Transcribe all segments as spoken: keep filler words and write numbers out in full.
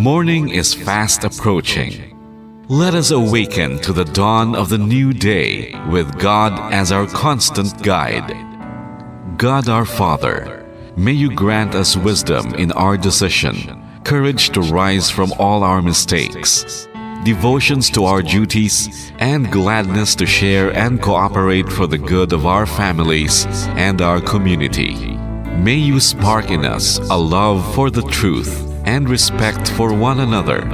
Morning is fast approaching. Let us awaken to the dawn of the new day with God as our constant guide. God our Father, may you grant us wisdom in our decision, courage to rise from all our mistakes, devotions to our duties, and gladness to share and cooperate for the good of our families and our community. May you spark in us a love for the truth and respect for one another.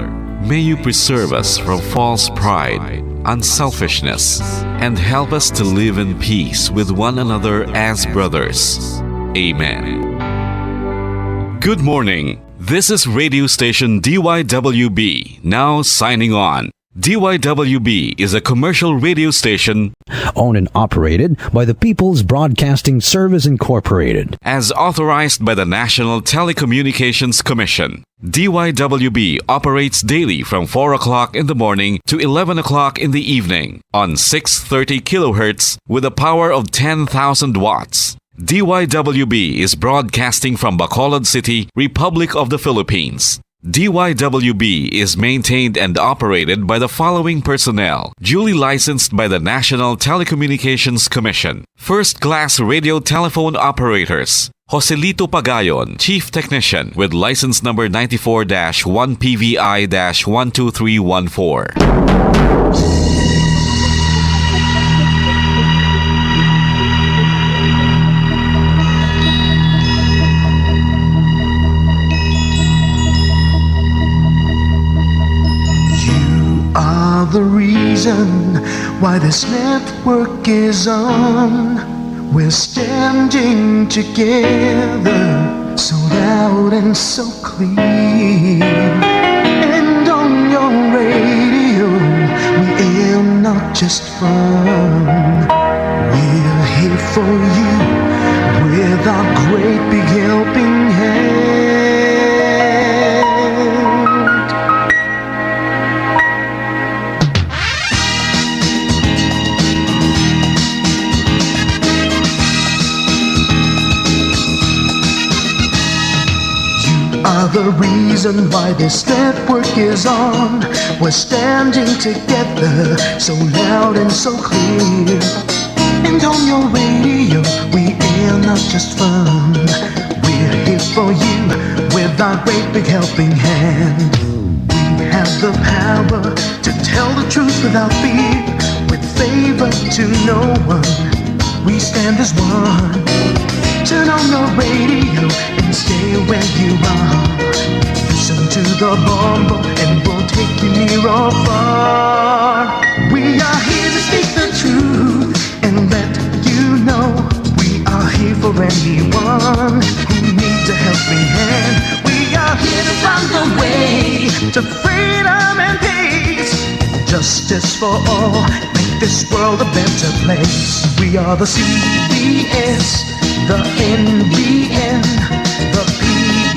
May you preserve us from false pride, unselfishness, and help us to live in peace with one another as brothers. Amen. Good morning. This is radio station D Y W B, now signing on. D Y W B is a commercial radio station owned and operated by the People's Broadcasting Service Incorporated. As authorized by the National Telecommunications Commission. D Y W B operates daily from four o'clock in the morning to eleven o'clock in the evening on six thirty kilohertz with a power of ten thousand watts. D Y W B is broadcasting from Bacolod City, Republic of the Philippines. D Y W B is maintained and operated by the following personnel, duly licensed by the National Telecommunications Commission. First class radio telephone operators, Joselito Pagayon, Chief Technician, with license number ninety-four dash one P V I dash one two three one four. You are the reason why this network is on. We're standing together, so loud and so clear. And on your radio, we aim not just fun. We're here for you with our great big helping hand. You are the reason why this network is on. We're standing together, so loud and so clear. And on your radio, we air not just fun. We're here for you with our great big helping hand. We have the power to tell the truth without fear, with favor to no one. We stand as one. Turn on the radio and stay where you are. Listen to the Bombo and we'll take you near or far. We are here to speak the truth and let you know we are here for anyone who needs a helping hand. We are here to find the way to freedom and peace. Justice for all, make this world a better place. We are the C B S, the N B N, the P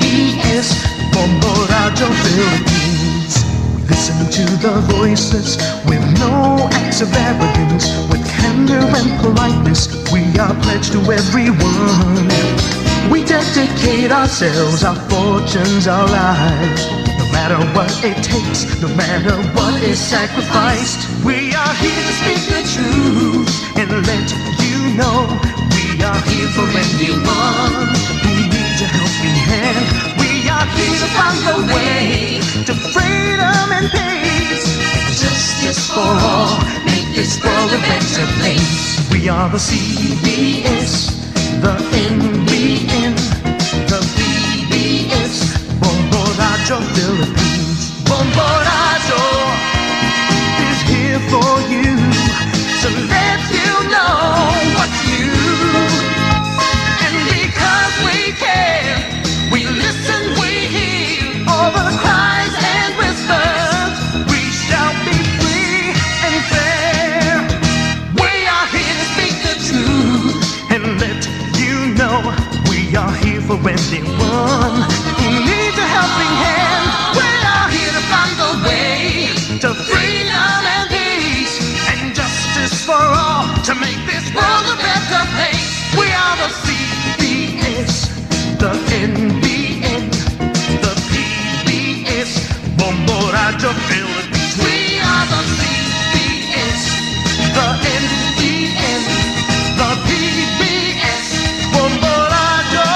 B S, Bombo Radyo Philippines. We listen to the voices with no acts of arrogance, with candor and politeness. We are pledged to everyone. We dedicate ourselves, our fortunes, our lives. No matter what it takes, no matter what is sacrificed, we are here to speak the truth and let you know we are here for anyone who needs a helping hand. We are here to find a way to freedom and peace, justice for all, make this world a better place. We are the C B S, the N B N, the P B S, Bombo Radyo Philippines. Bombo Radyo is here for you to let you know what's new. And because we care, we listen, we hear all the cries and whispers. We shall be free and fair. We are here to speak the truth and let you know we are here for anyone who needs a helping hand. We are here to find the way to freedom and peace and justice for all, to make this world a better place. We are the C B S, the N B N, the P B S, The Philippines. We are the C B S, the N T N, the P B S, Bombo Radyo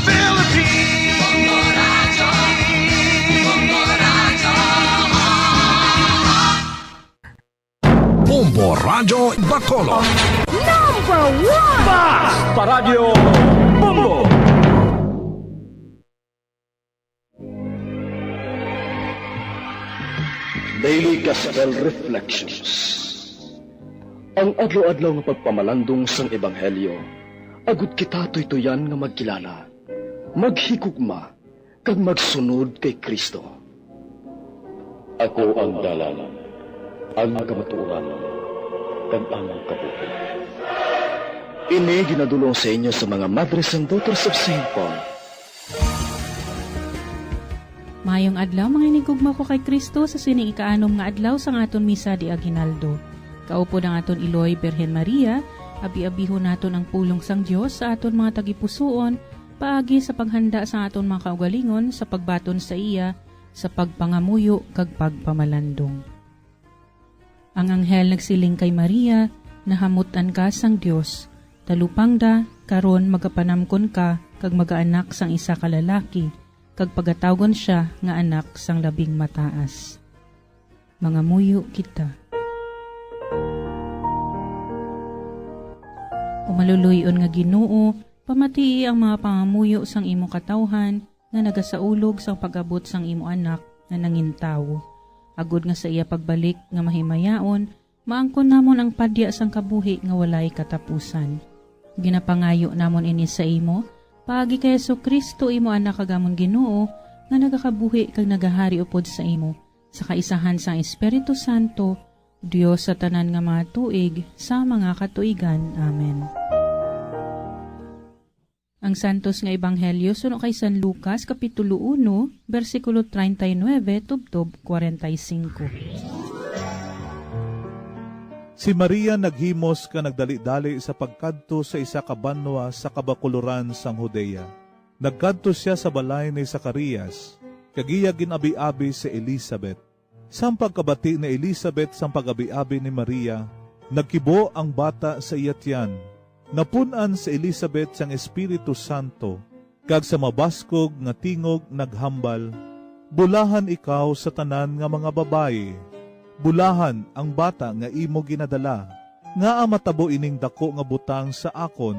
Philippines. Bombo Radyo Bacolod. Number one! Basta Radyo Bombo! Daily Gospel Reflections. Ang adlaw-adlaw nga pagpamalandong sang Ebanghelyo, agud kita tuytuyan nga magkilala, maghigugma, kag magsunod kay Cristo. Ako ang dalan, ang kamatuoran, kag ang kabuhi. Ini ginadul-ong sa inyo sa mga Madres and Daughters of Saint Paul. Maayong adlaw, mga hinigugma ko kay Cristo, sa sining ikaanom nga adlaw sang aton Misa de Aguinaldo. Kaupod ang aton Iloy, Birhen Maria, abi-abihon naton ang pulong sang Dios sa aton mga tagipusoon, paagi sa paghanda sang aton mga kaugalingon sa pagbaton sa iya sa pagpangamuyo kag pagpamalandong. Ang anghel nagsiling kay Maria, "Nahamut-an ka sang Dios. Talupangda, karon magapanamkon ka kag magaanak sang isa ka lalaki, kag pagatawgon sia nga Anak sang Labing Mataas." Mangamuyo kita. O maluloy-on nga Ginoo, pamatii ang mga pangamuyo sang imo katawhan nga nagasaulog sang pag-abot sang imo Anak nga nangintawo, agod nga sa iya pagbalik nga mahimayaon, maangkon namon ang padya sang kabuhi nga walay katapusan. Ginapangayo namon ini sa imo, paagi kay Jesu-Cristo, imo Anak kag amon Ginoo, nga nagakabuhi kag nagahari upod sa imo, sa kaisahan sang Espiritu Santo, Dios sa tanan nga mga tuig, sa mga katuigan. Amen. Ang Santos nga Ebanghelyo suno kay San Lucas, Kapitulo uno, bersikulo treinta y nueve tubtob kwarenta y cinco. Si Maria naghimos ka nagdali-dali sa pagkadto sa isa ka banwa sa kabakuloran sang Judea. Nagkadto sia sa balay ni Zacarias, kag iya gin-abi-abi si Elisabet. Sang pagkabati ni Elisabet sang pag-abi-abi ni Maria, nagkibo ang bata sa iya tiyan. Napun-an si Elisabet sang Espiritu Santo, kag sa mabaskog nga tingog naghambal, "Bulahan ikaw sa tanan nga mga babayi! Bulahan ang bata nga imo ginadala! Ngaa matabo ining daku nga butang sa akon,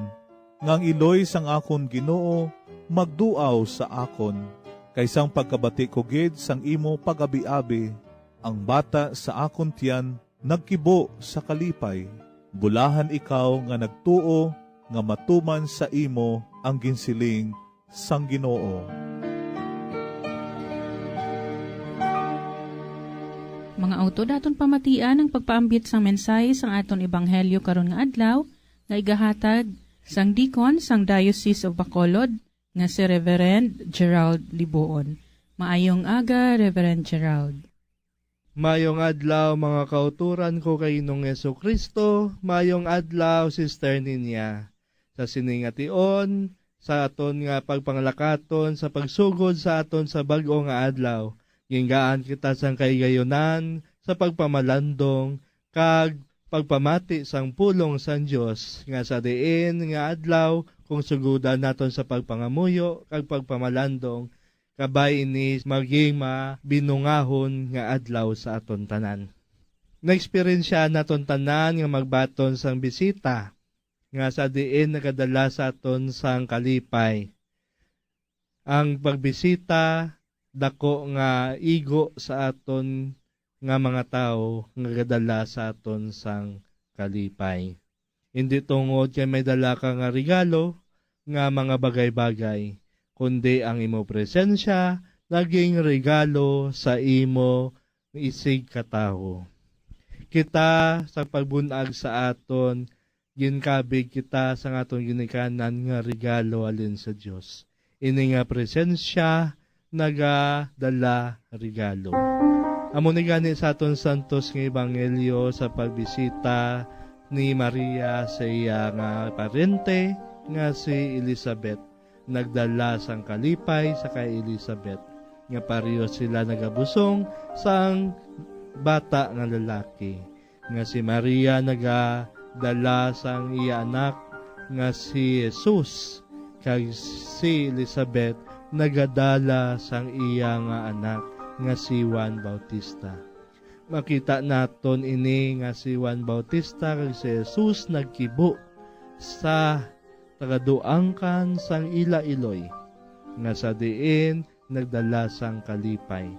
nga ang iloy sang akon Ginoo magduaw sa akon? Kay sang pagkabati ko gid sang imo pag-abi-abi, ang bata sa akon tiyan nagkibo sa kalipay. Bulahan ikaw nga nagtuo nga matuman sa imo ang ginsiling sang Ginoo." Mga utod, aton pamatian ang pagpaambit sang mensahe sang aton ebanghelyo karon nga adlaw, nga igahatag sang deacon sang Diocese of Bacolod, nga si Reverend Gerald Liboon. Maayong aga, Reverend Gerald. Mayong adlaw, mga kauturan ko kay Ginoong Jesu-Cristo. Mayong adlaw, Sister Ninia. Sa sini nga tion, sa aton nga pagpanglakaton sa pagsugod sa aton sa bag-o nga adlaw, gingaan kita sang kaigayunan sa pagpamalandong kag pagpamati sang pulong sang Dios, nga sa diin nga adlaw, kung sugodan naton sa pagpangamuyo kag pagpamalandong, kabay ini maging mabinungahon nga adlaw sa aton tanan. Naeksperyensyahan naton tanan nga magbaton sang bisita nga sa diin nagadala sa aton sang kalipay. Ang pagbisita dako nga igo sa aton nga mga tawo nga gadala sa aton sang kalipay. Indi tungod kay may dala ka nga regalo nga mga bagay-bagay, kundi ang imo presensya naging regalo sa imo isig ka tawo. Kita sa pagbun-ag sa aton, ginkabig kita sa aton ginikanan nga regalo halin sa Dios. Ini nga presensya nagadala regalo. Amo ni gani sa aton santos nga ebanghelyo sa pagbisita ni Maria sa iya nga parente nga si Elizabeth, nagdala sang kalipay sa kay Elizabeth. nga pareho sila nagabusong sang bata nga lalaki, nga si Maria nagadala sang iya anak nga si Jesus, kag si Elizabeth nagadala sang iya nga anak nga si Juan Bautista. Makita naton ini nga si Juan Bautista kag si Jesus nagkibo sa tagaduangkan sang ila iloy, nga sa diin nagdala sang kalipay.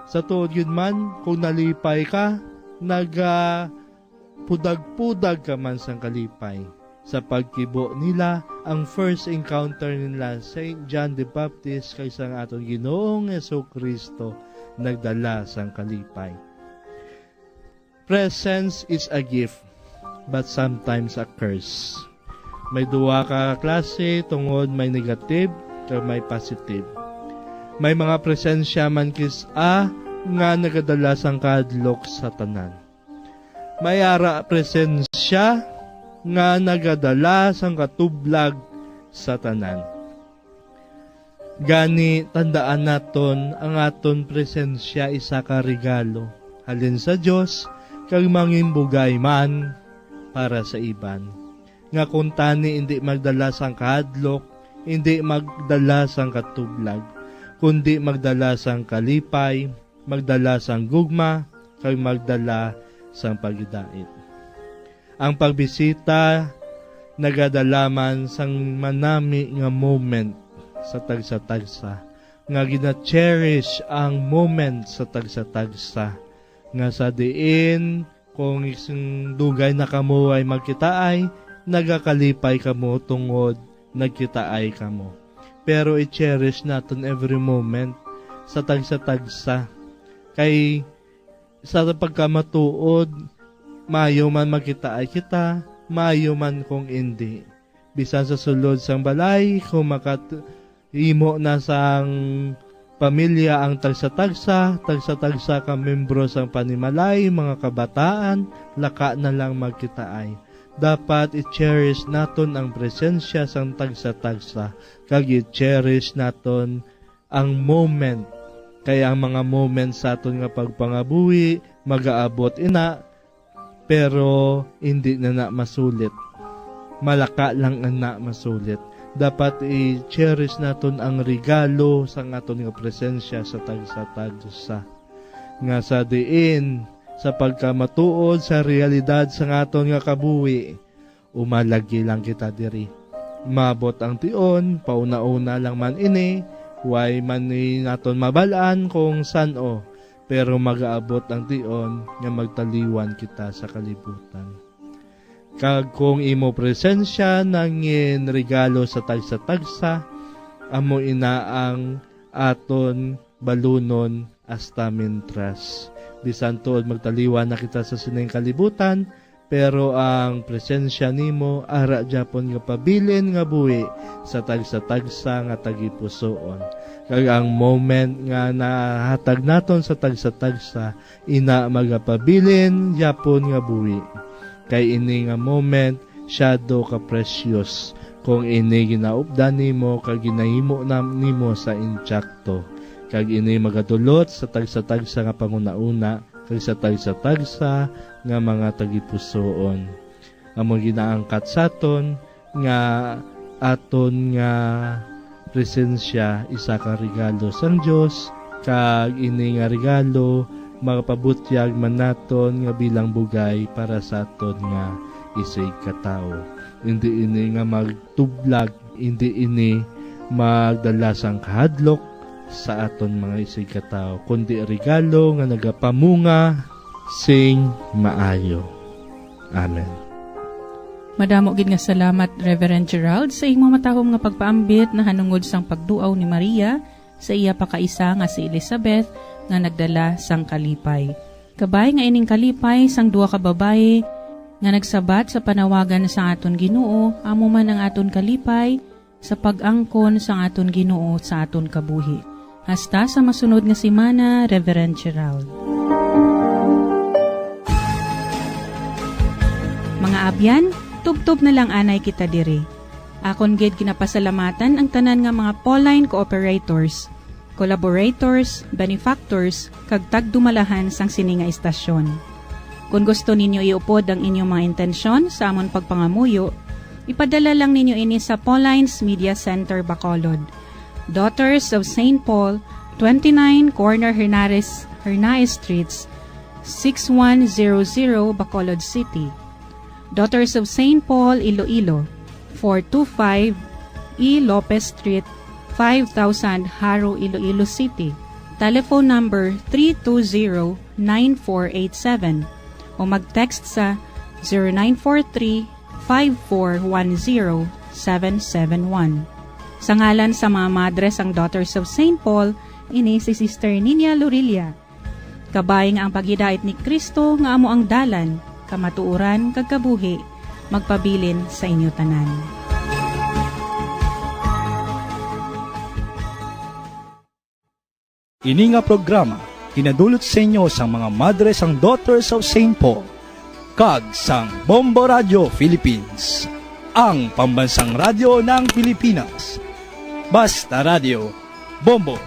Sa tuod gid man, kung nalipay ka, nagapudag-pudag ka man sang kalipay. Sa pagkibo nila, ang first encounter nila Saint John the Baptist kag sang aton Ginoong Jesu-Cristo nagdala sang kalipay. Presence is a gift, but sometimes a curse. May duha ka klase tungod may negative kag may positive. May mga presensya man kis-a nga nagadala sang kahadlok sa tanan. May ara presensya nga nagadala sang katublag sa tanan. Gani, tandaan naton ang aton presensya isa ka regalo halin sa Dios kag manginbugay man para sa iban, nga kuntani indi magdala sang kahadlok, indi magdala sang katublag, kundi magdala sang kalipay, magdala sang gugma, kag magdala sang pagidait. Ang pagbisita nagadala man sang manami nga moment sa tagsa-tagsa, nga gina-cherish ang moment sa tagsa-tagsa, nga sa diin kung isang dugay na kamo ay magkitaay, nagakalipay kamo tungod nagkitaay kamo. Pero i-cherish naton every moment sa tagsa-tagsa. Kay sa pagkamatuod, maayo man magkitaay kita, maayo man kung indi. Bisan sa sulod sang balay, kung makahimo na sang pamilya ang tagsa-tagsa, tagsa-tagsa ka membro sang panimalay, mga kabataan, laka na lang magkitaay. Dapat i-cherish naton ang presensya sang tagsa-tagsa, kag i-cherish naton ang moment. Kay ang mga moment sa aton nga pagpangabuhi magaabot ina, pero indi na na masulit. Malaka lang ana masulit. Dapat i-cherish naton ang regalo sang aton nga presensya sa tagsa-tagsa, nga sa diin sa pagkamatuod sa realidad sang aton nga kabuhi, umalagi lang kita diri. Maabot ang tion, pauna-una lang man ini, way man ni naton mabal-an kung san-o, pero magaabot ang tion nga magtaliwan kita sa kalibutan. Kag kung imo presensya nangin regalo sa tagsa-tagsa, amo ina ang aton balunon hasta mintras. Bisan tuod magtaliwan na kita sa sining kalibutan, pero ang presensya nimo ara gyapon nga pabilin nga buhi sa tagsa-tagsa nga tagipusoon. Kag ang moment nga nahatag naton sa tagsa-tagsa, ina magapabilin gyapon nga buhi. Kay ini nga moment shadow ka precious kung ini ginaupdan nimo kag ginahimo na nimo sa intsakto, kag ini magadulot sa tagsa-tagsa nga panghunahuna kag sa tagsa-tagsa nga mga tagipusoon. Amo ginaangkat sa aton nga aton nga presensya isa ka regalo sang Dios, kag ini nga regalo magapabutyag man naton nga bilang bugay para sa aton nga isigkatawo. Indi ini nga magtublag, indi ini magdala sang kahadlok sa aton mga isigkatawo, kundi regalo nga nagapamunga sing maayo. Amen. Madamo gid nga salamat, Reverend Gerald, sa imo matahom nga pagpaambit nahanungod sang pagduaw ni Maria sa iya pakaisa nga si Elizabeth nga nagdala sang kalipay. Kabay nga ining kalipay sang duha ka babayi nga nagsabat sa panawagan sang aton Ginoo amo man ang aton kalipay sa pag-angkon sang aton Ginoo sa aton kabuhi. Hasta sa masunod nga semana, Reverend Gerald. Mga abyan, tubtob na lang anay kita diri. Akon gid ginapasalamatan ang tanan nga mga Pauline cooperators. collaborators, benefactors, kag tagdumalahan sang sini nga istasyon. Kon gusto ninyo iupod ang inyong mga intensyon sa amon pagpangamuyo, ipadala lang ninyo ini sa Paulines Media Center, Bacolod, Daughters of Saint Paul, twenty-nine Corner Hernares, Hernaez Streets, six one zero zero, Bacolod City. Daughters of Saint Paul, Iloilo, four two five E Lopez Street, five thousand, Jaro, Iloilo City. Telephone number three two zero, nine four eight seven o mag-text sa zero nine four three, five four one zero, seven seven one. Sa ngalan sa mga madre sang Daughters of Saint Paul, ini si Sister Nina Lorilla. Kabay nga ang paghidait ni Cristo nga amo ang dalan, kamatuoran, kag kabuhi, magpabilin sa inyo tanan. Ini nga programa ginadulot sa inyo sang mga madre sang Daughters of Saint Paul kag sang Bombo Radio Philippines, ang pambansang radyo ng Pilipinas. Basta Radio, Bombo.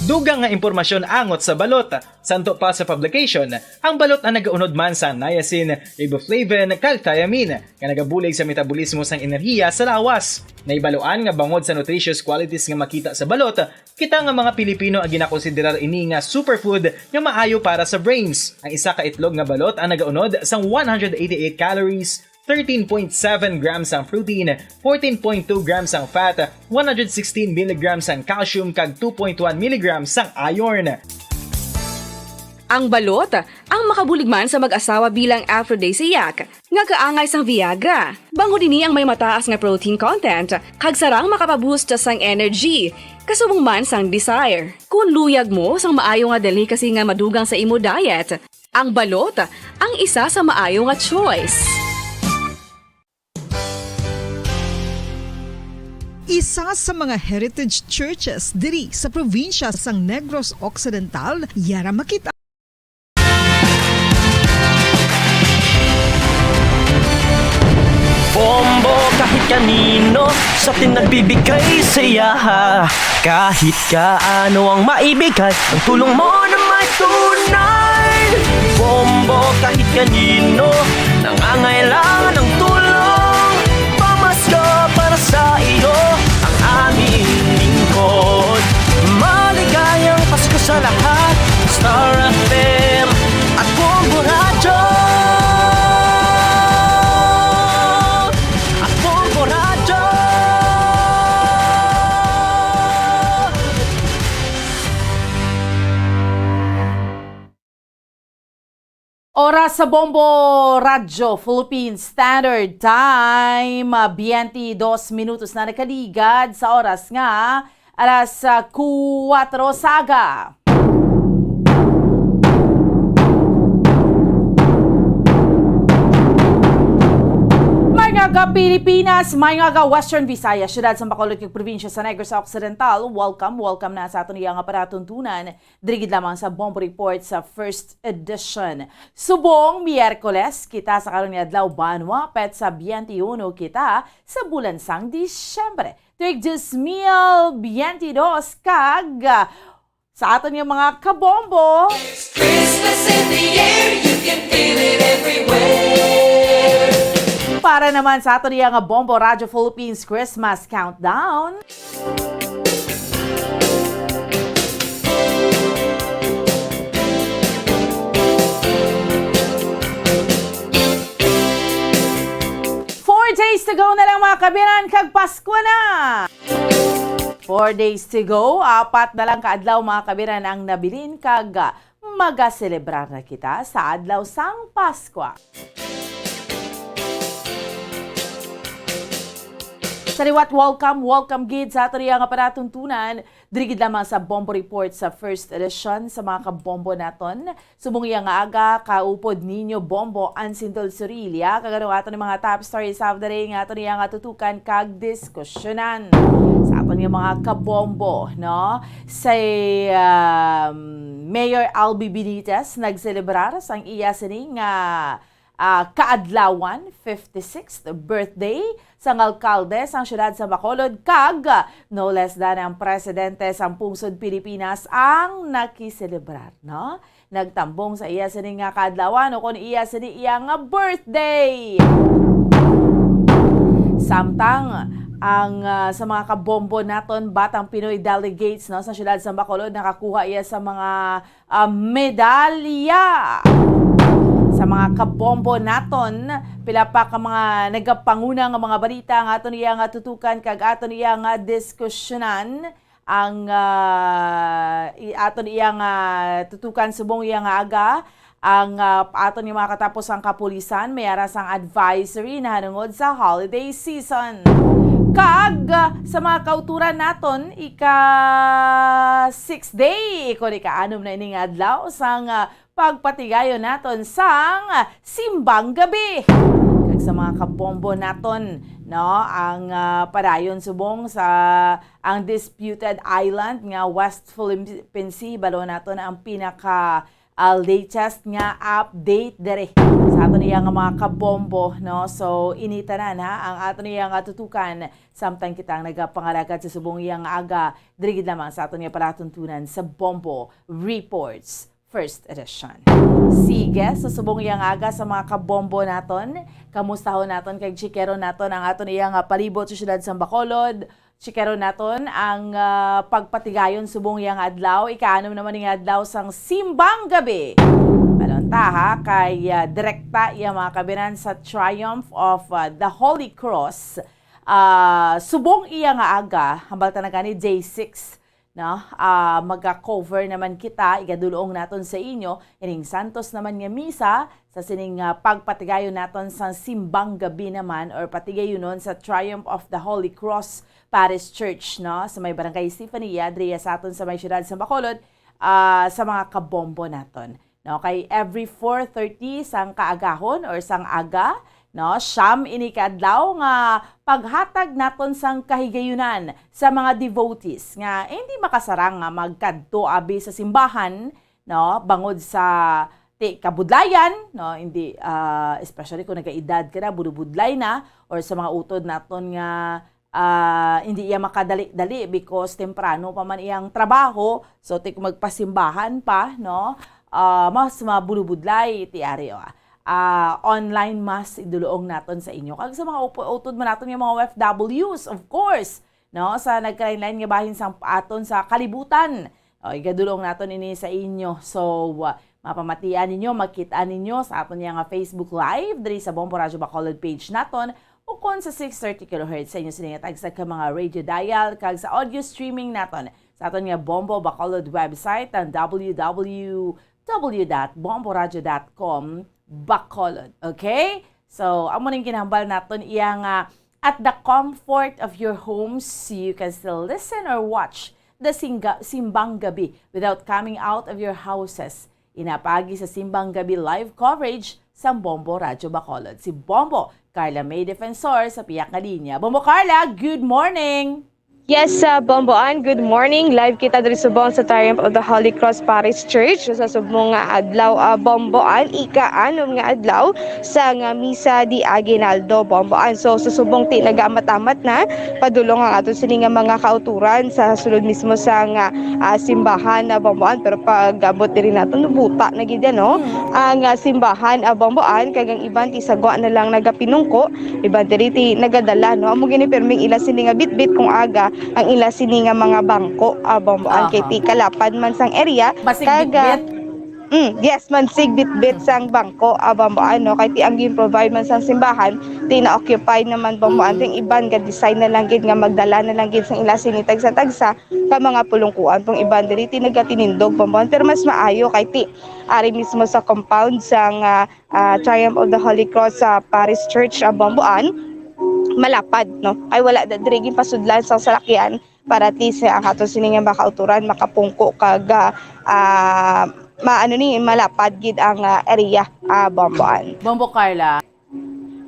Dugang nga impormasyon angot sa balot. Santo pa sa publication, ang balot ang nagaunod man sa niacin, riboflavin, kag thiamine, nga nagabulig sa metabolismo sang enerhiya sa lawas. Naibaluan nga bangod sa nutritious qualities nga makita sa balot, kita nga mga Pilipino ang ginakonsiderar ini nga superfood nga maayo para sa brains. Ang isa ka itlog nga balot ang nagaunod sang one hundred eighty-eight calories, thirteen point seven grams ang protein, fourteen point two grams ang fat, one hundred sixteen milligrams ang calcium, kag two point one milligrams ang iron. Ang balot, ang makabulig man sa mag-asawa bilang aphrodisiac, nga kaangay sang Viagra. Bangod ini ang may mataas nga protein content, kag sarang makapaboost sang energy, kasubong man sang desire. Kung luyag mo sang maayo nga delicacy nga madugang sa imo diet, ang balot ang isa sa maayo nga choice. Isa sa mga heritage churches diri sa probinsya sang Negros Occidental, yara makita. Bombo kahit kanino sa atin nagbibigay saya. Kahit kaano ang maibigay, ang tulong mo na may tunay. Bombo kahit kanino nangangailangan ng tulong. Pamasko para sa iyo ang aming lingkod. Maligayang Pasko sa lahat. Star F M at Bombo Radyo. At Bombo Radyo. Oras sa Bombo Radyo Philippine Standard Time, ah, twenty-two minutos na nakaligad sa oras nga alas, ah, kuwatro sa aga. Mga ka-Pilipinas, mga ka-Western Visayas, siyudad sa Bacolod kag probinsya sa Negros Occidental, welcome, welcome na sa aton iya nga palatuntunan. Diri gid lamang sa Bombo Report sa first edition. Subong Miyerkules kita sa karon nga adlaw, banwa, petsa twenty-one kita sa bulan sang Disyembre. Tuig dos mil biyente dos kag, ah, sa aton nga mga kabombo. It's Christmas in the air, you can feel it everywhere. Para naman sa aton iya nga Bombo Radyo Philippines Christmas Countdown. Four days to go na lang, mga kabiran, kag Pasko na! Four days to go, apat na lang ka adlaw, mga kabiran, ang nabilin, kag, ah, magaselebrar na kita sa adlaw sang Paskwa. Sa liwat, welcome, welcome gid sa aton iya nga palatuntunan. Diri gid lamang sa Bombo Report sa first edition sa mga kabombo naton. Subong iya nga aga, kaupod ninyo Bombo Ansindol Surilla, kag ano aton mga top stories of the day nga aton iya nga tutukan kag diskusyonan sa aton nga mga kabombo, no? Sa, um, Mayor Albi Benitez nagselebrar sang iya sini nga, ah, kaadlawan, fifty-sixth birthday sang alkalde sang siyudad sa Bacolod, kag no less than ang presidente sang pungsod Pilipinas ang nakiselebrar, no? Nagtambong sa iya sini nga kaadlawan ukon iya sini iya nga birthday. Samtang ang, ah, sa mga kabombo naton, Batang Pinoy delegates, no, sa siyudad sa Bacolod, nakakuha iya sa mga, ah, medalya. Sa mga kabombo naton, pila pa ka mga nagapanguna nga mga balita nga aton iya nga tutukan kag aton iya nga diskusyonan. Ang, ah, i-, aton iya nga tutukan subong iya nga aga, ang, ah, aton nga mga katapos ang kapulisan may ara sang advisory nahanungod sa holiday season. Kag, ah, sa mga kauturan naton, ika six day, ikon ika-anom na ining adlaw sang, ah, pagpatigayon naton sang simbang gabi. Kag sa mga kabombo naton, no, ang, ah, padayon subong sa ang disputed island nga West Philippine Sea, balo naton ang pinaka, ah, latest nga update diri sa aton iya nga mga kabombo, no? So, ini tanan, ha, ang aton iya nga tutukan samtang kita ang nagapangalagad sa subong iya nga aga, diri gid lamang sa aton nga palatuntunan sa Bombo Reports First Edition. Sige, sa subong iya nga aga sa mga kabombo naton, kamustahon naton kag chikeron naton ang aton iya nga palibot sa siyudad sa Bacolod. Chikeron naton ang, ah, pagpatigayon subong iya nga adlaw, ika-anom naman nga adlaw sang simbang gabi. Balon ta, ha, kay, ah, direkta iya mga kabinan sa Triumph of, ah, the Holy Cross. Ah, subong iya nga aga, hambal ta na gani day six, no? Ah, maga-cover naman kita, igadulong naton sa inyo ining santos naman nga misa sa sining, ah, pagpatigayon naton sa simbang gabi naman or patigayunon sa Triumph of the Holy Cross Parish Church, no? Sa may Barangay Estefania, diriya sa aton sa may siyudad sa Bacolod, ah, sa mga kabombo naton. No, kay every four thirty sang kaagahon or sang aga, no, siyam ini ka adlaw nga paghatag naton sang kahigayunan sa mga devotees nga hindi makasarang nga magkadto abi sa simbahan, no, bangod sa ti kabudlayan, no, hindi, ah, especially kung nagaedad ka na, budubudlay na, or sa mga utod naton nga ah, hindi iya makadali-dali because temprano pa man iyang trabaho. So, ti kung magpasimbahan pa, no? Ah, mas mabulubudlay ti ari, ah. Ah, online mass idulong naton sa inyo. Kag sa mga upo-, utod man naton nga mga O F Ws, of course, no? Sa nagkalain-lain nga bahin sang aton sa kalibutan. O, igadulong naton ini sa inyo. So, ah, mapamatian ninyo, makita ninyo sa aton nga Facebook Live diri sa Bombo Radyo Bacolod page naton, ukon sa six thirty kilohertz sa inyo sini nga tagsa ka mga radio dial, kag sa audio streaming naton sa aton nga Bombo Bacolod website, ang W W W dot bomboradyo dot com Bacolod. Okay? So, amo ning ginhambal naton iya nga, at the comfort of your homes, you can still listen or watch the singga-, Simbang Gabi without coming out of your houses. Ina paagi sa Simbang Gabi live coverage sang Bombo Radyo Bacolod. Si Bombo Carla May Defensor sa piyak nga linya. Bombo Carla, good morning! Yes, ah, Bombo Ann, good morning. Live kita diri subong sa Triumph of the Holy Cross Parish Church sa subong nga adlaw, ah, Bombo Ann, ika-anom nga adlaw sa nga misa di aguinaldo, Bombo Ann. So, sa subong ti nagaamat-amat na, padulong ang ato sini nga mga kauturan sa sulod mismo sa nga, ah, simbahan na, Bombo Ann. Pero pag abot diri naton, buta na gid yan, no? Hmm. Ang, ah, simbahan, ah, Bombo Ann, kag ang iban ti sagwa na lang nagapinungko, iban diri ti nagadala, no? Amo gini pirming ila sini nga bitbit kung aga ang ila sini nga mga bangko, ah, Bombo Ann, kay Aha. ti kalapad man sang area, Masig kag, ah, bitbit? Mm, yes, mansig bitbit sang bangko, ah, Bombo Ann, no? Kay ti ang gin-provide man sang simbahan, ti na-occupy naman, Bombo Ann, ti ang iban ga-decide na lang gid nga magdala na lang gid sang ila sini tagsa-tagsa ka mga pulungkuan, pang iban diri ti nagatinindog, Bombo Ann, pero mas maayo kay ti ari mismo sa compound sang, ah, ah, Triumph of the Holy Cross sa Parish Church, ah, Bombo Ann, malapad, no? Ay wala da diri ginpasudlan sa salakyan para at least, eh, ang ato sini nga mga kauturan makapungko kag, ah, ah, maano ni, malapad gid ang, ah, area, ah, Bombo Ann. Bombo Carla,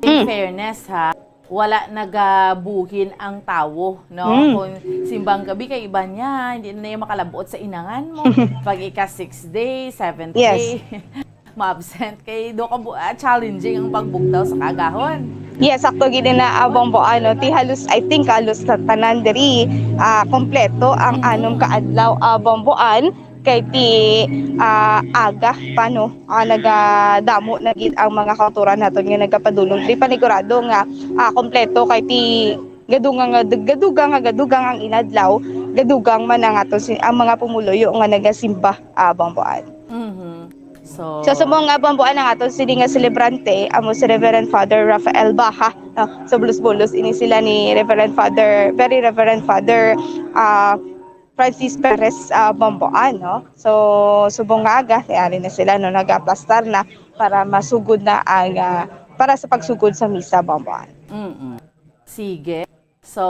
in Mm. fairness, ha, wala nagabuhin ang tawo, no? Mm. Kung simbang gabi kay iba niya, hindi na niya makalabot sa inangan mo. Pag ika sixth day, seventh Yes. day, ma-absent kay do ka bu-, ah, challenging ang pagbugtaw sa kaagahon. Yes, sakto gid na, ah, Bombo, ano, ti halos, I think halos sa tanan diri, ah, kompleto ang Mhm. anom ka adlaw, ah, Bomboan, kay ti, ah, aga pa, no, ah, nagadamo na gid ang mga kautoran naton nga nagapadulong diri. Panigurado nga, ah, kompleto kay ti gadugang nga, gadugang nga, gadugang ang inadlaw, gadugang man ang ato si, ang mga pumuluyo nga nagasimba, ah, Bomboan. Mhm. So, So, subong nga Bomboan ang ato sini nga selebrante, amo si Reverend Father Rafael Baha, no? So, bulos-bulos ini sila ni Reverend Father, very Reverend Father, ah, Francis Perez, ah, Bomboan, no? So, subong nga aga, yari na sila, no? Nagaplastar na para masugod na ang, ah, para sa pagsugod sa misa, Bomboan. Mm-mm. Sige. So,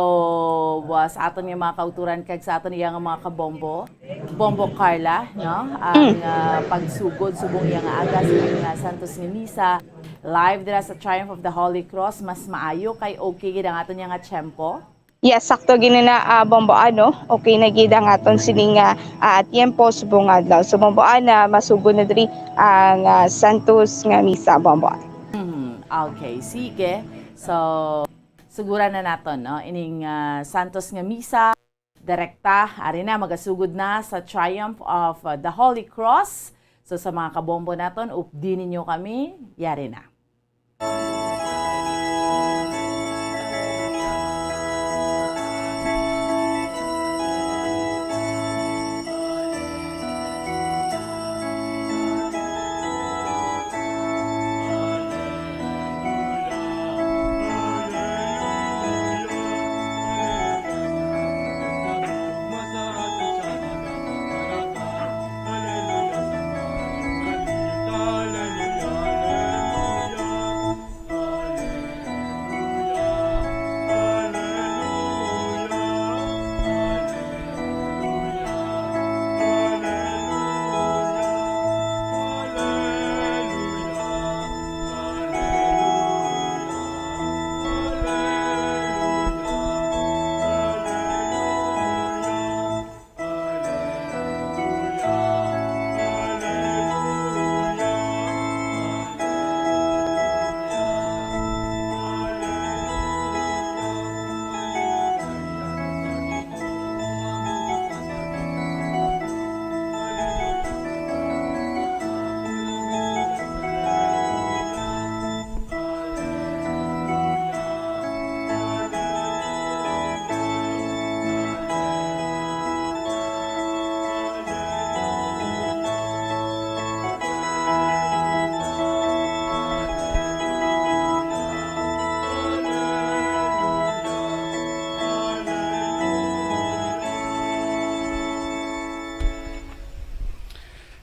wa-, sa aton nga mga kautoran kag sa aton iya nga mga kabombo, Bombo Carla, no? Ang, Mm. ah, pagsugod subong iya nga aga sa mga Santos nga Misa, live dira sa Triumph of the Holy Cross, mas maayo kay okay gid ang aton iya nga tiyempo. Yes, sakto gid na, ah, Bombo, ano? Okay na gid ang aton sining, ah, ah, tiyempo subong adlaw. So, Bombo, ana, masugod na diri ang, ah, Santos nga Misa, Bombo. Mhm. Okay, sige. So, suguran na naton, no? Ining, ah, Santos nga Misa, direkta, ari na, magasugod na sa Triumph of, ah, the Holy Cross. So, sa mga kabombo naton, updi ninyo kami, yari na.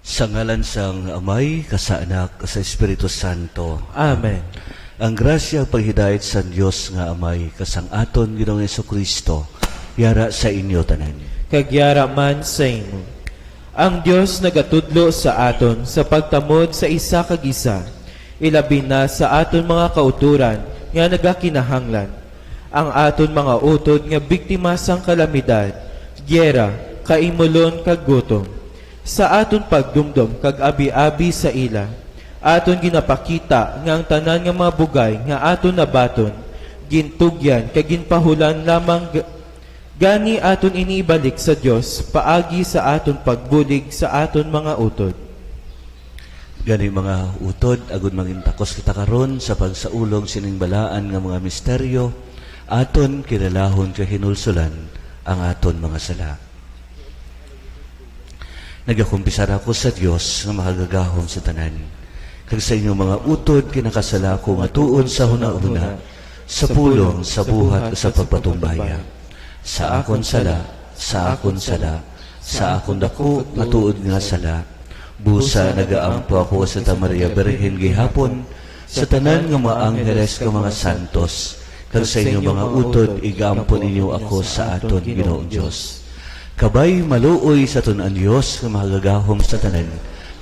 Sa ngalan sang Amay, kag sa Anak, kag sa Espiritu Santo. Amen. Ang grasya, paghidait sang Dios nga Amay, kag sang aton Ginoong Jesu-Cristo, yara sa inyo tanan. Kag yara man sa imo. Ang Dios nagatudlo sa aton sa pagtamod sa isa kag isa, ilabi na sa aton mga kautoran nga nagakinahanglan, ang aton mga utod nga biktima sang kalamidad, giyera, kaimulon, kag gutom. Sa aton pagdumdom kag abi-abi sa ila, aton ginapakita nga ang tanan nga mga bugay nga aton nabaton, gintugyan kag ginpahulan lamang g-, gani aton ini ibalik sa Dios paagi sa aton pagbulig sa aton mga utod. Gani, mga utod, agud mangintakos kita karon sa pagsaulog sining balaan nga mga misteryo, aton kilalahon kag hinulsolan ang aton mga sala. Nagakumpisar ako sa Dios nga Makagagahom sa tanan, kag sa inyo, mga utod, kinakasala ako nga tuod sa hunahuna, sa pulong, sa buhat, sa pagpatumbaya. Sa akon sala, sa akon sala, sa akon daku nga tuod nga sala. Busa nagaampo ako sa Santa Maria Birhen gihapon, sa tanan nga mga angheles kag mga santos, kag sa inyo, mga utod, igaampo ninyo ako sa aton Ginoong Dios. Kabay maluoy sa aton ang Dios nga Makagagahom sa tanan,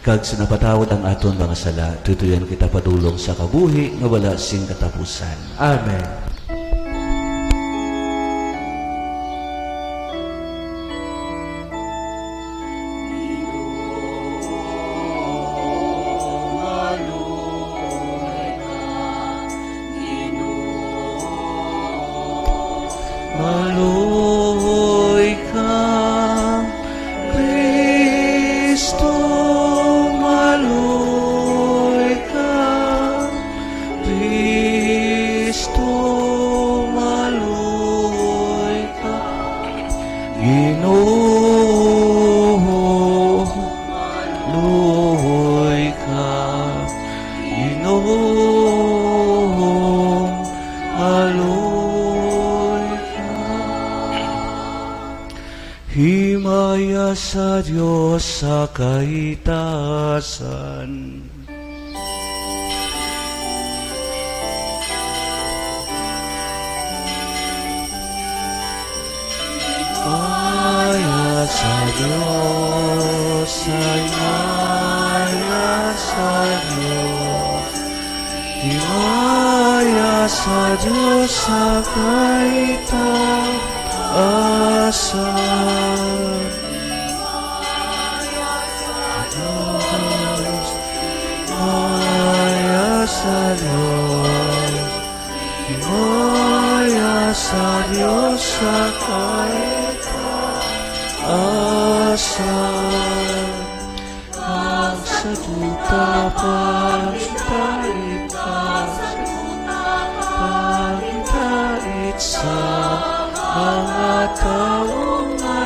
kag sa napatawad ang aton mga sala, tutuyan kita padulong sa kabuhi nga wala sing katapusan. Amen. sa Dios sa kaitaasan. Himaya sa Dios, himaya sa Dios, himaya sa Dios sa kaitaasan. Himaya sa Dios, himaya sa Dios sa kaitaasan. Kag sa duta paghitait, kag sa duta paghitait sa mga tawo nga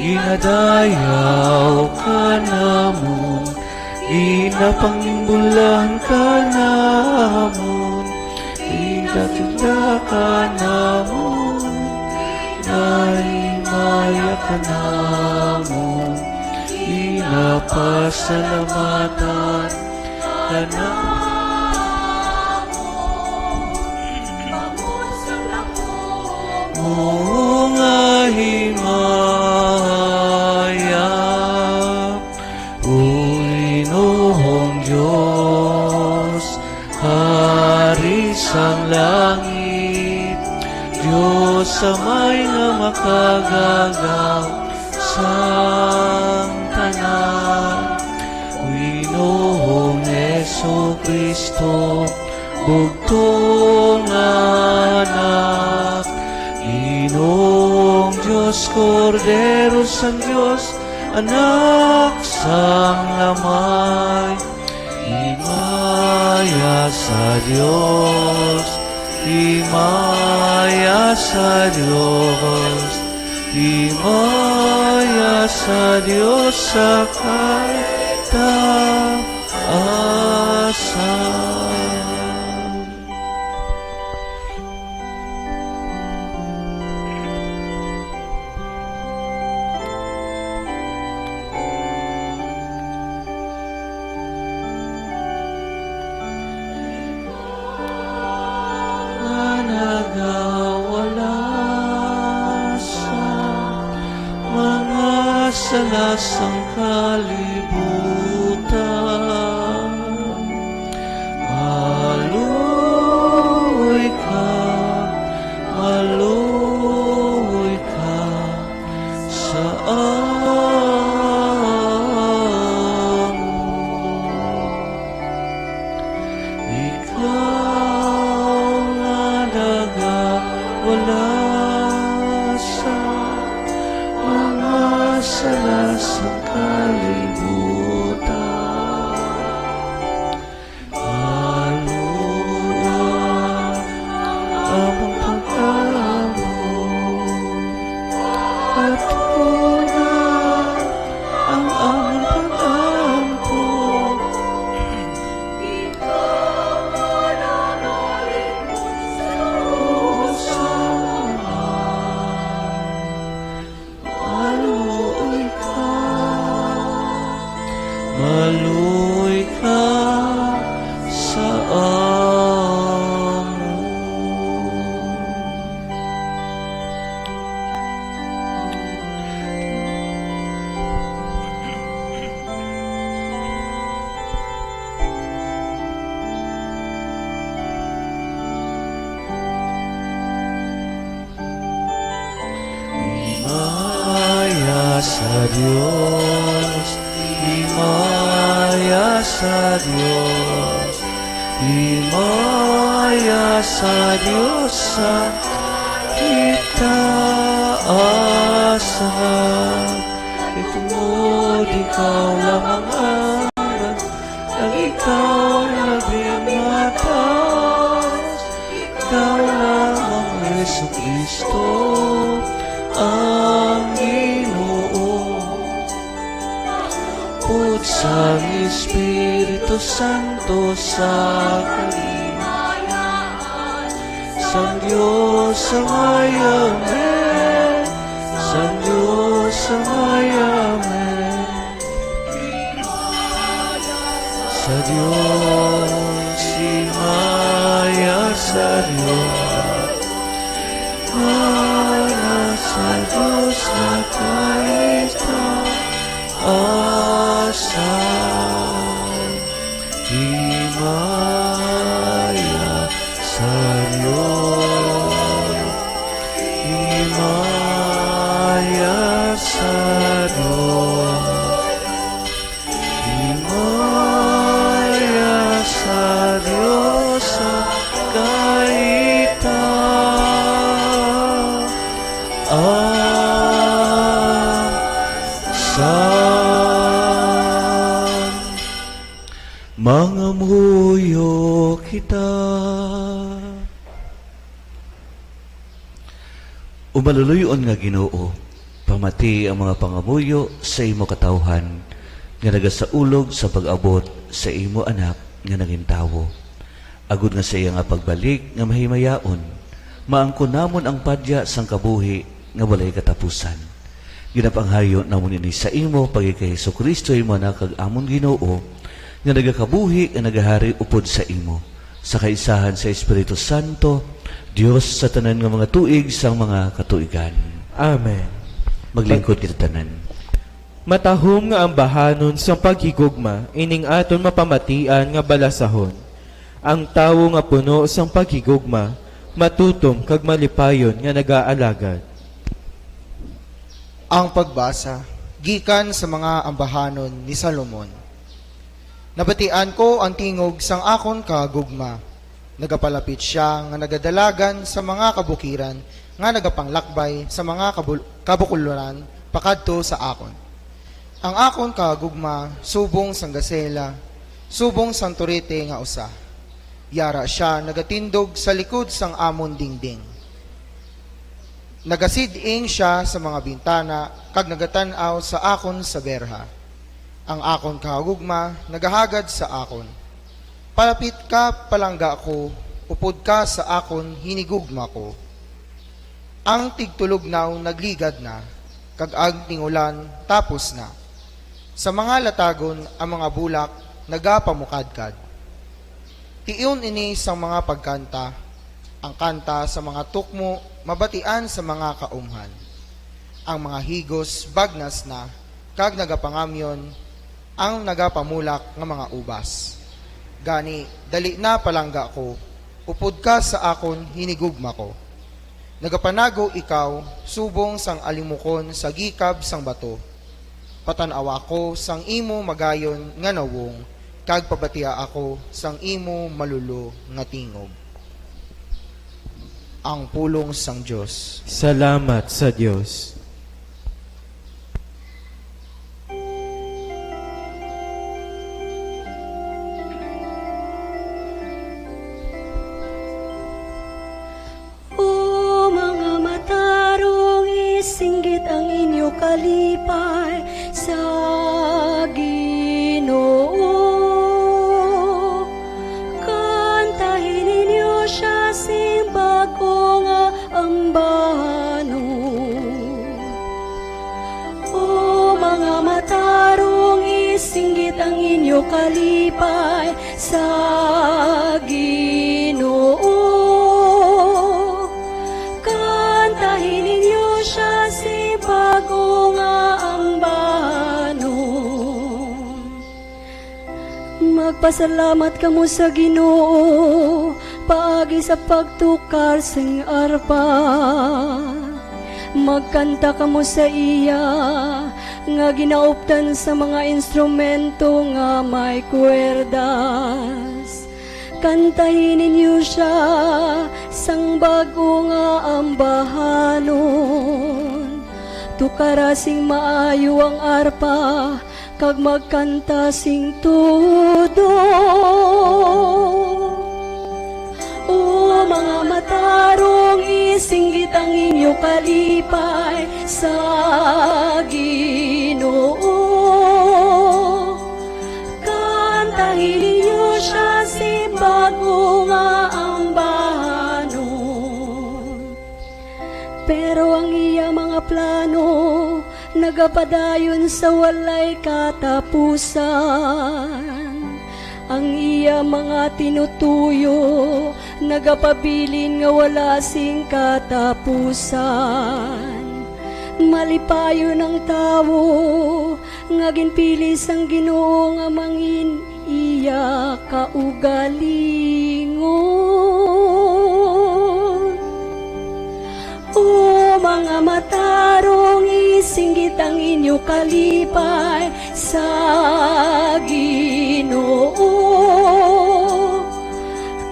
ginadayaw ka namon, ginapangimbulan ka namon, ginatugda ka namon, ginahimaya ka namon, ginapasalamatan ka namon. Mo nga himaya, O Ginoong Dios, Hari sang langit, Dios Amay nga Makagagahom sang tanan, Ginoong Jesu-Cristo, bugtong nga Anak, Ginoong Dios, Kordero sang Dios, Anak sang Amay. Himaya sa Dios, himaya sa Dios, himaya sa Dios sa kaitaasan. Nga nagawala sa mga sala sang kalibutan. Maluoy ka, maluoy ka sa amon. Ikaw nga nagawala sa mga sala sa kalibutan. Maluoy ang amon pag-ampo. Ato na ang amon pag-ampo. Maluoy ka, maluoy ka sa amon. Himaya sa Dios, himaya sa Dios, himaya sa Dios sa kaitaasan. Itungod ikaw lamang ang, ang ikaw ang nagpinataas. Ikaw lamang, Jesu-Cristo, ang Ginoo. Put sang Espiritu Santo sa kahimayaan, sa Sang Dios sa mayaman, sang Dios sa mayaman. Sa Dios, himaya sa Dios, himaya sa Dios sa kaitaasan. Himaya sa Dios, himaya sa Dios, himaya sa Dios sa kaitaasan. Mangamuyo kita. O maluluy-on nga Ginoo, pamati ang mga pangamuyo sa imo katawhan nga nagasaulog sa pag-abot sa imo Anak nga naging tawo, agod nga sa iya nga pagbalik nga mahimayaon, maangkon namon ang padya sang kabuhi nga walay katapusan. Ginapanghayo namon ini sa imo, pagkay kay Jesu-Cristo, imo Anak kag amon Ginoo, nga nagakabuhi, nga nagahari upod sa imo, sa kaisahan sa Espiritu Santo, Dios sa tanan nga mga tuig sang mga katuigan. Amen. Maglingkod kita tanan. Matahom nga ambahanon sang paghigugma ining aton mapamatian nga balasahon. Ang tawo nga puno sang paghigugma matutom kag malipayon nga nagaalagad. Ang pagbasa gikan sa mga ambahanon ni Salomon. Nabatian ko ang tingog sang akon kahigugma. Nagapalapit sia nga nagadalagan sa mga kabukiran, nga nagapanglakbay sa mga kabul-, kabukolonan pakadto sa akon. Ang akon kahigugma subong sang gasela, subong sang turete nga usa. Yara sia nagatindog sa likod sang amon dingding. Nagasid-ing sia sa mga bintana kag nagatan-aw sa akon sa berha. Ang akon kahigugma nagahagad sa akon, "Palapit ka, palangga ko, upod ka sa akon hinigugma ko." Ang tigtulognaw nagligad na, kag ang tingulan tapos na. Sa mga latagon ang mga bulak nagapamukadkad. Tion ini sang mga pagkanta, ang kanta sa mga tukmo mabatian sa mga kaumhan. Ang mga higos bagnas na, kag nagapangamyon ang nagapamulak nga mga ubas. Gani, dali na, palangga ko, upod ka sa akon hinigugma ko. Nagapanago ikaw subong sang alimukon sa gikab sang bato. Patan-awa ko sang imo magayon nga nawong, kag pabatia ako sang imo malulo nga tingog. Ang pulong sang Dios. Salamat sa Dios. O mga matarong, isinggit ang inyo kalipay sa Ginoo. Kantahi ninyo sia sing bag-o nga ambanon. O mga matarong, isinggit ang inyo kalipay sa Ginoo. Kantahi ninyo sia sing bag-o nga ambanon. Magpasalamat kamo sa Ginoo paagi sa pagtukar sing arpa. Magkanta kamo sa iya nga ginaupdan sa mga instrumento nga may kwerdas. Kantahi ninyo sia sang bag-o nga ambahanon. Tukara sing maayo ang arpa kag magkanta sing tudo. O mga matarong, isinggit ang inyo kalipay sa Ginoo. Kantahi ninyo sia sing bag-o nga ambahanon. plano nagapadayon sa walay katapusan. Ang iya mga tinutuyo nagapabilin nga wala sing katapusan. Malipayon ang tawo nga ginpili sang Ginoo nga mangin iya kaugalingon. O mga matarong, isinggit ang inyo kalipay sa Ginoo.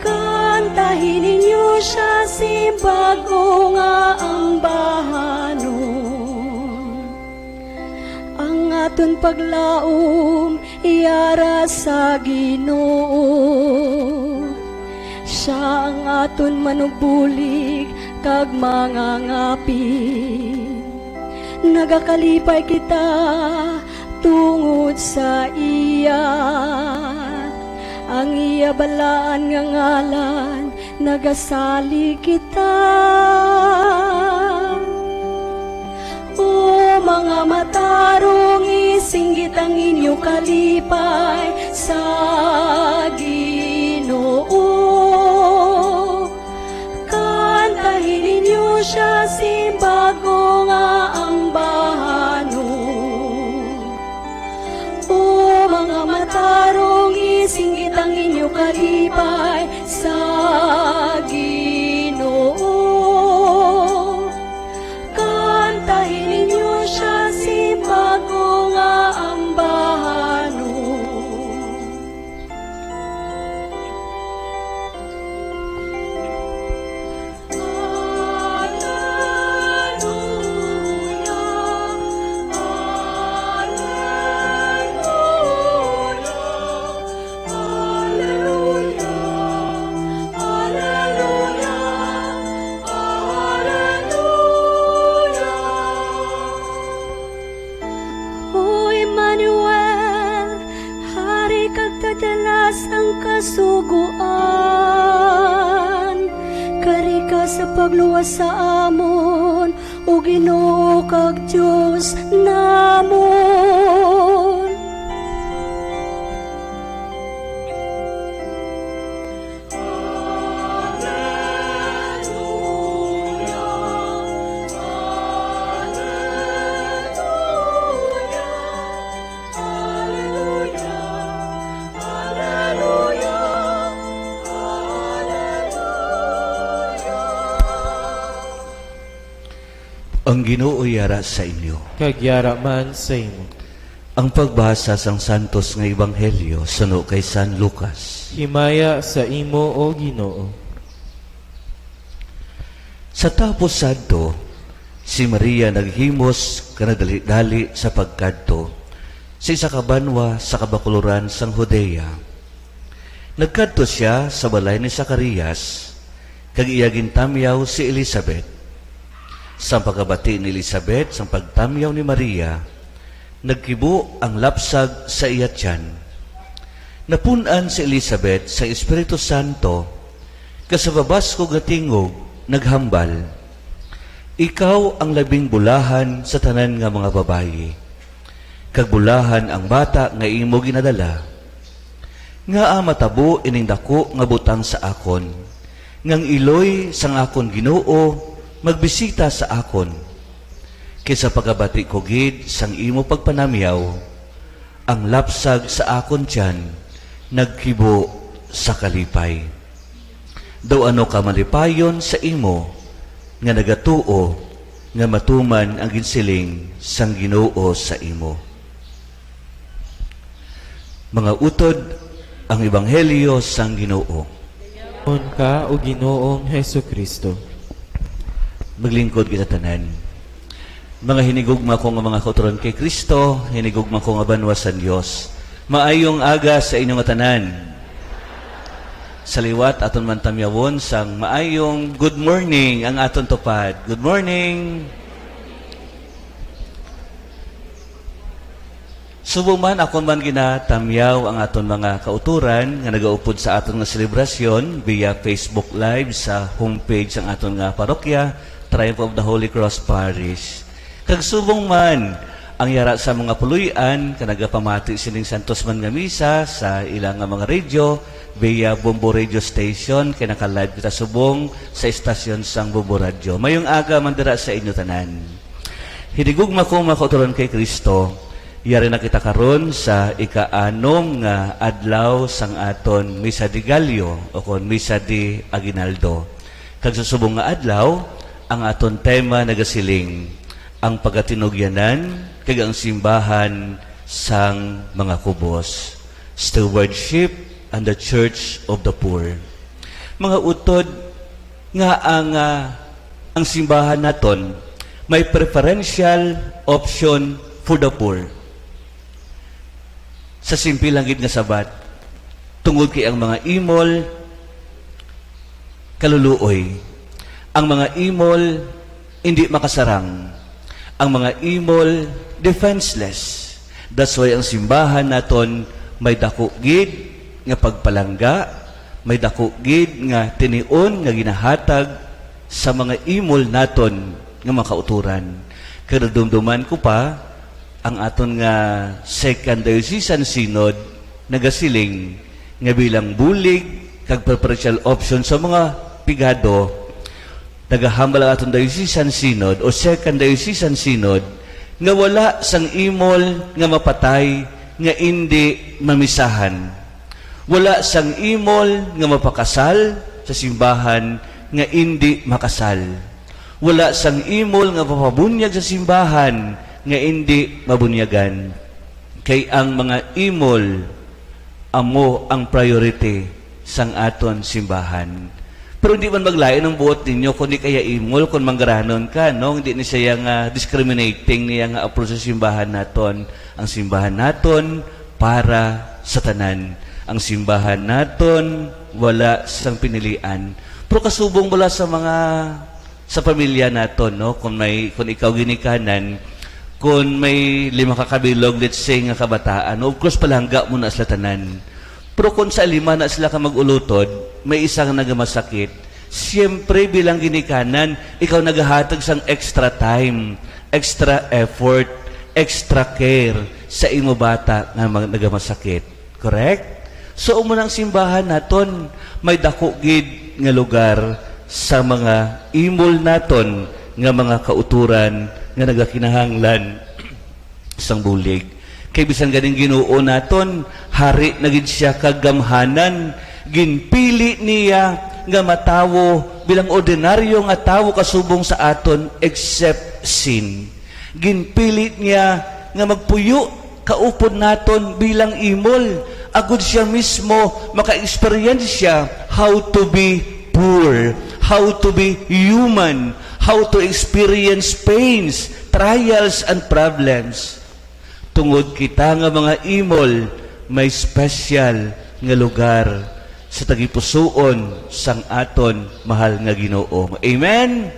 Kantahi ninyo sia sing bag-o nga ambahanon. Ang aton paglaom yara sa Ginoo. Sia ang aton manubulig kag mangangapin. Nagakalipay kita tungod sa iya. Ang iya balaan nga ngalan, nagasalig kita. O mga matarong, isinggit ang inyo kalipay sa Ginoo. Kantahi ninyo sia sing bag-o nga ambahanon. O mga matarong, isinggit ang inyo kalipay sa Ginoo. Kantahi ninyo sia sing bag-o nga ambahanon. O Emmanuel, hari kag dadala sang kasugoan, kari ka sa pagluwas sa amon, o Ginoo kag Dios namon. Ang Ginoo yara sa inyo. Kag yara man sa imo. Ang pagbasa sang Santos nga Ebanghelyo suno kay San Lucas. Himaya sa imo, O Ginoo. Sa tapos sadto, si Maria naghimos ka nagdali-dali sa pagkadto sa isa ka banwa sa kabakuloran sang Judea. Nagkadto sia sa balay ni Zacarias, kag iya gintamyaw si Elisabet. Sang pagkabati ni Elisabet sang pagtamyaw ni Maria, nagkibo ang lapsag sa iya tiyan. Napun-an si Elisabet sang Espiritu Santo, kag sa babaskog nga tingog naghambal, "Ikaw ang labing bulahan sa tanan nga mga babayi, kag bulahan ang bata nga imo ginadala. Ngaa matabo ining daku nga butang sa akon, nga ang iloy sang akon Ginoo magbisita sa akon? Kay sa pagkabati ko gid sang imo pagpanamyaw, ang lapsag sa akon tiyan nagkibo sa kalipay. Daw ano ka malipayon sa imo nga nagatuo nga matuman ang ginsiling sang Ginoo sa imo." Mga utod, ang Ebanghelyo sang Ginoo. Dayon ka, O Ginoong Jesu-Cristo. Maglingkod kita tanan. Mga hinigugma ko nga mga kauturan kay Cristo, hinigugma ko nga banwa sang Dios. Maayong aga sa inyo nga tanan. Sa liwat, aton man tamyawon sang maayong good morning ang aton tupad. Good morning. Subong man, akon man ginatamyaw ang aton mga kauturan nga nagaupod sa aton nga selebrasyon via Facebook Live sa homepage sang aton nga parokya, Triumph of the Holy Cross Parish. Kag subong man ang yara sa mga puloy-an ka nagapamati sining santos man nga misa sa ila nga mga radio via Bombo Radio Station, kay naka-live kita subong sa istasyon sang Bombo Radio. Mayong aga man dira sa inyo tanan. Hinigugma ko, mga kauturan kay Kristo, yari na kita karon sa ika-anom nga adlaw sang aton Misa de Gallo o kon Misa de Aguinaldo. Kag sa subong nga adlaw, ang aton tema nagasiling, ang pagatinugyanan kag ang simbahan sang mga kubos, stewardship and the church of the poor. Mga utod, nga ang, ah, ang simbahan naton may preferential option for the poor. Sa simple lang gid nga sabat, tungod kay ang mga imol kaluluoy, ang mga imol hindi makasarang, ang mga imol defenseless. That's why ang simbahan naton may dako gid nga pagpalangga, may dako gid nga tinion nga ginahatag sa mga imol naton nga mga kauturan. Kag nadumduman ko pa ang aton nga Second Diocesan Synod nagasiling nga bilang bulig kag preferential option sa mga pigado, nagahambal ang aton Diocesan Synod o Second Diocesan Synod nga wala sang imol nga mapatay nga indi mamisahan. Wala sang imol nga mapakasal sa simbahan nga indi makasal. Wala sang imol nga mapabunyag sa simbahan nga indi mabunyagan. Kay ang mga imol amo ang priority sang aton simbahan. Pero hindi man maglain ang buot ninyo kung di kaya imol, kung manggaranon ka, no? Hindi ni siya nga discriminating niya nga approach sa simbahan naton. Ang simbahan naton para sa tanan. Ang simbahan naton wala sang pinilian. Pero kasubong wala sa mga sa pamilya naton, no? Kung may, kung ikaw ginikanan, kung may lima ka kabilog, let's say, nga kabataan, of course, palangga mo na sila tanan. Pero kung sa lima na sila ka mag-ulutod, may isa nga nagamasakit, siyempre, bilang ginikanan, ikaw nagahatag sang extra time, extra effort, extra care sa imo bata nga mag-, nagamasakit. Correct? So, amo na ang simbahan naton, may dako gid nga lugar sa mga imol naton nga mga kauturan nga nagakinahanglan sang bulig. Kay bisan ganing Ginoo naton, hari na gid siya kag gamhanan, ginpili niya nga matawo bilang ordinaryo nga tawo kasubong sa aton, except sin. Ginpili niya nga magpuyo kaupod naton bilang imol, agod siya mismo maka-eksperyensya how to be poor, how to be human, how to experience pains, trials, and problems. Tungod kita nga mga imol, may special nga lugar sa tagipusoon sang aton mahal nga Ginoo. Amen?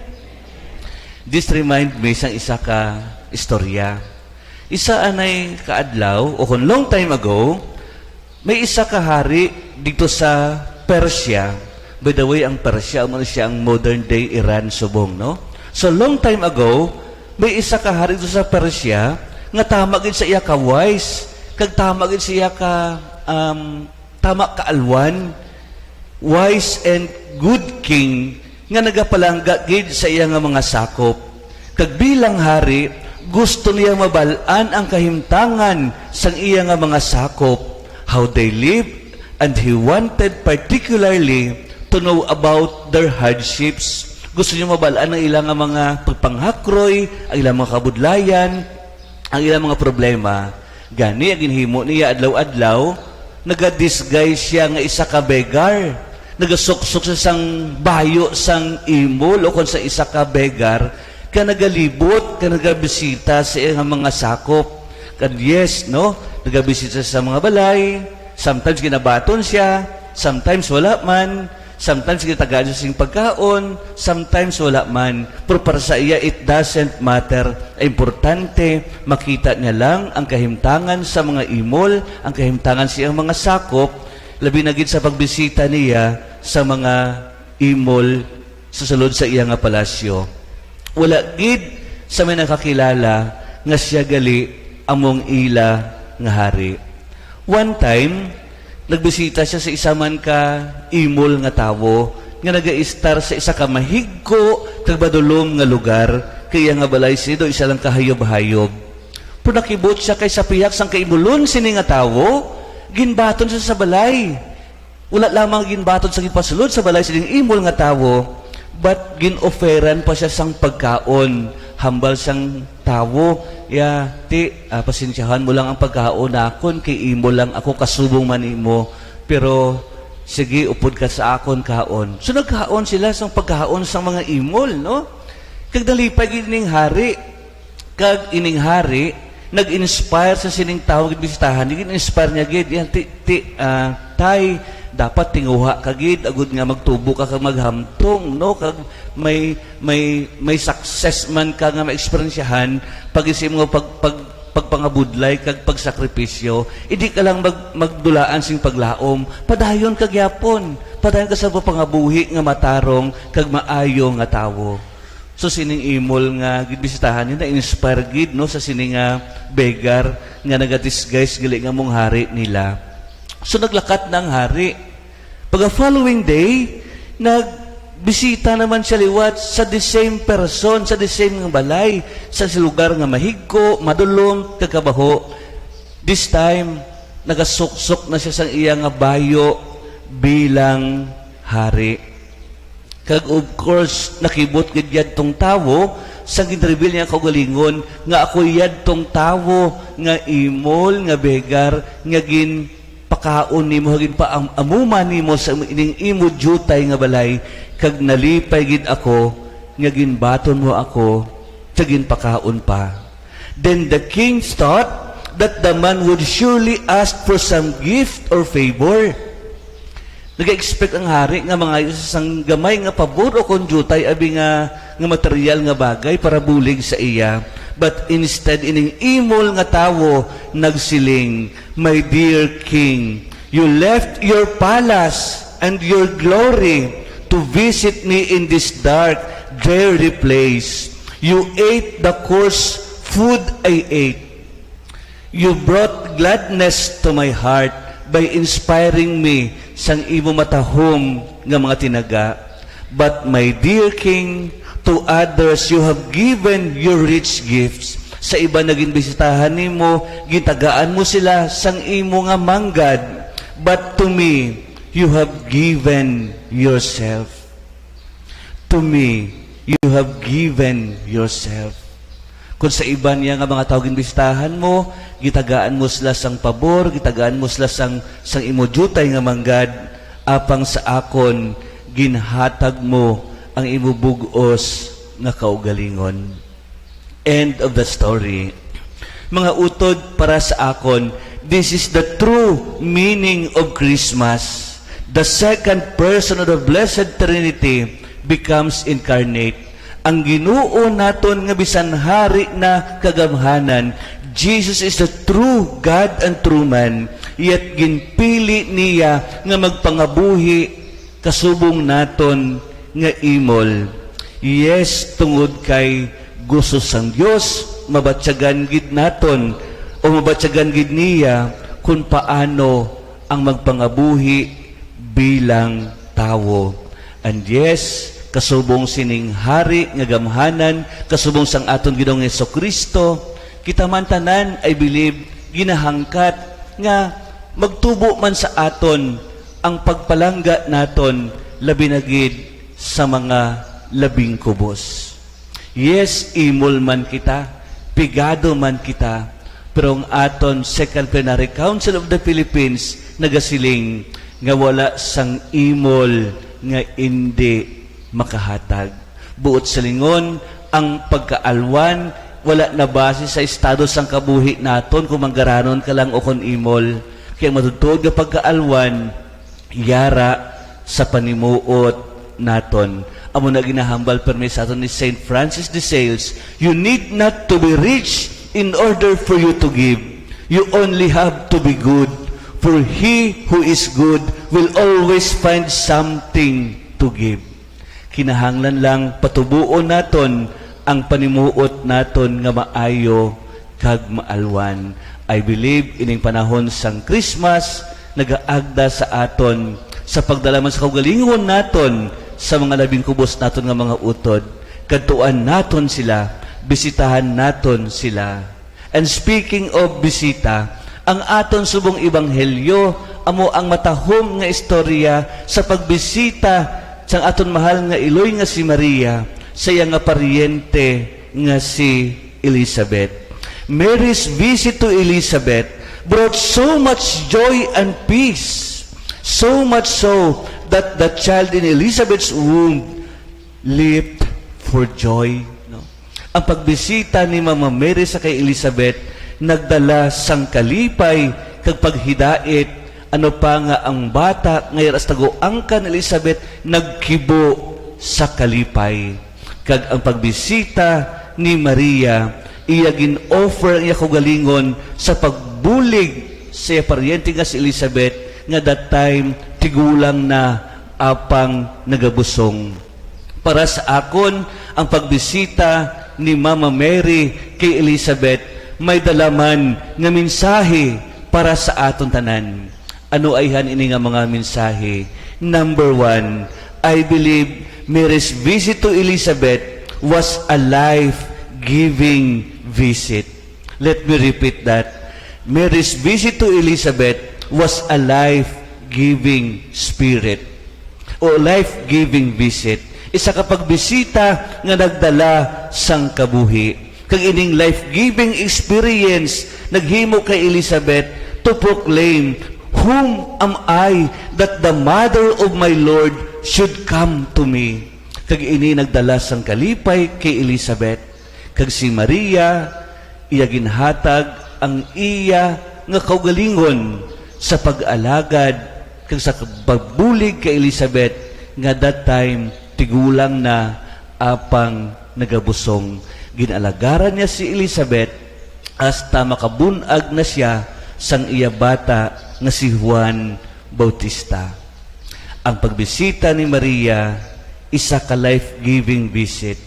This remind me sang isa ka istorya. Isa anay ka adlaw, o kung long time ago, may isa ka hari dito sa Persia. By the way, ang Persia, amo na siya ang modern day Iran subong, no? So, long time ago, may isa ka hari dito sa Persia nga tama gid sa iya ka wise, kag tama gid sa iya ka, um, tama ka alwan, wise and good king nga nagapalangga gid sa iya nga mga sakop. Kag bilang hari, gusto niya mabal-an ang kahimtangan sang iya nga mga sakop, how they live, and he wanted particularly to know about their hardships. Gusto niya mabal-an ang ila nga mga pagpanghakroy, ang ila mga kabudlayan, ang ila mga problema. Gani, ang ginhimo niya adlaw-adlaw, naga-disguise siya nga isa ka beggar. Nagasuksok siya sang bayo sang imol o kon sa isa ka beggar, ka nagalibot, ka nagabisita sa iyang mga sakop. Kan yes, no? Nagabisita sa mga balay, sometimes ginabaton siya, sometimes wala man, sometimes ginatagaan siya sing pagkaon, sometimes wala man. Pero para sa iya, it doesn't matter. Ang importante, makita niya lang ang kahimtangan sa mga imol, ang kahimtangan sa iyang mga sakop, labi na gid sa pagbisita niya sa mga imol sa sulod sa iya nga palasyo. Wala gid sa may nakakilala nga sia gali among ila nga hari. One time, nagbisita sia sa isa man ka imol nga tawo nga nagaistar sa isa ka mahigko kag madulom nga lugar, kay iya nga balay sini daw isa lang ka hayub-hayub. Pero nakibot sia kay sa pihak sang kaimulon sini nga tawo, ginbaton siya sa balay. Wala lamang ginbaton sa gipasulod sa balay sining imol nga tawo, but gin-offeran pa sia sang pagkaon. Hambal sang tawo, "Ya, ti, ah, pasensyahan mo lang ang pagkaon nakon, kay imol lang ako, kasubong man nimo. Pero sige, upod ka sa akon kaon." So nagkaon sila sang pagkaon sang mga imol, no? Kag nalipay gid ning hari. Kag ining hari nag-inspire sa sining tawo nga ginbisitahan niya. Gin-inspire niya gid, "Yan, ti, ti, ah, tay, dapat tinguha ka gid, agud nga magtubo ka kag maghamtong, no? Kag may, may, may success man ka nga maeksperiensyahan pag isi mo pag, pag, pagpangabudlay kag pagsakripisyo. Hindi ka lang mag, magdulaan sing paglaom. Padayon ka gyapon. Padayon ka sa pagpangabuhi nga matarong kag maayo nga tawo." So, sining imol nga ginbisitahan niya, na-inspire gid, no, sa sini nga beggar nga naga-disguise gali nga mong hari nila. So, naglakat na ang hari. Pagka following day, nagbisita naman siya liwat sa the same person, sa the same nga balay, sa lugar nga mahigko, madulom, kag kabaho. This time, nagasuksok na siya sang iya nga bayo bilang hari. Kag of course, nakibot gid yadtong tawo sa ginreveal niya kaugalingon nga ako yadtong tawo nga imol nga beggar nga ginpakaon nimo, ginpaam-, amuman nimo sa ining imo diutay nga balay, kag nalipay gid ako nga ginbaton mo ako kag ginpakaon pa. Then the king thought that the man would surely ask for some gift or favor. Nag-expect ang hari nga mangayo sa sang gamay nga pabor o kon diutay abi nga, nga material nga bagay para bulig sa iya. But instead, ining imol nga tawo nagsiling, "My dear king, you left your palace and your glory to visit me in this dark, dreary place. You ate the coarse food I ate. You brought gladness to my heart by inspiring me sang imo matahom nga mga tinaga. But my dear king, to others you have given your rich gifts. Sa iban nga ginbisitahan nimo, gitagaan mo sila sang imo nga manggad. But to me, you have given yourself." To me, you have given yourself. Kung sa iban niya nga mga tawo ginbisitahan mo, gitagaan mo sila sang pabor, gitagaan mo sila sang, sang imo diutay nga manggad, apang sa akon, ginhatag mo ang imo bug-os nga kaugalingon. End of the story. Mga utod, para sa akon, this is the true meaning of Christmas. The second person of the Blessed Trinity becomes incarnate. Ang Ginoo naton nga bisan hari na kagamhanan, Jesus is the true God and true man, yet ginpili niya nga magpangabuhi kasubong naton nga imol. Yes, tungod kay gusto sang Dios, mabatyagan gid naton o mabatyagan gid niya kung paano ang magpangabuhi bilang tawo. And yes, kasubong sining hari nga gamhanan, kasubong sang aton Ginoong Jesu-Cristo, kita man tanan, I believe, ginahangkat nga magtubo man sa aton ang pagpalangga naton, labi na gid sa mga labing kubos. Yes, imol man kita, pigado man kita, pero ang aton Second Plenary Council of the Philippines nagasiling nga wala sang imol nga indi makahatag. Buot silingon, ang pagkaalwan wala nabase sa estado sang kabuhi naton, kung manggaranon ka lang o kon imol. Kay ang matuod-tuod nga pagkaalwan, yara sa panimuot naton. Amo na ginahambal permi sa aton ni Saint Francis de Sales, "You need not to be rich in order for you to give. You only have to be good, for he who is good will always find something to give." Kinahanglan lang patubuon naton ang panimuot naton nga maayo kag maalwan. I believe ining panahon sang Christmas nagaagda sa aton sa pagdala man sa kaugalingon naton sa mga labing kubos naton nga mga utod. Kadtuan naton sila, bisitahan naton sila. And speaking of bisita, ang aton subong ebanghelyo amo ang matahom nga istorya sa pagbisita sang aton mahal nga iloy nga si Maria sa iya nga paryente nga si Elizabeth. Mary's visit to Elizabeth brought so much joy and peace, so much so that the child in Elizabeth's womb leaped for joy. No? Ang pagbisita ni Mama Mary sa kay Elizabeth nagdala sang kalipay kag paghidait, ano pa nga ang bata nga yara sa taguangkan ni Elizabeth nagkibo sa kalipay. Kag ang pagbisita ni Maria, iya gin-offer ang iya kaugalingon sa pagbulig sa iya paryente nga si Elizabeth, nga that time tigulang na apang nagabusong. Para sa akon, ang pagbisita ni Mama Mary kay Elizabeth may dala man nga mensahe para sa aton tanan. Ano ayhan ini nga mga mensahe? Number one, I believe Mary's visit to Elizabeth was a life-giving visit. Let me repeat that. Mary's visit to Elizabeth was a life-giving spirit o life-giving visit. Isa ka pagbisita nga nagdala sang kabuhi. Kag ining life-giving experience naghimo kay Elizabeth to proclaim, "Whom am I that the mother of my Lord should come to me?" Kag ini nagdala sang kalipay kay Elizabeth. Kag si Maria, iya ginhatag ang iya nga kaugalingon sa pag-alagad kag sa pagbulig kay Elizabeth, nga that time tigulang na apang nagabusong. Ginalagaran niya si Elizabeth hasta makabun-ag na sia sang iya bata nga si Juan Bautista. Ang pagbisita ni Maria, isa ka life-giving visit.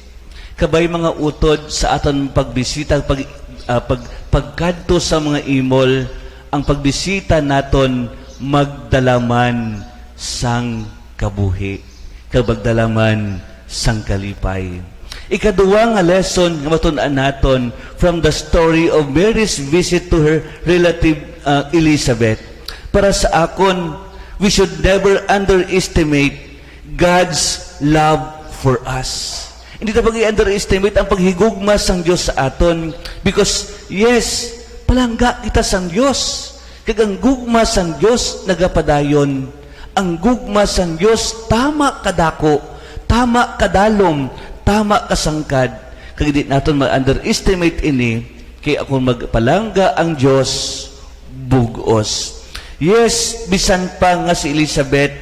Kabay, mga utod, sa aton pagbisita, pag, ah, pag, pagkadto sa mga imol, ang pagbisita naton magdala man sang kabuhi, kag magdala man sang kalipay. Ikaduha nga lesson nga matun-an naton from the story of Mary's visit to her relative, ah, Elizabeth. Para sa akon, we should never underestimate God's love for us. Hindi ta pag-i-underestimate ang paghigugma sang Dios sa aton, because, yes, palangga kita sang Dios. Kag ang gugma sang Dios nagapadayon. Ang gugma sang Dios tama kadako, tama kadalom, tama kasangkad. Kag di naton ma-underestimate ini, kay akon magpalangga ang Dios, bug-os. Yes, bisan pa nga si Elizabeth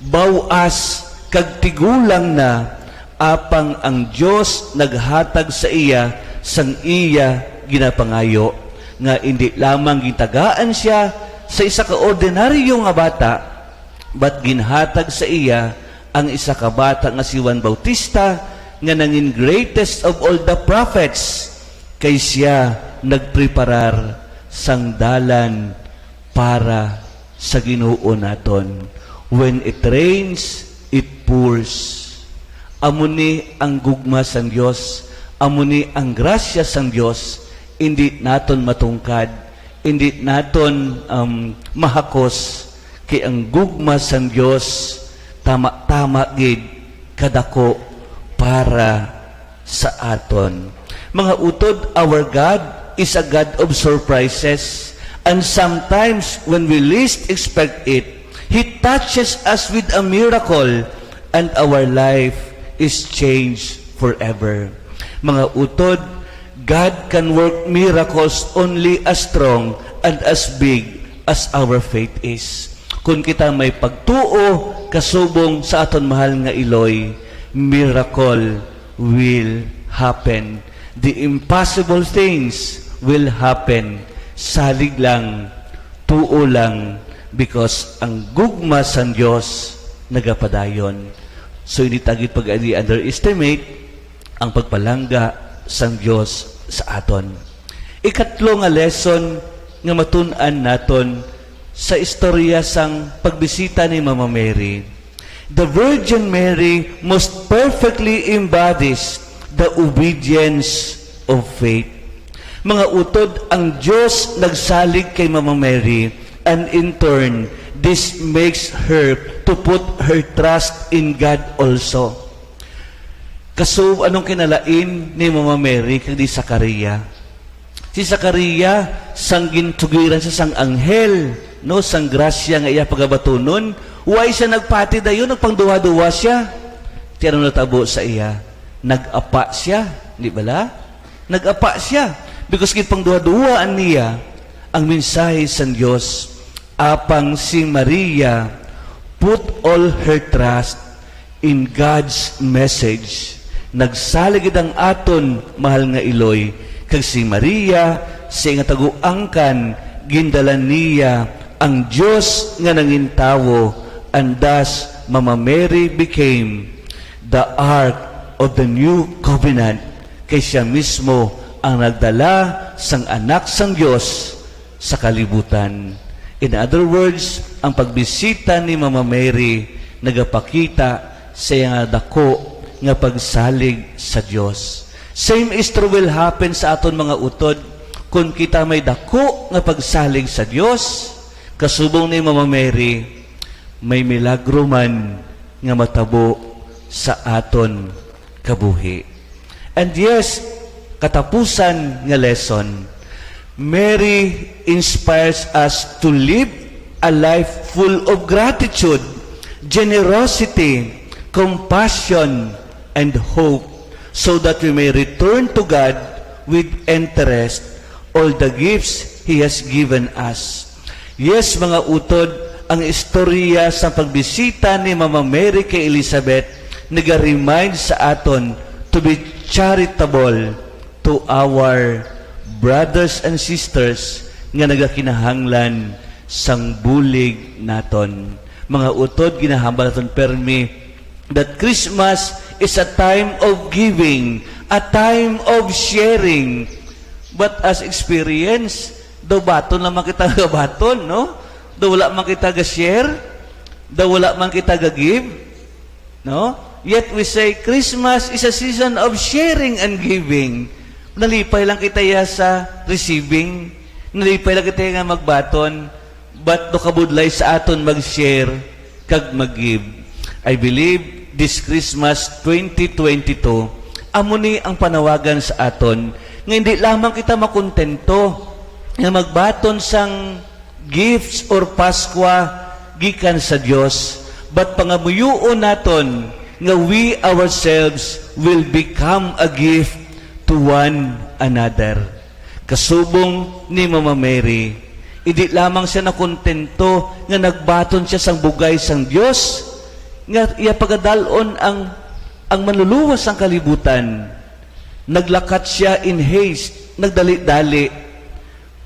baw-as kag tigulang na, apang ang Dios naghatag sa iya sang iya ginapangayo, nga indi lamang gintagaan sia sa isa ka ordinaryo nga bata, but ginhatag sa iya ang isa ka bata nga si Juan Bautista, nga nangin greatest of all the prophets, kay sia nagpreparar sang dalan para sa Ginoo naton. When it rains, it pours. Amo ni ang gugma sang Dios, amo ni ang grasya sang Dios, indi naton matungkad, indi naton, um, mahakos, kay ang gugma sang Dios tama-tama gid kadako para sa aton. Mga utod, our God is a God of surprises, and sometimes when we least expect it, He touches us with a miracle and our life is changed forever. Mga utod, God can work miracles only as strong and as big as our faith is. Kung kita may pagtuo kasubong sa aton mahal nga iloy, miracle will happen. The impossible things will happen. Salig lang, tuo lang, because ang gugma sang Dios nagapadayon. So, hindi ta gid pag-underestimate ang pagpalangga sang Dios sa aton. Ikatlo nga lesson nga matun-an naton sa istorya sang pagbisita ni Mama Mary, the Virgin Mary most perfectly embodies the obedience of faith. Mga utod, ang Dios nagsalig kay Mama Mary, and in turn, this makes her to put her trust in God also. Kaso, anong kinalain ni Mama Mary kag ni Zakaria? Si Zakaria, sang gintugiran siya sang anghel, no, sang grasya nga iya pagabatunon, way siya nagpati dayon, nagpangduha-duha siya. Ti ano natabo sa iya? Nag-apa siya, di bala? Nag-apa siya because ginpangduha-duhaan niya ang mensahe sang Dios. Apang si Maria put all her trust in God's message. Nagsalig gid ang aton mahal nga Iloy, kag si Maria sa iya nga taguangkan, gindala niya ang Dios nga nangin tawo, and thus Mama Mary became the Ark of the New Covenant, kay siya mismo ang nagdala sang Anak sang Dios sa kalibutan. In other words, ang pagbisita ni Mama Mary nagapakita sa iya nga dako nga pagsalig sa Dios. Same history will happen sa aton, mga utod, kon kita may dako nga pagsalig sa Dios. Kasubong ni Mama Mary, may milagro man nga matabo sa aton kabuhi. And yes, katapusan nga lesson, Mary inspires us to live a life full of gratitude, generosity, compassion, and hope, so that we may return to God with interest all the gifts He has given us. Yes, mga utod, ang istorya sa pagbisita ni Mama Mary kay Elizabeth naga-remind sa aton to be charitable to our brothers and sisters nga nagakinahanglan sang bulig naton. Mga utod, ginahambal naton permi that Christmas is a time of giving, a time of sharing. But as experience, daw baton lamang kita gabaton, no? Daw wala man kita ga-share, daw wala man kita ga-give, no? Yet we say Christmas is a season of sharing and giving. Nalipay lang kita ya sa receiving, nalipay lang kita ya nga magbaton, but daw kabudlay sa aton mag-share kag mag-give. I believe this Christmas twenty twenty-two, amo ni ang panawagan sa aton nga hindi lamang kita makontento nga magbaton sang gifts or Paskwa gikan sa Dios, but pangamuyoon naton nga we ourselves will become a gift to one another. Kasubong ni Mama Mary, hindi lamang siya nakontento nga nagbaton siya sang bugay sang Dios, nga iya pagadal-on ang, ang Manluluwas sang kalibutan. Naglakat siya in haste, nagdali-dali,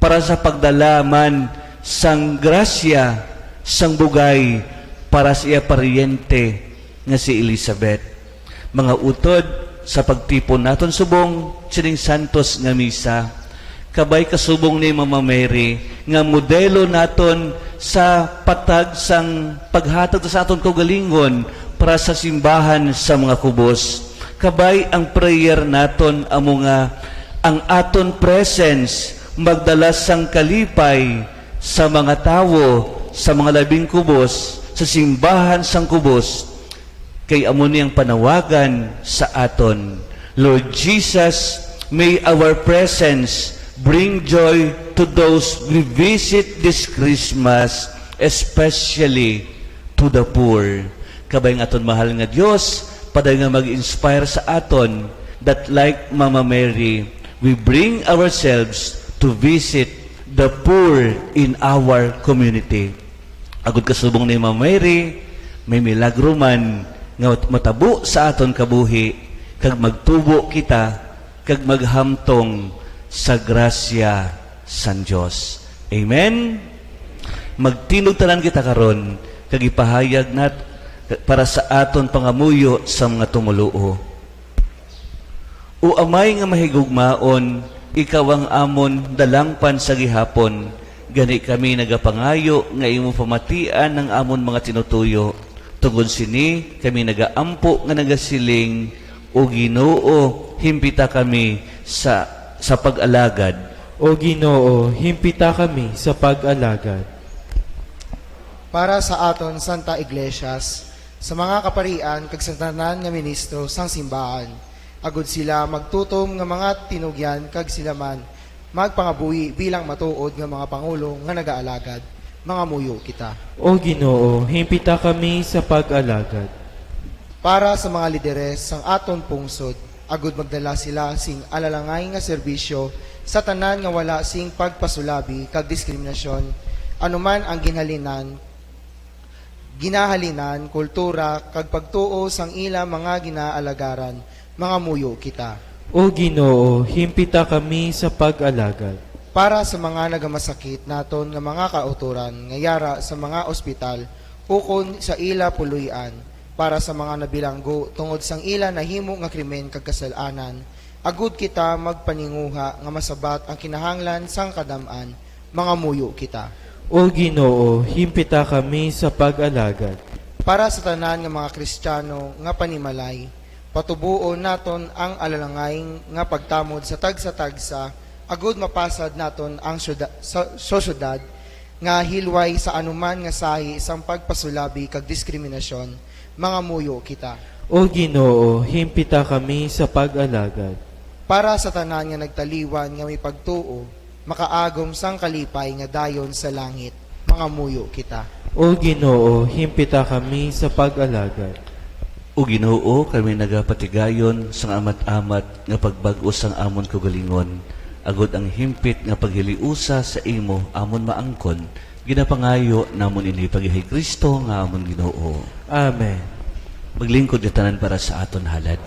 para sa pagdala man sang grasya sang bugay para sa iya paryente nga si Elizabeth. Mga utod, sa pagtipon naton subong sining santos nga misa, kabay kasubong ni Mama Mary nga modelo naton sa patag sang paghatag sa aton kaugalingon para sa simbahan sa mga kubos. Kabay ang prayer naton amo nga ang aton presence magdala sang kalipay sa mga tawo, sa mga labing kubos, sa simbahan sang kubos, kay amo ni ang panawagan sa aton. Lord Jesus, may our presence bring joy to those we visit this Christmas, especially to the poor. Kabay nga aton mahal nga Dios, padayon nga mag-inspire sa aton that like Mama Mary, we bring ourselves to visit the poor in our community. Agud kasubong ni Mama Mary, may milagro man nga matabo sa aton kabuhi, kag magtubo kita, kag maghamtong sa grasya sang Dios. Amen? Magtindog tanan kita karon, kag ipahayag nat para sa aton pangamuyo sa mga tumoluo. O Amay nga mahigugmaon, ikaw ang amon dalangpan sa gihapon. Gani kami nagapangayo nga imo pamatian ang amon mga tinutuyo. Tungod sini, kami nagaampo nga nagasiling, "O Ginoo, himpita kami sa, sa pag-alagad." O Ginoo, himpita kami sa pag-alagad. Para sa aton Santa Iglesias, sa mga kaparian kag sa tanan nga ministro sang simbahan, agud sila magtutom nga mga tinugyan kag sila man magpangabuhi bilang matuod nga mga pangulo nga nagaalagad, mangamuyo kita. O Ginoo, himpita kami sa pag-alagad. Para sa mga lideres sang aton pungsod, agud magdala sila sing alalangay nga serbisyo sa tanan nga wala sing pagpasulabi kag diskriminasyon, anuman ang ginhalinan, ginahalinan, kultura, kag pagtuo sang ila mga ginaalagaran, mangamuyo kita. O Ginoo, himpita kami sa pag-alagad. Para sa mga nagamasakit naton nga mga kautoran nga yara sa mga ospital ukon sa ila puloy-an, para sa mga nabilanggo tungod sang ila nahimo nga krimen kag kasal-anan, agud kita magpaninguha nga masabat ang kinahanglan sang kadam-an, mangamuyo kita. O Ginoo, himpita kami sa pag-alagad. Para sa tanan nga mga Kristiyano nga panimalay, patuboon naton ang alalangay nga pagtamod sa tagsa-tagsa, agud mapasad naton ang syuda-, sa, sosyedad nga hilway sa anuman nga sahi sang pagpasulabi kag diskriminasyon, mangamuyo kita. O Ginoo, himpita kami sa pag-alagad. Para sa tanan nga nagtaliwan nga may pagtuo, makaagom sang kalipay nga dayon sa langit, mangamuyo kita. O Ginoo, himpita kami sa pag-alagad. O Ginoo, kami nagapatigayon sang amat-amat nga pagbag-o sang amon kaugalingon, agud ang himpit nga paghiliusa sa imo amon maangkon, ginapangayo namon ini pagyahay Cristo nga amon Ginoo. Amen. Maglingkod nga tanan para sa aton halad.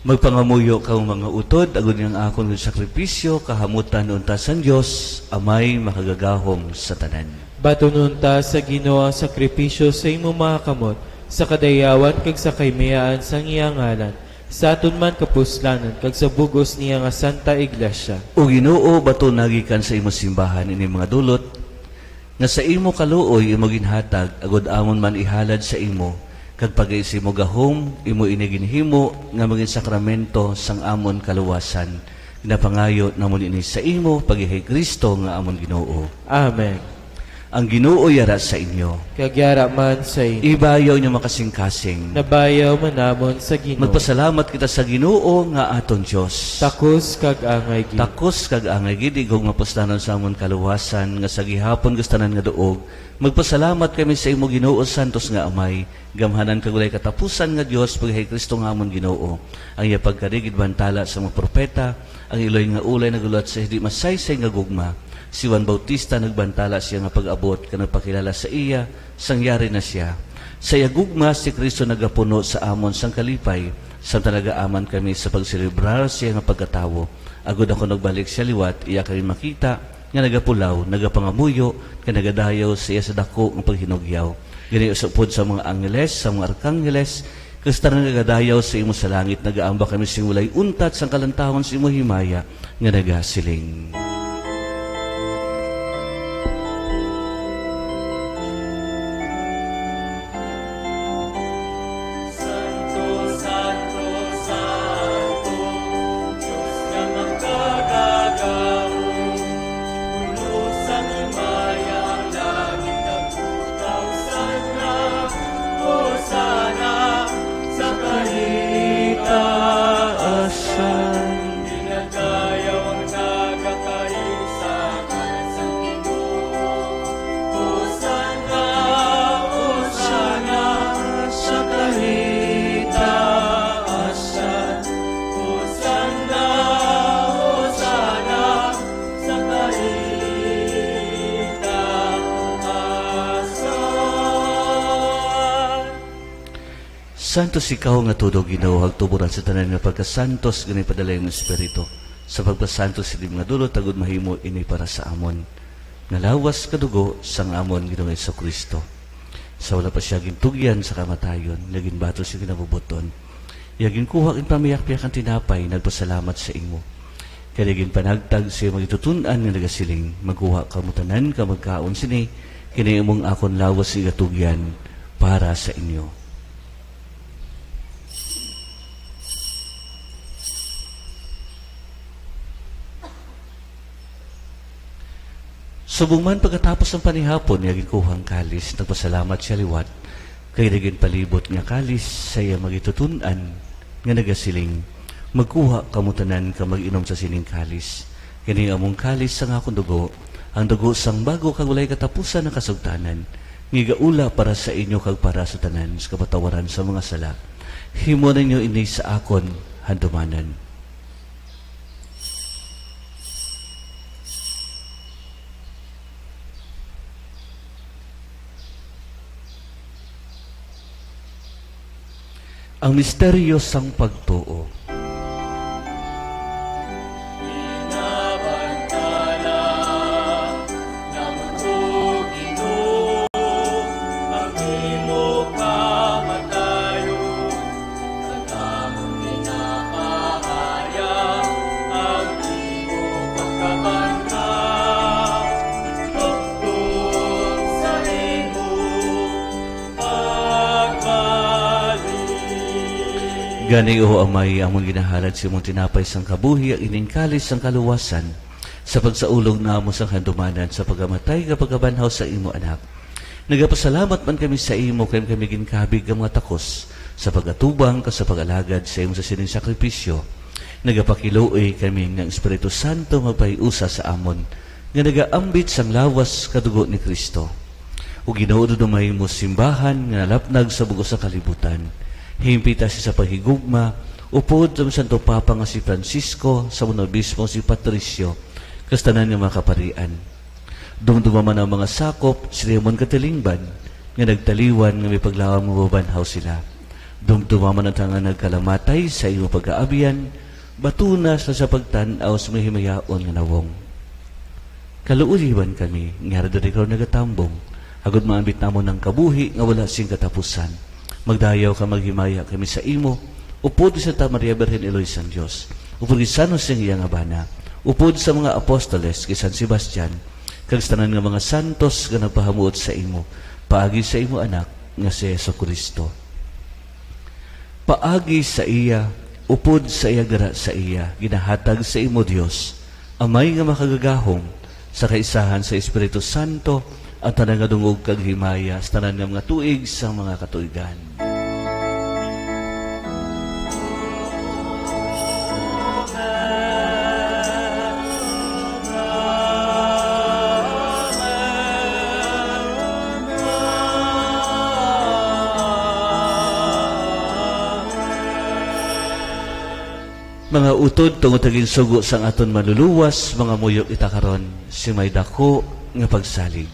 Magpangamuyo kamo, mga utod, agod nga ang akon nga sakripisyo kahamutan unta sang Dios, Amay makagagahom sa tanan. Baton unta sa Ginoo ang sakripisyo sa imo mga kamot, sa kadayawan kag sa kahimayaan sang iya ngalan, sa aton man kapuslanan kag sa bug-os niya nga Santa Iglesia. O Ginoo, baton nagikan sa imo simbahan ini mga dulot, nga sa imo kaluoy imo ginhatag, agod amon man ihalad sa imo, kag pagay sa imo gahom, imo ini ginhimo nga magin sakramento sang amon kaluwasan. Ginapangayo namon ini sa imo, pagyahay Kristo nga amon Ginoo. Amen. Ang Ginoo yara sa inyo. Kag yara man sa inyo. Ibayaw inyo makasingkasing. Nabayaw man namon sa Ginoo. Magpasalamat kita sa Ginoo nga aton Dios. Takos kag angay gid. Takos kag angay gid, igong mapuslanon sa amon kaluwasan, nga sa gihapon kag sa tanan nga duog, magpasalamat kami sa imo, Ginoo, santos nga Amay, gamhanan kag walay katapusan nga Dios, pagyahay Kristo nga amon Ginoo. Ang iya pagkari ginbantala sa mga propeta, ang iloy nga ulay naglulat sa hindi masaysay nga gugma. Si Juan Bautista nagbantala siya nga pag-abot kag nagpakilala sa iya sang yari na sia. Sa iya gugma, si Cristo nagapuno sa amon sang kalipay, samtang nagaaman kami sa pagselebrar siya nga pagkatawo. Agod ako nagbalik siya liwat, iya kami makita nga nagapulaw, nagapangamuyo, kag nagadayaw sa iya sa daku nga paghinugyaw. Gani, sa upod sa mga angheles, sa mga arkangheles, kag sa tanan nga nagadayaw sa imo sa langit, nagaamba kami sing walay untat sang kalantahon sa imo himaya, nga nagasiling. Santo, santo, santo, Dios nga makagagahom, puno sang himaya ang langit kag butang. Hosanna, Hosanna sa kahitaasan. Ginadayaw ang nagakari sa ngalan sang Ginoo. Hosanna, Hosanna sa kahitaasan. Hosanna, Hosanna sa kahitaasan. Santos ikaw nga tudo, Ginoo, kag tuburan sa tanan nga pagkasantos, gani padala ang Espiritu sa pagpasantos sa mga dulot, agod mahimo ini para sa amon nga lawas kag dugo sang amon Ginoong Jesu-Cristo. Sa wala pa sia gintugyan sa kamatayon, nga ginbato sa kinabubuton, iya ginkuha, ginpamiyakpiyak ang tinapay, nagpasalamat sa imo, kag iya ginpanagtag sa iya mga gintuton-an nga nagasiling, "Magkuha kamo tanan kag magkaon sini, kay ini among akon lawas nga igatugyan para sa inyo." Subong man pagkatapos sang panihapon, iya ginkuha ang kalis, nagpasalamat sia liwat, kag iya ginpalibot nga kalis sa iya mga gintuton-an, nga nagasiling, "Magkuha kamo tanan kag mag-inom sa sining kalis. Kini among kalis sang akon dugo, ang dugo sang bago kag walay katapusan nga kasugtanan, nga igaula para sa inyo kag para sa tanan sa kapatawaran sa mga sala. Himo ninyo ini sa akon handumanan." Ang misteryo sang pagtuo. Gani, O Amay, amon ginahalad sa imong tinapay sang kabuhi, ang ining kalis sang kaluwasan, sa pagsaulog namo sang handumanan sa pagkamatay kag pagkabanhaw sa imo Anak. Nagapasalamat man kami sa imo kay kami ginkabig nga mga takos sa pag-atubang kag sa pag-alagad sa imo sa sining sakripisyo. Nagapakiluoy kami nga ang Espiritu Santo magpahiusa sa amon nga nagaambit sang lawas kag dugo ni Cristo. O Ginoo, dumdumay mo simbahan nga nalapnag sa bug-os nga kalibutan. Himpita siya sa paghigugma, upod sa Santo Papa nga si Francisco, sa mga obispo nga si Patricio, kag sa tanan nga mga kaparian. Dumduma man ang mga sakop sa Rimon Katilingban nga nagtaliwan nga may paglaom nga mabanhaw sila. Dumduma man ang tanan nga nagkalamatay sa imo pagkaabyan, batuna sa, sa pagtan-aw sa mahimayaon nga nawong. Kaluoy-an kami nga diri karon nagatambong, agod maambit namon ang kabuhi nga wala sing katapusan. Magdayaw ka, maghimaya kami sa imo, upod kay Santa Maria Birhen, Iloy sang Dios, upod kay San Jose nga iyang bana, upod sa mga apostoles, kay San Sebastian, kag sa tanan nga mga santos nga nagpahamuot sa imo, paagi sa imo Anak nga si Jesu-Cristo. Paagi sa iya, upod sa iya, ug sa iya, ginahatag sa imo, Dios, Amay nga makagagahom, sa kaisahan sa Espiritu Santo, ang tanan nga dungog kag himaya sa tanan nga mga tuig sang mga katuigan. Mga utod, tungod sa ginsugo sang aton Manluluwas, mangamuyo kita karon sing may daku nga pagsalig.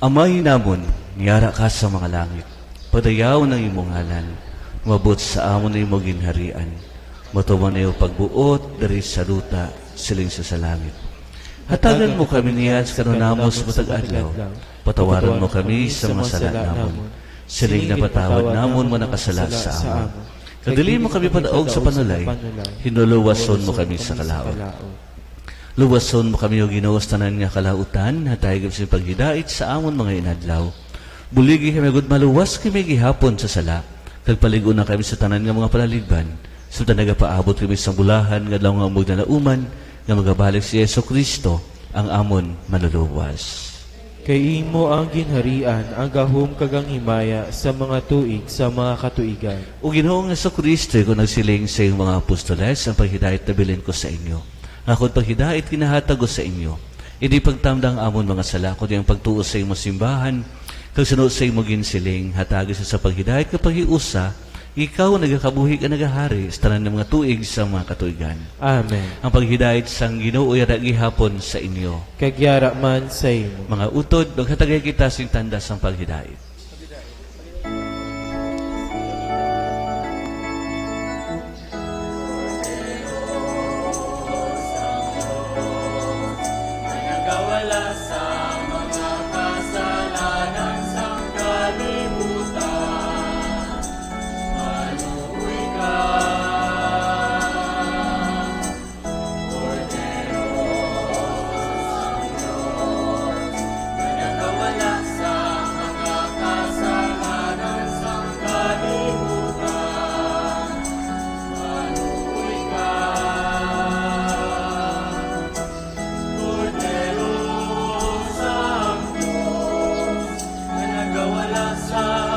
Amay namon, nga yara ka sa mga langit, padayaw ang imo ngalan, umabot sa amon ang imo ginharian, matuman ang imo pagbuot diri sa duta, siling sa, sa langit. Hatagan mo kami niyan sa kanunamos matag adlaw. Patawaron mo kami sa mga sala namon, siling nga ginpatawad namon mga nakasala sa amon. Kag dili mo kami padaog sa panulay, hinuluwason mo kami sa kalaut. Luwason mo kami, O Ginoo, sa tanan nga kalautan, hatagi kami sing paghidait sa amon mga inadlaw. Buligi kami, agod maluwas kami gihapon sa sala, kag palig-on kami sa tanan nga mga palaligban, samtang nagapaabot kami sa bulahan nga adlaw nga among ginalauman, nga magabalik si Jesu-Cristo, ang amon Manluluwas. Kay imo ang ginharian, ang gahom, kag ang himaya sa mga tuig sa mga katuigan. O Ginoong Jesu-Cristo, ikaw nagsiling sa iyong mga apostoles, "Ang paghidait nabilin ko sa inyo, ang akon paghidait ginahatag ko sa inyo." Indi pagtamda ang amon mga sala, kundi ang pagtuo sa imo simbahan, kag suno sa imo ginsiling, hatagi sa, sa paghidait kag paghiusa, ikaw nagakabuhi kag nagahari sa tanan nga mga tuig sa mga katuigan. Amen. Ang paghidait sang Ginoo yara gihapon sa inyo. Kag yara man sa imo. Mga utod, maghatagay kita sing tanda sang paghidait. Nga nagawala sa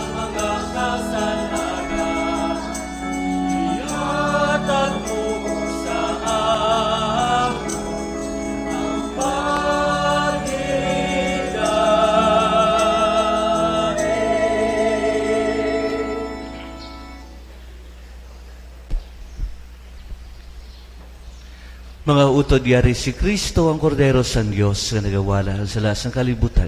mga kasalanan, ihatag mo sa amon ang paghidait. Mga utod, yari si Cristo, ang Kordero sang Dios, nga nagawala ang sala sang kalibutan.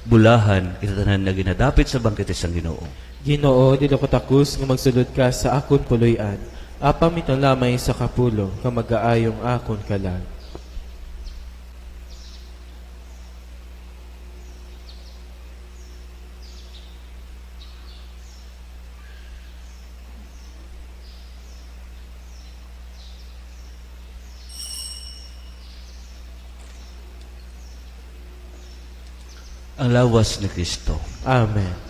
Bulahan kita tanan nga ginadapit sa bangkete sang Ginoo. Ginoo, dili ako takos nga magsulod ka sa akon puloy-an. Apaw lamay sa kapulong, kag magaayo ang akon kalag. Ang lawas ni Cristo. Amen.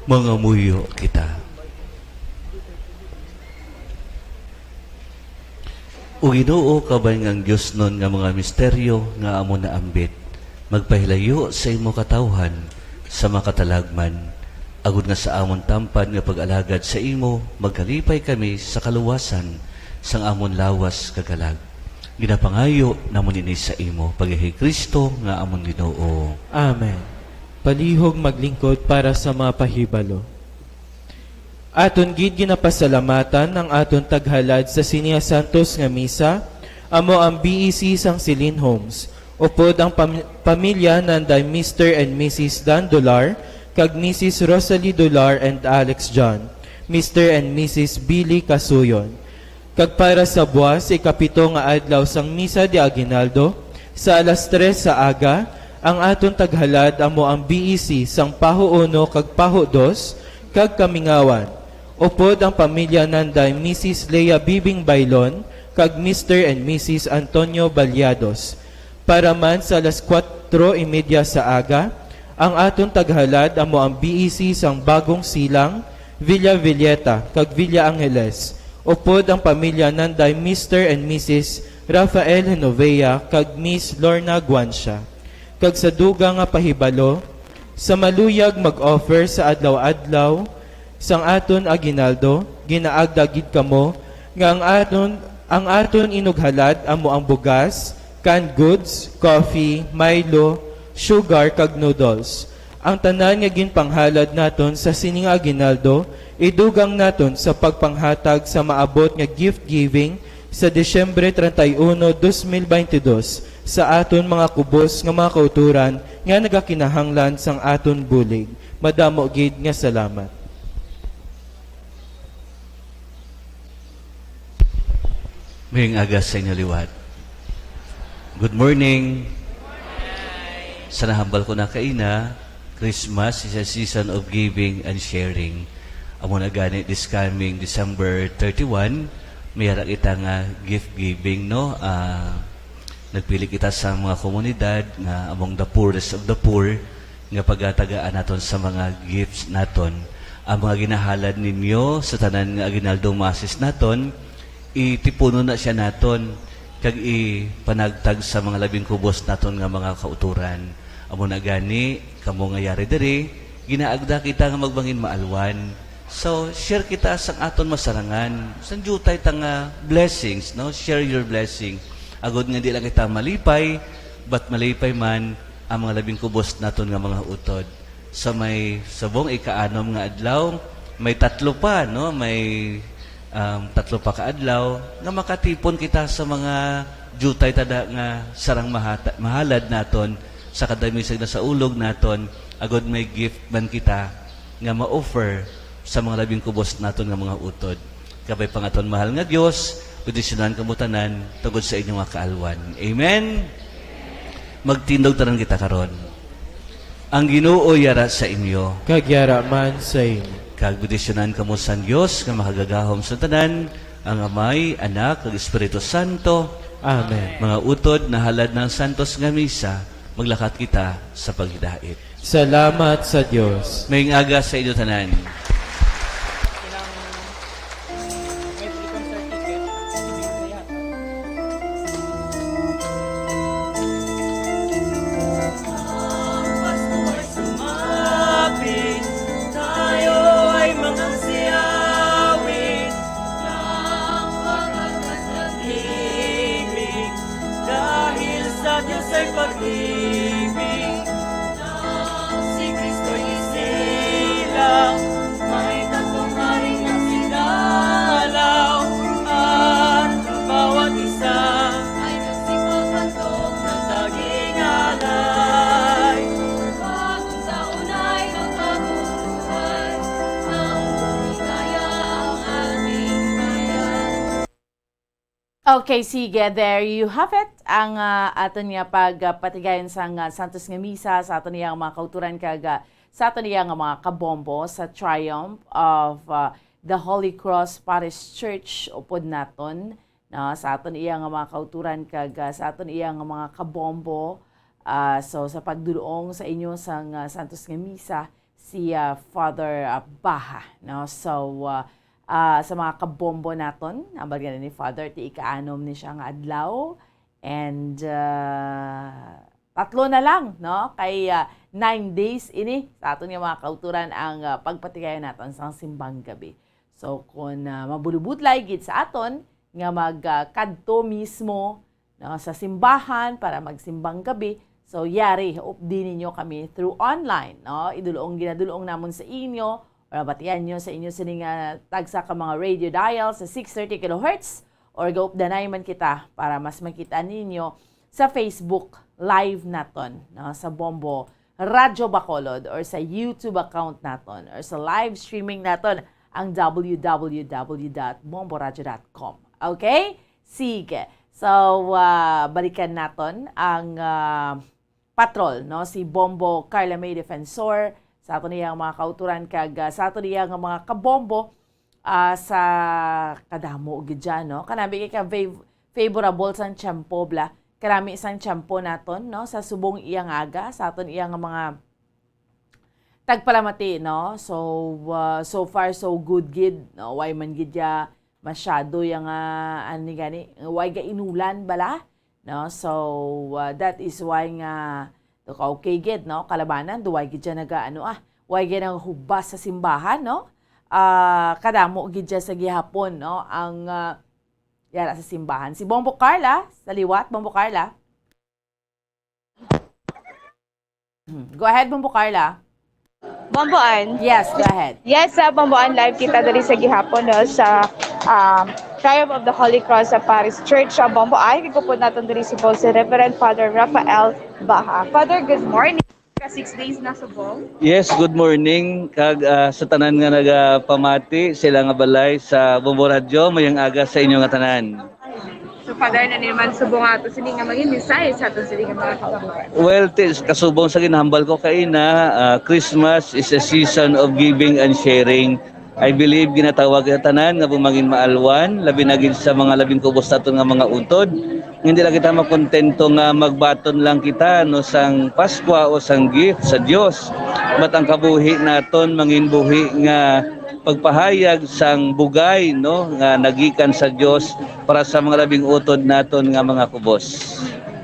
Mangamuyo kita. O Ginoo, kabay nga ang diosnon nga mga misteryo nga amon naambit, magpahilayo sa imo katawhan sa makatalagman, agod nga sa amon tampad nga pag-alagad sa imo, magkalipay kami sa kaluwasan sang amon lawas kag kalag. Ginapangayo namon ini sa imo, pagyahay Kristo nga amon Ginoo. Amen. Palihog maglingkod para sa mga pahibalo. Aton gid ginapasalamatan ang aton taghalad sa sini nga santos nga misa, amo ang B E C sang Celine Homes, upod ang pam-, pamilya nanday Mister and Missus Dan Dolar kag Missus Rosalie Dolar and Alex John, Mister and Missus Billy Casuyon. Kag para sa buwas, ikapito nga adlaw sang Misa de Aguinaldo, sa alas tres sa aga, ang aton taghalad amo ang B E C sang Paho Uno kag Paho Dos, kag Kamingawan. Upod ang pamilya nanday Missus Lea Bibing Bailon kag Mister and Missus Antonio Baliados. Para man sa alas kuwatro y media sa aga, ang aton taghalad amo ang B E C sang Bagong Silang, Villa Villeta, kag Villa Angeles, upod ang pamilya nanday Mister and Missus Rafael Genovea kag Miss Lorna Guancia. Kag sa dugang nga pahibalo, sa maluyag mag-offer sa adlaw-adlaw sang aton aguinaldo, ginaagda gid kamo nga ang aton, ang aton inughalad amo ang bugas, canned goods, coffee, Milo, sugar, kag noodles. Ang tanan nga ginpanghalad naton sa sini nga aguinaldo, idugang naton sa pagpanghatag sa maabot nga gift giving sa Disyembre treinta y uno, dos mil veinte dos, sa aton mga kubos nga mga kauturan nga nagakinahanglan sang aton bulig. Madamo gid nga salamat. Mayong aga sa inyo liwat. Good morning. Sa nahambal ko na kaina, Christmas is a season of giving and sharing. Amo na gani, this coming December thirty-one, may ara kita nga gift giving, no? Ah, nagpili kita sa mga komunidad nga among the poorest of the poor, nga pagatagaan naton sa mga gifts naton. Ang mga ginahalad ninyo sa tanan nga aguinaldo masses naton, itipunon na siya naton, kag ipanagtag sa mga labing kubos naton nga mga kauturan. Amo na gani, kamo nga yari diri, ginaagda kita nga magbangin maalwan. So, share kita sang aton masarangan, sang diutay ta nga blessings, no? Share your blessing. Agod nga di lang kita malipay, but malipay man ang mga labing kubos naton nga mga utod. Sa may subong ikaanom nga adlaw, may tatlo pa, no? May, um, tatlo pa ka adlaw nga makatipon kita sa mga diutay ta da nga sarang mahata-, mahalad naton sa kada misag na sa ulog naton, agod may gift man kita nga ma-offer sa mga labing kubos naton nga mga utod. Kabay pa nga aton mahal nga Dios, bendisyonan kamo tanan tungod sa inyo nga kaalwan. Amen. Magtindog tanan kita karon. Ang Ginoo yara sa inyo. Kag yara man sa imo. Kag bendisyonan kamo sang Dios nga makagagahom sa tanan, ang Amay, Anak, kag Espiritu Santo. Amen. Mga utod, nahalad na ang santos nga misa. Maglakat kita sa paghidait. Salamat sa Dios. Mayong aga sa inyo tanan. Ang Pasko ay sumapit, tayo ay mangang siyawit, ng pagkakasal-ibig, dahil sa Diyos ay pag-ibig. Nang si Kristo'y isilang, may tatlong hari na sinalaw, at ang bawat isa ay nagsipaghantog ng tag-inalay. Ang bagong taon ay magbago buhay, ang ligaya ang ating bayan. Okay, sige, there you have it. Ang, ah, aton nga pag, ah, patigayon sang, ah, Santos nga Misa sa aton iya nga mga kauturan kag, ah, sa aton iya nga mga kabombo sa Triumph of, ah, the Holy Cross Parish Church upod naton, no, sa aton iya nga mga kauturan kag, ah, sa aton iya nga mga kabombo. Ah, so, sa pagdul-ong sa inyo sang, ah, Santos nga Misa, si, ah, Father, ah, Baha, no? So, ah, ah, sa mga kabombo naton, ambal gani ni Father, ti ikaanom ni siya nga adlaw. And, ah, tatlo na lang, no? Kay, ah, nine days ini sa aton nga mga kauturan ang, ah, pagpatigayon naton sang simbang gabi. So, kung, ah, mabulubudlay gid sa aton nga mag, ah, kadto mismo, no, sa simbahan para magsimbang gabi, so yari, updi ninyo kami through online, no? Idulong, ginadulong namon sa inyo, or batian nyo sa inyo sini nga tagsa ka mga radio dial sa six thirty kilohertz, or gaupdanay man kita para mas makita ninyo sa Facebook Live naton, no, sa Bombo Radyo Bacolod, or sa YouTube account naton, or sa live streaming naton, ang www.bomboradyo.com. Okay? Sige. So, ah, balikan naton ang, ah, patrol, no? Si Bombo Carla May Defensor, sa aton iyang mga kauturan, kag, ah, sa aton iyang mga kabombo, ah, sa kadamo gid dyan, no? Kanami kay ka fav-, favorable sang tiyempo, bla. Karami sang tiyempo naton, no? Sa subong iyang aga, sa aton iyang mga tagpalamati, no? So, ah, so far, so good gid, no? Way man gid ya masyado yang, ah, ano ni gani, way ga inulan bala, no? So, ah, that is why nga, okay gid, no? Kalabanan, duway gid ya naga, ano, ah, way gid nagahubas sa simbahan, no? Ah, kadamo gid ya sa gihapon, no? Ang, ah, yara sa simbahan. Si Bombo Carla, sa liwat, Bombo Carla. Hmm. Go ahead, Bombo Carla. Bomboan. Yes, go ahead. Yes, sa Bomboan live kita diri sa gihapon, no, sa, um, Triumph of the Holy Cross sa Paris Church sa Bomboan. Gigupod naton diri si Paul, si Reverend Father Rafael Baha. Father, good morning. Ka six days na subong. Yes, good morning. Kag, ah, sa tanan nga nagapamati sila nga balay sa Bombo Radyo, mayang aga sa inyo nga tanan. So, Father, na naman subong ato sini nga maging mensahe sa ato sini nga mga kauturan. Well, ti-, kasubong sa ginhambal ko kaina, ah, Christmas is a season of giving and sharing. I believe ginatawag kita tanan nga bumangin maalwan, labi na gid sa mga labing kubos naton nga mga utod. Hindi lang kita makontento nga magbaton lang kita, no, sang Paskwa o sang gift sa Dios. But ang kabuhi naton mangin buhi nga pagpahayag sang bugay, no, nga nagikan sa Dios para sa mga labing utod naton nga mga kubos.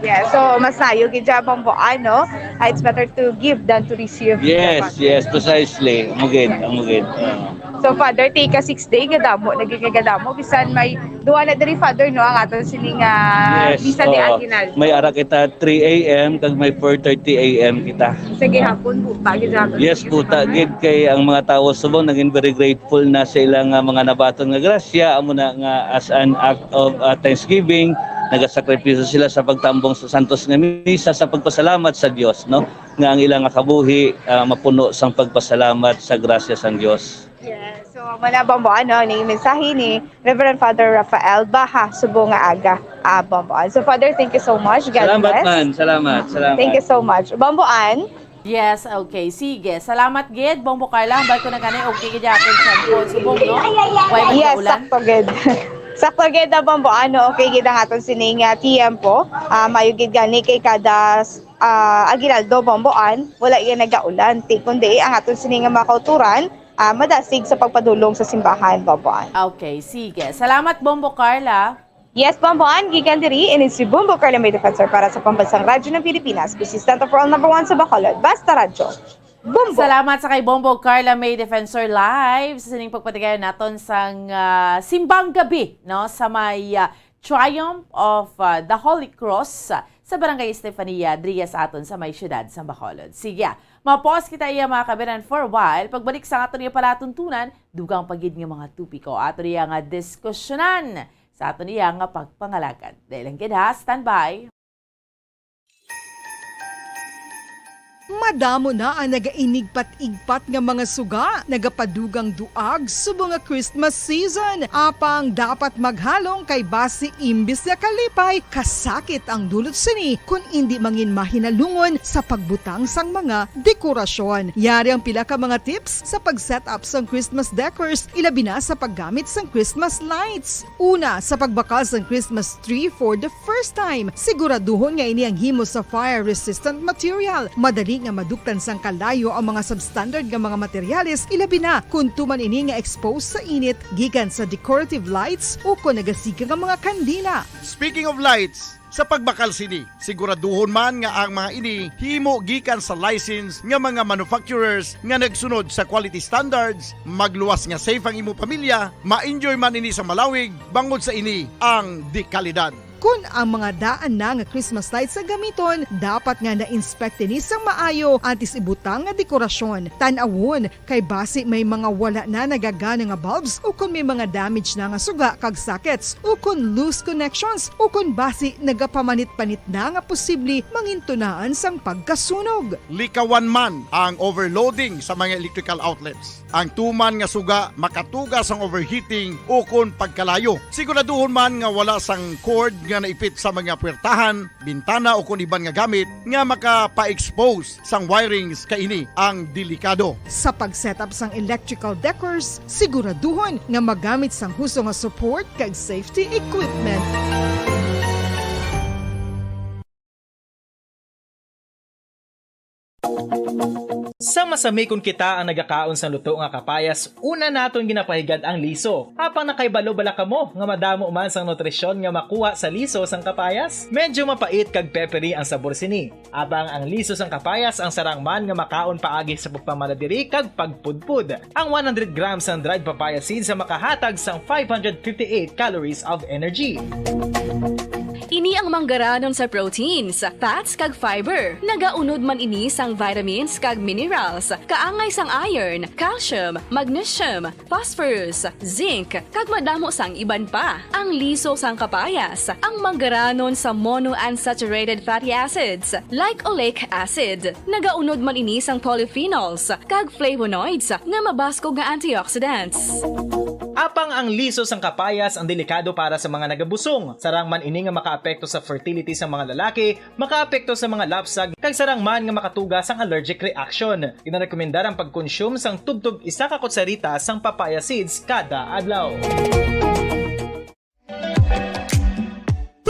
Yeah, so mas maayo gid siya, Bomboan, no? Ah, it's better to give than to receive. Yes, yes, precisely. Amo gid, amo gid. Oo. So, Father, ti ika six day, gadamo, naging gadamo. Bisan may duha na diri, Father, no, ang aton sining, ah, Yes, misa ni oo. Aguinaldo. May ara kita three a m kag may four thirty a m kita. Sa gihapon, buta gid sa aton. Yes, buta gid, kay ang mga tawo subong naging very grateful na sa ila nga mga nabaton nga grasya, amo na nga as an act of, ah, thanksgiving, nagasakripisyo sila sa pagtambong sa santos nga misa sa pagpasalamat sa Dios, no? Nga ang ila nga kabuhi, ah, mapuno sang pagpasalamat sa grasya sang Dios. Yes. So, amo na, Bomboan, no, ni mensahe ni Reverend Father Rafael Baha, subong nga aga, ah, Bomboan. So, Father, thank you so much. God Salamat bless. Man. Salamat, salamat. Thank you so much. Bomboan? Yes, okay. Sige. Salamat gid, Bombo Carla. Hambal ko na gani, okay gid aton tiyempo. Subong, no? Way man Yes, kaulan. Sakto gid. Sakto gid na, Bomboan, no? Okay gid ang aton sining, ah, tiyempo. Ah, maayo gid gani kay kada, ah, Aguinaldo, Bomboan, wala gid nagaulan. Ti, kundi ang aton sining nga mga kauturan, ah, madasig sa pagpadulong sa simbahan, Bomboan. Okay, sige. Salamat, Bombo Carla. Yes, Bomboan, gikan diri, ini si Bombo Carla May Defensor para sa Pambansang Radyo ng Pilipinas, consistent of all number one sa Bacolod. Basta Radyo. Bombo! Salamat sa kay Bombo Carla May Defensor Live sa sining pagpatigayon naton sang, ah, simbang gabi, no, sa may, ah, Triumph of, ah, the Holy Cross, ah, sa Barangay Estefania, diriya sa aton sa may siyudad sa Bacolod. Sige, ah, ma-pause kita iya, mga kabiran, for a while. Pagbalik sa aton iya palatuntunan, dugang pa gid nga mga topiko aton iya nga diskusyonan sa aton iya nga pagpangalagad. Dali lang gid ha, standby. Madamo na ang nagainigpat-igpat nga mga suga, nagapadugang duag subong nga Christmas season. Apang dapat maghalong kay basi imbis nga kalipay, kasakit ang dulot sini kun indi mangin mahinalungon sa pagbutang sang mga dekorasyon. Yari ang pila ka mga tips sa pag-set up sang Christmas decors, ilabi na sa paggamit sang Christmas lights. Una, sa pagbakal sang Christmas tree for the first time, siguraduhon nga ini ang himo sa fire-resistant material. Madali nga maduktan sang kalayo ang mga substandard nga mga materyales, ilabi na kon tuman ini nga exposed sa init gikan sa decorative lights o kon nagasiga nga mga kandila. Speaking of lights, sa pagbakal sini, siguraduhon man nga ang mga ini himo gikan sa license nga mga manufacturers nga nagsunod sa quality standards, magluwas nga safe ang imo pamilya, ma-enjoy man ini sa malawig, bangod sa ini ang dekalidad. Kon ang mga daan na nga Christmas lights sa gamiton, dapat nga na-inspect ini sang maayo antes ibutang nga dekorasyon. Tan-awon kay basi may mga wala na nagagana nga bulbs, o kon may mga damage na nga suga kag sockets, o kon loose connections, o kon basi nagapamanit-panit na nga posible mangintunaan sang pagkasunog. Likawan man ang overloading sa mga electrical outlets. Ang tuman nga suga makatuga sang overheating o kon pagkalayo. Siguraduhon man nga wala sang cord nga naipit sa mga puwertahan, bintana o kon iban nga gamit nga makapa-expose sang wirings, kay ini ang delikado. Sa pag-set up sang electrical decors, siguraduhon nga magamit sang husto nga support kag safety equipment. Sa masami, kon kita ang nagakaon sang luto nga kapayas, una naton ginapahigad ang liso. Apang nakahibalo bala kamo nga madamo man sang nutrisyon nga makuha sa liso sang kapayas? Medyo mapait kag peppery ang sabor sini. Apang ang liso sang kapayas ang sarang man nga makaon paagi sa pagpamala diri kag pagpudpod. Ang one hundred grams sang dried papaya seeds ang makahatag sang five hundred fifty-eight calories of energy. Ini ang manggaranon sa proteins, fats, kag fiber. Nagaunod man ini sang vitamins kag minerals, kaangay sang iron, calcium, magnesium, phosphorus, zinc, kag madamo sang iban pa. Ang liso sang kapayas, ang manggaranon sa monounsaturated fatty acids, like oleic acid. Nagaunod man ini sang polyphenols kag flavonoids nga mabaskog nga antioxidants. Apang ang liso sang kapayas ang delikado para sa mga nagabusong. Sarang man ini nga makaapekto sa fertility sa mga lalaki, makaapekto sa mga lapsag, kag sarang man nga makatuga sang allergic reaction. Ginarekomendar ang pagkonsume sang tubtob isa ka kutsarita sang papaya seeds kada adlaw.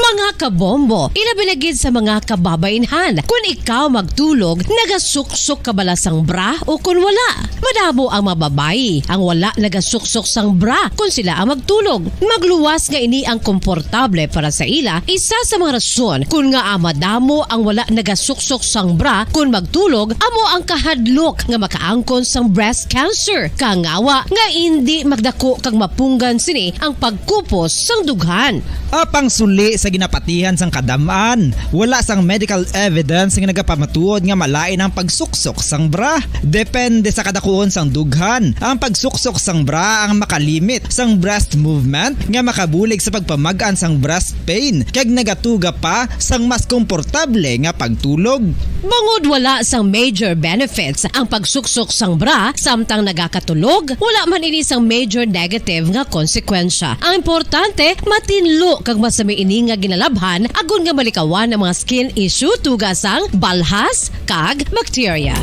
Mga kabombo, ilabi na gid sa mga kababainhan, kun ikaw magtulog, nagasuksok ka bala sang bra o kun wala? Madamo ang mga babayi ang wala nagasuksok sang bra kun sila ang magtulog. Magluwas nga ini ang komportable para sa ila, isa sa mga rason kun ngaa madamo ang wala nagasuksok sang bra kun magtulog amo ang kahadlok nga makaangkon sang breast cancer, kangawa nga indi magdako kag mapunggan sini ang pagkupos sang dughan. Apang suli sa ginapatihan sang kadam-an, wala sang medical evidence nga nagapamatuod nga malain ang pagsuksok sang bra. Depende sa kadakuon sang dughan, ang pagsuksok sang bra ang makalimit sang breast movement nga makabulig sa pagpamag-an sang breast pain kag nagatuga pa sang mas komportable nga pagtulog. Bangod wala sang major benefits ang pagsuksok sang bra samtang nagakatulog, wala man ini sang major negative nga konsekwensya. Ang importante, matinlo kag masami ini nga ginalabhan agod nga malikawan ang mga skin issue tuga sang balhas kag bacteria.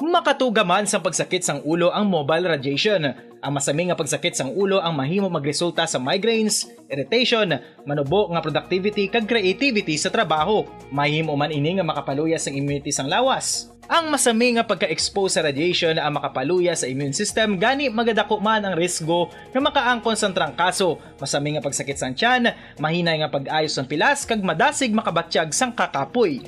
Makatuga man sang pagsakit sang ulo ang mobile radiation. Ang masami nga pagsakit sang ulo ang mahimo magresulta sa migraines, irritation, manubo nga productivity kag creativity sa trabaho. Mahimo man ini nga makapaluya sang immunity sang lawas. Ang masami nga pagka-expose sa radiation ang makapaluya sa immune system, gani magadako man ang risgo nga makaangkon sang trangkaso, masami nga pagsakit sang tiyan, mahinay nga pag-ayo sang pilas, kag madasig makabatyag sang kakapoy.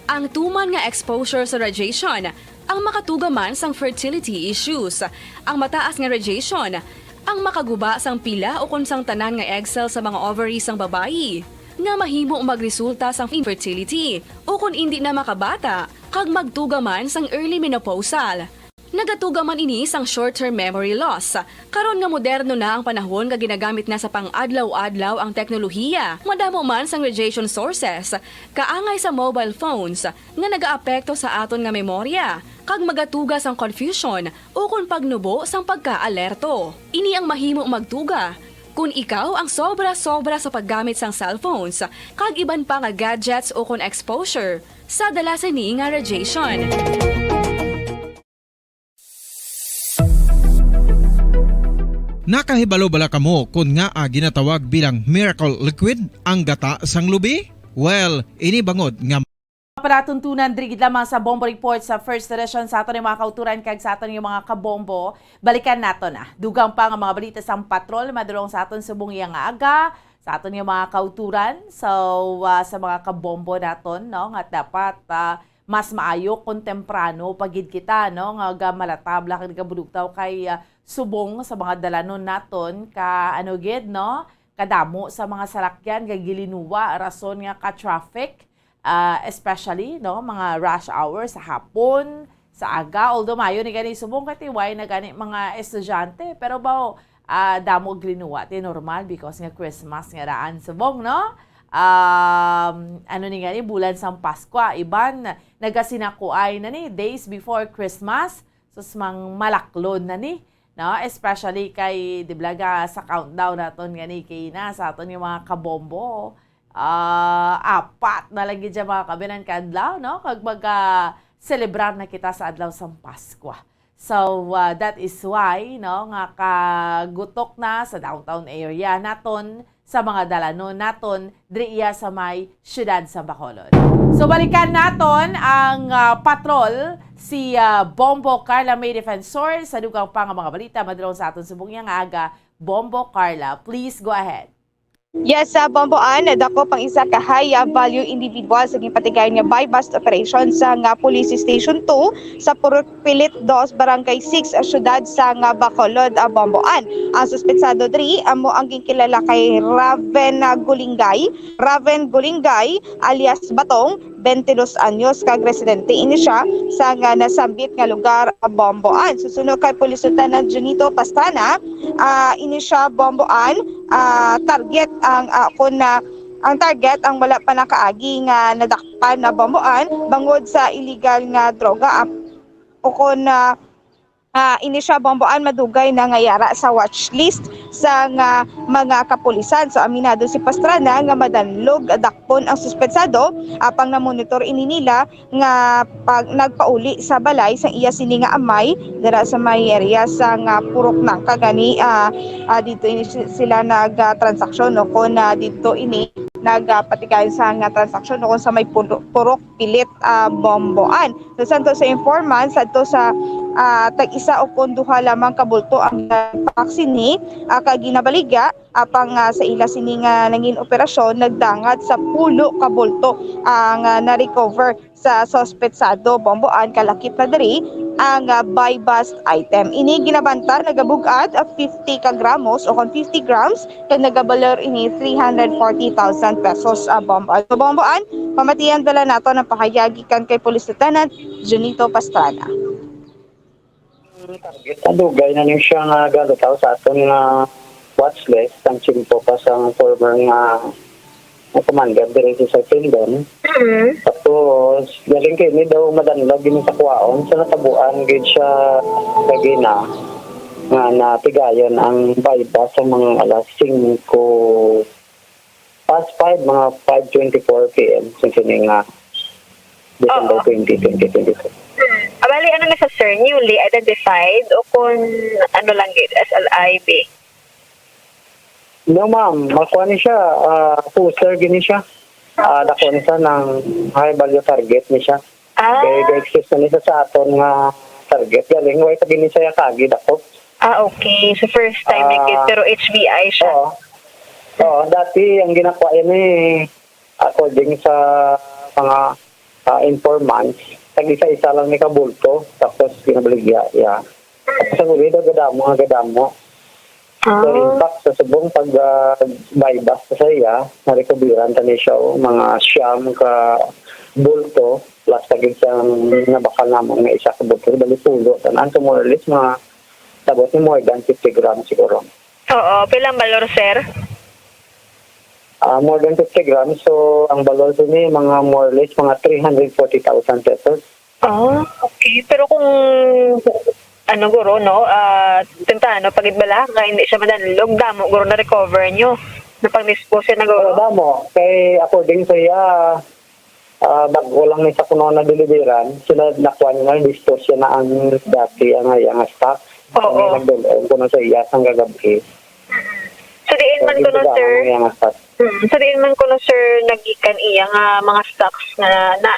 Ang tuman nga exposure sa radiation ang makatuga man sang fertility issues. Ang mataas nga radiation ang makaguba sang pila ukon sang tanan nga egg cell sa mga ovary sang babayi, nga mahimo magresulta sang infertility ukon indi na makabata, kag magtuga man sang early menopausal. Nagatuga man ini sang short-term memory loss. Karon nga moderno na ang panahon nga ginagamit na sa pang-adlaw-adlaw ang teknolohiya, madamo man sang radiation sources, kaangay sa mobile phones, nga nagaapekto sa aton nga memorya, kag magatuga sang confusion ukon pagnubo sang pagka-alerto. Ini ang mahimo magtuga kon ikaw ang sobra-sobra sa paggamit sang cellphones kag iban pa nga gadgets ukon exposure sa dala sini nga radiation. Nakahibalo bala kamo kon ngaa ginatawag bilang miracle liquid ang gata sang lubi? Well, ini bangod nga Palatuntunan diri gid lamang sa Bombo Report sa First Edition sa aton nga mga kauturan kag sa aton nga mga kabombo. Balikan naton na. Dugang pa nga mga balita sang patrol madulong sa aton subong iya nga aga, sa aton nga mga kauturan. So, ah, sa mga kabombo naton, no, nga dapat, ah, mas maayo kung temprano pa gid kita, no, nga ga-, malatab lang kag gabudugtaw kay, ah, subong sa mga dalanon naton ka, ano gid, no, kadamo sa mga salakyan nga gilinuwa rason nga ka-traffic, ah, especially, no, mga rush hour sa hapon, sa aga. Although maayo ni gani subong kay tiway na gani mga estudyante, pero baw, ah, damo gilinuwa ti normal because nga Christmas nga daan subong, no? Um, ano ni gani, bulan sang Paskwa, iban nagasinakuay na ni days before Christmas, sus, mang malaklon na ni, no? Especially kay, di ba, ga, sa countdown naton gani kay na sa aton nga mga kabombo, ah, apat na lang gid siya, mga kabinan, ka adlaw, no? Kag maga-celebrar na kita sa adlaw sang Paskwa. So, ah, that is why, no, nga kagutok na sa downtown area naton, sa mga dalanon naton, diri iya sa may siyudad sa Bacolod. So, balikan naton ang, ah, patrol, si, ah, Bombo Carla May Defensor, sa dugang pa nga mga balita madulong sa aton subong iya nga aga. Bombo Carla, please go ahead. Yes, sa Bomboan, nadakop ang isa ka high, ah, value individual sa ginpatigayon nga buy-bust operation sa nga Police Station two sa Purok Pilit dos, Barangay six, ah, siyudad sa nga Bacolod, ah, Bomboan. Ang suspetsado diri amo ang ginkilala kay Raven, ah, Gulingay, Raven Gulingay alias Batong, twenty-dos anyos, kag residente ini siya sa nga nasambit nga lugar, Bomboan. Susuno kay Police Lieutenant Junito Pastrana, ah, ini siya, Bomboan, ah, target ang, ah, kun, ah, ang target ang wala pa nakaagi nga nadakpan na Bomboan bangod sa illegal nga droga, ah, ukon, ah, ah, ini siya, Bomboan, madugay na nga yara sa watch list sa nga mga kapulisan. So, aminado si Pastrana nga madanlog dakpon ang suspetsado, apang namonitor ini nila nga pag nagpauli sa balay sang iya sini nga amay dira sa may area sa nga Purok Nangka gani, ah, ah, dito ini si-, sila nag, ah, transaksyon, no, kung, ah, dito ini nagpatigayon sa nga transaksyon, no, kung sa may Puro-, Purok Pilit, ah, Bomboan. So, santo sa informant, santo sa, ah, tag-isa o kon duha lamang ka bulto ang ginpapak sini, ah, kag ginabaligya, apang, ah, sa ila sini nga nangin operasyon, nagdangat sa pulo ka bulto ang, ah, na-recover sa suspetsado, Bomboan, kalakip na diri ang, ah, buy-bust item. Ini ginabanta nagabug-at, ah, fifty ka gramos o kon fifty grams, kag nagabalor ini three hundred forty thousand pesos, ah, Bomboan. So, Bomboan, pamatian bala nato ang pahayag gikan kay Police Lieutenant Junito Pastrana. Target, ang dugay na ni siya nga galutaw sa aton nga watch list, ang tiyempo pa sang former nga, nga commander diri sa Sarpindon. Mm. Tapos, galing kay ni daw madanlog gini sa kuwaon, sa natabuan gid siya kagina nga natigayon ang buy-bust sa mga alas singko past five, mga five twenty-four P M, sa sini nga December Oo. twenty, twenty twenty-two. Hmm. Ah, bali, ano na siya, sir? Newly identified o kung ano lang gid, S L I B? No, ma'am. Makuha ni siya, ah, poster gini siya. Ah, dako ni siya ng high value target ni siya. Ah. Kay ga-excuse na ni siya sa aton nga target. Galing, way pa gini siya kagi dako. Ah, okay. So, first time ni kid, Ah. pero H B I siya. Oo. Oo, dati ang ginakuha yan eh, according sa mga, ah, informants, tag-isa-isa lang ni kabulto, tapos ginabaligya, yeah. Tapos ang uli daw, gadamo nga gadamo. So, Ah. in fact, sa subong pag, ah, buy-bust sa iya, narekubiran ta ni siya, oh, mga siyam ka bulto, plus tag-isa ang nabakal namon nga isa ka bulto, bali pulo, tanan. So, more or less, mga tabot ni more than fifty grams siguro. Oo, pilang balor, sir? Ah, more than fifty grams. So, ang balor sini, mga more or less, mga three hundred forty thousand pesos. Ah, okay. Pero kung, ano, guro, no? Ah, temprano pa gid bala, nga hindi siya madanlog, damo, guro, na-recover nyo. Napang-dispose na, guro. Oo, damo. Kay, according sa iya, ah, bag-o lang ni sa kuno na deliveran, sila nakuha niya, na-dispose siya na ang dati, ang, ang stock. Oo. May nagdul-ong kuno sa iya sang kagab-i. So, diin man kuno, sir? Ang iya nga stock. Mm. So, diin man kuno, sir, nagikan iya nga mga stocks nga na?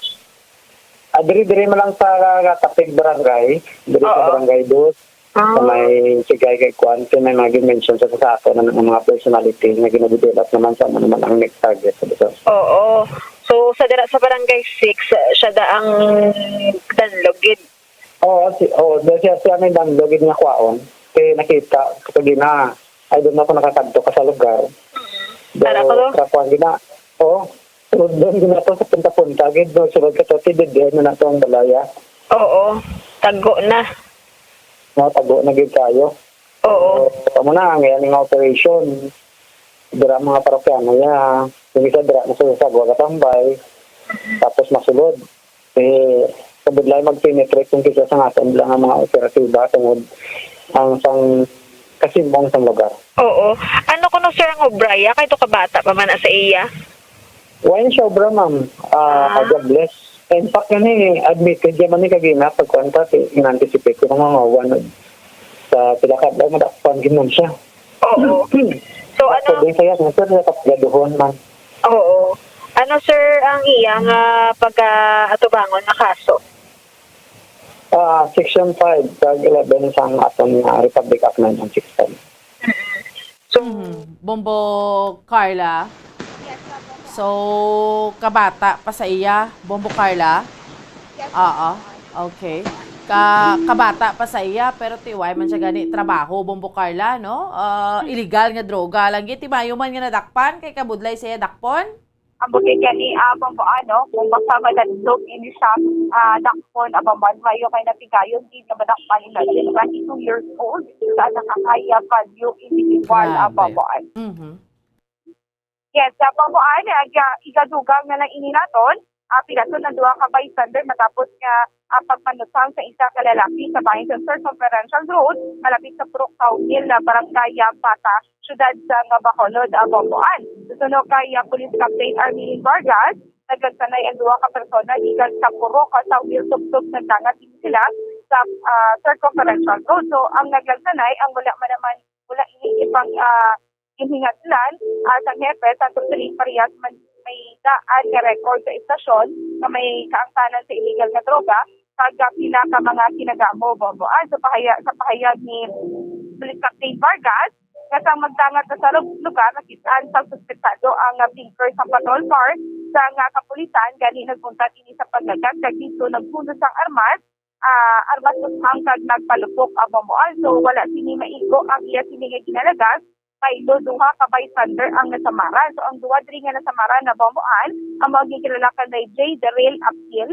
Ah, diri, diri man lang sa Katapig Barangay. Diri sa Oo. Barangay Dos. Ah. Sa may sigay kay kuan, kay may mga mention sa, sa ako na mga personality nga ginabudulat naman sa ano naman ang next target sa Bison. Oo. So, sa dira sa Barangay Six, siya da ang danlog gid. Oo, si, oo, dahil siya, siya may danlog gid nga kwaon. Kay nakita, kagina, I don't know kung nakakadto ka sa lugar. Pero Ara ko, no? Sa kuan gina, oo, sulod doon gina to sa punta-punta, gid, no, sulod ka to, ti, dead end na na to ang balaya. Oo, tago na. No, tago na gid kayo. Oo. So, amo na, ang yan nga operation. Dira mga parokyano, ya. Yung isa dira, nasa sagwa katambay. Tapos masulod. Eh, kabudlay mag-penetrate kung kisa sa naton lang ang mga operatiba tungod ang sang kasimong sang lugar. Oo. Ano kuno, sir, ang obra ya? Kay to kabata pa man na sa iya. Wala siya obra, ma'am. Ah, Ah. God bless. In fact, yan eh, admitted siya man eh, kagina, pagkuhan ka, si, in-anticipate ko nga nga, one, sa pila ka adlaw, madakpan gid man siya. Oo. So, ano? So, di kaya, nga, sir, nakapagaduhon man. Oo. Ano, sir, ang iya nga pagka-atubangon nga kaso? Ah, Section five, kag eleven sang aton nga Republic Act nine one six five. So, Mhm. Bombo Carla? So, kabata pa sa iya, Bombo Carla? Oo. Okay. Ka, kabata pa sa iya, pero tiway man siya gani trabaho, Bombo Carla, no? Ah, illegal nga droga lang gid. Ti mayo man nga nadakpan, kay kabudlay siya dakpon? Amo kay gani, ah, Bombo, ano, kung basta madadlog ini siya, ah, dakpon, aba, man, mayo kay napigayon, di na madakpan ina siya, twenty-two years old, sa nakakaya value individual, ah, Grabe. Bombo, ano. Mhm. Yes, ah, Bombo, ano, aga-, igadugang na lang ini naton, ah, pinato na duha ka bystander matapos nga, ah, pagpanutang sa isa ka lalaki sa bahin sa Circumferential Road, malapit sa Purok Saumil na barangay, ah, Bata, siyudad sang Bacolod, ah, Bomboan. Suno kay, ah, Police Captain Armelin Vargas, naglagsanay ang duha ka persona gikan sa Purok, ah, Saumil, tubtob nagdangat ini sila sa, ah, Circumferential Road. So, ang naglagsanay, ang wala man naman, wala ini ipang, ah, ginhingatlan, ah, sang hepe sa Tutuling, parehas man may daan nga record sa istasyon nga may kaangtanan sa illegal nga droga, kag pila ka mga kinagamo, Bombo. Ah, sa pahaya-, sa pahayag ni Police Captain Vargas, nga sang magdangat na sa lug-, lugar, nakit-an sang suspetsado ang, ah, blinker sang patrol car sang, ah, kapulisan, gani nagbuntag ini sa paglagat, kag didto nagpuno sang armas, ah, armas usmang kag nagpalupok ang Bomboan. So, wala sini maigo ang iya sini nga ginalagas, kay lo duha ka bystander ang nasamaran. So, ang duha diri nga nasamaran na Bomboan, amo ang ginkilala kanday J. Daryl Apil,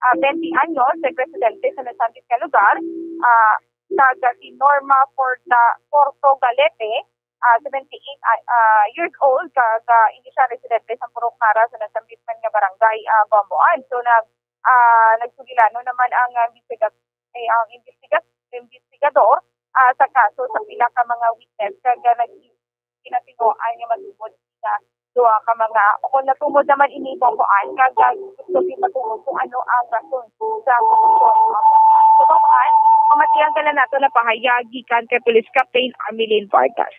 ah, twenty anyos, nagresidente sa nasambit nga lugar, ah, kag si Norma Porta-, Porto Galete, ah, seventy-eight, ah, ah, years old, kag, ah, hindi siya residente sa Purok Nara sa nasambit man nga barangay, ah, Bomboan. So, nag-, ah, nagsugilanon naman ang, ah, investiga-, eh, ang investiga-, investigador, ah, sa kaso sa pila ka mga witness, kag, ah, nag-, kinatinuan nga matubod sa duha ka mga, o kung natubod naman ini, Bomboan, kag, ah, gusto gyud matubod kung ano ang rason sa posisyon. So, Bomboan, pamatian ka lang nato na pahayag gikan kay Police Captain Armelin Vargas.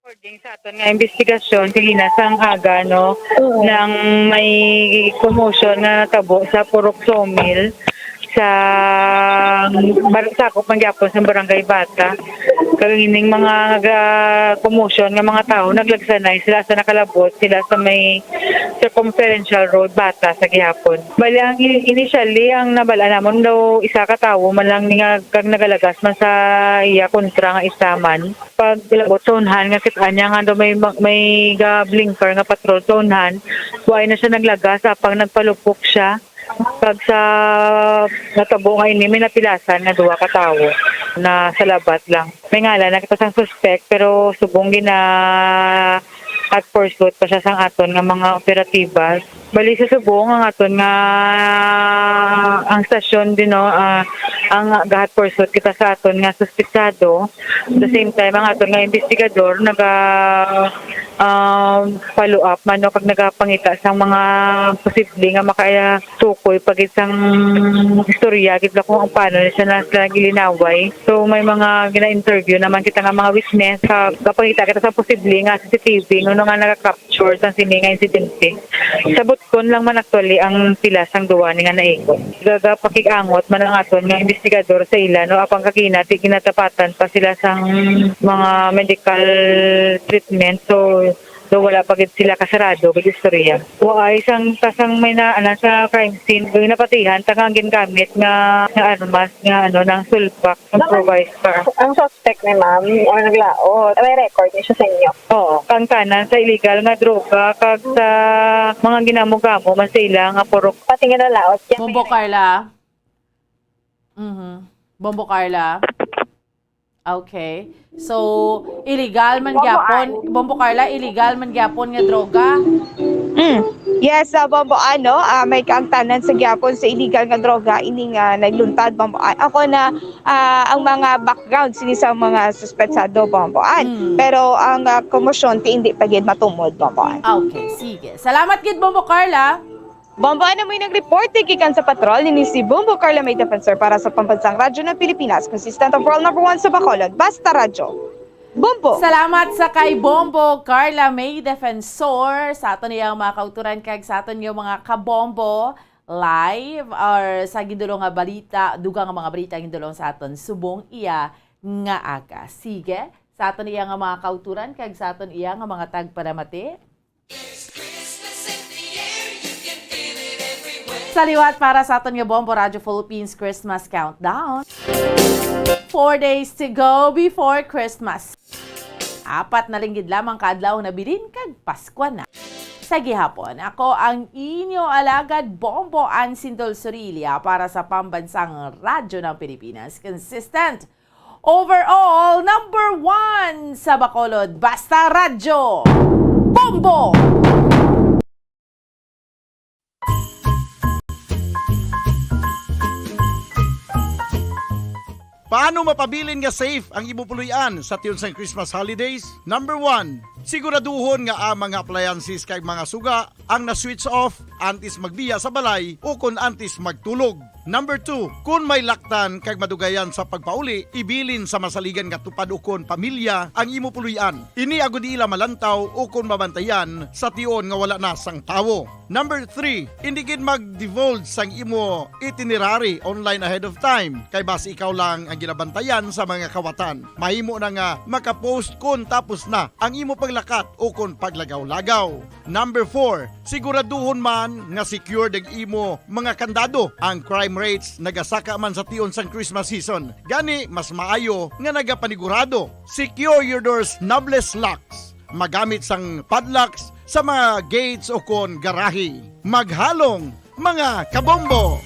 According sa aton nga investigasyon, kagina sang aga, no, Oo. nang may commotion nga natabo sa Purok Sawmill, sa bar-, sakop man gyapon sa Barangay Bata. Kag ining mga ga-, commotion nga mga tawo, naglagsanay sila sa nakalabot sila sa may Circumferential Road, Bata, sa gihapon. Bali, ang i-, initially, ang nabal-an namon daw, isa ka tawo man lang ni nga, kag nagalagas man sa iya kontra nga isa man. Pag labot sa unhan nga kit-an niya nga daw may ma-, may ga-blinker nga patrol sa unhan, wala na siya naglagas, apang nagpalupok siya. Pag sa natabo nga ini, may napilasan nga duha ka tawo na sa labat lang. May ngalan na kita sang suspect, pero subong gina-, at pursuit pa siya sang aton nga mga operatiba. Bali sa subong ang aton nga, ang stasyon din, no, ah, Ang gahat pursuit kita sa aton nga suspetsado, the same time ang aton nga investigador naga, um, follow up man, no, kag nagapangita sa mga posible nga makatukoy pa gid sang istorya gid kung ang paano na siya na sila gilinaway. So, may mga gina-interview naman kita nga mga witness sa kapangita kita sa posible nga C C T V, ngano nga nagaka-, sure sang sini nga insidente. Sa butkon lang man actually ang pila sang duwa ni nga naigo. Gagapakig-angot man ang aton nga investigador sa ila, no, apang kagina di ginatapatan pa sila sang mga medical treatment. So, so wala pa gid sila kasarado gid istorya. Waay sang kasang may na, ana, sa crime scene, ginapatihan ta nga ang gingamit nga, nga armas nga, ano, nang sulpak, improvised pa. Ang suspect ni ma'am, or naglaot, may record ni siya sa inyo? Oo, kang tanan sa illegal nga droga kag sa mga ginamo-gamo man sa ila nga purok. Pati nga nalaot, yan may Bombo record. Carla. Mhm. Bombo Carla. Okay. So, illegal man Bombo gyapon, Ann. Bombo Carla, illegal man gyapon nga droga. Mm. Yes, ah, Bombo Ann, ah, may kaangtanan sa gyapon sa illegal nga droga ini nga nagluntad, Bombo Ann. Ako na, ah, ang mga background sini sa mga suspetsado, Bombo Ann. Mm. Pero ang, ah, komosyon ti hindi pa gid matumod, Bombo Ann. Okay, sige. Salamat gid, Bombo Carla. Bombo Ann, amoy nag-report gikan sa patrol, ini si Bombo Carla May Defensor para sa Pambansang Radyo ng Pilipinas, consistent of world number one sa Bacolod, Basta Radyo. Bombo! Salamat sa kay Bombo Carla May Defensor sa aton iyang mga kauturan kag sa aton nga mga kabombo live or sa gindulong nga balita, dugang nga mga balita gindulong sa aton subong iya nga aga. Sige, sa aton iya nga mga kauturan kag sa aton iya nga mga tagpalamati. Sa liwat para sa aton nga Bombo Radyo Philippines Christmas Countdown. Four days to go before Christmas. Apat na linggid lamang ka adlaw na bilin kag Paskwa na. Sa gihapon, ako ang inyo alagad Bombo Ann Sindol Sorilla para sa Pambansang Radyo ng Pilipinas. Consistent. Overall, number one sa Bacolod, Basta Radyo, Bombo! Paano mapabilin nga safe ang imo puloy-an sa tion sang Christmas holidays? Number one, siguraduhon nga ang mga appliances kag mga suga ang na-switch off antes magbiya sa balay o kon antes magtulog. Number two, kon may laktan kag madugayan sa pagpauli, ibilin sa masaligan nga tupad ukon pamilya ang imo puloy-an. Ini agod ila malantaw ukon mabantayan sa tion nga wala na sang tawo. Number three, indi gid mag-divulge sang imo itinerary online ahead of time, kay basi ikaw lang ang ginabantayan sa mga kawatan. Mahimo na nga makapost kon tapos na ang imo paglakat ukon paglagaw-lagaw. Number four, siguraduhon man nga secured ang imo mga kandado. Ang crime rates nagasaka man sa tion sang Christmas season. Gani, mas maayo nga nagapanigurado. Secure your doors, knobless locks. Magamit sang padlocks sa mga gates o kon garahe. Maghalong, mga kabombo!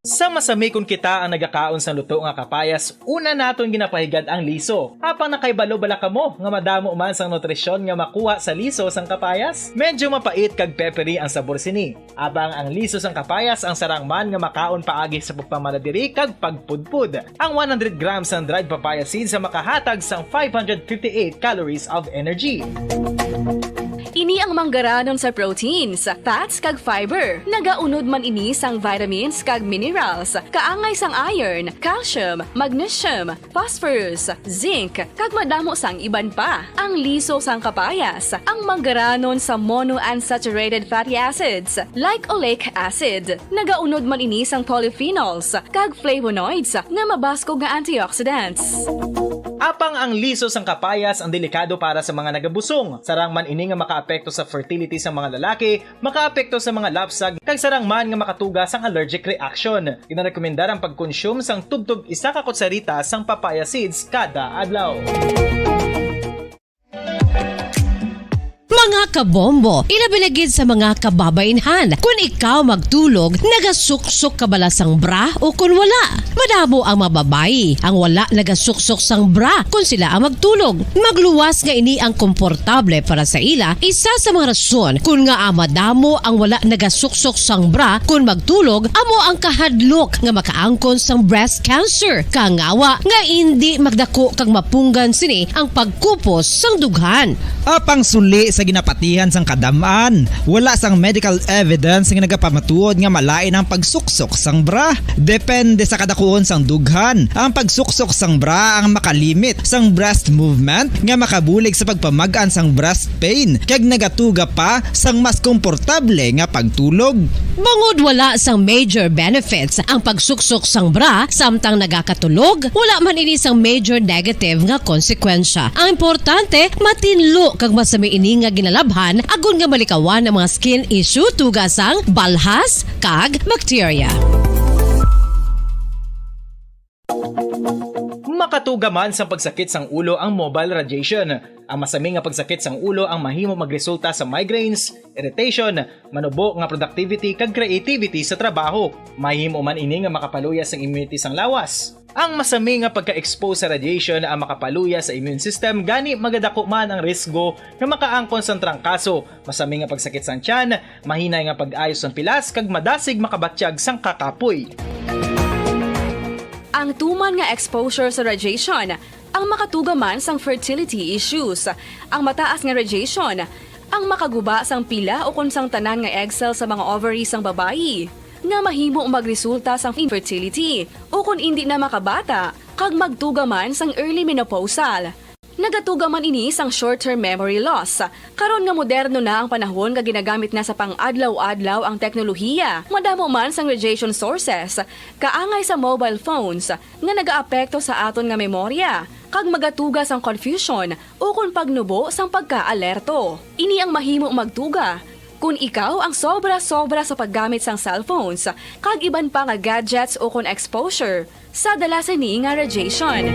Sa masami kon kita ang nagakaon sang luto nga kapayas, una naton ginapahigad ang liso. Apang nakaibalo bala kamo nga madamo man sang nutrisyon nga makuha sa liso sang kapayas? Medyo mapait kag peppery ang sabor sini. Apang ang liso sang kapayas ang sarang man nga makaon paagi sa pagpamanadiri kag pagpudpod. Ang one hundred grams sang dried papaya seeds ang makahatag sang five hundred fifty-eight calories of energy. Ini ang manggaranon sa proteins, fats, kag fiber. Nagaunod man ini sang vitamins kag minerals, kaangay sang iron, calcium, magnesium, phosphorus, zinc, kag madamo sang iban pa. Ang liso sang kapayas, ang manggaranon sa monounsaturated fatty acids, like oleic acid. Nagaunod man ini sang polyphenols kag flavonoids nga mabaskog nga antioxidants. Apang ang liso sang kapayas ang delikado para sa mga nagabusong. Sarang man ini nga makaapekto sa fertility sa mga lalaki, makaapekto sa mga lapsag, kag sarang man nga makatuga sang allergic reaction. Ginarekomendar ang pagkonsume sang tubtob isa ka kutsarita sang papaya seeds kada adlaw. Mga kabombo, ilabi na gid sa mga kababainhan. Kun ikaw magtulog, nagasuksok ka bala sang bra o kun wala? Madamo ang mga babayi ang wala nagasuksok sang bra kun sila ang magtulog. Magluwas nga ini ang komportable para sa ila, isa sa mga rason kun ngaa madamo ang wala nagasuksok sang bra kun magtulog, amo ang kahadlok nga makaangkon sang breast cancer. Kangawa nga indi magdako kag mapunggan sini ang pagkupos sang dughan. Apang suli sa ginapatihan sang kadam-an, wala sang medical evidence nga nagapamatuod nga malain ang pagsuksok sang bra. Depende sa kadakuon sang dughan, ang pagsuksok sang bra ang makalimit sang breast movement nga makabulig sa pagpamag-an sang breast pain kag nagatuga pa sang mas komportable nga pagtulog. Bangod wala sang major benefits ang pagsuksok sang bra samtang nagakatulog, wala man ini sang major negative nga konsekwensya. Ang importante, matinlo kag masami ini nga ginalabhan agod nga malikawan ang mga skin issue tuga sang balhas kag bakterya. Makatuga man sang pagsakit sang ulo ang mobile radiation. Ang masami nga pagsakit sang ulo ang mahimo magresulta sa migraines, irritation, manubo nga productivity kag creativity sa trabaho. Mahimo man ini nga makapaluya sang immunity sang lawas. Ang masami nga pagka-expose sa radiation ang makapaluya sa immune system, gani magadako man ang risgo nga makaangkon sang trangkaso, masami nga pagsakit sang tiyan, mahinay nga pag-ayo sang pilas, kag madasig makabatyag sang kakapoy. Ang tuman nga exposure sa radiation ang makatuga man sang fertility issues. Ang mataas nga radiation ang makaguba sang pila ukon sang tanan nga egg cell sa mga ovary sang babayi, nga mahimo magresulta sang infertility ukon indi na makabata kag magtuga man sang early menopausal. Nagatuga man ini sang short-term memory loss. Karon nga moderno na ang panahon nga ginagamit na sa pang-adlaw-adlaw ang teknolohiya, madamo man sang radiation sources, kaangay sa mobile phones, nga nagaapekto sa aton nga memorya, kag magatuga sang confusion ukon pagnubo sang pagkaalerto. Ini ang mahimo magtuga kon ikaw ang sobra-sobra sa paggamit sang cellphones kag iban pa nga gadgets ukon exposure sa dala sini nga radiation.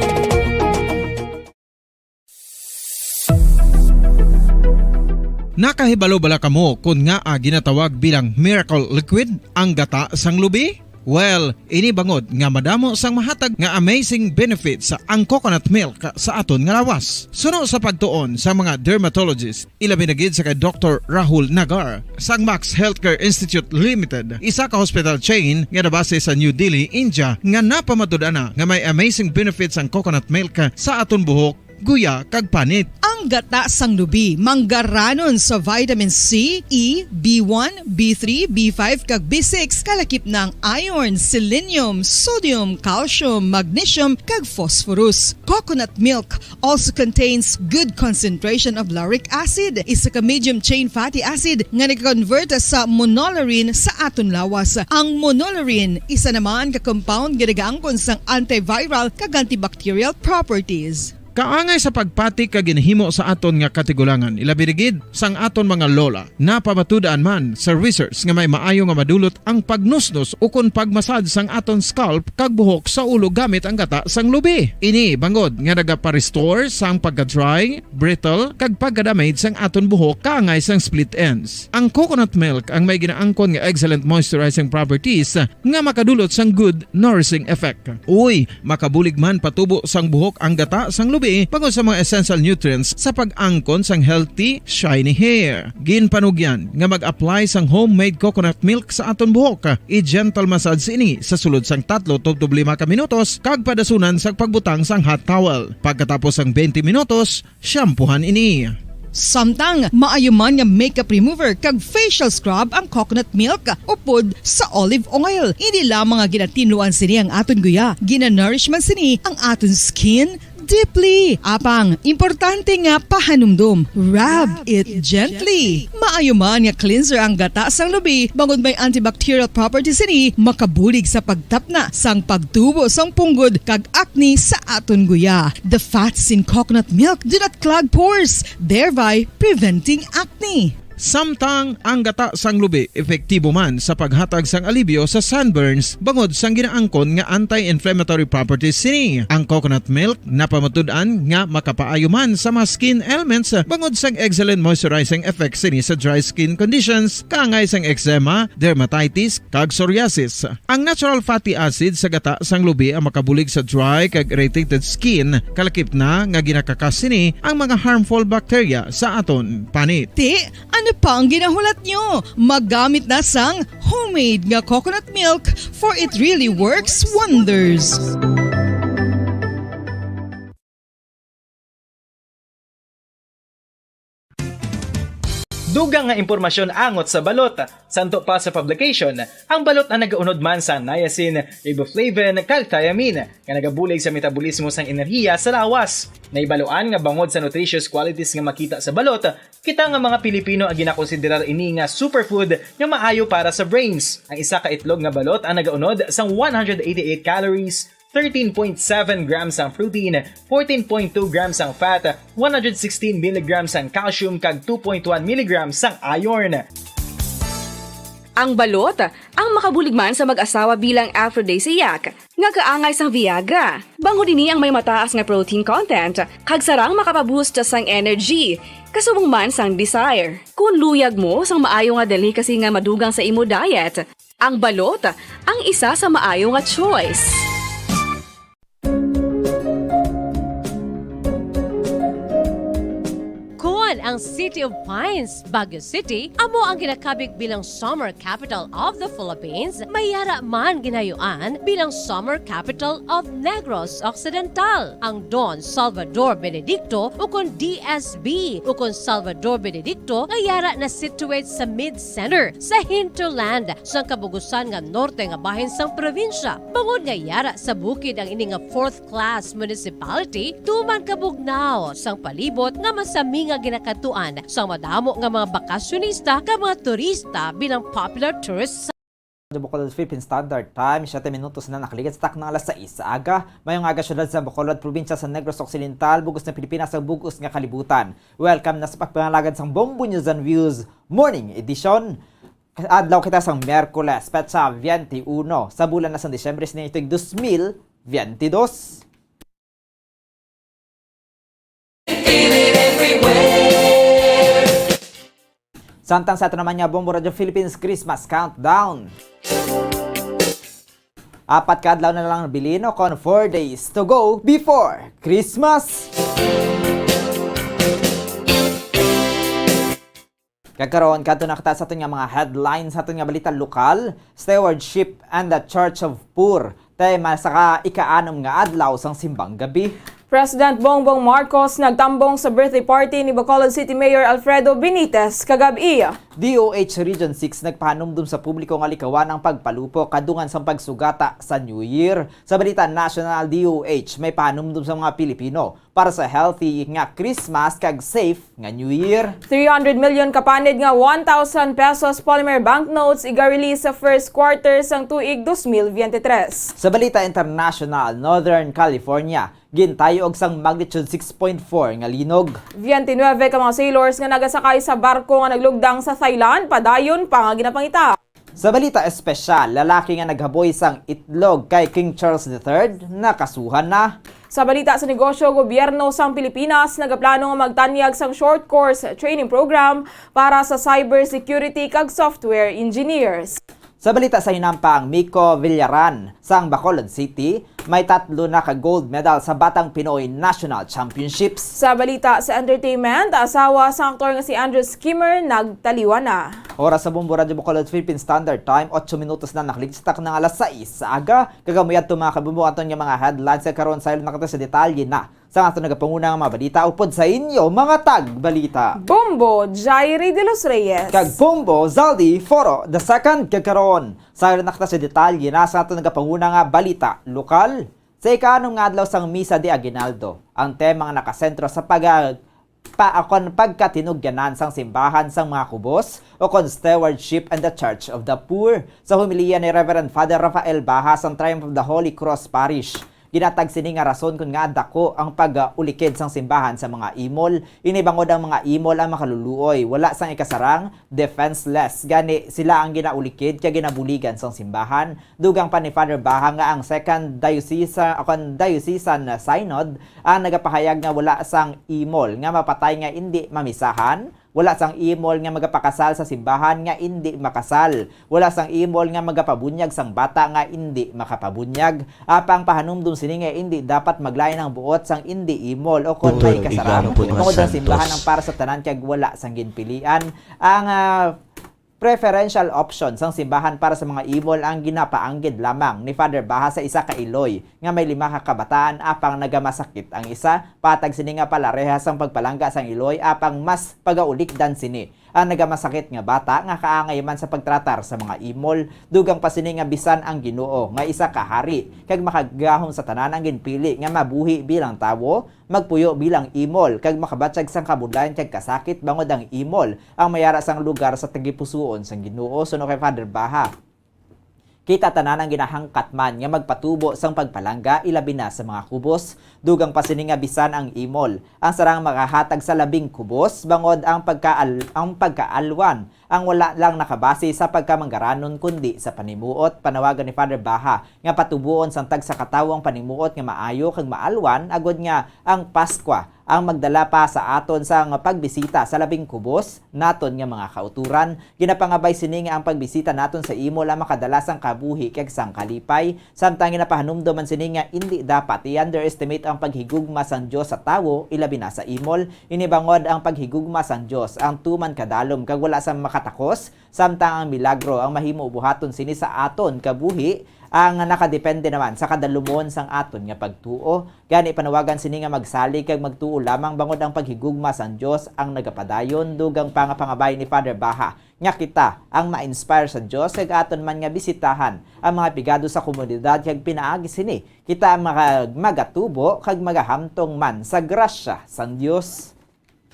Nakahibalo bala kamo kon ngaa ginatawag bilang miracle liquid ang gata sang lubi? Well, ini bangod nga madamo sang mahatag nga amazing benefits ang coconut milk sa aton nga lawas. Suno sa pagtuon sa mga dermatologist, ilabi na gid sa kay Doktor Rahul Nagar sang Max Healthcare Institute Limited, isa ka hospital chain nga nabase sa New Delhi, India, nga napamatud-an na nga may amazing benefits ang coconut milk sa aton buhok, guya, kag panit. Ang gata sang lubi manggaranon sa vitamin C, E, B one, B three, B five, kag B six, kalakip na ang iron, selenium, sodium, calcium, magnesium, kag phosphorus. Coconut milk also contains good concentration of lauric acid, isa ka medium chain fatty acid nga nag-convert sa monolaurin sa aton lawas. Ang monolaurin, isa naman ka compound nga nagaangkon sang antiviral kag antibacterial properties. Kaangay sa pagpati kag ginahimo sa aton nga katigulangan, ilabi na gid sang aton mga lola, napamatud-an man sa research nga may maayo nga madulot ang pagnusnos ukon pagmasad sang aton scalp kag buhok sa ulo gamit ang gata sang lubi. Ini bangod nga nagapa-restore sang pagka-dry, brittle, kag pagka-damage sang aton buhok kaangay sang split ends. Ang coconut milk ang may ginaangkon nga excellent moisturizing properties nga makadulot sang good nourishing effect. Uy, makabulig man patubo sang buhok ang gata sang lubi bangod sa mga essential nutrients sa pag-angkon sang healthy, shiny hair. Ginpanugyan nga mag-apply sang homemade coconut milk sa aton buhok. I-gentle massage ini sa sulod sang tatlo tubtob lima ka minutos kag padasunan sang pagbutang sang hot towel. Pagkatapos sang twenty minutos, shampoohan ini. Samtang maayo man nga makeup remover kag facial scrub ang coconut milk upod sa olive oil. Hindi lamang nga ginatinluan sini ang aton guya, ginanourish man sini ang aton skin deeply. Apang, importante nga pahanumdom, rub it gently. Maayo man nga cleanser ang gata sang lubi, bangod may antibacterial properties sini, makabulig sa pagtapna sang pagtubo sang punggod kag acne sa aton guya. The fats in coconut milk do not clog pores, thereby preventing acne. Samtang ang gata sang lubi epektibo man sa paghatag sang alibyo sa sunburns bangod sang ginaangkon nga anti-inflammatory properties sini. Ang coconut milk napamatud-an nga makapaayo man sa mga skin ailments bangod sang excellent moisturizing effect sini sa dry skin conditions, kaangay sang eczema, dermatitis, kag psoriasis. Ang natural fatty acid sa gata sang lubi ang makabulig sa dry kag irritated skin, kalakip na nga ginakakas sini ang mga harmful bacteria sa aton panit. Ti, ano pa ang ginahulat nyo? Maggamit na sang homemade nga coconut milk, for it really works wonders. Dugang nga impormasyon angot sa balot. Santo pa sa publication, ang balot ang nagaunod man sa niacin, riboflavin, kag thiamine, nga nagabulig sa metabolismo sang enerhiya sa lawas. Nahibaluan nga bangod sa nutritious qualities nga makita sa balot, kita nga mga Pilipino ang ginakonsiderar ini nga superfood nga maayo para sa brains. Ang isa ka itlog nga balot ang nagaunod sang one hundred eighty-eight calories, thirteen point seven grams ang protein, fourteen point two grams ang fat, one hundred sixteen milligrams ang calcium, kag two point one milligrams ang iron. Ang balot, ang makabulig man sa mag-asawa bilang aphrodisiac, nga kaangay sang Viagra. Bangod ini ang may mataas nga protein content, kag sarang makapaboost sang energy, kasubong man sang desire. Kung luyag mo sang maayo nga delicacy nga madugang sa imo diet, ang balot ang isa sa maayo nga choice. Kon ang City of Pines, Baguio City, amo ang ginakabig bilang Summer Capital of the Philippines, may yara man ginayuan bilang Summer Capital of Negros Occidental. Ang Don Salvador Benedicto, ukon D S B, ukon Salvador Benedicto, nga yara na-situate sa mid-center, sa hinterland, sang kabugusan nga norte nga bahin sang probinsya. Bangod nga yara sa bukid ang ini nga fourth class municipality, tuman kabugnaw sang palibot nga masami nga ginakadtuan sang madamo nga mga bakasyonista kag mga turista bilang popular tourist. Sa Bacolod Philippine Standard Time, siyete minutos na nakaligad sa takna alas sais sa aga. Mayong aga, syudad sa Bacolod, probinsya sa Negros Occidental, bug-os na Pilipinas, sa bug-os nga kalibutan. Welcome na sa pagpangalagad sang Bombo News and Views Morning Edition. Adlaw kita sang Miyerkules, petsa twenty-one, sa bulan na sang Disyembre sini tuig dos mil biyente dos. Samtang sa ato naman nga Bombo Radyo Philippines Christmas Countdown. Apat ka adlaw na lang nabilin, kon four days to go before Christmas. Kag karon, kadto na kita sa aton nga mga headlines, sa aton nga balita lokal, Stewardship and the Church of Poor, tema sa ka-, ika-anom nga adlaw sang Simbang Gabi. President Bongbong Marcos nagtambong sa birthday party ni Bacolod City Mayor Alfredo Benitez kagab-i. D O H Region six nagpahanumdom sa publiko nga likawan ang pagpalupok kadungan sang pagsugata sa New Year. Sa balita national, D O H may pahanumdom sa mga Pilipino para sa healthy nga Christmas kag safe nga New Year. Three hundred million kapanid nga one thousand pesos polymer banknotes iga-release sa first quarter sang tuig dos mil biyente tres. Sa balita international, Northern California gintayo og sang magnitude six point four nga linog. Biyente nuebe ka mga sailors nga nagasakay sa barko nga naglugdang sa Thailand padayon pa nga ginapangita. Sa balita espesyal, lalaki nga naghaboy sang itlog kay King Charles the third nakasuhan na. Sa balita sa negosyo, gobyerno sang Pilipinas nagaplano nga magtanyag sang short course training program para sa cybersecurity kag software engineers. Sa balita sa hinampang, Miko Villaran sang Bacolod City, may tatlo na ka gold medal sa Batang Pinoy National Championships. Sa balita sa entertainment, asawa sang aktor nga si Andrew Skimmer nagtaliwan na. Oras sa Bombo Radyo Bacolod Philippine Standard Time, otso minutos na nakaligid sa takna nga alas sais sa aga. Kag amo yadto, mga kabombo, aton nga mga headlines. Kag karon, sayop na kita sa detalye na sa aton nagapanguna nga mga balita upod sa inyo, mga tagbalita. Bombo Jairi de los Reyes. Kag Bombo Zaldi Foro the second. Kag karon, sayop na kita sa detalye na sa aton nagapanguna nga balita lokal. Sa ika-anom nga adlaw sang Misa de Aguinaldo, ang tema nga nakasentro sa pag-, pa-, kon pagkatinugyanan sang simbahan sang mga kubos, o kon stewardship and the Church of the Poor, sa homilya ni Reverend Father Rafael Baha sang Triumph of the Holy Cross Parish. Ginatag sini nga rason kon ngaa dako ang pag-ulikid sang simbahan sa mga imol. Ini bangod ang mga imol ang makaluluoy, wala sang ikasarang, defenseless. Gani, sila ang ginaulikid kag ginabuligan sang simbahan. Dugang pa ni Father Baha nga ang Second Diocese, ah, kon Diocesan Synod ang nagapahayag nga wala sang imol nga mapatay nga indi mamisahan, wala sang imol nga magapakasal sa simbahan nga indi makasal, wala sang imol nga magapabunyag sang bata nga indi makapabunyag. Apang pahanumdom sini nga indi dapat maglain ang buot sang indi imol o kon may kasarang. Tungod ang simbahan ang para sa tanan kag wala sang ginpilian. Ang, ah, preferential option sang simbahan para sa mga imol ang ginapaanggid lamang ni Father Baha sa isa ka iloy nga may lima ka kabataan, apang nagamasakit ang isa. Patag sini nga palarehas ang pagpalangga sang iloy, apang mas pagaulikdan sini ang nagamasakit nga bata nga kaangay man sa pagtratar sa mga imol. Dugang pa sini nga bisan ang Ginoo nga isa ka hari kag makagagahom sa tanan ang ginpili nga mabuhi bilang tawo, magpuyo bilang imol, kag makabatyag sang kabudlayan kag kasakit, bangod ang imol ang mayara sang lugar sa tagipusoon sang Ginoo, suno kay Father Baha. Kita tanan ang ginahangkat man nga magpatubo sang pagpalangga, ilabi na sa mga kubos. Dugang pa sini nga bisan ang imol ang sarang makahatag sa labing kubos, bangod ang pagkaal-, ang pagkaalwan ang wala lang nakabase sa pagkamanggaranon, kundi sa panimuot. Panawagan ni Father Baha nga patuboon sang tagsa ka tawo ang panimuot nga maayo kag maalwan, agod nga ang Paskwa ang magdala pa sa aton sang pagbisita sa labing kubos naton nga mga kauturan. Ginapangabay sini nga ang pagbisita naton sa imol ang makadala sang kabuhi kag sang kalipay. Samtang ginapahanumdom man sini nga indi dapat i-underestimate ang paghigugma sang Dios sa tawo, ilabi na sa imol. Ini bangod ang paghigugma sang Dios ang tuman kadalom kag wala sa makatakos, samtang ang milagro ang mahimo buhaton sini sa aton kabuhi, ang nakadepende naman sa kadalumon sang aton nga pagtuo. Gani, panawagan sini nga magsalig kag magtuo lamang, bangod ang paghigugma sang Dios ang nagapadayon. Dugang pa nga pangabay ni Father Baha nga kita ang ma-inspire sa Dios, kag aton man nga bisitahan ang mga pigado sa komunidad, kag pinaagi sini kita ang maka-, magatubo kag magahamtong man sa grasya sang Dios.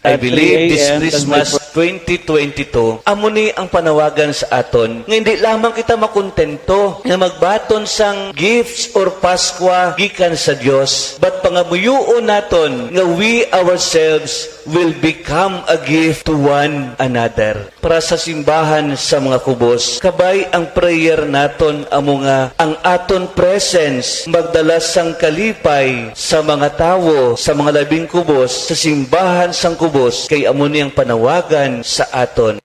I believe this Christmas twenty twenty-two, amo ni ang panawagan sa aton nga hindi lamang kita makontento nga magbaton sang gifts or Paskwa gikan sa Dios, but pangamuyoon naton nga we ourselves will become a gift to one another. Para sa simbahan sa mga kubos, kabay ang prayer naton amo nga ang aton presence magdala sang kalipay sa mga tawo sa mga labing kubos, sa simbahan sang kubos, kay amo ni ang panawagan sa aton.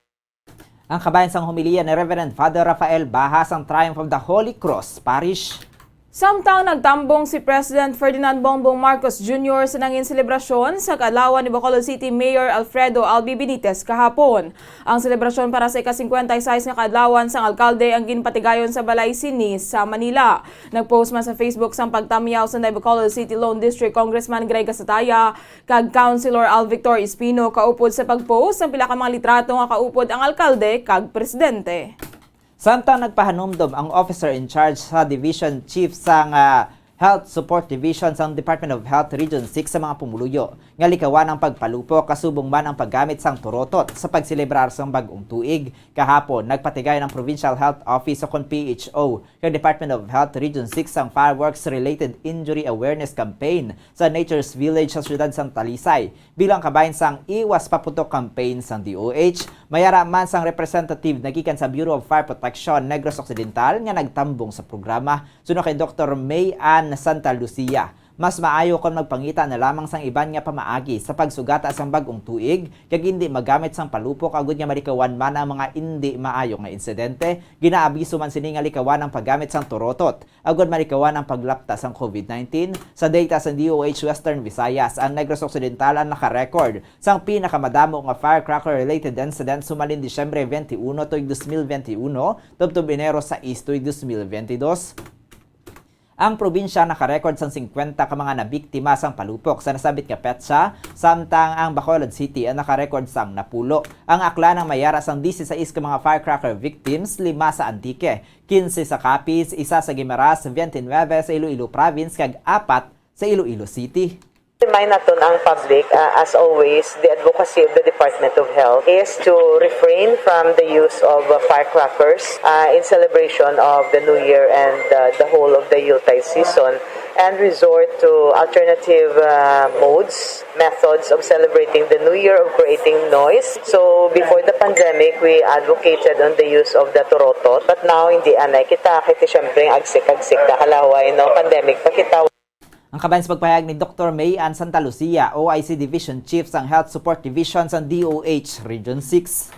Ang kabahin sang homilya ni Reverend Father Rafael Baha sang Triumph of the Holy Cross Parish. Samtang nagtambong si President Ferdinand Bongbong Marcos Junior sa nangin selebrasyon sa kaadlawan ni Bacolod City Mayor Alfredo Albi Benitez kahapon. Ang selebrasyon para sa ika-singkwenta y seis nga kaadlawan sang alkalde ang ginpatigayon sa balay sini sa Manila. Nag-post man sa Facebook sang pagtamyaw sang Bacolod City Lone District Congressman Greg Gasataya kag Councilor Al Victor Espino kaupod sa pag-post sang pila ka mga litrato nga kaupod ang alkalde kag presidente. Samtang nagpahanumdom ang officer in charge sa Division Chief sang, ah, Health Support Division sang Department of Health Region six sa mga pumuluyo nga likawan ang pagpalupok kasubong man ang paggamit sang turotot sa pagselebrar sang bag-ong tuig. Kahapon, nagpatigay ang Provincial Health Office o kon P H O kag Department of Health Region six sang Fireworks Related Injury Awareness Campaign sa Nature's Village sa siyudad sang Talisay. Bilang kabahin sang Iwas Paputok campaign sang D O H, mayara man sang representative nagikan sa Bureau of Fire Protection Negros Occidental nga nagtambong sa programa. Suno kay Doktor May Ann Santa Lucia, mas maayo kon magpangita na lamang sang iban nga pamaagi sa pagsugata sang bag-ong tuig kag indi magamit sang palupok agod nga malikawan man ang mga indi maayo nga insidente. Ginaabiso man sini nga likawan ang paggamit sang turotot agod malikawan ang paglapta sang COVID nineteen. Sa data sang D O H Western Visayas, ang Negros Occidental ang nakarecord sang pinakamadamo nga firecracker-related incidents humalin Disyembre twenty-one tuig dos mil twenty-one tubtob Enero sais tuig dos mil twenty-dos. Ang probinsya nakarecord sang singkwenta ka mga nabiktima sang palupok sa nasambit nga petsa, samtang ang Bacolod City ang nakarecord sang napulo. Ang Aklan ang mayara sang disisais ka mga firecracker victims, lima sa Antique, quince sa Capiz, isa sa Guimaras, twenty-nine sa Iloilo Province, kag apat sa Iloilo City. Remind naton ang public, ah, as always, the advocacy of the Department of Health is to refrain from the use of, uh, firecrackers, uh, in celebration of the New Year and, uh, the whole of the Yuletide season. and resort to alternative uh, modes, methods of celebrating the New Year, of creating noise. So before the pandemic, we advocated on the use of the torotot. But now, hindi anay kita. Kaya siyempre, agsik-agsik na kalaway, no? Pandemic pa kita. Ang kabahin sa pagpahayag ni Doktor May Ann Santa Lucia, O I C Division Chief sang Health Support Division sang D O H Region six.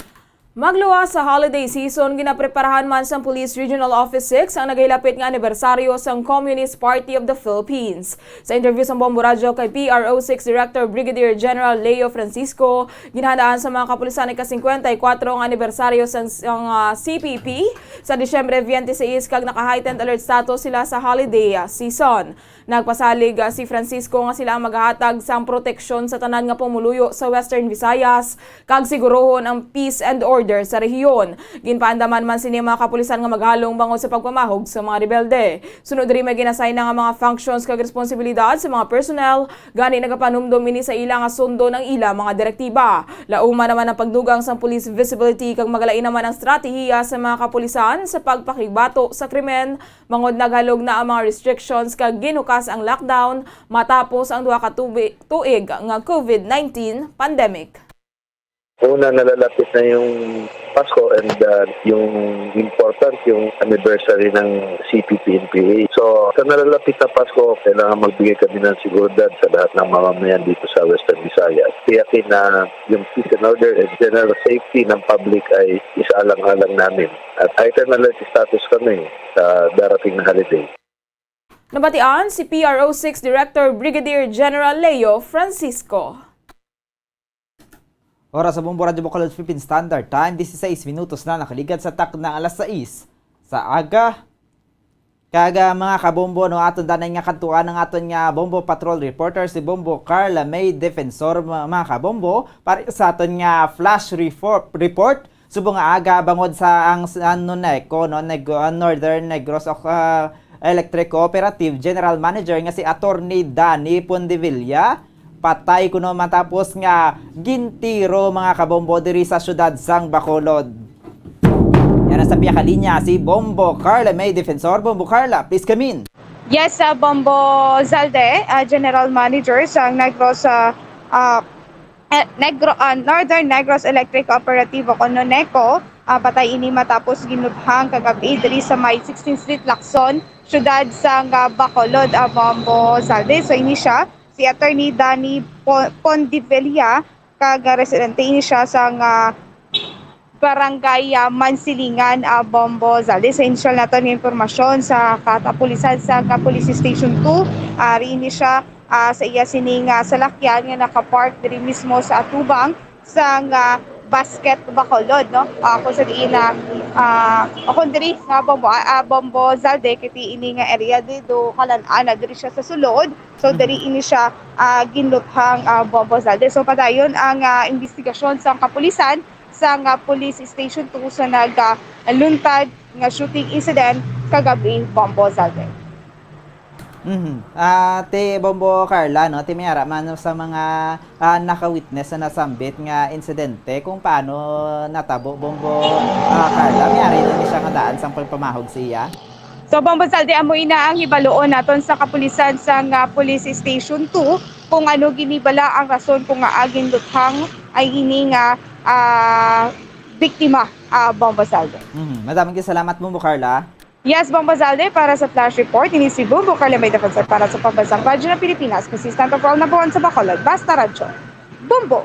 Magluwas sa holiday season, ginapreparahan man sang Police Regional Office six ang nagahilapit nga anibersaryo sang Communist Party of the Philippines. Sa interview sang Bombo Radyo kay P R O six Director Brigadier General Leo Francisco, ginhandaan sa mga kapulisan ika-singkwenta y kuwatro nga anibersaryo sang, sang ah, C P P sa Disyembre twenty-six kag naka-heightened alert status sila sa holiday ah, season. Nagpasalig ah, si Francisco nga sila ang magahatag sang proteksyon sa tanan nga pumuluyo sa Western Visayas kag sigurohon ang peace and order sa rehiyon. Ginpaandaman man sini ang mga kapulisan nga maghalong bangod sa pagpamahog sa mga rebelde. Sunod diri may ginasayna nga mga functions kag responsibilidad sa mga personnel, gani nagapanumdom ini sa ila nga sundon ang ila mga direktiba. Lauma naman ang pagdugang sang police visibility kag magalain naman ang stratehiya sa mga kapulisan sa pagpakigbato sa krimen. Bangod naghalog na ang mga restrictions kag ginukas ang lockdown matapos ang duha ka tubi- tuig nga COVID nineteen pandemic. Una, nalalapit na yung Pasko and uh, yung important, yung anniversary ng C P P N P A. So, sa nalalapit na Pasko, kailangan magbigay kami ng seguridad sa lahat ng mamamayan dito sa Western Visayas. Tiyakin na yung peace and order and general safety ng public ay isaalang-alang namin. At heightened alert status kami sa darating na holiday. Nabatian si P R O six Director Brigadier General Leo Francisco. Oras sa Bombo Radyo Bacolod Philippine Standard Time, disisais minutos na nakaligad sa takna alas sais sa aga. Kag ah, mga kabombo, no, aton danay nga kadtuan ang aton nga Bombo Patrol reporter, si Bombo Carla May Defensor, ma- mga kabombo, para sa aton nga flash report, report subong nga aga bangod sa ang sa Noneco, no, Neg- ah, Northern Negros, ah, Electric Cooperative General Manager nga si Attorney Danny Pondevilla. Patay kuno matapos nga gintiro, mga kabombo, diri sa siyudad sang Bacolod. Yana sa piyakalinya si Bombo Carla May Defensor. Bombo Carla, please come in. Yes, uh, Bombo Zalde, uh, General Manager sa Negros, uh, uh, eh, Negro, uh, Northern Negros Electric Cooperative o kuno NECO, uh, patay ini matapos ginuthang kagabi diri sa may sixteenth Street, Lacson, siyudad sang uh, Bacolod, uh, Bombo Zalde. So ini siya, si Attorney Danny Po- Pondevilla, kag uh, residente ini siya sang uh, Barangay uh, Mansilingan, uh, Bombo Zalde. Sa initial naton nga impormasyon sa katapulisan sa uh, Police Station two, uh, ari ini siya uh, sa iya sining uh, salakyan nga nakapark diri mismo sa atubang sang uh, Basket Bacolod, no? Uh, kung sa diin na uh, kung diri nga Bombo, uh, Bombo Zalde, kiti ini nga area dito, kalan-an na diri siya sa sulod. So diri ini siya uh, ginluthang uh, Bombo Zalde. So padayon ang uh, investigasyon sa kapulisan sang uh, Police Station two sa nagaluntad nga shooting incident kagabi, Bombo Zalde. Mhm. Ah, ti Bombo Carla, no, ti may ara man sa mga ah, naka-witness sa nasambit nga insidente kung paano natabo, Bombo ah, Carla. May ari na siya nga daan sang pagpamahog siya. So, Bombo Zalde, amo ina ang hibaluon naton sa kapulisan sang uh, Police Station two kung ano ginibala ang rason kung nga agin luthang ay ini nga uh, biktima, uh, Bombo Zalde. Mhm. Madaming salamat, Bombo Carla. Yes, Bombo Zalde, para sa Flash Report, ini si Bombo Carla May Defensor para sa Pambansang Radyo ng Pilipinas, consistent of all number one sa Bacolod, Basta Radyo. Bombo!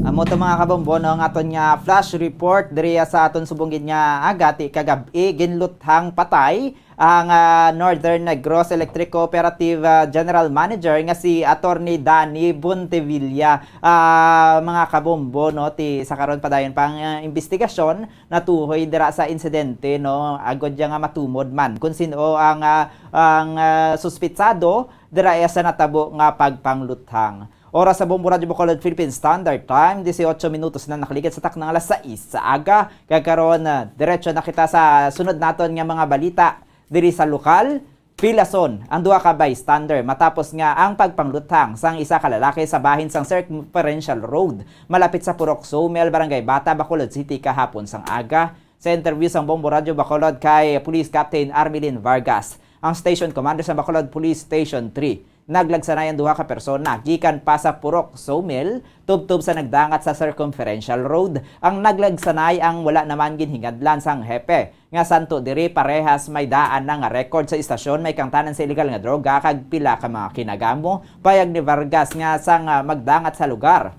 Amo to, mga kabombo, no, ang aton nga flash report diri sa aton subong gid nga aga ti kagab-i, ginluthang patay ang ah, Northern Negros Electric Cooperative ah, General Manager nga si Attorney Danny Bontevilla. Ah, mga kabombo, no, ti sa karon padayon pa ang ah, investigasyon natuhoy dira sa insidente, no, agod ya nga matumod man kung sin-o ang ah, ang ah, suspitsado dira iya sa natabo nga pagpangluthang. Oras sa Bombo Radyo Bacolod Philippine Standard Time, dieciocho minutos na nakaligid sa taknang alas sais sa aga. Kag karon, ah, diretso na kita sa sunod naton nga mga balita diri sa lokal. Pilason ang duha ka bystander matapos nga ang pagpangluthang sang isa ka lalaki sa bahin sang Circumferential Road malapit sa Purok Somel, Barangay Bata, Bacolod City kahapon sang aga. Sa interview sang Bombo Radyo Bacolod kay Police Captain Armelin Vargas, ang station commander sa Bacolod Police Station three, naglagsanay ang duha ka persona gikan pa sa Purok Sawmill, tubtob sa nagdangat sa Circumferential Road. Ang naglagsanay ang wala naman ginhingadlan sang hepe nga santo diri parehas may daan na nga record sa istasyon may kangtanan sa illegal nga droga kag pila ka mga kinagamo. Payag ni Vargas nga sang, ah, magdangat sa lugar,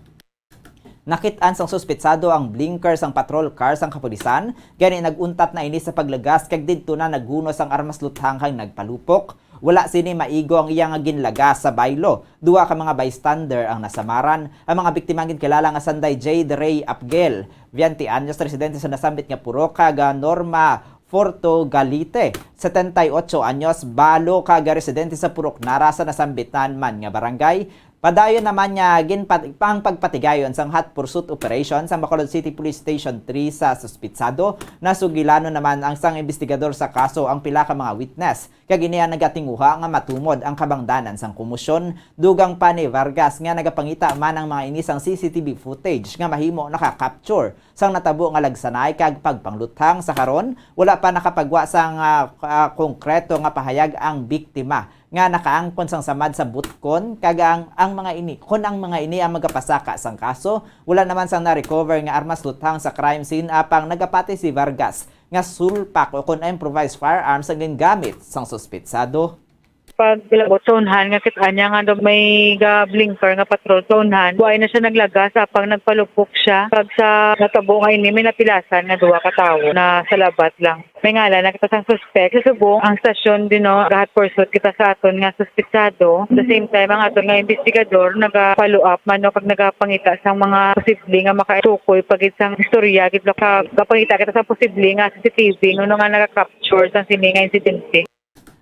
nakit-an sang suspetsado ang blinker sang patrol car sang kapulisan, gani nag-untat na ini sa paglagas kag didto na naghunos ang armas luthang kag nagpalupok. Wala sini maigo ang iya nga ginlagas sa baylo. Duha ka mga bystander ang nasamaran. Ang mga biktima ang ginkilala nga sanday Jade Ray Apguel, twenty anyos, residente sa nasambit nga purok, kag, ah, Norma Forto Galite, setenta y ocho anyos, balo kag residente sa Purok Nara sa nasambitan man nga barangay. Padayon naman nga ginpa-, ang pagpatigayon sang hot pursuit operation sang Bacolod City Police Station three sa suspitsado. Nasugilanon naman ang sang investigador sa kaso ang pila ka mga witness, kag ini ang nagatinguha nga matumod ang kabangdanan sang komosyon. Dugang pa ni Vargas nga nagapangita man ang mga ini sang C C T V footage nga mahimo naka-capture sang natabo nga lagsanay kag pagpangluthang. Sa karon, wala pa nakapagwa sang, ah, ah, konkreto nga pahayag ang biktima nga nakaangkon sang samad sa butkon, kag ang, ang mga ini, kon ang mga ini ang magapasaka sang kaso. Wala naman sang na-recover nga armas luthang sa crime scene, apang nagapati si Vargas nga sulpak o kon improvised firearms ang gingamit sang suspitsado. Pag kilabot sa unhan nga kit-an niya nga daw may ga-blinker nga patrol sa unhan, wa na siya naglagas, apang nagpalupok siya. Kag sa natabo nga ini, may napilasan nga duha ka tawo na sa labat lang. May ngalan na kita sang suspek. Sa subong ang stasyon din, no, gahat pursuit kita sa aton nga suspitsado. At the same time, ang aton nga investigador naga-follow up man, no, kag nagapangita sang mga posible nga makatukoy pa gid sang istorya gid, no, kag gapangita kita sa posible nga C C T V, no, nga naga-capture sang sini nga insidente.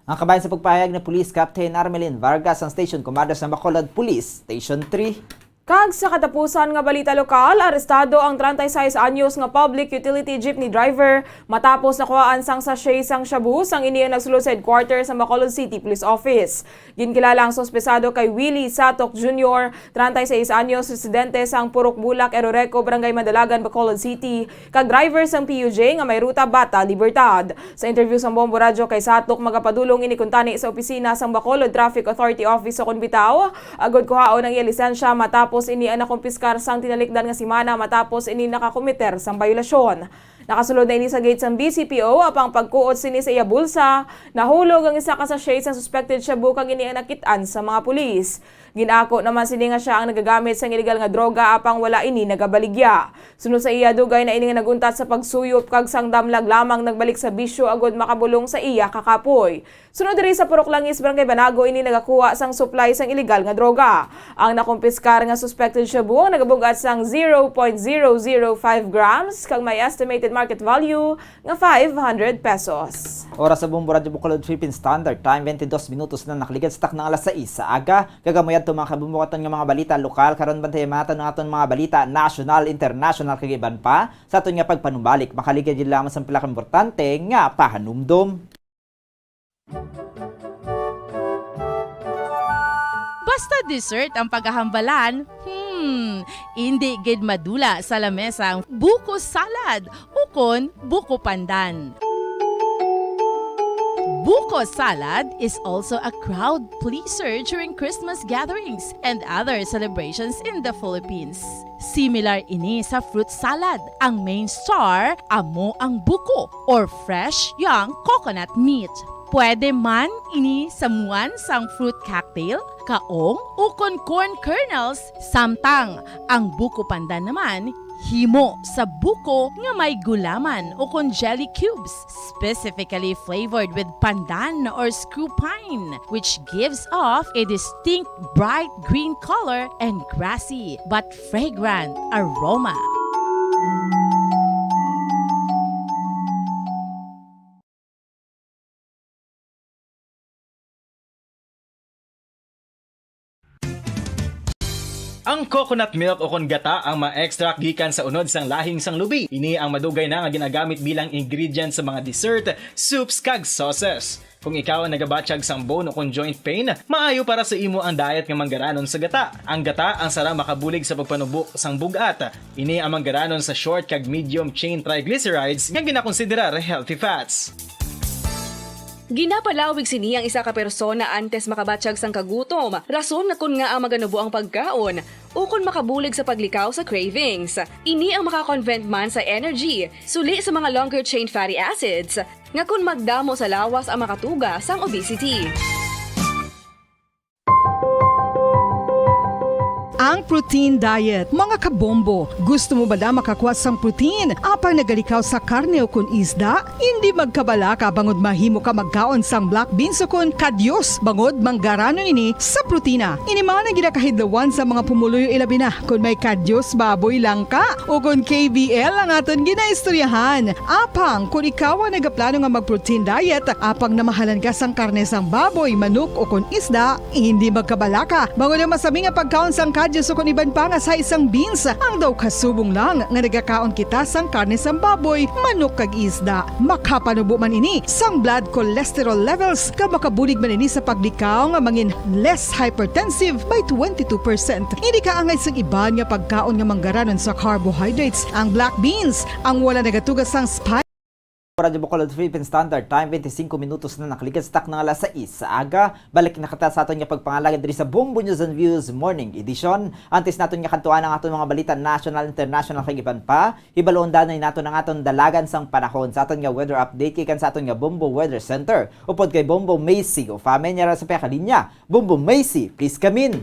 Ang kabahin sa pagpahayag ni Police Captain Armelin Vargas, ang Station Commander sa Bacolod Police Station three. Kag sa katapusan nga balita lokal, arestado ang treinta y seis anyos nga public utility jeepney driver matapos nakuhaan sang sachet sang shabu sang ini ang nagsulod sa headquarters sa Bacolod City Police Office. Ginkilala ang suspesado kay Willie Satok Junior, treinta y seis anyos, residente sang Purok Bulak, Eroreco, Barangay Madalagan, Bacolod City, kag driver sang P U J nga may ruta Bata Libertad. Sa interview sang Bombo Radyo kay Satok, magapadulong ini kuntani sa opisina sang Bacolod Traffic Authority Office sa Conbitao, agod kuhaon ang iya lisensya matapos ini ang nakumpiskar sang tinalikdan nga semana matapos ini nakakomiter sang bayolasyon. Nakasulod na ini sa gate sang B C P O, apang pagkuot sini sa iya bulsa, nahulog ang isa ka sachet sang suspected shabu kag ini ang nakit-an sa mga pulis. Gin-ako naman sini nga sia ang nagagamit sang iligal nga droga, apang wala ini nagabaligya. Suno sa iya, dugay na ini nga nag-untat sa pagsuyop kag sang damlag lamang nagbalik sa bisyo agud makabulong sa iya kakapoy. Suno diri sa Purok Langis, Barangay Banago, ini nagakuha sang supply sang iligal nga droga. Ang nakumpiskar nga suspected shabu ang nagabug-at sang zero point zero zero five grams kag may estimated market value nga five hundred pesos. Oras sa Bombo Radyo Bacolod, Philippine Standard Time, twenty-dos minutos na nakaligad sa taknang alas sais sa aga. Kag amo yadto, mga kabombo, aton nga mga balita lokal. Karon, bantayan naton ang aton mga balita national, international, kag iban pa. Sa aton nga pagpanumbalik, makaligad gid lamang sa pila ka importante nga pahanumdom. Basta dessert ang paghahambalan, hmm, indi gid madula sa lamesa ang buko salad ukon buko pandan. Buko salad is also a crowd pleaser during Christmas gatherings and other celebrations in the Philippines. Similar ini sa fruit salad, ang main star amo ang buko or fresh young coconut meat. Pwede man ini samuan sang fruit cocktail, kaong, ukon corn kernels, samtang ang buko pandan naman himo sa buko nga may gulaman ukon jelly cubes, specifically flavored with pandan or screw pine, which gives off a distinct bright green color and grassy but fragrant aroma. Ang coconut milk ukon gata ang ma-extract gikan sa unod sang lahing sang lubi. Ini ang madugay na nga ginagamit bilang ingredient sa mga dessert, soups, kag sauces. Kung ikaw ang nagabatyag sang bone o kon joint pain, maayo para sa imo ang diet nga manggaranon sa gata. Ang gata ang sara makabulig sa pagpanubo sang bug-at. Ini ang manggaranon sa short kag medium chain triglycerides nga ginakonsiderar healthy fats. Ginapalawig sini ang isa ka persona antes makabatyag sang kagutom, rason nga kon ngaa maganubo ang pagkaon, ukon makabulig sa paglikaw sa cravings. Ini ang makakonvert man sa energy, suli sa mga longer chain fatty acids, nga kon magdamo sa lawas ang makatuga sang obesity. Ang protein diet, mga kabombo. Gusto mo bala makakuha sang protein, apang nagalikaw sa karne o kon isda? Hindi magkabalaka bangod mahimo ka magkaon sang black beans o kon kadyos, bangod manggaranon ini sa protina. Ini man ang ginakahidlawan sa mga pumuluyo, ilabi na kon may kadyos baboy lang ka o kon K B L ang aton ginaistoryahan. Apang kon ikaw ang nagaplano nga mag-protein diet, apang namahalan ka sang karne sang baboy, manok o kon isda, hindi magkabalaka bangod ang masami nga pagkaon sang kadyos o kon iban pa nga sa isang beans ang daw kasubong lang nga nagakaon kita sang karne sang baboy, manok kag isda. Makapanubo man ini sang blood cholesterol levels, kag makabulig man ini sa paglikaw nga mangin less hypertensive by twenty-two percent. Hindi kaangay sang iban nga pagkaon nga manggaranon sa carbohydrates, ang black beans, ang wala nagatuga sang spice. Radyo Bacolod Philippine Standard Time, twenty-five minutos na nakaligad sa takna nga alas sais sa aga. Balik na kita sa aton nga pagpangalaga diri sa Bombo News and Views Morning Edition. Antes naton nga kantuan ang aton mga balita national, international, kag iban pa, hibaluon danay naton ang aton dalagan sang panahon sa aton nga weather update gikan sa aton nga Bombo Weather Center. Upod kay Bombo Macy Ufame, niya ra sa piyakalinya. Bombo Macy, please come in.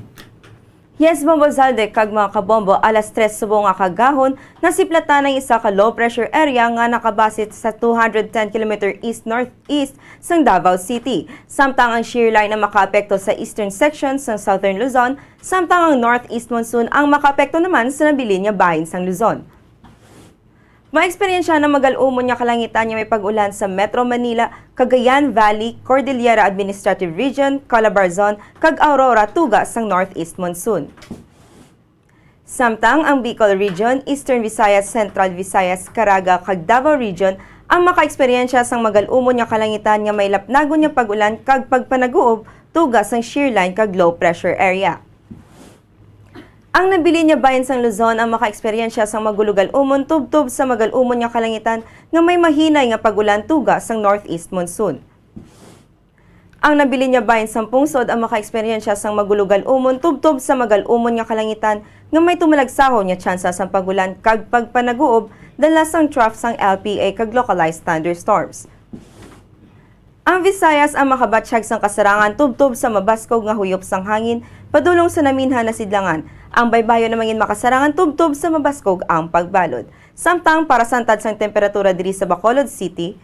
Yes, Bombo Zalde, kag mga kabombo, alas tres subong nga kagahon, nasiplatan ang isa ka low pressure area nga nakabasit sa two hundred ten kilometer east-northeast sang Davao City. Samtang ang shear line ang makaapekto sa eastern section sang Southern Luzon, samtang ang northeast monsoon ang makaapekto naman sa nabilin nga bahin sang Luzon. Maeksperyensya ang magal-umon nga kalangitan nga may pag-ulan sa Metro Manila, Cagayan Valley, Cordillera Administrative Region, Calabarzon, kag Aurora tuga sang northeast monsoon. Samtang ang Bicol Region, Eastern Visayas, Central Visayas, Caraga, kag Davao Region ang makaeksperyensya sang magal-umon nga kalangitan nga may lapnagon nga pag-ulan kag pagpanaguob tuga sang shear line kag low pressure area. Ang nabilin nga bahin sang Luzon ang makaeksperyensya sang magulogal-umon tubtob sa magal-umon nga kalangitan nga may mahinay nga pag-ulan tuga sang northeast monsoon. Ang nabilin nga bahin sang pungsod ang makaeksperyensya sang magulogal-umon tubtob sa magal-umon nga kalangitan nga may tumalagsahon nga tsansa sang pag-ulan kag pagpanaguob dala sang trough sang L P A kag localized thunderstorms. Ang Visayas ang makabatyag sang kasarangan tubtob sa mabaskog nga huyop sang hangin padulong sa naminhan nga sidlangan. Ang baybayon ang mangin makasarangan tubtob sa mabaskog ang pagbalod. Samtang para sa antad sang temperatura diri sa Bacolod City,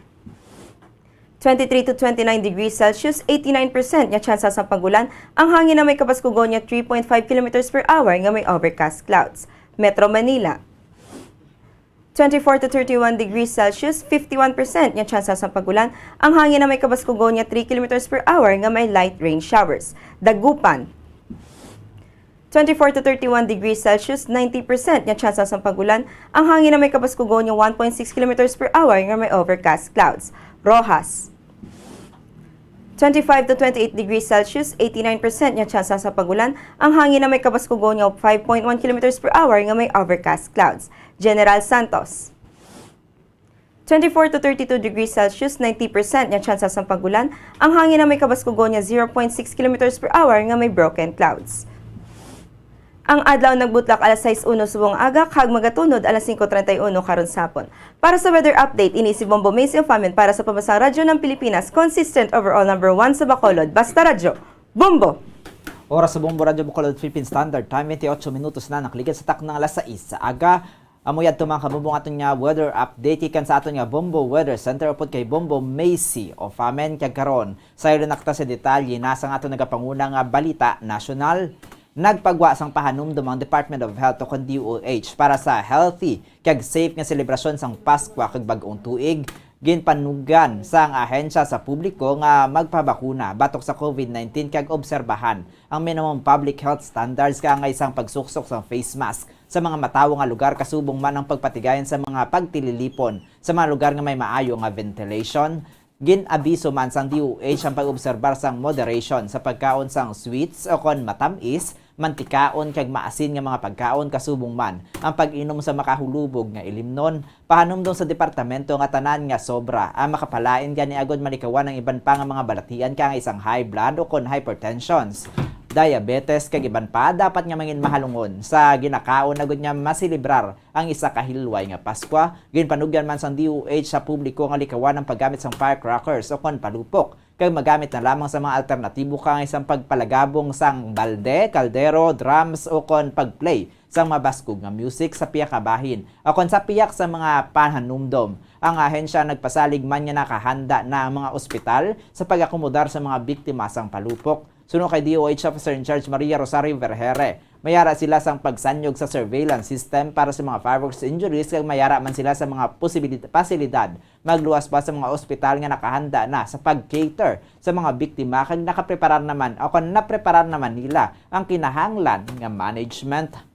twenty-three to twenty-nine degrees Celsius, eighty-nine percent nga tsansa sang pag-ulan, ang hangin na may kabaskugon nga three point five kilometers per hour nga may overcast clouds. Metro Manila, twenty-four to thirty-one degrees Celsius, fifty-one percent nga tsansa sang pag-ulan, ang hangin na may kabaskugon nga three kilometers per hour nga may light rain showers. Dagupan, twenty-four to thirty-one degrees Celsius, ninety percent nga tsansa sang pag-ulan, ang hangin na may kabaskugon nga one point six kilometers per hour nga may overcast clouds. Roxas, twenty-five to twenty-eight degrees Celsius, eighty-nine percent nga tsansa sang pag-ulan, ang hangin na may kabaskugon nga five point one kilometers per hour nga may overcast clouds. General Santos, twenty-four to thirty-two degrees Celsius, ninety percent nga tsansa sang pag-ulan, ang hangin na may kabaskugon nga zero point six kilometers per hour nga may broken clouds. Ang adlaw nagbutlak alas sais uno subong aga kag magatunod alas singko treinta y uno karon sa hapon. Para sa weather update, ini si Bombo Macy Ofamen para sa Pambansang Radyo ng Pilipinas, consistent overall number one sa Bacolod, basta radyo, Bombo! Oras sa Bombo Radyo Bacolod Philippine Standard Time, twenty-eight minutos na nakaligad sa takna nga alas sais sa aga. Amo yadto, mga kabombo, ang aton nga weather update gikan sa aton nga Bombo Weather Center upod kay Bombo Macy Ofamen. Kag karon, sayod na kita sa detalye na sang aton nagapanguna nga balita nasyonal. Nagpagwa sang pahanumdom ang Department of Health o kon D O H para sa healthy kag safe nga selebrasyon sang Paskwa kag Bag-ong Tuig. Ginpanugan sang ahensya sa publiko nga magpabakuna batok sa COVID nineteen kag obserbahan ang minimum public health standards kaangay sang pagsuksok sang face mask sa mga matawo nga lugar, kasubong man ang pagpatigayon sa mga pagtililipon sa mga lugar nga may maayo nga ventilation. Gin-abiso man sang D O H ang pag-obserbar sang moderation sa pagkaon sang sweets o kon matam-is, mantikaon kag maasin nga mga pagkaon, kasubong man ang pag-inom sa makahulubog nga ilimnon. Pahanumdom sa departamento nga tanan nga sobra ang makapalain gani agud malikawan ang iban pa nga mga balatian kaangay sang high blood o kon hypertensions, diabetes kag iban pa dapat nga mangin mahalungon sa ginakaon agud nga maselebrar ang isa ka hilway nga Paskwa. Ginpanugyan man sang D O H sa publiko nga likawan ang paggamit sang firecrackers o kon palupok, kag magamit na lamang sa mga alternatibo kaangay sang pagpalagabong sang balde, kaldero, drums o kon pag-play sang mabaskog nga music sa pihak nga bahin o kon sa pihak sa mga pahanumdom. Ang ahensya nagpasalig man nga nakahanda na ang mga ospital sa pag-akomodar sa mga biktima sang palupok. Suno kay D O H Officer in Charge Maria Rosario Vergere, mayara sila sang pagsanyog sa surveillance system para sa mga fireworks injuries kag mayara man sila sa mga posibilid-, pasilidad magluwas pa sa mga ospital nga nakahanda na sa pag-cater sa mga biktima kag nakapreparar naman o kon napreparar naman nila ang kinahanglan nga management.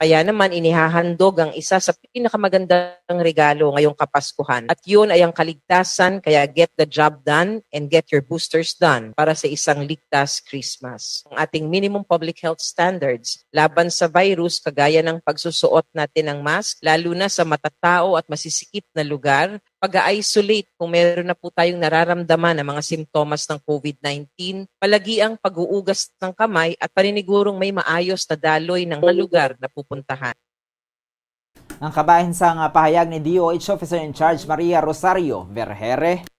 Kaya naman inihahandog ang isa sa pinakamagandang regalo ngayong Kapaskuhan, at yun ay ang kaligtasan, kaya get the job done and get your boosters done para sa isang ligtas Christmas. Ang ating minimum public health standards laban sa virus, kagaya ng pagsusuot natin ng mask, lalo na sa matatao at masisikip na lugar, pag-isolate kung meron na po tayong nararamdaman ng mga simptomas ng COVID nineteen, palagi ang pag-uugas ng kamay at paninigurong may maayos na daloy ng mga lugar na pupuntahan. Ang kabahin sang pahayag ni D O H Officer in Charge Maria Rosario Vergere.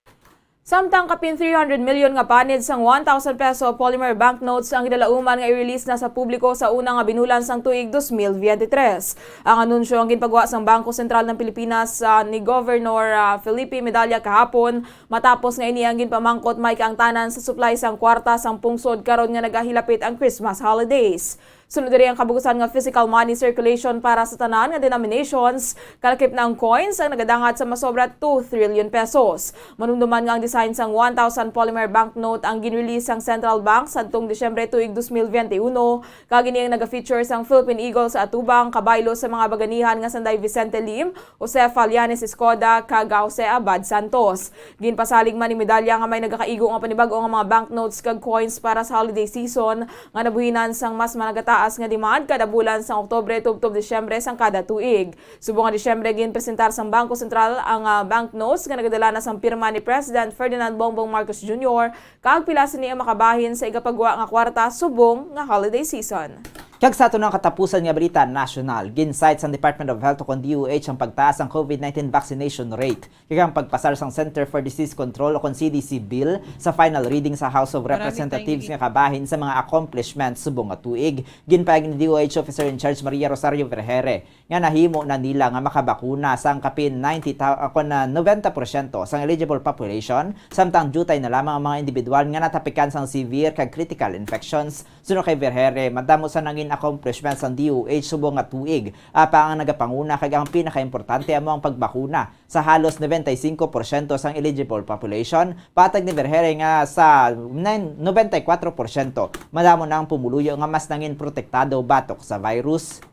Samtang kapin three hundred million nga panid sang one thousand peso polymer banknotes ang gidalauman nga i-release na sa publiko sa una nga binulan sang tuig dos mil biyente tres. Ang anunsyo ang ginpagwa sang Bangko Sentral ng Pilipinas, ah, ni Governor, ah, Felipe Medalla kahapon, matapos nga ini ang ginpamangkot may kaangtanan sa supply sang kwarta sang pungsod karon nga nagahilapit ang Christmas holidays. Sunod diri ang kabugusan nga physical money circulation para sa tanan nga denominations, kalakip na ang coins ang nagadangat sa masobra two trillion pesos. Manumduman nga ang design sang one thousand polymer banknote ang ginrelease sang Central Bank sadtong Disyembre tuig dos mil biyente uno, kag ini ang naga-feature sang Philippine Eagle sa atubang, kabaylo sa mga baganihan nga sanday Vicente Lim, Jose Falianes Escoda, kag Jose Abad Santos. Ginpasalig man ni Medalla nga may nagakaigo nga panibag-o nga mga banknotes kag coins para sa holiday season nga nabuhinan sang mas managataas nga demand kada bulan sang Oktubre tubtob Disyembre sang kada tuig. Subong nga Disyembre, ginpresentar sang Bangko Sentral ang, ah, banknotes nga nagadala na sang pirma ni President Ferdinand Bongbong Marcos Junior, kag pila sini ang makabahin sa igapagwa nga kwarta subong nga holiday season. Kag sa aton nga katapusan nga balita nasyonal, gin-cite sang Department of Health o kon D O H ang pagtaas sang COVID nineteen vaccination rate kag ang pagpasar sang Center for Disease Control o kon C D C bill sa final reading sa House of Representatives nga kabahin sa mga accomplishments subong nga tuig. Ginpahayag ni D O H Officer in Charge Maria Rosario Vergere nga nahimo na nila nga makabakuna sang kapin ninety thou-, ah, kon, ah, noventa porsyento sang eligible population, samtang diutay na lamang ang mga individual nga natapikan sang severe kag critical infections. Suno kay Vergere, madamo sa nangin accomplishment sang D O H subong nga tuig, apang ang nagapanguna kag ang pinakaimportante amo ang pagbakuna sa halos noventa y cinco porsyento sang eligible population. Patag ni Vergere nga sa nine, noventa y cuatro porsyento madamo na ang pumuluyo nga mas nangin protektado batok sa virus.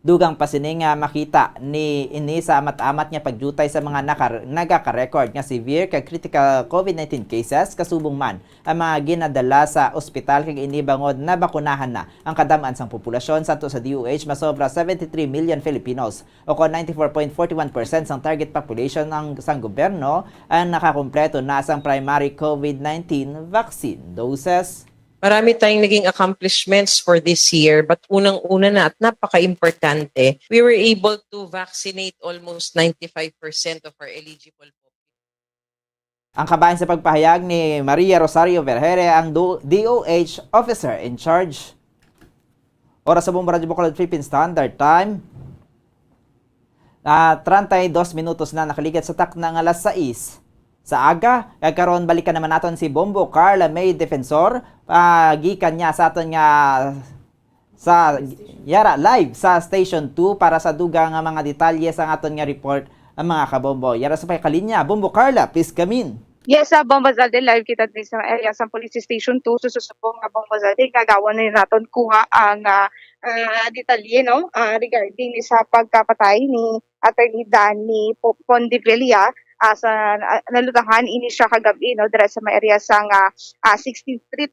Dugang pa sini nga makita ni ini sa amat-amat nga pagdiutay sa mga nakar-, nagaka-record nga severe kag critical COVID nineteen cases, kasubong man ang mga ginadala sa ospital, kag ini bangod nabakunahan na ang kadam-an sang populasyon. Sadto sa D O H, masobra seventy-three million Filipinos, o kon ninety-four point forty-one percent sang target population ang, sang gobyerno, ang nakakumpleto na sang primary COVID nineteen vaccine doses. Marami tayong naging accomplishments for this year, but unang-una na at napaka-importante, we were able to vaccinate almost ninety-five percent of our eligible population. Ang kabahin sa pagpahayag ni Maria Rosario Vergere, ang do-, D O H Officer in Charge. Oras sa Bombo Radyo Bacolod Philippine Standard Time. Ah, treinta y dos minutos na nakaligad sa takna nga alas sais sa aga. Kag karon, balikan naman naton si Bombo Carla May Defensor. Ah, gikan niya sa aton nga sa yara live sa Station two para sa dugang nga mga detalye sa aton nga report, ang mga kabombo. Yara sa pagkalinya, Bombo Carla, please come in. Yes, sa Bombo Zalde, live kita din sa area sa Police Station two. Sususupo nga Bombo Zalde, gagawa na naton kuha ang ah, ah, detalye, no, ah, regarding ni sa pagkapatay ni Attorney Danny Po-, Pondevilla. ah, sa na-, nalutangan ini siya kagab-i, no, dira sa may area sang, ah, ah, sixteenth Street,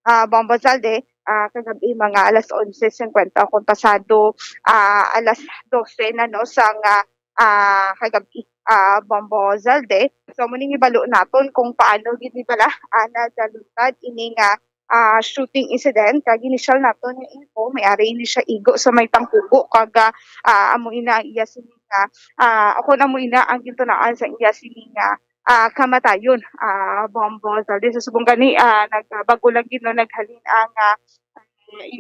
ah, Bombo Zalde, ah, kagab-i mga alas onse cincuenta kung pasado, ah, alas dose na, no, sang, ah, ah, kagab-i, ah, Bombo Zalde. So, amo ning ibalo naton kung paano gid ni bala, ah, nagaluntad ini nga, ah, shooting incident. Kag initial naton nga info, may ari ini siya igo sa may Tangkugo, kag, ah, ah, amo ina ang iya sini nga, ah, ako na mo ina ang gintunaan sa iya sini nga, ah, kamatayon, ah, Bombo Zalde. Sa subong gani, ah, nag-, ah, bag-o lang gid, no, naghalin ang, ah,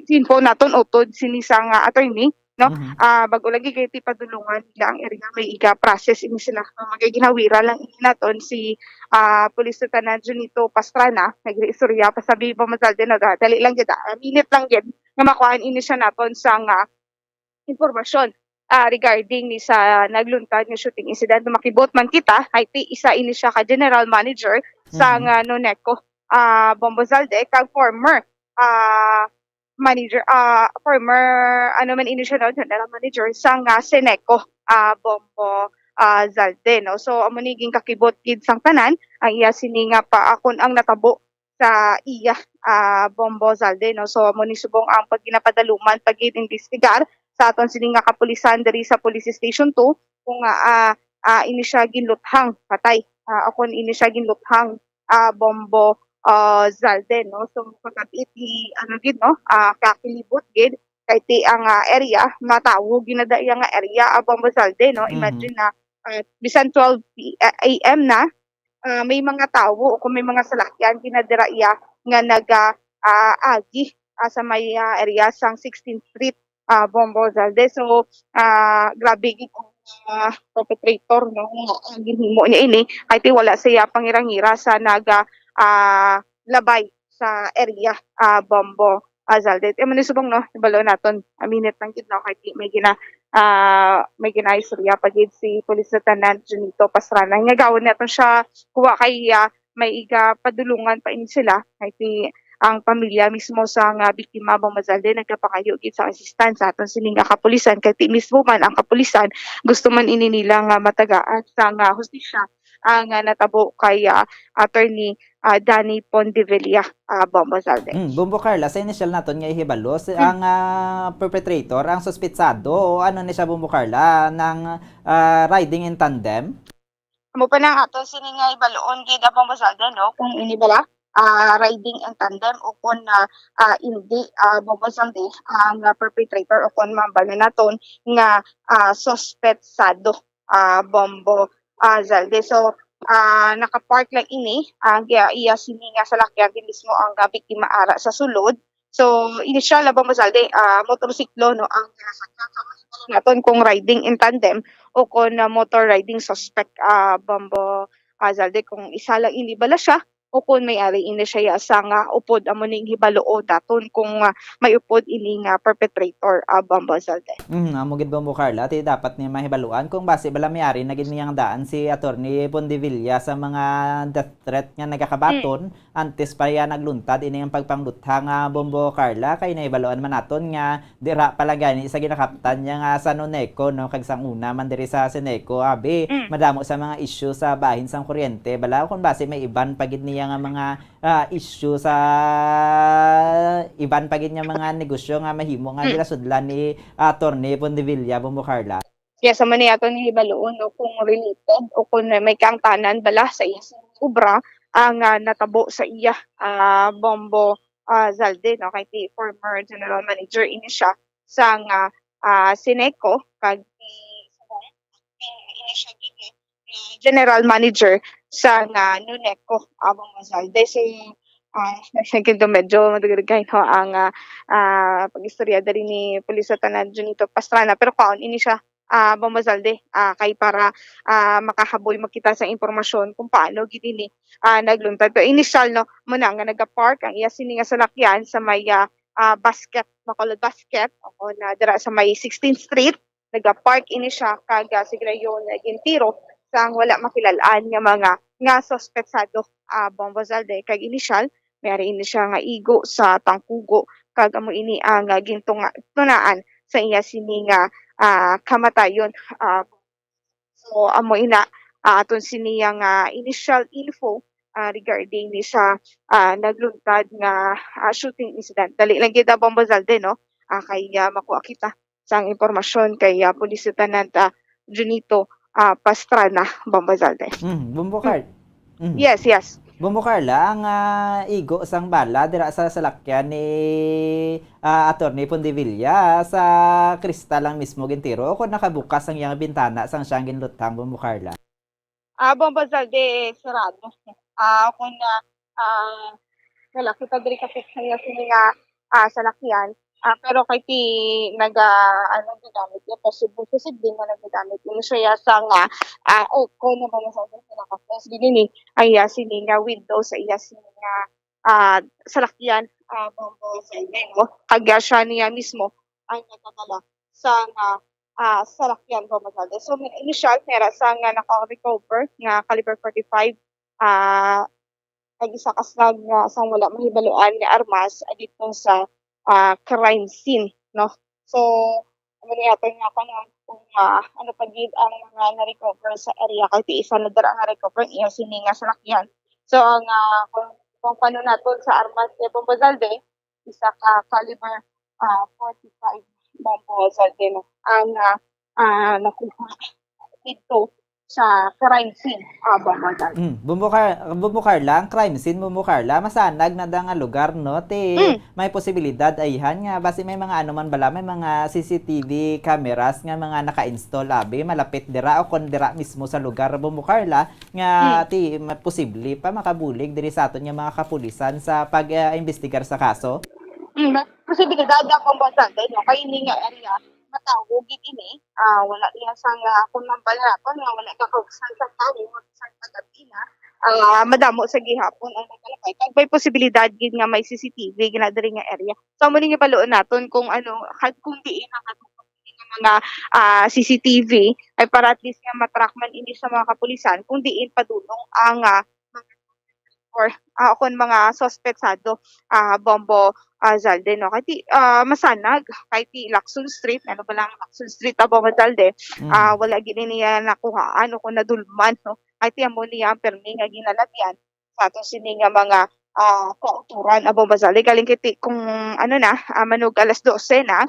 info naton utod sini sang, ah, attorney, no? Mhm. Ah, bag-o lagi kay ti padulungan nila ang area, may iga process ini sila. Ah, magay ginawira lang ini naton si, ah, Police Lieutenant Junito Pastrana, nag-istorya pa sa Viva Mazalde, no? Dali lang gid, ah, minute lang gid nga makuhaan ini siya naton sang, ah, impormasyon, ah, regarding ni sa nagluntad nga shooting incident. Makibot man kita, kay ti isa ini siya ka general manager sa Mhm. nga Noneco, ah, Bombo Zalde, kag former, ah, manager, ah, former, ano man ini siya, no, general manager sa nga Seneco, ah, Bombo, ah, Zalde, no? So, amo ni ginkakibot gid sang tanan ang iya sini nga pa, ah, kun ang natabo sa iya, ah, Bombo Zalde, no? So, amo ni subong ang pag-, ginapadaluman pag-imbestigar sa aton sini nga kapulisan diri sa Police Station two kung, ah, ah, ah, ini siya ginluthang patay, ah, o kung ini siya ginluthang, ah, Bombo, ah, Zalde, no? So, pagkabit ni, ano gid, no? Ah, kakilibot gid kay ti ang, ah, area, matawo ginadaya nga area, ah, Bombo Zalde, no? Mhm. Imagine na, ah, bisan twelve P-, ah, A M na, ah, may mga tawo o kung may mga salakyan ginadira iya nga naga, ah, agi, ah, sa may, ah, area sang sixteenth Street, ah, Bombo Zalde. So, ah, grabe gid ang, ah, perpetrator, no, nga ang ginhimo niya ini, kay ti wala siya pangirangira sa naga, ah, labay sa area, ah, Bombo, ah, Zalde. Amo ni subong, no, ibalo naton, a minute lang gid, no, kay ti may gina-, ah, may ginaistorya pa gid si Police Lieutenant Junito Pastrana. Nga gawon naton siya kuha kay, ah, may iga padulungan pa ini sila. Kay ti ang pamilya mismo sa nga biktima, Bombo Zalde, nagkapangayo gid sa assistance sa aton sini nga kapulisan. Kay ti mismo man ang kapulisan gusto man ini nila nga matagaan sa nga hustisya ang, ah, natabo kay, ah, Attorney, ah, Danny Pondevilla, ah, Bombo Zalde. Mm, Bombo Carla, sa initial naton nga ihibalo, si, Mm. ang, ah, perpetrator, ang suspitsado, o ano ni siya, Bombo Carla, nang, ah, riding in tandem? Amo pa nang aton sini nga ibaluon gid, ah, Bombo Zalde, no? Kung ini bala, ah, riding in tandem o kung, ah, ah, hindi, ah, Bombo Zalde, ang, ah, perpetrator o kung mambal na naton nga, ah, suspetsado, ah, Bombo, ah, Zalde. So, ah, naka-park lang ini, ang iya, iya sini nga salakyan, gid mismo ang, ah, biktima ara sa sulod. So, initial na, Bombo Zalde, ah, motorsiklo, no, ang ginasakyan. So, naton kung riding in tandem o kung, ah, motor riding suspect, ah, Bombo, ah, Zalde, kung isa lang ini bala siya o kung may ari ini siya ya sa nga upod, amo ning hibaluon daton kung, ah, may upod ini nga perpetrator, ah, Bombo Zalde. Mm, amo gid, Bombo Carla, ti dapat niya mahibaluan kung basi bala may ari na gid niyang daan si Attorney Pondevilla sa mga death threat nga nagakabaton Mm. antes pa iya nagluntad ini ang pagpangluthang, ah, Bombo Carla, kay nahibaluan man naton nga dira pa lang gani sa ginakaptan niya nga sa Noneco, no, kag sang una man diri sa Seneco, abi, Mm. madamo sa mga issue sa bahin sang kuryente, bala, kung basi may iban pa gid niya nga mga, ah, issue sa iban pa gid nga mga negosyo nga mahimo nga Mm. ginasudlan ni Attorney Pondevilla, Bombo Carla. Yes, amo ni aton hibaluon, no, kung related o kung may kaangtanan bala sa iya sini nga obra ang, ah, natabo sa iya, ah, Bombo, ah, Zalde, no, kay ti former general manager ini siya sang, ah, ah, Seneco, kag ti, ini siya gid, eh, general manager sang, ah, Noneco, ah, Bombo Zalde. So, ah, medyo madugay, no, ang, ah, ah, pag-istorya diri ni Police Lieutenant Junito Pastrana. Pero kaon ini siya, ah, Bombo Zalde, ah, kay para, ah, makahaboy, makita sa impormasyon kung paano gid ini, ah, nagluntad. Pero initial, no, muna nga nagapark ang iya sini nga salakyan sa may, ah, ah, basket, Bacolod Basket, o na dira sa may sixteenth Street. Nagapark ini siya kag, ah, sige na yun, naging tiro sang wala makilal-an nga mga, nga suspetsado, ah, Bombo Zalde. Kag initial, may ari ini siya nga igo sa Tangkugo, kag amo ini ang, ah, gintunga-, tunaan sa iya sini nga, ah, kamatayon. Ah, so, amo ina ah, aton sini nga initial info, ah, regarding ni sa, ah, nagluntad nga, ah, shooting incident. Dali lang gid, ah, Bombo Zalde, no? Ah, kay, ah, makuha kita sang impormasyon kay, ah, Police Lieutenant, ah, Junito, ah, Pastrana, Bombo Zalde. Mm, Bombo Carl. Mm. Yes, yes. Bombo Carla, ang, ah, igo sang bala dira sa salakyan ni, ah, Attorney Pondevilla sa kristal lang mismo gintiro o kung nakabukas ang iyang bintana sang siyang ginluthang, Bombo Carla? Ah, Bombo Zalde, sarado. Ah, kung, ah, ah, wala kita diri kapit sa iya sini nga, ah, salakyan. Ah, pero kay ti naga, ano, gagamit niya, posible, posible nga nagagamit niya siya sa nga, ah, aircon na ba na sa atin, sa naka-close din ini, ang iya sini nga window sa iya sini nga, ah, salakyan, ah, Bombo Zalde, no? Kag, ah, siya niya mismo ang nagpadala sa nga, ah, salakyan, Bombo Zalde. So, may initial, mera sa nga naka-recover nga caliber forty-five, ah, nag-isa ka slag nga sang wala mahibaluan nga armas, ah, dito sa, ah, crime scene, no? So, amo ni aton nga kanon kung, ah, ano pa gid ang mga na-recover sa area, kay ti isa na dira nga recover ang iya sini nga salakyan. So, ang, ah, kung, kung paano naton sa armas, eh, Bombo Zalde, isa ka caliber, ah, forty-five Bombo Zalde, no? Ang, ah, ah, nakuha dito sa crime scene, ah, Bombo Zalde. Mm, Bombo Car-, Bombo Carla, ang crime scene, Bombo Carla, masanag na da nga lugar, no? Ti Mm. may posibilidad, ayhan nga, basi may mga ano man bala, may mga C C T V cameras nga mga naka-install, abi, malapit dira o kon dira mismo sa lugar, Bombo Carla, nga Mm. ti ma-, posible pa makabulig diri sa aton nga mga kapulisan sa pag, ah, imbestigar sa kaso? Mm, may posibilidad na, Bombo Zalde, no? Kay ini nga area, matawo gid ini. Ah, wala niya sang, ah, kung mambal naton nga wala ka kaugsan sa tawo, sa pag-abina. Ah, madamo sa gihapon ang nagkalakay. Kag may posibilidad gid nga may C C T V gina diri nga area. So, amo ni nga baluon naton kung ano, kag kung diin ang mga, ah, C C T V ay para at least nga matrack man ini sa mga kapulisan kung diin padulong ang, ah, mga or, ah, kung mga suspetsado, ah, Bombo, ah, Zalde, no? Kay ti, ah, masanag, kay ti Lacson Street, ano ba lang Lacson Street, ah, Bombo Zalde, Mm. ah, wala gid niya nakuhaan o kung nadulman, no? Kay ti amo niya ang permi nga ginalabyan sa ato sini nga mga, ah, kauturan, ah, Bombo Zalde. Galing kay ti, kung ano na, ah, manug alas dose na,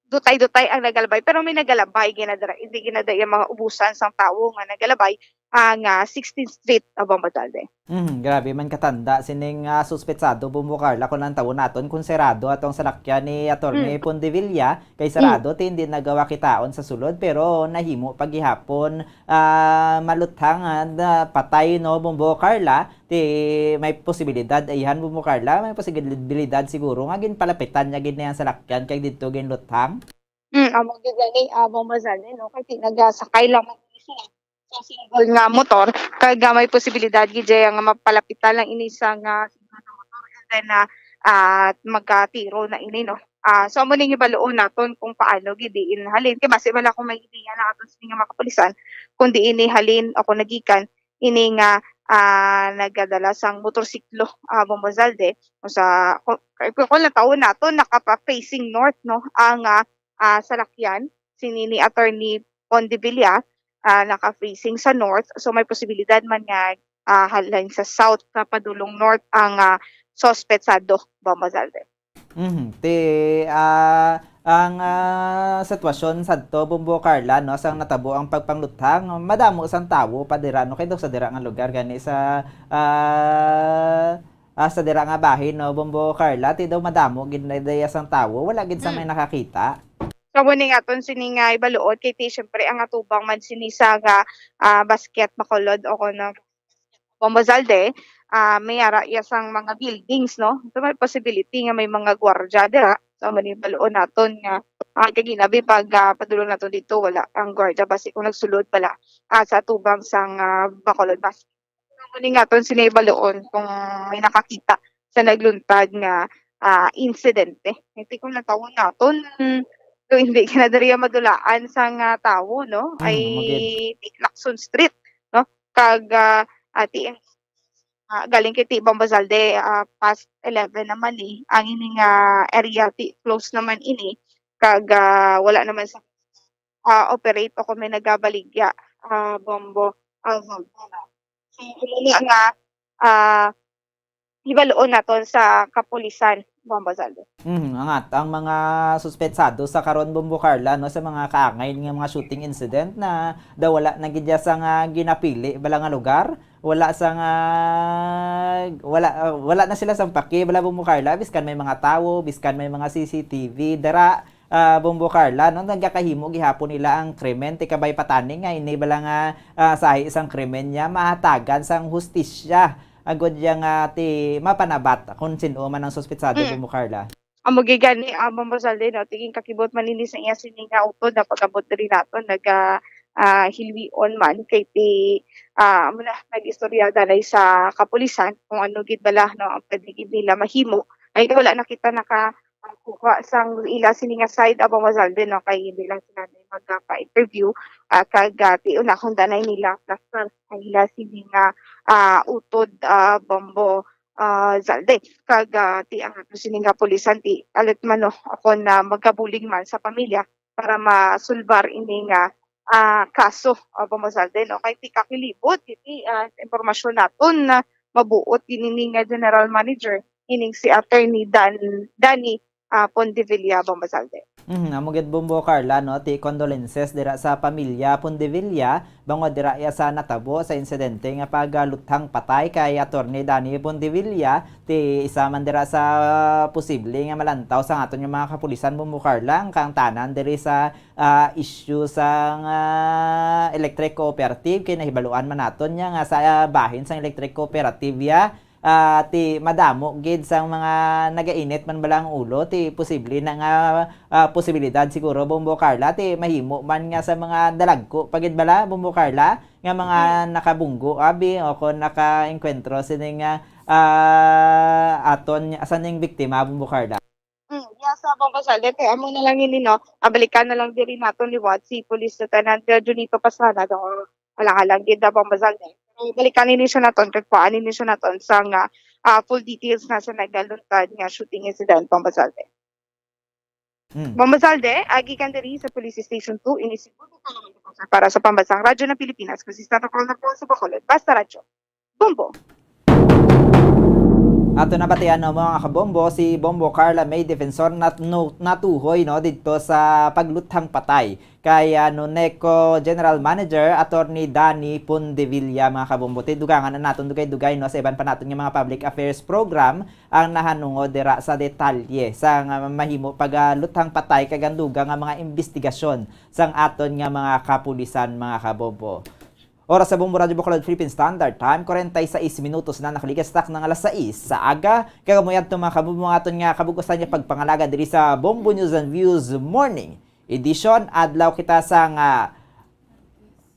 dutay-dutay ang nagalabay, pero may nagalabay ginadra-, hindi ginadaya mga ubusan sang tawo nga nagalabay ang, ah, sixteenth Street, ah, Bombo Zalde. Mhm, grabe man katanda sining, ah, suspetsado, Bombo Carla, kung ang tawo naton kung serado atong salakyan ni Attorney Mm. Pondevilla, kay Mm. sarado ti hindi nagawa kitaon sa sulod, pero nahimo pa gihapon, ah, maluthang, ah, na patay, no, Bombo Carla. Ti may posibilidad, ayhan, Bombo Carla, may posibilidad siguro nga ginpalapitan niya gid na ang salakyan kay didto ginluthang? Mm, amo gid gani, ah, Bombo Zalde, no? Kay ti nagasakay lang man gid sila sa single nga motor, kag, ah, may posibilidad gid dyan nga mapalapitan lang ini sa nga single nga motor, and then, ah, ah, magkatiro na ini, no? Ah, so, amo ning ibaluon naton kung paano gid diin halin. Kay basi man lang kung may ideya na aton sa mga kapulisan, kung diin ni halin o kung nagikan ini nga, ah, nagadala sang motorsiklo, ah, Bombo Zalde. O sa, ku-, ku-, kung natawon nato, nakapa-facing north, no, ang, ah, ah, salakyan, sini ni Attorney Pondevilla, ah, naka-facing sa north. So, may posibilidad man nga, ah, halin sa south, sa padulong north, ang, ah, suspetsado, Bombo Zalde. Mhm. Ti, ah, ang, ah, sitwasyon sadto, Bombo Carla, no, sang natabo ang pagpangluthang, madamo sang tawo pa dira, no, kay daw sa dira nga lugar gani sa, ah, ah, sa dira nga bahin, no, Bombo Carla, ti daw madamo gid na daya sang tawo, wala gid sa may Mm. nakakita. So, amo ni nga aton sini nga ibaluod kay ti, syempre, ang atubang man sini sa nga, ah, basket, Bacolod, o kuno Bombo Zalde, ah, may ara iya sang mga buildings, no? So, may possibility nga may mga gwardiya dira. So, amo ni baluon naton nga, ah, kag ginabi pag, ah, padulong naton dito, wala ang gwardiya. Basi kung nagsulod pala, ah, sa atubang sang, ah, Bacolod. Basi, amo ni nga aton sini baluon kung may nakakita sa nagluntad nga, ah, insidente. Hindi ko natawon naton, so, hindi ka na diri madulaan sang, ah, tawo, no? Mm, Ay, amo gid. Lacson Street, no? Kag, ah, ati, ah, galing kay Tibang Bazalde, ah, past eleven naman, eh. Ang ini nga area, ti-, close naman ini. Kag, ah, wala naman sa, ah, operate o kung may nagabaligya, ah, Bombo, ah, Zalde, no? So, amo na nga, ah, hibaluon naton sa kapulisan, Bombo Zalde. Mhm, angat ang mga suspetsado sa karon, Bombo Carla, no, sa mga kaangay nga mga shooting incident na daw wala na gid sa nga ginapili bala nga lugar, wala sa nga, wala, ah, wala na sila sa paki bala, Bombo Carla, biskan may mga tawo, biskan may mga C C T V dira, ah, Bombo Carla, no, nagakahimo gihapon nila ang krimen. Ti kabay patani nga ini bala nga, ah, sahi sang krimen niya mahatagan sang hustisya, agod ya nga ti mapanabat kung sin-o man ang suspetsado, Mm. Bombo Carla. Amo gid gani, ah, Bombo Zalde, no, ti ginkakibot man ini sa iya sini nga utod na pag-abot diri naton, naga, ah, hilwion man kay ti, ah, amo na, nag-istorya danay sa kapulisan kung ano gid bala, no, ang pwede gid nila mahimo. Ay, wala na kita naka, ah, kuha sang ila sini nga side, ah, Bombo Zalde, no, kay hindi lang sila na magpa-interview, ah, kag, ah, ti unahon danay nila plastar ang ila sini nga, ah, utod, ah, Bombo, ah, Zalde. Kag, ah, ti ang ato sini nga pulisan, ti alit man, no, ako na magkabulig man sa pamilya para masulbar ini nga, ah, kaso, ah, Bombo Zalde, no? Kay ti kakilibot, ti, ah, impormasyon naton na mabuot ini nga general manager, ining si Attorney Dan, Danny, ah, Pondevilla, Bombo Zalde. Mhm, amo gid, Bombo Carla, no, ti condolences dira sa pamilya Pondevilla, bangod dira iya sa natabo sa insidente nga pagluthang patay kay Attorney Danny Pondevilla, ti isa man dira sa posible nga malantaw sang aton nga mga kapulisan, Bombo Carla, ang kangtanan diri sa, ah, issue sang, ah, electric cooperative, kay nahibaluan man naton niya nga sa, ah, bahin sang electric cooperative ya, ah, ti madamo gid sang mga nagainit man bala ang ulo, ti posible na nga, ah, posibilidad siguro, Bombo Carla, ti mahimo man nga sa mga dalagko pa gid bala, Bombo Carla, nga mga Mm. nakabunggo abi o kon nakaengkwentro sini nga, ah, aton, asan ning biktima, Bombo Carla? Mm, yes, ah, Bombo Zalde, kay amo na lang ini, no? Ah, balikan na lang diri naton liwat si Police Lieutenant Junito Pastrana, do, alang-alang gid, ah, Bombo Zalde. Pero balikan ini siya naton, kag kuhaan ini siya naton sa nga, ah, full details na sa nagaluntad nga shooting incident, Bombo Zalde. Hmm. Bombo Zalde, agi kan diri sa Police Station two, ini si Bombo Zalde para sa Pambansang Radyo ng Pilipinas, konsistente ko na po sa Bacolod. Basta Radyo. Bombo. Ato nabatian, no, mga kabombo, si Bombo Carla May Defensor nat-, no, natuhoy, no, didto sa pagluthang patay kay, ah, Noneco General Manager Attorney Danny Pondevilla, mga kabombo. Ti dugangan na naton dugay-dugay, no, sa iban pa naton nga mga public affairs program ang nahanungod dira sa detalye sa nga mahimo pagluthang patay kag ang dugang nga mga imbestigasyon sang aton nga mga kapulisan, mga kabombo. Oras sa Bombo Radyo Bacolod Philippine Standard Time, kwarenta y seis minutos na, nakaligas tak ng alas sais sa aga. Kag amo yadto, mga kabombo, ang aton nga kabug-usan nga pagpangalaga diri sa Bombo News and Views Morning Edition. Adlaw kita sa nga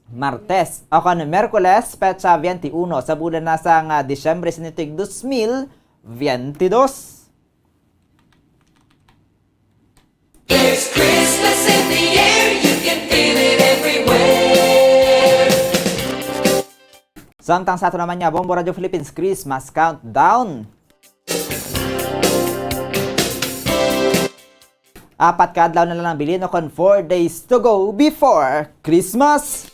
Martes, o kon Miyerkules, petsa twenty-uno sa bulan na sa nga Disyembre, sini tig dos mil veintidós. There's Christmas in the air, you can feel it everywhere. Samtang sa ato naman nga Bombo Radyo Philippines Christmas Countdown. Apat ka adlaw na lang ang bilin, o kon four days to go before Christmas.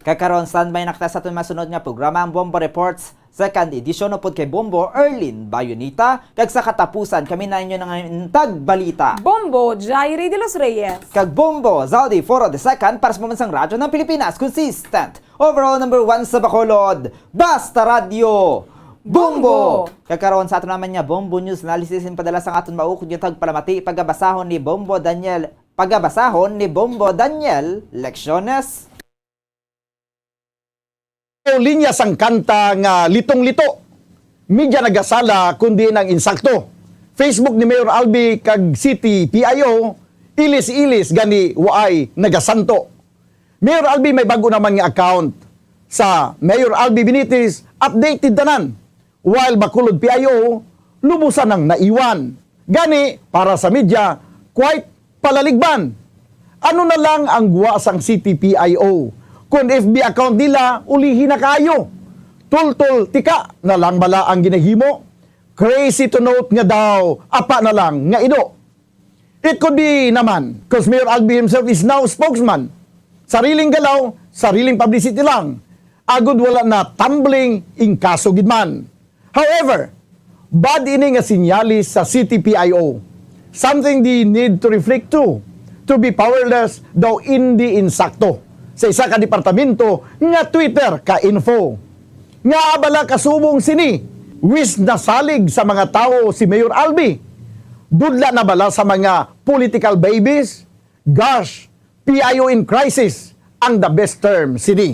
Kag karon, standby na kita sa aton masunod nga programa, ang Bombo Reports, second edition, upod kay Bombo Erlin Bayonita. Kag sa katapusan, kami na inyo nang intag balita, Bombo Jairi de los Reyes. Kag Bombo Zaudi Foro the second para sa Pambansang Radyo ng Pilipinas, consistent, overall number one sa Bacolod, Basta Radyo, Bombo! Bombo! Kag karon, sa aton naman nga Bombo News Analysis, in padala sang aton maukod nga tagpalamati, pagabasahon ni Bombo Daniel, pagabasahon ni Bombo Daniel Lecciones. O linya sang kanta nga Litong-lito, media nagasala kundi ang insakto. Facebook ni Mayor Albi kag City P I O, ilis-ilis gani waay nagasanto. Mayor Albi may bag-o naman nga account sa Mayor Albi Benitez, updated tanan. While Bacolod P I O, lubusan ang naiwan. Gani, para sa media, quite palaligban. Ano na lang ang gwa sang City P I O? Kon F B account nila, ulihi na kaayo. Tultol, tika na lang bala ang ginahimo? Crazy to note nga daw, apa na lang nga ido. It could be naman, 'cause Mayor Albi himself is now spokesman. Sariling galaw, sariling publicity lang. Agod wala na tumbling, ingkaso gid man. However, bad ini nga sinyalis sa City P I O. Something they need to reflect to. To be powerless daw indi insakto sa isa ka departamento nga Twitter ka info. Nga bala kasubong sini, wis nasalig sa mga tawo si Mayor Albi. Dudla na bala sa mga political babies? Gosh, P I O in crisis ang the best term sini.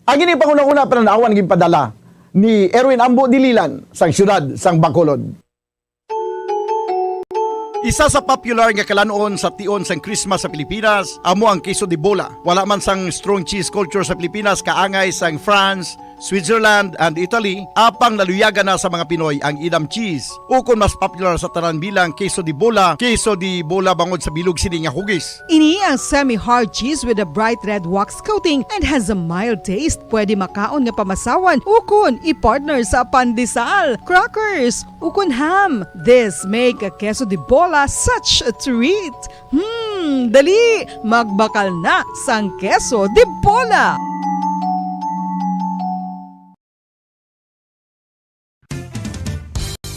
Ang ini panghunahuna panan-awan ginpadala ni Erwin Ambo Dililan sang siyudad sang Bacolod. Isa sa popular nga kalan-on sa tion sang Christmas sa Pilipinas amo ang queso de bola. Wala man sang strong cheese culture sa Pilipinas kaangay sang France, Switzerland, and Italy, apang naluyagan na sa mga Pinoy ang Edam cheese, ukon mas popular sa tanan bilang queso de bola, queso de bola bangod sa bilog sini nga hugis. Ini ang semi-hard cheese with a bright red wax coating and has a mild taste. Pwede makaon nga pamasawan ukon i-partner sa pandesal, crackers, ukon ham. This make a queso de bola such a treat. Hmm, dali, magbakal na sang queso de bola.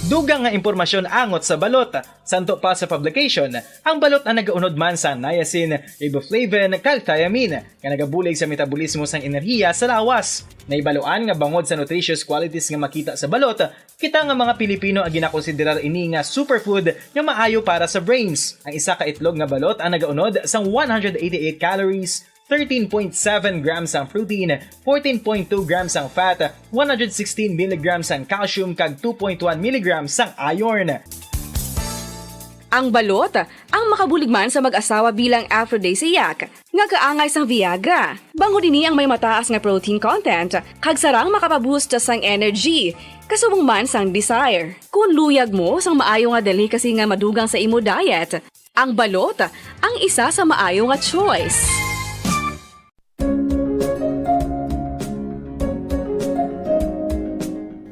Dugang nga impormasyon angot sa balot. Santo pa sa publication, ang balot ang nagaunod man sa niacin, riboflavin, kag thiamine, nga nagabulig sa metabolismo sang enerhiya sa lawas. Nahibaluan nga bangod sa nutritious qualities nga makita sa balot, kita nga mga Pilipino ang ginakonsiderar ini nga superfood nga maayo para sa brains. Ang isa ka itlog nga balot ang nagaunod sang one hundred eighty-eight calories, thirteen point seven grams ang protein, fourteen point two grams ang fat, one hundred sixteen milligrams ang calcium, kag two point one milligrams ang iron. Ang balot, ang makabulig man sa mag-asawa bilang aphrodisiac, nga kaangay sang Viagra. Bangod ini ang may mataas nga protein content, kag sarang makapaboost sang energy, kasubong man sang desire. Kung luyag mo sang maayo nga delicacy nga madugang sa imo diet, ang balot ang isa sa maayo nga choice.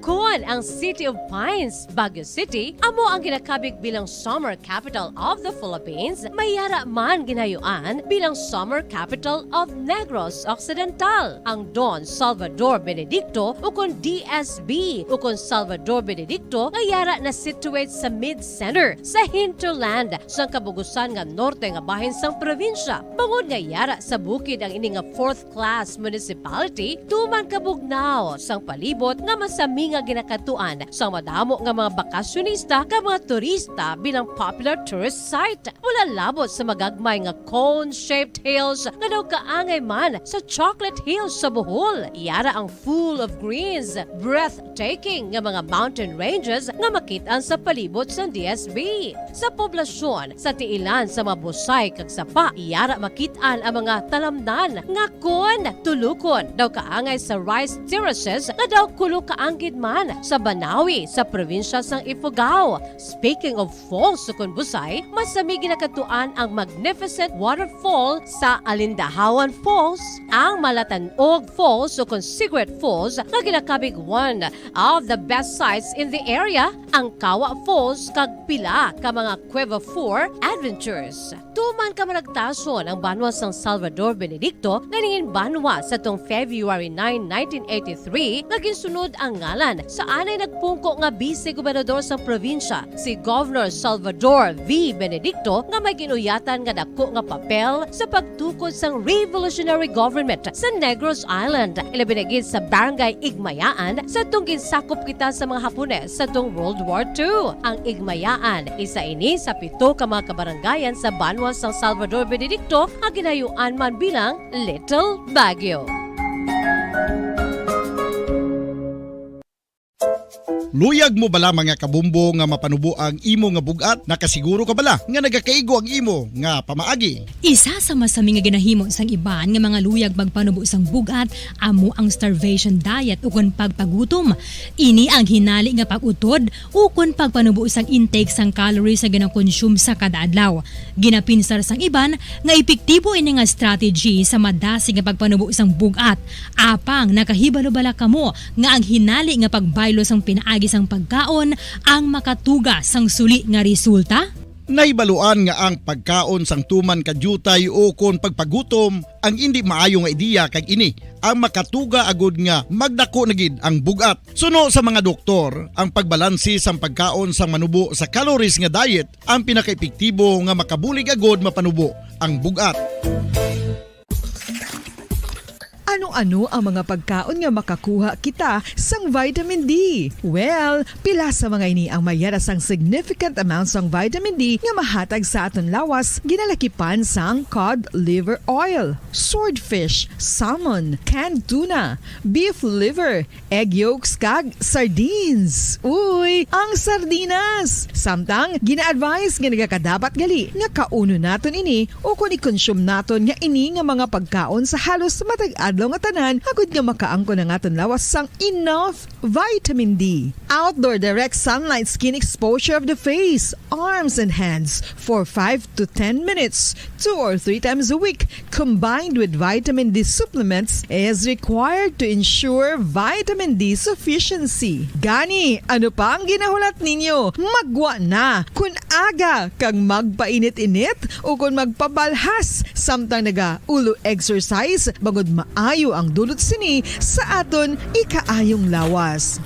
Kon ang City of Pines, Baguio City, amo ang ginakabig bilang Summer Capital of the Philippines, may yara man ginayuan bilang Summer Capital of Negros Occidental. Ang Don Salvador Benedicto, ukon D S B, ukon Salvador Benedicto, nga yara na-situate sa mid-center, sa hinterland, sang kabugusan nga norte nga bahin sang probinsya. Bangod nga yara sa bukid ang ini nga fourth class municipality, tuman kabugnaw sang palibot nga masami nga ginakadtuan sang madamo nga mga bakasyonista kag mga turista bilang popular tourist site. Wala labot sa magagmay nga cone-shaped hills nga daw kaangay man sa Chocolate Hills sa Bohol. Yara ang full of greens, breathtaking nga mga mountain ranges nga makit-an sa palibot sang D S B. Sa poblasyon, sa tiilan sa mga busay kag sapa, yara makit-an ang mga talamnan nga kon tulukon daw kaangay sa rice terraces nga daw kulo kaanggid man sa Banawi sa probinsya sang Ifugao. Speaking of falls, ukon busay, masami ginakadtuan ang magnificent waterfall sa Alindahawan Falls, ang Malatanog Falls, ukon Sigüet Falls, nga ginakabig one of the best sights in the area, ang Kawa Falls, kag pila ka mga Cueva Four adventures. Tuman kamaragtason ang banwa sang Salvador Benedicto nga nangin banwa sa tong February nine, nineteen eighty-three, nga ginsunod ang ngalan sa anay nagpungko nga bise-gobernador sang probinsya, si Governor Salvador V. Benedicto, nga may ginuyatan nga dako nga papel sa pagtukod sang revolutionary government sa Negros Island, ilabi na gid sa Barangay Igmayaan, sa tong ginsakop kita sa mga Hapones sa tong World War Two. Ang Igmayaan, isa ini sa pito ka mga kabarangayan sa banwa sang Salvador Benedicto nga ginayuan man bilang Little Baguio. Luyag mo bala, mga kabombo, nga mapanubo ang imo nga bug-at? Nakasiguro ka bala nga nagakaigo ang imo nga pamaagi? Isa sa masami nga ginahimo sang iban nga mga luyag magpanubo sang bug-at amo ang starvation diet, ukon pagpagutom. Ini ang hinali nga pag-utod ukon pagpanubo sang intake sang calories nga ginakonsume sa kada adlaw. Ginapinsar sang iban nga epektibo ini nga strategy sa madasig nga pagpanubo sang bug-at. Apang nakahibalo bala kamo nga ang hinali nga pagbaylo sang pinaagi sang pagkaon ang makatuga sang suli nga resulta? Nahibaluan nga ang pagkaon sang tuman ka diutay ukon pagpagutom ang indi maayo nga ideya, kag ini ang makatuga agud nga magdako na gid ang bug-at. Suno sa mga doktor, ang pagbalanse sang pagkaon sang manubo sa calories nga diet ang pinakaepektibo nga makabulig agud mapanubo ang bug-at. Ano-ano ang mga pagkaon nga makakuha kita sang vitamin D? Well, pila sa mga ini ang mayara sang significant amount sang vitamin D nga mahatag sa aton lawas, ginalakipan sang cod liver oil, swordfish, salmon, canned tuna, beef liver, egg yolks, kag sardines. Uy, ang sardinas! Samtang, gina-advise nga nagakadapat gali nga kaunon naton ini ukon i-consume naton nga ini nga mga pagkaon sa halos matag adlaw nga tanan, agud nga makaangkon ang aton lawas sang enough vitamin D. Outdoor direct sunlight skin exposure of the face, arms, and hands for five to ten minutes, two or three times a week, combined with vitamin D supplements, is required to ensure vitamin D sufficiency. Gani, ano pa ang ginahulat ninyo? Maggwa na! Kun aga kag magpainit-init ukon magpabalhas samtang naga-ulo exercise, bangod maayo ang dulot sini sa aton ikaayong lawas.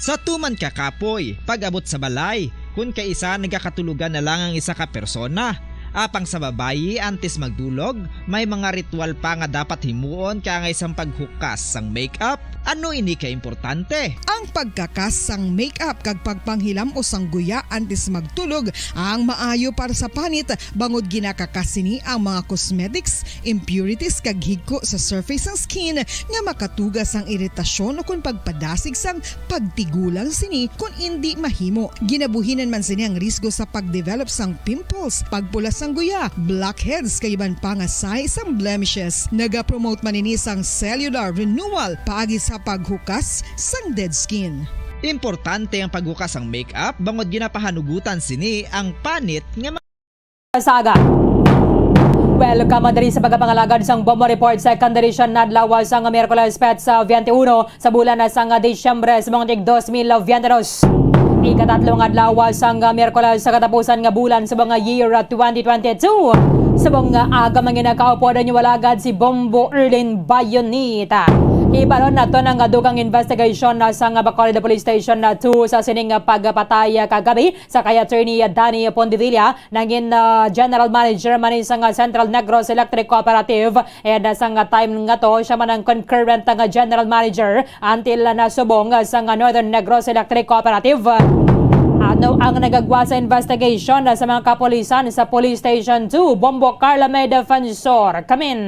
Sa tuman ka kapoy, pag-abot sa balay, kun kaisa nagakatulogan na lang ang isa ka persona. Apang sa babayi, antes magdulog, may mga ritual pa nga dapat himuon, kaangay sang paghukas sang makeup. Ano ini ka importante? Ang pagkakas sang makeup kag pagpanghilam-os sang guya antes magtulog ang maayo para sa panit, bangod ginakakas sini ang mga cosmetics, impurities kag higko sa surface sang skin nga makatuga sang iritasyon ukon pagpadasig sang pagtigulang sini kon indi mahimo. Ginabuhinan man sini ang risgo sa pag-develop sang pimples, pagpula sang guya, blackheads, kag iban pa nga sign sang blemishes. Nagapromote man ini sang cellular renewal paagi sa paghukas sang dead skin. Importante ang paghukas sang makeup bangod ginapahanugutan sini ang panit nga Saga. Welcome diri sa pagkapangalagad sang Bombo Report, second edition, adlaw sang Miyerkules, petsa twenty-one sa bulan sang Disyembre sa mga tig dos mil twenty-two. Ikatatlo nga adlaw sang Miyerkules sa katapusan nga bulan sa mga year twenty twenty-two. Sa mga aga, mga nakaupod ang inyong alagad, si Bombo Erlin Bayonita. Ibalon nato ang dugang investigation sa Bacolod Police Station two sa sining pagpatay kagabi sa kay Attorney Danny Pondevilla, nangin, ah, General Manager man sang Central Negros Electric Cooperative, and, ah, sang time nga to, siya man ang concurrent nga General Manager until, ah, nasubong, ah, sang Northern Negros Electric Cooperative. Ano ang nagagwa sa investigation, ah, sa mga kapulisan sa Police Station two? Bombo Carla May Defensor, kamin.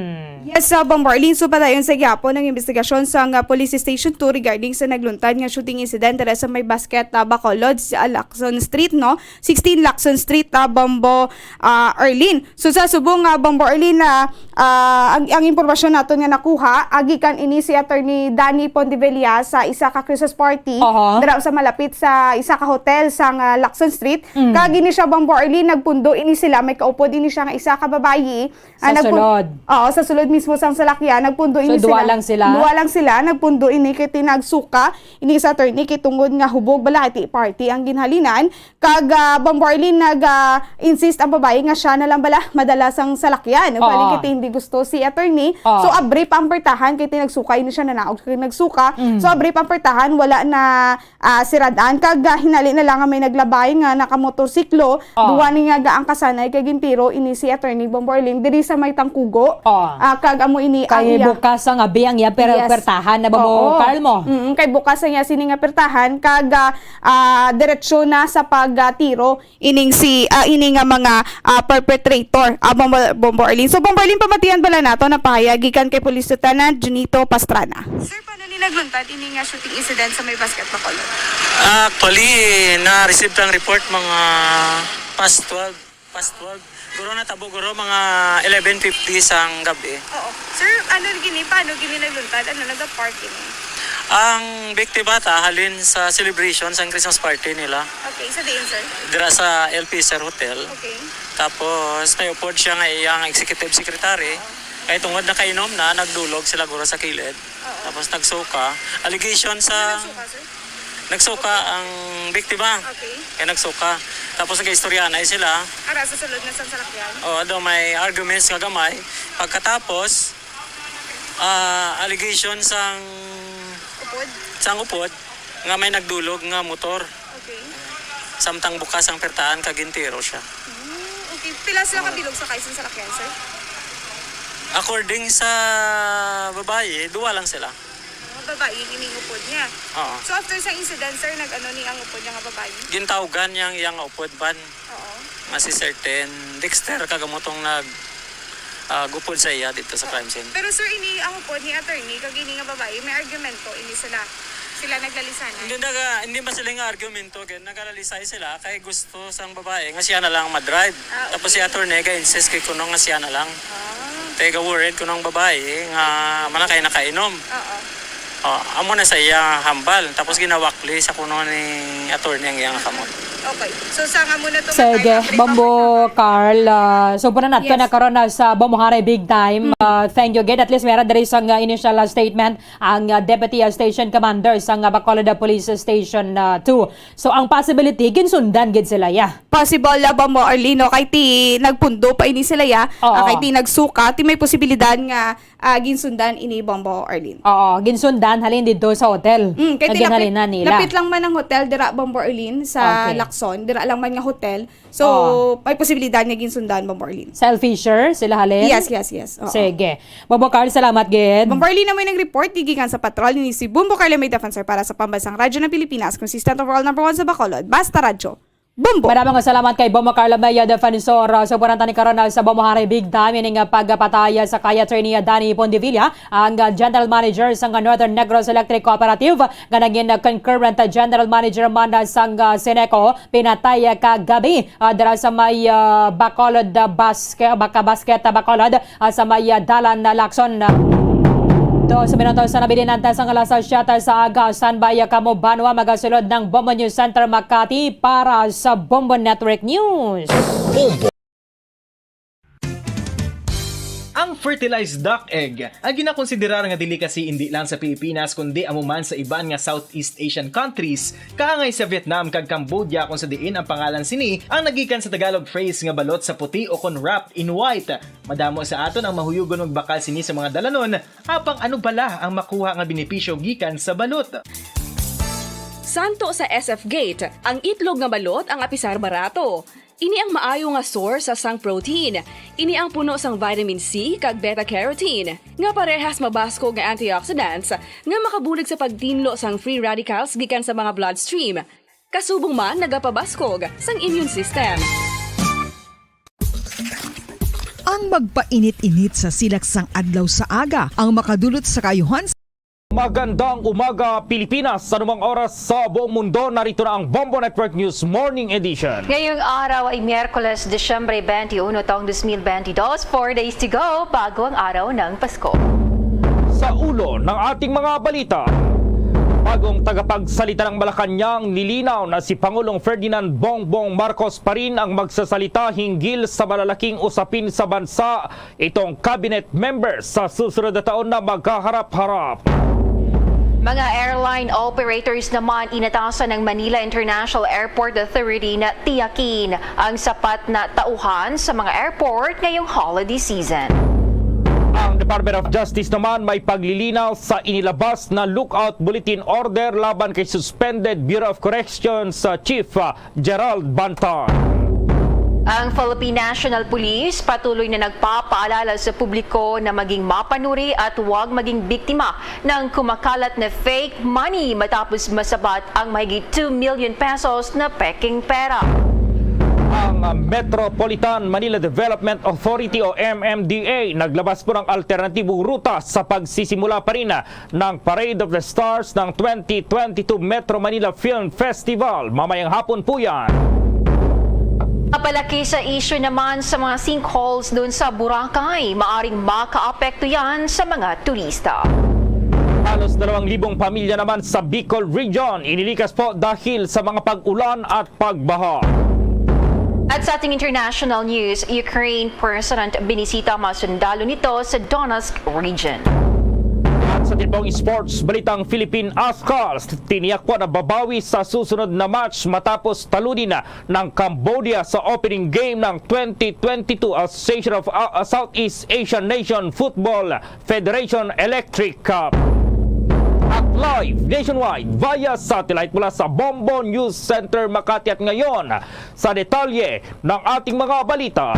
Yes, sa Bombo Arlene, so padayon sa gihapon ang investigasyon sa nga Police Station two regarding sa nagluntad nga shooting incident dira sa may basket, ah, Bacolod, sa Lacson Street, no? Sixteen Lacson Street, ah, Bombo, ah, Arlene. So, sa subong nga Bombo Arlene, ah, ah, ang, ang impormasyon naton nga nakuha, ah, gikan ini si Attorney Danny Pondevilla sa isa ka Christmas party, Aha. dira sa malapit sa isa ka hotel sa nga Lacson Street. Mm. Kag ini siya, Bombo Arlene, nagpundo ini sila, may kaupod ini siya nga isa ka babayi. Ah, Sa nagpun-, sulod. Oo, sa sulod mismo sang salakyan, nagpundo So, ini duwa sila. lang sila? Duwa lang sila, nagpundo ini kay tinagsuka ini sa attorney kay tungod nga hubog bala kay party ang ginhalinan. Kag, ah, Bombo Arlene, nag, ah, insist ang babae nga siya na lang bala madala sang salakyan. Oo. Bali kay hindi gusto si attorney. Oo. So, abri pa ang pertahan kay tinagsuka ini siya, nanaog kay nagsuka. Mm. So, abri pa ang pertahan, wala na, ah, sirad-an. Kag, ah, hinali na lang nga may naglabay nga nakamotorsiklo. Oh. Duwa ni nga gaang kasanay kay gintiro ini si Attorney Bombo Arlene diri sa may Tangkugo. Oh. Ah, kag amo ini ang Kay iya bukas ang abi ang iya per-, Yes. pertahan na ba mo, Oo. Carl, mo? Mm, kay bukas ang iya sini nga pertahan kag, ah, ah, diretsyo na sa pag, ah, tiro ining si, ah, ini nga mga, ah, perpetrator. Ah, Bombo, Bombo Arlene. So, Bombo Arlene, pamatian bala nato na pahayag gikan kay Police Lieutenant Junito Pastrana. Sir, Ano ni nagluntad ini nga shooting incident sa may basket, Bacolod? Ah, actually, na-receive tang report mga past twelve, past twelve. Guro natabo, guro mga eleven fifty sang gabi. Oo. Sir, ano gini, paano gini nagluntad? Ano, nag-park ini? Ang biktima ta halin sa celebration sang Christmas party nila. Okay, sa diin, sir? Dira sa El Piser Hotel. Okay. Tapos, may upod siya nga iyang executive secretary. Kay tungod nakainom na, nagdulog sila guro sa kilid. Oo. Tapos nagsuka. Allegation sa Ano nagsuka, sir? Nagsuka ang biktima. Okay. Kaya nagsuka. Tapos nag-istorya na sila. Ara sa sulod na sang salakyan? O, daw may arguments nga gamay. Pagkatapos, ah, allegation sang Upod? sang upod nga may nagdulog nga motor. Okay. Samtang bukas ang pertahan, kag gintiro siya. Hmm, okay. Pila sila Oo. kabilog sa kaisang salakyan, sir? According sa babayi, duwa lang sila. Mga babayi, ining upod niya. Oo. So, after sa incident, sir, nag-ano ni ang upod niya nga babayi? Gintawgan niya ang iyang upod ban Oo. nga si Certain Dexter, kag amo tong nag, ah, gupod sa iya dito sa crime scene. Pero, sir, ini ang upod ni attorney, kag ini nga babayi, may argumento, ini sila. Sila naglalisanan. Hindi naga-, hindi ba sila nga argumento, kay nagalalisay sila, kay gusto sang babayi nga siya na lang madrive. Ah, Tapos si okay. attorney ga-insist kay kuno nga siya na lang. Ah. Kay ga-worried kuno ang babayi nga malakay nakainom. Oo. Oh, amo na sa iya hambal. Tapos ginawakli sa kuno ni attorney ang iyang kamot. Okay. So, sa nga muna to nga Sige, time, update Bombo ako sa Carl. Ah, so, punan nato Yes. na karon na sa Bombo Haray Big Time. Mm. Ah, thank you again. At least, meron diri sa nga initial, ah, statement ang, ah, Deputy, ah, Station Commander sa nga Bacolod, ah, Police Station, ah, two. So, ang possibility, ginsundan gid sila, ya. Possible, ah, Bombo Arlene, no? Kay ti nagpundo pa ini sila, ya. Oo. Ah, kay ti nagsuka, ti may posibilidad nga, ah, ginsundan ini, Bombo Arlene. Oo, ginsundan halin dito sa hotel. Mm, kay Ang ti lapit, ginhalinan nila. lapit lang man ang hotel dira, Bombo Arlene, sa Okay. Lacson. Dira lang man nga hotel. So, Oo. may posibilidad nga ginsundan, Bombo Arlene. Sa El Fisher, sila halin? Yes, yes, yes. Oo. Sige. Bombo Carl, salamat gid. Bombo Arlene, amo nang report, gikan sa patrol ni si Bombo Carl, may defensor para sa Pambansang Radyo ng Pilipinas, consistent overall number one sa Bacolod. Basta Radyo. Bombo! Maraming salamat kay Bombo Carl Maya Defensor. Uh, sa upunan tani karon, uh, sa Bombo Haray Big Time, ini nga pagpataya sa kay Attorney Danny Pondevilla, ang, uh, General Manager sa nga Northern Negros Electric Cooperative, nga naging, uh, concurrent, uh, General Manager man, uh, sang, uh, Seneco, pinatay, uh, kagabi, uh, dira sa may, uh, Bacolod, uh, Basque-, Baka Basket, uh, Bacolod, uh, sa may, uh, Dalan, uh, Lacson. Dos minutos sa nabilin antes ang alas siyete sa aga. Standby, uh, kamo, banwa, magasulod ng Bombo News Center Makati para sa Bombo Network News. Ang fertilized duck egg, ang ginakonsiderar nga delicacy indi lang sa Pilipinas, kundi amo man sa iban nga Southeast Asian countries, kaangay sa Vietnam kag Cambodia, kung sa diin ang pangalan sini ang nagikan sa Tagalog phrase nga balot sa puti o kon wrapped in white. Madamo sa aton ang mahuyugon magbakal sini sa mga dalanon, apang ano bala ang makuha nga benepisyo gikan sa balot? Santo sa S F Gate, ang itlog nga balot ang apisar barato. Ini ang maayo nga source sang protein. Ini ang puno sang vitamin C kag beta carotene, nga parehas mabaskog nga antioxidants nga makabulig sa pagtinlo sang free radicals gikan sa mga bloodstream. Kasubong man nagapabaskog sang immune system. Ang magpainit-init sa silak sang adlaw sa aga ang makadulot sa kaayuhan. Magandang umaga, Pilipinas. Sa anumang oras sa buong mundo, narito na ang Bombo Network News Morning Edition. Ngayong araw ay Miyerkules, Disyembre twenty-one, taong dos mil bentidós. Four days to go bago ang araw ng Pasko. Sa ulo ng ating mga balita, bagong tagapagsalita ng Malacañang, nilinaw na si Pangulong Ferdinand Bongbong Marcos pa rin ang magsasalita hinggil sa malalaking usapin sa bansa itong cabinet member sa susunod na taon na magkaharap-harap. Mga airline operators naman inatasan ng Manila International Airport Authority na tiyakin ang sapat na tauhan sa mga airport ngayong holiday season. Ang Department of Justice naman may paglilinaw sa inilabas na lookout bulletin order laban kay suspended Bureau of Corrections, uh, Chief, uh, Gerald Bantan. Ang Philippine National Police patuloy na nagpapaalala sa publiko na maging mapanuri at huwag maging biktima ng kumakalat na fake money matapos masabat ang mahigit two million pesos na pekeng pera. Ang Metropolitan Manila Development Authority o M M D A naglabas po ng alternatibong ruta sa pagsisimula pa rin ng Parade of the Stars ng twenty twenty-two Metro Manila Film Festival. Mamayang hapon po yan. Kapalaki sa issue naman sa mga sinkholes doon sa Boracay, maaring makaapekto yan sa mga turista. Halos dalawang libong pamilya naman sa Bicol Region inilikas po dahil sa mga pag-ulan at pagbaha. At sa ating international news, Ukraine President binisita ang mga sundalo nito sa Donetsk Region. At Sa ibang sports balitang, Philippine Ascals tiniyak po na babawi sa susunod na match matapos talunin ng Cambodia sa opening game ng twenty twenty-two Association of uh, Southeast Asian Nation Football Federation Electric Cup. At live nationwide via satellite mula sa Bombo News Center Makati, at ngayon sa detalye ng ating mga balita.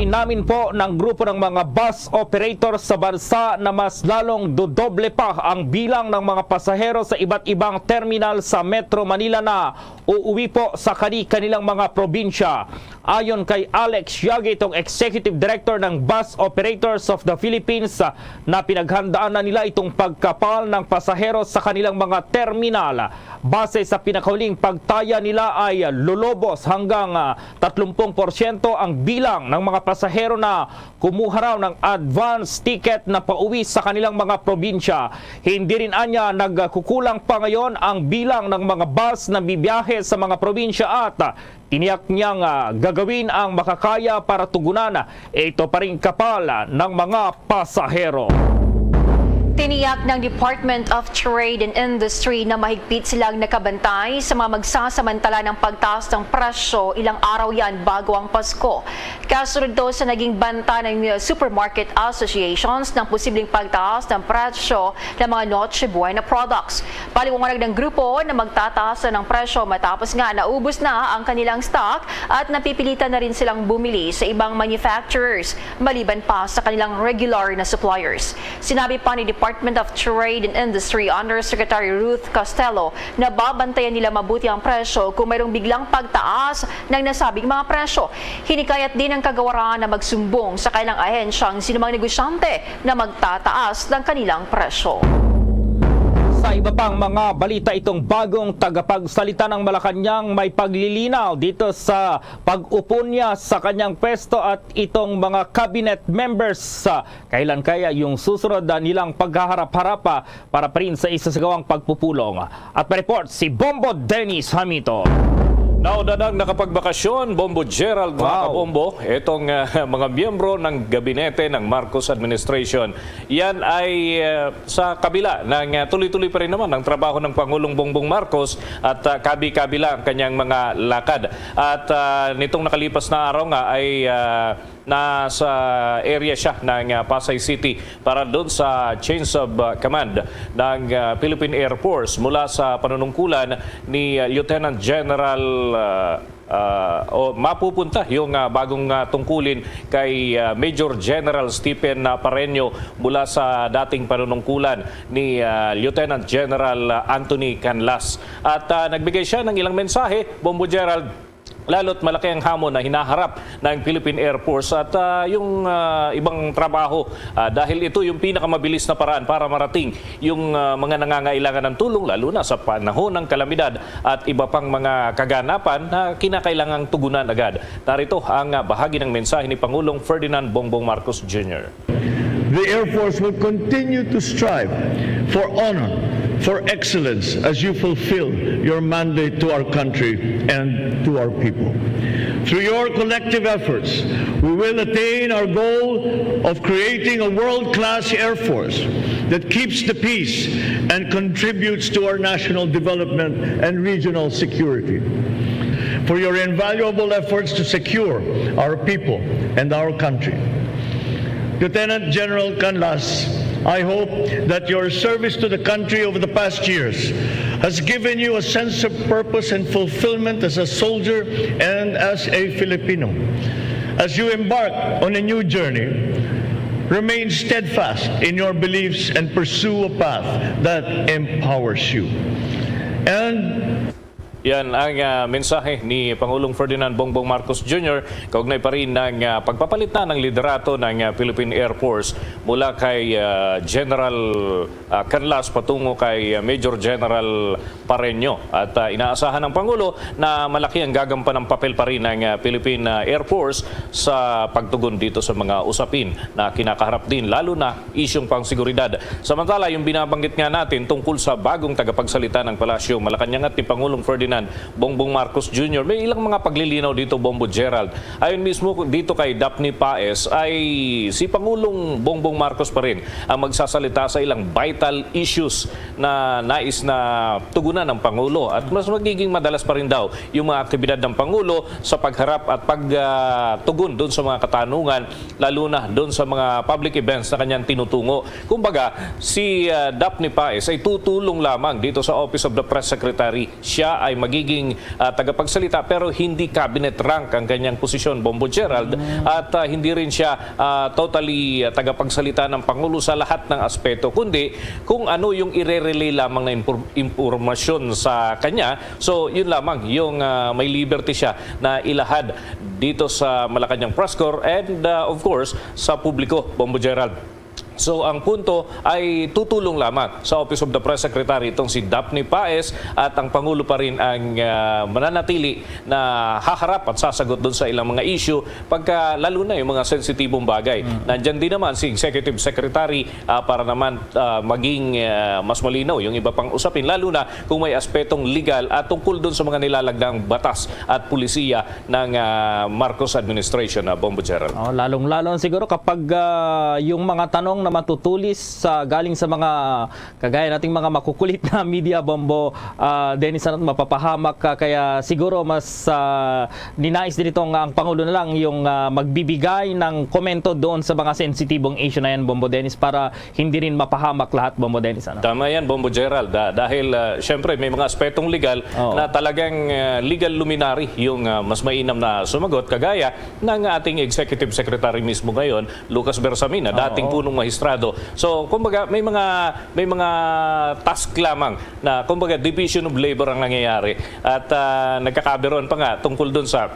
Inamin po ng grupo ng mga bus operator sa bansa na mas lalong dodoble pa ang bilang ng mga pasahero sa iba't ibang terminal sa Metro Manila na uuwi po sa kani-kanilang mga probinsya. Ayon kay Alex Yagi, itong Executive Director ng Bus Operators of the Philippines, na pinaghandaan na nila itong pagkapal ng pasahero sa kanilang mga terminal. Base sa pinakahuling pagtaya nila ay lulobos hanggang ah, tatlong pung porsyento ang bilang ng mga pasahero na kumuha raw ng advance ticket na pauwi sa kanilang mga probinsya. Hindi rin anya nagkukulang pa ngayon ang bilang ng mga bus na bibiyahe sa mga probinsya at tiniyak niyang ah, gagawin ang makakaya para tugunan ito pa ring kapal ng mga pasahero. Tiniyak ng Department of Trade and Industry na mahigpit silang nakabantay sa mga magsasamantala ng pagtaas ng presyo ilang araw yan bago ang Pasko. Kasunod to sa naging banta ng Supermarket Associations ng posibleng pagtaas ng presyo ng mga Noche Buena products. Paliwanag ng grupo na magtataas na ng presyo matapos nga naubos na ang kanilang stock at napipilitan na rin silang bumili sa ibang manufacturers maliban pa sa kanilang regular na suppliers. Sinabi pa ni Department of Trade and Industry Undersecretary Ruth Costello na babantayan nila mabuti ang presyo kung mayroong biglang pagtaas ng nasabing mga presyo. Hinikayat din ang kagawaran na magsumbong sa kanilang ahensya ang sinumang negosyante na magtataas ng kanilang presyo. Sa iba pang mga balita, itong bagong tagapagsalita ng Malacañang may paglilinaw dito sa pag-upo niya sa kanyang pwesto at itong mga cabinet members. Kailan kaya yung susunod nilang paghaharap-harap para pa rin sa isasagawang pagpupulong? At pa-report si Bombo Dennis Hamito. Nauna nang nakapagbakasyon, Bombo Gerald, mga Wow. kabombo, itong ah, mga miyembro ng gabinete ng Marcos administration. Yan ay ah, sa kabila ng ah, tuloy-tuloy pa rin naman ang trabaho ng Pangulong Bongbong Marcos at ah, kabi-kabi lang ang kanyang mga lakad. At ah, nitong nakalipas na araw nga ay ah, nasa area siya ng ah, Pasay City para doon sa change of ah, command ng ah, Philippine Air Force mula sa panunungkulan ni ah, Lieutenant General ah, ah, o mapupunta yung ah, bagong ah, tungkulin kay ah, Major General Stephen ah, Pareño mula sa dating panunungkulan ni ah, Lieutenant General ah, Anthony Canlas. At ah, nagbigay siya ng ilang mensahe, Bombo Gerald, lalo't malaki ang hamon na hinaharap ng Philippine Air Force at ah, yung ah, ibang trabaho, ah, dahil ito yung pinakamabilis na paraan para marating yung ah, mga nangangailangan ng tulong, lalo na sa panahon ng kalamidad at iba pang mga kaganapan na kinakailangang tugunan agad. Narito ang ah, bahagi ng mensahe ni Pangulong Ferdinand Bongbong Marcos Junior. The Air Force will continue to strive for honor, for excellence as you fulfill your mandate to our country and to our people. Through your collective efforts, we will attain our goal of creating a world-class Air Force that keeps the peace and contributes to our national development and regional security. For your invaluable efforts to secure our people and our country. Lieutenant General Canlas, I hope that your service to the country over the past years has given you a sense of purpose and fulfillment as a soldier and as a Filipino. As you embark on a new journey, remain steadfast in your beliefs and pursue a path that empowers you. And Yan ang ah, mensahe ni Pangulong Ferdinand Bongbong Marcos Junior kaugnay pa rin ng ah, pagpapalit na ng liderato ng ah, Philippine Air Force mula kay ah, General ah, Canlas patungo kay ah, Major General Pareño. At ah, inaasahan ng Pangulo na malaki ang gagampanang papel pa rin ng ah, Philippine ah, Air Force sa pagtugon dito sa mga usapin na kinakaharap din, lalo na isyung pangseguridad. Samantala, yung binabanggit nga natin tungkol sa bagong tagapagsalita ng Palasyo Malacañang at ni Pangulong Ferdinand Bongbong Marcos Junior. May ilang mga paglilinaw dito, Bombo Gerald. Ayon mismo dito kay Daphne Paez, ay si Pangulong Bongbong Marcos pa rin ang magsasalita sa ilang vital issues na nais na tugunan ng Pangulo. At mas magiging madalas pa rin daw yung mga aktibidad ng Pangulo sa pagharap at pagtugon doon sa mga katanungan, lalo na doon sa mga public events na kanyang tinutungo. Kumbaga, si, ah, Daphne Paez ay tutulong lamang dito sa Office of the Press Secretary. Siya ay magiging, ah, tagapagsalita, pero hindi cabinet rank ang kanyang posisyon, Bombo Gerald. At, ah, hindi rin siya, ah, totally, ah, tagapagsalita ng Pangulo sa lahat ng aspeto, kundi kung ano yung ire-relay lamang na impor-, impormasyon sa kanya. So, yun lamang yung, ah, may liberty siya na ilahad dito sa Malacañang Press Corps and, ah, of course, sa publiko, Bombo Gerald. So, ang punto ay tutulong lamang sa Office of the Press Secretary itong si Daphne Paez at ang Pangulo pa rin ang, ah, mananatili na haharap at sasagot doon sa ilang mga issue pagka lalo na yung mga sensitibong bagay. Nandyan din naman si Executive Secretary, ah, para naman, ah, maging, ah, mas malinaw yung iba pang usapin, lalo na kung may aspetong legal at tungkol doon sa mga nilalagdang batas at pulisiya ng, ah, Marcos administration, ah, Bombo Gerald. Oh, lalong-lalo na siguro kapag, ah, yung mga tanong na matutulis sa, galing sa mga kagaya nating mga makukulit na media, Bombo, ah, Dennis, ano, mapapahamak ka. Kaya siguro mas, ah, ninais din ito nga ang Pangulo na lang yung, ah, magbibigay ng komento doon sa mga sensitibong issue na yan, Bombo Dennis, para hindi rin mapahamak lahat, Bombo Dennis, ano? Tama yan, Bombo Gerald, ah, dahil, ah, syempre may mga aspetong legal Oo. na talagang, ah, legal luminary yung, ah, mas mainam na sumagot, kagaya ng ating Executive Secretary mismo ngayon, Lucas Bersamin, na Oo. dating punong mahistrado. So, kumbaga, may mga, may mga task lamang na, kumbaga, division of labor ang nangyayari. At, ah, nagkakabiroan pa nga tungkol dun sa,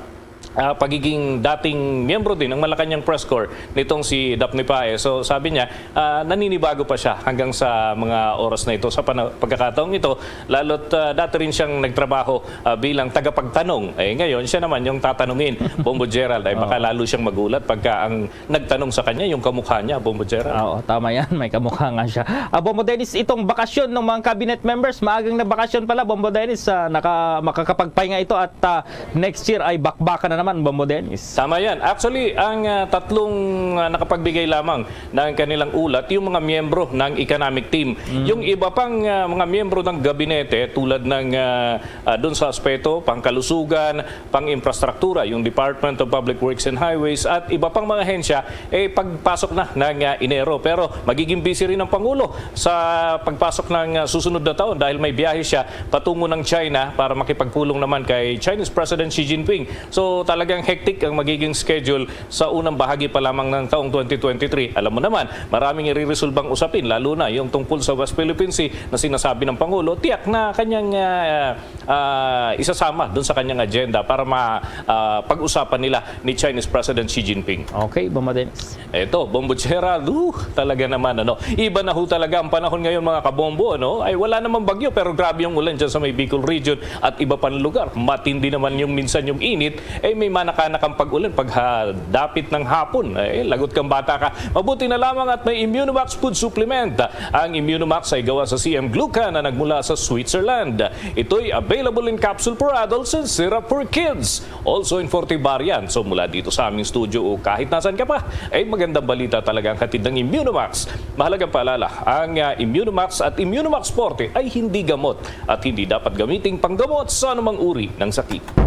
ah, pagiging dating miyembro din ng Malacañang Press Corps nitong si Daphne Paez. So, sabi niya, ah, naninibago pa siya hanggang sa mga oras na ito, sa pana-, pagkakataong ito, lalo't, ah, dati rin siyang nagtrabaho, ah, bilang tagapagtanong. Eh, ngayon, siya naman yung tatanungin, Bombo Gerald, ay baka Oo. lalo siyang magulat pagka ang nagtanong sa kanya yung kamukha niya, Bombo Gerald. Oo, tama yan. May kamukha nga siya. Ah, Bombo Dennis, itong bakasyon ng mga cabinet members, maagang na bakasyon pala, Bombo Dennis, ah, naka-, makakapagpahinga ito at, ah, next year ay bakbakan na naman, Bombo Dennis. Tama yan. Actually, ang, ah, tatlong, ah, nakapagbigay lamang ng kanilang ulat, yung mga miyembro ng economic team. Mm. Yung iba pang, ah, mga miyembro ng gabinete, tulad ng, ah, ah, dun sa aspeto, pangkalusugan, pang-infrastruktura, yung Department of Public Works and Highways, at iba pang mga ahensya, eh, pagpasok na ng, ah, Enero. Pero magiging busy rin ang Pangulo sa pagpasok ng, ah, susunod na taon dahil may biyahe siya patungo ng China para makipagpulong naman kay Chinese President Xi Jinping. So, talagang hectic ang magiging schedule sa unang bahagi pa lamang ng taong twenty twenty-three. Alam mo naman, maraming iriresolbang usapin, lalo na yung tungkol sa West Philippine Sea na sinasabi ng Pangulo, tiyak na kanyang, ah, ah, isasama dun sa kanyang agenda para ma-, ah, pag-usapan nila ni Chinese President Xi Jinping. Okay, Bombo Dennis. Eto, Bombo Gerald, uh, talaga naman, ano. Iba na ho talaga ang panahon ngayon, mga kabombo, ano. Ay, wala namang bagyo, pero grabe yung ulan dyan sa may Bicol region at iba pang lugar. Matindi naman yung minsan yung init, eh, may manakanakang pag-ulan pag ha-, dapit ng hapon. Eh, lagot kang bata ka. Mabuti na lamang at may Immunomax food supplement. Ang Immunomax ay gawa sa C M glucan na nagmula sa Switzerland. Ito'y available in capsule for adults and syrup for kids. Also in forty variant. So, mula dito sa aming studio o kahit nasan ka pa, ay magandang balita talaga ang hatid ng Immunomax. Mahalagang paalala, ang, ah, Immunomax at Immunomax forty ay hindi gamot at hindi dapat gamiting panggamot sa anumang uri ng sakit.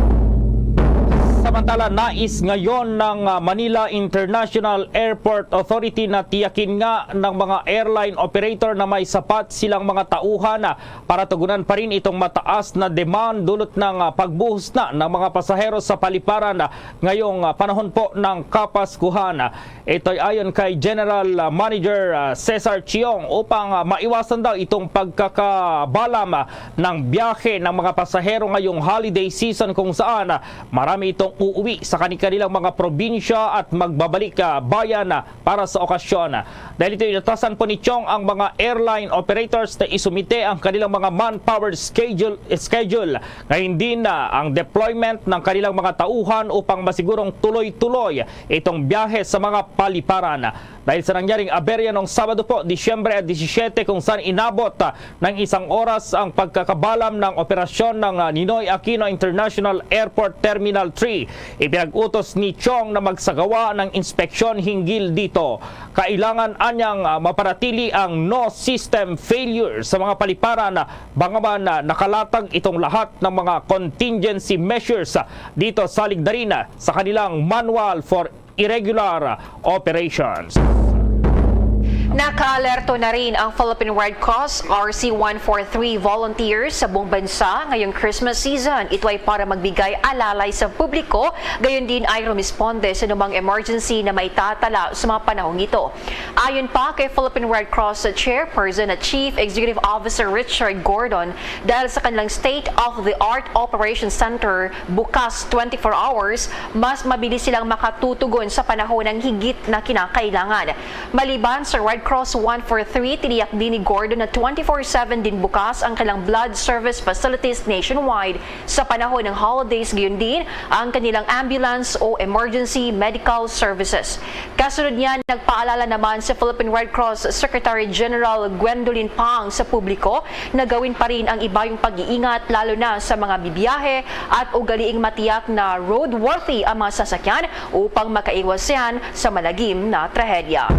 Samantala, nais ngayon ng, ah, Manila International Airport Authority na tiyakin nga ng mga airline operator na may sapat silang mga tauhan, ah, para tugunan pa rin itong mataas na demand dulot ng, ah, pagbuhos na ng mga pasahero sa paliparan, ah, ngayong, ah, panahon po ng Kapaskuhan. Ito'y ayon kay General, ah, Manager, ah, Cesar Chiong, upang, ah, maiwasan daw itong pagkakabalam, ah, ng biyahe ng mga pasahero ngayong holiday season kung saan, ah, marami itong uuwi sa kani-, kanilang mga probinsya at magbabalik, ah, bayan, ah, para sa okasyon. Dahil ito, inatasan po ni Chong ang mga airline operators na isumite ang kanilang mga manpower schedule, schedule, nga hindi na ang deployment ng kanilang mga tauhan upang masigurong tuloy-tuloy itong biyahe sa mga paliparan. Dahil sa nangyaring aberya noong Sabado po, Disyembre disisyete, kung saan inabot, ah, ng isang oras ang pagkakabalam ng operasyon ng, ah, Ninoy Aquino International Airport Terminal three, ipinag-utos ni Chong na magsagawa ng inspeksyon hinggil dito. Kailangan anyang, ah, mapanatili ang no system failure sa mga paliparan, ah, bagaman, ah, nakalatag itong lahat ng mga contingency measures, ah, dito sa ligdarin, ah, sa kanilang manual for irregular operations. Nakaalerto na rin ang Philippine Red Cross R C one four three volunteers sa buong bansa ngayong Christmas season. Ito ay para magbigay alalay sa publiko, gayon din ay rumisponde sa anumang emergency na maitatala sa mga panahong ito. Ayon pa kay Philippine Red Cross Chairperson at Chief Executive Officer Richard Gordon, dahil sa kanilang state-of-the-art operation center bukas twenty-four hours, mas mabilis silang makatutugon sa panahon ng higit na kinakailangan. Maliban sa Red Cross one four three, tiniyak din ni Gordon na twenty-four seven din bukas ang kanilang blood service facilities nationwide sa panahon ng holidays, gayon din ang kanilang ambulance o emergency medical services. Kasunod niyan, nagpaalala naman si Philippine Red Cross Secretary General Gwendolyn Pang sa publiko na gawin pa rin ang ibayong pag-iingat, lalo na sa mga bibiyahe, at ugaliing matiyak na roadworthy ang mga sasakyan upang makaiwas yan sa malagim na trahedya.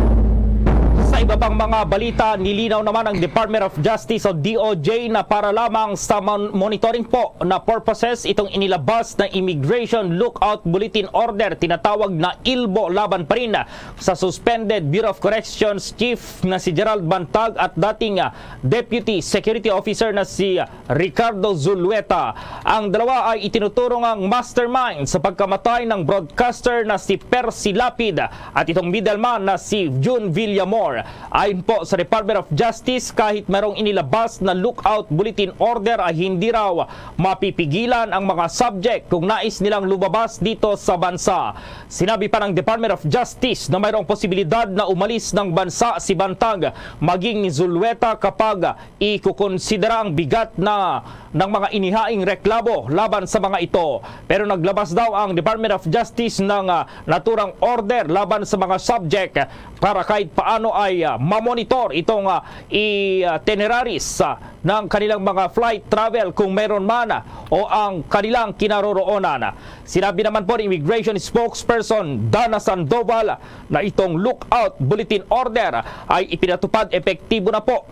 Sa iba pang mga balita, nilinaw naman ang Department of Justice o D O J na para lamang sa mon-, monitoring po na purposes itong inilabas na Immigration Lookout Bulletin Order, tinatawag na ilbo, laban pa rin sa suspended Bureau of Corrections Chief na si Gerald Bantag at dating, ah, Deputy Security Officer na si, ah, Ricardo Zulueta. Ang dalawa ay itinuturo ngang mastermind sa pagkamatay ng broadcaster na si Percy Lapid at itong middleman na si June Villamor. Ayon po sa Department of Justice, kahit mayroong inilabas na lookout bulletin order ay hindi raw mapipigilan ang mga subject kung nais nilang lumabas dito sa bansa. Sinabi pa ng Department of Justice na mayroong posibilidad na umalis ng bansa si Bantag maging ni Zulueta kapag ikukonsidera ang bigat na ng mga inihaing reklamo laban sa mga ito. Pero naglabas daw ang Department of Justice ng, ah, naturang order laban sa mga subject para kahit paano ay, ah, mamonitor itong, ah, itineraries, ah, ng kanilang mga flight travel kung meron man, ah, o ang kanilang kinaroroonan. Sinabi naman po ni Immigration Spokesperson Dana Sandoval na itong lookout bulletin order ay ipinatupad epektibo na po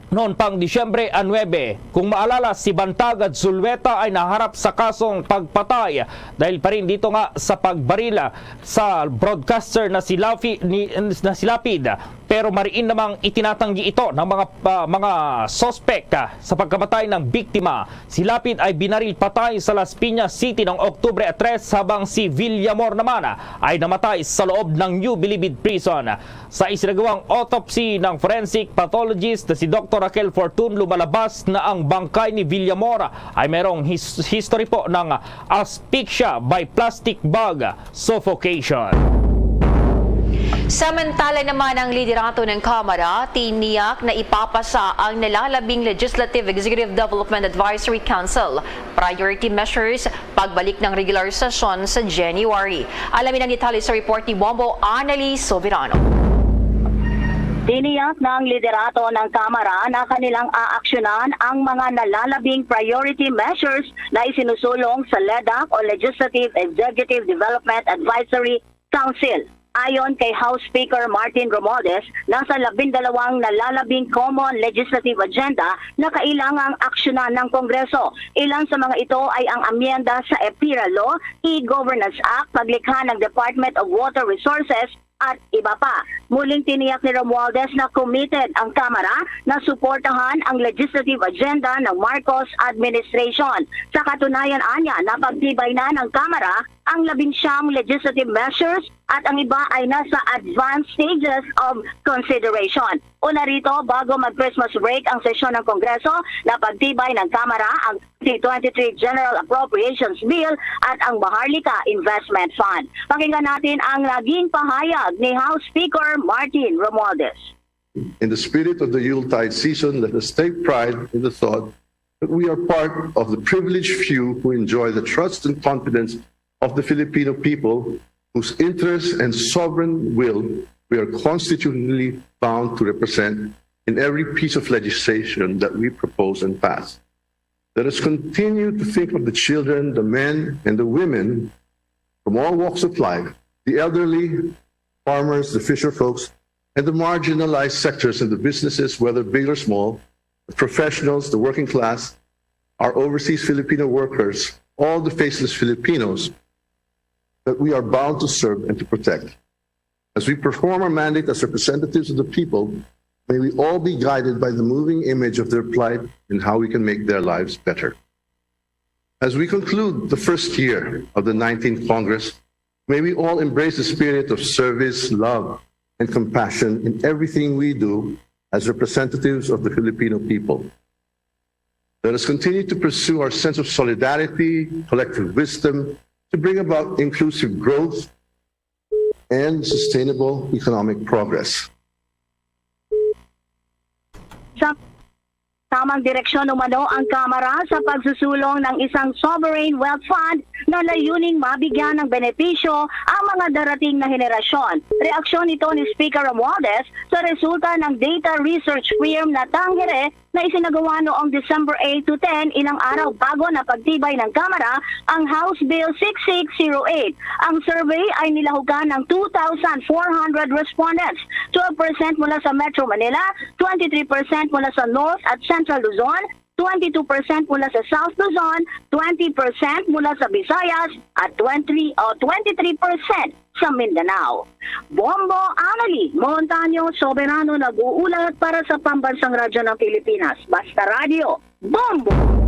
noon pang Disyembre nuebe. Kung maalala, si Bantag at Zulueta ay naharap sa kasong pagpatay dahil pa rin dito nga sa pagbaril sa broadcaster na si Lafi-, ni, na si Lapid. Pero mariin namang itinatanggi ito ng mga, ah, mga suspek, ah, sa pagkamatay ng biktima. Si Lapid ay binaril patay sa Las Piñas City noong Oktubre tres, habang si Villamor naman, ah, ay namatay sa loob ng New Bilibid Prison. Sa isinagawang autopsy ng forensic pathologist na si Doktor Raquel Fortun, lumalabas na ang bangkay ni Villamor ay mayroong his-, history po ng asphyxia by plastic bag suffocation. Samantala naman, ang liderato ng Kamara tiniyak na ipapasa ang nalalabing Legislative Executive Development Advisory Council priority measures pagbalik ng regular session sa January. Alamin ang detalye sa report ni Bombo Annalise Soberano. Tiniyak ng liderato ng Kamara na kanilang aaksyonan ang mga nalalabing priority measures na isinusulong sa LEDAC o Legislative Executive Development Advisory Council. Ayon kay House Speaker Martin Romualdez, nasa labindalawang nalalabing common legislative agenda na kailangang aksyonan ng Kongreso. Ilan sa mga ito ay ang amyenda sa EPIRA Law, e-Governance Act, paglikha ng Department of Water Resources, at iba pa. Muling tiniyak ni Romualdez na committed ang Kamara na suportahan ang legislative agenda ng Marcos administration. Sa katunayan, anya, napagtibay na ng Kamara ang labing siyam legislative measures at ang iba ay nasa advanced stages of consideration. Una rito, bago mag-Christmas break ang sesyon ng Kongreso, napagtibay ng Kamara ang twenty twenty-three General Appropriations Bill at ang Maharlika Investment Fund. Pakinggan natin ang naging pahayag ni House Speaker Martin Romualdez. In the spirit of the Yuletide season, let us take pride in the thought that we are part of the privileged few who enjoy the trust and confidence of the Filipino people, whose interests and sovereign will we are constitutionally bound to represent in every piece of legislation that we propose and pass. Let us continue to think of the children, the men, and the women from all walks of life, the elderly, farmers, the fisher folks, and the marginalized sectors in the businesses, whether big or small, the professionals, the working class, our overseas Filipino workers, all the faceless Filipinos that we are bound to serve and to protect. As we perform our mandate as representatives of the people, may we all be guided by the moving image of their plight and how we can make their lives better. As we conclude the first year of the nineteenth Congress, may we all embrace the spirit of service, love, and compassion in everything we do as representatives of the Filipino people. Let us continue to pursue our sense of solidarity, collective wisdom, to bring about inclusive growth and sustainable economic progress. Sa tamang direksyon umano ang Kamara sa pagsusulong ng isang sovereign wealth fund na layuning mabigyan ng benepisyo ang mga darating na henerasyon. Reaksyon ito ni Speaker Romualdez sa resulta ng data research firm na Tangere na isinagawa noong December eight to ten, ilang araw bago napagtibay ng Kamara ang House Bill six six zero eight. Ang survey ay nilahukan ng two thousand four hundred respondents, twelve percent mula sa Metro Manila, twenty-three percent mula sa North at Central Luzon, twenty-two percent mula sa South Luzon, twenty percent mula sa Visayas, at twenty o twenty-three percent sa Mindanao. Bombo Annalie Montaño Soberano nag-uulat para sa Pambansang Radyo ng Pilipinas, Basta Radyo, Bombo!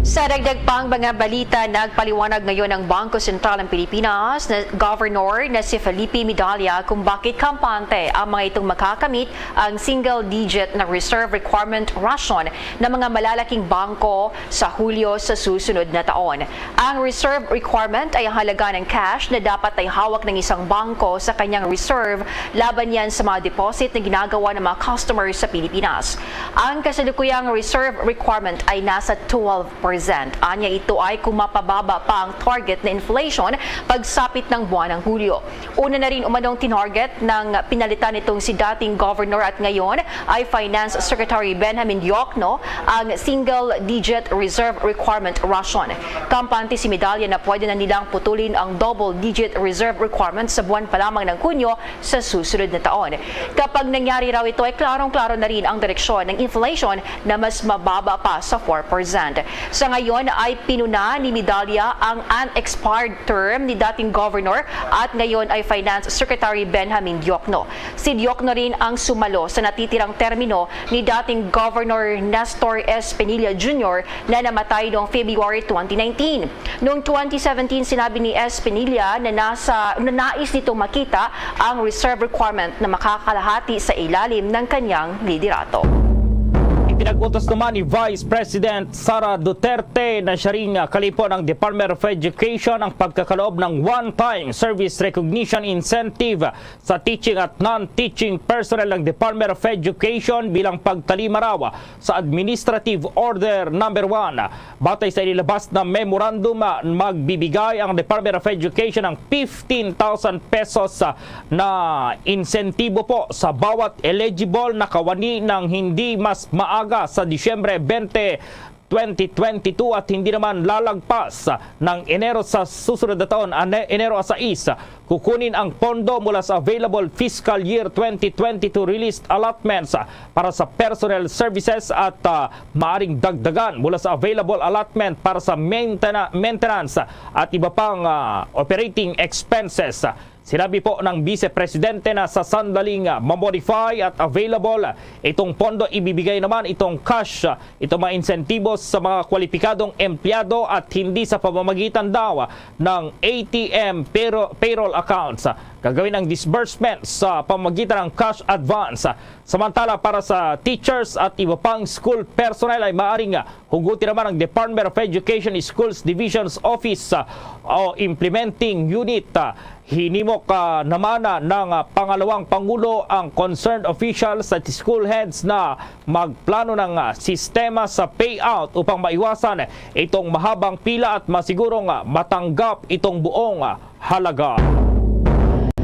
Sa dagdag pang mga balita, nagpaliwanag ngayon ang Bangko Sentral ng Pilipinas na Governor na si Felipe Medalla kung bakit kampante ang mga itong makakamit ang single-digit na reserve requirement ration na mga malalaking bangko sa Hulyo sa susunod na taon. Ang reserve requirement ay ang halaga ng cash na dapat ay hawak ng isang bangko sa kanyang reserve laban yan sa mga deposit na ginagawa ng mga customers sa Pilipinas. Ang kasalukuyang reserve requirement ay nasa twelve percent. Anya, ito ay kung mapababa pa ang target na inflation pagsapit ng buwan ng Hulyo. Una na rin umanong tinarget ng pinalitan nitong si dating governor at ngayon ay Finance Secretary Benjamin Diokno ang single-digit reserve requirement ration. Kampante si Medalla na pwede na nilang putulin ang double-digit reserve requirement sa buwan pa lamang ng Hunyo sa susunod na taon. Kapag nangyari raw ito, ay klarong-klaro na rin ang direksyon ng inflation na mas mababa pa sa four percent. Sa ngayon ay pinuna ni Medalla ang unexpired term ni dating governor at ngayon ay Finance Secretary Benjamin Diokno. Si Diokno rin ang sumalo sa natitirang termino ni dating Governor Nestor Espinilla Junior na namatay noong February twenty nineteen. Noong twenty seventeen, sinabi ni Espinilla na nasa, na nais nitong makita ang reserve requirement na makakalahati sa ilalim ng kanyang liderato. Ipinag-utos naman ni Vice President Sara Duterte na siya ring, ah, kalipon ng Department of Education ang pagkakaloob ng one-time service recognition incentive sa teaching at non-teaching personnel ng Department of Education bilang pagtalima raw sa Administrative Order Number One. Batay sa inilabas na memorandum, ah, magbibigay ang Department of Education ng fifteen thousand pesos, ah, na insentibo po sa bawat eligible na kawani ng hindi mas maaga sa Disyembre twenty, twenty twenty-two at hindi naman lalagpas ng Enero sa susunod na taon, ane-, Enero sais, kukunin ang pondo mula sa available fiscal year twenty twenty-two released allotments para sa personnel services at, ah, maaring dagdagan mula sa available allotment para sa maintena-, maintenance at iba pang, ah, operating expenses. Sinabi po ng Vice Presidente na sa sandaling, ah, ma-modify at available itong pondo, ibibigay naman itong cash, ah, itong mga insentivos sa mga kwalipikadong empleyado at hindi sa pamamagitan daw ng A T M pero payroll accounts. Gagawin ang disbursement sa pamamagitan ng cash advance. Samantala, para sa teachers at iba pang school personnel ay maaring, ah, hugutin naman ang Department of Education Schools Division's Office, ah, o Implementing Unit. Ah, hinimok, ah, naman, ah, ng, ah, pangalawang pangulo ang concerned officials at school heads na magplano ng, ah, sistema sa payout upang maiwasan itong mahabang pila at masigurong, ah, matanggap itong buong, ah, halaga.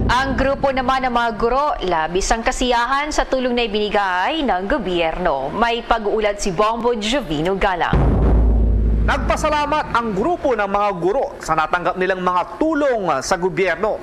Ang grupo naman ng mga guro, labis ang kasiyahan sa tulong na ibinigay ng gobyerno. May pag-uulat si Bombo Jovino Galang. Nagpasalamat ang grupo ng mga guro sa natanggap nilang mga tulong sa gobyerno.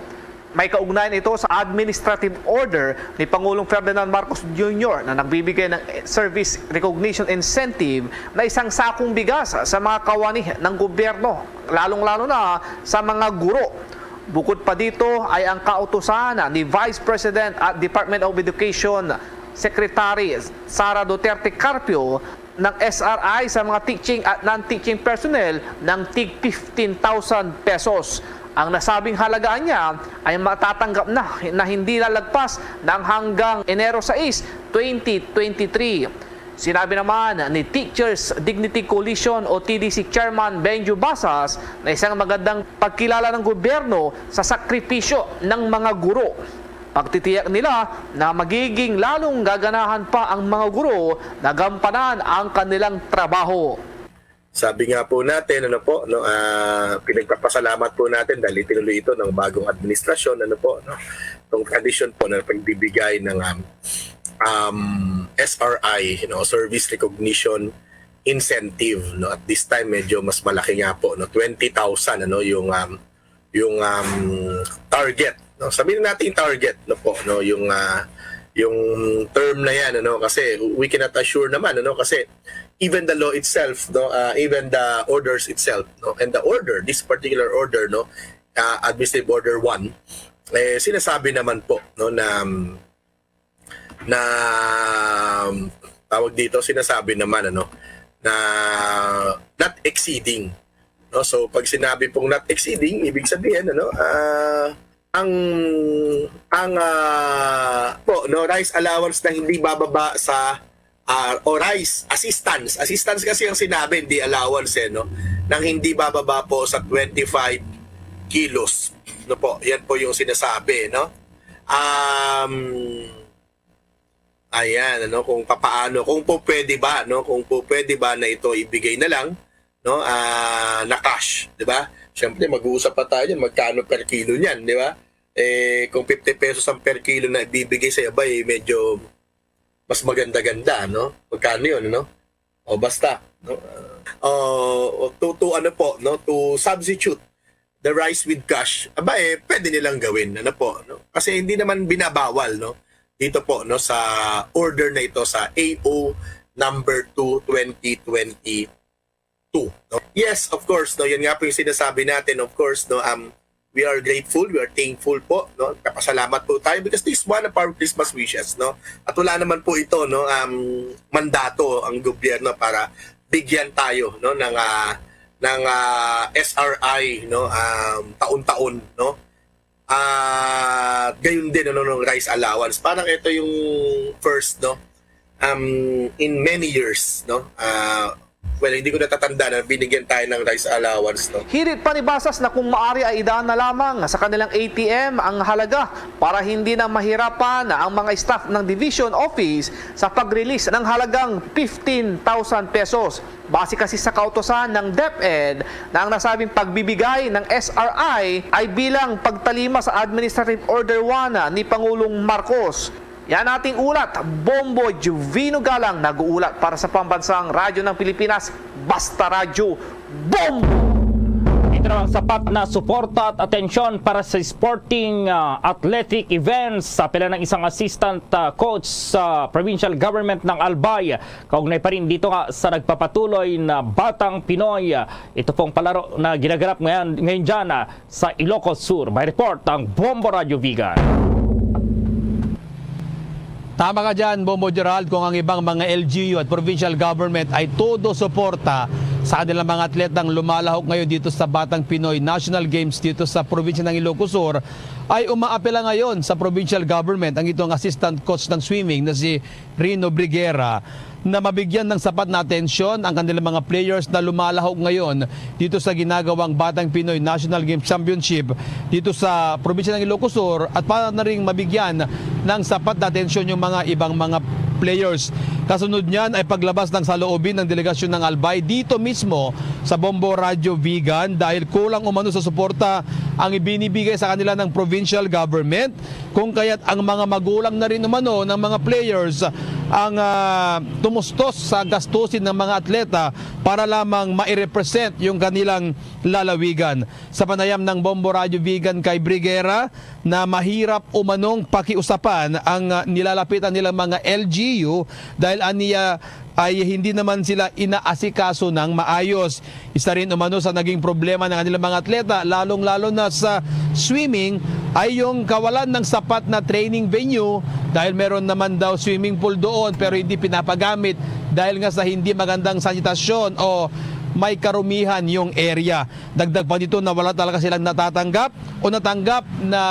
May kaugnayan ito sa administrative order ni Pangulong Ferdinand Marcos Junior na nagbibigay ng service recognition incentive na isang sakong bigas sa mga kawani ng gobyerno, lalong-lalo na sa mga guro. Bukod pa dito ay ang kautusan ni Vice President at Department of Education Secretary Sara Duterte Carpio ng S R I sa mga teaching at non-teaching personnel ng tig fifteen thousand pesos. Ang nasabing halaga niya ay matatanggap na, na hindi lalagpas ng hanggang Enero sais, twenty twenty-three. Sinabi naman ni Teachers Dignity Coalition o T D C Chairman Benjo Basas na isang magandang pagkilala ng gobyerno sa sakripisyo ng mga guro. Pagtitiyak nila na magiging lalong gaganahan pa ang mga guro na gampanan ang kanilang trabaho. Sabi nga po natin, ano po, no, ah, pinagpapasalamat po natin dahil itinuloy ito ng bagong administrasyon, ano po, no, itong tradisyon po na pagbibigay ng um, um, S R I, you know, service recognition incentive, no. At this time medyo mas malaki nga po, no, twenty thousand, ano, yung um, yung um, target, no. Sabihin natin yung target, no po, no, yung uh, yung term na yan, ano, kasi we cannot assure naman, ano, kasi even the law itself, no, uh, even the orders itself, no, and the order, this particular order, no, uh, administrative order one, eh, sinasabi naman po, no, na um, na um, tawag dito, sinasabi naman, ano, na not exceeding, no. So pag sinabi pong not exceeding, ibig sabihin, ano, uh, ang ang uh, po, no, rice allowance na hindi bababa sa uh, o rice assistance. Assistance kasi ang sinabi, hindi allowance, eh, no, nang hindi bababa po sa twenty-five kilos, no po. Yan po yung sinasabi, no. Um, ayan, ano, kung papaano, kung po pwede ba, no, kung po pwede ba na ito ibigay na lang, no, ah, na cash, di ba? Siyempre, mag-uusap pa tayo dyan, magkano per kilo niyan, di ba? Eh, kung fifty pesos ang per kilo na ibibigay sa iba, eh, medyo mas maganda-ganda, no? Magkano yun, no? O basta, no? O to, to ano po, no? To substitute the rice with cash, aba eh, pwede nilang gawin, ano po, no? Kasi hindi naman binabawal, no? Dito po, no, sa order na ito sa A O number two, twenty twenty-two, no? Yes, of course, no, yan nga po yung sinasabi natin, of course, no, um, we are grateful, we are thankful po, no? Kapasalamat po tayo because this is one of our Christmas wishes, no? At wala naman po ito, no, um, mandato ang gobyerno para bigyan tayo, no, ng ah, ng ah, S R I, no, um, taon-taon, no? At gayon din, ano, ng rice allowance. Parang ito yung first, no, um, in many years, no? Ah, well, hindi ko natatanda na binigyan tayo ng rice allowance, no? Hirit pa ni Basas na kung maari ay idaan na lamang sa kanilang A T M ang halaga para hindi na mahirapan ang mga staff ng Division Office sa pag-release ng halagang fifteen thousand pesos. Base kasi sa kautosan ng DepEd na ang nasabing pagbibigay ng S R I ay bilang pagtalima sa Administrative Order one ni Pangulong Marcos. Yan ating ulat. Bombo Juvino Galang nag-uulat para sa Pambansang Radyo ng Pilipinas, Basta Radyo, Bombo! Pero ang sapat na suporta at atensyon para sa sporting, ah, athletic events, sa pila ng isang assistant, ah, coach sa provincial government ng Albay, kaugnay pa rin dito nga sa nagpapatuloy na Batang Pinoy. Ito pong palaro na ginaganap ngayon, ngayon dyan, ah, sa Ilocos Sur. May report ang Bombo Radyo Vigan. Tama ka dyan, Bombo Gerald, kung ang ibang mga L G U at provincial government ay todo suporta sa kanilang mga atletang lumalahok ngayon dito sa Batang Pinoy National Games dito sa probinsya ng Ilocos Sur, ay umaapela ngayon sa provincial government ang itong assistant coach ng swimming na si Rino Briguera na mabigyan ng sapat na atensyon ang kanilang mga players na lumalahok ngayon dito sa ginagawang Batang Pinoy National Games Championship dito sa probinsya ng Ilocos Sur at para na ring mabigyan ng sapat na atensyon yung mga ibang mga players. Kasunod niyan ay paglabas ng saloobin ng delegasyon ng Albay dito mismo sa Bombo Radyo Vigan dahil kulang umano sa suporta ang ibinibigay sa kanila ng provincial government, kung kaya't ang mga magulang na rin umano ng mga players ang, ah, tumustos sa gastusin ng mga atleta para lamang mai-represent yung kanilang lalawigan. Sa panayam ng Bombo Radyo Vigan kay Briguera na mahirap umanong pakiusapan ang, ah, nilalapitan nilang mga L G U dahil aniya ay hindi naman sila inaasikaso ng maayos. Isa rin umano sa naging problema ng kanilang mga atleta, lalong-lalo na sa swimming, ay yung kawalan ng sapat na training venue dahil meron naman daw swimming pool doon pero hindi pinapagamit dahil nga sa hindi magandang sanitasyon o may karumihan yung area. Dagdag pa dito na wala talaga silang natatanggap o natanggap na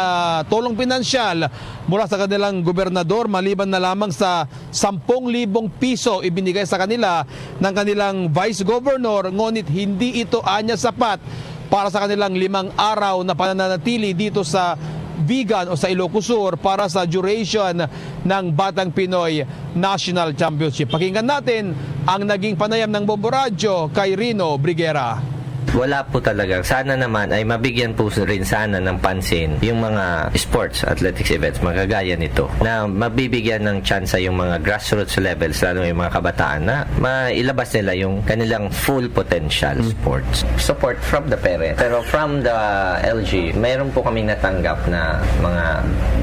tulong pinansyal mula sa kanilang gobernador maliban na lamang sa sampung libong piso ibinigay sa kanila ng kanilang Vice Governor, ngunit hindi ito anya sapat para sa kanilang limang araw na pananatili dito sa Vigan o sa Ilocos Sur para sa duration ng Batang Pinoy National Championship. Pakinggan natin ang naging panayam ng Bombo Radyo kay Rino Briguera. Wala po talaga. Sana naman ay mabigyan po rin sana ng pansin yung mga sports, athletics events, magagaya nito, na mabibigyan ng tsansa yung mga grassroots levels, lalo yung mga kabataan, na mailabas nila yung kanilang full potential sports. Support from the parents. Pero from the L G, mayroon po kaming natanggap na mga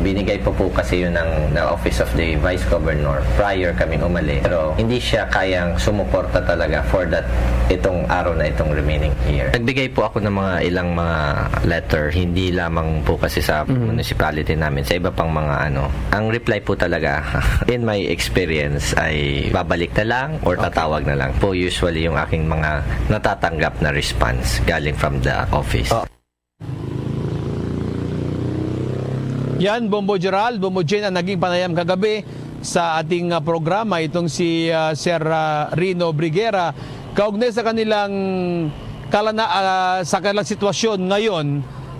binigay po po kasi yun ng the Office of the Vice Governor prior kaming umali. Pero hindi siya kayang sumuporta talaga for that itong araw na itong remaining year. Nagbigay po ako ng mga ilang mga letter, hindi lamang po kasi sa municipality namin, sa iba pang mga ano. Ang reply po talaga, in my experience, ay babalik na lang or tatawag na lang po usually yung aking mga natatanggap na response galing from the office. Yan, Bombo Gerald, Bombo Jane, ang naging panayam kagabi sa ating, ah, programa, itong si, ah, Sir, ah, Rino Briguera, kaugnay sa kanilang kalana-, ah, sa kanilang sitwasyon ngayon,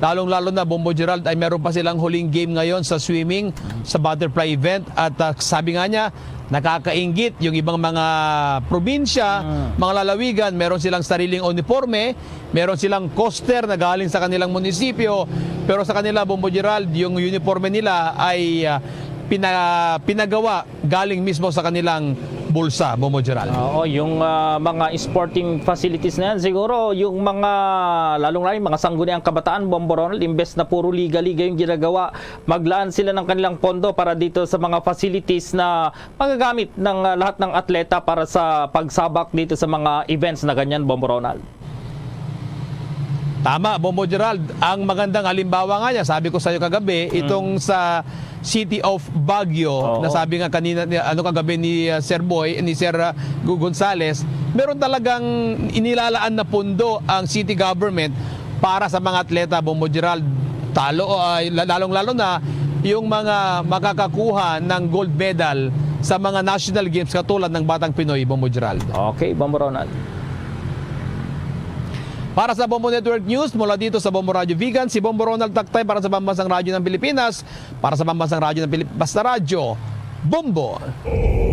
lalong-lalo na, Bombo Gerald, ay meron pa silang huling game ngayon sa swimming, sa butterfly event. At, ah, sabi nga niya, nakakainggit yung ibang mga probinsya, mga lalawigan, meron silang sariling uniforme, meron silang coaster na galing sa kanilang munisipyo, pero sa kanila, Bombo Gerald, yung uniforme nila ay, ah, pina-, pinagawa galing mismo sa kanilang bulsa, Bombo Gerald. Oo, yung, ah, mga sporting facilities na yan, siguro yung mga, lalong-lalo yung mga sangguniang kabataan, Bombo Ronald, imbes na puro liga-liga yung ginagawa, maglaan sila ng kanilang pondo para dito sa mga facilities na magagamit ng, ah, lahat ng atleta para sa pagsabak dito sa mga events na ganyan, Bombo Ronald. Tama, Bombo Gerald. Ang magandang halimbawa nga niya, sabi ko sa'yo kagabi, itong sa City of Baguio, Oo. na sabi nga kanina, ni- ano, kagabi ni, uh, Sir Boy, ni Sir, uh, Gu- Gonzales, meron talagang inilalaan na pundo ang city government para sa mga atleta, Bombo Gerald. Talo, uh, la- lalong-lalo na yung mga makakakuha ng gold medal sa mga national games katulad ng Batang Pinoy, Bombo Gerald. Okay, Bombo Ronald. Para sa Bombo Network News, mula dito sa Bombo Radyo Vigan, si Bombo Ronald Taktay para sa Pambansang Radyo ng Pilipinas, para sa Pambansang Radyo ng Pilip-, Basta Radyo, Bombo!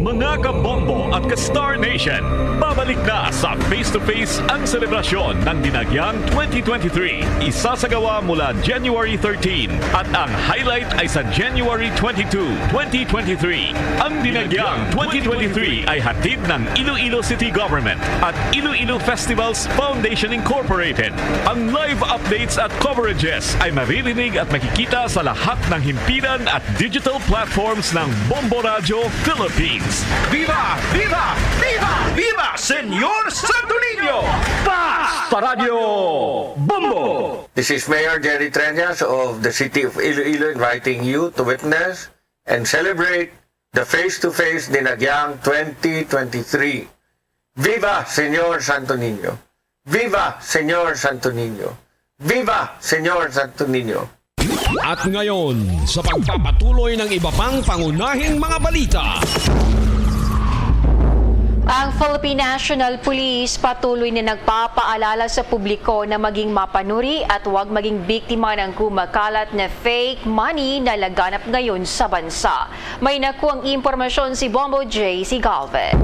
Mga kabombo at ka-Star Nation, babalik na sa Face to Face ang selebrasyon ng Dinagyang twenty twenty-three. Isasagawa mula January thirteen at ang highlight ay sa January twenty-two, twenty twenty-three. Ang Dinagyang twenty twenty-three ay hatid ng Iloilo City Government at Iloilo Festivals Foundation Incorporated. Ang live updates at coverages ay maririnig at makikita sa lahat ng himpilan at digital platforms ng Bombo Radyo Philippines. Viva! Viva! Viva! Viva Señor Santo Niño! Basta Radyo Bombo! This is Mayor Jerry Treñas of the City of Iloilo inviting you to witness and celebrate the Face to Face Dinagyang twenty twenty-three. Viva Señor Santo Niño! Viva Señor Santo Niño! Viva Señor Santo Niño! At ngayon, sa pagpapatuloy ng iba pang pangunahing mga balita. Ang Philippine National Police patuloy na nagpapaalala sa publiko na maging mapanuri at huwag maging biktima ng kumakalat na fake money na laganap ngayon sa bansa. May nakuhang impormasyon si Bombo J C Galvez.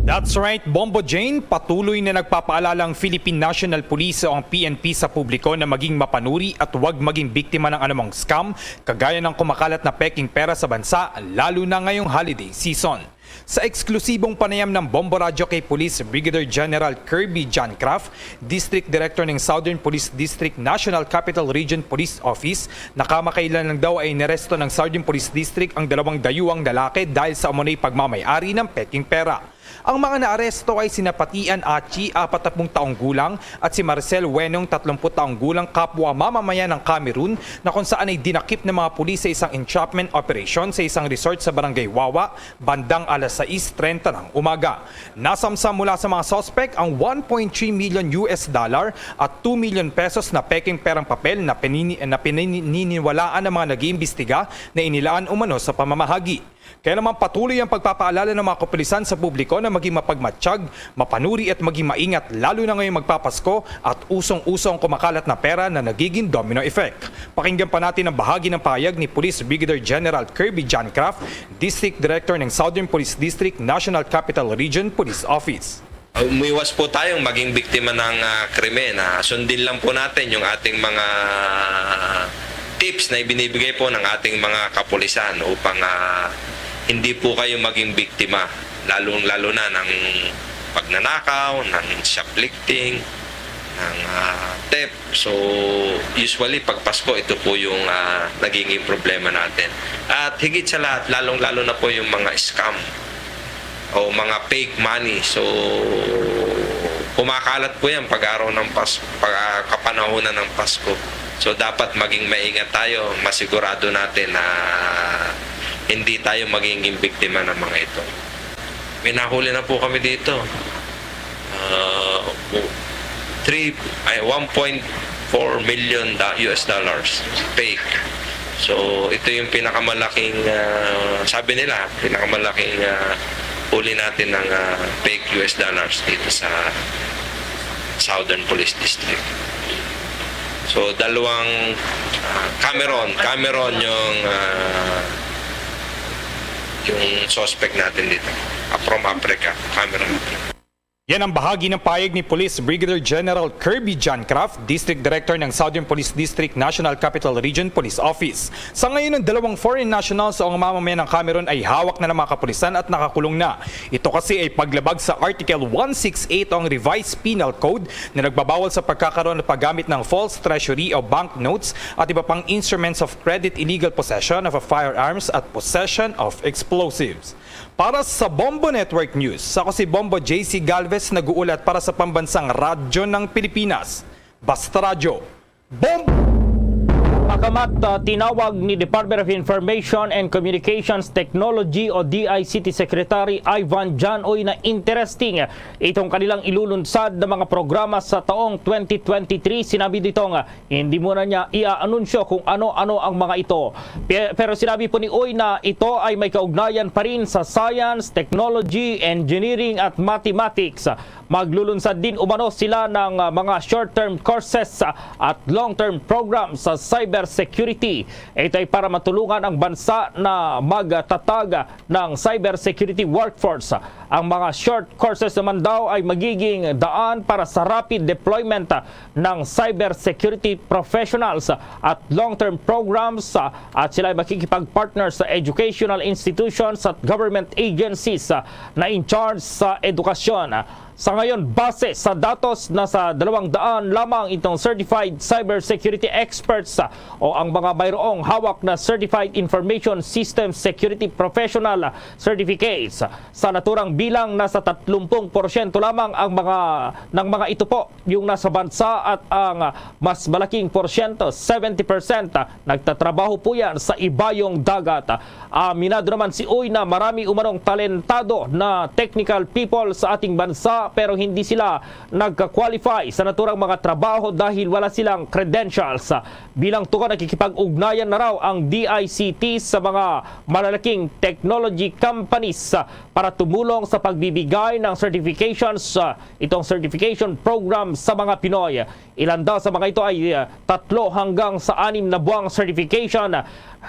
That's right, Bombo Jane. Patuloy na nagpapaalala ang Philippine National Police o ang P N P sa publiko na maging mapanuri at huwag maging biktima ng anumang scam, kagaya ng kumakalat na peking pera sa bansa, lalo na ngayong holiday season. Sa eksklusibong panayam ng Bombo Radyo kay Police Brigadier General Kirby John Craft, District Director ng Southern Police District National Capital Region Police Office, na kamakailan lang daw ay inaresto ng Southern Police District ang dalawang dayuhang lalaki dahil sa umunay pagmamay-ari ng peking pera. Ang mga naaresto ay sina Patian Achi, apatnapu't taong gulang, at si Marcel Wenong, tatlumput taong gulang, kapwa mamamayan ng Cameroon, na kung saan ay dinakip ng mga pulis sa isang entrapment operation sa isang resort sa Barangay Wawa, bandang alas sais treinta ng umaga. Nasamsam mula sa mga suspek ang one point three million U S dollar at two million pesos na peking perang papel na pinini-, na pininiwalaan ng mga nag-iimbestiga na inilaan umano sa pamamahagi. Kaya naman patuloy ang pagpapaalala ng mga kapulisan sa publiko na maging mapagmatsyag, mapanuri at maging maingat, lalo na ngayong magpapasko at usong-uso ang kumakalat na pera na nagiging domino effect. Pakinggan pa natin ang bahagi ng pahayag ni Police Brigadier General Kirby John Craft, District Director ng Southern Police District, National Capital Region Police Office. Umiwas po tayong maging biktima ng, ah, krimen. Ah, sundin lang po natin yung ating mga tips na ibinibigay po ng ating mga kapulisan upang, ah, hindi po kayo maging biktima, lalong-lalo na ng pagnanakaw, ng shoplifting, ng, ah, theft. So, usually, pag Pasko, ito po yung, ah, nagiging problema natin. At higit sa lahat, lalong-lalo na po yung mga scam o mga fake money. So, kumakalat po yan pag araw ng Pas-, pag, ah, kapanahunan ng Pasko. So, dapat maging maingat tayo, masigurado natin na hindi tayo magiging biktima ng mga ito. May nahuli na po kami dito. Ah, three, ay, one point four million da-, U S dollars, fake. So, ito yung pinakamalaking, ah, sabi nila, pinakamalaking, ah, huli natin ng, ah, fake U S dollars dito sa Southern Police District. So, dalawang, ah, Cameron, Cameron yung, ah, yung suspect natin dito. Ah, from Africa, Cameron. Yan ang bahagi ng pahayag ni Police Brigadier General Kirby John Craft, District Director ng Southern Police District, National Capital Region Police Office. Sa ngayon, ang dalawang foreign nationals o ang mamamayan ng Cameroon ay hawak na ng mga kapulisan at nakakulong na. Ito kasi ay paglabag sa Article one six eight o ang Revised Penal Code na nagbabawal sa pagkakaroon at paggamit ng false treasury o banknotes at iba pang instruments of credit, illegal possession of a firearms at possession of explosives. Para sa Bombo Network News, ako si Bombo J C Galvez, nag-uulat para sa Pambansang Radyo ng Pilipinas, Basta Radyo, Bombo! Pakamat, ah, tinawag ni Department of Information and Communications Technology o D I C T Secretary Ivan Janoy na interesting itong kanilang ilulunsad na mga programa sa taong twenty twenty-three. Sinabi dito nga hindi muna niya iaanunsyo kung ano-ano ang mga ito. Pe-, pero sinabi po ni Uy na ito ay may kaugnayan pa rin sa science, technology, engineering at mathematics. Maglulunsad din umano sila ng, ah, mga short-term courses, ah, at long-term programs sa cybersecurity. Ito ay para matulungan ang bansa na magtatag ng cybersecurity workforce. Ang mga short courses naman daw ay magiging daan para sa rapid deployment, ah, ng cybersecurity professionals at long-term programs, ah, at sila ay makikipag-partner sa educational institutions at government agencies, ah, na in charge sa edukasyon. Sa ngayon, base sa datos, nasa dalawang daan lamang itong certified cybersecurity experts, ah, o ang mga mayroong hawak na Certified Information System Security Professional certificates. Sa naturang bilang, nasa tatlong porsyento lamang ang mga, ng mga ito po yung nasa bansa, at ang, ah, mas malaking porsyento, seventy percent, ah, nagtatrabaho po yan sa ibayong dagat. Aminado naman si Uy na marami umanong talentado na technical people sa ating bansa, pero hindi sila nagka-qualify sa naturang mga trabaho dahil wala silang credentials. Bilang tugon, nakikipag-ugnayan na raw ang D I C T sa mga malalaking technology companies, ah, para tumulong sa pagbibigay ng certifications, ah, itong certification program sa mga Pinoy. Ilan daw sa mga ito ay, ah, tatlo hanggang sa anim na buwang certification.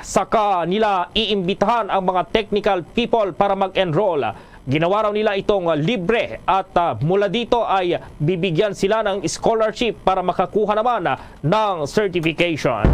Saka nila iimbitahan ang mga technical people para mag-enroll. Ginawa raw nila itong, ah, libre at, ah, mula dito ay bibigyan sila ng scholarship para makakuha naman, ah, ng certification.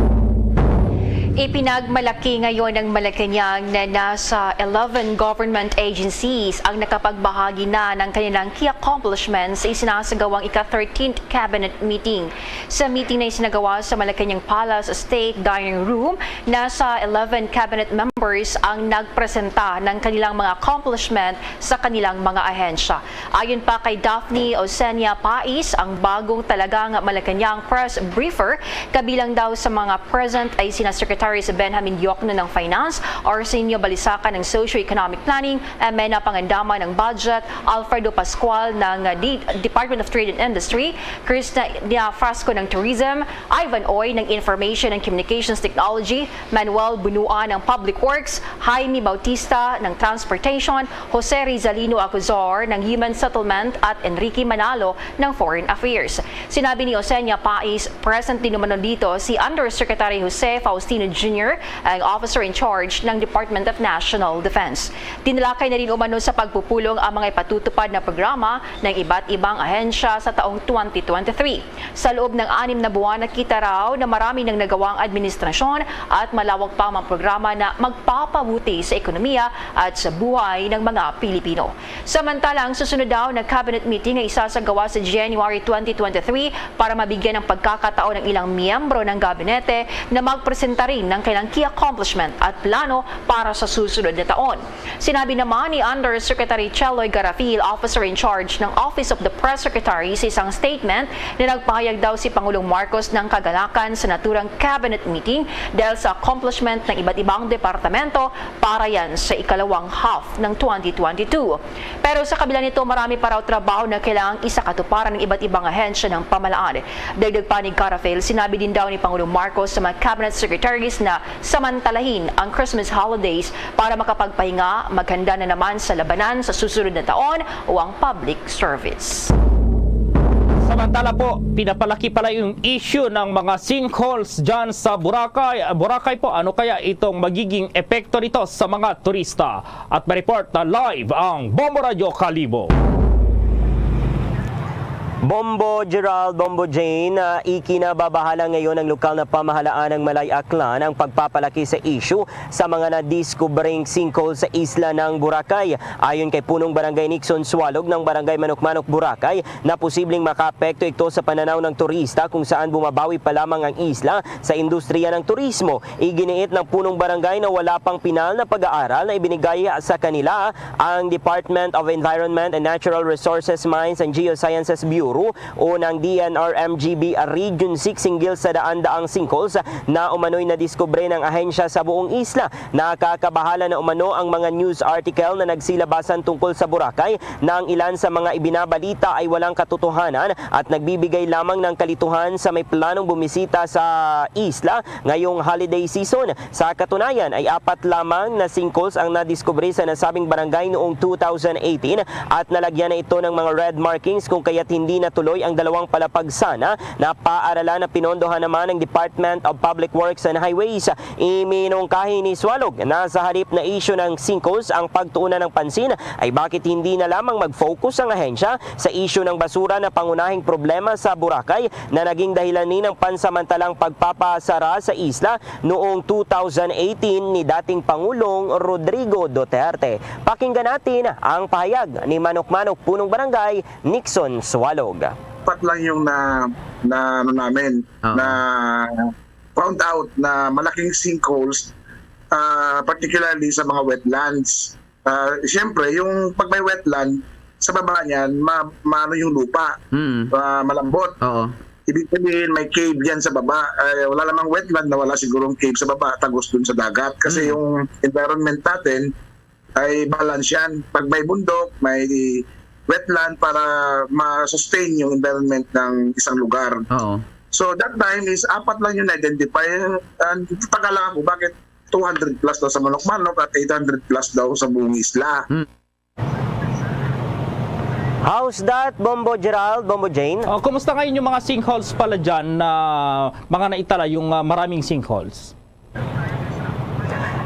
Ipinagmalaki ngayon ng Malacañang na nasa eleven government agencies ang nakapagbahagi na ng kanilang key accomplishments sa isinasagawang ika-thirteenth cabinet meeting. Sa meeting na isinagawa sa Malacañang Palace State Dining Room, nasa eleven cabinet members ang nagpresenta ng kanilang mga accomplishment sa kanilang mga ahensya. Ayon pa kay Daphne Osenia Pais, ang bagong talagang Malacañang press briefer, kabilang daw sa mga present ay sina Secretaries Benjamin Diokno ng Finance, Arsenio Balisaca ng Socio-Economic Planning, Mena Pangandama ng Budget, Alfredo Pascual ng, uh, D-, Department of Trade and Industry, Christina Frasco ng Tourism, Ivan Oy ng Information and Communications Technology, Manuel Bunua ng Public Works, Jaime Bautista ng Transportation, Jose Rizalino Acuzar ng Human Settlement at Enrique Manalo ng Foreign Affairs. Sinabi ni Osenia Pais, present din umano dito si Undersecretary Jose Faustino Junior, ang officer in charge ng Department of National Defense. Tinalakay na rin umano sa pagpupulong ang mga ipatutupad na programa ng iba't ibang ahensya sa taong twenty twenty-three. Sa loob ng anim na buwan, nakita raw na marami nang nagawang administrasyon at malawak pa ang mga programa na magpapabuti sa ekonomiya at sa buhay ng mga Pilipino. Samantala, ang susunod daw na cabinet meeting ay isasagawa sa January twenty twenty-three para mabigyan ng pagkakataon ang ilang miyembro ng gabinete na magpresenta rin ng kanilang key accomplishment at plano para sa susunod na taon. Sinabi naman ni Undersecretary Cheloy Garafil, officer in charge ng Office of the Press Secretary, sa isang statement na nagpahayag daw si Pangulong Marcos ng kagalakan sa naturang cabinet meeting dahil sa accomplishment ng iba't ibang departamento para yan sa ikalawang half ng twenty twenty-two. Pero sa kabila nito, marami pa raw trabaho na kailangang isakatuparan ng iba't ibang ahensya ng pamahalaan. Dagdag pa ni Garafil, sinabi din daw ni Pangulong Marcos sa mga cabinet secretaries na samantalahin ang Christmas holidays para makapagpahinga, maghanda na naman sa labanan sa susunod na taon o ang public service. Samantala po, pinapalaki pala yung issue ng mga sinkholes dyan sa Boracay. Boracay po, ano kaya itong magiging epekto nito sa mga turista? At may report na live ang Bombo Radyo Kalibo. Bombo Gerald, Bombo Jane, ah, ikinababahala ngayon ng lokal na pamahalaan ng Malay Aklan ang pagpapalaki sa issue sa mga nadiskubreng sinkhole sa isla ng Boracay. Ayon kay Punong Barangay Nixon Sualog ng Barangay Manok-Manok, Boracay, na posibleng makaapekto ito sa pananaw ng turista kung saan bumabawi pa lamang ang isla sa industriya ng turismo. Iginiit ng Punong Barangay na wala pang pinal na pag-aaral na ibinigay sa kanila ang Department of Environment and Natural Resources, Mines and Geosciences Bureau o ng D N R M G B Region six hinggil sa daan-daang sinkholes na umano'y nadiskubre ng ahensya sa buong isla. Nakakabahala na umano ang mga news article na nagsilabasan tungkol sa Boracay na ang ilan sa mga ibinabalita ay walang katotohanan at nagbibigay lamang ng kalituhan sa may planong bumisita sa isla ngayong holiday season. Sa katunayan ay apat lamang na sinkholes ang nadiskubre sa nasabing barangay noong two thousand eighteen at nalagyan na ito ng mga red markings, kung kaya't hindi natuloy ang dalawang palapag sana na paaralan na pinondohan naman ng Department of Public Works and Highways. Iminungkahi ni Swalog na sa halip na isyu ng sinkholes ang pagtuunan ng pansin, ay bakit hindi na lamang mag-focus ang ahensya sa isyu ng basura na pangunahing problema sa Boracay na naging dahilan ni ng pansamantalang pagpapasara sa isla noong two thousand eighteen ni dating Pangulong Rodrigo Duterte. Pakinggan natin ang pahayag ni Manok-Manok Punong Barangay Nixon Sualog. Pat lang yung na, na ano namin, Oo. na found out na malaking sinkholes, ah, particularly sa mga wetlands. Ah, siyempre, yung pag may wetland, sa baba niyan, ma, maano yung lupa, Mm. ah, malambot. Oo. Ibig sabihin, may cave yan sa baba. Ay, wala namang wetland na wala sigurong cave sa baba, tagos dun sa dagat. Kasi Mm. yung environment natin ay balance yan. Pag may bundok, may wetland para ma-sustain yung environment ng isang lugar. Oo. So that time is apat lang yung na-identify. And taka lang ako, bakit two hundred plus daw sa Manok-Manok at eight hundred plus daw sa buong isla? How's that, Bombo Gerald, Bombo Jane? Oh, kumusta ngayon yung mga sinkholes pala dyan na mga naitala, yung ah, maraming sinkholes?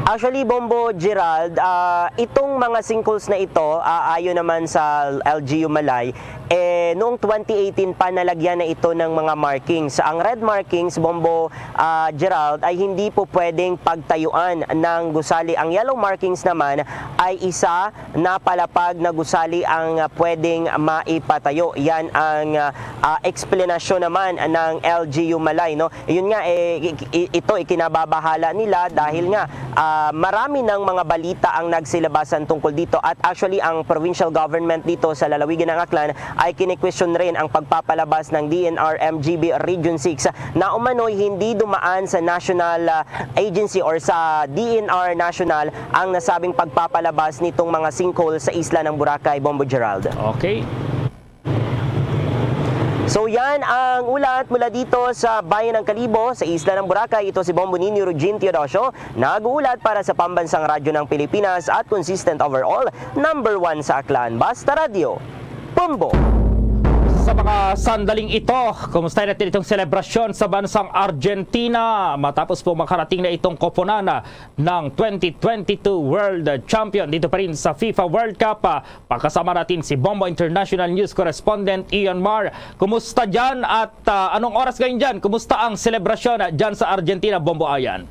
Actually, Bombo Gerald, ah, itong mga sinkholes na ito, ah, ayon naman sa L G U Malay, eh, noong twenty eighteen pa nalagyan na ito ng mga markings. Ang red markings, Bombo ah, Gerald, ay hindi po pwedeng pagtayuan ng gusali. Ang yellow markings naman ay isa na palapag na gusali ang ah, pwedeng maipatayo. Yan ang ah, ah, eksplanasyon naman ng L G U Malay, no? Yun nga, eh, i- i- ito ikinababahala nila dahil nga ah, marami ng mga balita ang nagsilabasan tungkol dito. At actually, ang provincial government dito sa lalawigan ng Aklan ay kini-question rin ang pagpapalabas ng D N R M G B Region six na umano'y hindi dumaan sa national ah, agency or sa D N R National ang nasabing pagpapalabas nitong mga sinkhole sa isla ng Boracay, Bombo Gerald. Okay. So yan ang ulat mula dito sa Bayan ng Kalibo, sa isla ng Boracay. Ito si Bombo Nino Eugene Teodosio, nag-uulat para sa Pambansang Radyo ng Pilipinas at consistent overall, number one sa Aklan. Basta Radyo, Bombo! Sa mga sandaling ito, kumusta natin itong selebrasyon sa bansang Argentina matapos po makarating na itong koponan ng twenty twenty-two World Champion dito pa rin sa FIFA World Cup? Ah, pakasama natin si Bombo International News Correspondent Ian Mar. Kumusta dyan at ah, anong oras ngayon dyan? Kumusta ang selebrasyon ah, dyan sa Argentina, Bombo Ayan?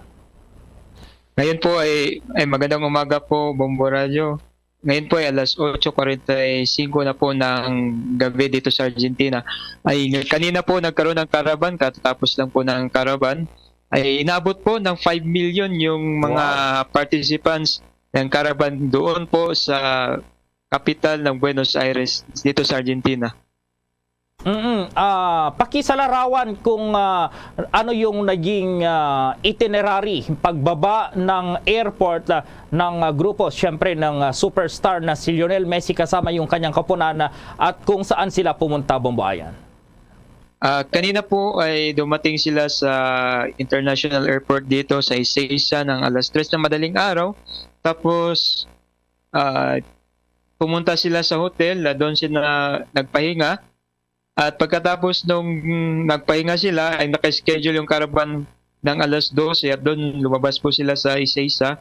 Ngayon po ay, ay magandang umaga po, Bombo Radyo. Ngayon po ay alas otso kwarenta y cinco na po ng gabi dito sa Argentina. Ay kanina po nagkaroon ng caravan, katatapos lang po ng caravan. Ay inabot po ng five million yung mga participants ng caravan doon po sa kapital ng Buenos Aires dito sa Argentina. Mm, ah, pakisalarawan kung ah, ano yung naging ah, itinerary pagbaba ng airport ah, ng ah, grupo, siyempre ng ah, superstar na si Lionel Messi kasama yung kanyang koponan ah, at kung saan sila pumunta, Bombo Ayan. Ah, kanina po ay dumating sila sa International Airport dito sa Ezeiza ng alas tres ng madaling araw. Tapos ah, pumunta sila sa hotel na doon sila nagpahinga. At pagkatapos nung nagpahinga sila, ay naka-schedule yung caravan ng alas dose at doon lumabas po sila sa Ezeiza.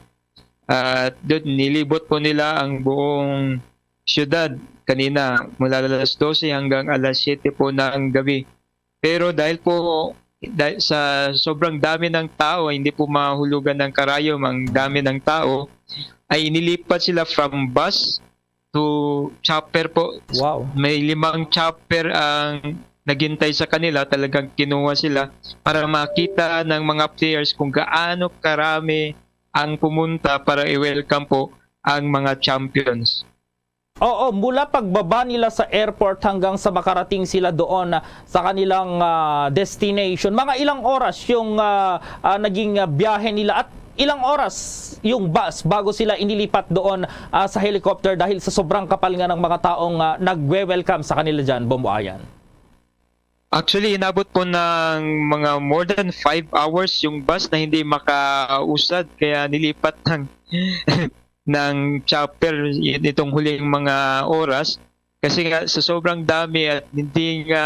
At doon nilibot po nila ang buong siyudad kanina mula alas dose hanggang alas siyete po ng gabi. Pero dahil po dahil sa sobrang dami ng tao, hindi po mahulugan ng karayom ang dami ng tao, ay inilipat sila from bus to chopper po. Wow. May limang chopper ang naghintay sa kanila, talagang kinuha sila para makita ng mga players kung gaano karami ang pumunta para i-welcome po ang mga champions. Oo, mula pagbaba nila sa airport hanggang sa makarating sila doon, ah, sa kanilang, ah, destination. Mga ilang oras yung, ah, ah, naging, ah, biyahe nila at ilang oras yung bus bago sila inilipat doon, ah, sa helicopter dahil sa sobrang kapal nga ng mga taong, ah, nagwe-welcome sa kanila dyan, Bombo Ayan? Actually, inabot po ng mga more than five hours yung bus na hindi makausad, kaya nilipat ng, ng chopper nitong huling mga oras. Kasi nga, sa sobrang dami at hindi nga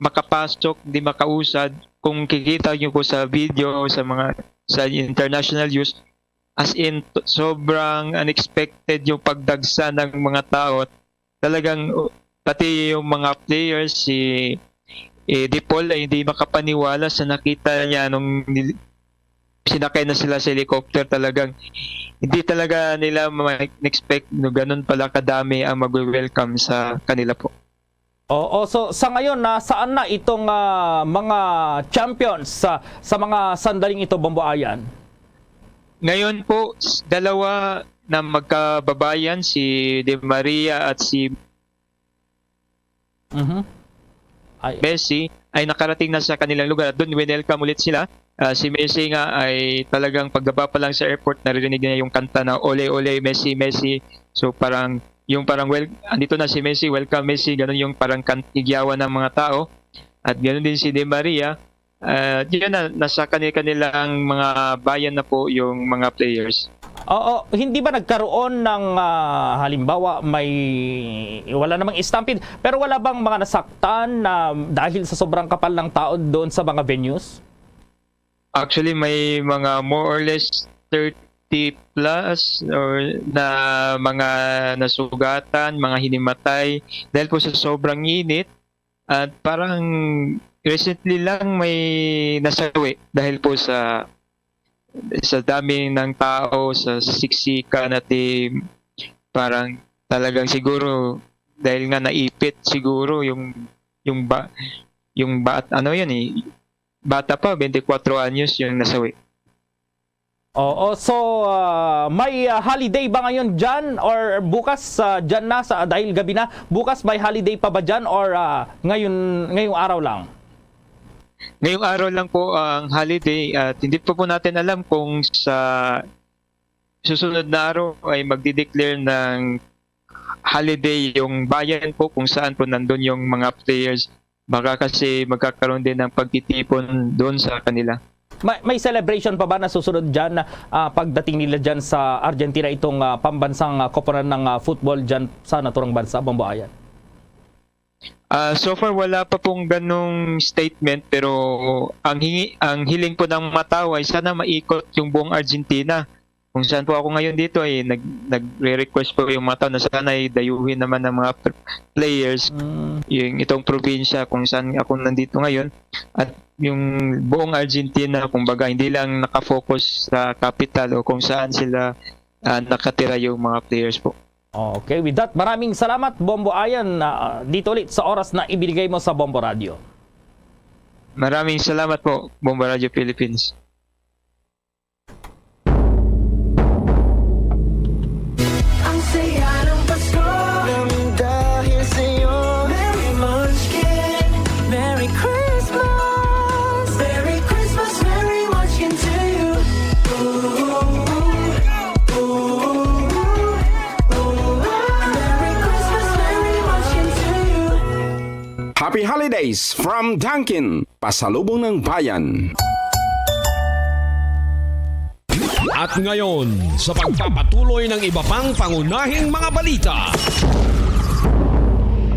makapasok, hindi makausad, kung kikita niyo po sa video, sa mga, sa international news, as in, t-, sobrang unexpected yung pagdagsa ng mga tao. Talagang, uh, pati yung mga players, si, eh, De Paul ay hindi makapaniwala sa nakita niya nung nil-, sinakay na sila sa helicopter. Talagang hindi talaga nila ma-expect na ganun pala kadami ang magwe-welcome sa kanila po. Oo, so sa ngayon, nasaan na itong, ah, mga champions sa, sa mga sandaling ito, Bombo Ayan? Ngayon po, s-, dalawa na magkababayan, si De Maria at si Mhm. Ay. Messi, ay nakarating na sa kanilang lugar. At doon, winelcome ulit sila. Ah, si Messi nga ay talagang pagbaba pa lang sa airport, naririnig niya yung kanta na "Ole, ole, Messi, Messi." So, parang, yung parang, "Well, andito na si Messi, welcome, Messi." Ganun yung parang kan-, igyawan ng mga tao. At ganun din si De Maria. Ah, yun na, nasa kani-, kanilang mga bayan na po yung mga players. Oo, hindi ba nagkaroon ng, ah, halimbawa, may, wala namang stampede, pero wala bang mga nasaktan na dahil sa sobrang kapal ng tao doon sa mga venues? Actually, may mga more or less thirty plus or na mga nasugatan, mga hinimatay dahil po sa sobrang init. At parang recently lang may nasawi dahil po sa, sa dami ng tao, sa siksikan at di, parang talagang siguro dahil nga naipit siguro yung, yung ba-, yung bat-, ano yun eh, bata pa, twenty-four anyos yung nasawi. Oo, so, ah, may, ah, holiday ba ngayon dyan or bukas, ah, dyan na sa, dahil gabi na, bukas may holiday pa ba dyan or, ah, ngayon, ngayong araw lang? Ngayong araw lang po ang holiday at hindi pa po natin alam kung sa susunod na araw ay magdi-declare ng holiday yung bayan po kung saan po nandun yung mga players. Baka kasi magkakaroon din ng pagtitipon doon sa kanila. May, may celebration pa ba na susunod dyan, ah, pagdating nila dyan sa Argentina, itong, ah, pambansang, ah, koponan ng, ah, football dyan sa naturang bansa, Bombo Ayan? Ah, so far, wala pa pong ganong statement, pero ang hingi-, ang hiling po ng mga tao ay sana maikot yung buong Argentina. Kung saan po ako ngayon dito, eh, nag-, nagre-request po yung mga tao na sana ay dayuhin naman ng mga pr-, players Mm. yung itong probinsya kung saan ako nandito ngayon. At yung buong Argentina, kumbaga, hindi lang nakafocus sa capital o kung saan sila, ah, nakatira yung mga players po. Okay, with that, maraming salamat, Bombo Ayan, ah, dito ulit sa oras na ibinigay mo sa Bombo Radio. Maraming salamat po, Bombo Radio Philippines. Ang saya ng Pasko. Nang dahil sa'yo. Merry Munchkin. Merry Christmas. Merry Christmas, Merry Munchkin to you. Ooh, ooh, ooh, ooh. Merry Christmas, Merry Munchkin to you. Happy Holidays from Dunkin, pasalubong ng bayan. At ngayon, sa pagpapatuloy ng iba pang pangunahing mga balita.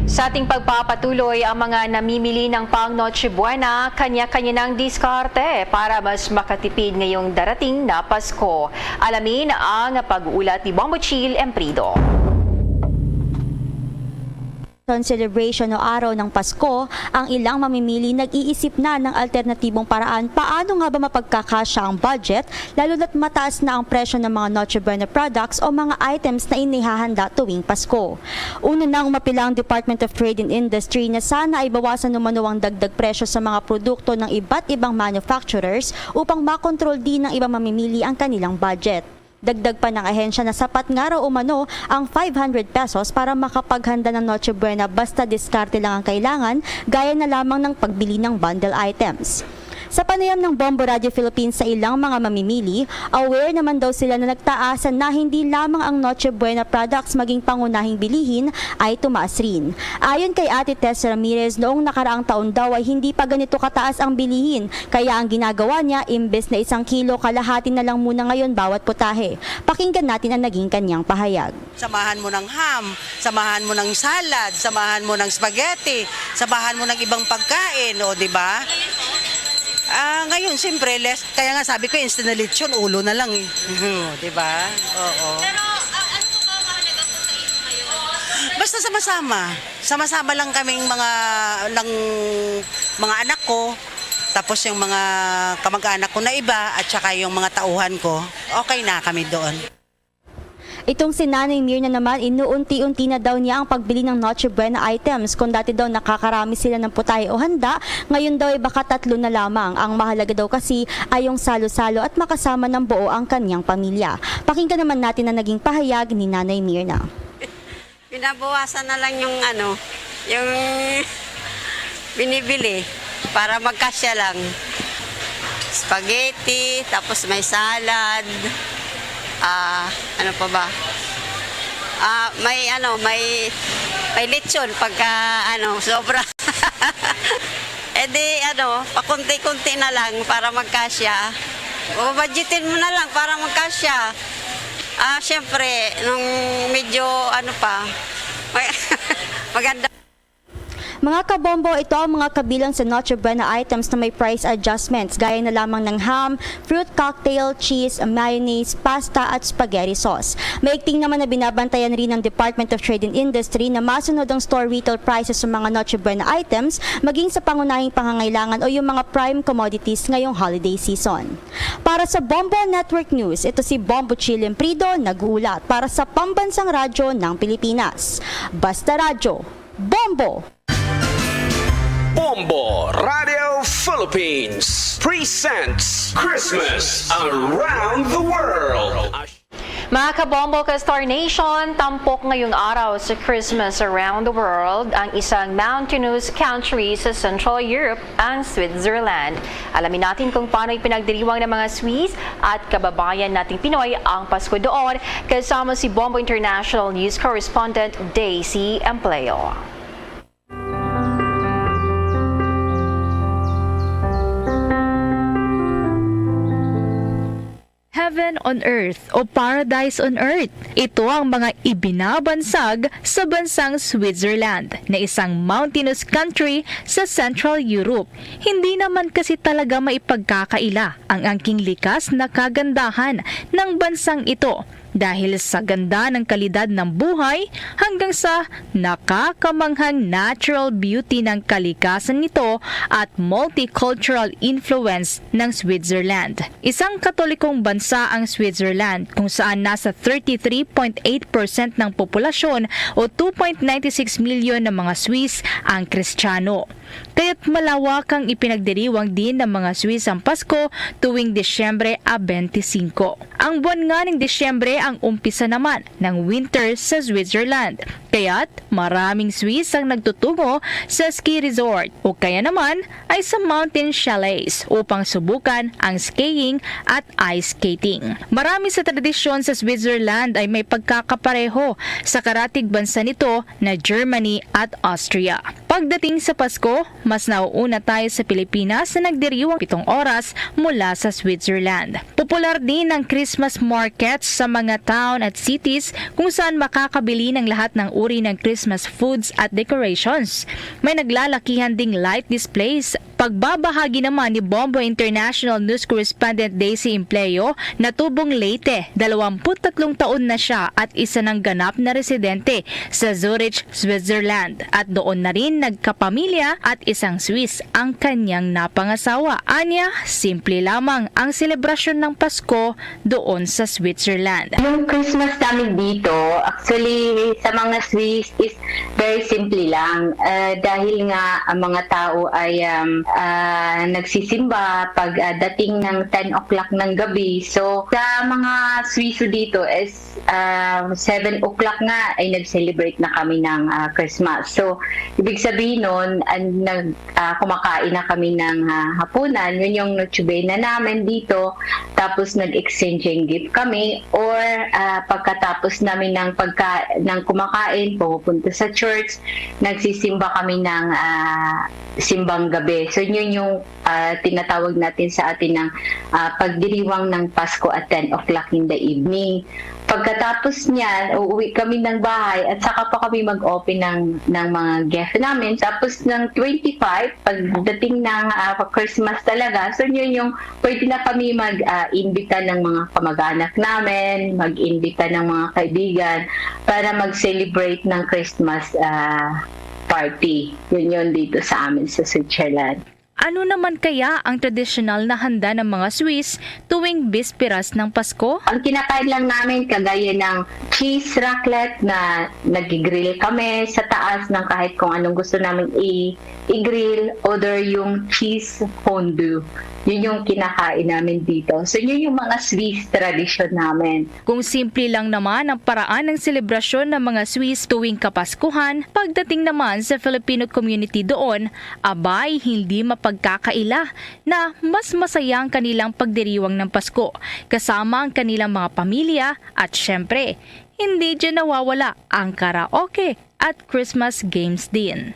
Sa ating pagpapatuloy, ang mga namimili ng pang Noche Buena, kanya-kanya ng diskarte para mas makatipid ngayong darating na Pasko. Alamin ang pag-uulat ni Bombo Chill Emprido. Celebration o araw ng Pasko, ang ilang mamimili nag-iisip na ng alternatibong paraan paano nga ba mapagkakasya ang budget, lalo na't mataas na ang presyo ng mga Noche Buena products o mga items na inihahanda tuwing Pasko. Una nang umapila ang Department of Trade and Industry na sana ay bawasan umano ang dagdag presyo sa mga produkto ng iba't ibang manufacturers upang makontrol din ng ibang mamimili ang kanilang budget. Dagdag pa ng ahensya na sapat nga raw umano ang five hundred pesos para makapaghanda ng Noche Buena, basta diskarte lang ang kailangan, gaya na lamang ng pagbili ng bundle items. Sa panayam ng Bombo Radio Philippines sa ilang mga mamimili, aware naman daw sila na nagtaas na hindi lamang ang Noche Buena products, maging pangunahing bilihin ay tumaas rin. Ayon kay Ate Tess Ramirez, noong nakaraang taon daw ay hindi pa ganito kataas ang bilihin, kaya ang ginagawa niya, imbes na isang kilo, kalahati na lang muna ngayon bawat putahe. Pakinggan natin ang naging kanyang pahayag. Samahan mo ng ham, samahan mo ng salad, samahan mo ng spaghetti, samahan mo ng ibang pagkain, o, di ba? Ah, ngayon, siyempre, less, kaya nga sabi ko, instant na lechon, ulo na lang eh. Di ba? Oo. Pero, ah, ano po ba ang mahalaga po sa inyo ngayon? Basta sama-sama. Sama-sama lang kaming mga, lang, mga anak ko, tapos yung mga kamag-anak ko na iba, at saka yung mga tauhan ko, okay na kami doon. Itong si Nanay Mirna naman, inuunti-unti na daw niya ang pagbili ng Noche Buena items. Kung dati daw nakakarami sila ng putahe o handa, ngayon daw ay baka tatlo na lamang. Ang mahalaga daw kasi ay yung salo-salo at makasama ng buo ang kanyang pamilya. Pakinggan naman natin ang naging pahayag ni Nanay Mirna. Binabawasan na lang yung ano, yung binibili para magkasya lang. Spaghetti, tapos may salad, ah, ano pa ba? Ah, may ano, may, may lechon pagka ano, sobra. Eh di ano, pakunti-kunti na lang para magkasya. O, budgetin mo na lang para magkasya. Ah, siyempre, nung medyo ano pa, maganda. Mga kabombo, ito ang mga kabilang sa Noche Buena items na may price adjustments, gaya na lamang ng ham, fruit cocktail, cheese, mayonnaise, pasta, at spaghetti sauce. Maigting naman na binabantayan rin ng Department of Trade and Industry na masunod ang store retail prices sa mga Noche Buena items, maging sa pangunahing pangangailangan o yung mga prime commodities ngayong holiday season. Para sa Bombo Network News, ito si Bombo Chilin Prido, nag-uulat para sa Pambansang Radyo ng Pilipinas. Basta Radyo, Bombo! Bombo Radio Philippines presents Christmas Around the World. Mga kabombo ka Star Nation, tampok ngayong araw sa Christmas Around the World ang isang mountainous country sa Central Europe, ang Switzerland. Alamin natin kung paano ipinagdiriwang ng mga Swiss at kababayan nating Pinoy ang Pasko doon, kasama si Bombo International News Correspondent Daisy Empleo. Heaven on earth o paradise on earth. Ito ang mga ibinabansag sa bansang Switzerland, na isang mountainous country sa Central Europe. Hindi naman kasi talaga maipagkakaila ang angking likas na kagandahan ng bansang ito, dahil sa ganda ng kalidad ng buhay hanggang sa nakakamanghang natural beauty ng kalikasan nito at multicultural influence ng Switzerland. Isang Katolikong bansa ang Switzerland, kung saan nasa thirty-three point eight percent ng populasyon o two point nine six milyon na mga Swiss ang Kristiyano. Kaya't malawak ang ipinagdiriwang din ng mga Swiss ang Pasko tuwing Disyembre a bente singko. Ang buwan nga ng Disyembre ang umpisa naman ng winter sa Switzerland. Kaya't maraming Swiss ang nagtutungo sa ski resort o kaya naman ay sa mountain chalets upang subukan ang skiing at ice skating. Marami sa tradisyon sa Switzerland ay may pagkakapareho sa karatig bansa nito na Germany at Austria. Pagdating sa Pasko, mas nauuna tayo sa Pilipinas na nagdiriwang pitong oras mula sa Switzerland. Popular din ang Christmas markets sa mga town at cities, kung saan makakabili ng lahat ng uri ng Christmas foods at decorations. May naglalakihan ding light displays. Pagbabahagi naman ni Bombo International News Correspondent Daisy Empleo na tubong Leyte, dalawampu't tatlong taon na siya at isa ng ganap na residente sa Zurich, Switzerland, at doon na rin nagkapamilya at isang Swiss ang kanyang napangasawa. Anya, simple lamang ang selebrasyon ng Pasko doon sa Switzerland. Yung Christmas namin dito, actually, sa mga Swiss is very simple lang. Ah, dahil nga ang mga tao ay, um, ah, nagsisimba pag, ah, dating ng ten o'clock ng gabi. So, sa mga Swiso dito is, ah, seven o'clock nga ay nag-celebrate na kami ng, ah, Christmas. So, ibig sabihin nun, an-, nag-, ah, kumakain na kami ng, ah, hapunan. Yun yung Noche Buena namin dito. Tapos, nag-exchanging gift kami. Or, ah, pagkatapos namin ng pagka-, ng kumakain, pumupunta sa church, nagsisimba kami ng, ah, simbang gabi. So, yun yung, ah, tinatawag natin sa atin ng, ah, pagdiriwang ng Pasko at ten o'clock in the evening. Pagkatapos niyan, uuwi kami ng bahay at saka pa kami mag-open ng, ng mga gift namin. Tapos ng twenty-five, pagdating ng, ah, Christmas talaga, so yun yung pwede na kami mag, ah, imbita ng mga kamag-anak namin, mag-imbita ng mga kaibigan para mag-celebrate ng Christmas, ah, party. Yun yun dito sa amin sa Switzerland. Ano naman kaya ang tradisyonal na handa ng mga Swiss tuwing bisperas ng Pasko? Ang kinakain lang namin, kagaya ng cheese raclette na nagigrill kami sa taas ng kahit kung anong gusto namin i-, i-grill, or yung cheese fondue. Yun yung kinakain namin dito. So, yun yung mga Swiss tradisyon namin. Kung simple lang naman ang paraan ng selebrasyon ng mga Swiss tuwing Kapaskuhan, pagdating naman sa Filipino community doon, abay, hindi mapagkakaila na mas masaya ang kanilang pagdiriwang ng Pasko kasama ang kanilang mga pamilya at, syempre, hindi dyan nawawala ang karaoke at Christmas games din.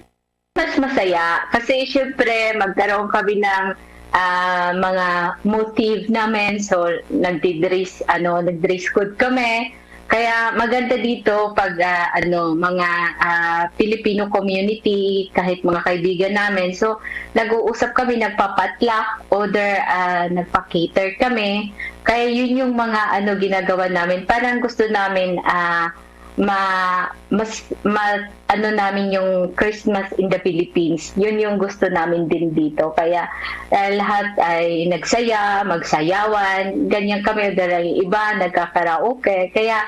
Mas masaya kasi, syempre, magkaroon kami ng, ah, mga motive namin. So, nagdi-dress, ano, nag-dress code kami. Kaya maganda dito pag, ah, ano, mga, ah, Filipino community, kahit mga kaibigan namin. So, nag-uusap kami, nagpa-potluck, or, ah, nagpa-cater kami. Kaya yun yung mga, ano, ginagawa namin. Parang gusto namin, ah, ma-, mas, ma-, ano namin yung Christmas in the Philippines. Yun yung gusto namin din dito. Kaya, eh, lahat ay nagsaya, magsayawan, ganyan kami. Dahil yung iba, nagkakaraoke. Kaya,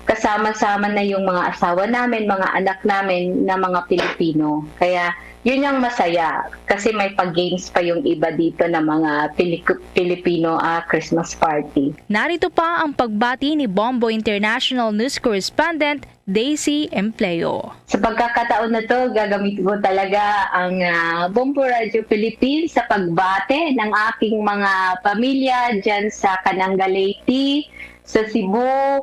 kasama-sama na yung mga asawa namin, mga anak namin na mga Pilipino. Kaya, yun yung masaya kasi may pag-games pa yung iba dito na mga Piliku-, Pilipino, ah, Christmas party. Narito pa ang pagbati ni Bombo International News Correspondent Daisy Empleo. Sa pagkakataon na to, gagamitin ko talaga ang, ah, Bombo Radio Philippines sa pagbati ng aking mga pamilya dyan sa Canangal, Leyte, sa Cebu,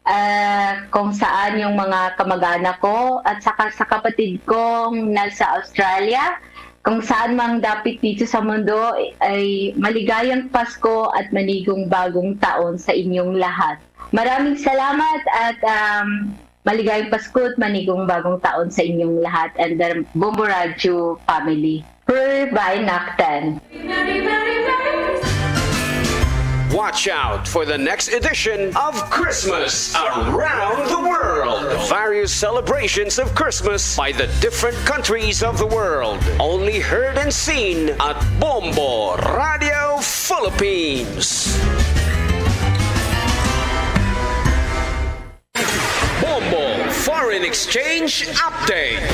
ah, kung saan yung mga kamag-anak ko at saka sa kapatid kong nasa Australia. Kung saan mang dapit dito sa mundo, ay maligayang Pasko at manigong bagong taon sa inyong lahat. Maraming salamat at, um, maligayang Pasko at manigong bagong taon sa inyong lahat and the Bombo Radio family. Per Weihnachten. Watch out for the next edition of Christmas Around the World. Various celebrations of Christmas by the different countries of the world. Only heard and seen at Bombo Radio Philippines. Bombo Foreign Exchange Update.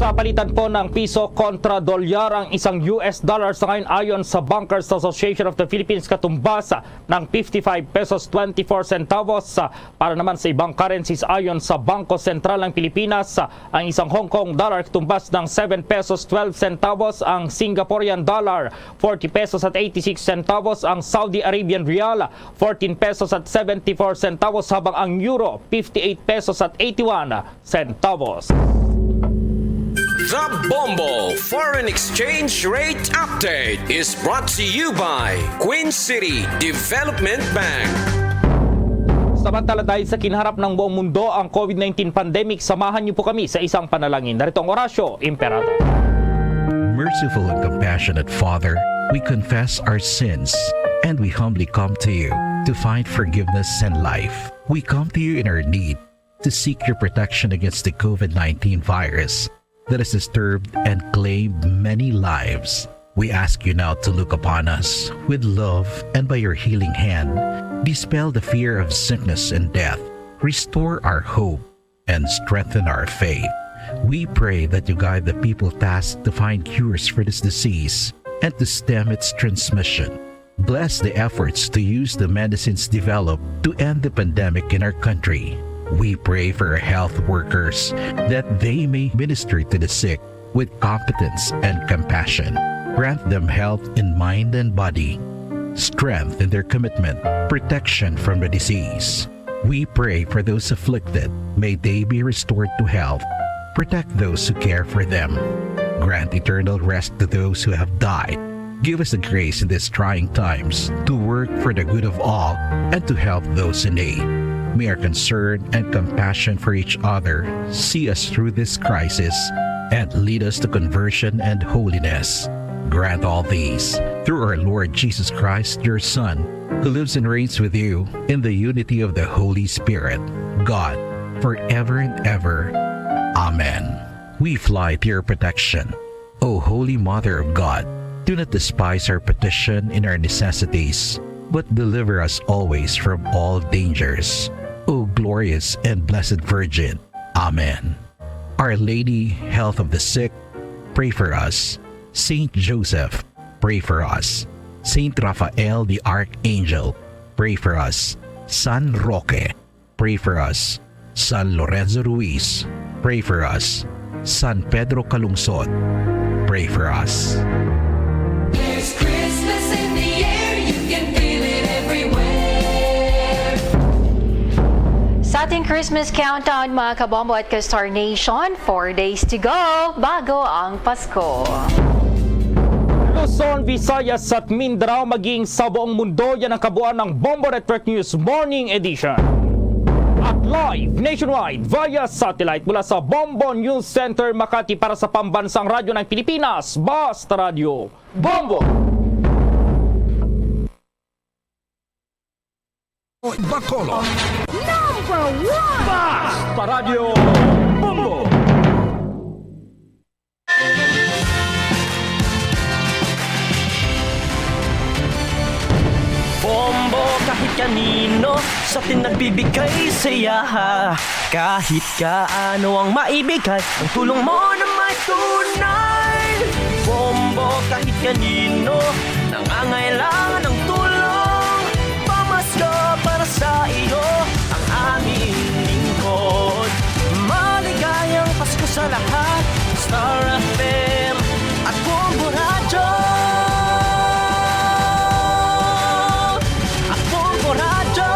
Sa palitan po ng piso kontra dolyar ang isang U S dollar sa ngayon, ayon sa Bankers Association of the Philippines, katumbas ng fifty-five pesos twenty-four centavos. Para naman sa ibang currencies, ayon sa Bangko Sentral ng Pilipinas, ang isang Hong Kong dollar katumbas ng seven pesos twelve centavos, ang Singaporean dollar forty pesos at eighty-six centavos, ang Saudi Arabian rial fourteen pesos at seventy-four centavos, habang ang euro, fifty-eight pesos at eighty-one centavos. The Bombo Foreign Exchange Rate Update is brought to you by Queen City Development Bank. Samantala, dahil sa kinaharap ng buong mundo ang COVID nineteen pandemic, samahan niyo po kami sa isang panalangin. Narito ang Orasyo Imperata. Merciful and compassionate Father, we confess our sins and we humbly come to you to find forgiveness and life. We come to you in our need to seek your protection against the COVID nineteen virus that has disturbed and claimed many lives. We ask you now to look upon us with love and by your healing hand, dispel the fear of sickness and death, restore our hope, and strengthen our faith. We pray that you guide the people tasked to find cures for this disease and to stem its transmission. Bless the efforts to use the medicines developed to end the pandemic in our country. We pray for our health workers that they may minister to the sick with competence and compassion. Grant them health in mind and body, strength in their commitment, protection from the disease. We pray for those afflicted. May they be restored to health. Protect those who care for them. Grant eternal rest to those who have died. Give us the grace in these trying times to work for the good of all and to help those in need. May our concern and compassion for each other see us through this crisis and lead us to conversion and holiness. Grant all these through our Lord Jesus Christ, your Son, who lives and reigns with you in the unity of the Holy Spirit, God, forever and ever. Amen. We fly to your protection, O Holy Mother of God. Do not despise our petition in our necessities, but deliver us always from all dangers, O glorious and blessed Virgin. Amen. Our Lady, Health of the Sick, pray for us. Saint Joseph, pray for us. Saint Raphael the Archangel, pray for us. San Roque, pray for us. San Lorenzo Ruiz, pray for us. San Pedro Calungsod, pray for us. There's Christmas in the air, you can feel it everywhere. Sa ating Christmas countdown, mga kabombo at ka-Star Nation, four days to go bago ang Pasko. Luzon, Visayas at Mindanao, maging sa buong mundo, yan ang kabuuan ng Bombo Network News Morning Edition. At live nationwide via satellite mula sa Bombo News Center, Makati, para sa Pambansang Radyo ng Pilipinas, Basta Radyo Bombo! Bacolod. Number one! Basta Radyo Bombo! Bombo kahit kanino sa atin nagbibigay saya. Kahit kaano ang maibigay, ang tulong mo na may tunay. Bombo kahit kanino nangangailangan ng tulong. Pamasko para sa iyo ang aming lingkod. Maligayang Pasko sa lahat. Star F M at Bombo Radyo. At Bombo Radyo.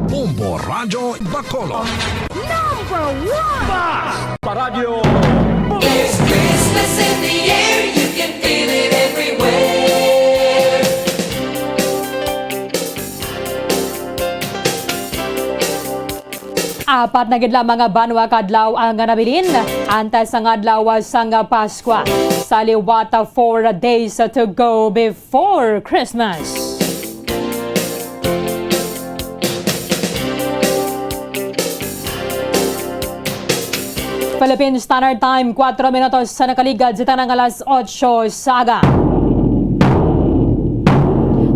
Bombo Radyo Bacolod. Number one! Basta Radyo Bombo! There's Christmas in the air, you can feel it everywhere. Apat na gid lamang nga banwa ka adlaw ang nabilin antes sang adlaw sang Paskwa. Sa liwat, four days to go before Christmas. Philippine Standard Time, kuwatro minutos sa nakaligad sa tanang alas otso sa aga.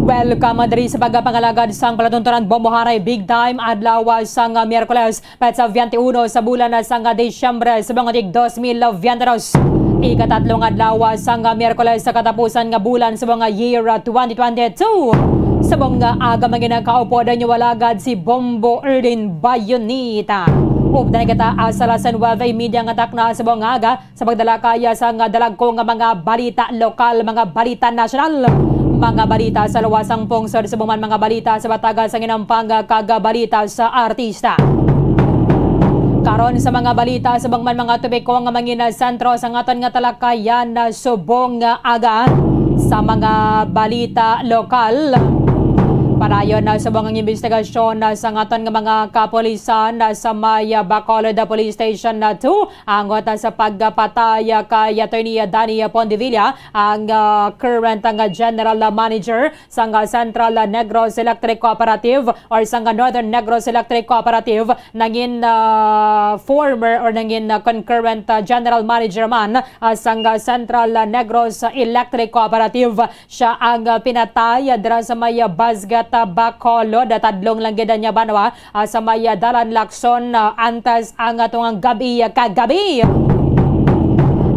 Welcome diri sa pagpangalagad sang palatuntunan Bombo Haray Big Time, adlaw sang Miyerkules, petsa twenty-one sa bulan sang Disyembre sa mga tig dos mil twenty-two. Ikatatlo nga adlaw sang Miyerkules sa katapusan nga bulan sa mga year twenty twenty-two. Sa mga aga, mga ginakaupo, dayon yung alagad si Bombo Erlin Bayonita. Updan kita sa alas nuebe y media nga takna sa mga aga, sa pagdala kaya sa nga dalagko nga mga balita lokal, mga balita nasyonal, mga balita sa luwas sang pungsod, subong man mga balita sa batagan sang inampang kag balita sa artista. Karon sa mga balita, subong man mga topiko nga mangin sentro sa aton nga talakayan, subong nga aga sa mga balita lokal. Padayon na subong ang imbestigasyon na sa ngaton nga mga kapulisan na sa may, ah, Bacolod Police Station na two, angot na sa pagpatay, ah, kay Attorney Danny Pondevilla, ang, ah, current nga general manager sang, ah, Central Negros Electric Cooperative or sang, ah, Northern Negros Electric Cooperative, nangin, ah, former or nangin, ah, concurrent, ah, general manager man, ah, sang, ah, Central Negros Electric Cooperative. Siya ang, ah, pinatay, ah, dira sa may, ah, Basgat, ah, Bacolod. Ah, tadlong lang gid niya banwa, ah, sa may, ah, Dalan Lacson, ah, antes ang, ah, tungang gabi, ah, kagabi.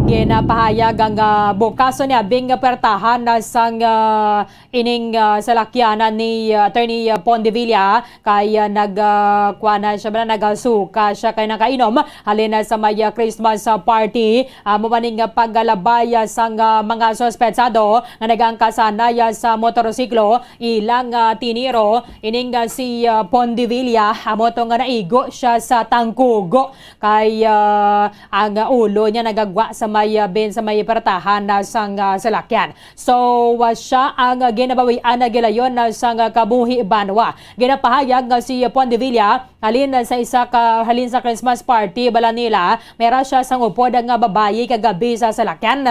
Ginapahayag ang, ah, bukason ni abing nga puwertahan na sang, ah, ining, ah, salakyanan ni, ah, Attorney, ah, Pondevilla kay, ah, nag, ah, kuha na siya ba, nagasuka siya kay nakainom halin na sa may, ah, Christmas, ah, party. Amo man ning, ah, paggalabay, ah, sang, ah, mga suspetsado nga nagaangkasanay, ah, sa motorsiklo, ilang, ah, tiniro ining, ah, si, ah, Pondevilla. Amo to nga naigo siya sa tangkugo kay, ah, ang, ah, ulo niya nagagwa sa may, ah, bin sa may pertahan na sang, ah, salakyan. So, ah, siya ang, ah, ginabawian na gilayon na sang, ah, kabuhi banwa. Ginapahayag nga si Pondevilla halin sa isa ka, halin sa Christmas party bala nila, may ra siya sang upod nga babayi kagabi sa salakyan.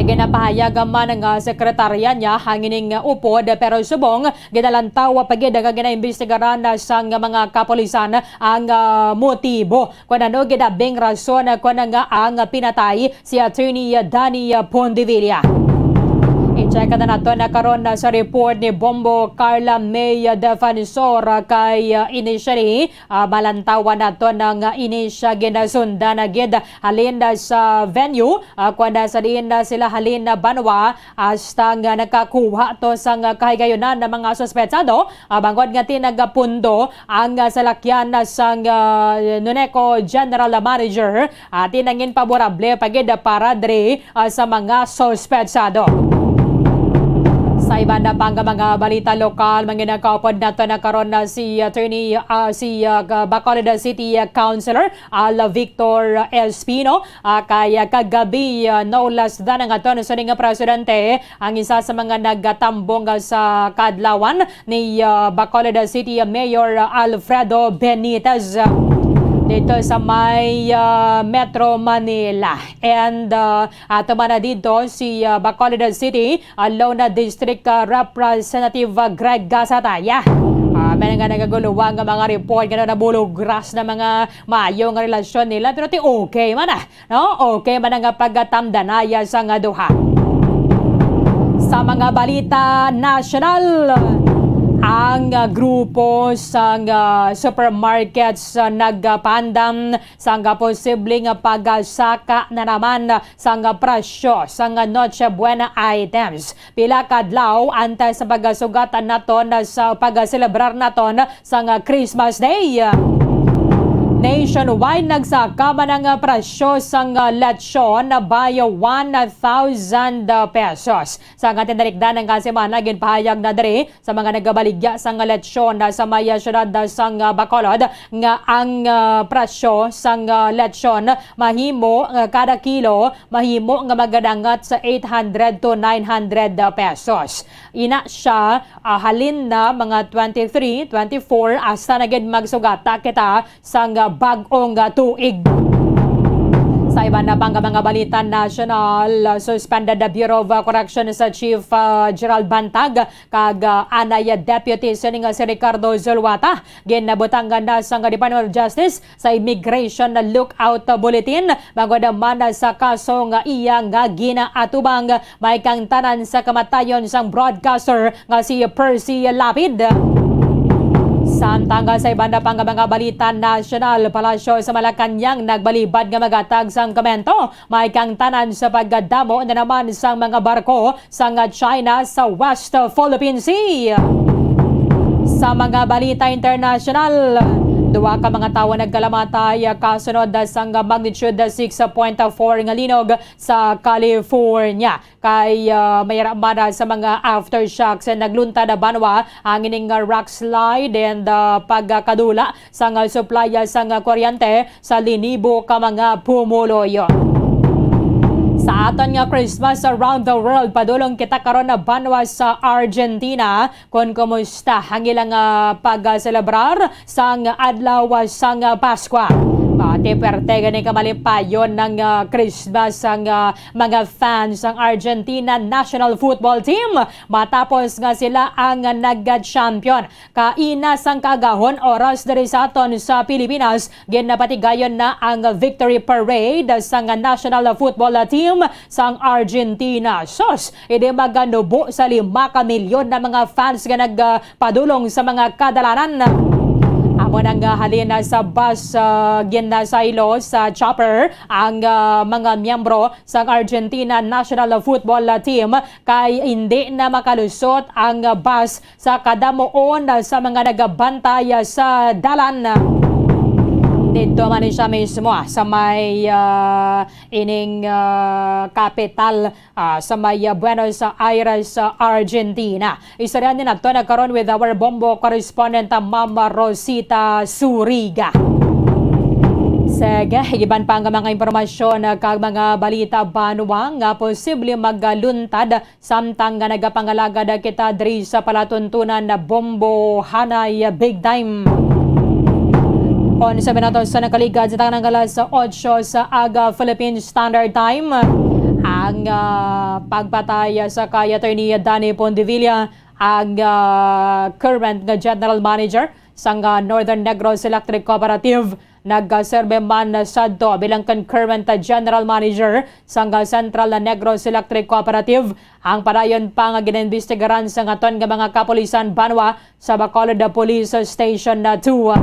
Ginapahayag man nga sekretarya niya ang ining upod, pero subong ginalantaw pa gid nga ginaimbestigaran na sang mga kapulisan ang, ah, motibo kung ano gid abing rason, ah, kung nga ang pinatay si Attorney Danny Pondevilla. I-check na nato na karon na sa report ni Bombo Carla May Defensor, ah, kay, ah, initially, ah, malantawan nato na nga ini siya ginasundan na gid halin na sa venue, ah, kung na sa diin na sila halin na banwa, hasta nga nakakuha to sang kahigayunan ng mga suspetsado, ah, bangod nga tinagapundo ang, ah, salakyan na sang, ah, Nuneco General Manager, ah, tinangin paborable pa gid para diri, ah, sa mga suspetsado. Sa iban na pang mga balita lokal, manginakaupod nato na karon na si Attorney, ah, si, ah, Bacolod City, ah, Councilor Al Victor Espino, ah, kay, ah, kagabi, ah, no less than ang aton suning nga presidente, ang isa sa mga nagatambong, ah, sa kadlawan ni, ah, Bacolod City Mayor Alfredo Benitez, ah, dito sa may, ah, Metro Manila. And, ah, ato man na dito si, ah, Bacolod City, ah, Lona District, ah, Representative, ah, Greg Gasataya. Ah, may nga nagaguluwang nga mga report nga nabulugras na mga maayo nga relasyon nila, pero ti okay man, ah, no? Okay man ang pagkatamdanaya sa nga duha. Sa mga balita nasyonal, ang, ah, grupo sang, ah, supermarkets, ah, nagpaandam sang posible nga pagsaka na naman sang presyo sang Noche Buena items. Pila ka adlaw antes sa pagsugat naton sa pagselebrar naton sang Christmas Day. Nationwide, nagsaka man ang presyo sang lechon by one thousand pesos. Sa nga tinalikdan nga semana, ginpahayag na diri sa mga nagabaligya sang lechon sa may siyudad sang Bacolod nga ang, ah, presyo sang, ah, lechon mahimo, ah, kada kilo mahimo nga magadangat sa eight hundred to nine hundred pesos. Ina siya, ah, halin na mga twenty-three, twenty-four, hasta na gid magsugata kita sang bag-ong tuig. Sa iban na pang mga balita nasyonal, suspended the Bureau of Corrections Chief, ah, Gerald Bantag kag, ah, anay Deputy sining si Ricardo Zulueta. Ginabutangan na sang Department of Justice sa Immigration Lookout Bulletin bangod man sa kaso nga iya nga ginaatubang may kaangtanan sa kamatayon sang broadcaster nga si Percy Lapid. Samtang sa iban na pang mga balita nasyonal, Palasyo sa Malacañang nagbalibad nga magatag sang komento may kaangtanan sa pagdamo na naman sang mga barko sang China sa West Philippine Sea. Sa mga balita internasyonal, duha ka mga tawo nagkalamatay kasunod sang magnitude six point four nga linog sa California. Kay, ah, may ra man sa mga aftershocks, nagluntad na banwa ang ining, ah, rock slide and, ah, pagkadula sang, ah, supply, ah, sang, ah, kuryente sa linibo ka mga pumuluyo. Sa aton nga Christmas around the world, padulong kita karon na banwa sa Argentina kon kumusta ang ilang, ah, pagselebrar sang adlaw sang Paskwa. Pati perte gani kamalipayon ng, ah, Christmas ang, ah, mga fans sang Argentina national football team matapos nga sila ang nag-champion. Kaina sang kaagahon oras diri sa aton sa Pilipinas, ginapatigayon na ang victory parade sang national football team sang Argentina. Sus, hindi maganubo sa lima ka milyon na mga fans nga nagpadulong sa mga kadalanan. Amo nang halin sa bus, ah, ginasaylo sa chopper ang, ah, mga miyembro sang Argentina national football team kay hindi na makalusot ang bus sa kadamuon sa mga nagabantay sa dalan. Didto man siya mismo sa may, ah, ining, ah, kapital, ah, sa may, ah, Buenos Aires, ah, Argentina. Istorya ni nato na karon with our Bombo correspondent, ah, Ma'am Rosita Suriga. Sige, iban pa ang mga impormasyon, ah, kag mga balita banwa nga posible magaluntad samtang nga nagapangalagad kita diri sa palatuntunan na Bombo Hanay Big Time. Onse minutos sa nakaligad sa tanang alas otso sa aga Philippine Standard Time. Ang, ah, pagpatay sa kay Attorney Danny Pondevilla, ang, ah, current nga general manager sang, ah, Northern Negros Electric Cooperative, nagserbe man sadto bilang concurrent general manager sang Central Negros Electric Cooperative. Ang padayon pa nga ginaimbestigaran sang aton nga mga kapulisan banwa sa Bacolod Police Station two.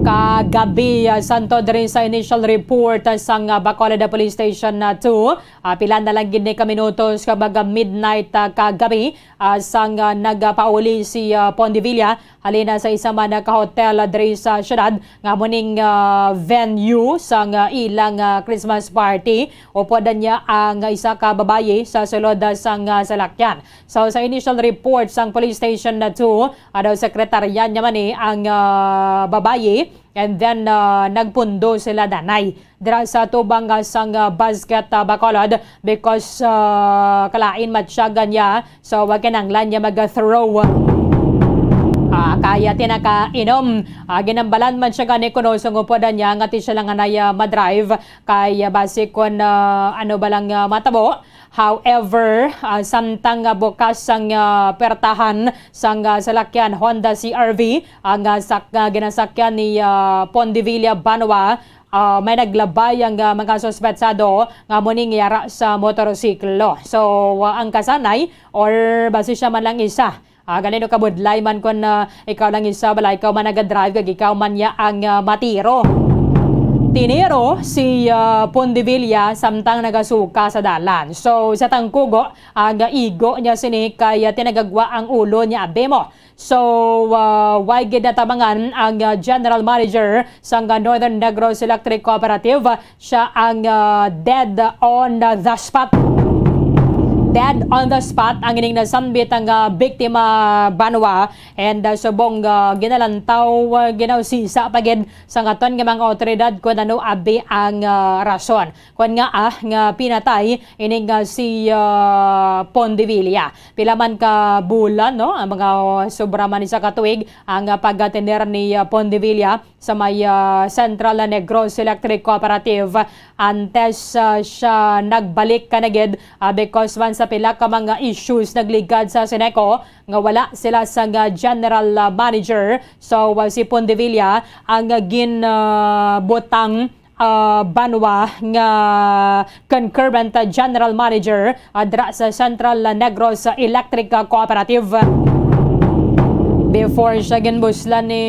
Kagabi, ah, santo diri sa initial report sang, ah, Bacolod Police Station two, ah, pila na lang gid ni ka minutos kag mag midnight, ah, kagabi, ah, sang, ah, nagapauli si, ah, Pondevilla halin na sa isa man ka hotel diri sa syudad nga amo ning, ah, venue sang, ah, ilang, ah, Christmas party. Upod niya ang isa ka babayi sa sulod, ah, sang, ah, salakyan. So, sa initial report sang police station na two, ano, sekretarya niya man ni ang, ah, babayi, and then, ah, nagpundo sila danay dira sa tubang, ah, sang, ah, basket, ah, Bacolod because, ah, kalain matyagan niya. So, wag kinanglan niya mag-throw. Ah, kaya tinakainom. Ah, ginambalan man siya gani kuno sa ngupodan niya nga ti siya lang anay, ah, madrive. Kay, ah, basi kon, ah, ano ba lang, ah, matabo. However, ah, samtang nga bukas ang, ah, pertahan sang, ah, salakyan Honda C R V, ang, ah, sak-, ah, ginasakyan ni, ah, Pondevilla Banwa, ah, may naglabay ang, ah, mga suspetsado nga amo ning yara sa motorsiklo. So, ah, ang kasanay or basi siya man lang isa, ah, gali no kabudlay man kon, ah, ikaw lang isa, bala ikaw man nagadrive kag ikaw man ya ang, ah, matiro. Tiniro si, ah, Pondevilla samtang nagasuka sa dalan. So, sa tangkugo, ang, ah, igo niya sini kay, ah, tinagagwa ang ulo niya, abi mo. So, ah, way gid natabangan ang, ah, general manager sang, ah, Northern Negros Electric Cooperative. Siya ang, ah, dead on the spot. Dead on the spot ang ining nasambit ang, ah, biktima, Banwa, and, ah, subong, ah, ginalantaw, ah, ginausisa pa gid sang aton nga mga awtoridad kon ano abi ang, ah, rason kon ngaa, ah, nga pinatay ining, ah, si, ah, Pondevilla. Pila man ka bulan, no, ang mga sobra man isa ka tuig ang, ah, pagtener ni, ah, Pondevilla sa may, ah, Central Negros Electric Cooperative. Antes, ah, siya nagbalik ka na gid, ah, because man sa pila ka mga issues nagligad sa Ceneco nga wala sila sang, ah, general, ah, manager. So, ah, si Pondevilla ang, ah, gin, ah, butang, ah, Banwa nga concurrent, ah, general manager, ah, dira sa Central Negros Electric, ah, Cooperative. Before siya ginbuslan ni,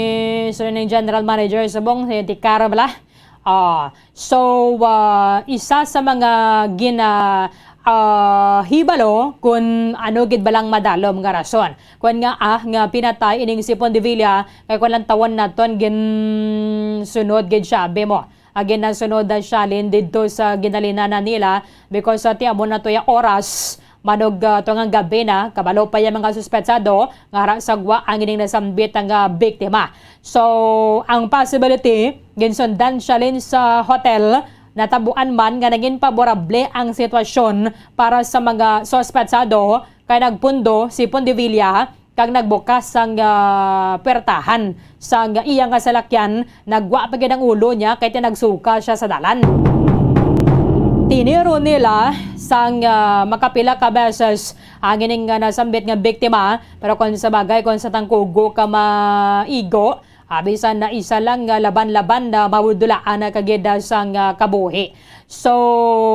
sino ning general manager subong, si Tikar bala. Ah, so, ah, isa sa mga gina, ah, hibalo kung ano gid balang madalom nga rason. Kung nga, ah, nga pinatay ining si Pondevilla, kay kung lang tawon naton ginsunod gid siya, abi mo. Ah, ginasunod na siya lin didto sa ginalinanan nila because, ah, ti amo na to ya oras, manog, ah, tungang gabi na, kabalo pa yung mga suspetsado nga ara sa gwa ang ining nasambit nga biktima. So, ang possibility, ginsundan siya lin sa hotel, Natabuan man nga naging paborable ang sitwasyon para sa mga suspetsado, kay nagpundo si Pondevilla kag nagbukas sang, ah, puwertahan sang iya nga salakyan. Nagwa pa gid ang ulo niya kay tinagsuka siya sa dalan. Tiniron nila sang, ah, makapila ka beses ang ining, ah, nasambit nga biktima, pero kung sa bagay, kung sa tangkugo ka maigo, ah, bisan na isa lang nga laban-laban na mabudulaan na kagid, ah, sang, ah, kabuhi. So,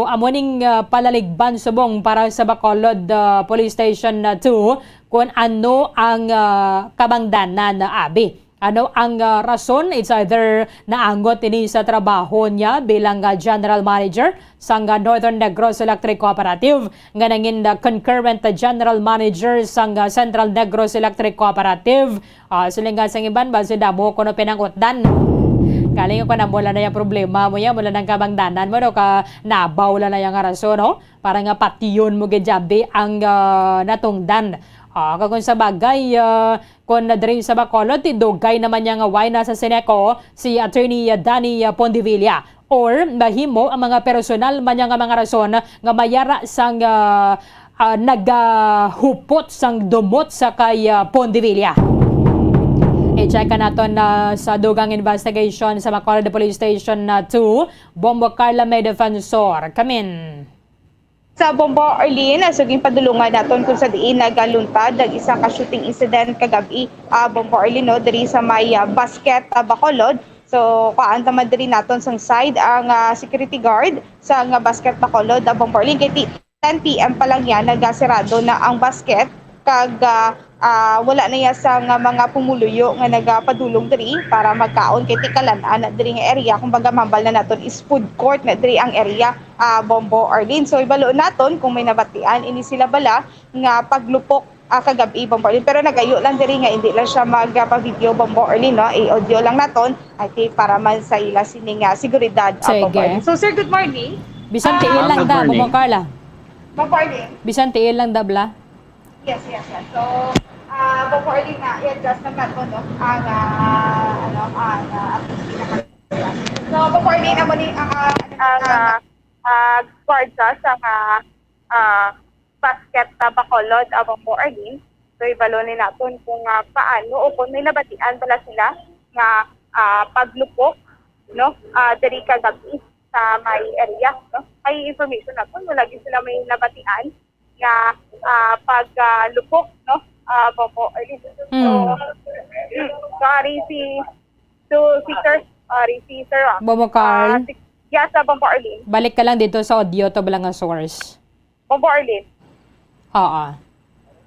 amo ning, ah, palaligban subong para sa Bacolod, ah, Police Station, ah, two, kung ano ang, ah, kabangdanan na abi. Ano ang, ah, rason? It's either naangot ini sa trabaho niya bilang, ah, general manager sang, ah, Northern Negros Electric Cooperative, nga nangin, ah, concurrent, ah, general manager sang, ah, Central Negros Electric Cooperative. Ah, siling nga sang iban ba, si damo kuno pinangutdan. Kaling ko na mula na yung problema mo yan, mula ng kabangdanan mo, no, ka nabaw lang na yung rason, no? Para nga patyon mo gid, abi ang, ah, natungdan. Ah, kag kung sa bagay, ah, kung na diri sa Bacolod, tidugay naman niya nga way na sa Seneco si Attorney Danny, ah, Pondevilla. Or mahimo ang mga personal man niya nga mga rason nga mayara sang, ah, ah, nagahupot sang dumot sa kay, ah, Pondevilla. I-check ka naton na sa dugang investigation sa Bacolod Police Station na two, Bombo Carla may defensor. Kamin. Sa Bombo Arlene, ah, so ginpadulungan naton kung sa diin nagaluntad ang isa ka shooting incident kagab-i, ah, Bombo Arlene, no, diri sa may, ah, Basket, ah, Bacolod. So, kuan ta man diri naton sang side ang, ah, security guard sa nga Basket Bacolod, ah, Bombo Arlene. Kay ti-, ten P M pa lang yan, nagasirado na ang Basket. Kag, ah, ah, wala na iya sang, ah, mga pumuluyo nga nagapadulong diri para magkaon kay tikalan-an na diri nga area. Kumbaga, mambal na naton is food court na diri ang area, ah, Bombo Arlene. So, ibalo naton kung may nabatian ini sila bala nga paglupok, ah, kagab-i, Bombo Arlene. Pero nagayo lang diri nga hindi lang siya magpa-video, Bombo Arlene, no? I-audio lang naton, I think, para man sa ila sining, ah, seguridad, ah, Bombo Sige. Arlene. So, sir, good morning. Bisan Ah, tiil lang good da, morning. Bombo Carla. Bombo Arlene. Bisan tiil lang da, bla. Yes, yes, yes. So, ah, before din na, i-adjust na nato, no? Ang, ah, ano, ang, ah, ang pinaka-, so, before din, amo ni, ang, ah, ano, Ang, ang, ah, ah, gwardiya sa nga, ah, Basket na Bacolod, among mo, Arlene. So, ibalo ni naton kung, ah, paano o kung may nabatian pala sila nga, ah, paglupok, no? Ah, diri kagabi sa may area, no? May information na po, wala gyud sila may nabatian nga, ah, pag, ah, lupok, no? Ah, Bombo Arlene. So, Mm. mm, so, ari si, so, si Sir, ari si Sir, ah, Bombo Carl. Ah, si, yeah, sa Bombo Arlene. Balik ka lang dito sa audio to, bala nga source. Bombo Arlene. Oo.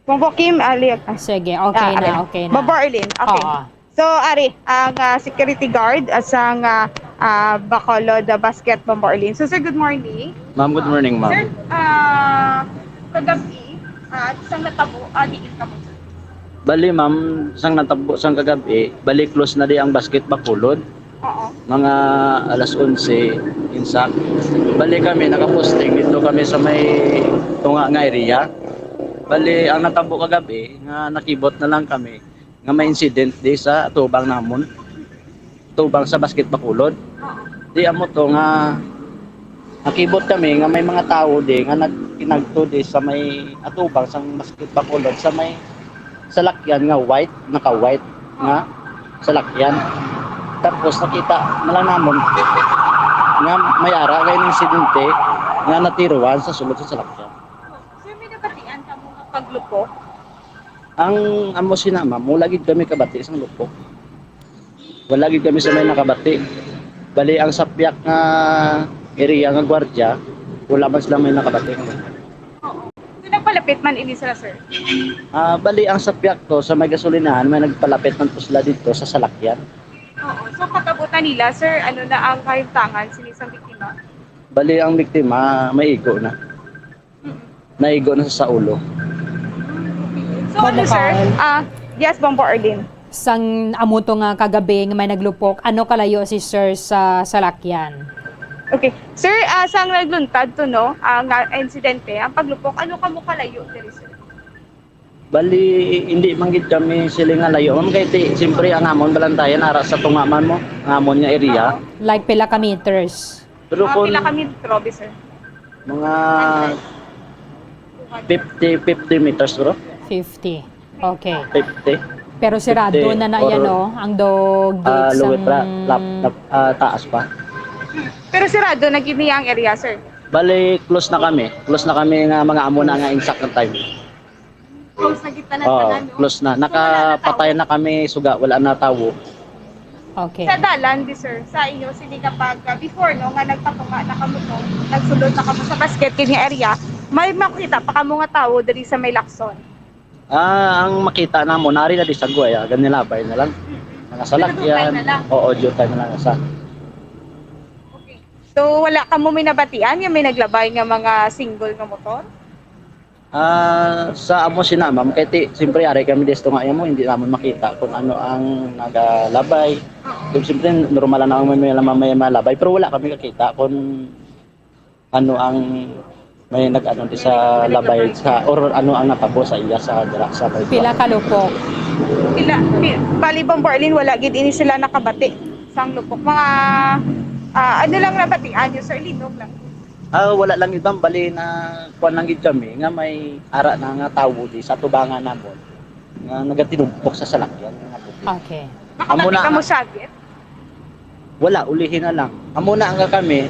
Bombo Kim, ah, Liag, ah. Sige, okay Ah, na, ari. okay na. Bombo Arlene, okay. Oo. So, ari, ang, ah, security guard, ah, sang, ah, ah, Bacolod, ah, Basket, Bombo Arlene. So, sir, good morning. Ma'am, good morning, ma'am. Sir, ah, kagabi, ah, sang natabo, ah, diin kamo, sir? Bali, ma'am, sang natabo sang kagabi, bali, close na di ang Basket Bacolod. Oo. Mga alas onse, insak. Bali, kami, nakaposting dito kami sa may tunga nga area. Bali, ang natabo kagabi, nga nakibot na lang kami, nga may incident di sa atubang namon, atubang sa Basket Bacolod. Di amo to nga nakibot kami nga may mga tao di nga nagkinagto di sa may atubang sang Basket Bacolod, sa may salakyan nga white, naka-white nga salakyan. Tapos nakita na lang namon nga may ara nga insidente nga natiruan sa sulod sa salakyan. Sir, may nabatian kamo nga paglupok? Ang amo sina, ma'am, wala gid kami kabati sang lupok. Wala gid kami sa may nakabati. Bali, ang sapyak nga area nga gwardiya, wala man sila may nakabati. Oo. So, nagpalapit man ini sila, sir? Ah, bali, ang sapyak to, sa may gasolinahan, may nagpalapit man to sila dito sa salakyan. Oo. So, pag-abot na nila, sir, ano na ang kahimtangan sini sang biktima? Bali, ang biktima, may igo na. Mm. Naigo na sa ulo. So, ano, sir? Bombo Carl. Ah, yes, Bombo Arlene. Sang amo to nga kagabi nga may naglupok, ano kalayo si sir sa salakyan? Okay. Sir, ah, sang nagluntad to, no, ang, ah, insidente, ang paglupok, ano kamo kalayo diri, sir? Bali, hindi man gid kami siling nga layo, ma'am, kay ti-, siyempre, ang amon balantayan, ara sa tunga man mo, ang amon nga area. Oo. Like, pila ka meters? Pero Mga kung pila ka metro, sir? Mga fifty, fifty meters, bro. Fifty. Okay. Fifty. Pero sirado Fifty na na yan, or, no? Ang dog ah, gates, lower ang pa, lap-, lap-, ah, taas pa. Pero sirado na gid niya ang area, sir? Bali, close na kami. Close na kami nga mga amo na nga exact nga time. Close na gid tanan-tanan, no? Oo, close na. So, wala na tawo? Nakapatay na kami, suga, wala na tawo. Okay. Sa dalan, di, sir, sa inyo, sini nga pag, ah, before, no, nga nagpatunga na kamo to, nagsulod na kamo sa basket, kini area, may makita pa kamo nga tawo diri sa may Lacson? Ah, ang makita namo, nari na di sa Guay, ah, ganilabay na lang. Mm-mm. Mga salakyan. Pero dutay na lang? Oo, dutay na lang sa. Okay. So, wala kamo may nabatian nga may naglabay nga mga single nga motor? Ah, sa amo sina, ma'am, kay ti, siyempre, ari kami disto nga amo, hindi namin makita kung ano ang nagalabay. Oo. Kung siyempre, normal lang naman may, may, may malabay, pero wala kami kakita kung ano ang may nag-ano di sa labay sa, or ano ang natabo sa iya sa dira sa may Pila ka lupok? Pila, pi-, bali, Bombo Arlene, wala gid ini sila nakabati sang lupok. Mga, ah, ano lang nabatian niyo, sir? Linog lang. Ah, wala lang gid, ma'am. Bali na kuwan lang gid kami nga may ara na nga tawo di sa tubangan namon nga nagatinumpok sa salakyan nga puti. Okay. Amo Nakabati na ka mo siya, Git? Wala, ulihi na lang. Amo na nga kami,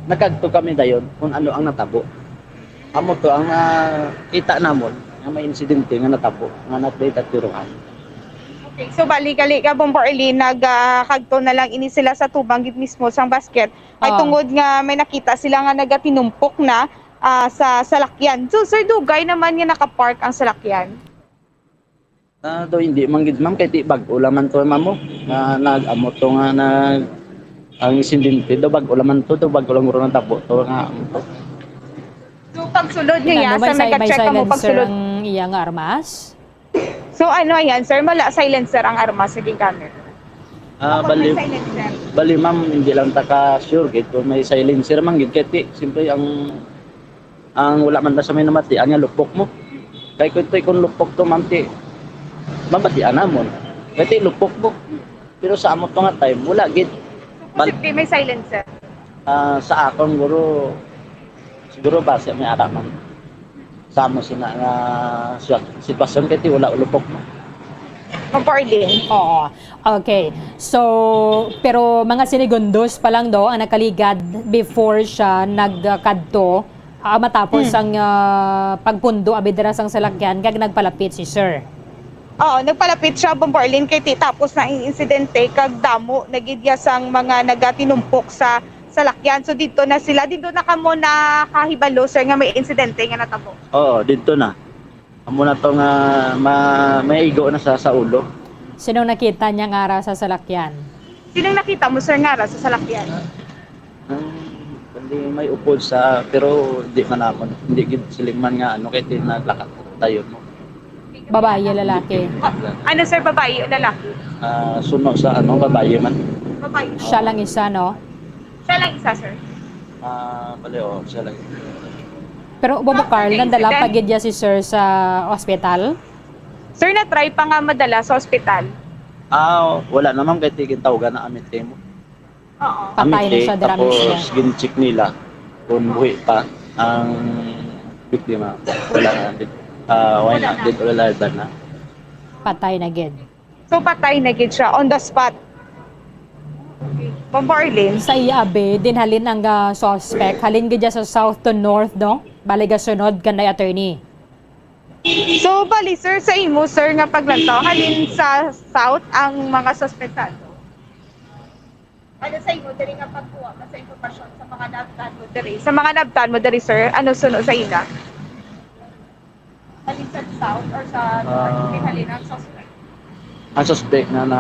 nagkadto kami dayon kung ano ang natabo. Amo to ang nakita namon nga may insidente nga natabo nga na-update at tiruhan. Okay, so bali gali ka, Bombo Arlene, nag, ah, kadto na lang ini sila sa tubang gid mismo sang basket. Ay, Oo. tungod nga may nakita sila nga nagatinumpok na, ah, sa salakyan. So, sir, dugay naman nga nakapark ang salakyan? Ah, daw hindi man gid, ma'am, kay ti bag-o lang man to, ma'am, oh. Nga nag-amo to nga nag-, ang insidente daw bag-o lang man to, daw bag-o lang guro natabo to nga amo to. So, pagsulod Yun, niya, ano, may sa si-, may nagka-check kamo silencer pagsulod? Ang iya nga armas? So, ano yan, sir? Wala silencer ang armas sa gingamit? Ah, Kapag may bali, silencer? Bali, ma'am, hindi lang ta ka sure gid kung may silencer man gid. Kay ti, siyempre, ang, ang wala man ta sa may namatian nga lupok mo. Kay kung ti, kung lupok to, ma'am, ti, mabatian namon. Kay ti, lupok mo. Pero sa amo to nga time, wala gid. So, Bal- posible may silencer? Ah, sa akon, guro, siguro base may ara man. Sa amo sina nga siya, sitwasyon kay ti wala ulupok mo. Ma'am Arlene. Oo. Okay. So, pero mga sinigundos pa lang do ang nakaligad before siya nagkadto, ah, matapos Hmm. ang, ah, pagpundo abi dira sang salakyan kag nagpalapit si sir. Oo, nagpalapit siya, Bombo Arlene, kay ti tapos na ang insidente kag damo na gid ya sang mga nagatinumpok sa salakyan. So, didto na sila. Didto na kamo nakahibalo, sir, nga may insidente nga natabo? Oo, didto na. Amo na to nga ma-, may igo na sa, sa ulo. Sinong nakita niya nga ara sa salakyan? Sinong nakita mo, sir, nga ara sa salakyan? Ang, hindi, may upod sa, pero di man namon, hindi gid siling man nga, ano, kay ti naglakat tayo mo. Babayi, lalaki? Ano, sir, babayi o lalaki? Ah, suno sa, ano, babayi man. Babayi. Siya lang isa, no? Siya lang isa, sir. Ah, bali, oh, siya lang. Pero, Bobo Carl, nandala pa gid ya si sir sa ospital? Sir, na-try pa nga madala sa ospital. Ah, wala naman kay ti gintawgan na amit kay mo. Oo. Patay na siya, dira mismo. Tapos, gin-check nila kung buhi pa ang biktima. Wala na, di-, ah, wala na, dead or alive na. Patay na gid. So, patay na gid siya on the spot. Okay. Bombo Arlene? Sa iya, abi, dinhalin ang, ah, suspect. Halin gid siya sa south to north, no? Bali, gasunod kanday, attorney. So, bali, sir, sa imo, sir, nga paglantaw, halin sa south ang mga suspetado? Ano sa imo diri nga pagkuha man sa impormasyon sa mga naabtan mo diri? Sa mga naabtan mo diri, sir, ano suno sa ila? Halin sa south or sa north? Ah. Halin ang suspect? Ang suspect na, na,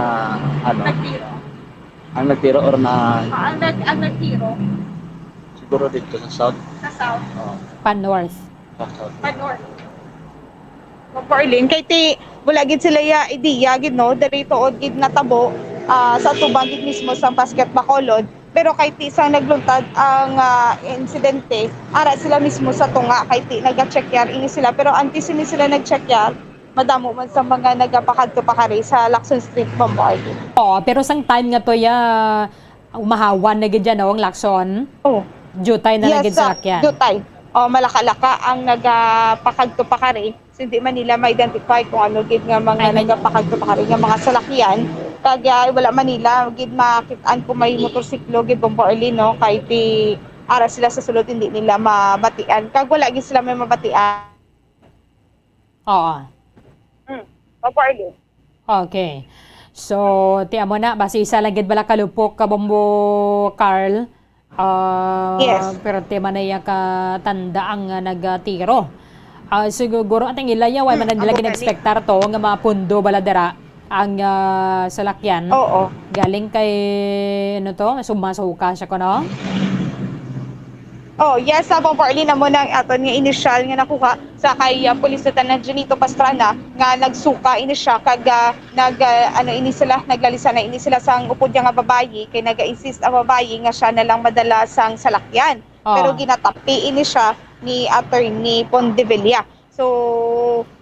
ano? Nagtiro. Ang nagtiro or na Ah, ang nag-, ang nagtiro? Siguro dito sa south. Sa south? Oo. Pa north. Sa south. Pa north. Opo, Arlene, kay ti, wala gid sila ya idea gid, no, diri tuod gid natabo, ah, sa tubang gid mismo sa Basket, Bacolod. Pero kay ti sang nagluntad ang, ah, insidente, ara sila mismo sa tunga, kay ti naga-check yar ini sila. Pero antes ini sila nag-check yar, madamo man sa mga nagapakadto pa kari sa Lacson Street, Bombo Arlene. Oo, pero sang time nga to ya, Umahawan na gid yan, no, ang Lacson. Oh. Jutay na lang Yes, gid sa ah, lakyan. Jutay. Oh, malaka-laka ang nagapakagto pa kari. So, hindi man nila ma-identify kung ano gid nga mga I mean- nagapakagto pa kari nga mga salakyan. Kag ah, wala man nila gid makit-an kung may motorsiklo gid, Bombo Arlene, no? Kay ti ara sila sa sulod, hindi nila mabatian. Kag wala gid sila may mabatian. Oo. Hmm. Bombo Arlene. Okay. So, ti amo na, basi isa lang gid bala ka lupok ka, Bombo Carl. Ah, Yes. Pero ti man na iya ka tanda ang, ah, nagtiro. Ah, siguro ang tingin nila, way man Hmm, nila amo gani. gin-expectar to nga mapundo bala dira ang, ah, salakyan. Oo. Galing kay, ano to, sumasuka siya ko, no? Oh, yes, sa Bombo Arlene, amo na ang aton nga initial nga nakuha sa kay ah, Police Lieutenant Junito Pastrana nga nagsuka ini siya kag ah, nag ah, ano ini sila, naglalisan na ini sila sang upod niya nga babayi kay naga-insist ang babayi nga siya na lang madala sang salakyan. Ah. Pero ginatapi ini siya ni Attorney Pondevilla. So,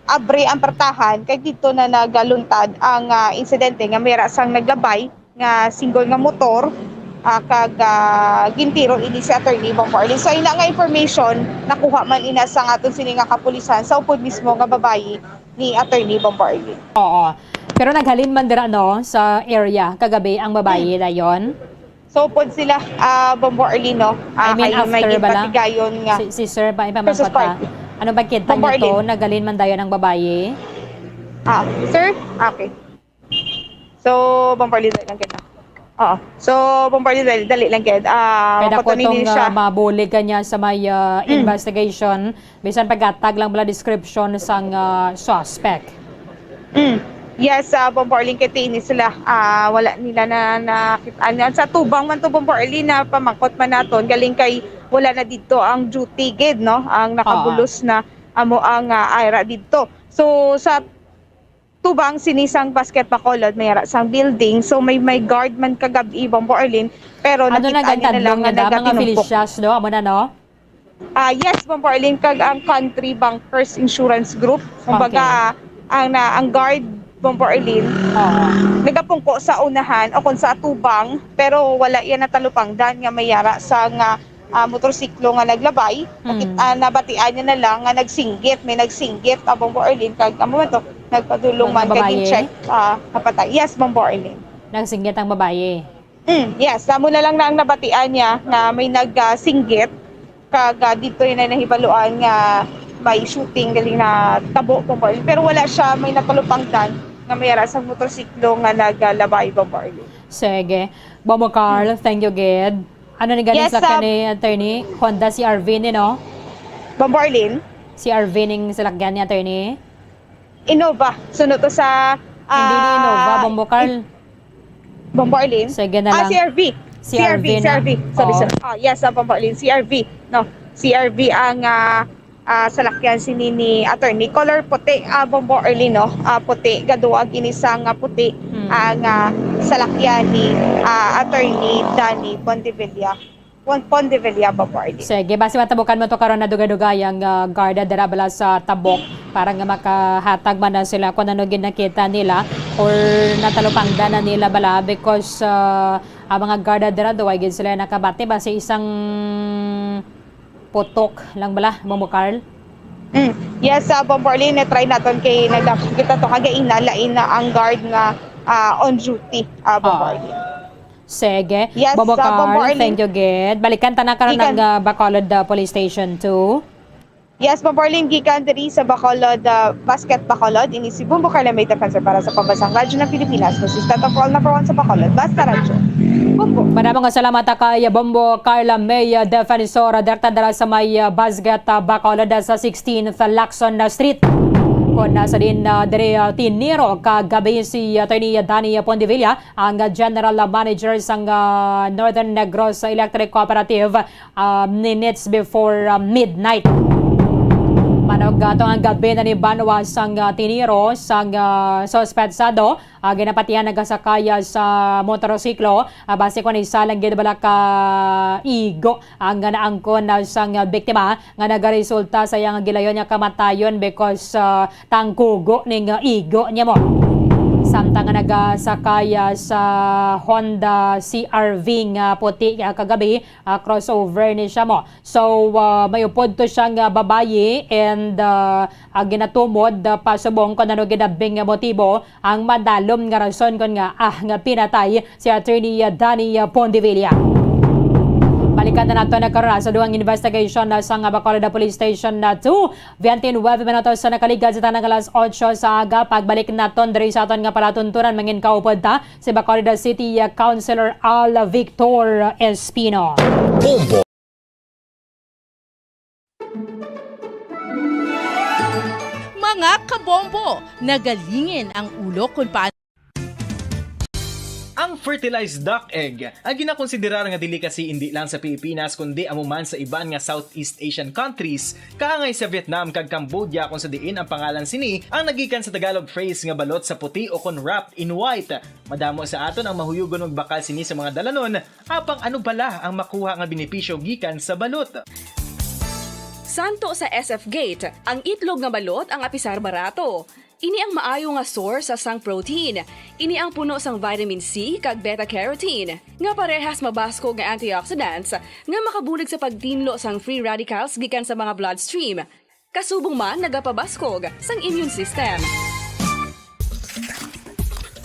abre ang pertahan kay dito na nagaluntad ang ah, insidente nga may ra sang naglabay nga single nga motor ah, kag ah, gintiro ini si Attorney Bombo Arlene. So, ina nga information nakuha man ina sang aton sini nga kapulisan sa upod mismo nga babayi ni Attorney Bombo Arlene. Oo. Pero naghalin man dira, no, sa area kagabi ang babayi dayon. So, upod sila, ah, Bombo Arlene, no? I Ah, mean, kay may after bala. gipatigayon nga. Si, si sir pa, Versus ipamangkot ta. party. Ano ba kita Bombo nito? Arlene. Naghalin man dayon ang babayi? Ah, sir? Okay. So, Bombo Arlene, dali lang kita. Oo. So, Bombo Arlene, dali, dali lang kita. Ah, Kaya dako makuha ni tong siya. ah, mabulig ka niya sa may ah, Mm. investigation, bisan paghatag lang bala description sang ah, suspect. Mm. Yes, sa Bombo Arlene, kay ti ini sila, ah, wala nila na nakita. Ano, sa tubang man to, Bombo Arlene, na pamangkot man naton, galing kay wala na dito ang duty gid, no? Ang nakabulos na amo ang ah, ira dito. So, sa tubang sini sang Basket Bacolod, may ara sang building. So, may, may guard man kagabi, Bombo Arlene, pero Ano nakita na niya na lang gantadlong nga niya da? Mga nagatinumpok. Felicias, do? Amo na, no? Ah, yes, Bombo Arlene, kag ang Country Bankers Insurance Group. Kumbaga, ang na, ang guard, Bombo Arlene, Oo. nagapungko sa unahan o kung sa atubang, pero wala iya natalupangdan nga may ara sa nga ah, motorsiklo nga naglabay. Hmm. Nakit-, ah, nabatian niya na lang nga nagsinggit, may nagsinggit, ah, Bombo Arlene, kag amo man to, nagpadulong Mga man kag babayi? Gin-check, ah, kapatay. Yes, Bombo Arlene. Nagsinggit ang babayi. Mm, yes, amo na lang na ang nabatian niya nga may nagsinggit kag ah, dito yun ay nahibaluan nga may shooting galing na tabo, Bombo Arlene. Pero wala siya may natalupangdan nga may ara sang motorsiklo nga naglabay, Bombo Arlene. Sige. Bombo Carl, thank you gid. Ano ni ganing Yes, salakyan sir. Ni Attorney? Honda C R V ni, no? Bombo Arlene? C R V ning salakyan ni Attorney? Innova. Suno to sa Hindi ni Innova, ah, Bombo Carl. Bombo Arlene? Sige na Ah, lang. C R V. C R V na. C R V. Sorry, Oo. sir. Ah, yes, ah, Bombo Arlene. C R V. No, C R V ang ah, ah, salakyan sini ni attorney. Color puti, ah, Bombo Arlene, no? Ah, puti. Gaduag ini sa nga puti Hmm. ang ah, salakyan ni ah, attorney Danny Pontevilla. Pon-, Pontevilla, Bombo Arlene. Sige, basi matabukan mo to karon na dugay-dugay ang ah, guard dira bala sa tabok para nga makahatag man na sila kung ano gid nakita nila or natalupangdan na nila bala because ah, ang mga guard dira duway gid sila nakabati basi isang putok lang bala, Bombo Carl? Mm. Yes, sa Bombo Arlene, try naton kay nagdakop kita to kagaina, lain na ang guard nga ah, on duty, ah, Bombo Ah. Arlene. Sige. Yes, Bombo sa Bombo Carl, Arlene. Thank you gid. Balikan ta na karon Gikan- ang ah, Bacolod ah, Police Station two. Yes, Bombo Arlene, gikan diri sa Bacolod, ah, Basket Bacolod, ini si Bombo Carla May Defensor para sa Pambansang Radyo ng Pilipinas, consistent of all number one sa Bacolod, Basta Radyo. Bombo. Madamo nga salamat kay Bombo Carla May, ah, Defensor, ah, direkta dala sa may ah, Basket ah, Bacolod ah, sa sixteenth Lacson ah, Street. Kung nasa din ah, diri ah, tiniro kagabi si Attorney Danny Pontevilla, ang ah, General Manager sang ah, Northern Negros Electric Cooperative, ah, minutes before ah, midnight. Manog atong ang gabi na ni Banwa sang ah, tiniro sang ah, suspetsado, ah, ginapatihan nagasakay ah, sa motorsiklo, ah, base kon isa lang gid bala ka igo ang naangkon na sang ah, biktima nga nagaresulta sa iyang gilayon nga kamatayon because ah, tangkugo ning ah, igo niya mo. Samtang nga nagasakay, ah, sa Honda C R V nga puti, ah, kagabi, ah, crossover ni siya mo. So, ah, may upod to siyang, ah, babayi and, ah, ah, ginatumod, ah, pasubong kon ano ginabing nga motibo ang madalom nga rason kon nga, ah, nga pinatay si Attorney, ah, Danny, ah, Pondevilla. Balikan na nato na karon sa dugang investigation na sa nga Bacolod Police Station na two. Twenty-nine minutos sa nakaligad sa tanang alas otso sa aga. Pagbalik naton diri sa aton nga palatuntunan, mangin kaupod ta si Bacolod City Councilor Al Victor Espino. Bombo. Mga kabombo, nagalingin ang ulo kung paano. Ang fertilized duck egg, ang ginakonsiderar nga delicacy indi lang sa Pilipinas kundi amo man sa iban nga Southeast Asian countries, kaangay sa Vietnam kag Cambodia, kung sa diin ang pangalan sini ang nagikan sa Tagalog phrase nga balot sa puti o kon wrapped in white. Madamo sa aton ang mahuyugon magbakal sini sa mga dalanon, apang ano bala ang makuha nga benepisyo gikan sa balot? Santo sa S F Gate, ang itlog nga balot ang apisar barato. Ini ang maayo nga source sa sang protein. Ini ang puno sang vitamin C kag beta carotene, nga parehas mabaskog nga antioxidants nga makabulig sa pagtinlo sang free radicals gikan sa mga bloodstream. Kasubong man nagapabaskog sang immune system.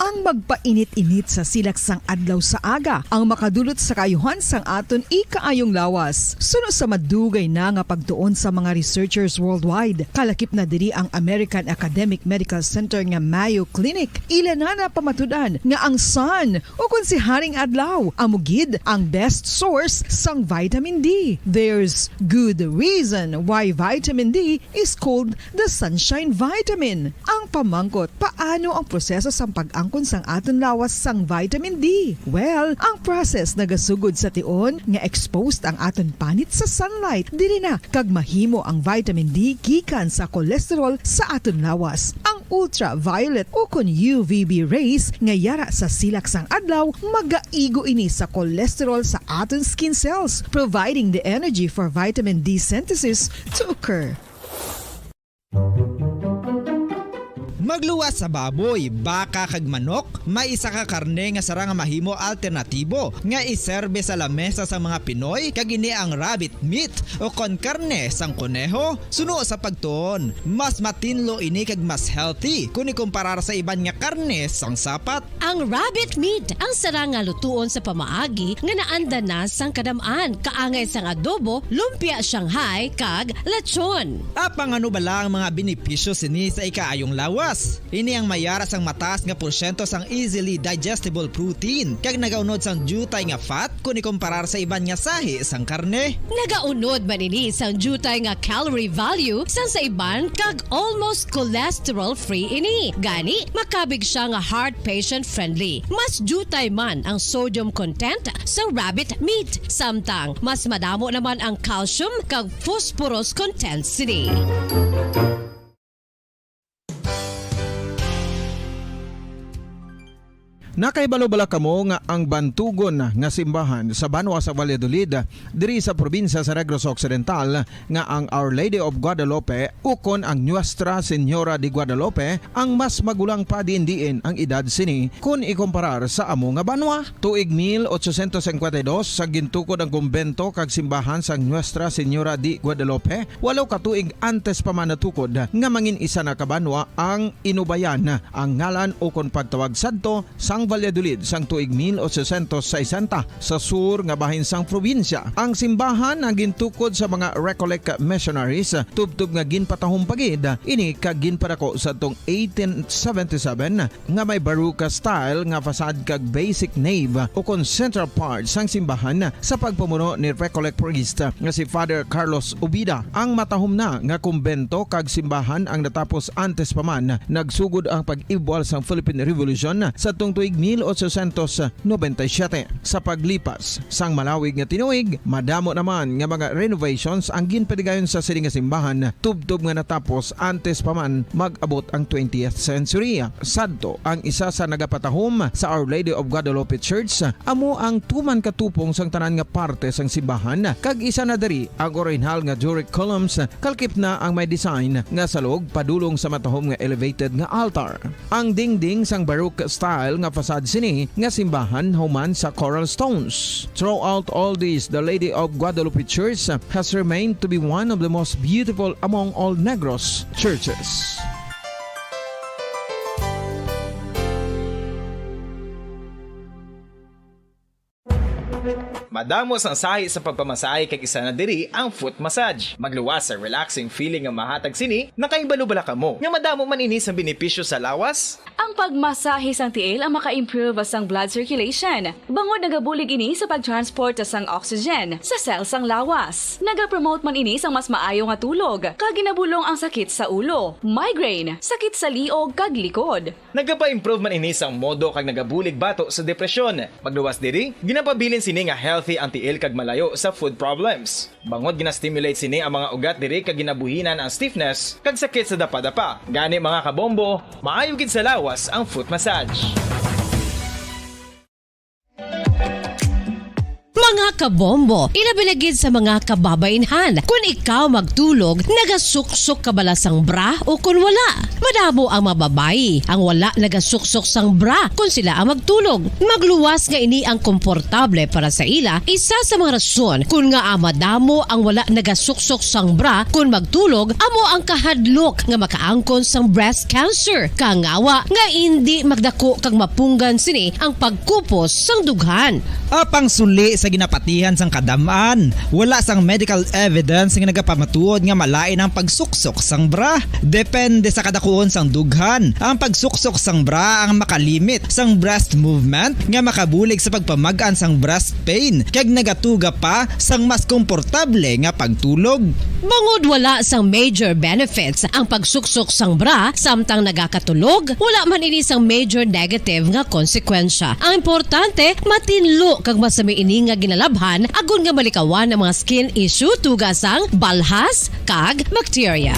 Ang magpainit-init sa silak sang adlaw sa aga ang makadulot sa kaayuhan sang aton ikaayong lawas. Suno sa madugay na nga pagtuon sa mga researchers worldwide, kalakip na diri ang American Academic Medical Center nga Mayo Clinic. Ila na napamatud-an nga ang sun, o kon si Haring Adlaw, amo gid ang best source sang vitamin D. There's good reason why vitamin D is called the sunshine vitamin. Ang pamangkot, paano ang proseso sang pag-angkon sang aton lawas sang vitamin D? Well, ang process nagasugod sa tion nga exposed ang aton panit sa sunlight. Diri na kag mahimo ang vitamin D gikan sa cholesterol sa aton lawas. Ang ultraviolet o kon U V B rays nga yara sa silak sang adlaw magaigo ini sa cholesterol sa aton skin cells, providing the energy for vitamin D synthesis to occur. Magluwas sa baboy, baka kag manok, may isa ka karne nga sarang nga mahimo alternatibo nga iserbe sa lamesa sang mga Pinoy, kag ini ang rabbit meat o kon karne sang koneho. Suno sa pagtuon, mas matinlo ini kag mas healthy kon ikumparar sa iban nga karne sang sapat. Ang rabbit meat ang sarang nga lutuon sa pamaagi nga naanda na sang kadam-an, kaangay sang adobo, lumpia Shanghai, kag lechon. Apang ano bala ang mga benepisyo sini sa ikaayong lawas? Ini ang mayara sang mataas nga porsyento sang easily digestible protein, kag nagaunod sang diutay nga fat kon ikumparar sa iban nga sahi sang karne. Nagaunod man ini sang diutay nga calorie value sang sa iban, kag almost cholesterol-free ini. Gani, makabig siya nga heart patient-friendly. Mas diutay man ang sodium content sa rabbit meat, samtang mas madamo naman ang calcium kag phosphorus content sini. Nakahibalo bala kamo nga ang bantugon nga simbahan sa banwa sa Valladolid, diri sa probinsya sa Negros Occidental, nga ang Our Lady of Guadalupe ukon ang Nuestra Señora de Guadalupe ang mas magulang pa diin-diin ang edad sini kon ikumparar sa amo nga banwa? Tuig mil ochocientos cincuenta y dos, sa gintukod ang kumbento kag simbahan sang Nuestra Señora de Guadalupe, walo ka tuig antes pa man natukod nga mangin isa na ka banwa ang Inubayan, ang ngalan ukon pagtawag sadto sang Valladolid sang tuig mil ochocientos sesenta, sa sur nga bahin sang probinsya. Ang simbahan ang gintukod sa mga Recollect missionaries, tubtob nga ginpatahom pa gid ini kag ginpadako sadtong eighteen seventy-seven, nga may Baroque style nga facade kag basic nave ukon central part sang simbahan sa pagpamuno ni Recollect priest nga si Father Carlos Ubida. Ang matahom na nga kumbento kag simbahan ang natapos antes pa man nagsugod ang pag-ibwal sang Philippine Revolution sadtong tuig mil ochocientos noventa y siete. Sa paglipas sang malawig nga tinuig, madamo naman nga mga renovations ang ginpatigayon sa sini nga simbahan, tubtob nga natapos antes pa man mag-abot ang twentieth century. Sadto, ang isa sa nagapatahom sa Our Lady of Guadalupe Church amo ang tuman katupong sang tanan nga parte sang simbahan, kag isa na diri ang orihinal nga Doric columns, kalkip na ang may design nga salog padulong sa matahom nga elevated nga altar. Ang dingding sang Baroque style nga facade sini nga simbahan human sa coral stones. Throughout all this, the Lady of Guadalupe Church has remained to be one of the most beautiful among all Negros churches. Madamo sang sahi sa pagpamasahe, kag isa na diri ang foot massage. Magluwas sa relaxing feeling nga mahatag sini. Nakahibalo bala kamo nga madamo man ini sang benepisyo sa lawas? Ang pagmasahe sang tiil ang maka-improve sang blood circulation, bangod nagabulig ini sa pag-transport sang oxygen sa cell sang lawas. Nagapromote man ini sang mas maayo nga tulog, kag ginabulong ang sakit sa ulo, migraine, sakit sa liog, kag likod. Nagapa-improve man ini sang modo kag nagabulig bato sa depresyon. Magluwas diri, ginapabilin sini nga healthy ang tiil kag malayo sa foot problems. Bangod gina-stimulate sini ang mga ugat diri kag ginabuhinan ang stiffness kag sakit sa dapadapa. Gani, mga kabombo, maayo gid sa lawas ang foot massage. Mga kabombo, ilabi na gid sa mga kababainhan, kun ikaw magtulog, nagasuksok ka bala sang bra o kun wala? Madamo ang mga babayi ang wala nagasuksok sang bra kun sila ang magtulog. Magluwas nga ini ang komportable para sa ila, isa sa mga rason kun ngaa madamo ang wala nagasuksok sang bra kun magtulog, amo ang kahadlok nga makaangkon sang breast cancer. Kangawa nga indi magdako kag mapunggan sini ang pagkupos sang dughan. Apang suli sa ginapatihan sang kadam-an, wala sang medical evidence nga nagapamatuod nga malain ang pagsuksok sang bra. Depende sa kadakuon sang dughan, ang pagsuksok sang bra ang makalimit sang breast movement nga makabulig sa pagpamag-an sang breast pain kag nagatuga pa sang mas komportable nga pagtulog. Bangod wala sang major benefits ang pagsuksok sang bra samtang nagakatulog, wala man ini sang major negative nga konsekwensya. Ang importante, matinlo kag masami ini nga ginalabhan agod nga malikawan ang mga skin issue tuga sang balhas kag bakterya.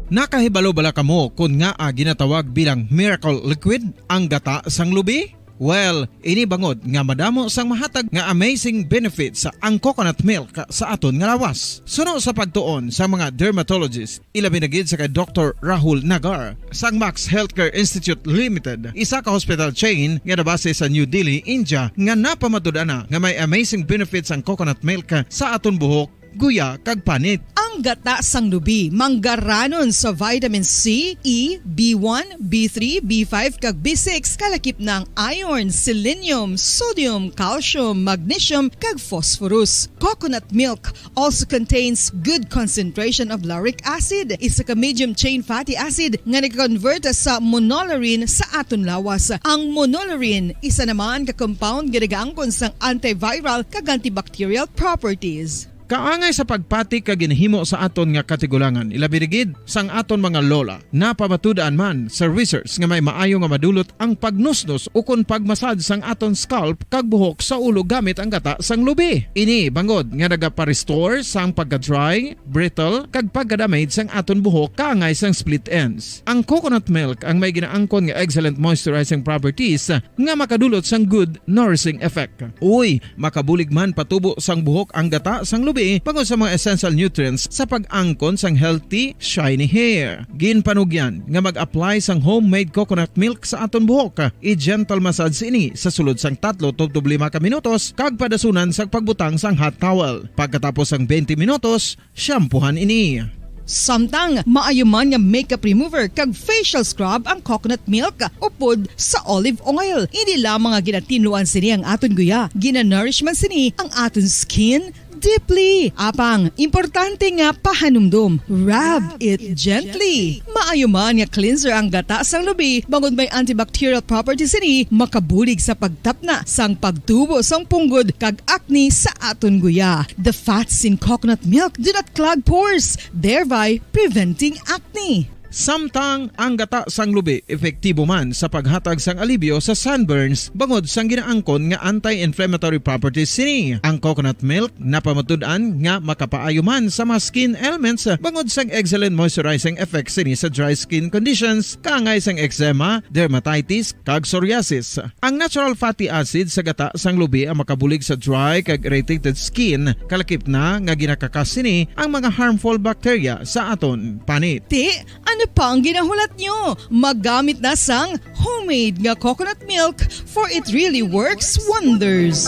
Nakahibalo bala kamo kon ngaa ginatawag bilang miracle liquid ang gata sang lubi? Well, ini bangod nga madamo sang mahatag nga amazing benefits ang coconut milk sa aton nga lawas. Suno sa pagtuon sa mga dermatologist, ilabi na gid sa kay Doktor Rahul Nagar sang Max Healthcare Institute Limited, isa ka hospital chain nga nabase sa New Delhi, India, nga napamatud-an na nga may amazing benefits ang coconut milk sa aton buhok, guya, kag panit. Ang gata sang lubi manggaranon sa vitamin C, E, B one, B three, B five, kag B six, kalakip na ang iron, selenium, sodium, calcium, magnesium, kag phosphorus. Coconut milk also contains good concentration of lauric acid, isa ka medium chain fatty acid nga nag-convert sa monolaurin sa aton lawas. Ang monolaurin isa naman ka compound nga nagaangkon sang antiviral kag antibacterial properties. Kaangay sa pagpati kag ginahimo sa aton nga katigulangan, ilabi na gid sang aton mga lola. Napamatud-an man sa research nga may maayo nga madulot ang pagnusnos ukon pagmasad sang aton scalp kag buhok sa ulo gamit ang gata sang lubi. Ini bangod nga nagapa-restore sang pagka-dry, brittle, kag pagka-damage sang aton buhok kaangay sang split ends. Ang coconut milk ang may ginaangkon nga excellent moisturizing properties nga makadulot sang good nourishing effect. Uy, makabulig man patubo sang buhok ang gata sang lubi bangod sa mga essential nutrients sa pag-angkon sang healthy, shiny hair. Ginpanugyan nga mag-apply sang homemade coconut milk sa aton buhok. I-gentle massage ini sa sulod sang tatlo tubtob lima ka minutos kag padasunan sang pagbutang sang hot towel. Pagkatapos sang twenty minutos, shampoohan ini. Samtang maayo man nga makeup remover kag facial scrub ang coconut milk upod sa olive oil. Hindi lamang nga ginatinluan sini ang aton guya, ginanourish man sini ang aton skin, deeply. Apang, importante nga pahanumdom, rub it gently. Maayo man nga cleanser ang gata sang lubi, bangod may antibacterial properties sini, makabulig sa pagtapna sang pagtubo sang punggod kag acne sa aton guya. The fats in coconut milk do not clog pores, thereby preventing acne. Samtang ang gata sang lubi epektibo man sa paghatag sang alibyo sa sunburns bangod sang ginaangkon nga anti-inflammatory properties sini. Ang coconut milk napamatud-an nga makapaayo man sa mga skin ailments bangod sang excellent moisturizing effect sini sa dry skin conditions, kaangay sang eczema, dermatitis, kag psoriasis. Ang natural fatty acid sa gata sang lubi ang makabulig sa dry kag irritated skin, kalakip na nga ginakakas sini ang mga harmful bacteria sa aton panit. Ti, ano pa ang ginahulat nyo? Maggamit na sang homemade nga coconut milk, for it really works wonders.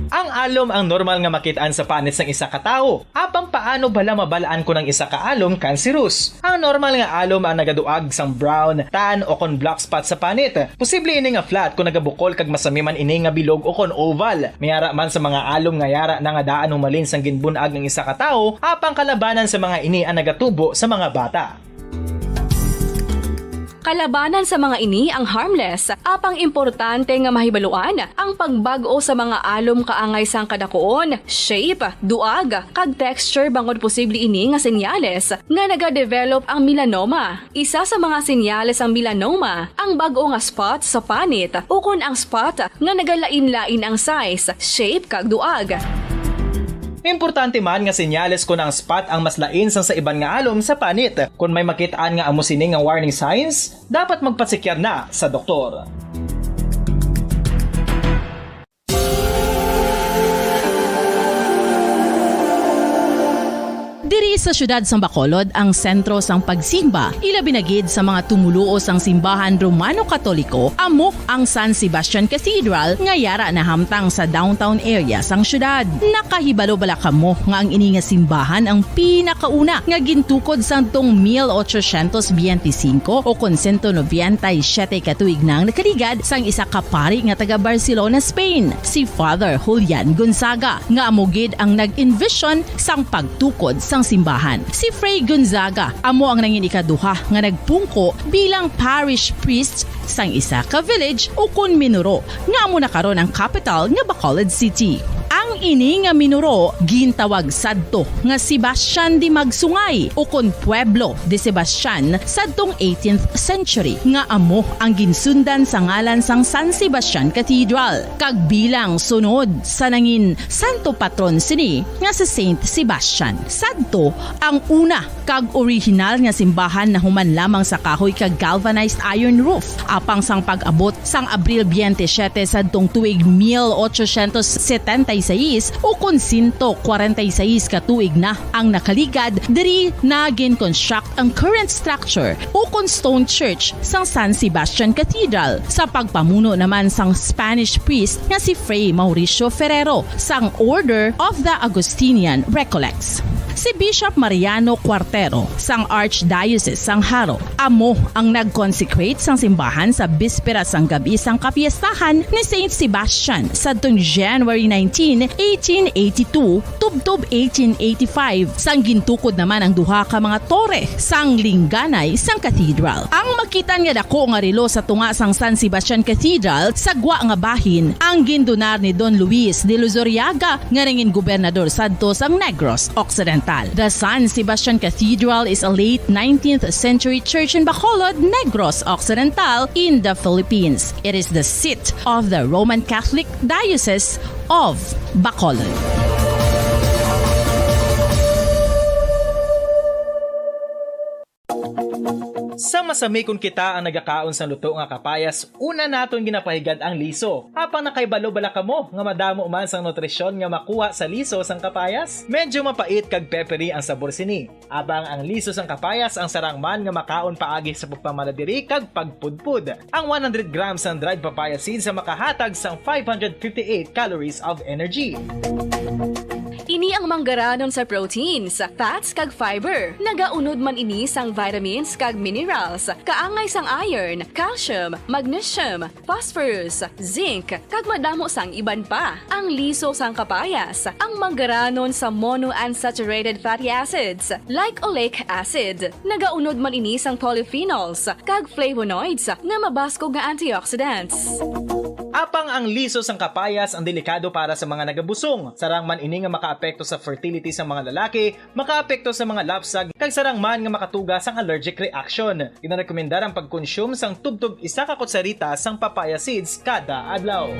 Ang alom ang normal nga makit-an sa panit sang isa ka tawo. Apang paano bala mabal-an kon ang isa ka alom cancerous? Ang normal nga alom ang nagaduag sang brown, tan, o kon black spot sa panit. Posible ini nga flat kon nagabukol kag masami man ini nga bilog o kon oval. May ara man sa mga alom nga yara na nga daan humalin sang ginbun-ag ang isa ka tawo, apang kalabanan sa mga ini ang nagatubo sa mga bata. Kalabanan sa mga ini ang harmless, apang importante nga mahibaluan ang pagbag-o sa mga alom kaangay sang kadakuon, shape, duag, kag texture, bangod posible ini nga senyales nga nagadevelop ang melanoma. Isa sa mga senyales sang melanoma ang bag-o nga spot sa panit ukon ang spot nga nagalain-lain ang size, shape, kag duag. Importante man nga senyales kon ang spot ang mas lain sang sa iban nga alom sa panit. Kon may makit-an nga amo sini nga warning signs, dapat magpatsikyar na sa doktor. Diri sa siyudad sang Bacolod ang sentro sang pagsimba, ilabi na gid sa mga tumoluo sang simbahan Romano-Katoliko, amo ang San Sebastian Cathedral nga yara nahamtang sa downtown area sang siyudad. Nakahibalo bala kamo nga ang ini nga simbahan ang pinakauna nga gintukod sadtong mil ochocientos biyente singko o kon sento nobenta y siyete ka tuig na ang nakaligad sang isa ka pari nga taga Barcelona, Spain, si Father Julian Gonzaga, nga amo gid ang nag-envision sang pagtukod sang simbahan. Si Fray Gonzaga amo ang nangin ikaduha nga nagpungko bilang parish priest sang isa ka village ukon minuro nga amo na karon ang kapital nga Bacolod City. Ang ini nga minuro gintawag sadto nga Sebastian de Magsungay ukon Pueblo de Sebastian sadtong eighteenth century, nga amo ang ginsundan sa ngalan sang San Sebastian Cathedral, kag bilang sunod sa nangin santo patron sini nga si Saint Sebastian. Sadto ang una kag orihinal nga simbahan nahuman lamang sa kahoy kag galvanized iron roof. Apang sang pag-abot sang Abril biyente siyete sadtong tuig mil ochocientos setenta y seis, ukon sento kwarenta y seis ka tuig na ang nakaligad, diri na gin-construct ang current structure ukon stone church sang San Sebastian Cathedral sa pagpamuno naman sang Spanish priest nga si Fray Mauricio Ferrero sang Order of the Augustinian Recollects. Si Bishop Mariano Cuartero sang Archdiocese sang Jaro amo ang nag-consecrate sang simbahan sa bispera sang gab-i sang kapiestahan ni Saint Sebastian sadtong January nineteen, eighteen eighty-two, tubtob eighteen eighty-five, sang gintukod naman ang duha ka mga tore sang lingganay sang cathedral. Ang makit-an nga dako nga relo sa tunga sang San Sebastian Cathedral sa gwa nga bahin ang gindonar ni Don Luis de Luzuriaga, nga nangin gobernador sadto sang Negros Occidental. The San Sebastian Cathedral is a late nineteenth century church in Bacolod, Negros Occidental, in the Philippines. It is the seat of the Roman Catholic Diocese of Bacolod. Sa masami kon kita ang nagakaon sang luto nga kapayas, una naton ginapahigad ang liso. Apang nakahibalo bala kamo nga madamo man sang nutrisyon nga makuha sa liso sang kapayas? Medyo mapait kag peppery ang sabor sini. Apang ang liso sang kapayas ang sarang man nga makaon paagi sa pagpamaladiri kag pagpudpod. Ang one hundred grams sang dried papaya seeds ang makahatag sang five hundred fifty-eight calories of energy. Ini Ang manggaranon sa proteins, fats, kag fiber. Nagaunod man ini sang vitamins kag minerals, kaangay sang iron, calcium, magnesium, phosphorus, zinc, kag madamo sang iban pa. Ang liso sang kapayas, ang manggaranon sa monounsaturated fatty acids, like oleic acid. Nagaunod man ini sang polyphenols kag flavonoids nga mabaskog nga antioxidants. Apang ang liso sang kapayas ang delikado para sa mga nagabusong. Sarang man ini nga makaapekto sa fertility sa mga lalaki, makaapekto sa mga lapsag, kag sarang man nga makatuga sang allergic reaction. Ginarekomendar ang pagkonsume sang tubtob isa ka kutsarita sang papaya seeds kada adlaw.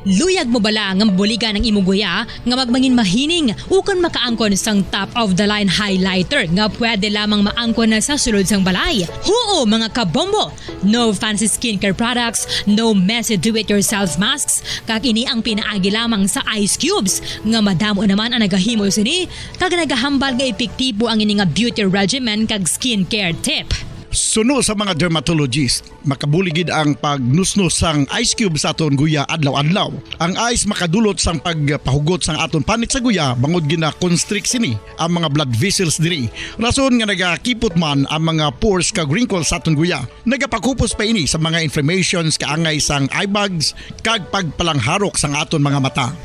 Luyag mo bala nga mabuligan ang imo guya nga magmangin mahining ukon makaangkon sang top of the line highlighter nga pwede lamang maangkon na sa sulod sang balay? Huo, mga kabombo! No fancy skincare products, no messy do-it-yourself masks, kag ini ang pinaagi lamang sa ice cubes, nga madamo naman ang nagahimo sini, kag nagahambal nga epektibo ang ini nga beauty regimen kag skincare tip. Suno sa mga dermatologist, makabulig gid ang pagnusnos sang ice cube sa aton guya adlaw-adlaw. Ang ice makadulot sang pagpahugot sang aton panit sa guya, bangod gina-constrict sini ang mga blood vessels diri. Rason nga nagakipot man ang mga pores kag wrinkles sa aton guya. Nagapakupos pa ini sa mga inflammations kaangay sang eye bags kag pagpalangharok sang aton mga mata.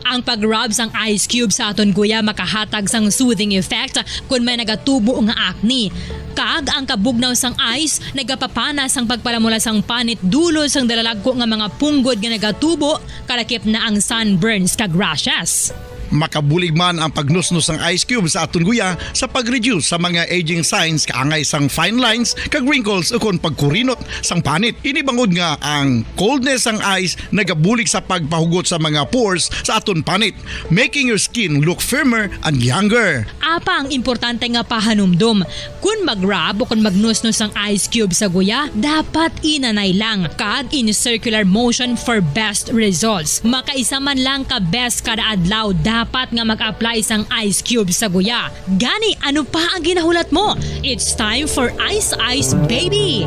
Ang pag-rub sang ice cube sa aton guya makahatag sang soothing effect kon may nagatubo nga acne. Kag ang kabugnaw sang ice nagapapana sang pagpalamula sang panit dulot sang dalalagko nga mga punggod nga nagatubo, kalakip na ang sunburns kag rashes. Makabulig man ang pagnusnos sang ice cube sa aton guya sa pag-reduce sa mga aging signs kaangay sang fine lines kag wrinkles ukon pagkurinot sang panit. Ini bangod nga ang coldness sang ice nagabulig sa pagpahugot sa mga pores sa aton panit, making your skin look firmer and younger. Apang importante nga pahanumdom, kon mag-rub o kon magnusnos ang ice cube sa guya, dapat inanay lang kag in circular motion for best results. Makaisa man lang ka beses kada adlaw dapat nga mag-apply sang ice cube sa guya. Gani, ano pa ang ginahulat mo? It's time for Ice Ice Baby!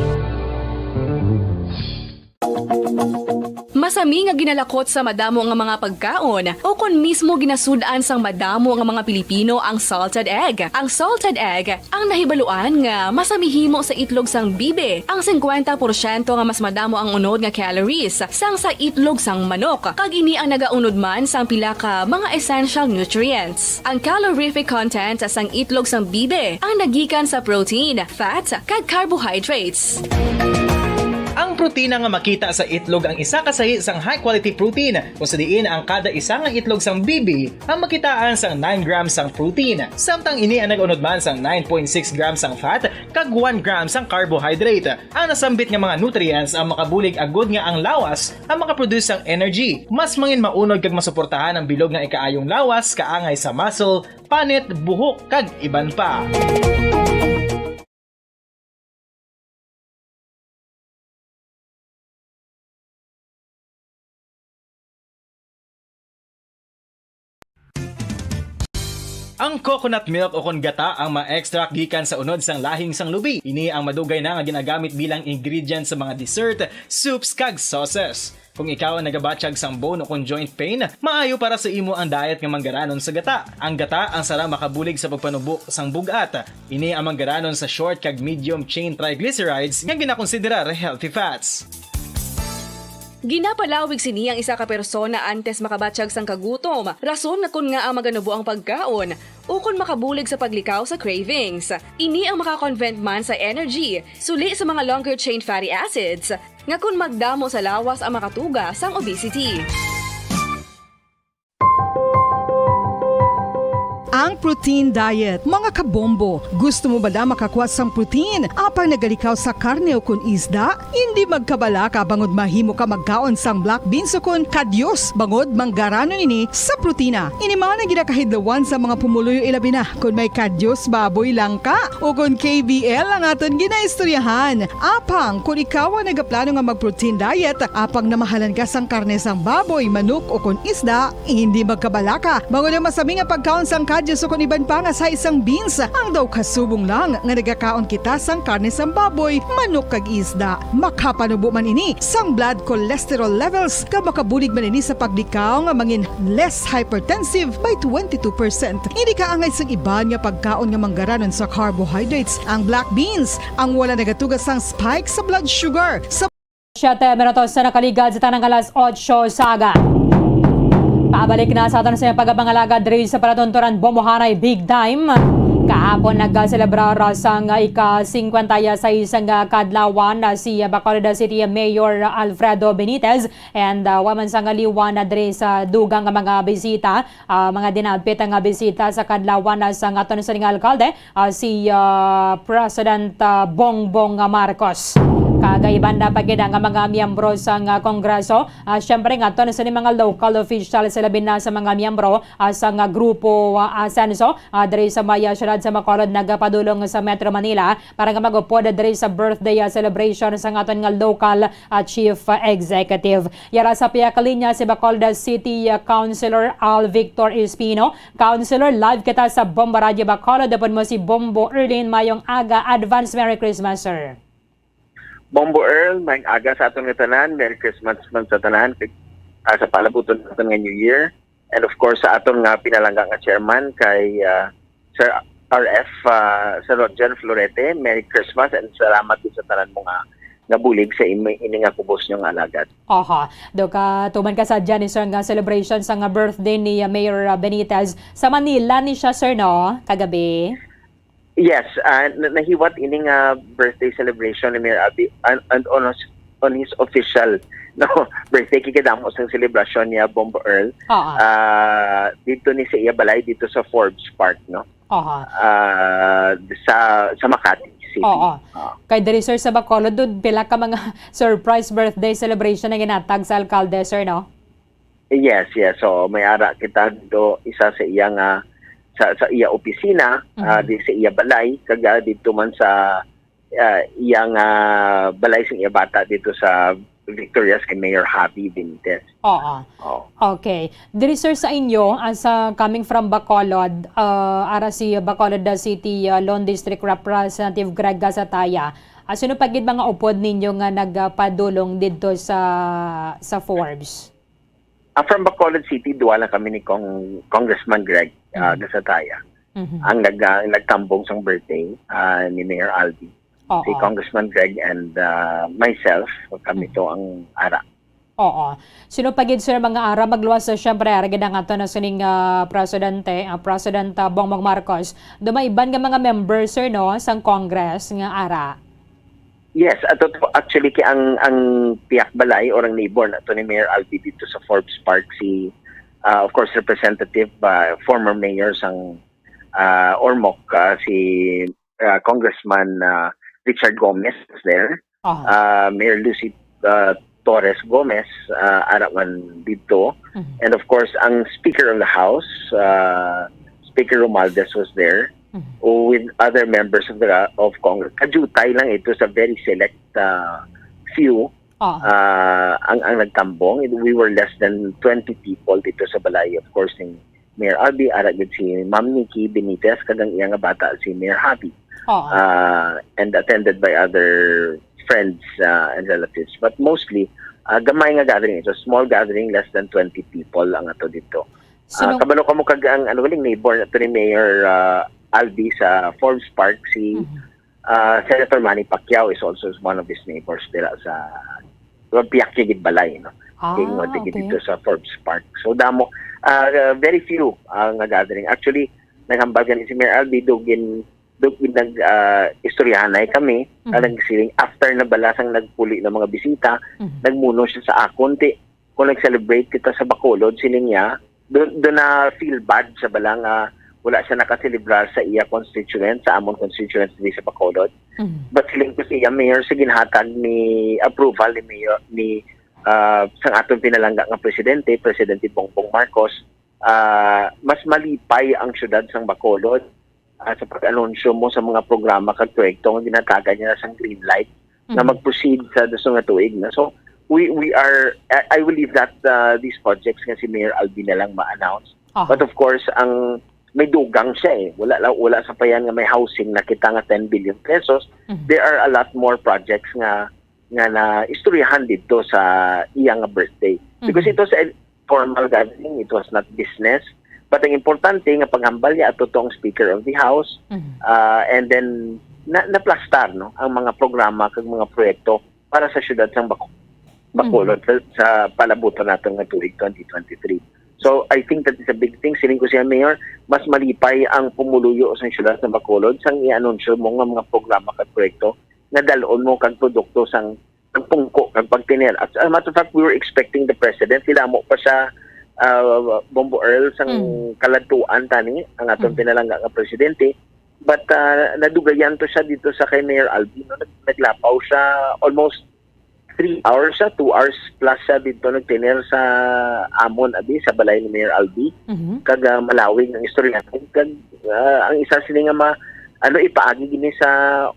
Masami nga ginalakot sa madamo nga mga pagkaon, o kon mismo ginasud-an sang madamo nga mga Pilipino ang salted egg. Ang salted egg ang nahibaluan nga masami himo sa itlog sang bibi, ang singkwenta porsyento nga mas madamo ang unod nga calories sang sa itlog sang manok, kag ini ang nagaunod man sang pila ka mga essential nutrients. Ang calorific content sang itlog sang bibi ang nagikan sa protein, fat, kag carbohydrates. Ang protina nga makita sa itlog ang isa ka sahi sang high-quality protein, kung sa diin ang kada isa nga itlog sang bibi ang makitaan sang nine grams sang protein, samtang ini ang nag-unod man sang nine point six grams sang fat kag one gram sang carbohydrate. Ang nasambit nga mga nutrients ang makabulig agud nga ang lawas ang makaproduce sang energy. Mas mangin maunod kag masuportahan ang bilog nga ikaayong lawas kaangay sa muscle, panit, buhok, kag iban pa. Ang coconut milk o kon gata ang ma-extract gikan sa unod sang lahing sang lubi. Ini ang madugay na nga ginagamit bilang ingredient sa mga dessert, soups, kag sauces. Kung ikaw ang nagabatyag sang bone o kon joint pain, maayo para sa imo ang diet nga manggaranon sa gata. Ang gata ang sarang makabulig sa pagpanubo sang bug-at. Ini ang manggaranon sa short kag medium chain triglycerides nga ginakonsiderar healthy fats. Ginapalawig sini ang isa ka persona antes makabatyag sang kagutom, rason nga kon ngaa maganubo ang pagkaon, ukon makabulig sa paglikaw sa cravings. Ini ang makakonvert man sa energy, suli sa mga longer chain fatty acids, nga kon magdamo sa lawas ang makatuga sang obesity. Ang protein diet, mga kabombo. Gusto mo bala makakuha sang protein apang nagalikaw sa karne o kon isda? Indi magkabalaka bangod mahimo ka magkaon sang black beans o kon kadyos, bangod manggaranon ini sa protina. Ini man ang ginakahidlawan sa mga pumuluyo, ilabi na kon may kadyos baboy lang ka o kon K B L ang aton ginaistoryahan. Apang kon ikaw ang nagaplano nga mag-protein diet, apang namahalan ka sang karne sang baboy, manok o kon isda, hindi magkabalaka, bangod ang masami nga pagkaon sang kadyos So, kon iban pa nga sa isang beans, ang daw kasubong lang nga nagakaon kita sang karne sang baboy, manok kag isda. Makapanubo man ini sang blood cholesterol levels, kag makabulig man ini sa paglikaw nga mangin less hypertensive by twenty-two percent. Hindi kaangay sang iban nga pagkaon nga manggaranon sa carbohydrates, ang black beans, ang wala nagatuga sang spike sa blood sugar. Sa Siyete minutos na nakaligad sa tanang alas otso sa aga. Pabalik na sa aton sa pagpangalagad diri sa palatunturan Bombohanay Big Time. Kahapon nagselebrar sang ika-singkwenta y seis nga kadlawan si Bacolod City Mayor Alfredo Benitez and, uh, wa man sang liwan na diri sa dugang nga mga bisita, uh, mga dinapit nga bisita sa kadlawan na sang aton sa nga alkalde, uh, si, uh, President, uh, Bongbong Marcos. Kag iban na pa gid ang mga miyembro sang, uh, Kongreso, uh, siyempre nga aton sa mga local officials, labi na sa mga miyembro, uh, sa nga grupo, uh, Asenso, uh, diri sa may, uh, siyudad sa Bacolod, nagapadulong sa Metro Manila para nga mag-upod diri sa birthday, uh, celebration sa aton nga local, uh, chief, uh, executive. Yara sa pihak linya si Bacolod City, uh, Councilor Al Victor Espino. Councilor, live kita sa Bombo Radyo Bacolod. Upod mo si Bombo Erlin. Mayong aga, advance Merry Christmas, sir. Bombo Earl, mayong aga sa aton nga tanan. Merry Christmas man sa tanan. Kag, ah, sa palabuton naton nga New Year. And of course, sa aton nga pinalangga nga chairman kay, ah, Sir R F, ah, Sir Roger Florete, Merry Christmas and salamat din sa tanan mo nga, nga bulig sa imi-, ini nga kubos nyo nga alagad. Aha. Do ka, tuman ka sa dyan, sir, nga celebration sa nga birthday ni, ah, Mayor, ah, Benitez. Sa Manila ni siya, sir, no? Kagabi? Yes, ah, na-, nahiwat ini nga birthday celebration ni Mayor Abi, and, and on his, on his official, no, birthday, kikidamo sang selebrasyon niya, Bombo Earl. Oo. Ah, dito ni sa iya balay, dito sa Forbes Park, no? Aha. Ah, sa, sa Makati City. Oo. Ah. Kay diri, sir, sa Bacolod, dun, pila ka mga surprise birthday celebration ang ginatag sa alkalde, sir, no? Yes, yes. So, may ara kita dito, isa sa iya nga, sa, sa iya opisina, ah, Mhm. di sa iya balay, kag, ah, dito man sa, ah, iya nga balay sa iya bata dito sa Victorias kay Mayor Javi Benitez. Oo. Oo. Okay. Diri, sir, sa inyo, as, ah, coming from Bacolod, ah, ara si Bacolod, ah, City, ah, Lone District Representative Greg Gasataya, ah, sino pa gid mga upod ninyo nga nagpadulong didto sa, sa Forbes? Ah, from Bacolod City, duwa lang kami ni Cong-, Congressman Greg, ah, Mhm. Gasataya. Mhm. Ang nag-, ah, nagtambong sang birthday, ah, ni Mayor Albi. Oo. Si Congressman Greg and, ah, myself, kami Mhm. to ang ara. Oo. Sino pa gid, sir, mga ara? Magluwas, ah, syempre, ara gid ang ato na sining, ah, presidente, ah, President, ah, Bongbong Marcos. Dumaiban nga mga members, sir, no, sang Congress nga ara. Yes, ato to, actually, kay ang, ang pihak balay or ang neighbor na to ni Mayor Albi dito sa Forbes Park, si, ah, of course, Representative, ah, former mayor sang, ah, Ormoc, ah, si, ah, Congressman, ah, Richard Gomez was there. Aha. Ah, Mayor Lucy, ah, Torres Gomez, ah, ara man dito. Mhm. And of course, ang Speaker of the House, ah, Speaker Romualdez was there. Mhm. With other members of the, of Congress. Kajutay lang ito sa very select, ah, few, Oo. ah, ang, ang nagtambong. We were less than twenty people dito sa balay, of course, ni Mayor Albi, ara gid si Ma'am Nikki Benitez, kag ang iya nga bata, si Mayor Javi. Oo. Ah, and attended by other friends, ah, and relatives. But mostly, ah, gamay nga gathering ito, small gathering, less than twenty people ang ato dito. So, ah, nung kabalo ka mo kag ang, ano, galing neighbor na to ni Mayor, ah, Albi sa Forbes Park, si, Mhm. ah, Senator Manny Pacquiao is also one of his neighbors dira sa, sa pihak niya gid balay, no? Ah, Tingog na gid okay. dito sa Forbes Park. So, damo, ah, very few, ah, nga gathering. Actually, naghambal gani si Mayor Albi, do gin-, do gin-, nag, ah, istoryahanay kami, Mhm. ah, nagsiling, after na bala sang nagpuli ng mga bisita, Mhm. nagmuno siya sa akon, ti, kung nag-celebrate kita sa Bacolod, siling niya, do, do na feel bad sa bala nga wala siya nakaselebrar sa iya constituent, sa amon constituents diri sa Bacolod. Mhm. But siling ko sa iya, Mayor, sa ginhatag ni approval ni Mayor, ni, ah, sang aton pinalangga nga presidente, Presidente Bongbong Marcos, ah, mas malipay ang syudad sang Bacolod, ah, sa pag-anunsyo mo sa mga programa kag proyekto nga ginhatagan niya na sang green light nga Mhm. mag-proceed sa dason nga tuig na. So, we, we are, I, I will leave that, ah, these projects nga si Mayor Albi na lang ma-announce. Aha. But of course, ang, may dugang siya eh. Wala la-, wala sa payan nga may housing na kita nga ten billion pesos. Mhm. There are a lot more projects nga, nga naistoryahan dito sa iya nga birthday. Because Mhm. it was a formal gathering, it was not business. But ang importante nga paghambal niya ato tong Speaker of the House, Mhm. ah, and then na, naplastar, no, ang mga programa kag mga proyekto para sa siyudad sang Baco-, Bacolod Mhm. sa, sa palabuton naton nga tuig twenty twenty-three. So, I think that is a big thing. Siling ko siya, Mayor, mas malipay ang pumuluyo sa siyudad sa Bacolod sang i-anunsyo mo nga mga programa kag proyekto nga dalon mo kag produkto sang pagpungko kag pagtiner. As a matter of fact, we were expecting the president. Hilamo pa siya, ah, Bombo Earl, sang Mm. kaladtuan tani, ang aton Mm. pinalangga nga presidente. But, ah, nadugayan to siya dito sa kay Mayor Albi, no? Nag-, naglapaw siya almost three hours siya, two hours plus siya dito nagtiner sa amon, abi, sa balay ni Mayor Albi. Mhm. Kag, ah, malawig ang istorya. Kag, ah, ang isa sini nga ma-, ano, ipaagi gini sa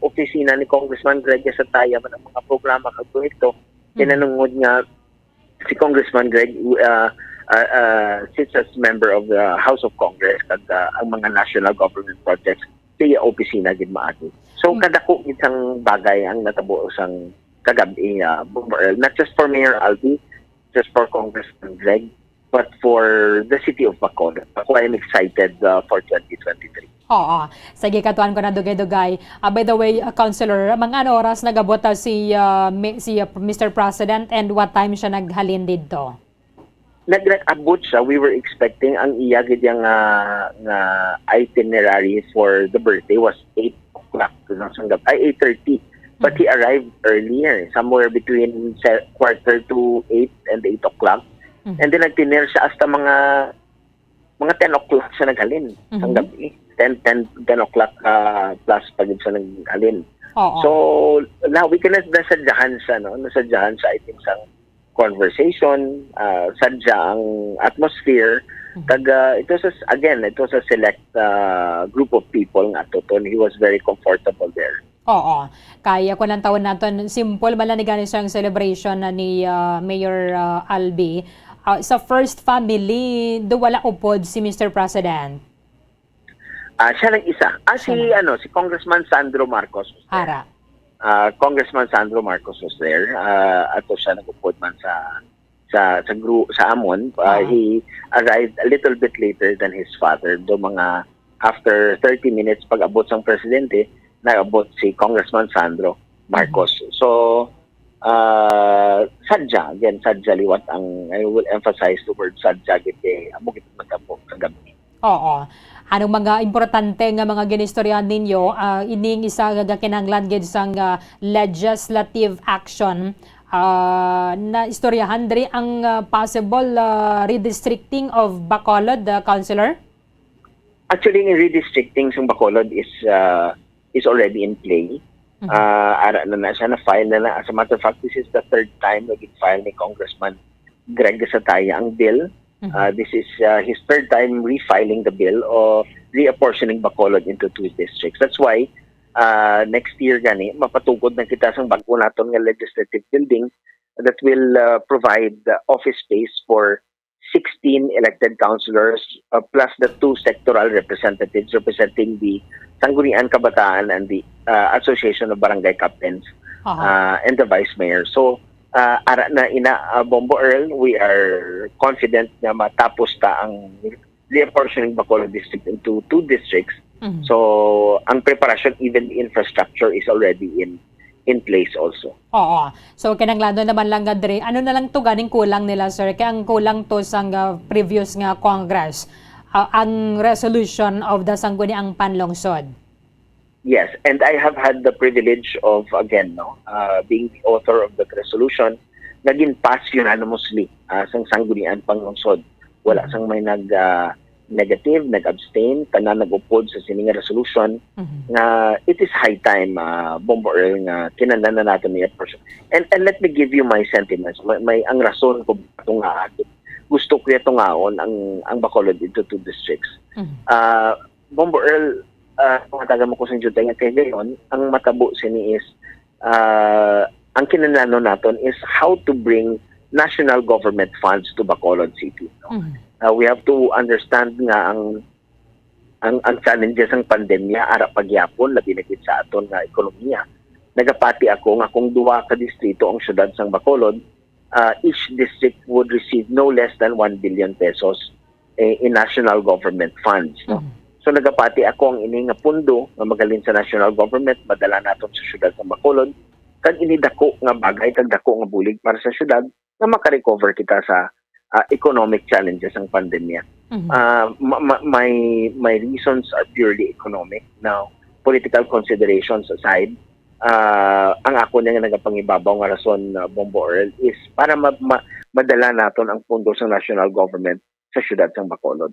opisina ni Congressman Greg Gasataya man ang mga programa kag proyekto. Mhm. Kinanungod nga si Congressman Greg, uh, uh, uh, sits as member of the House of Congress kag, uh, ang mga national government projects sa iya opisina gid maagi. So, Mm. kadako gid sang bagay ang natabo sang kagab-i, uh, Bombo Earl. Not just for Mayor Albi, just for Congressman Greg, but for the city of Bacolod. Ako, I'm excited, uh, for twenty twenty-three. Oo. Sige, katuan ko na dugay-dugay. Ah, by the way, ah, Councilor, mga ano oras nag-abot, ah, si, ah, mi-, si, ah, Mister President, and what time siya naghalin didto? Nag-, nag-abot siya. We were expecting ang iya gid yang, ah, nga itinerary for the birthday was eight o'clock, no, sang gab-, ay, eight thirty. But Mhm. he arrived earlier, somewhere between se-, quarter to eight and eight o'clock. Mhm. And then nagtiner siya hasta mga mga ten o'clock siya naghalin sang Mhm. gabi. Ten, ten, ten o'clock, ah, plus pa gid siya naghalin. Oo. So, na, we cannot, nasadyahan siya, no? Nasadyahan siya, I think, sang conversation, ah, sadya ang atmosphere. Mhm. Kag, ah, it was a s-, again, it was a select, ah, group of people nga ato ton. He was very comfortable there. Oo. Kaya kung ang taon naton, simple man lang ni gani siyang celebration na ni, ah, Mayor, ah, Albi. Ah, sa first family, do wala upod si Mister President? Ah, siya lang isa. Ah, Siya si, lang. ano, si Congressman Sandro Marcos was there. Ara. Ah, Congressman Sandro Marcos was there. Ah, ato siya nag-upod man sa sa, sa gru-, sa amon. Ah, Aha. He arrived a little bit later than his father. Do mga after thirty minutes pag-abot sang presidente, nag-abot si Congressman Sandro Marcos. Mhm. So, ah, sadya, again, sadya liwat ang, I will emphasize the word sadya, gid kay amo gid matabo kagabi. Oo. Anong mga importante nga mga ginistoryahan ninyo? Ah, ining isa nga kinahanglan gid sang, ah, legislative action. Ah, naistoryahan diri ang, ah, possible, ah, redistricting of Bacolod, ah, Councilor? Actually, ang redistricting sa Bacolod is, ah, is already in play. Mhm. Ah, ara na na siya, na-file na na. As a matter of fact, this is the third time na gin-file ni Congressman Greg Gasataya ang bill. Mhm. Ah, this is, ah, his third time refiling the bill o reapportioning Bacolod into two districts. That's why, ah, next year gani, mapatukod na kita sang bag-o naton nga legislative building that will, ah, provide, ah, office space for sixteen elected councilors, uh, plus the two sectoral representatives representing the Sangguniang Kabataan and the, uh, Association of Barangay Captains, Aha. uh, and the Vice Mayor. So, uh, ara na ina, uh, Bombo Earl, we are confident nga matapos ta ang reapportioning Bacolod District into two districts. Mhm. So, ang preparasyon, even the infrastructure is already in in place also. Oo. So, kinahanglan naman lang nga diri, ano na lang to ganing kulang nila, sir? Kay ang kulang to sang, ah, previous nga Congress, ah, ang resolution of the Sangguniang Panlungsod. Yes, and I have had the privilege of, again, no, uh, being the author of that resolution na gin-pass unanimously, ah, sang Sangguniang Panlungsod. Wala Mhm. sang may nag, ah, negative, nag-abstain, tanan nag-upod sa sini nga resolution Mhm. nga it is high time, ah, Bombo Earl, nga kinahanglan na naton i-approve. And, and let me give you my sentiments. May, may ang rason ko tunga, gusto ko tungaon ang, ang Bacolod into two districts. Mhm. Ah, Bombo Earl, ah, pangatagan mo ko sa jutay nga kay gayon, ang matabo sini is, ah, ang kinahanglan naton is how to bring national government funds to Bacolod City, no? Mhm. Ah, we have to understand nga ang ang, ang challenges sang pandemya ara pa gyapon, labi na gid sa aton nga ekonomiya. Nagapati ako nga kung duha ka distrito ang siyudad sang Bacolod, ah, each district would receive no less than one billion pesos, eh, in national government funds, no? Mhm. So, nagapati ako ang ini nga pundo nga magaling sa national government, madala naton sa siyudad sang Bacolod, kag ini dako nga bagay kag dako nga bulig para sa siyudad nga makarecover kita sa, ah, economic challenges sang pandemya. Mhm. Ah, ma-, ma-, my, my reasons are purely economic. Now, political considerations aside, ah, ang ako nga nagapangibabaw nga rason, ah, Bombo Earl, is para ma-, ma-, madala naton ang pondo sa national government sa siyudad sang Bacolod.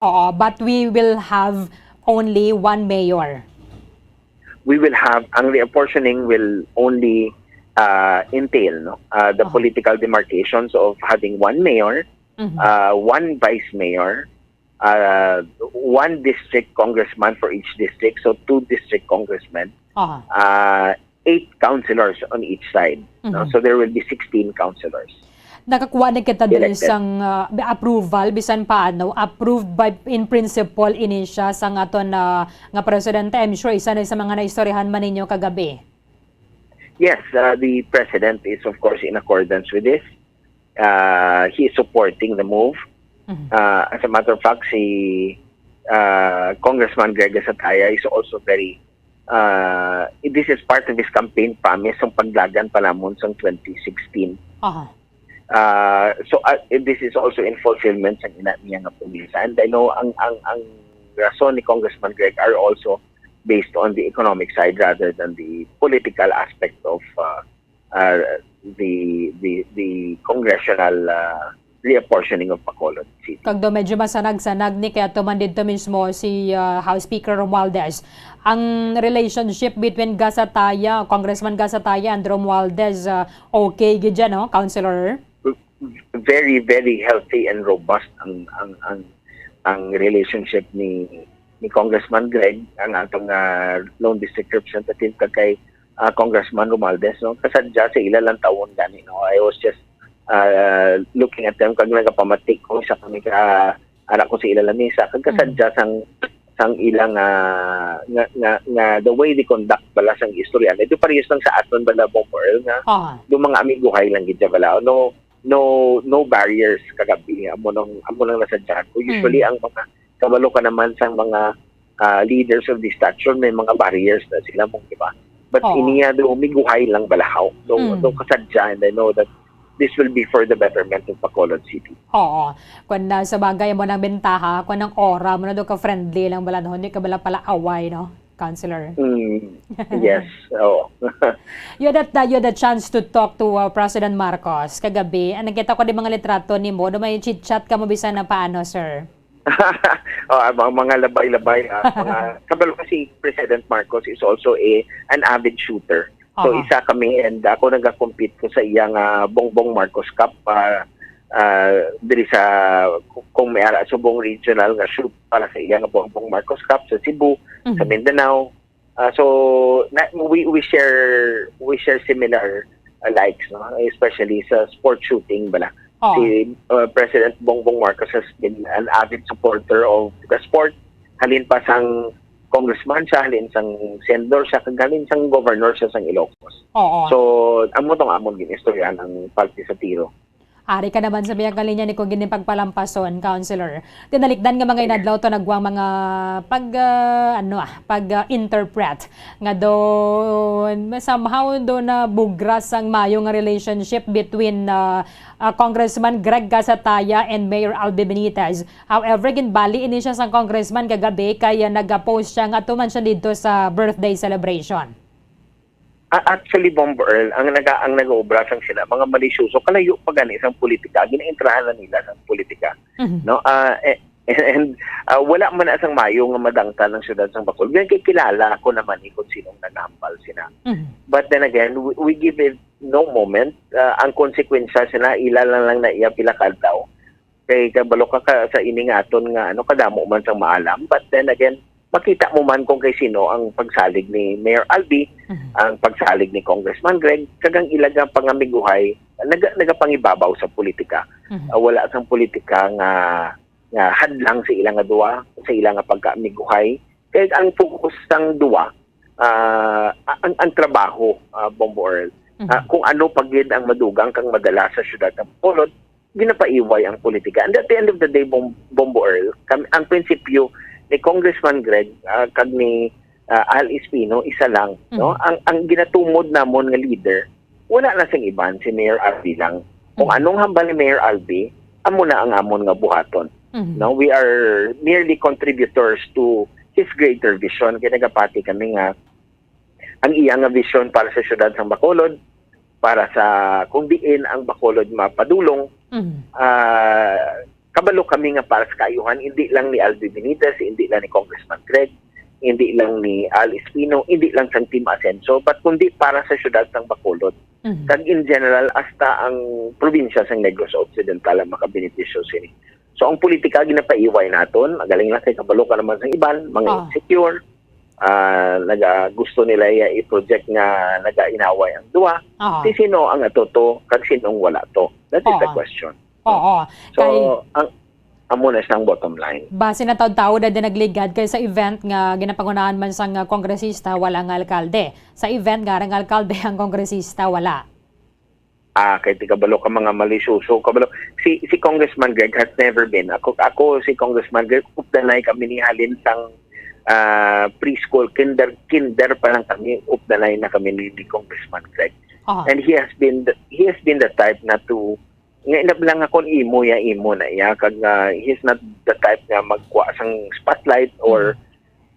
Oo, but we will have only one mayor. We will have, ang reapportioning will only, uh, entail, no, uh, the Aha. political demarcations of having one mayor, Mhm. uh, one vice mayor, uh, one district congressman for each district, so two district congressmen, Aha. uh, eight councilors on each side, no? Mhm. So there will be sixteen councilors. Nakakuha na kita diri Elected. sang, ah, approval, bisan paano, approved by, in principle, ini siya sang aton, ah, nga presidente. I'm sure isa na sa mga naistoryahan man ninyo kagabi. Yes, uh, the president is, of course, in accordance with this. Uh, he is supporting the move. Mhm. Uh, as a matter of fact, si, uh, Congressman Greg Gasataya is also very, uh, this is part of his campaign promise, ang paglagan pa namon sang twenty sixteen. Aha. Uh, so, uh, this is also in fulfillment sa ina niya nga promesa. And I know ang, ang, ang rason ni Congressman Greg are also based on the economic side rather than the political aspect of, uh, uh, the, the, the congressional, uh, reapportioning of Bacolod City. Kag do medyo masanag-sanag ni kay ato man didto mismo si, ah, House Speaker Romualdez. Ang relationship between Gasataya, Congressman Gasataya and Romualdez, ah, okay gid yan, no, Councilor? Very, very healthy and robust ang, ang, ang, ang relationship ni, ni Congressman Greg, ang atong, ah, Lone District Representative, kag kay, ah, Congressman Romualdez, no? Kasadya sa ila lang tawon gani, no? I was just, ah, looking at them, kag nagapamatik ko sa kami ka, ara ko sa ila lamisa, kag Mm. kasadya sang, sang ilang, ah, nga, nga, nga the way they conduct bala sang istorya. Ito parehas lang sa aton bala, Bombo Earl, nga Aha. do mga amiguhay lang gid siya bala. No, no, no barriers kagabi. Amo nang, amo nang nasadyahan ko. Usually, Mm. ang mga kabalo ka naman sang mga, ah, leaders of this stature, may mga barriers na sila mong, di ba? But Oo. iniya do, miguhay lang balahaw. Do, Mm. do kasadya, and I know that this will be for the betterment of Bacolod City. Oo. Kung na, sa bagay mo nang bentaha, kung ang aura mo na do ka friendly lang bala, no? Hindi ka bala pala away, no, Councilor? Mm, yes. Oo. You had that, uh, you had a chance to talk to, uh, President Marcos kagabi. Ang nakita ko di mga litrato nimo, do may chit-chat ka mo bisan na paano, sir? Oh, ang mga, mga labay-labay, ah, mga, kabalo kasi President Marcos is also a, an avid shooter. So, Aha. isa kami and ako nagakompete ko sa iyang, ah, Bongbong Marcos Cup, ah, ah, diri sa, kung may ara, subong regional nga shoot para sa iyang Bongbong Marcos Cup sa Cebu, sa Mhm. Mindanao. Ah, so, na, we, we share, we share similar, ah, likes, no? Especially sa sport shooting bala. Oo. Si, uh, President Bongbong Marcos has been an avid supporter of the sport. Halin pa sang congressman siya, halin sang senador siya, kag halin sang governor siya sang Ilocos. Oo. So, amo tong amon ginistoryahan ang parte sa tiro. Ari ka naman sa biyang kalinya ni kung gini pagpalampason, Councilor. Tinalikdan nga mga inadlaw to nagwang mga pag, ah, ano, ah, pag, ah, interpret nga doon, somehow doon na bugras ang mayo nga relationship between, ah, ah, Congressman Greg Gasataya and Mayor Albi Benitez. However, ginbali ini siya sang congressman kagabi kay, ah, nag-post siya nga tuman siya dito sa birthday celebration. Ah, actually, Bombo Earl, ang naga-, ang nag-uubra sang sila, mga malisyoso, kalayo pa gani sang politika, ginaentrahan na nila sang politika. Mhm. No? Ah, eh, and, ah, wala man na sang mayo nga madangtan ang siyudad sang Bacolod. Kaya kay kilala ko naman ni kung sinong nagahambal sina. Mhm. But then again, we, we give it no moment. Ah, ang konsekwensya sina, ila lang lang na iya pila ka adlaw. Kay kabalo ka, ka sa ini nga aton nga, ano, kadamo man sang maalam. But then again, makita mo man kung kay sino ang pagsalig ni Mayor Albi, Mhm. ang pagsalig ni Congressman Greg, kag ang ila nga pangamiguhay, naga-, nagapangibabaw sa politika. Mhm. Ah, wala sang politika nga, nga hadlang sa ila nga duwa, sa ila nga pagkaamiguhay. Kay ang focus sang duwa, ah, ang, ang trabaho, ah, Bombo Earl, ah, Mhm. kung ano pa gid ang madugang kag madala sa siyudad ng Bacolod, ginapaiway ang politika. And at the end of the day, Bom-, Bombo Earl, kam-, ang prinsipyo ni Congressman Greg, ah, kag ni, ah, Al Espino, isa lang, no? Mhm. Ang, ang ginatumod namon nga leader, wala na sing iban, si Mayor Albi lang. Kung Mhm. anong hambal ni Mayor Albi, amo na ang amon nga buhaton. Mhm. No, we are merely contributors to his greater vision. Kaya nagapati kami nga ang iya nga vision para sa siyudad sang Bacolod, para sa kung diin ang Bacolod mapadulong, Mhm. ah, kabalo kami nga para sa kaayuhan, hindi lang ni Albi Benitez, hindi lang ni Congressman Greg, hindi lang ni Al Espino, hindi lang sang Team Asenso, but kundi para sa siyudad sang Bacolod. Mhm. Kag in general, hasta ang probinsya sang Negros Occidental ang makabenepisyo sini. So, ang politika ginapaiway naton, magaling lang kay kabalo ka naman sa iban, mga Ah. insecure, ah, naga-, gusto nila iya i-project nga nagainaway ang duwa. Ah. Si sino ang ato to, kag sinong wala to? That is the Oo. question. Oo. So, Kay ang, amo na siyang bottom line. Base na taud-taud na din nagligad kay sa event nga ginapangunahan man sang, ah, kongresista, wala nga alkalde. Sa event nga, ang alkalde ang kongresista, wala. Ah, kay ti kabalo ka mga malisyoso, kabalo. Si, si Congressman Greg has never been. Ako, ako si Congressman Greg, updanay kami ni halin sang, ah, preschool, kinder, kinder pa lang kami, updanay na kami ni, ni Congressman Greg. Aha. And he has been the, he has been the type na to, nga inablang ako, imo ya, imo na ya, kag, ah, he's not the type nga magkuha sang spotlight or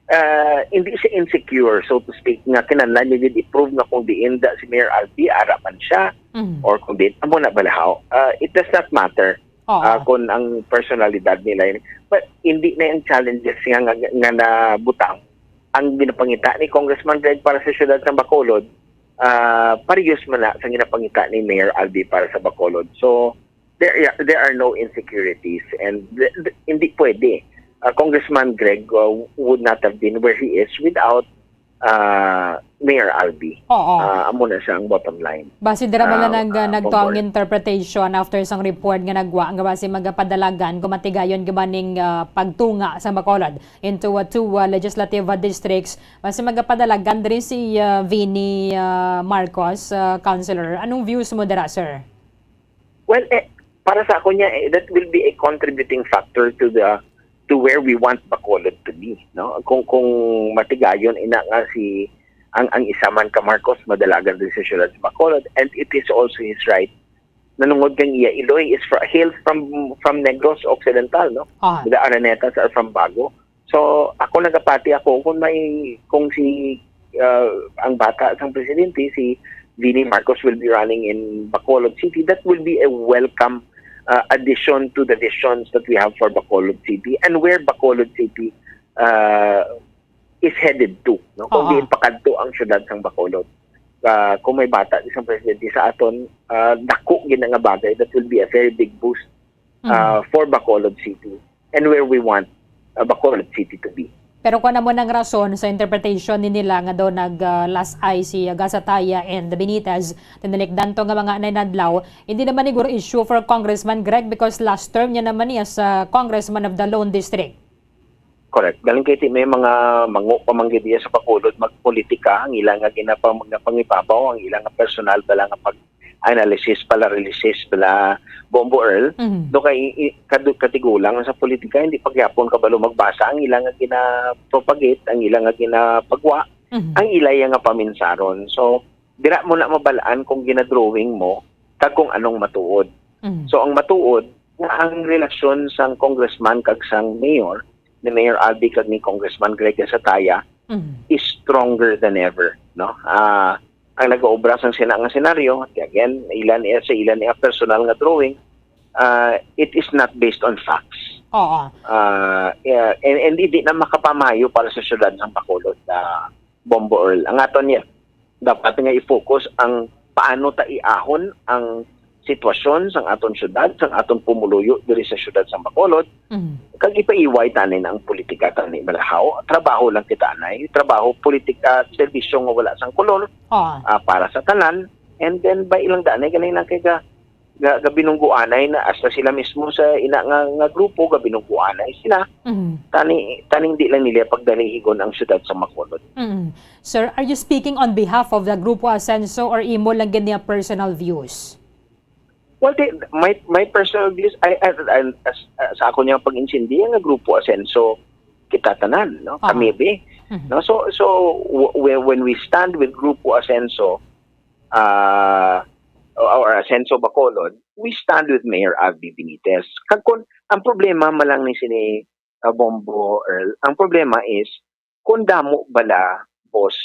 Mm. ah, hindi siya insecure, so to speak, nga kinahanglan niya gid i-prove nga kung diin da si Mayor Albi, ara man siya, Mhm. or kung diin, amo na balahaw. Ah, it does not matter, Oo. ah, kung ang personalidad nila yun. But hindi na yung challenges nga, nga, nga nabutang ang ginapangita ni Congressman Greg para sa siyudad sa Bacolod, ah, parehas man na sa ginapangita ni Mayor Albi para sa Bacolod. So, there, there are no insecurities and th-, th-, hindi pwede. Uh, Congressman Greg, uh, would not have been where he is without, uh, Mayor Albi. Oo. Uh, amo na siya ang bottom line. Basi dira man lang Uh, nag-, uh, nagtuo ang Bombo Earl. Interpretation after sang report nga nagwa nga basi magapadalagan kung matigayon gyud man ning, uh, pagtunga sa Bacolod into, uh, two, uh, legislative, uh, districts. Basi magapadalagan diri si, uh, Vinnie, uh, Marcos, uh, Councilor. Anong views mo dira, sir? Well, eh, para sa ako niya, eh, that will be a contributing factor to the, to where we want Bacolod to be, no? Kung, kung matigayon ina nga si ang, ang isa man ka Marcos madalagan din sa siyudad sa Bacolod, and it is also his right. Nanungod kang iya iloy is fr-, hail from, from Negros Occidental, no? Ah. The Araneta sa from Bago. So, ako nagapati ako kung may, kung si, uh, ang bata sang presidente, si Vinnie Marcos will be running in Bacolod City, that will be a welcome, uh, addition to the visions that we have for Bacolod City and where Bacolod City, uh, is headed to, no? Kung Oo. Diin pakadto ang siyudad sang Bacolod. Uh, kung may bata di sang presidente sa aton, uh, dako gid nga bagay, that will be a very big boost, uh, Mm. for Bacolod City and where we want, uh, Bacolod City to be. Pero kung amo nang rason sa interpretation ni nila nga daw nag, ah, last eye si, ah, Gasataya and Benitez, tinalikdan to nga mga anay nadlaw, hindi naman siguro issue for Congressman Greg because last term niya naman niya sa congressman of the lone district. Correct. Galing kay ti-, may mga mango pa man gid diya sa Bacolod magpolitika, ang ilang nga ginapang-, nga pangibabaw, ang ilang nga personal bala nga pag-analysis, pala-analysis, bala Bombo Earl. Mhm. Do kay i-, kadu-, katigulang sa politika, hindi pagyapon kabalo magbasa ang ilang nga ginapropagate, ang ilang nga ginapagwa, Mhm. ang ilaya nga paminsaron. So, dira mo na mabalaan kung ginadrawing mo kag kung anong matuod. Mhm. So, ang matuod nga ang relasyon sang congressman kag sang mayor, ni Mayor Albi kag ni Congressman Greg Gasataya, Mhm. is stronger than ever, no? Ah, ang nag-aobra sang sina nga senaryo, again, ila niya sa ila niya personal nga drawing, ah, it is not based on facts. Oo. Ah, yeah, and, and hindi na makapamayo para sa siyudad ng Bacolod, ah, Bombo Earl. Ang aton niya, dapat nga i-focus ang paano ta iahon ang sitwasyon sang aton syudad, sang aton pumuluyo diri sa syudad sang Bacolod, Mhm. kag ipaiway tani na ang politika tani malahaw. Trabaho lang kita anay, trabaho, politika, serbisyo nga wala sang kolor, Ah. ah, para sa tanan, and then by ilang danay galing lang kay ka ga-, gabinungguanay na, hasta sila mismo sa ina nga, nga grupo, gabinungguanay sila. Mhm. Tani, taning di lang nila pagdalihigon ang siyudad sa Bacolod. Mm. Sir, are you speaking on behalf of the Grupo Asenso or imo lang gid niya personal views? Well, the, my, my personal views, I, I, I, as, uh, sa ako niyang pag-intindi, ang Grupo Asenso, kita tanan, no? Aha. Kami, be. Mhm. No? So, so w-, w-, when we stand with Grupo Asenso, uh, or Asenso Bacolod, we stand with Mayor Albi Benitez. Kag kun, ang problema man lang ni sini, uh, Bombo Earl, ang problema is, kung damo bala, boss,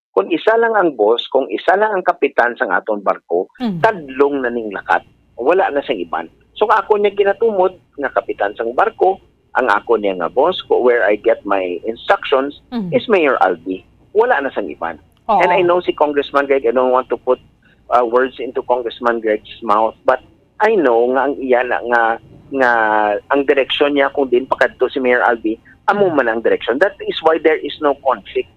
kung isa lang ang boss, kung isa lang ang kapitan sang aton barko, Mm. tadlong na ning lakat. Wala na sing iban. So, ako niya ginatumod nga kapitan sang barko, ang ako niya nga boss, ko, where I get my instructions, Mm. is Mayor Albi. Wala na sang iban. Oo. And I know si Congressman Greg, I don't want to put, uh, words into Congressman Greg's mouth, but I know nga ang iya na nga, nga ang direksyon niya kung diin pakadto si Mayor Albi, amo man ang direksyon. That is why there is no conflict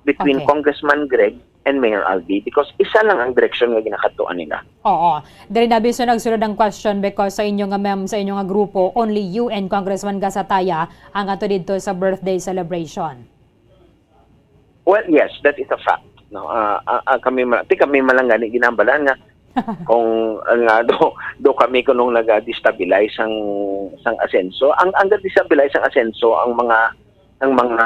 between Okay. Congressman Greg and Mayor Albi, because isa lang ang direksyon nga ginakadtuan nila. Oo. Diri na bisan nagsulod ang question, because sa inyo nga mem-, sa inyo nga grupo, only you and Congressman Gasataya ang ato didto sa birthday celebration. Well, yes, that is a fact, no? Ah, ah, ah, kami ma-, ti kami man lang gani ginambalan nga kung, ah, nga do, do kami kunong naga-destabilize ang, sang Asenso. Ang, ang ga-destabilize ang Asenso, ang mga, ang mga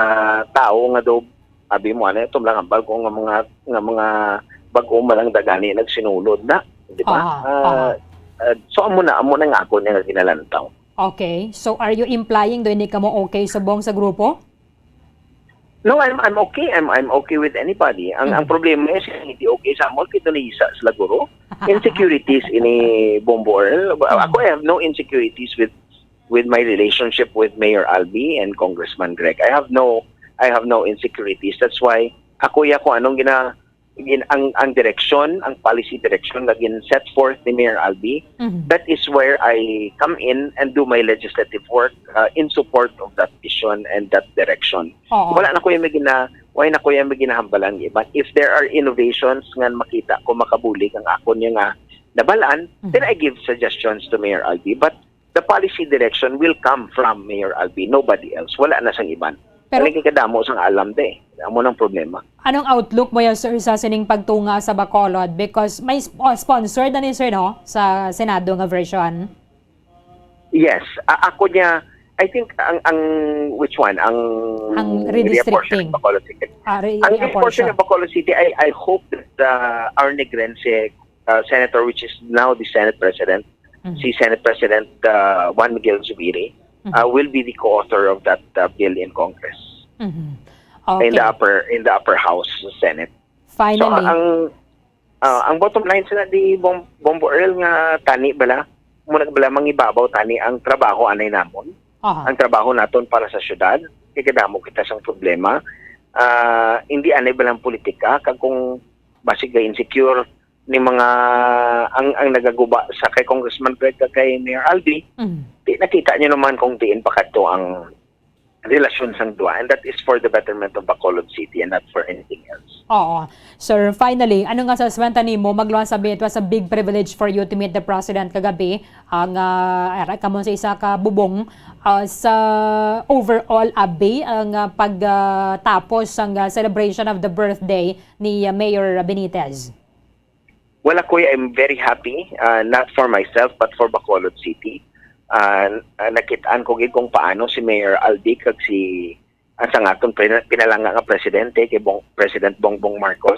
tao nga do, abi mo, ano, ito lang ang bago nga mga, nga mga bago man lang dagani nagsinulod na, di ba? Aha, Ah, aha. ah, so, amo na, amo na nga ako niya nga ginalantaw. Okay. So, are you implying do hindi kamo okay subong sa grupo? No, I'm, I'm okay. I'm, I'm okay with anybody. Ang, ang Mm. problema is, hindi okay sa amon, kay dunay isa sila, guro. Insecurities ini, Bombo Earl. Ba-, Mm. ako, I have no insecurities with, with my relationship with Mayor Albi and Congressman Greg. I have no, I have no insecurities. That's why ako, ya, kung anong gina-, gin-, ang, ang direksyon, ang policy direction na gin-set forth ni Mayor Albi, Mhm. that is where I come in and do my legislative work, uh, in support of that vision and that direction. Oo. Wala na ko yung may gina-, why na ko yung may ginahambalan, eh. But if there are innovations nga makita ko makabulig ang akon niya nga nabalaan, Mhm. then I give suggestions to Mayor Albi. But the policy direction will come from Mayor Albi, nobody else. Wala na sang iban. Pero Ano kay kadamo sang alam, de? Amo nang problema. Anong outlook mo yan, sir, sa sining pagtunga sa Bacolod? Because may sp-, oh, sponsored na ni, sir, no? Sa Senado nga version. Yes. A-, ako niya, I think ang, ang, which one? Ang Ang redistricting. Reapportion ng Bacolod City. Ah, re-, Ang reapportion. Reapportion ng Bacolod City, I, I hope that, uh, our Negrense, uh, senator, which is now the Senate President, Mhm. si Senate President, uh, Juan Miguel Zubiri, Mhm. uh, will be the co-author of that, uh, bill in Congress. Mhm. In the Okay. upper, in the upper house, Senate. Finally. So, ang, uh, ang bottom line sa di Bom-, Bombo Earl nga tani bala, muna bala mangibabaw tani ang trabaho anay namon. Aha. Ang trabaho naton para sa syudad, kay kadamo kita sang problema. Ah, hindi anay bala ang politika, kag kung basig ga insecure ni mga ang, ang nagaguba sa kay Congressman Greg kag kay Mayor Albi, Mhm. di nakita niyo naman kung diin pa kadto ang relasyon sang duha, and that is for the betterment of Bacolod City and not for anything else. Oo. Sir, finally, ano nga assessment nimo, magluwas sa, it was a big privilege for you to meet the president kagabi, ang, ah, ara kamo sa isa ka bubong, ah, sa overall, abi, ang, ah, pag, ah, tapos sang, ah, celebration of the birthday ni, ah, Mayor Benitez? Well, ako, I'm very happy, uh, not for myself, but for Bacolod City. Uh, uh, nakitaan ko gid kung paano si Mayor Albi kag si, ang sang aton pre-, pinalangga nga presidente, kay Bong-, President Bongbong Marcos.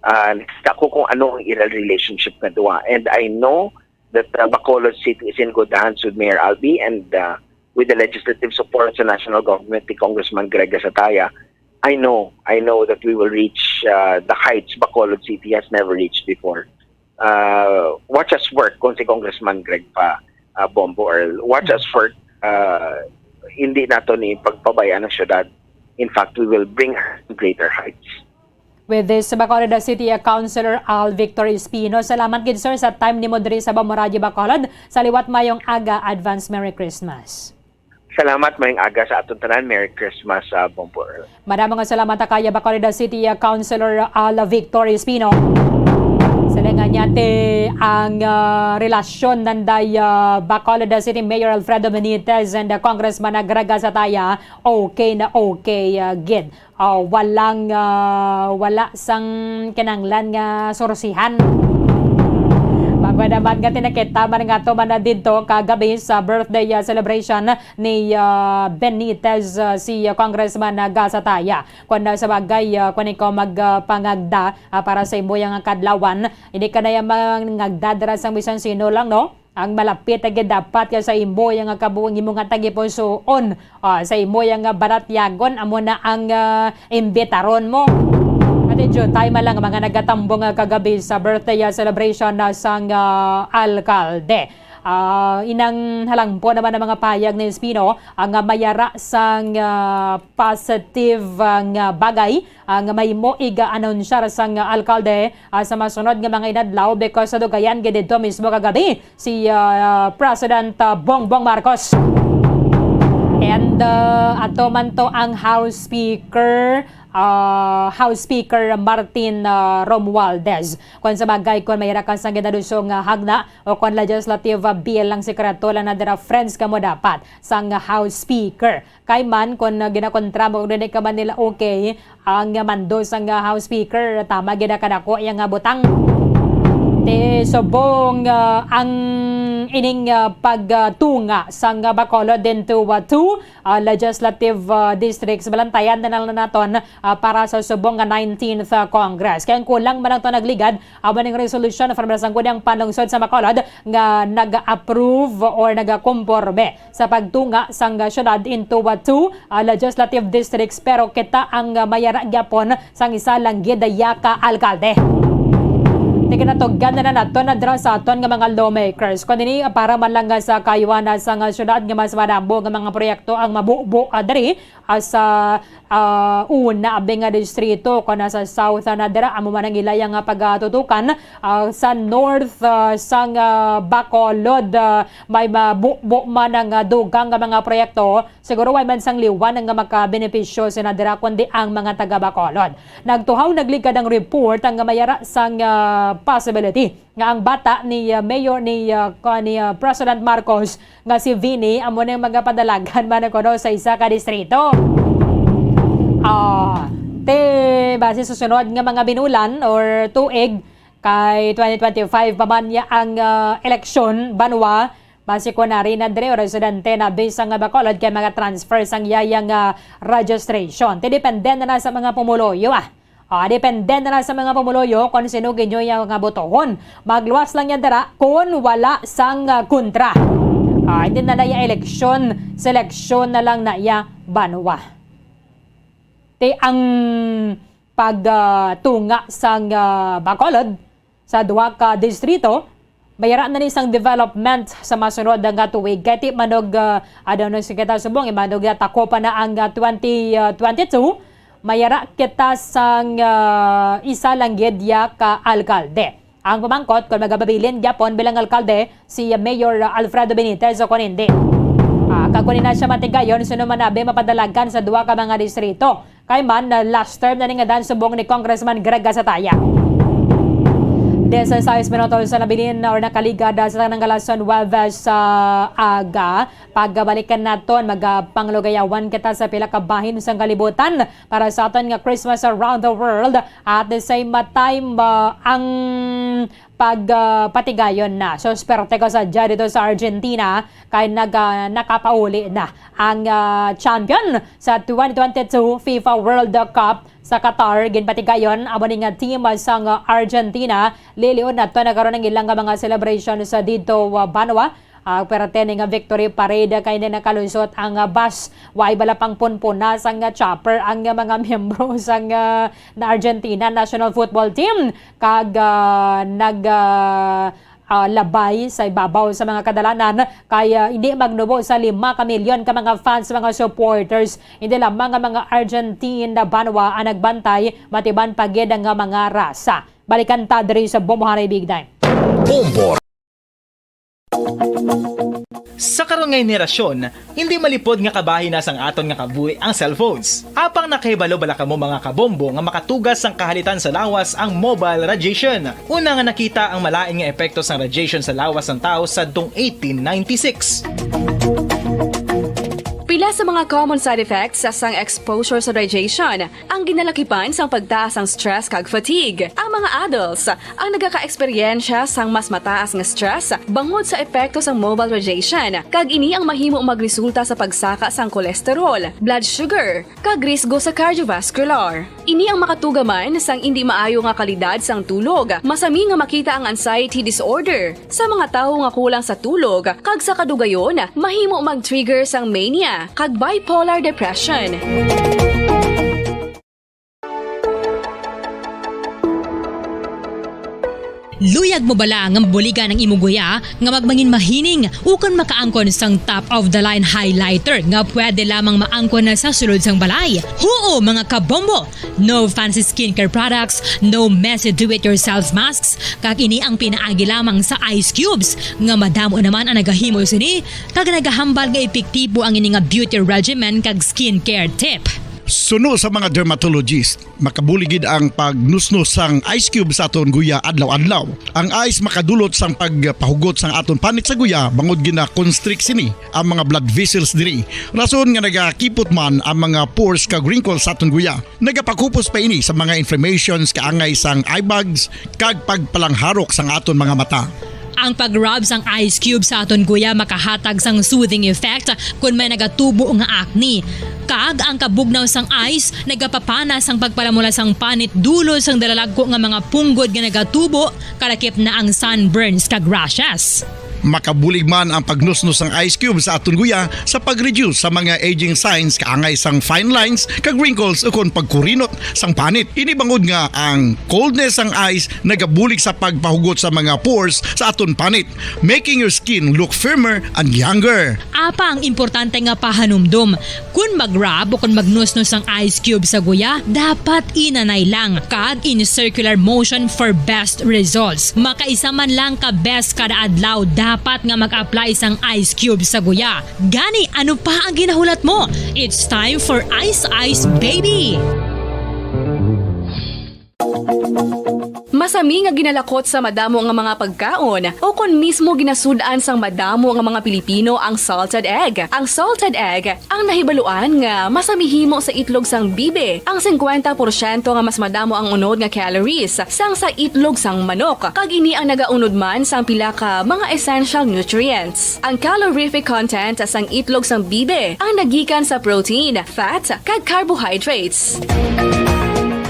Uh, nakita ko kung ano ang ira relationship nga duha. And I know that, uh, Bacolod City is in good hands with Mayor Albi and, uh, with the legislative support sa national government ni Congressman Greg Gasataya. I know, I know that we will reach, uh, the heights Bacolod City has never reached before. Uh, watch us work, kung si Congressman Greg pa, uh, Bombo Earl. Watch us work, uh, hindi nato ni pagpabay-an ang syudad. In fact, we will bring her to greater heights. With this, Bacolod City Councilor Al Victor Espino. Salamat gid, sir, sa time nimo diri sa Bombo Radyo Bacolod. Sa liwat, mayong aga, advance Merry Christmas. Salamat, mayong aga sa aton tanan. Merry Christmas, uh, Bombo Earl. Madamo nga salamat kaya, Bacolod City Councilor Al Victor Espino. Sila nga niya ti ang, ah, relasyon nanday, ah, Bacolod City Mayor Alfredo Benitez and, ah, Congressman Gragas Ataya, okay na okay, ah, gid. Ah, walang, ah, wala sang kinanglan nga sursihan. Bago naman nga tinakita man nga to man na didto kagabi sa birthday, ah, celebration ni, ah, Benitez, ah, si, ah, Congressman, ah, Gas Ataya. Kung, ah, sa bagay, ah, kung ikaw mag, ah, pangagda, ah, para sa imo yang kadlawan, hindi ka na yang mangagda dira sang bisan sino lang, no? Ang malapit na gid dapat ka sa imo yang kabuang imo nga tagipusoon, ah, sa imo yang balatyagon, amo na ang, ah, imbitaron mo. At enjoy time lang mga nagatambong nga kagabi sa birthday, ah, celebration na sang, ah, alkalde. Ah, inang halangpo naman ang mga payag ni Espino, ang, ah, mayara sang, ah, positive, ah, nga bagay, ah, nga mahimo iga-anunsyar sang, ah, alkalde, ah, sa masunod nga mga inadlaw because sa dugayan gid dito mismo kagabi si, ah, President, ah, Bongbong Marcos. And, ah, ato man to ang House Speaker, ah, House Speaker Martin, ah, Romualdez. Kung sa bagay, kung may rakas ang ginadusong, ah, hagna o kung legislative, ah, bill lang sekreto lang na dira friends ka mo dapat sang House Speaker. Kay man, kung, ah, ginakontra mo, kung dili ka man nila okay, ang mando sang, ah, House Speaker, tama gid na kadako iya nga butang. Ti subong, ah, ang ining, ah, pagtunga sang, ah, Bacolod into, ah, two, ah, legislative, ah, districts, balantayan na lang naton, ah, para sa subong nga nineteenth, ah, Congress. Kaya ang kulang man lang to nagligad, amo ning resolution from Sangguniang Panlungsod sa Bacolod nga nag-approve or nagakomporme sa pagtunga sang, ah, syudad into, ah, two, ah, legislative districts, pero kita ang, ah, mayara gyapon sang isa lang gid ya ka alkalde. Tiginatugyan na naton na dira sa aton nga mga lawmakers. Kung ini, ah, para man lang, ah, sa kayuana sang, ah, syudad nga mas madamo nga mga proyekto ang mabubo, ah, diri, ah, sa, ah, una abi nga distrito, kung nasa south, ah, na dira, amo man ang ilaya nga pagatutukan, ah, sa north, ah, sang, ah, Bacolod, ah, may mabubo man ang, ah, dugang nga mga proyekto. Siguro way man sang liwan nga makabenepisyo sina dira, kundi ang mga taga Bacolod. Nagtuhaw nagligad ang report ang mayara sang, ah, possibility nga ang bata ni, ah, Mayor ni, ah, ka-, ni, ah, President Marcos nga si Vinny amo na yung magapadalagan man kuno sa isa ka distrito. Ah, te, base sa sunod nga mga binulan or tuig, kay twenty twenty-five pa man niya ang, ah, eleksyon, banwa, base ko na rin na dre o residente na bisan nga Bacolod kay mga transfer sang iyang, ah, registration. Te, depende na lang sa mga pumuluyo, ah. Ah, depende na lang sa mga pumuluyo kung sino ginyo iya nga botohon. Magluwas lang yan dira kung wala sang, ah, kontra. Ah, hindi na na iya eleksyon, seleksyon na lang na iya banwa. Ti ang pag, ah, tunga sang, ah, Bacolod sa duha ka distrito, mayara na ni sang development sa masunod nga tuig. Kay ti manog, ah, ano, no, sige ta subong, eh, manog, ah, tako pa na ang, ah, twenty, ah, twenty-two, mayara kita sang, ah, isa lang gid ya ka alkalde. Ang pamangkot, kung magababilin gyapon bilang alkalde si Mayor Alfredo Benitez o kung hindi. Ah, kag kung ina siya matigayon, sino man abi mapadalagan sa duha ka mga distrito. Kay man, na last term na ni nga dan subong ni Congressman Greg Gasataya. Diyesisais minutos sa nabilin or nakaligad sa tanang galason Huwebes sa aga. Pagbalikan naton, magapanglugayawan kita sa pila ka bahin sa kalibutan para sa aton nga Christmas around the world. At the same time, ah, ang pag, ah, patigayon na. So, swerte ko sa dya dito sa Argentina kay nag, ah, nakapauli na ang, ah, champion sa twenty twenty-two FIFA World Cup sa Qatar. Ginpatigayon amo ni nga team sang Argentina. Liliod na to na karon ang ilang nga mga celebration sa dito, ah, banwa. Ah, pero tini nga victory parade kay hindi nakalusot ang, ah, bus. Way bala pang punpuna sang, ah, chopper ang, ah, mga miyembro sang, ah, na Argentina national football team. Kag, ah, nag, ah, ah, labay sa ibabaw sa mga kadalanan kay, ah, hindi magnubo sa lima ka milyon ka mga fans, mga supporters. Hindi lamang ang mga Argentine na banwa ang nagbantay, matiban pa gid ang mga rasa. Balikan ta diri sa Bombohanay Big Time. Bombo. Sa karon nga henerasyon, hindi malipod nga kabahin na sang aton nga kabuhi ang cellphones. Apang nakahibalo bala kamo, mga kabombo, nga makatugas sang kahalitan sa lawas ang mobile radiation? Una nga nakita ang malain nga epekto sang radiation sa lawas sang tawo sadtong eighteen ninety-six. Pila sa mga common side effects sang exposure sa radiation? Ang ginalakipan sang pagtaas sang stress kag fatigue. Ang mga adults ang nagakaeksperyensya sang mas mataas nga stress bangod sa epekto sang mobile radiation, kag ini ang mahimo magresulta sa pagsaka sang cholesterol, blood sugar, kag risgo sa cardiovascular. Ini ang makatuga man sang indi maayo nga kalidad sang tulog. Masami nga makita ang anxiety disorder sa mga tawo nga kulang sa tulog, kag sa kadugayon, mahimo mag-trigger sang mania kag bipolar depression. Luyag mo bala nga mabuligan ang imo guya nga magmangin mahining ukon makaangkon sang top of the line highlighter nga pwede lamang maangkon na sa sulod sang balay? Huo, mga kabombo! No fancy skincare products, no messy do-it-yourself masks, kag ini ang pinaagi lamang sa ice cubes, nga madamo naman ang nagahimo sini, kag nagahambal nga epektibo ang ini nga beauty regimen kag skincare tip. Suno sa mga dermatologist, makabulig gid ang pagnusnos sang ice cube sa aton guya adlaw-adlaw. Ang ice makadulot sang pagpahugot sang aton panit sa guya bangod gina-constrict sini ang mga blood vessels diri, rason nga nagakipot man ang mga pores kag wrinkles sa aton guya. Nagapakupos pa ini sa mga inflammations kaangay sang eye bags kag pagpalangharok sang aton mga mata. Ang pag-rub sang ice cube sa aton guya makahatag sang soothing effect kon may nagatubo nga acne. Kag ang kabugnaw sang ice nagapapana sang pagpalamula sang panit dulot sang dalalagko nga mga punggod nga nagatubo, kalakip na ang sunburns kag rashes. Makabulig man ang pagnusnos sang ice cube sa aton guya sa pag-reduce sa mga aging signs kaangay sang fine lines kag wrinkles ukon pagkurinot sang panit. Ini bangod nga ang coldness sang ice nagabulig sa pagpahugot sa mga pores sa aton panit, making your skin look firmer and younger. Apang importante nga pahanumdom, kon mag-rub o kon magnusnos ang ice cube sa guya, dapat inanay lang kag in circular motion for best results. Makaisa man lang ka beses kada adlaw dapat nga mag-apply sang ice cube sa guya. Gani, ano pa ang ginahulat mo? It's time for Ice Ice Baby! Masami nga ginalakot sa madamo nga mga pagkaon, o kon mismo ginasud-an sang madamo nga mga Pilipino ang salted egg. Ang salted egg ang nahibaluan nga masami himo sa itlog sang bibi, ang singkwenta porsyento nga mas madamo ang unod nga calories sang sa itlog sang manok, kag ini ang nagaunod man sang pila ka mga essential nutrients. Ang calorific content sang itlog sang bibi ang nagikan sa protein, fat, kag carbohydrates.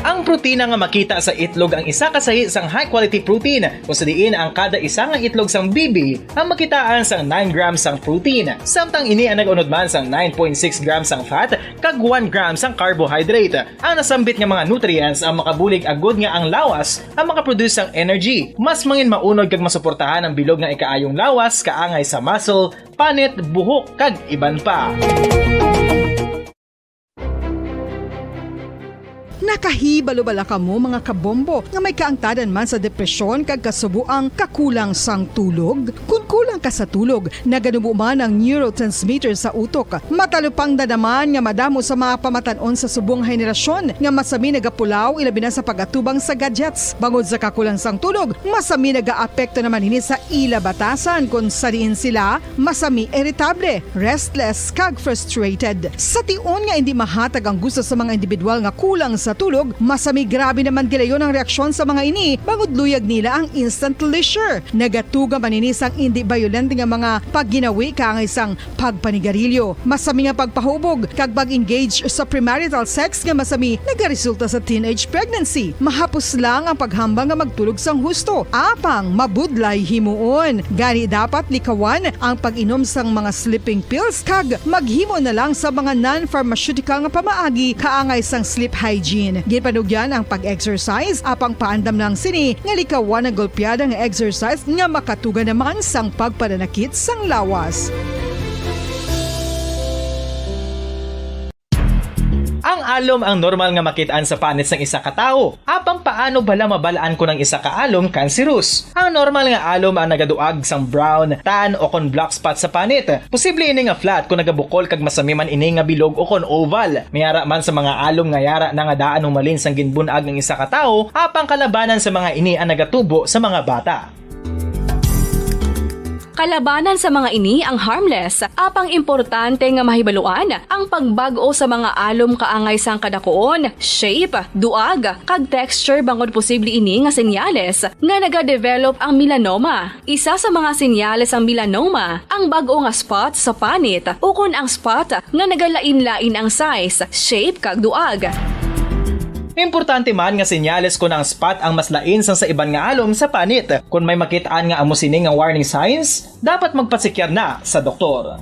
Ang protina nga makita sa itlog ang isa ka sahi sang high-quality protein, kung sa diin ang kada isa nga itlog sang bibi ang makitaan sang nine grams sang protein, samtang ini ang nag-unod man sang nine point six grams sang fat kag one gram sang carbohydrate. Ang nasambit nga mga nutrients ang makabulig agud nga ang lawas ang makaproduce sang energy, mas mangin maunod kag masuportahan ang bilog nga ikaayong lawas kaangay sa muscle, panit, buhok, kag iban pa. Nakahibalo bala kamo, mga kabombo, nga may kaangtadan man sa depresyon kag kasubo ang kakulang sang tulog? Kon kulang ka sa tulog, naganubo man ang neurotransmitter sa utok. Matalupangdan naman nga madamo sa mga pamatan-on sa subong henerasyon nga masami nagapulaw, ilabi na sa pag-atubang sa gadgets. Bangod sa kakulang sang tulog, masami nagaapekto naman ini sa ila batasan, kon sa diin sila masami iritable, restless, kag frustrated. Sa tion nga indi mahatag ang gusto sa mga individual nga kulang sa tulog, masami grabe naman gilayon ang reaksyon sa mga ini, bangod luyag nila ang instant leisure. Nagatuga man ini sang indi bayolente nga mga pagginawi kaangay sang pagpanigarilyo, masami nga pagpahubog, kag pag-engage sa premarital sex nga masami nagaresulta sa teenage pregnancy. Mahapos lang ang paghambal nga magtulog sang husto, apang mabudlay himuon. Gani dapat likawan ang pag-inom sang mga sleeping pills kag maghimo na lang sa mga non-pharmaceutical nga pamaagi kaangay sang sleep hygiene. Ginpanugyan ang pag-exercise, apang paandam lang sini nga likawan ang golpeada nga exercise nga makatuga naman sang pagpananakit sang lawas. Ang alom ang normal nga makit-an sa panit sang isa ka tawo. Apang paano bala mabal-an kon ang isa ka alom kanserus? Ang normal nga alom ang nagaduag sang brown, tan, o kon black spot sa panit. Posible ini nga flat kon nagabukol kag masami man ini nga bilog o kon oval. May ara man sa mga alom nga yara na nga daan humalin sang ginbun-ag ang isa ka tawo, apang kalabanan sa mga ini ang nagatubo sa mga bata. Kalabanan sa mga ini ang harmless, apang importante nga mahibaluan ang pagbag-o sa mga alom kaangay sang kadakuon, shape, duag, kag texture, bangod posible ini nga senyales nga nagadevelop ang melanoma. Isa sa mga senyales sang melanoma ang bag-o nga spot sa panit ukon ang spot nga nagalain-lain ang size, shape, kag duag. Importante man nga senyales kon ang spot ang mas lain sang sa iban nga alom sa panit. Kon may makit-an nga amo sini nga warning signs, dapat magpasekyar na sa doktor.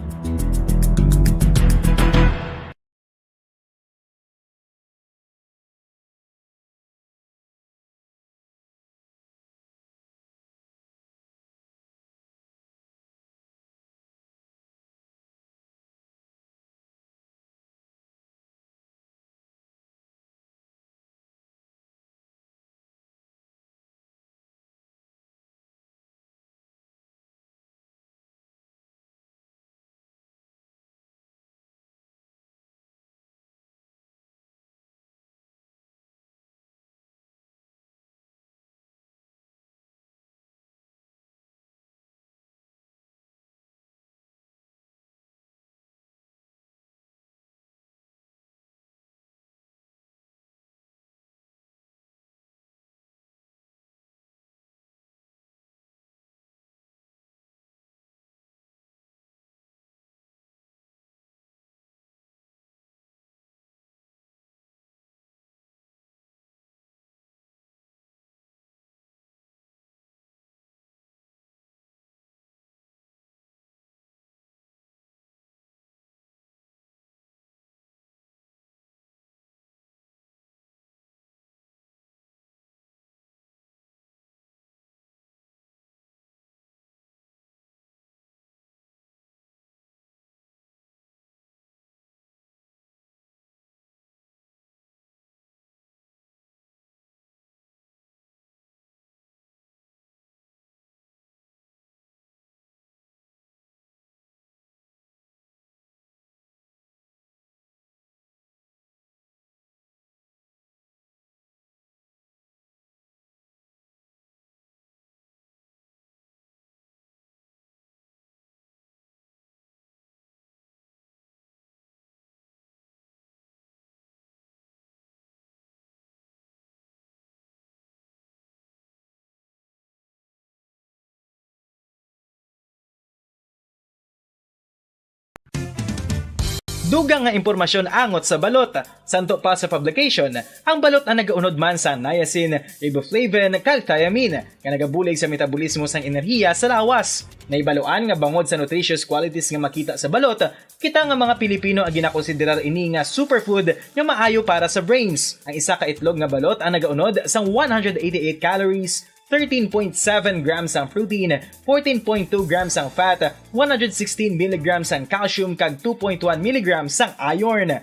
Dugang nga impormasyon angot sa balot. Santo pa sa publication, ang balot ang nagaunod man sa niacin, riboflavin, kag thiamine, nga nagabulig sa metabolismo sang enerhiya sa lawas. Nahibaluan nga bangod sa nutritious qualities nga makita sa balot, kita nga mga Pilipino ang ginakonsiderar ini nga superfood nga maayo para sa brains. Ang isa ka itlog nga balot ang nagaunod sang one hundred eighty-eight calories, thirteen point seven grams ang protein, fourteen point two grams ang fat, one hundred sixteen milligrams ang calcium, kag two point one milligrams ang iron.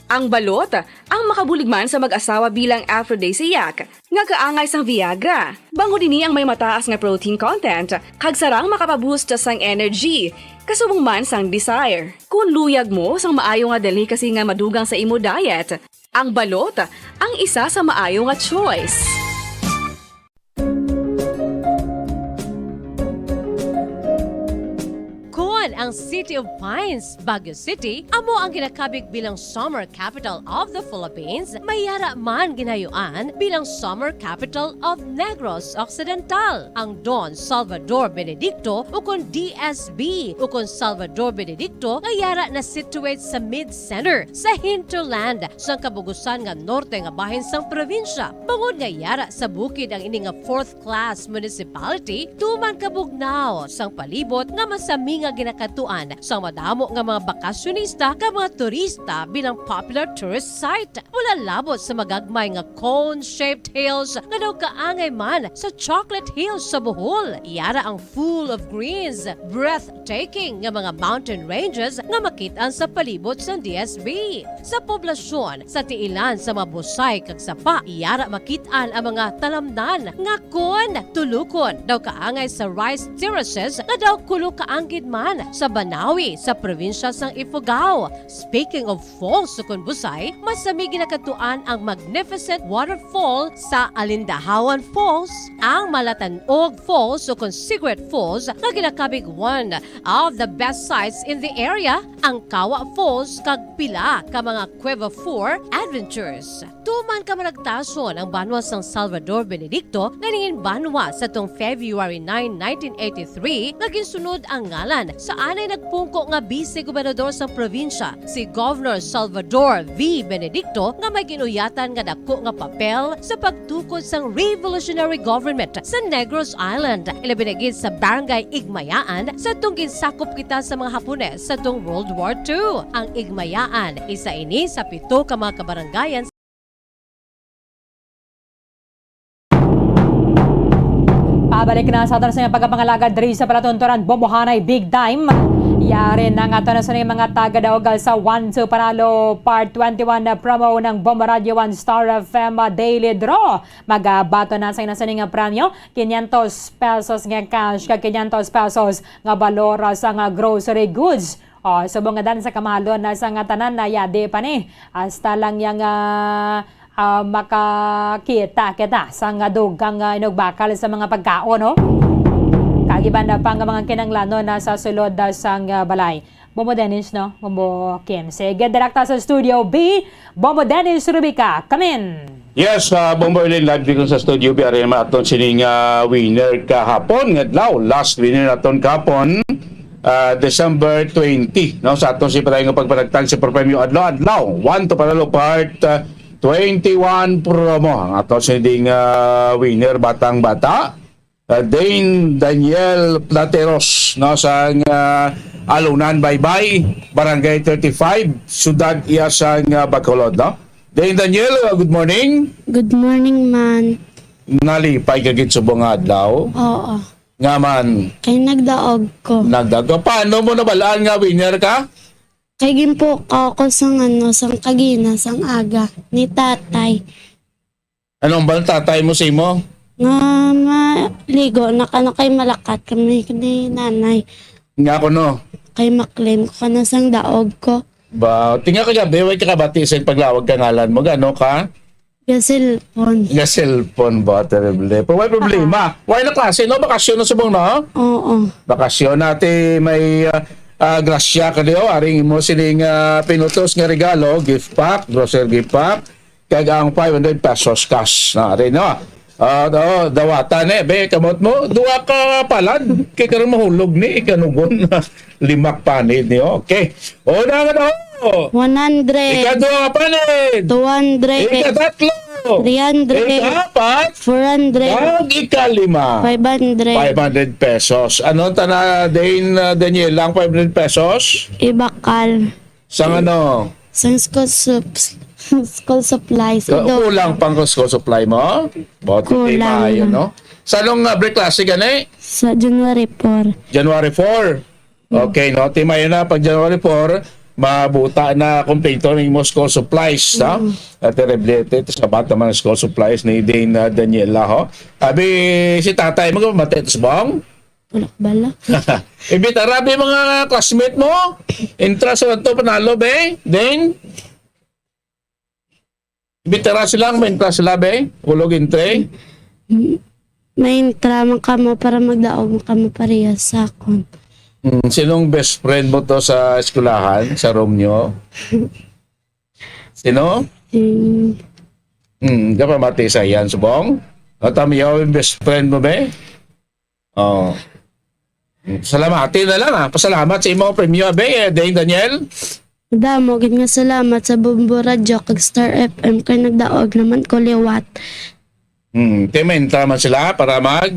Ang balot ang makabulig man sa mag-asawa bilang aphrodisiac, nga kaangay sang Viagra. Bangod ini ang may mataas nga protein content, kag sarang makapaboost sang energy, kasubong man sang desire. Kung luyag mo sang maayo nga delicacy nga madugang sa imo diet, ang balot ang isa sa maayo nga choice. Kon ang City of Pines, Baguio City, amo ang ginakabig bilang Summer Capital of the Philippines, may ara man ginayuan bilang Summer Capital of Negros Occidental. Ang Don Salvador Benedicto, ukon D S B, ukon Salvador Benedicto, nga yara na situate sa mid-center sa hinterland sang kabugusan nga norte nga bahin sang probinsya. Bangod nga yara sa bukid ang ini nga fourth class municipality, tuman kabugnaw sang palibot nga masami nga ginakat- ginadtuan sang madamo nga mga bakasyonista kag mga turista bilang popular tourist site. Wala labot sa magagmay nga cone-shaped hills nga daw kaangay man sa Chocolate Hills sa Bohol. Yara ang full of greens, breathtaking nga mga mountain ranges nga makit-an sa palibot sang D S B. Sa poblasyon, sa tiilan sa mga busay kag sapa, yara makit-an ang mga talamnan nga kon tulukon daw kaangay sa rice terraces nga daw kulo kaanggid man sa Banawi sa probinsya sang Ifugao. Speaking of falls, ukon busay, masami ginakadtuan ang magnificent waterfall sa Alindahawan Falls, ang Malatanog Falls ukon Cigarette Falls nga ginakabig one of the best sights in the area, ang Kawa Falls kag pila ka mga Cueva four adventures. Tuman kamaragtason ang banwa sang Salvador Benedicto nga nangin banwa sa tong February nine, nineteen eighty-three, nga ginsunod ang ngalan sa anay nagpungko nga bise gobernador sang probinsya, si Governor Salvador V. Benedicto, nga may ginuyatan nga dako nga papel sa pagtukod sang revolutionary government sa Negros Island, ilabi na gid sa Barangay Igmayaan, sa tong ginsakop kita sa mga Hapones sa tong World War Two. Ang Igmayaan, isa ini sa pito ka mga kabarangayan. Pabalik na sa aton sa pagkapangalagad diri sa palatunturan Bombohanay Big Time. Yari na nga to na sa mga taga-daugal sa One to Panalo Part twenty-one na promo ng Bombo Radio One Star F M Daily Draw. Magabato na sa inasani nga premyo, quinientos pesos nga cash kag quinientos pesos nga balor sa nga grocery goods. O, subong nga dan sa kamahalon na sa nga tanan na yadi pa ni. Hasta lang yang, ah, ah, makakita kita sa nga dugang, ah, inugbakal sa mga pagkaon, no? Kag iban na pa nga mga kinanglanon na sa sulod na sang, ah, balay. Bombo Dennis, no? Bombo Kim. Sige, direkta sa Studio B. Bombo Dennis Rubica, come in. Yes, ah, Bombo Erlin, live dito sa Studio B. Ari naman aton sining, ah, winner kahapon nga adlaw. Last winner naton kahapon, ah, December twenty, no? Sa aton si patay nga pagpanagtag sa premyo adlaw-adlaw. One to Panalo Part, ah, twenty-one promo. Ang aton sining, ah, winner, batang bata. Ah, Dane Daniel Plateros, no, sang, ah, Alunan, Baybay, Barangay thirty-five, Siyudad iya sang, ah, Bacolod, no? Dane Daniel, ah, good morning. Good morning, man. Nalipay ka gid subong nga adlaw? Oo. Nga man? Kay nagdaog ko. Nagdaog ka. Paano mo nabalaan nga winner ka? Kay ginpukaw ko sang, ano, sang kagina, sang aga, ni tatay. Anong ba ang tatay mo sa imo? Nga maligo na kano kay malakat kami ni nanay. Nga ako, no? Kay maklaim ko kano sang daog ko. Ba, tinga ka gabi, way ka kabati sa paglawag ka ngalan mo, gano ka? Gasilpon. Gasilpon ba, terrible. Pero way problema. Way na klase, no? Bakasyon na subong, no? Oo. Bakasyon natin, may, ah, ah, grasya ka diyo. Aring mo sining, ah, pinutos nga regalo, gift pack, grocery gift pack. Kag ang five hundred pesos cash na rin, no? Ah, oh, dawatan eh, be, kamot mo, duha ka palad, kay karon mahulog ni, ikanugon, limak panid niyo. Okay. Una nga daw. One hundred. Ikaduha nga panid. Two hundred. Ikatatlo. Three hundred. Ikaapat. Four hundred. Kag ikalima. Five hundred. Five hundred pesos. Ano ta na, Dane, uh, Daniel, lang five hundred pesos? Ibakal. Sang ano? Sang school sup-, school supplies. Ka-, Ido. Kulang pang school supply mo? Bote Kulang maayo, na. No? Sa anong, ah, break klase gani? Sa January four. January four. Mm. Okay, no? Timayo na pag January four, mabuta na kompleto ang imo school supplies, no? Mm. Ah, terrible, ito, ito sa bata man ang school supplies ni Dane, ah, Daniela, ho? Abi, si tatay, magpamati ito sa bong? Wala ko bala. Imbitara, be, mga classmate mo. Entra sa ato, panalo, be. Then, imbitara sila, may entra sila, be. Ulog entry. May entra man kamo para magdaog man kamo pareha sa akon. Mm, sinong best friend mo to sa eskwelahan, sa room nyo? Sino? Mm. Mm, kapamati sa iyan, subong? At ang iyo, best friend mo, be? Oh. Salamati na lang, ah. Pasalamat sa imong premyo, be, eh, Ding Daniel. Damo gid nga salamat sa Bombo Radyo kag Star F M kay nagdaog naman ko liwat. Hmm, ti may entra man sila para mag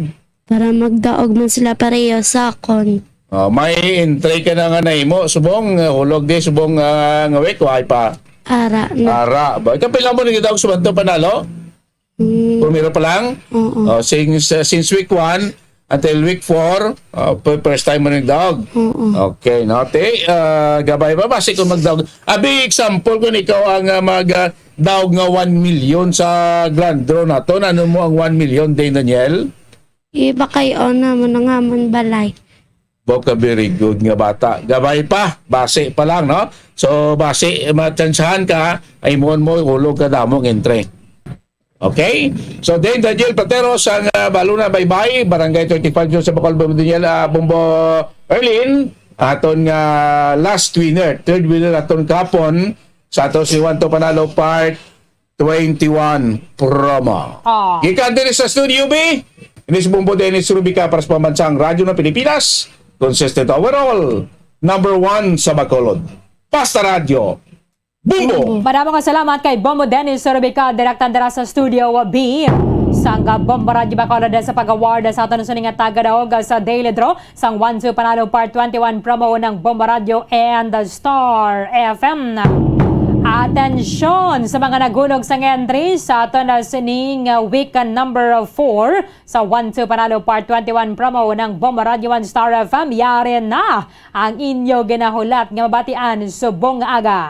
Para magdaog man sila pareho sa akon. Oh, may entry ka na nga nahimo subong, uh, hulog di subong, uh, nga week, way pa. Ara na. Ara ba? Kapila mo nagdaog sa Banto Panalo? Hmm. Pumiro pa lang? Oo. Oh, since, uh, since week one until week four, uh, p-, first time mo nagdaog? Oo. Okay, no? Te, uh, gabay ba? Basi kung magdaog. Abi, example, kung ikaw ang, uh, mag, uh, daog nga one million sa grand draw naton, ano mo ang one million, Ding Daniel? Iba kay ona mo na nga man balay. Boka, very good nga bata. Gabay pa, basi pa lang, no? So, basi, matsansahan ka, ay mo mo, ulog ka damong entry. Okay? So, then, Daniel Platero sang, ah, Baluna, Baybay, Barangay thirty-five sa Bacol, Bombo Daniel, ah, Bombo Erlin, aton nga last winner, third winner aton kahapon, sa ato si Juan to Panalo Part twenty-one promo. Ah. Gikan diri sa Studio B, ini si Bombo Dennis Rubica para sa Pambansang Radyo ng Pilipinas, consistent overall, number one sa Bacolod. Basta Radyo, Bombo! Madamo nga salamat kay Bombo Dennis Rubica, direkta dira sa Studio B. Sang Bombo Radyo Bacolod sa pag-award sa aton sini nga tagadaog sa Daily Draw sang One Two Panalo Part twenty-one promo ng Bombo Radyo and Star F M. Atensyon sa mga naghulog sang entry sa aton na sining, uh, week number four sa One Two Panalo Part twenty-one promo ng Bombo Radyo and Star F M. Yari na ang inyo ginahulat nga mabatian subong nga aga.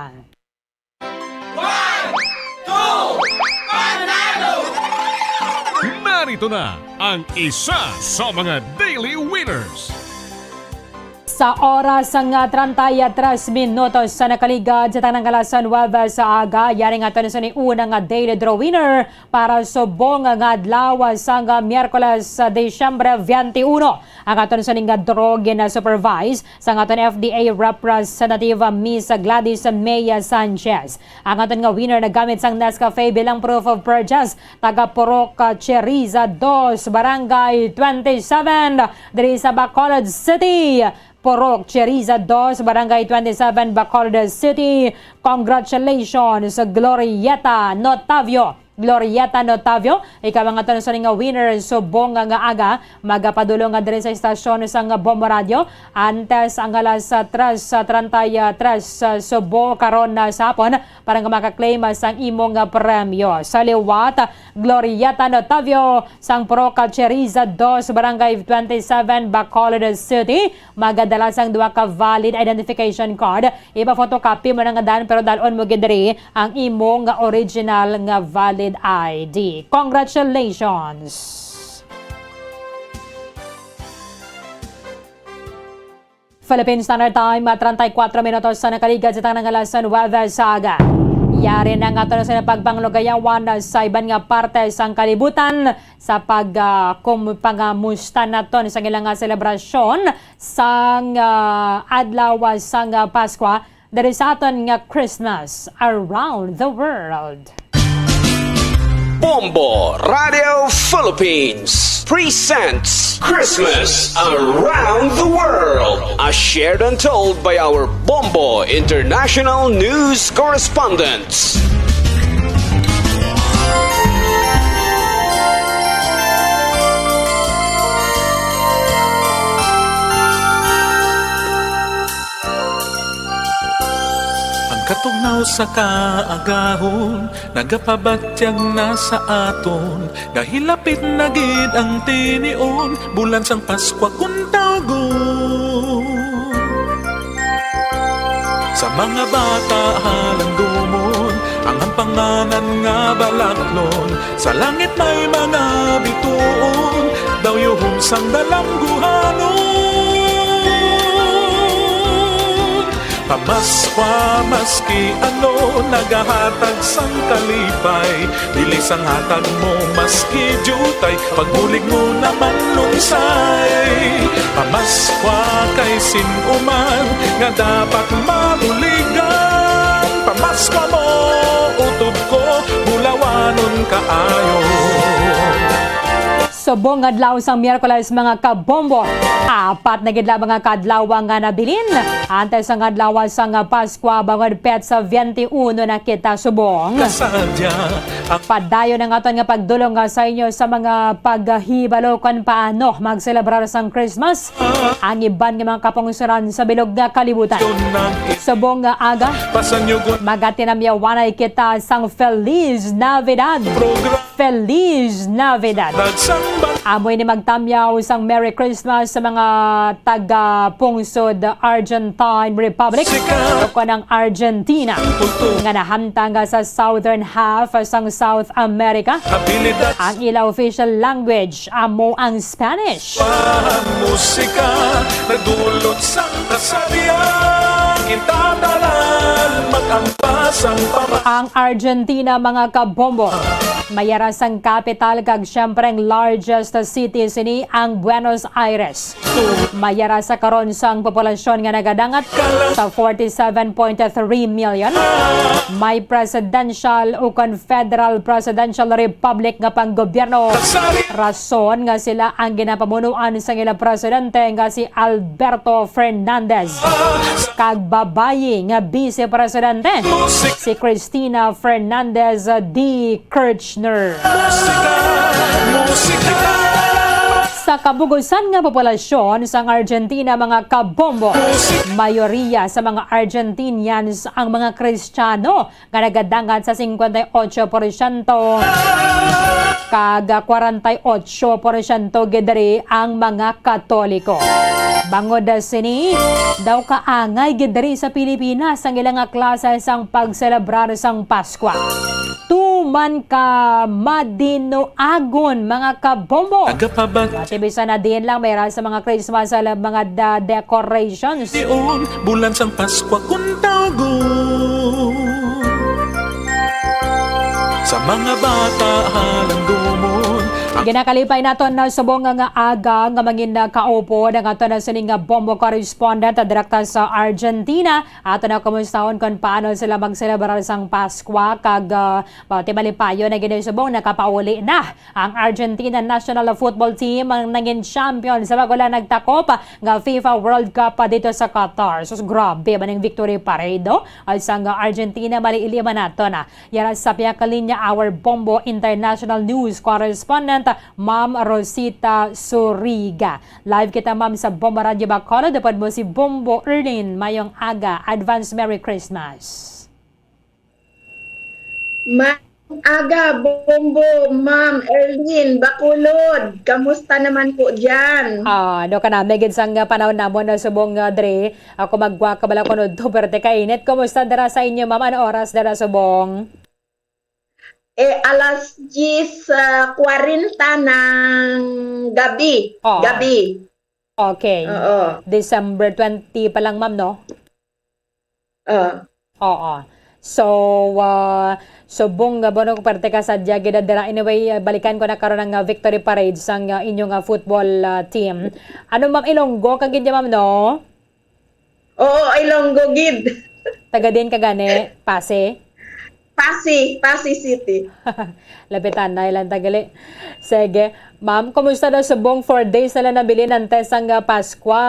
One, two, panalo! Narito na ang isa sa mga daily winners. Sa oras nga treinta y tres minutos sa nakaligad sa tanang kalasan, Huwebes sa aga, yari nga aton sa ni una nga daily draw winner para subong nga adlaw sang Miyerkules, Disyembre twenty-one. Ang aton sining nga draw gina-supervise sang aton F D A representative, Miss Gladys Maya Sanchez. Ang aton nga winner nagamit sang Nescafe bilang proof of purchase, taga Purok, ah, Chiriza dos, Barangay twenty-seven, diri sa Bacolod City. Purok Chiriza dos, Barangay twenty-seven, Bacolod City. Congratulations, Glorieta Notavio. Glorieta Notavio, ikaw ang aton sa nga winner subong nga, nga aga. Magapadulong nga diri sa istasyon sang Bombo Radio antes ang alas tres treinta y tres subo karon na sa hapon para nga makaklaim sang imong premyo. Sa liwat, Glorieta Notavio sang Purok Chiriza dos, Barangay twenty-seven, Bacolod City, magadala sang duha ka valid identification card. Ipa-photocopy mo na nga dan, pero dal-on mo gid diri ang imo nga original nga valid I D. Congratulations! Philippine Standard Time, ah, treinta y cuatro minutos sa nakaligad sa tanang alas nuebe sa aga. Yari na nga to sa pagpanglugayawan sa iban nga parte sang kalibutan sa pag, ah, kum-, pangamusta naton sa ilang nga selebrasyon sang, ah, adlaw sang, ah, Paskwa diri sa aton nga Christmas Around the World. Bombo Radio Philippines presents Christmas Around the World, as shared and told by our Bombo International News correspondents. Ang katugnaw sa kaagahon nagapabatyag na sa aton, nga hilapit na gid ang tinion, bulan sang Paskwa kun tawgon. Sa mga bata halangdomon ang ampanganan nga balaklon, sa langit may mga bituon, daw yuhom sang dalangguhanon. Pamaskwa maski ano, nagahatag sang kalipay, dili sang hatag mo maski diutay, pagbulig mo naman lunsay. Pamaskwa kay sin-o man nga dapat mabuligan. Pamaskwa mo, utod ko, bulawanon kaayo. Subong nga adlaw sang Miyerkules, mga kabombo, apat na gid lamang nga kadlaw nga nabilin antes sang adlaw sang Paskwa, bangod petsa twenty-uno na kita subong. Kasadya ang Padayon ang aton nga pagdulong nga sa inyo sa mga paghibalo kon paano magselebrar sang Christmas ang iban nga mga kapungsoran sa bilog nga kalibutan. Subong nga aga, Pasanyugon magatinamyawanay kita sang Feliz Navidad. Program Feliz Navidad. Nagsambal. Amo ini magtamyaw sang Merry Christmas sa mga taga-pungsod Argentine Republic, Sikat. O kon ang Argentina, Ang punto. Nga nahamtang sa southern half sang South America. Abilidad. Ang ila official language amo ang Spanish. Ang musika nagdulot sang kasabihan, kita dalan mag-ampas ang pama- Ang Argentina, mga kabombo, may ara sang kapital kag siyempre ang largest city sini ang Buenos Aires. May ara sa karon sang populasyon nga nagadangat sa forty-seven point three million. May presidential ukon federal presidential republic nga panggobyerno. Rason nga sila ang ginapamunuan sang ila presidente nga si Alberto Fernandez kag babayi nga vice presidente, si Cristina Fernandez de Kirchner. Musika, musika. Sa kabugusan nga populasyon sang Argentina, mga kabombo, mayoriya sa mga Argentinians ang mga Kristiyano nga nagadangat sa cincuenta y ocho porsyento, kag kwarenta y ocho porsyento gid diri ang mga Katoliko. Bangod sini, daw kaangay gid diri sa Pilipinas ang ila nga klase sang pagselebrar sang Paskwa. Tuman ka madinuagon, mga kabombo. Nagapabag- Pati bisan na din lang, may ra sa mga Christmas, ah, mga da-, decorations. Dion, bulan sang Paskwa kung tawgon. Sa mga bata, halangdomon. Ginakalipay naton na subong nga aga nga mangin na kaupod ang aton na sining nga bombo correspondent, ah, direkta sa Argentina. Ato na kumustahon kung paano sila magselebrar sang Paskwa kag, ah, Mao ti malipayon na gid subong nakapauli na ang Argentina national football team, ang nangin champion sa bago lang nagtakop nga FIFA World Cup pa dito sa Qatar. Sus, grabe man ang victory parade, no? Ay sang Argentina, maliili man nato na. Yara sa pihak linya, our Bombo International News correspondent, Ma'am Rosita Suriga. Live kita, ma'am, sa Bombo Radio Bacolod. Dapat mo si Bombo Erlin. Mayong aga. Advance Merry Christmas. Maayong aga, Bombo, Ma'am Erlin, Bacolod. Kamusta naman po diyan? Ah, ano ka na, may gid sang, ah, panahon namon na subong, ah, dre. Ako magwa ka bala kuno, do, perte ka init. Kumusta dira sa inyo, ma'am? Ano oras dira subong? Eh, alas diyes, ah, kwarenta ng gabi. Oh. Gabi. Okay. Oo. December twenty pa lang, ma'am, no? Ah. Oo. So, ah, subong nga bono ko parte ka sa Diagida dira. Anyway, ah, balikan ko na karon ang, ah, victory parade sang, ah, inyong, ah, football, ah, team. Ano, ma'am, Ilonggo kag gid, ma'am, no? Oo, Ilonggo gid. Taga din ka gani, Pase? Pasi, Pasi City. Lapitan na ilang tagali. Sige. Ma'am, kumusta daw subong four days na lang nabilin antes ang, ah, Paskwa?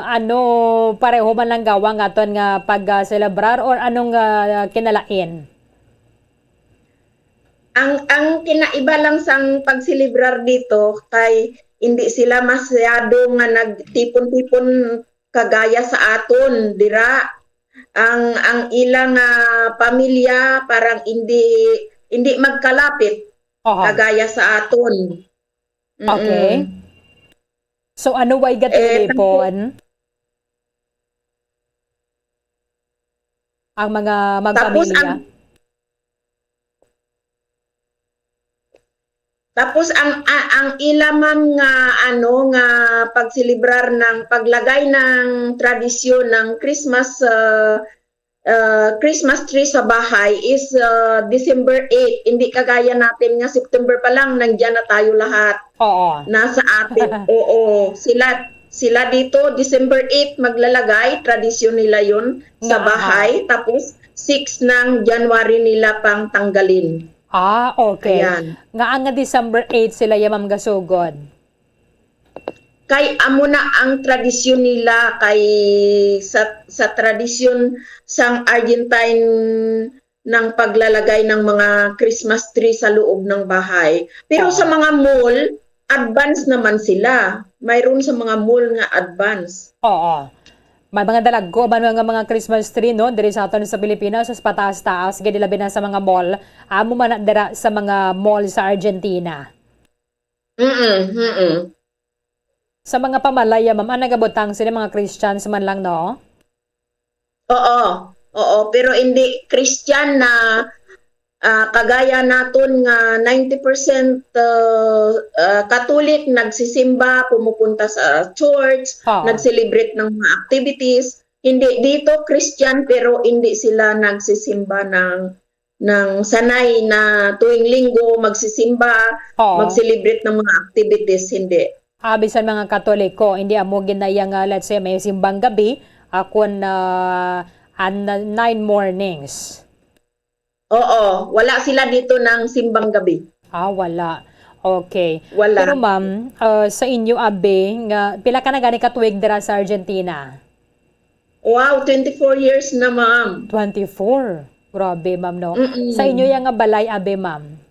Ano, pareho man lang gawang aton nga pag, ah, selebrar or anong, ah, kinalain? Ang, ang kinaiba lang sang pagselebrar dito kay hindi sila masyado nga nagtipon-tipon kagaya sa aton dira. Ang, ang ila nga pamilya parang hindi, hindi magkalapit Oho. Kagaya sa aton. Mm-mm. Okay. So, ano, way Eh, gatilipon? Ang mga Tapos magpamilya? ang, tapos ang, a-, ang ila man nga, ano, nga pagselebrar ng paglagay ng tradisyon ng Christmas, ah, ah, Christmas tree sa bahay is, ah, December eight. Hindi kagaya natin nga September pa lang, nandiyan na tayo lahat. Oo. Nasa atin. Oo. Sila, sila dito, December eight, maglalagay. Tradisyon nila yun sa Nga, aha. bahay. Tapos, six ng January nila pang tanggalin. Ah, okay. Ayan. Nga ang December eight sila ya, ma'am, gasugod? Kay amo na ang tradisyon nila, kay sa, sa tradisyon sang Argentine ng paglalagay ng mga Christmas tree sa loob ng bahay. Pero sa Oo. mga mall, advance naman sila. Mayroon sa mga mall nga advance. Oo. May mga dalagko man nga mga Christmas tree, no? Diri sa aton sa Pilipinas, sa pataas-taas, gid labi na sa mga mall. Amo man na dira sa mga mall sa Argentina. Mm, mm. Sa mga pamalaya, ma'am, ang nagabutang sila mga Christians man lang, no? Oo, oo, pero hindi Christian na, ah, kagaya naton nga ninety percent, ah, ah, Catholic, nagsisimba, pumupunta sa church, Oo. nag-celebrate ng mga activities. Hindi, dito Christian, pero hindi sila nagsisimba ng, ng sanay na tuwing Linggo magsisimba, Oo. mag-celebrate ng mga activities, hindi. Ah, bisan mga Katoliko, hindi amo ginaya nga, let's say, may simbang gabi, ah, kun, ah, an-, nine mornings. Oo, wala sila dito ng simbang gabi. Ah, wala. Okay. Wala. Pero ma'am, ah, sa inyo, abi, nga, pila ka na gani ka tuig dira sa Argentina? Wow, twenty-four years na, ma'am. Twenty-four. Grabe, ma'am, no? Mm-mm. Sa inyo yang nga balay, abi, ma'am?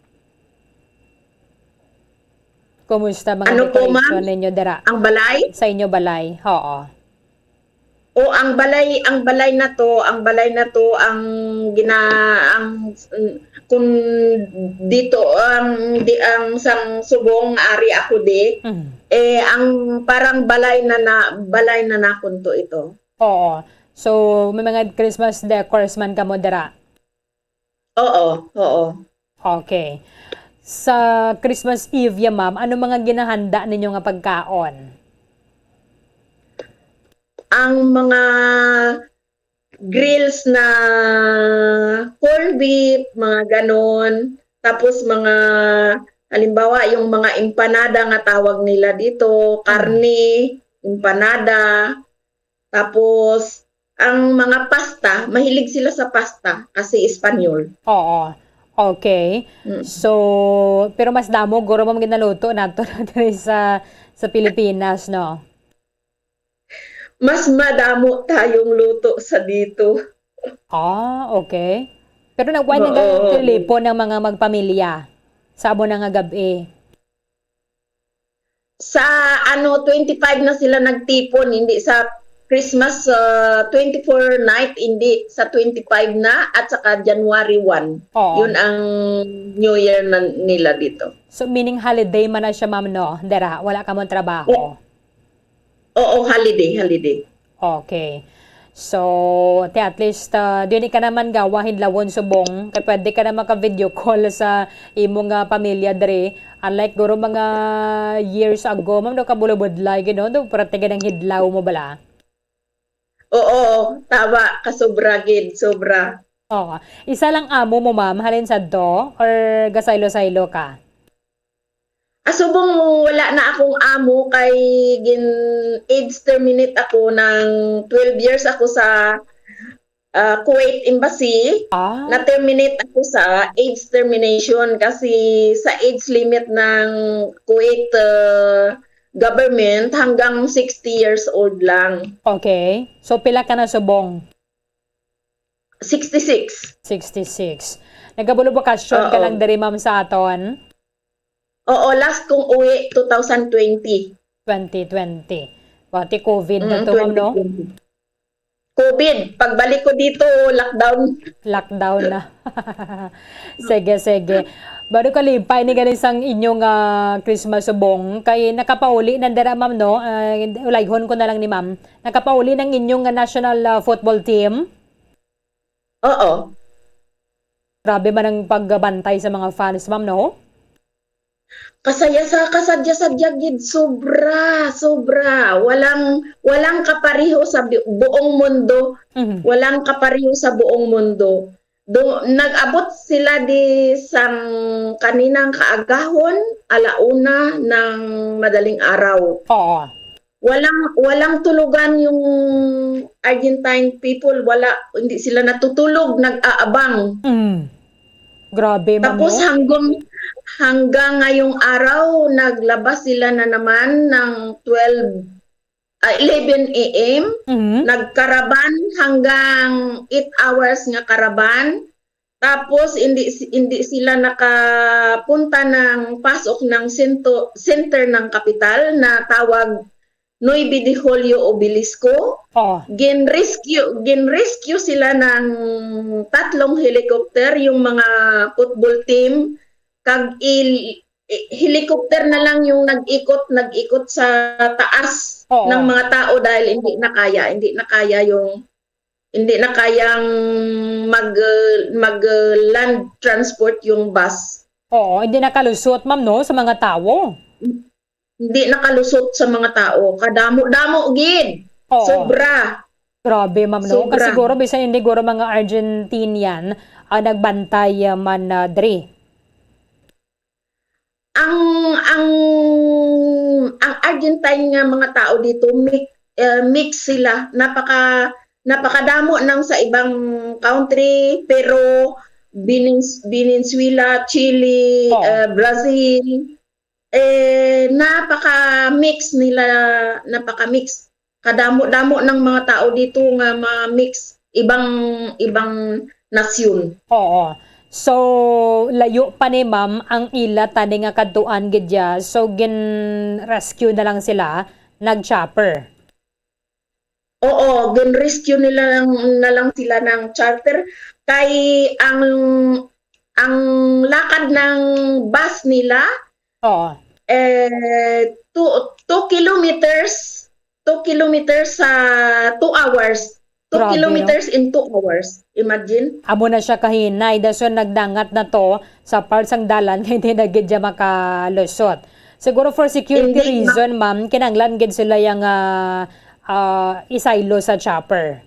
Kumusta mga Ano po, decoration ma'am? ninyo dira? Ang balay? Sa inyo balay? Oo. O, ang balay, ang balay na to, ang balay na to, ang gina-, ang, mm, kung dito, ang, di, ang sang subong ari ako di, Mm. eh, ang parang balay na, na, balay na nakon to ito. Oo. So, may mga Christmas decors man kamo dira? Oo, oo. Okay. Sa Christmas Eve ya, ma'am, ano mga ginahanda ninyo nga pagkaon? Ang mga grills na corned beef, mga ganon. Tapos mga, halimbawa, yung mga empanada nga tawag nila dito, Mm. karne, empanada. Tapos, ang mga pasta, mahilig sila sa pasta kasi Espanyol. Oo. Okay. Mm. So, pero mas damo guro, ma'am, ginaluto nato diri sa, sa Pilipinas, no? Mas madamo tayong luto sa dito. Ah, okay. Pero nagway na Oo. gani tilipon ang mga magpamilya sa amo na nga gab-i? Sa, ano, twenty-five na sila nagtipon, hindi sa Christmas, ah, twenty-four night, hindi, sa twenty-five na at saka January one. Oo. Yun ang New Year na nila dito. So, meaning holiday man na siya, ma'am, no? Dira, wala ka mo trabaho? O-, oo, holiday, holiday. Okay. So, te, at least, ah, dili ka naman gawa hidlawon subong, kay pwede ka na maka-video call sa imo nga pamilya diri. Unlike guro mga years ago, ma'am, no, kabulobudlay gid, no? Do, pwerte gid ang hidlaw mo bala. Oo, tama, kasobra gid, sobra. Oo. Isa lang amo mo, ma'am, halin sadto, or gasaylo-saylo ka? Asubong wala na akong amo kay gin-age terminate ako ng twelve years ako sa, ah, Kuwait Embassy. Ah. Na-terminate ako sa age termination kasi sa age limit ng Kuwait, ah, government hanggang sixty years old lang. Okay. So, pila ka na subong? Sixty-six. Sixty-six. Nagabulubakasyon ka Oo. lang diri, ma'am, sa aton? Oo, last kong uwi, two thousand twenty. Twenty twenty. Pati covid na Mm, to, ma'am, no? twenty twenty. Covid, pagbalik ko dito, lockdown. Lockdown na. Sige, sige. Baro kalipay ni gani sang inyong, ah, Christmas subong, kay nakapauli na dira, ma'am, no? Ah, ulayhon ko na lang ni ma'am. Nakapauli ng inyong, ah, national, ah, football team? Oo. Grabe man ang pagbantay sa mga fans, ma'am, no? Kasaya sa, kasadya-sadya gid, sobra, sobra. Walang, walang kapareho sa bi-, buong mundo. Mhm. Walang kapareho sa buong mundo. Do, nag-abot sila di sang kaninang kaagahon, ala una ng madaling araw. Oo. Walang, walang tulugan yung Argentine people. Wala, hindi sila natutulog, nag-aabang. Mm. Grabe, ma'am, Tapos no? hanggang, hanggang ngayong araw, naglabas sila na naman ng twelve, ah, eleven A M. Mhm. Nagkaraban hanggang eight hours nga karaban. Tapos, hindi, hindi sila nakapunta ng pasok ng sento-, center ng kapital na tawag Nueve de Julio Obelisco. Oh. Gin-rescue, gin-rescue sila ng tatlong helicopter, yung mga football team, kag il-, i-, helicopter na lang yung nag-ikot, nag-ikot sa taas Oo. ng mga tao dahil hindi na kaya, hindi na kaya yung, hindi na kayang mag, mag, uh, land transport yung bus. Oo, hindi nakalusot, ma'am, no, sa mga tao. Hindi nakalusot sa mga tao. Kadamo-damo gid. Oo. Sobra. Grabe, ma'am, no? Sobra. Kasi siguro, bisan hindi, guro mga Argentinian ang nagbantay, ah, man, ah, dre. Ang, ang, ang Argentine nga mga tao dito, mi-, eh, mix sila. Napaka-, napakadamo nang sa ibang country, pero Venez-, Venezuela, Chile, Oh. eh, Brazil, eh, napaka-mix nila, napaka-mix. Kadamo-damo ng mga tao dito nga ma-mix, ibang, ibang nasyon. Oo. So, layo pa ni ma'am ang ila tani nga kadtuan gid ya. So, gin-rescue na lang sila, nag-chopper. Oo, gin-rescue nila lang, na lang sila ng charter. Kay ang, ang lakad ng bus nila, Oo. eh, two, two kilometers, two kilometers sa two hours. Two Grabe, no? kilometers in two hours. Imagine. Amo na siya kahinay. Dason nagdangat na to sa part sang dalan kay di na gid siya makalusot. Siguro for security Hindi, ma- reason, ma'am, kinahanglan gid sila yang, ah, ah, isaylo sa chopper.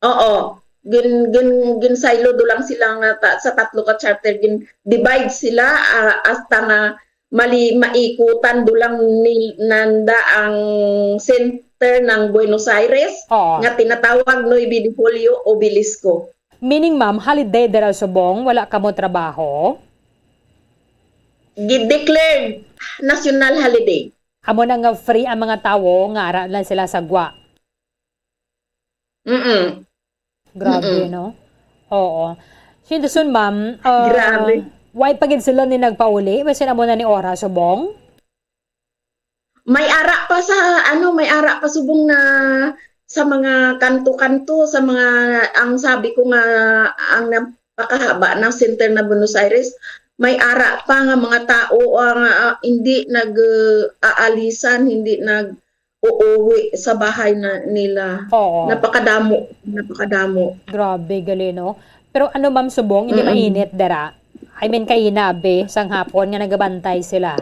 Oo. Gin-, gin-, ginsaylo do lang sila nga ta-, sa tatlo ka charter, gin-divide sila, ah, hasta nga mali-, maikutan do lang ni-, nanda ang center ng Buenos Aires Oo. nga tinatawag Nueve de Julio Obelisco. Meaning, ma'am, holiday dira subong, wala kamo trabaho? Gi-declared national holiday. Amo na nga free ang mga tawo nga ara lang sila sa gwa. Mm-mm. Grabe, Mm-mm. no? Oo. Sinduson, ma'am, ah, Grabe. why pa gid sila ni nagpauli? Basin amo na ni ora subong? May ara pa sa, ano, may ara pa subong na sa mga kanto-kanto, sa mga, ang sabi ko nga, ang napakahaba ng center na Buenos Aires, may ara pa nga mga tao, ah, nga, ah, hindi nag, ah, aalisan, hindi nag-uuwi sa bahay na nila. Oo. Napakadamo, napakadamo. Grabe, gali, no? Pero ano, ma'am, subong, hindi Mm-mm. mainit dira? I mean, kay hinabi, sang hapon nga nagabantay sila.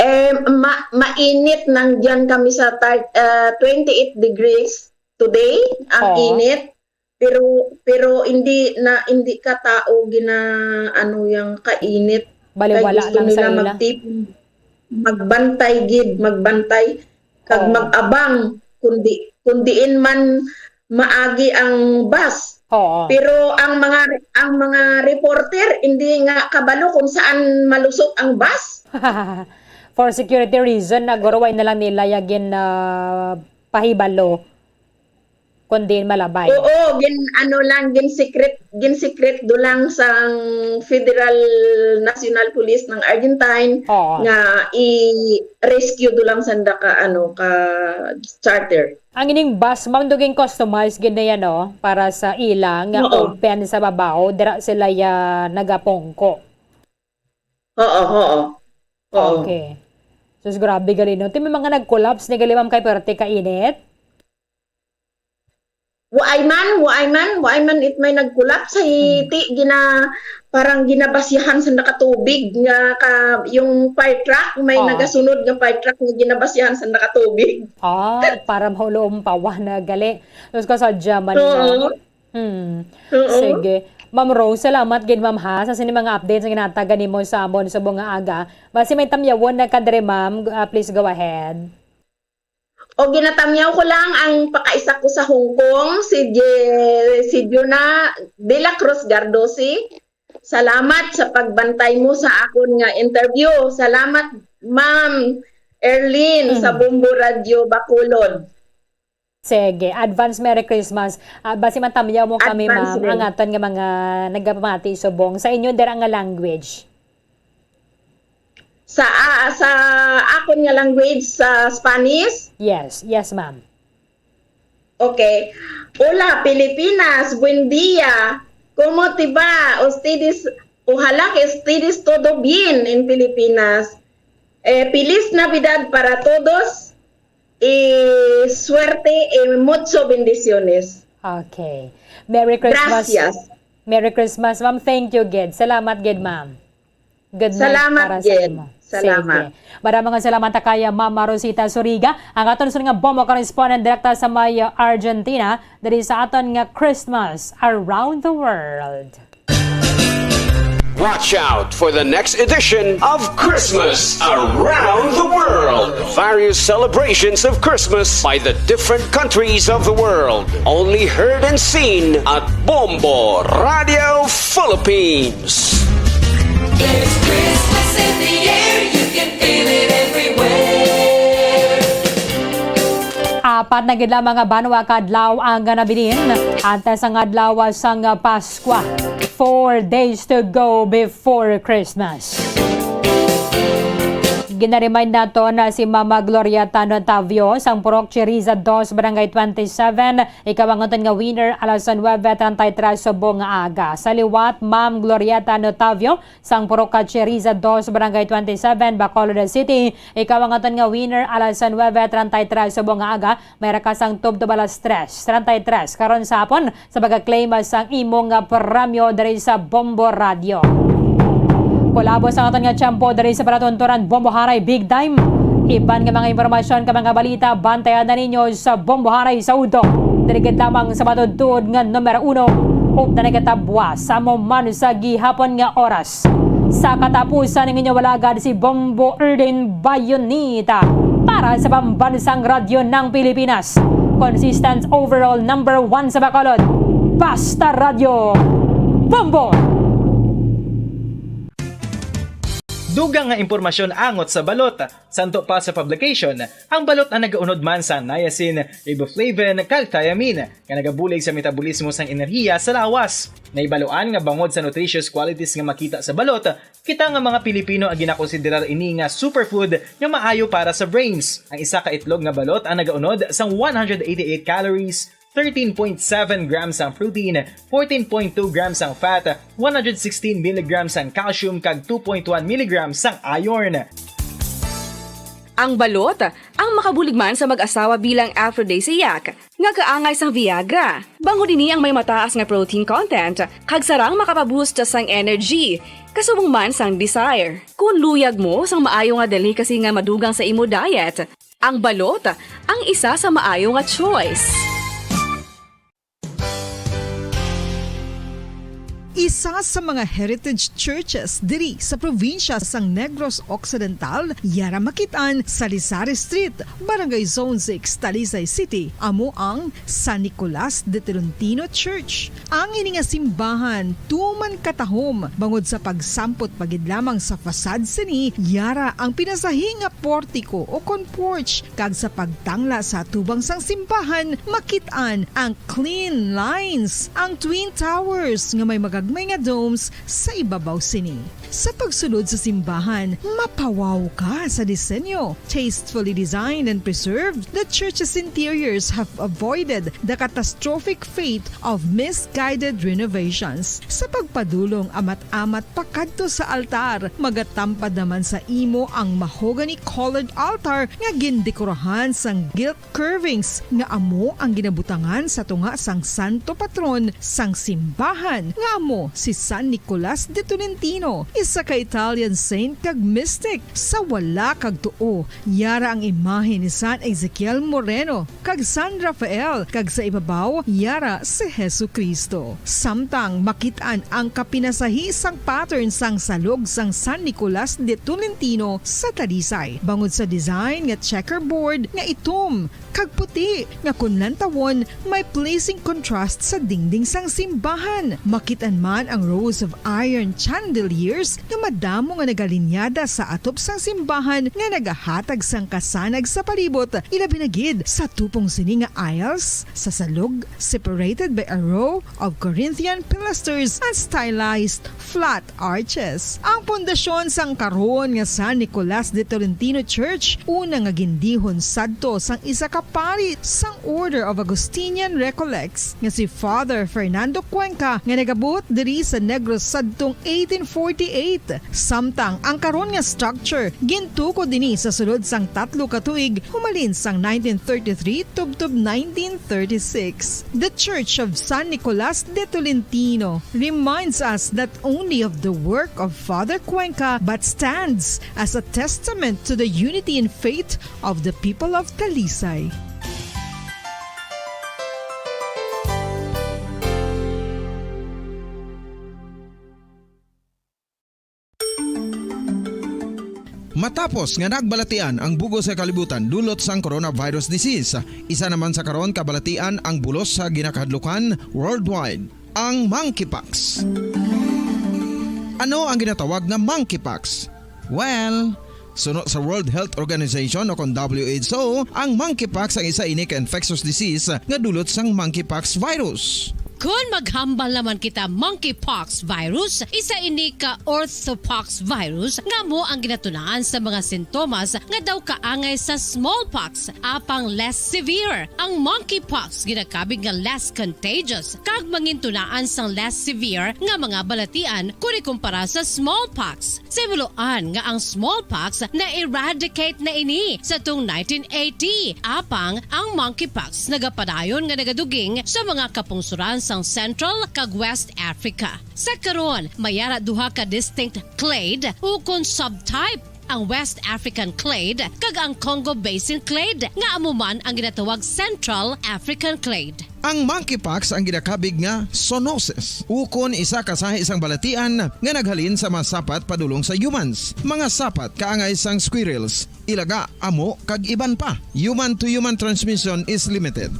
Eh, ma-, mainit, nandyan kami sa tar-, ah, twenty-eight degrees today, ang Oo. init. Pero, pero hindi na, hindi ka tao gina-, ano, yang kainit. Baliwala Kay gusto lang sa nila ila. magtipon, magbantay gid, magbantay, kag Oo. mag-abang, kundi, kun diin man maagi ang bus. Oo. Pero ang mga, ang mga reporter, hindi nga kabalo kung saan malusot ang bus. For security reason, naguro way na lang nila ya gin, ah, pahibalo, kundi malabay. Oo, gin-, ano lang, gin-secret, gin-secret do lang sang Federal National Police ng Argentine Oo. nga i-rescue do lang sanda ka, ano, ka charter. Ang ining bus, ma'am, duging customized gid na yan, no? Para sa ila nga Oo. open sa babaw, dira sila ya nagapungko. Oo, oo. Oo. Okay. Sus, grabe gali, no? Ti may mga nag-collapse ni gali, ma'am, kay perte ka init. Waay man, waay man, waay man it may nag-collapse. Ay, Hmm. ti gina-, parang ginabasyahan sa nakatubig nga ka, yung fire truck, may Oo. nagasunod nga fire truck nga ginabasyahan sa nakatubig. Ah, para mahulo ang pawa na gali. Tapos kasadya man Oo. na. Hmm. Oo. Sige. Ma'am Rose, salamat gid, ma'am, ha, sa sini mga updates nga ginatagan nimo sa amon subong nga aga. Basi may tamyawon na ka diri, ma'am. Ah, please go ahead. O, ginatamyaw ko lang ang pakaisa ko sa Hong Kong, si Je-, si Juna de la Cruz Gardosi. Salamat sa pagbantay mo sa akon nga interview. Salamat, Ma'am Erlene, sa Mm. Bombo Radio Bacolod. Sige, advance Merry Christmas. Ah, basi man tamyaw mo kami, Advance ma'am, ang Merry. aton nga mga nagapamati subong sa inyo dira nga language. Sa, ah, sa akon nga language, sa Spanish? Yes, yes, ma'am. Okay. Hola, Pilipinas. Buen día. ¿Cómo te va? Ustedes, ojalá que ustedes todo bien en Pilipinas. Eh, feliz Navidad para todos. Y suerte y mucho bendiciones. Okay. Merry Christmas. Gracias. Merry Christmas, ma'am. Thank you, gid. Salamat, gid, ma'am. Good night Salamat, para sa gid. imo. Salamat. Sige. Maraming salamat kay Ma'am Rosita Suriga. Ang aton sunod nga bombo correspondent direkta sa may Argentina, diri sa aton nga Christmas Around the World. Watch out for the next edition of Christmas Around the World. Various celebrations of Christmas by the different countries of the world. Only heard and seen at Bombo Radio Philippines. There's Christmas in the air, you can feel it everywhere. Apat na gid lamang nga banwa ka adlaw ang nabilin antes ang adlaw sang Paskwa. Four days to go before Christmas. Gina-remind naton si Mama Glorieta Notavio sang Purok Chiriza dos, Barangay twenty-seven, ikaw ang aton nga winner alas nuebe treinta y tres subong nga aga. Sa liwat, Ma'am Glorieta Notavio, sang Purok Chiriza dos, Barangay twenty-seven, Bacolod City. Ikaw ang aton nga winner alas nuebe treinta y tres subong nga aga. May ra ka sang tubtob alas tres treinta y tres karon sa hapon sa pagka-claim sang imo nga premyo diri sa Bombo Radio. Kulabo sa aton nga tiyempo diri sa palatuntunan, Bombo Haray Big Time. Iban nga mga impormasyon kag mga balita, bantayan na ninyo sa Bombo Haray sa udto. Diri gid lamang sa matuod-tuod nga numero uno, ug na nagatabwa sa amo man sa gihapon nga oras. Sa katapusan, ang inyo alagad si Bombo Erdin Bayonita para sa Pambansang Radyo ng Pilipinas. Consistent overall number one sa Bacolod. Basta Radyo. Bombo! Dugang nga impormasyon angot sa balot. Santo pa sa publication, ang balot ang nagaunod man sang niacin, riboflavin, kag thiamine, nga nagabulig sa metabolismo sang enerhiya sa lawas. Nahibaloan nga bangod sa nutritious qualities nga makita sa balot, kita nga mga Pilipino ang ginakonsiderar ini nga superfood nga maayo para sa brains. Ang isa ka itlog nga balot ang nagaunod sang one hundred eighty-eight calories, thirteen point seven grams ang protein, fourteen point two grams ang fat, one hundred sixteen milligrams ang calcium, kag two point one milligrams ang iron. Ang balot, ang makabulig man sa mag-asawa bilang aphrodisiac, nga kaangay sang Viagra. Bangod ini ang may mataas nga protein content, kag sarang makapaboost sang energy, kasubong man sang desire. Kung luyag mo sang maayo nga delicacy nga madugang sa imo diet, ang balot, ang isa sa maayo nga choice. Isa sa mga heritage churches diri sa probinsya sang Negros Occidental, yara makit-an sa Lisari Street, Barangay Zone six, Talisay City, amo ang San Nicolas de Tolentino Church. Ang ini nga simbahan tuman katahom bangod sa pagsampot pa gid lamang sa facade sini, yara ang pinasahi nga portiko o kon porch, kag sa pagtangla sa atubang sang simbahan makit-an ang clean lines, ang twin towers nga may magagmay nga domes sa ibabaw sini. Sa pagsulod sa simbahan, mapawaw ka sa disenyo. Tastefully designed and preserved, the church's interiors have avoided the catastrophic fate of misguided renovations. Sa pagpadulong amat-amat pakadto sa altar, magatampad naman sa imo ang mahogany-colored altar nga gindekorahan sang gilt curvings nga amo ang ginabutangan sa tunga sang santo patron sang simbahan, nga amo Si San Nicolas de Tolentino, isa ka Italian saint kag mystic. Sa wala kag tuo, yara ang imahe ni San Ezekiel Moreno kag San Rafael, kag sa ibabaw, yara si Jesu-Cristo. Samtang makit-an ang kapinasahi sang pattern sang salog sang San Nicolas de Tolentino sa Talisay, bangod sa design nga checkerboard nga itom kag puti nga kon lantawon may pleasing contrast sa dingding sang simbahan. Makit-an man ang rows of iron chandeliers nga madamo nga nagalinyada sa atop sang simbahan nga nagahatag sang kasanag sa palibot, ilabi na gid sa tupong sini nga aisles sa salog, separated by a row of Corinthian pilasters and stylized flat arches. Ang pundasyon sang karon nga San Nicolas de Tolentino Church, una nga gindihon sadto sang isa ka pari sang Order of Augustinian Recollects nga si Father Fernando Cuenca, nga nagabuot diri sa Negros sadtong eighteen forty-eight. Samtang ang karon nga structure gintukod dinhi sa sulod sang tatlo ka tuig, humalin sang nineteen thirty-three tubtob nineteen thirty-six. The Church of San Nicolas de Tolentino reminds us not only of the work of Father Cuenca, but stands as a testament to the unity in faith of the people of Talisay. Matapos nga nagbalatian ang bug-os nga kalibutan dulot sang coronavirus disease, isa naman sa karon kabalatian ang bulos sa ginakahadlukan worldwide, ang monkeypox. Ano ang ginatawag nga monkeypox? Well, suno sa World Health Organization o kon W H O, ang monkeypox ang isa ini ka infectious disease nga dulot sang monkeypox virus. Kon maghambal naman kita monkeypox virus, isa ini ka orthopox virus nga amo ang ginatunaan sa mga sintomas nga daw kaangay sa smallpox, apang less severe. Ang monkeypox ginakabig nga less contagious kag mangintunaan sang less severe nga mga balatian kon ikumpara sa smallpox. Sa himuloan nga ang smallpox na-eradicate na ini sa tung nineteen eighty, apang ang monkeypox nagapadayon nga nagaduging sa mga kapungsoran sang Central kag West Africa. Sa karon, may ara duha ka distinct clade ukon subtype, ang West African clade kag ang Congo Basin clade, nga amo man ang ginatawag Central African clade. Ang monkeypox ang ginakabig nga zoonosis, ukon isa ka sahi sang balatian nga naghalin sa mga sapat padulong sa humans. Mga sapat kaangay sang squirrels, ilaga, amo, kag iban pa. Human-to-human transmission is limited.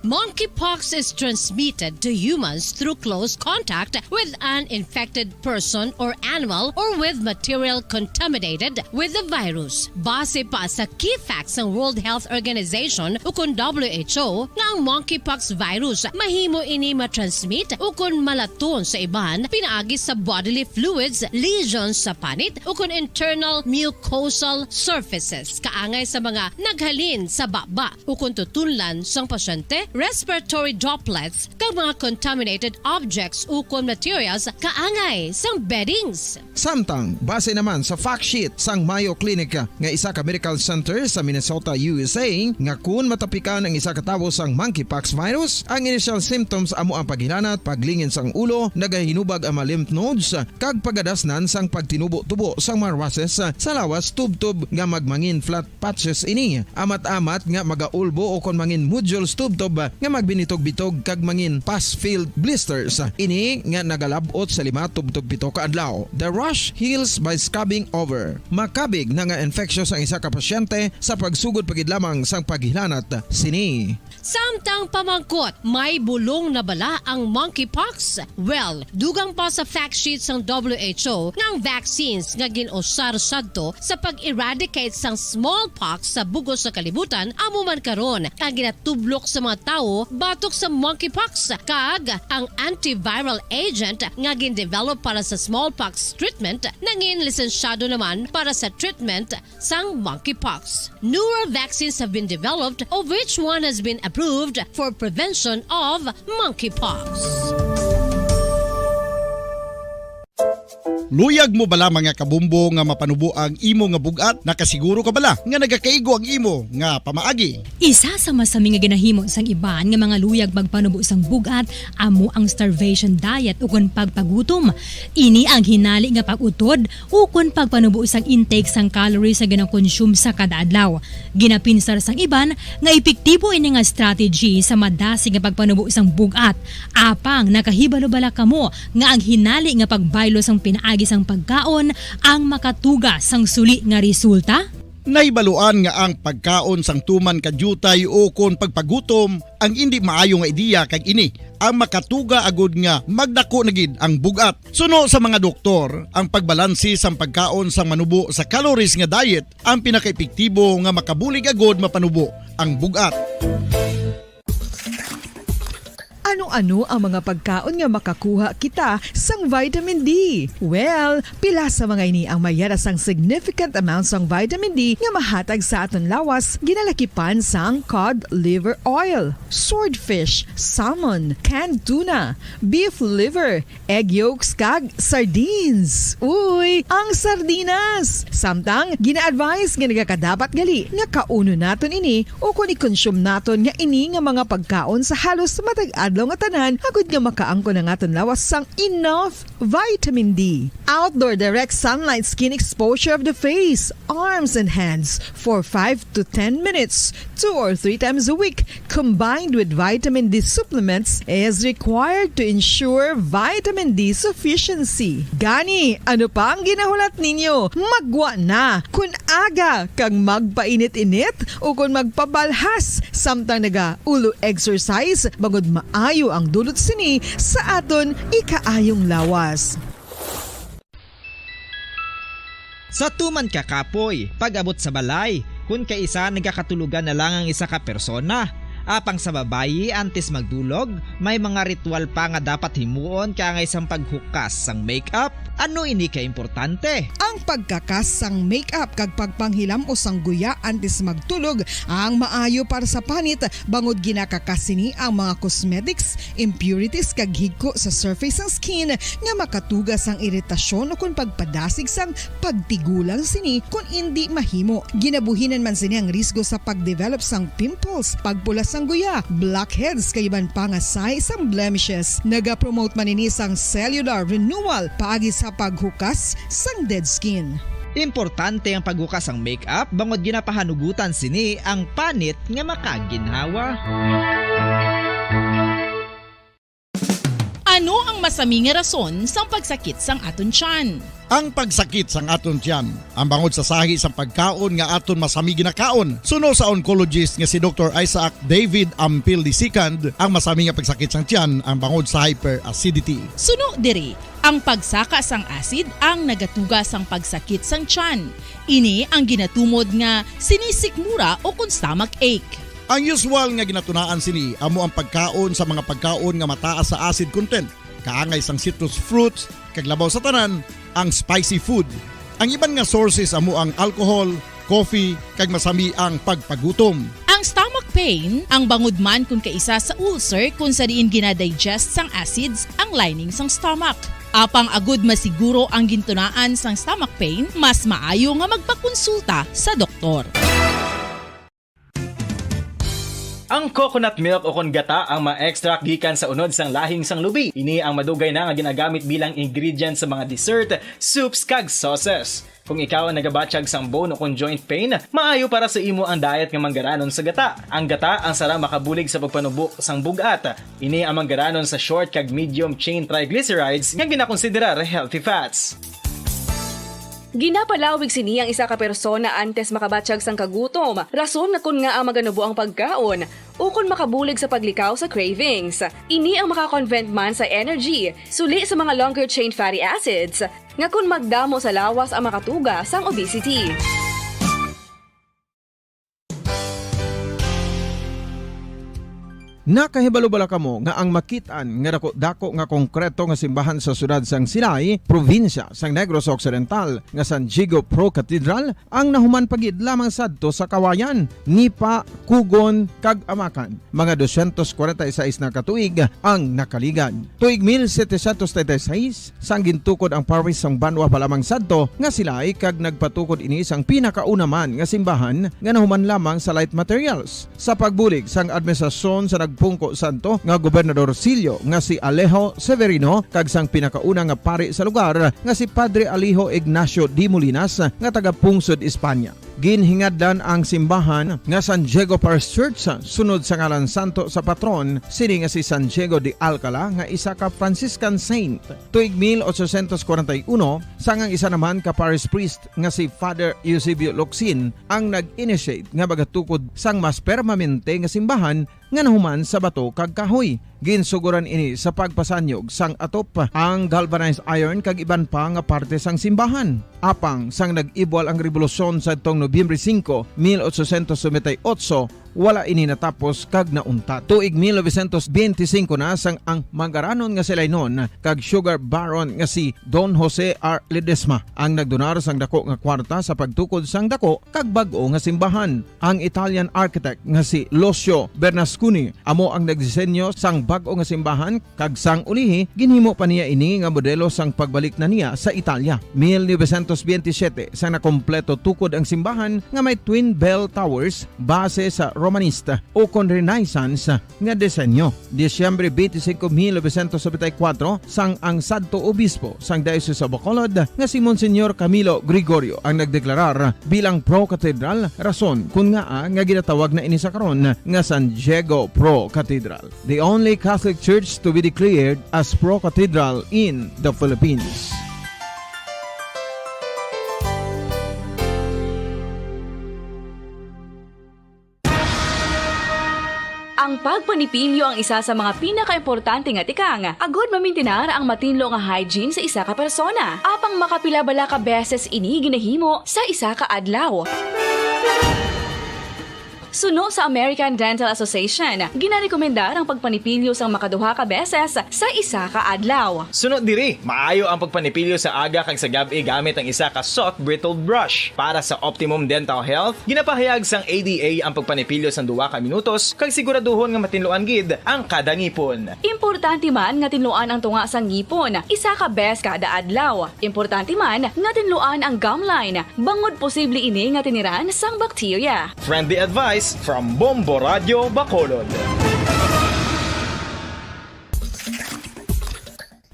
Monkeypox is transmitted to humans through close contact with an infected person or animal or with material contaminated with the virus. Base pa sa key facts sang World Health Organization ukon W H O nga ang monkeypox virus mahimo ini matransmit ukon malaton sa iban pinaagi sa bodily fluids, lesions sa panit, ukon internal mucosal surfaces kaangay sa mga naghalin sa baba ukon tutunlan sang pasyente, respiratory droplets, kag mga contaminated objects ukon materials kaangay sang beddings. Samtang, base naman sa fact sheet sang Mayo Clinic nga isa ka medical center sa Minnesota, U S A, nga kun matapikan ang isa ka tawo sang monkeypox virus, ang initial symptoms amo ang paghilanat, paglingin sang ulo, nagahinubag ang mga lymph nodes, kag pagadasnan sang pagtinubo-tubo sang mga rushes sa lawas tubtob nga magmangin flat patches ini, amat-amat nga magaulbo ukon mangin nodules tubtob nga magbinitog-bitog kag mangin pus-filled blisters. Ini nga nagalab-ot sa lima tubtob pito ka adlaw. The rash heals by scabbing over. Makabig na nga infectious ang isa ka pasyente sa pagsugod pa gid lamang sang paghilanat sini. Samtang pamangkot, may bulong na bala ang monkeypox? Well, dugang pa sa fact sheet sang W H O nga ang vaccines nga gin-usar sadto sa pag-eradicate sang smallpox sa bug-os nga kalibutan amo man karon ang ginatublok sa mga tawo batok sa monkeypox, kag ang antiviral agent nga gin-develop para sa smallpox treatment nangin lisensyado naman para sa treatment sang monkeypox. Newer vaccines have been developed, of which one has been approved for prevention of monkeypox. Luyag mo bala, mga kabombo, nga mapanubo ang imo nga bug-at? Nakasiguro ka bala nga nagakaigo ang imo nga pamaagi? Isa sa masami nga ginahimo sang iban nga mga luyag magpanubo sang bug-at amo ang starvation diet ukon pagpagutom. Ini ang hinali nga pag-utod ukon pagpanubo sang intake sang calories nga ginakonsume sa kada adlaw. Ginapinsar sang iban nga epektibo ini nga strategy sa madasig nga pagpanubo sang bug-at. Apang nakahibalo bala kamo nga ang hinali nga pagbaylo sang pinaagi sang pagkaon ang makatuga sang suli nga resulta? Nahibaluan nga ang pagkaon sang tuman ka diutay ukon pagpagutom ang indi maayo nga ideya, kag ini ang makatuga agud nga magdako na gid ang bug-at. Suno sa mga doktor, ang pagbalanse sang pagkaon sang manubo sa calories nga diet ang pinakaepektibo nga makabulig agud mapanubo ang bug-at. Ano-ano ang mga pagkaon nga makakuha kita sang vitamin D? Well, pila sa mga ini ang mayara sang significant amount sang vitamin D nga mahatag sa aton lawas, ginalakipan sang cod liver oil, swordfish, salmon, canned tuna, beef liver, egg yolks, kag sardines. Uy, ang sardinas! Samtang, gina-advise nga nagakadapat gali nga kaunon naton ini ukon i-consume naton nga ini nga mga pagkaon sa halos matag adlaw nga tanan, agud nga makaangkon ang aton lawas sang enough vitamin D. Outdoor direct sunlight skin exposure of the face, arms, and hands for five to ten minutes, two or three times a week, combined with vitamin D supplements, is required to ensure vitamin D sufficiency. Gani, ano pa ang ginahulat ninyo? Magwa na! Kun aga kag magpainit-init ukon magpabalhas samtang naga-ulo exercise, bangod maayo ang dulot sini sa aton ikaayong lawas. Sa tuman ka kapoy, pag-abot sa balay, kun kaisa nagakatulogan na lang ang isa ka persona. Apang sa babayi, antes magdulog, may mga ritual pa nga dapat himuon kaangay sang paghukas sang makeup. Ano ini ka importante? Ang pagkakas sang makeup kag pagpanghilam-os sang guya antes magtulog ang maayo para sa panit, bangod ginakakas sini ang mga cosmetics, impurities, kag higko sa surface sang skin nga makatuga sang iritasyon ukon pagpadasig sang pagtigulang sini kon indi mahimo. Ginabuhinan man sini ang risgo sa pagdevelop sang pimples, pagpula sang guya, blackheads, kag iban pa nga sahi sang blemishes. Nagapromote man ini sang cellular renewal paagi sa paghukas sang dead skin. Importante ang paghukas sang makeup, bangod ginapahanugutan sini ang panit nga makaginhawa. Ano ang masami nga rason sang pagsakit sang aton tiyan? Ang pagsakit sang aton tiyan, ang bangod sa sahi sang pagkaon nga aton masami ginakaon. Suno sa oncologist nga si Doktor Isaac David Ampil the second, ang masami nga pagsakit sang tiyan ang bangod sa hyperacidity. Suno diri, ang pagsaka sang acid ang nagatuga sang pagsakit sang tiyan. Ini ang ginatumod nga sinisikmura ukon stomach ache. Ang usual nga ginatunaan sini amo ang pagkaon sa mga pagkaon nga mataas sa acid content, kaangay sang citrus fruits, kag labaw sa tanan, ang spicy food. Ang iban nga sources amo ang alcohol, coffee, kag masami ang pagpagutom. Ang stomach pain, ang bangod man kon kaisa sa ulcer kon sa diin ginadigest sang acids ang lining sang stomach. Apang agud masiguro ang gintunaan sang stomach pain, mas maayo nga magpakonsulta sa doktor. Ang coconut milk ukon gata ang ma-extract gikan sa unod sang lahing sang lubi. Ini ang madugay na nga ginagamit bilang ingredient sa mga dessert, soups, kag sauces. Kung ikaw ang nagabatyag sang bone ukon joint pain, maayo para sa imo ang diet nga manggaranon sa gata. Ang gata ang sarang makabulig sa pagpanubo sang bug-at. Ini ang manggaranon sa short kag medium chain triglycerides nga ginakonsiderar healthy fats. Ginapalawig sini ang isa ka persona antes makabatyag sang kagutom, rason nga kon ngaa maganubo ang pagkaon, ukon makabulig sa paglikaw sa cravings. Ini ang maka-convert man sa energy, suli sa mga longer chain fatty acids, nga kon magdamo sa lawas ang makatuga sang obesity. Nakahibalo bala kamo nga ang makit-an nga dako-dako nga konkreto nga simbahan sa siyudad sang Silay, probinsya sang Negros Occidental, nga San Diego Pro Cathedral, ang nahuman pa gid lamang sadto sa kawayan, nipa, kugon, kag amakan? Mga dosyentos kwarenta y seis na ka tuig ang nakaligad. Tuig mil setecientos treinta y seis, sang gintukod ang parish sang banwa pa lamang sadto nga Silay, kag nagpatukod ini sang pinakauna man nga simbahan nga nahuman lamang sa light materials. Sa pagbulig sang administrasyon sa nagpungko sadto nga Gobernador Sillo nga si Alejo Severino kag sang pinakauna nga pari sa lugar nga si Padre Alejo Ignacio de Molinas nga taga-pungsod Espanya. Ginhingadlan ang simbahan nga San Diego Parish Church sunod sa ngalan santo sa patron sini nga si San Diego de Alcala nga isa ka Franciscan saint. Tuig mil ochocientos kwarenta y uno, sang ang isa naman ka parish priest nga si Father Eusebio Locsin ang nag-initiate nga magatukod sang mas permanente nga simbahan nga nahuman sa bato kag kahoy. Ginsugoran ini sa pagpasanyog sang atop, ang galvanized iron kag iban pa nga parte sang simbahan. Apang sang nag-ibwal ang rebolusyon sadtong Nobyembre singko, mil ochocientos noventa y ocho, wala ini natapos kag nauntat. Tuig mil novecientos benti singko na sang ang mangaranon nga si Lainon kag sugar baron nga si Don Jose R. Ledesma ang nagdonar sang dako nga kwarta sa pagtukod sang dako kag bag-o nga simbahan. Ang Italian architect nga si Lucio Bernasconi amo ang nagdisenyo sang bag-o nga simbahan, kag sang ulihi ginhimo pa niya ini nga modelo sang pagbalik na niya sa Italia. Mil novecientos benti siyete, sang nakompleto tukod ang simbahan nga may twin bell towers base sa Romanista ukon Renaissance nga disenyo. Disyembre twenty-five, mil novecientos noventa y cuatro, sang ang sadto obispo sang Diocese of Bacolod nga si Monsignor Camilo Gregorio ang nagdeklarar bilang Pro Cathedral, rason kon ngaa nga ginatawag na ini sa karon nga San Diego Pro Cathedral, the only Catholic church to be declared as Pro Cathedral in the Philippines. Ang pagpanipilyo ang isa sa mga pinakaimportante nga tikang agod mamintinar ang matinlo nga hygiene sa isa ka persona. Apang makapila bala ka beses ini ginahimo sa isa ka adlaw? Suno sa American Dental Association, ginarekomendar ang pagpanipilyo sang makaduha ka beses sa isa ka adlaw. Suno diri, maayo ang pagpanipilyo sa aga kag sa gab-i gamit ang isa ka soft bristled brush. Para sa optimum dental health, ginapahayag sang A D A ang pagpanipilyo sang duha ka minutos kag siguraduhon nga matinluan gid ang kada ngipon. Importante man nga tinluan ang tunga sang ngipon isa ka bes kada adlaw. Importante man nga tinluan ang gum line, bangod posible ini nga tiniran sang bakterya. Friendly advice from Bombo Radio Bacolod.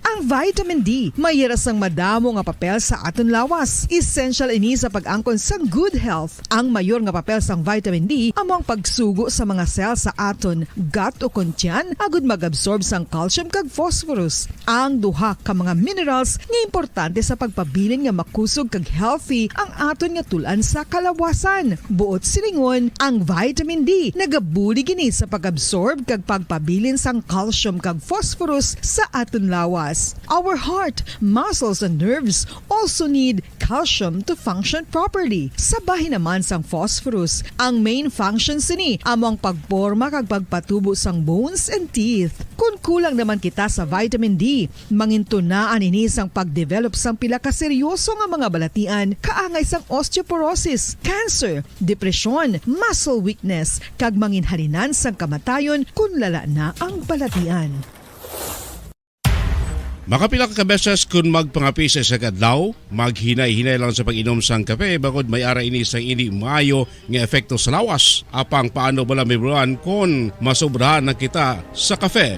Ang vitamin D may hira sang madamo nga papel sa aton lawas. Essential ini sa pag-angkon sang good health. Ang mayor nga papel sang vitamin D amo ang pagsugo sa mga cell sa aton gut ukon tiyan agud mag-absorb sang calcium kag phosphorus, ang duha ka mga minerals nga importante sa pagpabilin nga makusog kag healthy ang aton nga tul-an sa kalawasan. Buot silingon, ang vitamin D nagabulig ini sa pag-absorb kag pagpabilin sang calcium kag phosphorus sa aton lawas. Our heart, muscles, and nerves also need calcium to function properly. Sa bahin naman sang phosphorus, ang main function sini amo ang pagporma kag pagpatubo sang bones and teeth. Kon kulang naman kita sa vitamin D, mangintunaan ini sang pagdevelop sang pila ka seryoso nga mga balatian, kaangay sang osteoporosis, cancer, depresyon, muscle weakness, kag manginhalinan sang kamatayon kon lala na ang balatian. Makapila ka beses kon magpangape sa isa ka adlaw, maghinay-hinay lang sa pag-inom sang kape, bangod may ara ini sang indi maayo nga epekto sa lawas. Apang paano bala mahibaluan kon masobrahan na kita sa kape?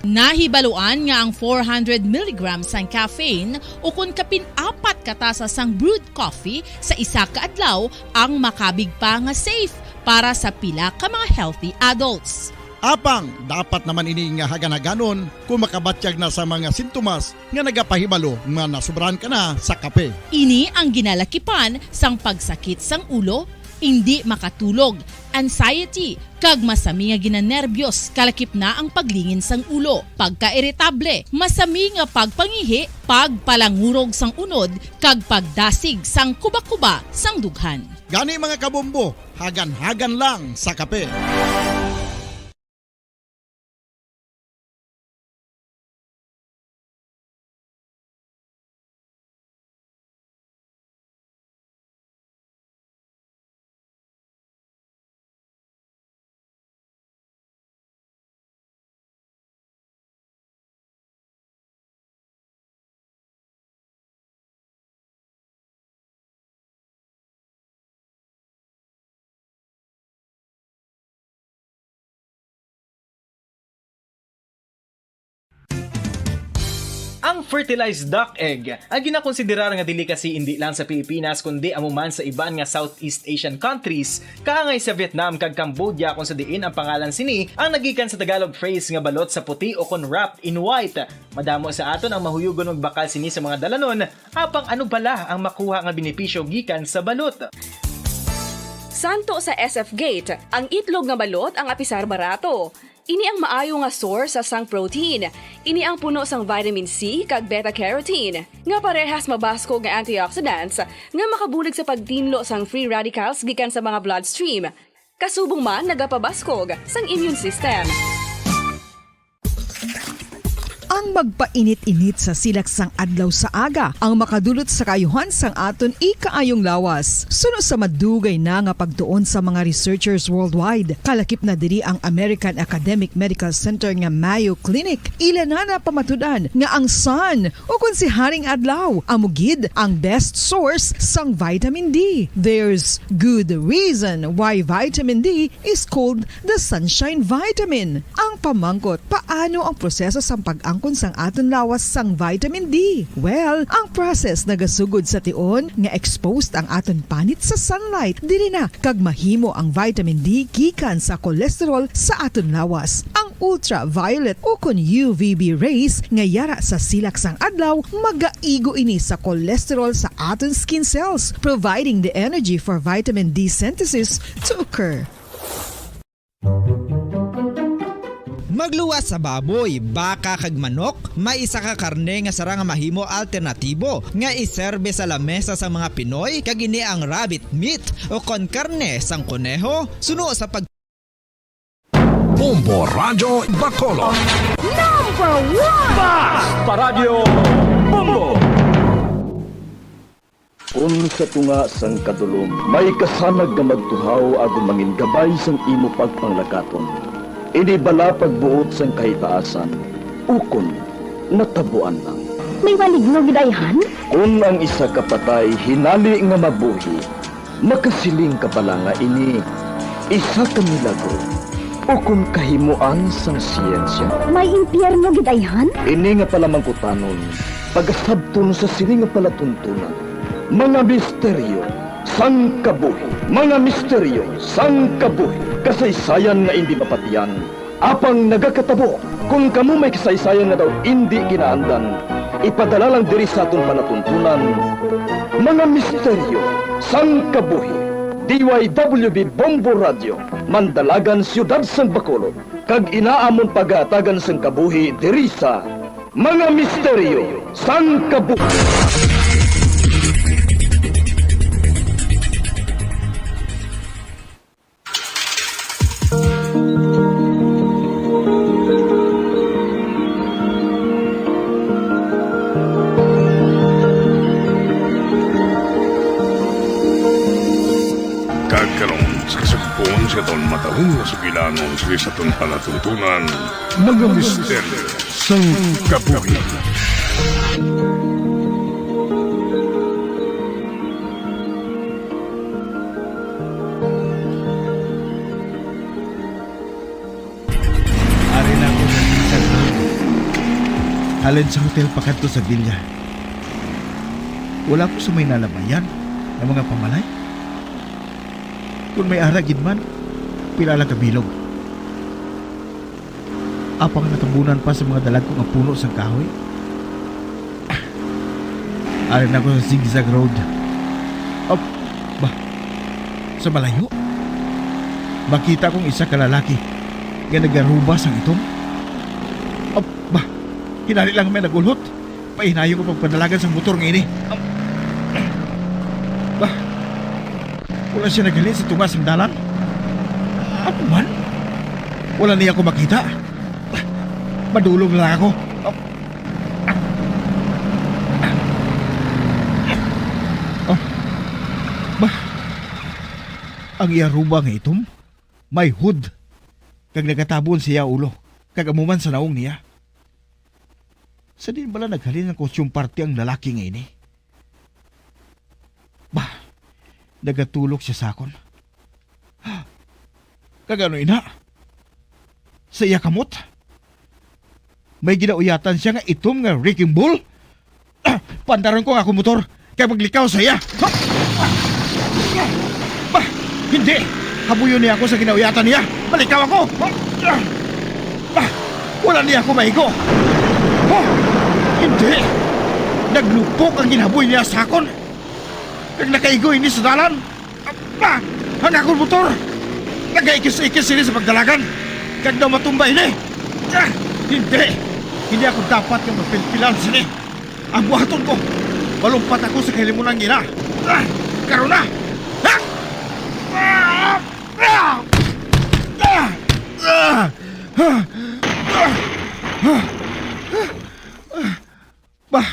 Nahibaluan nga ang four hundred milligrams sang caffeine ukon kapin apat ka tasa sang brewed coffee sa isa ka adlaw ang makabig pa nga safe para sa pila ka mga healthy adults. Apang dapat naman ini nga hagan-haganon kon makabatyag na sa mga sintomas nga nagapahibalo nga nasobrahan ka na sa kape. Ini ang ginalakipan sang pagsakit sang ulo, indi makatulog, anxiety, kag masami nga ginanerbyos, kalakip na ang paglingin sang ulo, pagkairitable, masami nga pagpangihi, pagpalangurog sang unod, kag pagdasig sang kubakuba sang dughan. Gani, mga kabombo, hagan-hagan lang sa kape. Ang fertilized duck egg ay ginakonsiderar nga delicacy indi lang sa Pilipinas kundi amo man sa iban nga Southeast Asian countries, kaangay sa Vietnam kag Cambodia, kung sa diin ang pangalan sini ang nagikan sa Tagalog phrase nga balot sa puti o kon wrapped in white. Madamo sa aton ang mahuyugon magbakal sini sa mga dalanon, apang ano bala ang makuha nga benepisyo gikan sa balot? Santo sa S F Gate, ang itlog nga balot ang apisar barato. Ini ang maayo nga source sa sang protein. Ini ang puno sang vitamin C kag beta carotene, nga parehas mabaskog nga antioxidants nga makabulig sa pagtinlo sang free radicals gikan sa mga bloodstream. Kasubong man nagapabaskog sang immune system. Ang magpainit-init sa silak sang adlaw sa aga ang makadulot sa kaayuhan sang aton ikaayong lawas. Suno sa madugay na nga pagtuon sa mga researchers worldwide, kalakip na diri ang American Academic Medical Center nga Mayo Clinic. Ila na napamatud-an nga ang sun, o kon si Haring Adlaw, amo gid ang best source sang vitamin D. There's good reason why vitamin D is called the sunshine vitamin. Ang pamangkot, paano ang proseso sang pag-angkon sang aton lawas sang vitamin D? Well, ang process nagasugod sa tion nga exposed ang aton panit sa sunlight, diri na kag mahimo ang vitamin D gikan sa cholesterol sa aton lawas. Ang ultraviolet o kon U V B rays nga yara sa silak sang adlaw magaigo ini sa cholesterol sa aton skin cells, providing the energy for vitamin D synthesis to occur. Magluwas sa baboy, baka kag manok, may isa ka karne nga sarang nga mahimo alternatibo nga iserbe sa lamesa sa mga Pinoy, kag ini ang rabbit meat o kon karne sang koneho. Suno sa pag Bombo Radyo Bacolod. Number one! Bas! Paradyo Bombo! Kun sa tunga sang kadulom may kasanag nga magtuhaw agud mangin gabay sang imo pagpanglakaton, ini bala pagbuot sang kahitaasan, ukon natabuan lang. May maligno gid ayhan? Kun ang isa ka patay hinali nga mabuhi, makasiling ka bala nga ini isa ka milagro ukon kahimoan sang siyensya? May impyerno gid ayhan? Ini nga palamangkutanon pagasabton sa sini nga palatuntunan. Mga misteryo sang kabuhi. Mga misteryo sang kabuhi. Kasaysayan nga indi mapatian, apang nagakatabo. Kon kamo may kasaysayan nga daw indi kinaandan, ipadala lang diri sa aton palatuntunan. Mga misteryo sang kabuhi. D Y W B Bombo Radio, Mandalagan, Siyudad sang Bacolod, kag inaamon pagahatagan sang kabuhi diri sa Mga Misteryo sang Kabuhi. Kag karon, sa kasugpon sa aton matalom nga sugilanon, sa aton palatuntunan, Mga Misteryo sang Kabuhi. Ari na ako sa Ginsan. Halin sa hotel pakadto sa villa. Wala ko sa may nalabayan nga mga pamalay. Kung may ara gid man, pila lang ka bilog. Apang natabunan pa sa mga dalagko nga puno sang kahoy. Ari na ako sa zigzag road. Op, ba? Sa malayo, makita kong isa ka lalaki nga nagaruba sang itom. Op, ba? Hinali lang may nagulhot. Painayo ko pagpadalagan sang motor nga ini. Am-, bah, wala siya naghalin sa tunga sang dalan. Ako man, wala niya ako makita. Bah, madulog na lang ako. Oh, bah, ang iya ruba nga itom may hood, kag nagatabon sa iya ulo, kag amo man sa naong niya. Sa diin bala naghalin ang kostyum party ang lalaki nga ini? Bah, nagatulok siya sa akon. Kag ano ina? Sa iya kamot? May ginauyatan siya nga itom nga wrecking ball. Pandaron ko ang akong motor, kay maglikaw sa iya. Bah, hindi! Habuyon niya ako sa ginauyatan niya. Malikaw ako! Bah, wala niya ako maigo. Oh, hindi! Naglupok ang ginhaboy niya sa akon. Kag nakaigo ini sa dalan. Ba! Ang akon motor! Nagaikis-ikis sini sa pagdalagan. Kag daw matumba ini. Ah! Hindi! Hindi ako dapat nga mapilpilan sini. Ang buhaton ko, malumpat ako sa kahilimunan nila. Ah! Karon na! Ah! Ah! Ah! Ah! Ah! Ah! Ah! Ba,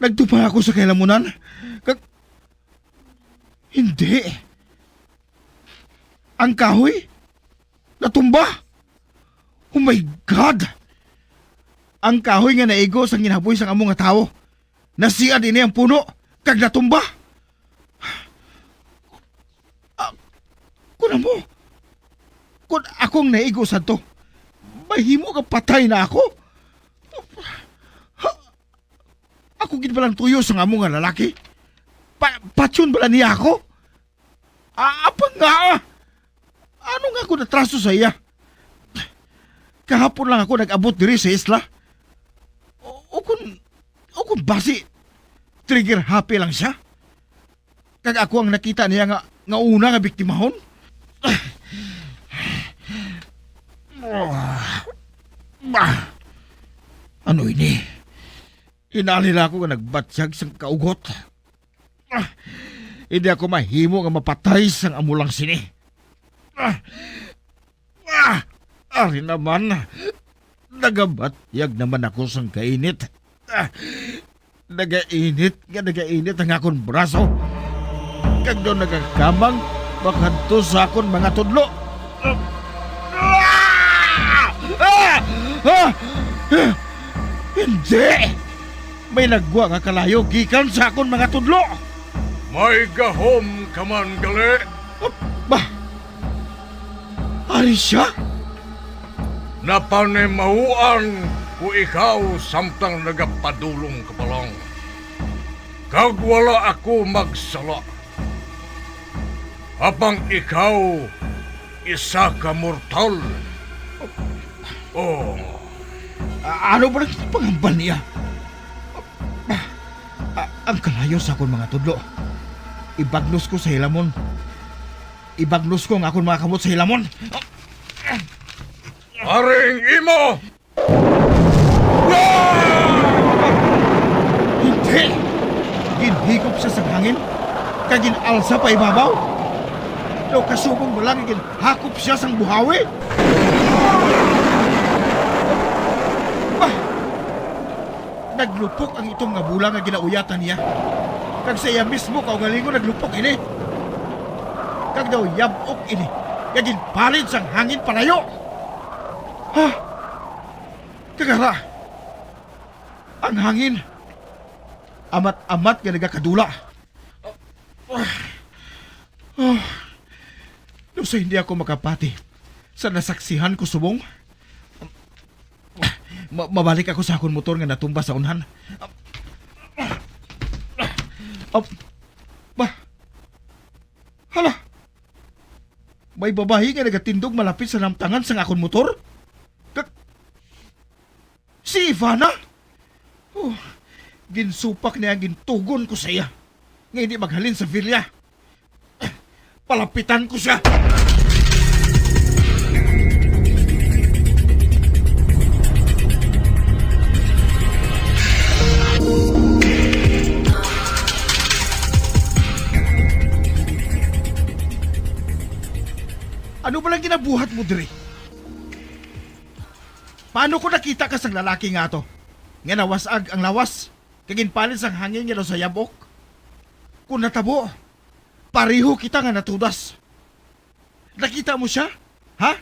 nagtupa ako sa kailamunan. Kag, hindi. Ang kahoy natumba. Oh my God! Ang kahoy nga naigo sang ginhaboy sang amo nga tawo. Nasiad ini ang puno kag natumba. Ah, kun amo, kun ako ang naigo sadto, mahimo nga patay na ako. Ha, ako gid balang tuyo sang amo nga lalaki? Pa-, patyon bala niya ako? Ah, apang nga, ano nga ako natraso sa iya? Kahapon lang ako nag-abot diri sa isla. O, o kun, o kun basi, trigger happy lang siya. Kag ako ang nakita niya nga, nga una nga biktimahon. Bah, ano ini? Hinali lang ako nga nagbatyag sang kaugot. Ah, hindi ako mahimo nga mapatay sang amo lang sini. Ah, ah, ari naman. Nagabatyag naman ako sang kainit. Ah, nagainit nga nagainit ang akon braso. Kag daw nagakamang makadto sa akon mga tudlo. Ah! Ah! Ah! Hindi! May nagwa nga kalayo gikan sa akon mga tudlo. May gahom ka man gali. Ah, ba? Ari sia? Napanimahuan ko ikaw samtang nagapadulong ka pa lang, kag wala ako magsala. Apang ikaw isa ka mortal. Oh. A-, ano ba ang pangambal niya? A-, ang kalayo sa akon mga tudlo. Ibagnos ko sa hilamon. Ibagnos ko ang akon mga kamot sa hilamon. Aring imo! Hindi! Ginhigop siya sa hangin, kag gin-alsa pa ibabaw. Daw kasubong mo lang, ginhakop siya sang buhawi. Bah! Naglupok ang itom nga bola nga ginauyatan niya, kag sa iya mismo kaugalingon naglupok ini. Kag daw yab-ok ini nga ginpalid sang hangin palayo. Ha? Kagara, ang hangin amat-amat nga nagakadula. Oh, daw sa hindi ako makapati sa nasaksihan ko subong, ma-, mabalik ako sa akon motor nga natumba sa unhan. Ap-, ba? Hala! May babayi nga nagatindog malapit sa namtangan sang akon motor. Ka-, si Ivana! Oh, ginsupak niya ang gintugon ko sa iya nga hindi maghalin sa villa. Palapitan ko siya. Ano ba lang ginabuhat mo diri? Paano ko nakita ka sang lalaki nga ato, nga nawas-ag ang lawas, kag ginpalid sang hangin nga daw sa yab-ok? Kung natabo, pareho kita nga natudas. Nakita mo sia? Ha?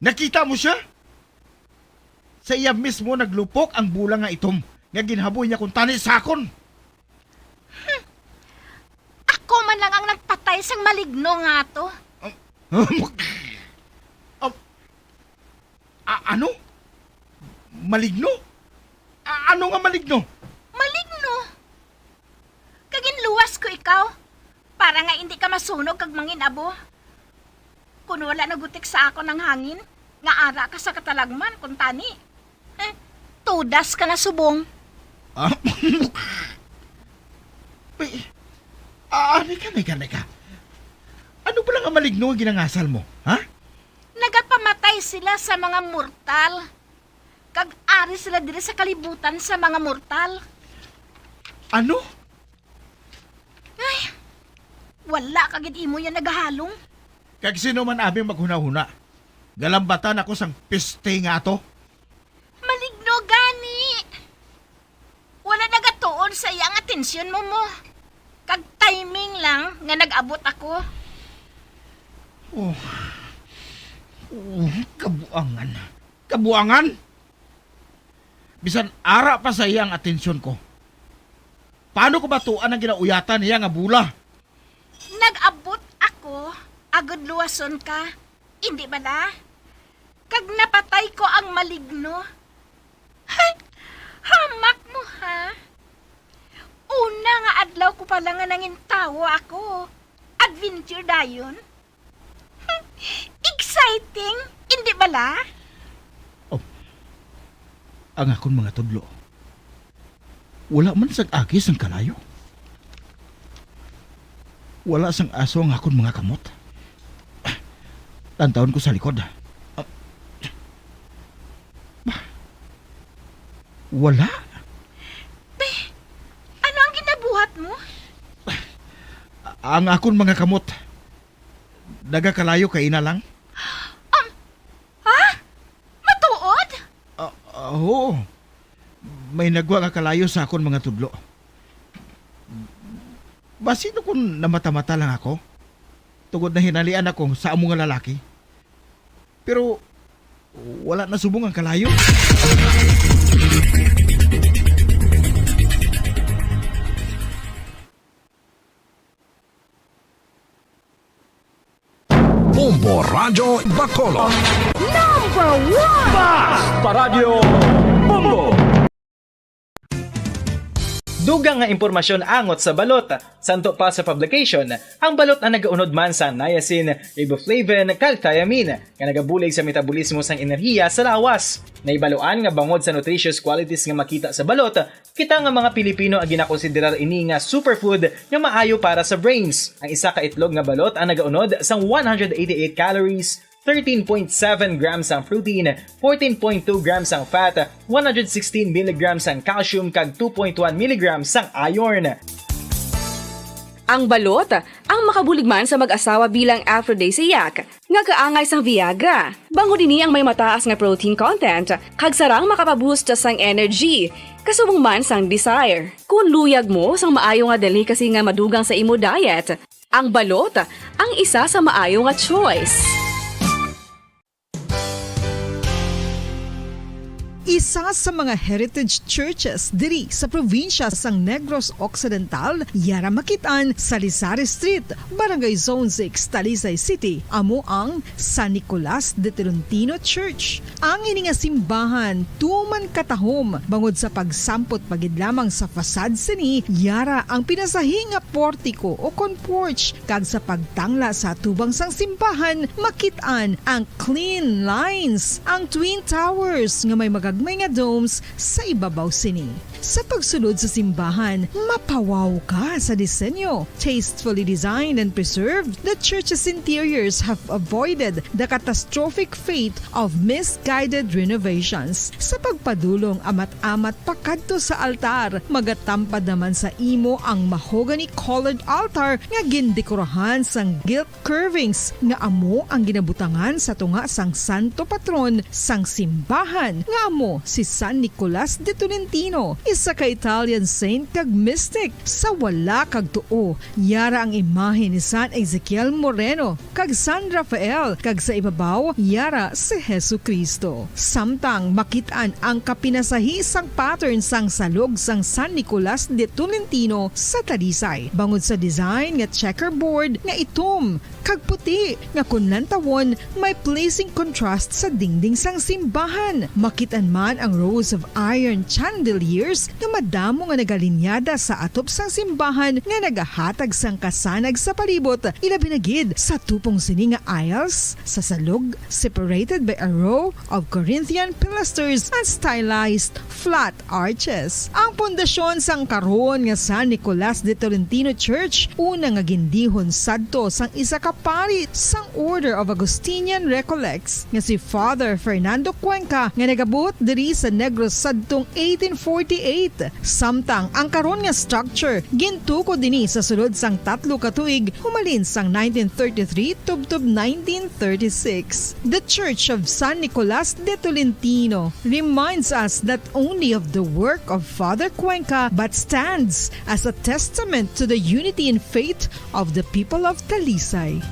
Nakita mo sia? Sa iya mismo naglupok ang bola nga itom nga ginhaboy niya kuntani sa akon. Ako man lang ang nagpatay sang maligno nga ato. Um, um, a-, ano? Maligno? A-, ano nga maligno? Maligno? Kag ginluwas ko ikaw para nga indi ka masunog kag mangin-abo. Kun wala nagutik sa akon ang hangin, nga ara ka sa katalagman, kuntani. Eh, tudas ka na subong. Ah, Uy, ah, halika, halika, halika. Ano pala nga maligno ang ginangasal mo, ha? Nagapamatay sila sa mga mortal, kag ari sila diri sa kalibutan sa mga mortal. Ano? Ay, wala ka gid imo yan nagahalong. Kag sino man abi maghunahuna? Galambatan ako sang piste nga ato. Maligno gani. Wala nagatuon sa iyang atensyon mo mo. Kag timing lang nga nag-abot ako. Oh. Oh, kabuangan. Kabuangan! Bisan ara pa sa iya ang atensyon ko. Paano ko batuan ang ginauyatan niya nga bola? Nag-abot ako, agud luwason ka, indi bala? Kag napatay ko ang maligno. Hay, hamak mo, ha? Una nga adlaw ko pala nga nangin tawo ako. Adventure dayon. Exciting, indi bala? Oh, ang akon mga tudlo. Wala man sang agis ang kalayo. Wala sang aso ang akon mga kamot. Lantawon ko sa likod. Ah, bah, wala. Be, ano ang ginabuhat mo? Ang akon mga kamot. Nagakalayo kaina lang. Um, ha? Matuod? Ah, ah, oo. May nagwa nga kalayo sa akon mga tudlo. Basin kung namata-mata lang ako, tungod nahinalian ako sa amo nga lalaki. Pero wala na subong ang kalayo. Bombo Radyo Bacolod. Number one! Basta Radyo Bombo! Dugang nga impormasyon angot sa balot. Santo pa sa publication, ang balot ang nagaunod man sang niacin, riboflavin, kag thiamine, nga nagabulig sa metabolismo sang enerhiya sa lawas. Nahibaluan nga bangod sa nutritious qualities nga makita sa balot, kita nga mga Pilipino ang ginakonsiderar ini nga superfood nga maayo para sa brains. Ang isa ka itlog nga balot ang nagaunod sang one hundred eighty-eight calories, thirteen point seven grams ang protein, fourteen point two grams ang fat, one hundred sixteen milligrams ang calcium, kag two point one milligrams ang iron. Ang balot ang makabulig man sa mag-asawa bilang aphrodisiac nga kaangay sang Viagra. Bangod ini ang may mataas nga protein content, kag sarang makapaboost sang energy, kasubong man sang desire. Kon luyag mo sang maayo nga delicacy nga madugang sa imo diet, ang balot ang isa sa maayo nga choice. Isa sa mga heritage churches diri sa probinsya sang Negros Occidental, yara makit-an sa Lizares Street, Barangay Zone six, Talisay City, amo ang San Nicolas de Tolentino Church. Ang ini nga simbahan tuman katahom bangod sa pagsampot pa gid lamang sa facade sini, yara ang pinasahi nga portiko o kon porch, kag sa pagtangla sa atubang sang simbahan, makit-an ang clean lines, ang twin towers nga may magagmay nga domes sa ibabaw sini. Sa pagsulod sa simbahan, mapawaw ka sa disenyo. Tastefully designed and preserved, the church's interiors have avoided the catastrophic fate of misguided renovations. Sa pagpadulong amat-amat pakadto sa altar, magatampad naman sa imo ang mahogany-colored altar nga gindekorahan sang gilt curvings nga amo ang ginabutangan sa tunga sang santo patron sang simbahan, nga amo si San Nicolas de Tolentino. isa ka Italian saint kag mystic. Sa wala kag tuo, yara ang imahe ni San Ezekiel Moreno kag San Rafael, kag sa ibabaw, yara si Jesu-Cristo. Samtang makit-an ang kapinasahi sang pattern sang salog sang San Nicolas de Tolentino sa Talisay, bangod sa design nga checkerboard nga itom kag puti, nga kon lantawon, may pleasing contrast sa dingding sang simbahan. Makit-an man ang rows of iron chandeliers nga madamo nga nagalinyada sa atop sang simbahan nga nagahatag sang kasanag sa palibot, ilabi na gid sa tupong sini nga aisles sa salog, separated by a row of Corinthian pilasters and stylized flat arches. Ang pundasyon sang karon nga San Nicolas de Tolentino Church, una nga gindihon sadto sang isa ka pari sang Order of Augustinian Recollects nga si Father Fernando Cuenca, nga nagabuot diri sa Negros sadtong eighteen forty-eight. Samtang ang karon nga structure gintukod dinhi sa sulod sang tatlo ka tuig, humalin sang nineteen thirty-three tubtob nineteen thirty-six. The Church of San Nicolas de Tolentino reminds us not only of the work of Father Cuenca, but stands as a testament to the unity in faith of the people of Talisay.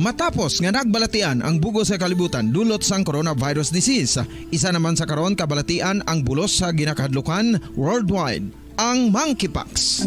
Matapos nga nagbalatian ang bug-os nga kalibutan dulot sang coronavirus disease, isa naman sa karon kabalatian ang bulos sa ginakahadlukan worldwide, ang monkeypox.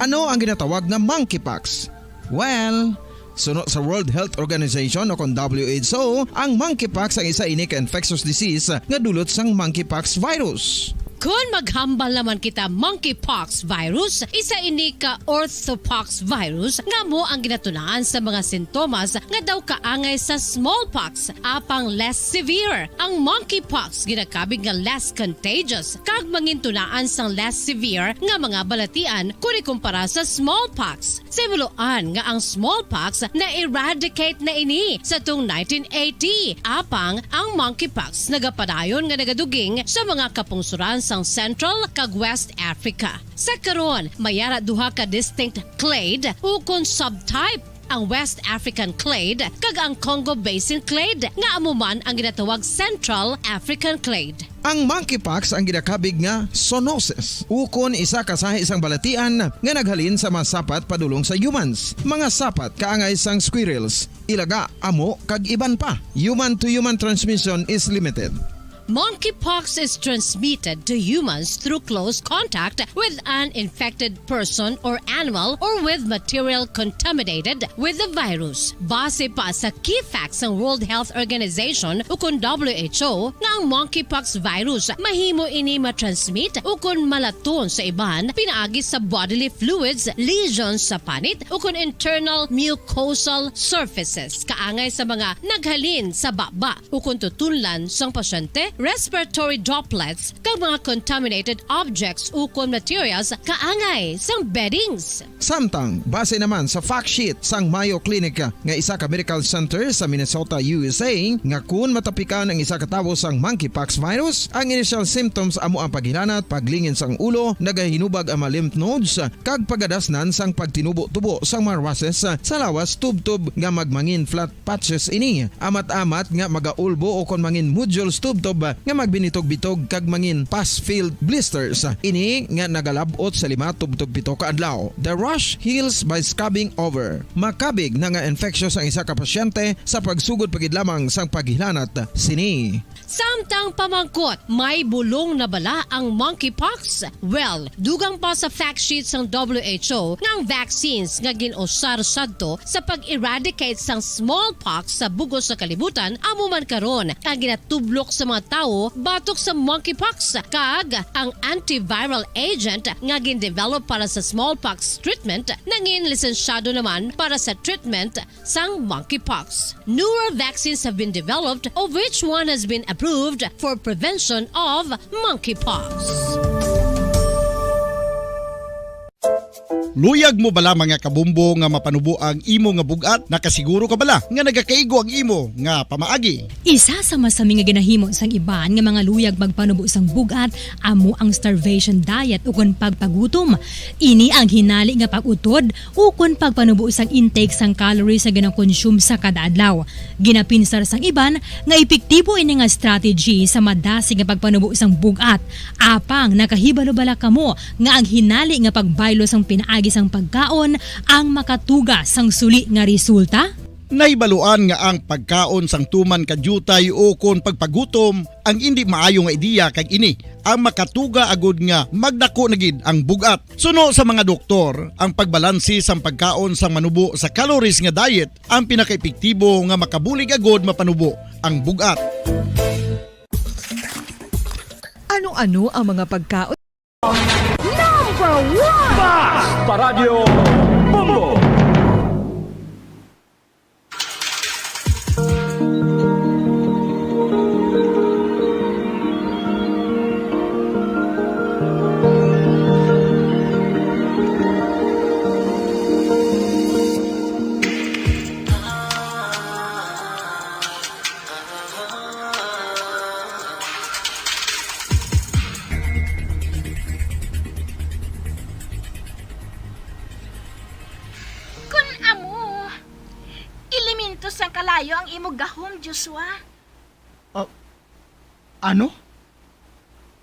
Ano ang ginatawag nga monkeypox? Well, suno sa World Health Organization o kon W H O, ang monkeypox ang isa ini ka infectious disease nga dulot sang monkeypox virus. Kon maghambal naman kita monkeypox virus, isa ini ka orthopox virus nga amo ang ginatunaan sa mga sintomas nga daw kaangay sa smallpox, apang less severe. Ang monkeypox ginakabig nga less contagious kag mangintunaan sang less severe nga mga balatian kon ikumpara sa smallpox. Sa himuloan nga ang smallpox na-eradicate na ini sa tong nineteen eighty, apang ang monkeypox nagapadayon nga nagaduging sa mga kapungsoran sang Central kag West Africa. Sa karon, may ara duha ka distinct clade ukon subtype, ang West African clade kag ang Congo Basin clade, nga amo man ang ginatawag Central African clade. Ang monkeypox ang ginakabig nga zoonosis, ukon isa ka sahi sang balatian nga naghalin sa mga sapat padulong sa humans, mga sapat kaangay sang squirrels, ilaga, amo, kag iban pa. Human-to-human transmission is limited. Monkeypox is transmitted to humans through close contact with an infected person or animal or with material contaminated with the virus. Base pa sa key facts sang World Health Organization ukon W H O, nga ang monkeypox virus mahimo ini matransmit ukon malaton sa iban pinaagi sa bodily fluids, lesions sa panit, ukon internal mucosal surfaces, kaangay sa mga naghalin sa baba ukon tutunlan sang pasyente, respiratory droplets, kag mga contaminated objects ukon materials kaangay sang beddings. Samtang, base naman sa fact sheet sang Mayo Clinic nga isa ka medical center sa Minnesota, U S A, nga kun matapikan ang isa ka tawo sang monkeypox virus, ang initial symptoms amo ang paghilanat, paglingin sang ulo, nagahinubag ang mga lymph nodes, kag pagadasnan sang pagtinubo-tubo sang mga rushes sa lawas tubtob nga magmangin flat patches ini. Amat-amat nga magaulbo ukon mangin nodules tubtob nga magbinitog-bitog kag mangin pus-filled blisters. Ini nga nagalab-ot sa lima tubtob pito ka adlaw. The rash heals by scabbing over. Makabig na nga infectious ang isa ka pasyente sa pagsugod pa gid lamang sang paghilanat sini. Samtang pamangkot, may bulong na bala ang monkeypox? Well, dugang pa sa fact sheet sang W H O nga ang vaccines nga gin-usar sadto sa pag-eradicate sang smallpox sa bug-os nga kalibutan amo man karon ang ginatublok sa mga tawo batok sa monkeypox, kag ang antiviral agent nga gin-develop para sa smallpox treatment nangin lisensyado naman para sa treatment sang monkeypox. Newer vaccines have been developed, of which one has been approved for prevention of monkeypox. Luyag mo bala, mga kabombo, nga mapanubo ang imo nga bug-at? Nakasiguro ka bala nga nagakaigo ang imo nga pamaagi? Isa sa masami nga ginahimo sang iban nga mga luyag magpanubo sang bug-at amo ang starvation diet ukon pagpagutom. Ini ang hinali nga pag-utod ukon pagpanubo sang intake sang calories nga ginakonsume sa kada adlaw. Ginapinsar sang iban nga epektibo ini nga strategy sa madasig nga pagpanubo sang bug-at. Apang nakahibalo bala kamo nga ang hinali nga pagbaylo sang pinaagi sang pagkaon ang makatuga sang suli nga resulta? Nahibaluan nga ang pagkaon sang tuman ka diutay ukon pagpagutom ang indi maayo nga ideya, kag ini ang makatuga agud nga magdako na gid ang bug-at. Suno sa mga doktor, ang pagbalanse sang pagkaon sang manubo sa calories nga diet ang pinakaepektibo nga makabulig agud mapanubo ang bug-at. Ano-ano ang mga pagkaon? Number one! Basta Radyo Bombo! Kun amo, elemento sang kalayo ang imo gahom, Joshua. Ah, ano?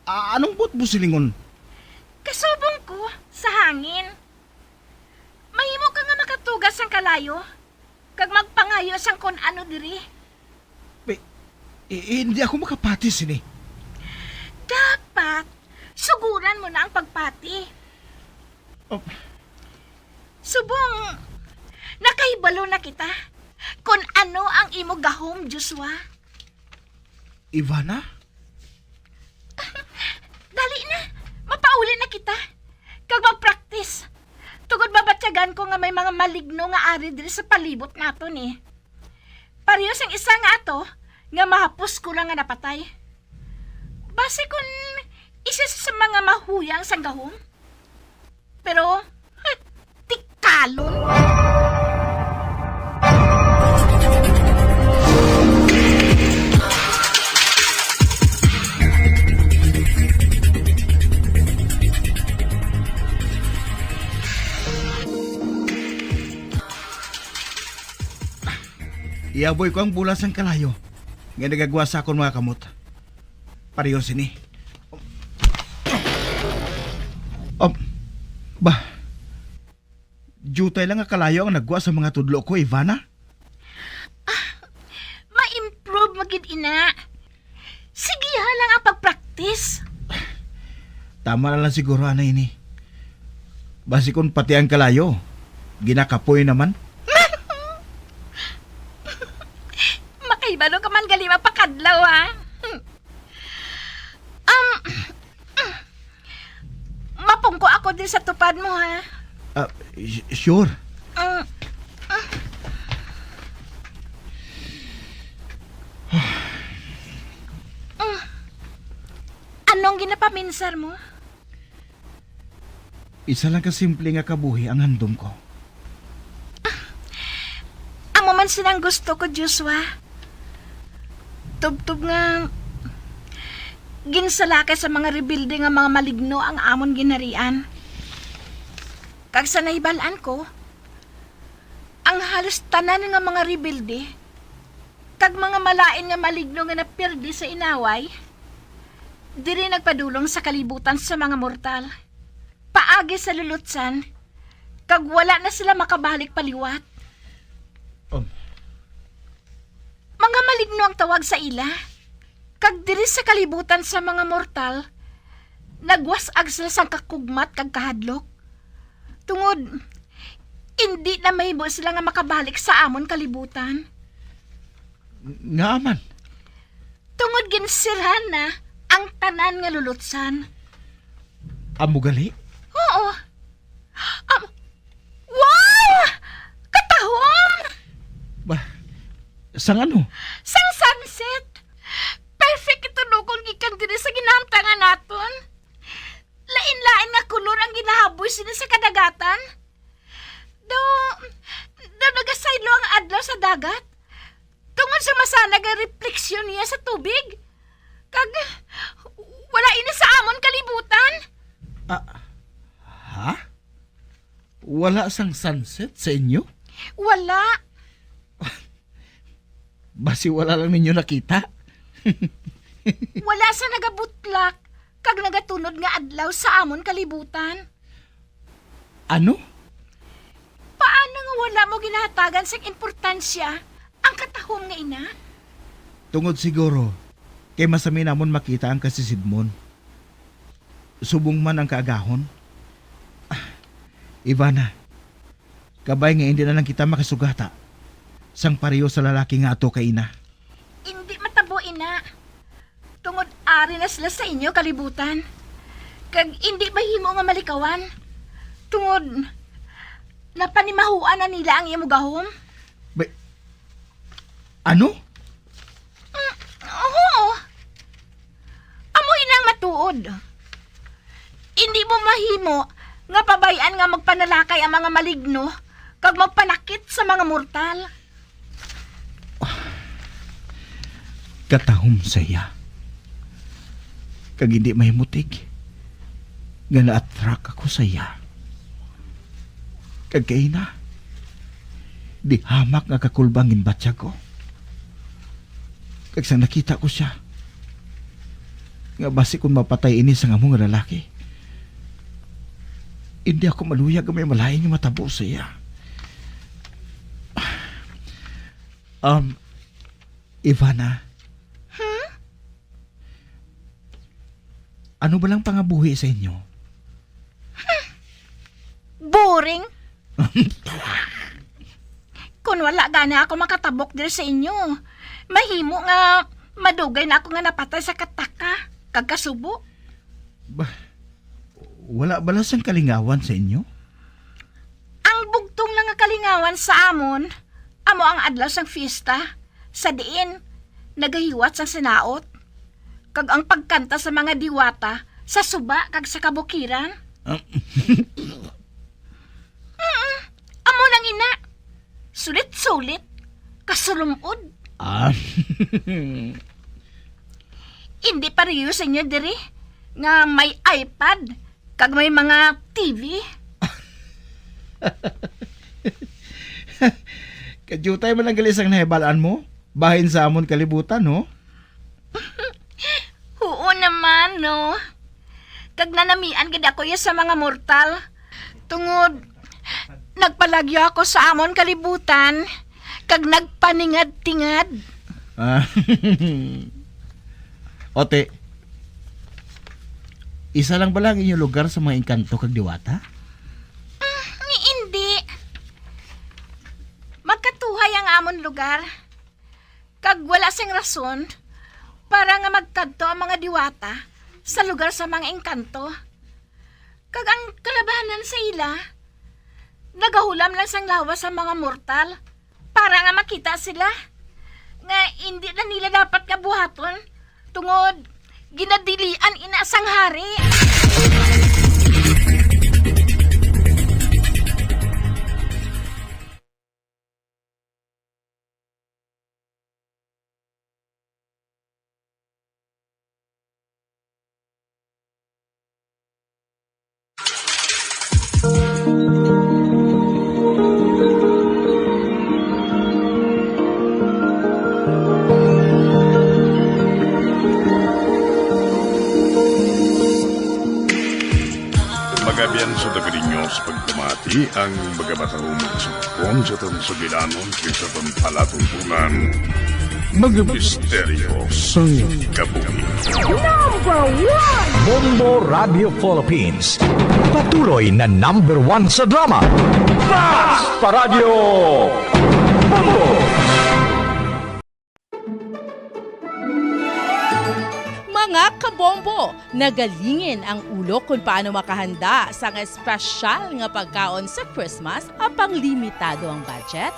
Ah, anong buot mo silingon? Kasubong ko sa hangin. Mahimo ka nga makatuga sang kalayo, kag magpangayo sang kon ano diri. Pe-, i-, hindi ako makapati sini. Dapat, suguran mo na ang pagpati. Oh. Subong, nakahibalo na kita kon ano ang imo gahom, Joshua. Ivana? Dali na, mapauli na kita. Kag mag-practice. Tungod mabatyagan ko nga may mga maligno nga ari diri sa palibot naton, eh. Pareho sang isa nga ato nga mahapos ko lang nga napatay. Basi kun isa sa mga mahuyang sang gahom. Pero, tikalon. Iyaboy ko ang bola sang kalayo nga nagagwa sa akon mga kamot. Pareho sini. Um, ba, diutay lang nga kalayo ang nagwa sa mga tudlo ko, Ivana. Ah, ma-improve mo gid ina. Sigiha lang ang pag-practice. Tama na lang siguro, ana ini. Basi kun pati ang kalayo, ginakapoy naman. Makahibalo ka man gali mapakadlaw, ha? Um, mapungko ako din sa tupad mo, ha? Ah, s-, sure. Mm. Mm. Anong ginapaminsar mo? Isa lang ka simple nga kabuhi ang handom ko. Amo man sinang gusto ko, Joshua. Tubtob nga ginsalakay sa mga rebelde nga mga maligno ang amon ginharian. Kag sa nahibal-an ko, ang halos tanan nga mga rebelde kag mga malain nga maligno nga napirdi sa inaway, diri nagpadulong sa kalibutan sa mga mortal, paagi sa lulutsan, kag wala na sila makabalik paliwat. Um. Mga maligno ang tawag sa ila, kag diri sa kalibutan sa mga mortal, nagwas-ag sila sang kakugmat kag kahadlok. Tungod, indi na mahimo sila nga makabalik sa amon kalibutan. Ngaa man? Tungod ginsirhan na ang tanan nga lulutsan. Amo gali? Oo. Am-, wow! Katahom! Ba, sang ano? Sang sunset! Perfect ito, no, kung gikan diri sa ginamtangan naton. Lain-lain nga kulor ang ginahaboy sini sa kadagatan. Daw, daw nagasaylo ang adlaw sa dagat. Tungod sa masanag nga refleksyon niya sa tubig. Kag wala ini sa amon kalibutan. Ah, ha? Wala sang sunset sa inyo? Wala. Basi wala lang ninyo nakita. Wala sa nagabutlak kag nagatunod nga adlaw sa amon kalibutan. Ano? Paano nga wala mo ginahatagan sing importansya ang katahom nga ina? Tungod siguro kay masami namon makita ang kasisidmon, subong man ang kaagahon. Ah, Ivana, kabay nga indi na lang kita makasugata sang pareho sa lalaki nga ato kay ina. Indi matabo, ina. Tungod ari na sila sa inyo kalibutan. Kag indi mahimo nga malikawan. Tungod napanimahuan na nila ang imo gahom. Ba-, ano? Mm, oo. Amo inang matuod. Indi mo mahimo nga pabay-an nga magpanalakay ang mga maligno kag magpanakit sa mga mortal. Katahom sa iya. Kag hindi mahimutig nga na-attract ako sa iya. Kag kaina, di hamak nga kakulbang ginbatyag ko. Kag sang nakita ko siya, nga basi kon mapatay ini sang amo nga lalaki, hindi ako maluyag nga may malain nga matabo sa iya. Um, Ivana. Hmm? Ano ba lang pangabuhi sa inyo? Boring. Kung wala gani ako makatabok diri sa inyo, mahimo nga madugay na ako nga napatay sa kataka kag kasubo. Ba, wala bala sang kalingawan sa inyo? Ang bugtong lang nga kalingawan sa amon, amo ang adlaw sang fiesta, sa diin nagahiwat sang sinaot, kag ang pagkanta sa mga diwata sa suba kag sa kabukiran. Ah. Mm-mm. Amo lang ina. Sulit-sulit. Kasulumod. Ah. Hindi pareho sa inyo diri nga may iPad kag may mga T V. Kadiutay man ang gali sang nahibal-an mo, bahin sa amon kalibutan, no? Oo naman, no? Kag nanamian gid ako ya sa mga mortal. Tungod, nagpalagyo ako sa amon kalibutan, kag nagpaningad-tingad. Ah. Ote, isa lang bala ang inyo lugar sa mga engkanto kag diwata? Mm, ni indi. Magkatuhay ang amon lugar. Kag wala sing rason para nga magkadto ang mga diwata sa lugar sa mga engkanto. Kag ang kalabanan sa ila, nagahulam lang sang lawas sa mga mortal para nga makita sila nga indi na nila dapat nga buhaton, tungod ginadilian ina sang hari. Magabian sa taga ninyo sa pagpamati ang mga matahumong sugpon sa aton sugilanon kag sa aton palatuntunan. Mga misteryo sang kabuhi. Number one! Bombo Radio Philippines. Patuloy na number one sa drama. Basta Radio Bombo! Mga kabombo, nagalingin ang ulo kung paano makahanda sang espesyal nga pagkaon sa Christmas apang limitado ang budget?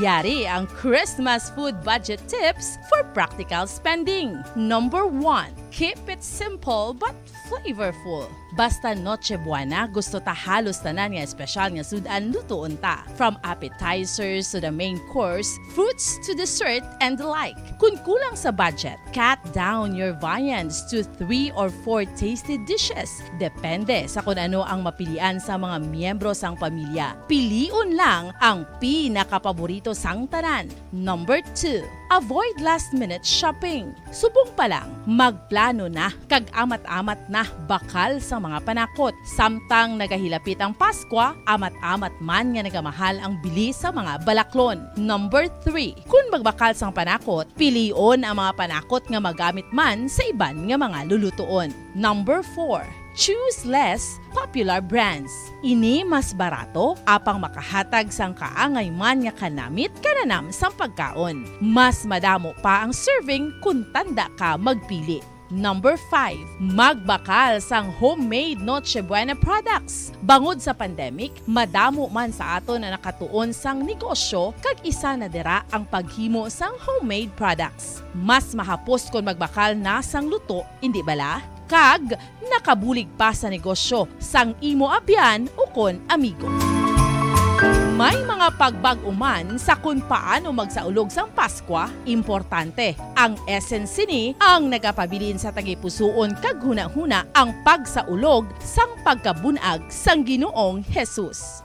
Yari ang Christmas food budget tips for practical spending. Number one, keep it simple but flavorful. Basta Noche Buena, gusto ta halos tanan nga espesyal nga sud-an lutuon ta. From appetizers to the main course, fruits to dessert and the like. Kung kulang sa budget, cut down your viands to three or four tasty dishes. Depende sa kung ano ang mapilian sa mga miyembro sang pamilya. Pilion lang ang pinakapaborito sang tanan. Number two, avoid last-minute shopping. Subong pa lang, magplano na kag amat-amat na bakal sa mga panakot. Samtang nagahilapit ang Paskwa, amat-amat man nga nagamahal ang bili sa mga balaklon. Number three, kun magbakal sang panakot, pilion ang mga panakot nga magamit man sa iban nga mga lulutuon. Number four, choose less popular brands. Ini mas barato, apang makahatag sang kaangay man nga kanamit kananam sang pagkaon. Mas madamo pa ang serving kun tanda ka magpili. Number five, magbakal sang homemade Noche Buena products. Bangod sa pandemic, madamo man sa aton ang nakatuon sang negosyo, kag isa na dira ang paghimo sang homemade products. Mas mahapos kon magbakal na sang luto, indi bala? Kag nakabulig pa sa negosyo sang imo abyan ukon amigo. May mga pagbag-o man sa kon paano magsaulog sang Paskwa. Importante, ang essence sini ang nagapabilin sa tagipusoon kag hunahuna ang pagsaulog sang pagkabun-ag sang Ginoong Jesus.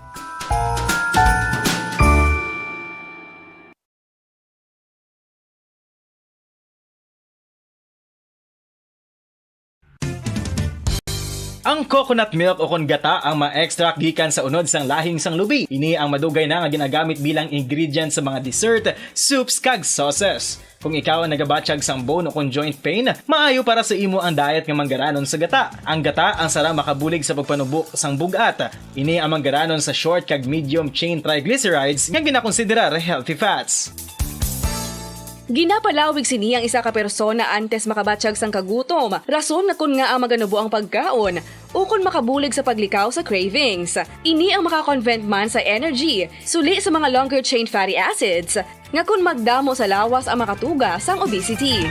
Ang coconut milk o kon gata ang ma-extract gikan sa unod sang lahing sang lubi. Ini ang madugay na nga ginagamit bilang ingredient sa mga dessert, soups, kag sauces. Kung ikaw ang nagabatyag sang bone o kon joint pain, maayo para sa imo ang diet nga manggaranon sa gata. Ang gata ang sara makabulig sa pagpanubo sang bug-at. Ini ang manggaranon sa short kag medium chain triglycerides nga ginakonsiderar healthy fats. Ginapalawig sini ang isa ka persona antes makabatyag sang kagutom, rason nga kon ngaa maganubo ang pagkaon, ukon makabulig sa paglikaw sa cravings. Ini ang makakonvert man sa energy, suli sa mga longer chain fatty acids, nga kon magdamo sa lawas ang makatuga sang obesity.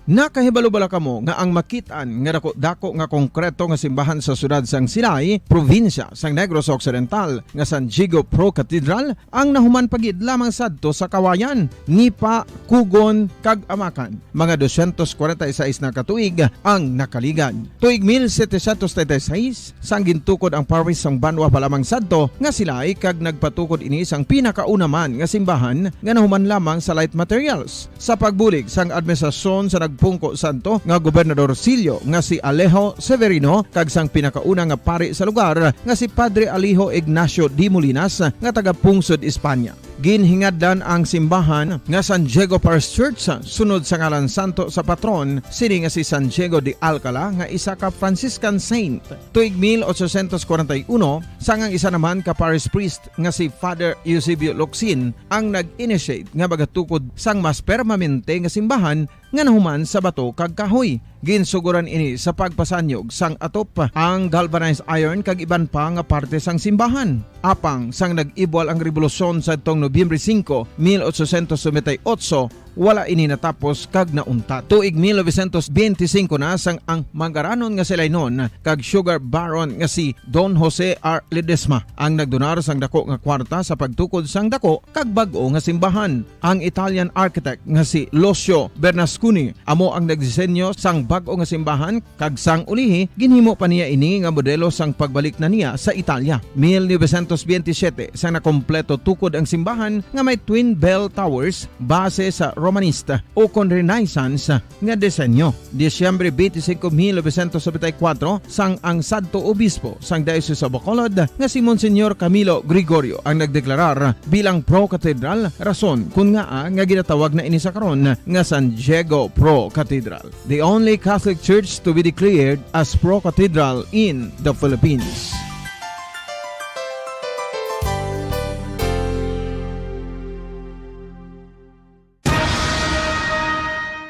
Nakahibalo bala kamo nga ang makit-an nga dako-dako nga konkreto nga simbahan sa siyudad sang Silay, probinsya sang Negros Occidental, nga San Diego Pro Cathedral ang nahuman pa gid lamang sadto sa Kawayan, Nipa, Cogon, kag Amacan? Mga dosyentos kwarenta y seis na ka tuig ang nakaligad. Tuig mil setecientos treinta y seis, sang gintukod ang parish sang Banwa pa lamang sadto nga Silay, kag nagpatukod ini sang pinakauna man nga simbahan nga nahuman lamang sa light materials. Sa pagbulig sang administrasyon sa nagpungko sadto nga Gobernador Sillo nga si Alejo Severino kag sang pinakauna nga pari sa lugar nga si Padre Alejo Ignacio de Molinas nga taga-pungsod Espanya. Ginhingadlan ang simbahan nga San Diego Parish Church sunod sa ngalan santo sa patron sini nga si San Diego de Alcala nga isa ka Franciscan saint. Tuig mil ochocientos kwarenta y uno, sang ang isa naman ka parish priest nga si Father Eusebio Locsin ang nag-initiate nga magatukod sang mas permanente nga simbahan nga nahuman sa bato kag kahoy. Ginsugoran ini sa pagpasanyog sang atop, ang galvanized iron kag iban pa nga parte sang simbahan. Apang sang nag-ibwal ang rebolusyon sadtong Nobyembre singko, mil ochocientos noventa y ocho, wala ini natapos kag nauntat. Tuig mil novecientos benti singko na sang ang manggaranon nga si Lainon kag sugar baron nga si Don Jose R. Ledesma ang nagdonar sang dako nga kwarta sa pagtukod sang dako kag bag-o nga simbahan. Ang Italian architect nga si Lucio Bernasconi amo ang nagdisenyo sang bag-o nga simbahan, kag sang ulihi ginhimo pa niya ini nga modelo sang pagbalik na niya sa Italia. Mil novecientos benti siyete, sang nakompleto tukod ang simbahan nga may twin bell towers base sa Romanista o kon Renaissance nga disenyo. Disyembre twenty-five, mil novecientos noventa y cuatro, sang ang sadto obispo sang Diocese of Bacolod nga si Monsignor Camilo Gregorio ang nagdeklarar bilang pro-cathedral, rason kon ngaa nga ginatawag na ini sa karon nga San Diego Pro Cathedral, the only Catholic Church to be declared as pro-cathedral in the Philippines.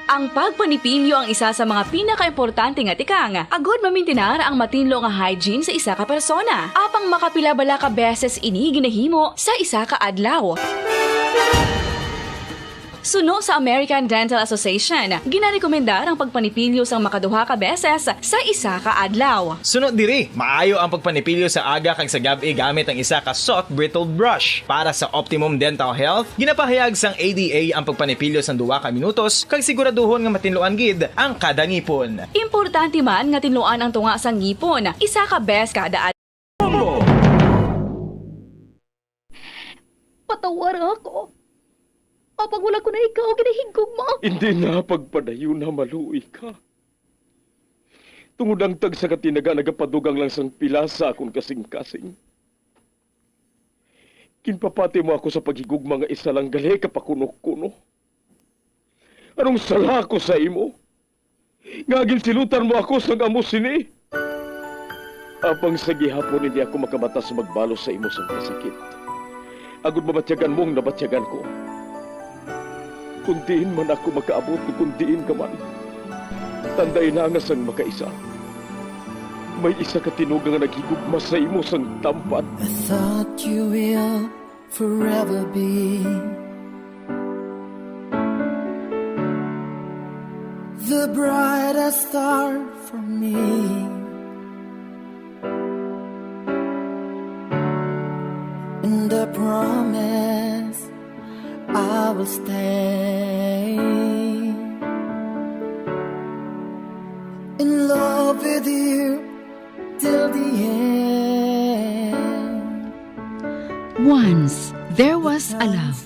Ang pagpanipilyo ang isa sa mga pinakaimportante nga tikang agud mamintinar ang matinlo nga hygiene sa isa ka persona. Apang makapila bala ka beses ini ginahimo sa isa ka adlaw? Suno sa American Dental Association, ginarekomendar ang pagpanipilyo sang makaduha ka beses sa isa ka adlaw. Suno diri, maayo ang pagpanipilyo sa aga kag sa gab-i gamit ang isa ka soft bristled brush. Para sa optimum dental health, ginapahayag sang A D A ang pagpanipilyo sang duha ka minutos kag siguraduhon nga matinluan gid ang kada ngipon. Importante man nga tinluan ang tunga sang ngipon isa ka bes kada adlaw. Patawara ako. Apang wala ko na ikaw ginahigugma. Hindi na pagpadayon na maluoy ka. Tungod ang tagsa ka tinaga nagapadugang lang sang pila sa akon kasing-kasing. Ginpapati mo ako sa paghigugma nga isa lang gali ka pakuno-kuno. Anong sala ko sa imo? Nga ginsilutan mo ako sang amo sini. Apang sa gihapon hindi ako makabatas magbalos sa imo sang kasakit, agod mabatyagan mo ang nabatyagan ko. Kung diin man ako makaabot, kung diin ka man, tandai na nga sang makaisa, may isa ka tinuga nga naghigugma sa imo sang tampad. I thought you will forever be the brightest star for me. And I promise I will stay in love with you till the end. Once there was a love.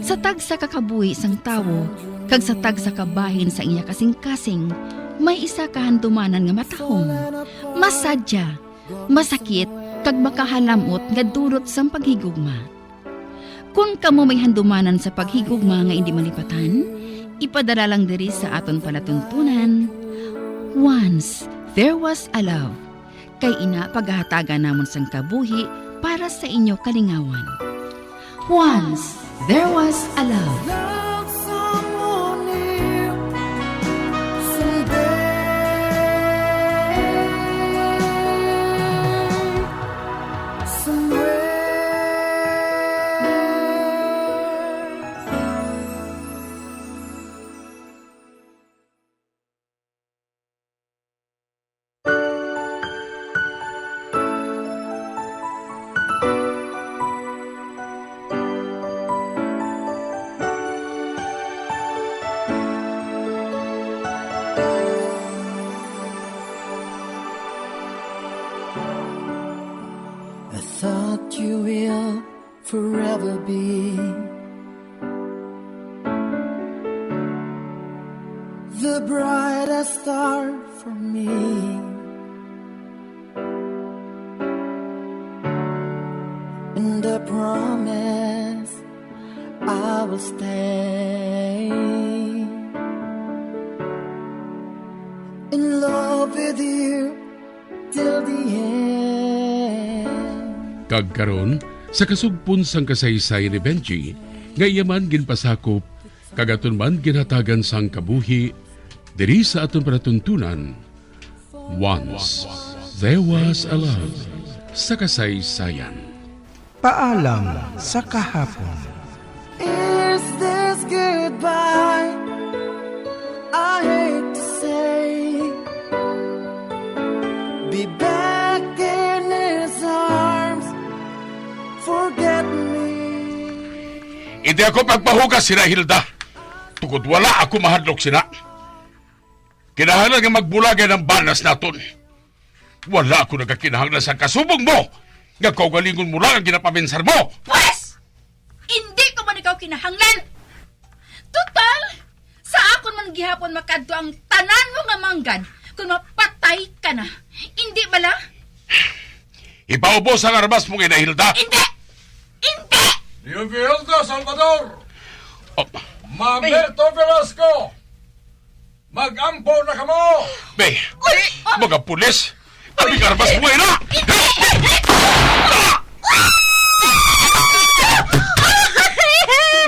Sa tagsa ka kabuhi sang tawo kag sa tagsa ka bahin sa iya kasing-kasing, may isa ka handumanan nga matahom, masadya, masakit, kag makahalam-ot nga dulot sang paghigugma. Kon kamo may handumanan sa paghigugma nga indi malipatan, ipadala lang diri sa aton palatuntunan, Once There Was a Love. Kay ina, pagahatagan namon sang kabuhi para sa inyo kalingawan. Once There Was a Love. Love someone new someday. Somewhere. I thought you will forever be the brightest star for me. And I promise I will stay in love with you till the end. Kag karon, sa kasugpon sang kasaysayan ni Benji, nga iya man ginpasakop, kag aton man ginhatagan sang kabuhi, diri sa aton palatuntunan, Once There Was a Love sa kasaysayan. Paalam sa kahapon. Is this goodbye? I hate to say. Be back in his arms. Forget me. Hindi ako pagpahugas sina Hilda. Tungod wala ako mahadlok sina. Kinahanglan nga magbulagay ang banas naton. Wala ako nagakinahanglan sa kasubong mo nga kaugalingon mo lang ang ginapaminsar mo. Pwes! Indi ko man ikaw kinahanglan. Total, sa akon man gihapon makadto ang tanan mo nga manggad kung mapatay ka na. Indi bala? Ipaubos ang armas mo kay Hilda. Indi! Indi! Leopoldo Salvador! Oh. Mamerto Velasco! Mag-ampo na kamo! Be, mga pulis! Abi ka na mas buhay na!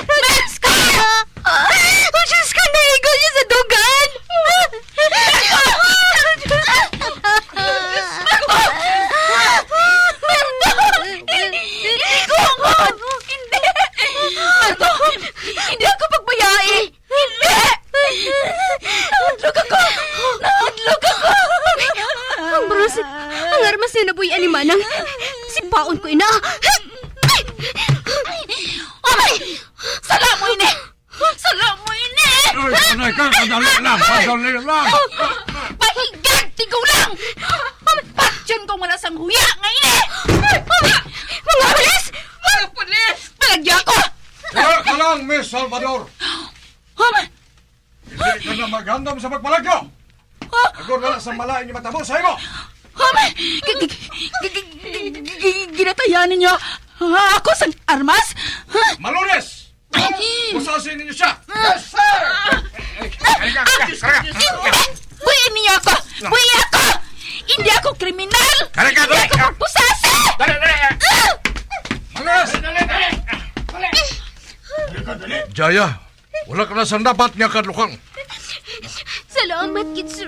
Mas ka! Oh, Diyos ko, naigo siya sa dugan! Hindi! Hindi ako pagbaya! Ang armas nga nabuy-an ni Manang. Sipaon ko ina. Ay! Sala mo ini! Sala mo ini! Ay, sanay ka, kadali lang, kadali lang. Pahigag, tigaw lang! Patyon ko wala sang huya nga ini! Mga pulis! Mga pulis! Palagya ko! Kaya ka lang, Miss Salvador. Hindi ka na maghandom sa pagpalagyo. Agod wala sa malain nga matabo sa imo. Gi-, gi-, gi-, gi-, gi-, gi-, ginatayan ninyo ako sang armas? Malunis! Pusasi ninyo siya! Yes, sir! Buhiin niyo ako! Buhi ako! Hindi ako kriminal! Hindi ako magpusasi! Dali, dali! Malunis! Dali, dali! Jaya, wala ka na sang dapat nga kadlukan. Salamat gid, sir.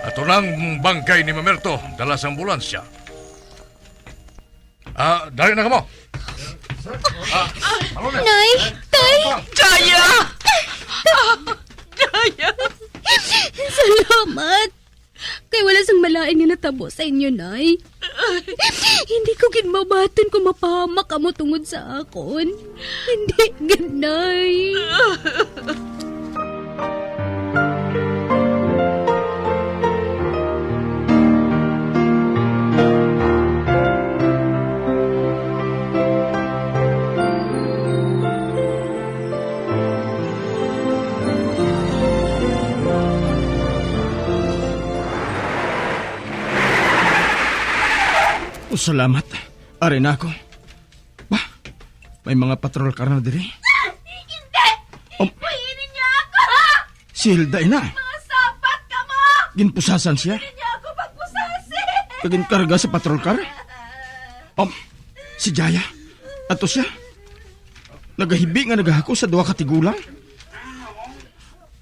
Ato nang bangkay ni Mamerto, dala sa ambulansya. Ah, dali na kamo. Ah, Nay, Tay! Jaya! Jaya! Salamat! Kay wala sang malain nga natabo sa inyo, Nay. Hindi ko gid mabaton kung mapahamak kamo tungod sa akon. Hindi gid, Nay. O, salamat. Ari na ako. Ba, may mga patrol car na diri. Hindi! Um, Buhii ninyo ako! Si Hilda, ina. Mga sapat kamo! Ginpusasan siya. Hindi ninyo ako pagpusasi! Kag ginkarga sa patrol car. Um, si Jaya. Ato siya. Nagahibi nga nagahako sa duha ka tigulang.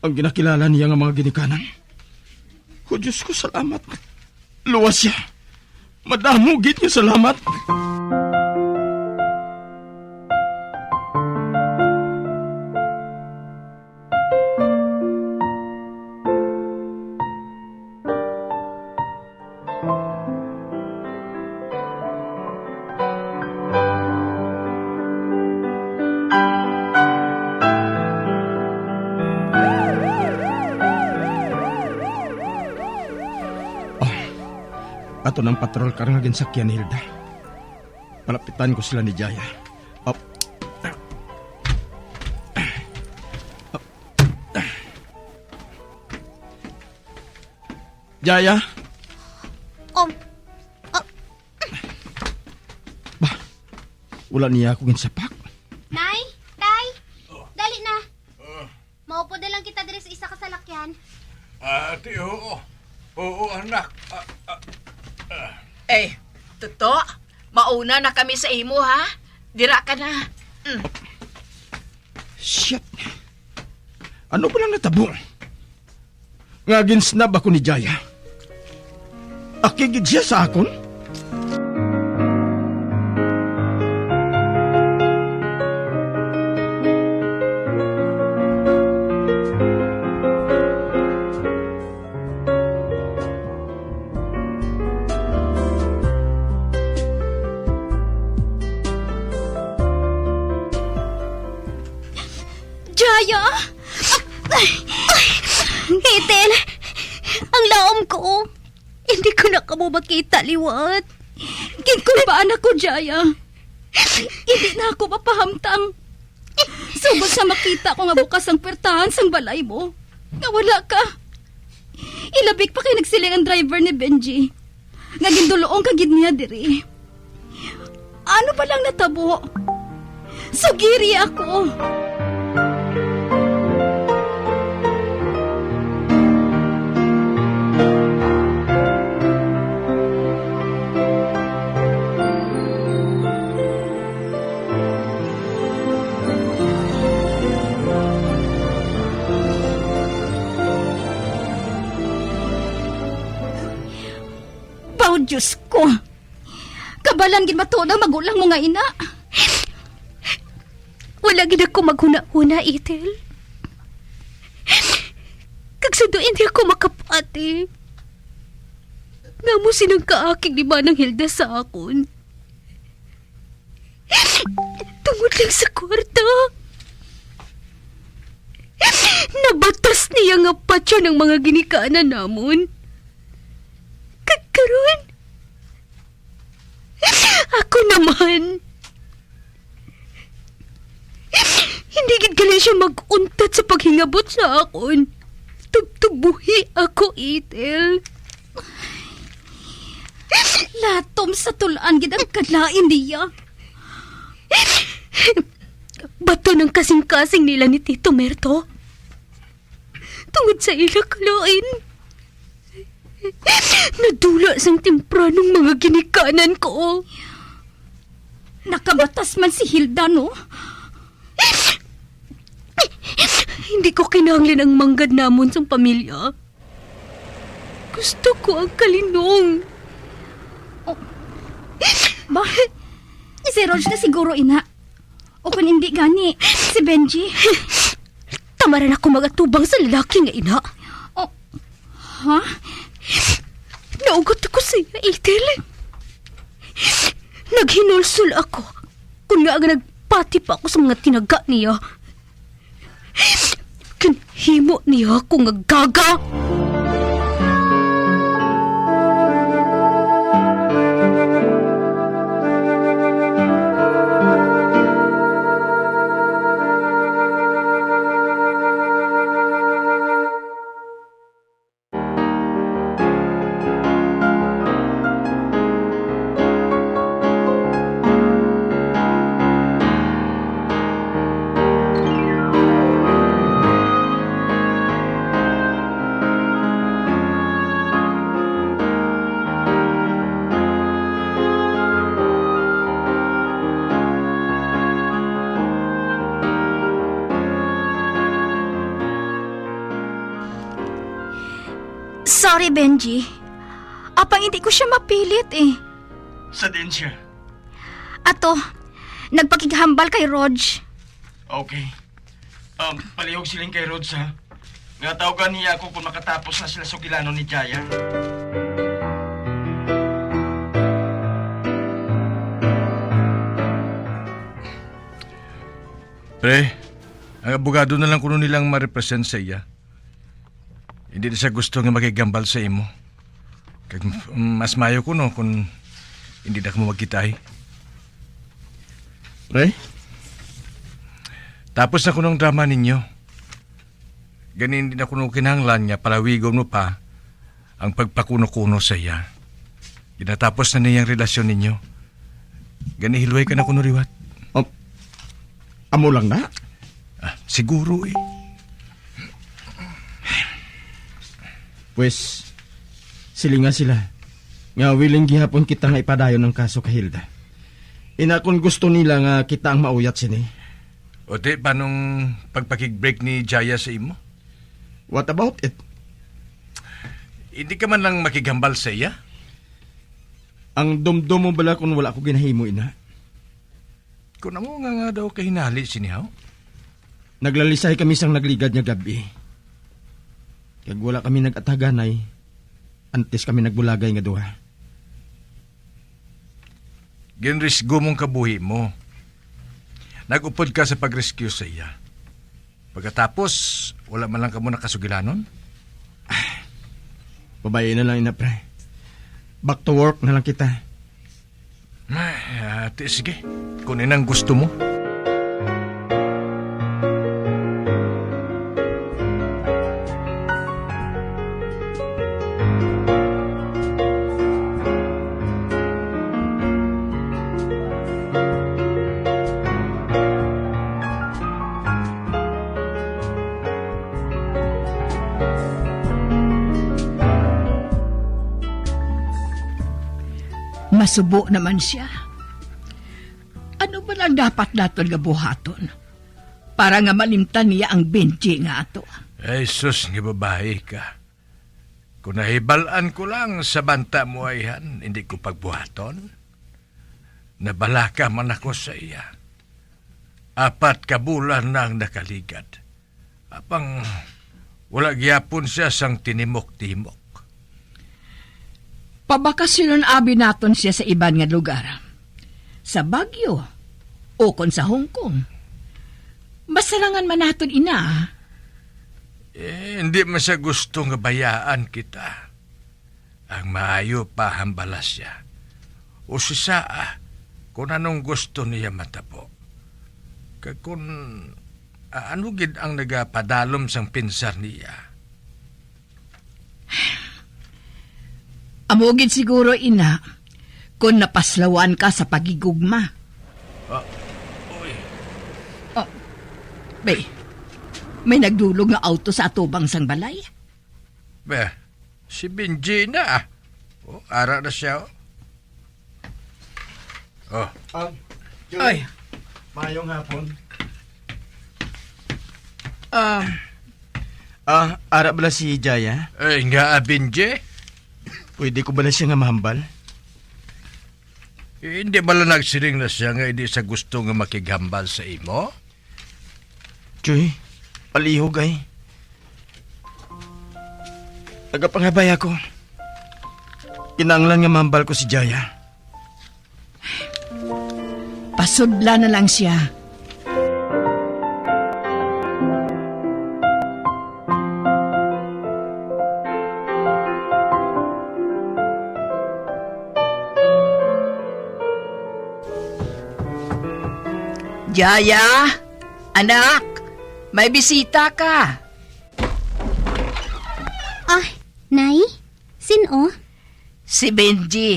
Ang ginakilala niya nga mga ginikanan. O Diyos ko, salamat. Luwas siya. Madamo gid nga salamat. Oh, ato nang patrol car nga ginsakyan ni Hilda. Palapitan ko sila ni Jaya. Oh. Jaya? Um, ah. Ba, wala niya ako ginsapak. Nay, Tay, dali na. Maupod na lang kita diri sa isa ka salakyan. Ah, ati, oo. Oo, anak. Ah, ah, ah. Eh, Toto, mauna na kami sa imo, ha? Dira ka na. Mm. Shit. Ano ba lang natabo? Nga ginsnab ako ni Jaya. Akig gid siya sa akon. Jaya! Ay! Ethel! Ang laom ko! Hindi ko na kamo makita liwat. Ginkulbaan ako, Jaya. Hindi na ako mapahamtang. Subong sa makita ko nga bukas ang pwertahan sang balay mo, nga wala ka. Ilabi pa kay nagsiling ang driver ni Benji. nga gindul-ong ka gid niya diri. Ano pa lang natabo? Sugiri ako. Baw, Diyos ko! Kabalan gid ba to ang magulang mo nga ina? Wala gid ako maghunahuna, Ethel. Kag sa diin di ako makapati, nga mo sinang kaakig ni Manang Hilda sa akon. Tungod lang sa kwarta. Nabatas niya nga patyon ang mga ginikanan namon. Kag karon, ako naman. Hindi gid gali siya mag-untat sa paghingabot sa akon. Tubtob buhi ako, Ethel. Latom sa tul-an gid ang kalain niya. Baton ang kasing-kasing nila ni Tito Merto. Tungod sa ila kalain, nadula sang tempranong mga ginikanan ko. Nakabatas man si Hilda, no? Hindi ko kinahanglan ang manggad namon sang pamilya. Gusto ko ang kalinong. Oh. Ba? Si Rog na siguro, ina. O kung hindi gani, si Benji. Tama ra na ako magatubang sa lalaki nga ina. Oh. Ha? Naugot ako sa iya, Ethel. Naghinulsol ako. Kung nga nga nagpati pa ako sa mga tinaga niya. Ginhimo niya ako nga gaga. Sorry, Benji. Apang hindi ko siya mapilit, eh. Sa din siya? Ato, nagpakighambal kay Rog. Okay. Um, palihog siling kay Rog, ha? Nga tawgan niya ako kung makatapos na sila sugilanon ni Jaya. Pre, ang abogado na lang kuno nilang ma-represent sa iya. Hindi na siya gusto nga makighambal sa imo. Kag, mm, mas maayo kuno kung hindi na kamo magkita, eh. Pre? Tapos na kuno ang drama ninyo. Gani, hindi na kuno kinahanglan nga palawigon mo pa ang pagpakuno-kuno sa iya. Ginatapos na niya ang relasyon ninyo. Gani, hilway ka na kuno liwat. Am-, amo lang na? Ah, siguro, eh. Pues, silinga sila nga willing gihapon kita nga ipadayon ang kaso kay Hilda. Ina, kung gusto nila nga kita ang mauyat sini. O di, paanong pagpakig-break ni Jaya sa imo? What about it? Hindi ka man lang makighambal sa iya? Ang dumdom mo bala kung wala ko ginahimo, ina? Kung amo nga, nga daw kahinali sini, haw? Naglalisay kami sang nagligad nga gab-i. Kag wala kami nag-ataganay, antes kami nagbulagay nga duha. Ginrisgo mong kabuhi mo. Nag-upod ka sa pag-rescue sa iya. Pagkatapos, wala man lang kamo nakasugilanon? Babayi na lang, ina, pre. Back to work na lang kita. Ay, ate, sige. Kung inang gusto mo. Masubo naman sia. Ano ba lang dapat naton nga buhaton para nga malimtan niya ang Benji nga ato? Ay, sus, nga babayi ka. Kung nahibal-an ko lang sa banta mo, ayhan, hindi ko pagbuhaton. Nabalaka man ako sa iya. Apat ka bulan na ang nakaligad. Apang wala gyapon siya sang tinimok-timok. Pabakasyonon abi naton siya sa iban nga lugar. Sa Baguio, o kon sa Hong Kong. Masarangan man naton ina. Eh, hindi man siya gusto nga bayaan kita. Ang maayo pa hambala siya. O si Saa, kung anong gusto niya matabo. Kag kung, ah, ano gid ang nagapadalom sang pinsar niya? Amo gid siguro, ina, kung napaslawan ka sa pagigugma. Ah, uy. Oh, bay, may nagdulog nga auto sa atubang sang balay. Be, si Benji na. Oh, ara na siya, oh. Oh. Um, Joy, ay, mayong hapon. Um, ah, ara bala si Jaya? Ay, nga, ah, Benji? Pwede ko bala siya nga mahambal? Eh, hindi bala nagsiling na siya nga hindi sa gusto nga makighambal sa imo? Joy, palihog ay. Nagapangabay ako. Kinahanglan nga mahambal ko si Jaya. Pasudla na lang siya. Jaya, anak, may bisita ka. Ah, Nay? Sin-o? Si Benji.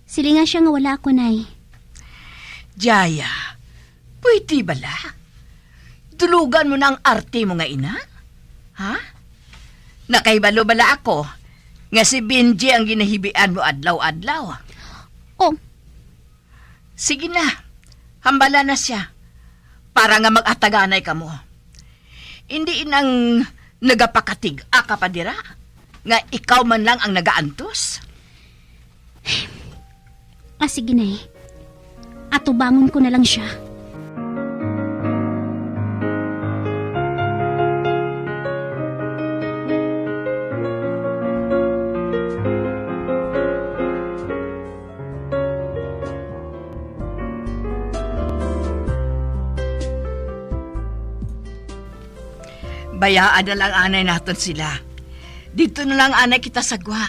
Silinga siya nga wala ako, Nay. Jaya, pwede bala? Dulugan mo na ang arte mo nga ina? Ha? Nakahibalo bala ako nga si Benji ang ginahibian mo adlaw-adlaw? Oh, sige na, hambala na sia, para nga mag-ataganay kamo. Indi inang nagapakatig-a ka pa dira, nga ikaw man lang ang nagaantos? Ah, sige na eh. Atubangon ko na lang siya. Bayaan na lang anay naton sila. Dito na lang anay kita sa gwa.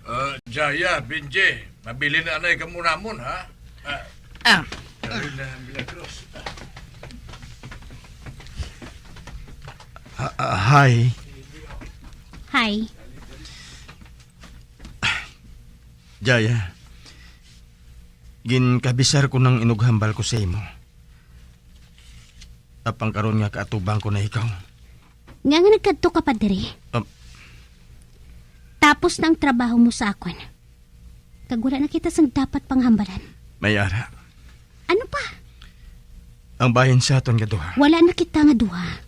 Ah, Jaya, Benji, mabilin na anay kamo namon, ha? Ah, ah. Carolina Milagros. Ah, ah, hi. Hi. Jaya, ginkabisar ko nang inughambal ko sa imo. Apang karon nga kaatubang ko na ikaw. Nga nga nagkadto ka pa diri? Um, Tapos na ang trabaho mo sa akon. Kag wala na kita sang dapat panghambalan. May ara. Ano pa? Ang bahin sa aton nga duha. Wala na kita nga duha.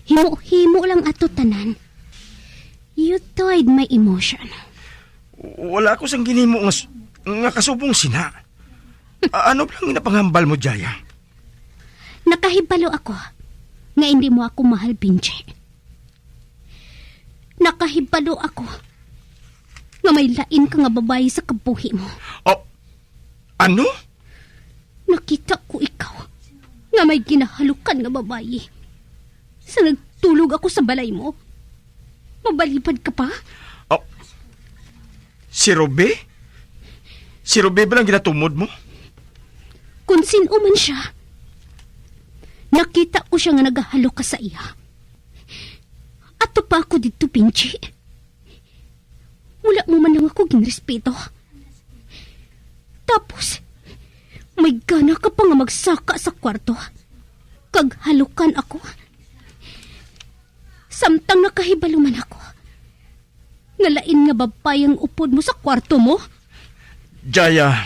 Himo-himo lang ato tanan. You toyed my emotion. Wala ko sang ginhimo nga s-, nga kasubong sina. A-, ano ba ang ginapanghambal mo, Jaya? Nakahibalo ako nga hindi mo ako mahal, Benji. Nakahibalo ako nga may lain ka nga babayi sa kabuhi mo. Oh, ano? Nakita ko ikaw nga may ginahalukan nga babayi. Sa nagtulog ako sa balay mo, mabalibad ka pa? Oh, si Ruby? Si Ruby ba lang ginatumod mo? Kung sin-o man siya, nakita ko siya nga nagahalo ka sa iya. Ato pa ako didto, Benji. Wala mo man lang ako ginrespeto. Tapos, may gana ka pa nga magsaka sa kwarto kag halukan ako. Samtang nakahibalo man ako, nga lain nga babayi ang upod mo sa kwarto mo? Jaya,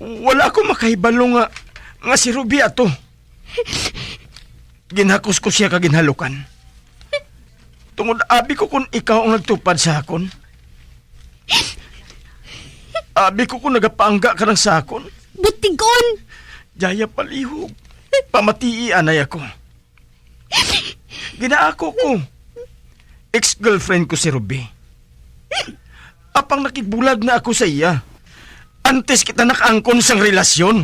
wala ako makahibalo nga, nga si Ruby ato. Ginhakos ko siya kag ginhalukan. Tungod abi ko kon ikaw ang nagtupad sa akon. Abi ko kon nagapaangga ka lang sa akon. Butig-on! Jaya, palihog. Pamatii anay ako. Ginaako ko. Ex-girlfriend ko si Ruby. Apang nakigbulag na ako sa iya antes kita nakaangkon sang relasyon.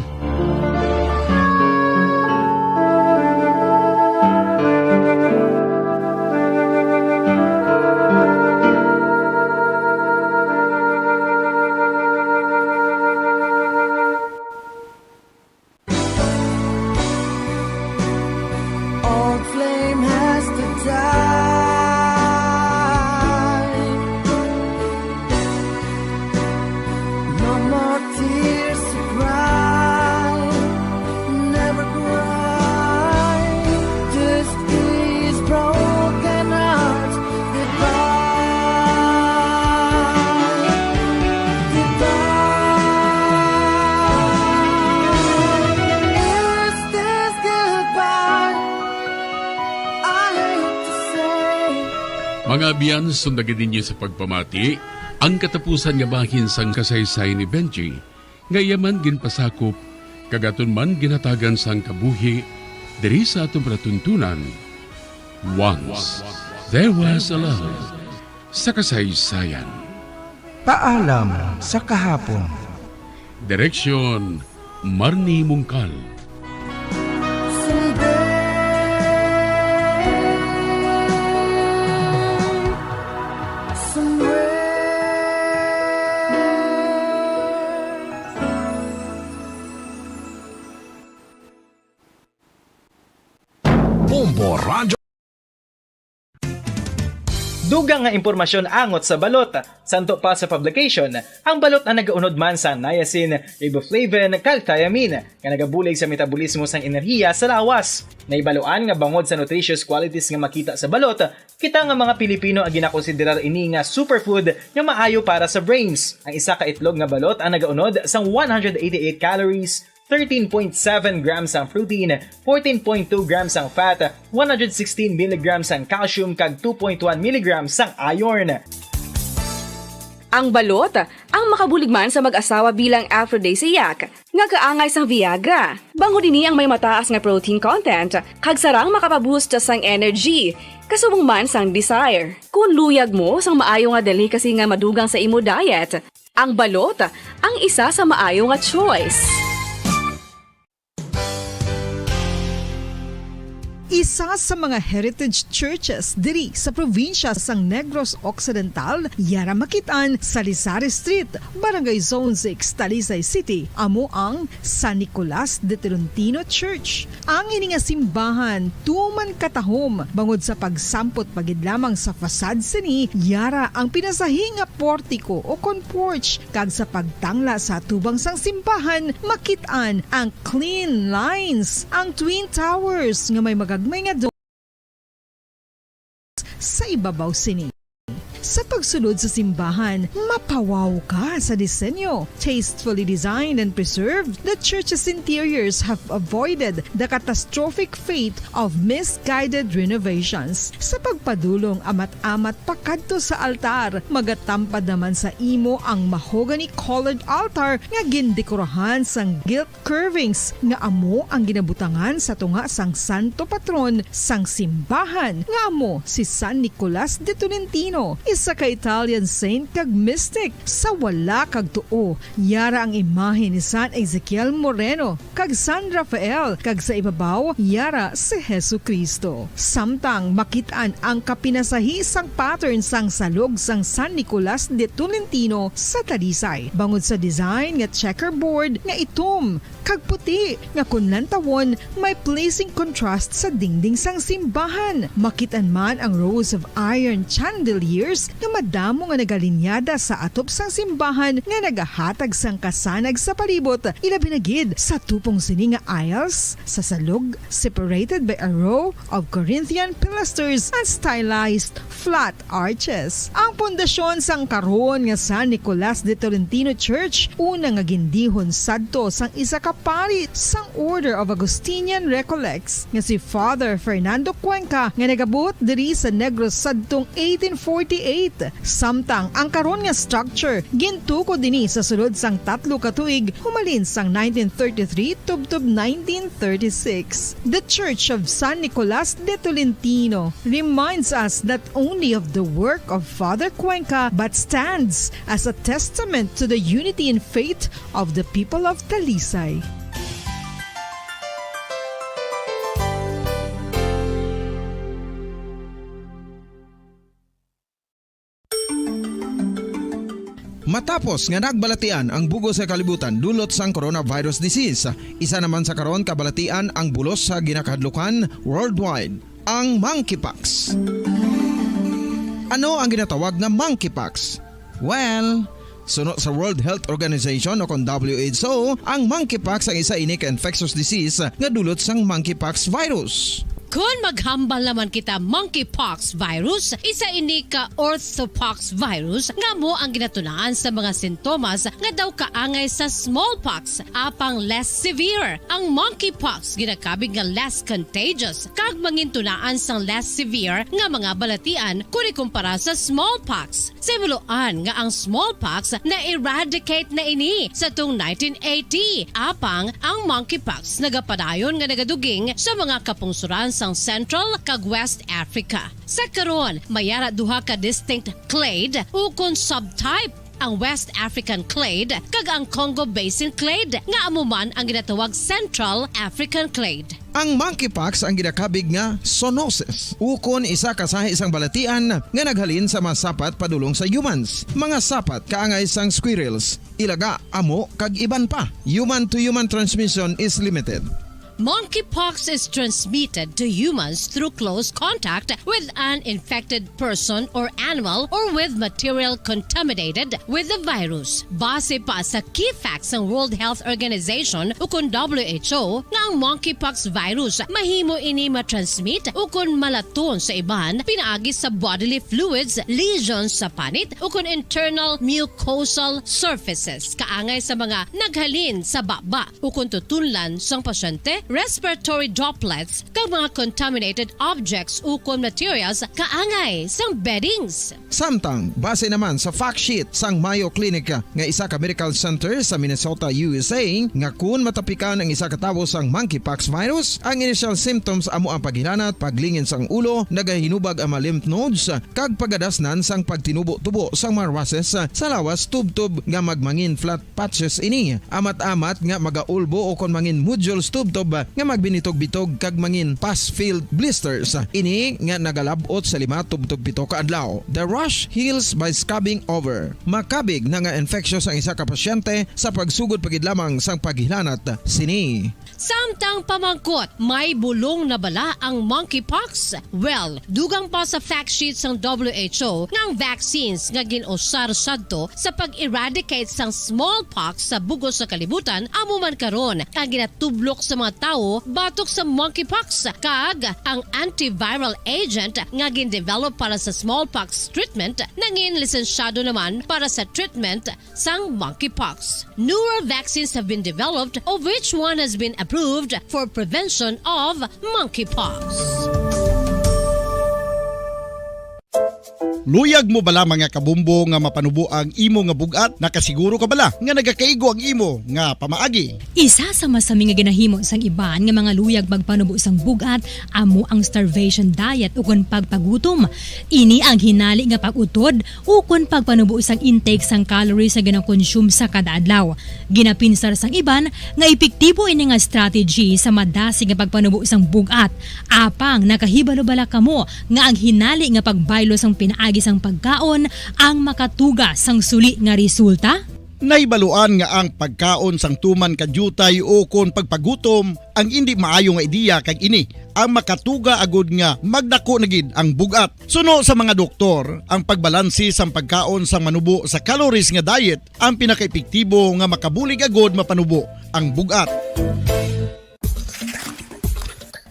Old flame has to die. No more tears to cry. Never cry. This is broken heart. Goodbye. Goodbye. Is this goodbye? I hate to say. Mga abyan, sundagi ninyo sa pagpamati ang katapusan nga bahin sang kasaysayan ni Benji, nga iya man ginpasakop kag aton man ginhatagan sang kabuhi diri sa aton palatuntunan. Once There Was a Love sa kasaysayan. Paalam sa kahapon. Direksyon, Marnie Mungkal. Bombo Radyo. Dugang nga impormasyon angot sa balot. Santo pa sa publication, ang balot ang nagaunod man sang niacin, riboflavin, kag thiamine, nga nagabulig sa metabolismo sang enerhiya sa lawas. Nahibaluan nga bangod sa nutritious qualities nga makita sa balot, kita nga mga Pilipino ang ginakonsiderar ini nga superfood nga maayo para sa brains. Ang isa ka itlog nga balot ang nagaunod sang one hundred eighty-eight calories, thirteen point seven grams ang protein, fourteen point two grams ang fat, one hundred sixteen milligrams ang calcium, kag two point one milligrams ang iron. Ang balot ang makabulig man sa mag-asawa bilang aphrodisiac, nga kaangay sang Viagra. Bangod ini ang may mataas nga protein content, kag sarang makapaboost sang energy, kasubong man sang desire. Kung luyag mo sang maayo nga delicacy nga madugang sa imo diet, ang balot ang isa sa maayo nga choice. Isa sa mga heritage churches diri sa probinsya sang Negros Occidental, yara makit-an sa Lizares Street, Barangay Zone six, Talisay City, amo ang San Nicolas de Tolentino Church. Ang ini nga simbahan tuman katahom bangod sa pagsampot pa gid lamang sa facade sini, yara ang pinasahi nga portiko o kon porch, kag sa pagtangla sa atubang sang simbahan, makit-an ang clean lines, ang twin towers nga may magagmay nga sa ibabaw sini. Sa pagsulod sa simbahan, mapawaw ka sa disenyo. Tastefully designed and preserved, the church's interiors have avoided the catastrophic fate of misguided renovations. Sa pagpadulong amat-amat pakadto sa altar, magatampad naman sa imo ang mahogany-colored altar nga gindekorahan sang gilt curvings nga amo ang ginabutangan sa tunga sang santo patron sang simbahan, nga amo si San Nicolas de Tolentino, isa ka Italian saint kag mystic. Sa wala kag tuo, yara ang imahe ni San Ezekiel Moreno kag San Rafael, kag sa ibabaw, yara si Jesu-Cristo. Samtang makit-an ang kapinasahi sang pattern sang salog sang San Nicolas de Tolentino sa Talisay, bangod sa design nga checkerboard nga itom kag puti nga kon lantawon may pleasing contrast sa dingding sang simbahan. Makit-an man ang rows of iron chandeliers nga madamo nga nagalinyada sa atop sang simbahan nga nagahatag sang kasanag sa palibot, ilabi na gid sa tupong sini nga aisles sa salog, separated by a row of Corinthian pilasters and stylized flat arches. Ang pundasyon sang karon nga San Nicolas de Tolentino Church, una nga gindihon sadto sang isa ka pari sang Order of Augustinian Recollects nga si Father Fernando Cuenca, nga nagabuot diri sa Negros sadtong eighteen forty-eight. Samtang ang karon nga structure gintukod ini sa sulod sang tatlo ka tuig, humalin sang nineteen thirty-three tubtob nineteen thirty-six. The Church of San Nicolas de Tolentino reminds us not only of the work of Father Cuenca but stands as a testament to the unity in faith of the people of Talisay. Matapos nga nagbalatian ang bug-os nga kalibutan dulot sang coronavirus disease, isa naman sa karon kabalatian ang bulos sa ginakahadlukan worldwide, ang monkeypox. Ano ang ginatawag nga monkeypox? Well, suno sa World Health Organization o kon W H O, ang monkeypox ang isa ini ka infectious disease nga dulot sang monkeypox virus. Kon maghambal naman kita monkeypox virus, isa ini ka orthopox virus nga amo ang ginatunaan sa mga sintomas nga daw kaangay sa smallpox, apang less severe. Ang monkeypox ginakabig nga less contagious kag mangintunaan sang less severe nga mga balatian kon ikumpara sa smallpox. Sa himuloan nga ang smallpox na-eradicate na ini sa tong nineteen eighty, apang ang monkeypox nagapadayon nga nagaduging sa mga kapungsoran sang Central kag West Africa. Sa karon, may ara duha ka distinct clade ukon subtype, ang West African clade kag ang Congo Basin clade, nga amo man ang ginatawag Central African clade. Ang monkeypox ang ginakabig nga zoonosis, ukon isa ka sahi sang balatian nga naghalin sa mga sapat padulong sa humans, mga sapat kaangay sang squirrels, ilaga, amo, kag iban pa. Human-to-human transmission is limited. Monkeypox is transmitted to humans through close contact with an infected person or animal or with material contaminated with the virus. Base pa sa key facts sang World Health Organization ukon W H O nga ang monkeypox virus mahimo ini matransmit ukon malaton sa iban pinaagi sa bodily fluids, lesions sa panit ukon internal mucosal surfaces kaangay sa mga naghalin sa baba ukon tutunlan sang pasyente, respiratory droplets, kag mga contaminated objects ukon materials kaangay sang beddings. Samtang, base naman sa fact sheet sang Mayo Clinic nga isa ka medical center sa Minnesota, U S A, nga kun matapikan ang isa ka tawo sang monkeypox virus, ang initial symptoms amo ang paghilanat, paglingin sang ulo, nagahinubag ang mga lymph nodes, kag pagadasnan sang pagtinubo-tubo sang mga rushes sa lawas tubtob nga magmangin flat patches ini. Amat-amat nga magaulbo o kon mangin nodules tubtob nga magbinitog-bitog kag mangin pus-filled blisters. Ini nga nagalab-ot sa lima tubtob pito ka adlaw. The rash heals by scabbing over. Makabig na nga infectious ang isa ka pasyente sa pagsugod pa gid lamang sang paghilanat sini. Samtang pamangkot, may bulong na bala ang monkeypox? Well, dugang pa sa fact sheet sang W H O nga ang vaccines nga gin-usar sadto sa pag-eradicate sang smallpox sa bug-os nga kalibutan amo man karon ang ginatublok sa mga tawo batok sa monkeypox, kag ang antiviral agent nga gin-develop para sa smallpox treatment nangin lisensyado naman para sa treatment sang monkeypox. Newer vaccines have been developed, of which one has been approved for prevention of monkeypox. Luyag mo bala, mga kabumbo, nga mapanubo ang imo nga bug-at? Nakasiguro ka bala nga nagakaigo ang imo nga pamaagi? Isa sa masami nga ginahimo sang iban nga mga luyag magpanubo sang bug-at amo ang starvation diet ukon pagpagutom. Ini ang hinali nga pag-utod ukon pagpanubo sang intake sang calories nga ginakonsume sa kada adlaw. Ginapinsar sang iban nga epektibo ini nga strategy sa madasig nga pagpanubo sang bug-at. Apang nakahibalo bala kamo nga ang hinali nga pagbaylo sang pinaagi sang pagkaon ang makatuga sang suli nga resulta? Nahibaluan nga ang pagkaon sang tuman ka diutay ukon pagpagutom ang indi maayo nga ideya, kag ini ang makatuga agud nga magdako na gid ang bug-at. Suno sa mga doktor, ang pagbalanse sang pagkaon sang manubo sa calories nga diet ang pinakaepektibo nga makabulig agud mapanubo ang bug-at.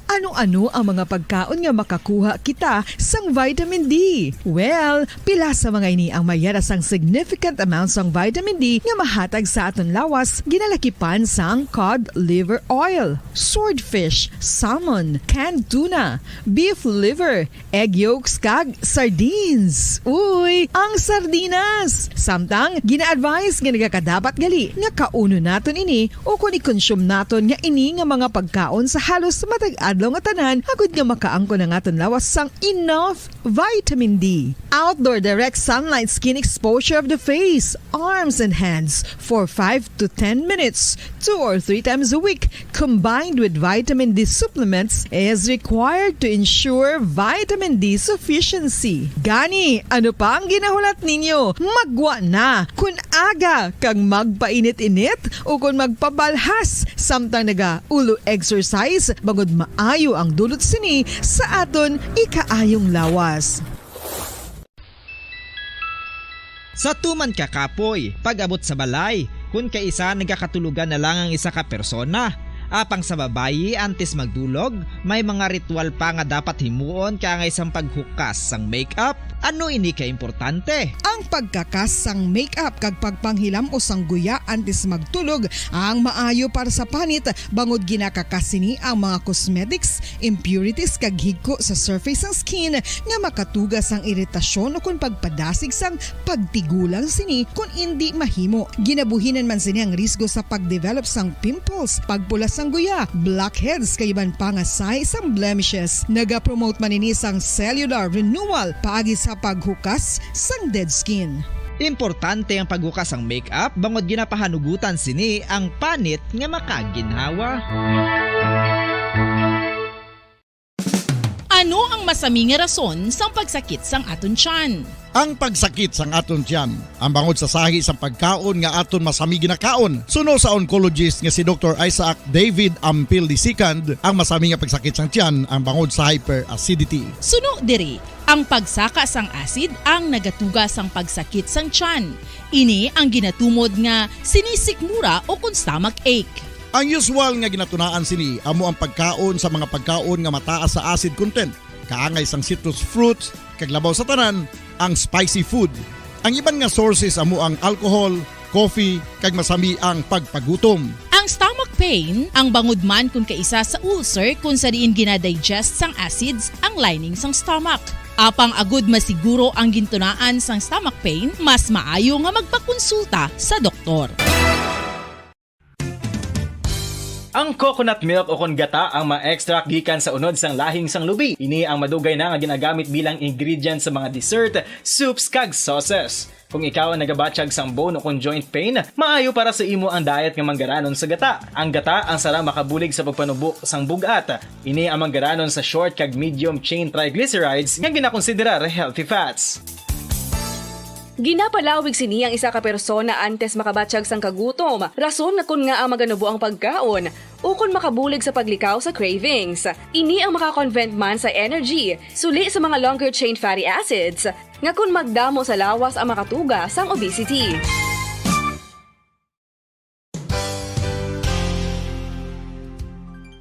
Ano-ano ang mga pagkaon nga makakuha kita sang vitamin D? Well, pila sa mga ini ang may yara sang significant amount sang vitamin D nga mahatag sa aton lawas, ginalakipan sang cod liver oil, swordfish, salmon, canned tuna, beef liver, egg yolks, kag sardines. Uy, ang sardinas! Samtang, gina-advise nga nagakadapat gali nga kaunon naton ini ukon i-consume naton nga ini nga mga pagkaon sa halos matag adlaw nga tanan, agud nga makaangkon ang aton lawas sang enough vitamin D. Outdoor direct sunlight skin exposure of the face, arms, and hands for five to ten minutes, two or three times a week, combined with vitamin D supplements, is required to ensure vitamin D sufficiency. Gani, ano pa ang ginahulat ninyo? Maggwa na! Kun aga kag magpainit-init ukon magpabalhas samtang naga-ulo exercise, bangod maayo ang dulot sini sa aton ikaayong lawas. Sa tuman ka kapoy, pag-abot sa balay, kun kaisa nagakatulogan na lang ang isa ka persona. Apang sa babayi, antes magdulog, may mga ritual pa nga dapat himuon kaangay sang paghukas sang makeup. Ano ini ka importante? Ang pagkakas sang makeup kag pagpanghilam-os sang guya antes magtulog ang maayo para sa panit, bangod ginakakas sini ang mga cosmetics, impurities, kag higko sa surface sang skin nga makatuga sang iritasyon ukon pagpadasig sang pagtigulang sini kon indi mahimo. Ginabuhinan man sini ang risgo sa pag-develop sang pimples, pagpula sang guya, blackheads, kag iban pa nga sign sang blemishes. Nagapromote man ini sang cellular renewal paagi sa paghukas sang dead skin. Importante ang paghukas sang makeup bangod ginapahanugutan sini ang panit nga makaginhawa. Ano ang masami nga rason sang pagsakit sang aton tiyan? Ang pagsakit sang aton tiyan, ang bangod sa sahi sang pagkaon nga aton masami ginakaon. Suno sa oncologist nga si Doktor Isaac David Ampil the second, ang masami nga pagsakit sang tiyan ang bangod sa hyperacidity. Suno diri, ang pagsaka sang acid ang nagatuga sang pagsakit sang tiyan. Ini ang ginatumod nga sinisikmura ukon stomach ache. Ang usual nga ginatunaan sini amo ang pagkaon sa mga pagkaon nga mataas sa acid content, kaangay sang citrus fruits, kag labaw sa tanan, ang spicy food. Ang iban nga sources amo ang alcohol, coffee, kag masami ang pagpagutom. Ang stomach pain, ang bangod man kon kaisa sa ulcer kon sa diin ginadigest sang acids ang lining sang stomach. Apang agud masiguro ang gintunaan sang stomach pain, mas maayo nga magpakonsulta sa doktor. Ang coconut milk o kon gata ang ma-extract gikan sa unod sang lahing sang lubi. Ini ang madugay na nga ginagamit bilang ingredient sa mga dessert, soups, kag sauces. Kung ikaw ang nagabatyag sang bone o kon joint pain, maayo para sa imo ang diet nga manggaranon sa gata. Ang gata ang sarang makabulig sa pagpanubo sang bug-at. Ini ang manggaranon sa short kag medium chain triglycerides nga ginakonsiderar healthy fats. Ginapalawig sini ang isa ka persona antes makabatyag sang kagutom, rason nga kon ngaa maganubo ang pagkaon, ukon makabulig sa paglikaw sa cravings. Ini ang maka-convert man sa energy, suli sa mga longer chain fatty acids, nga kon magdamo sa lawas ang makatuga sang obesity.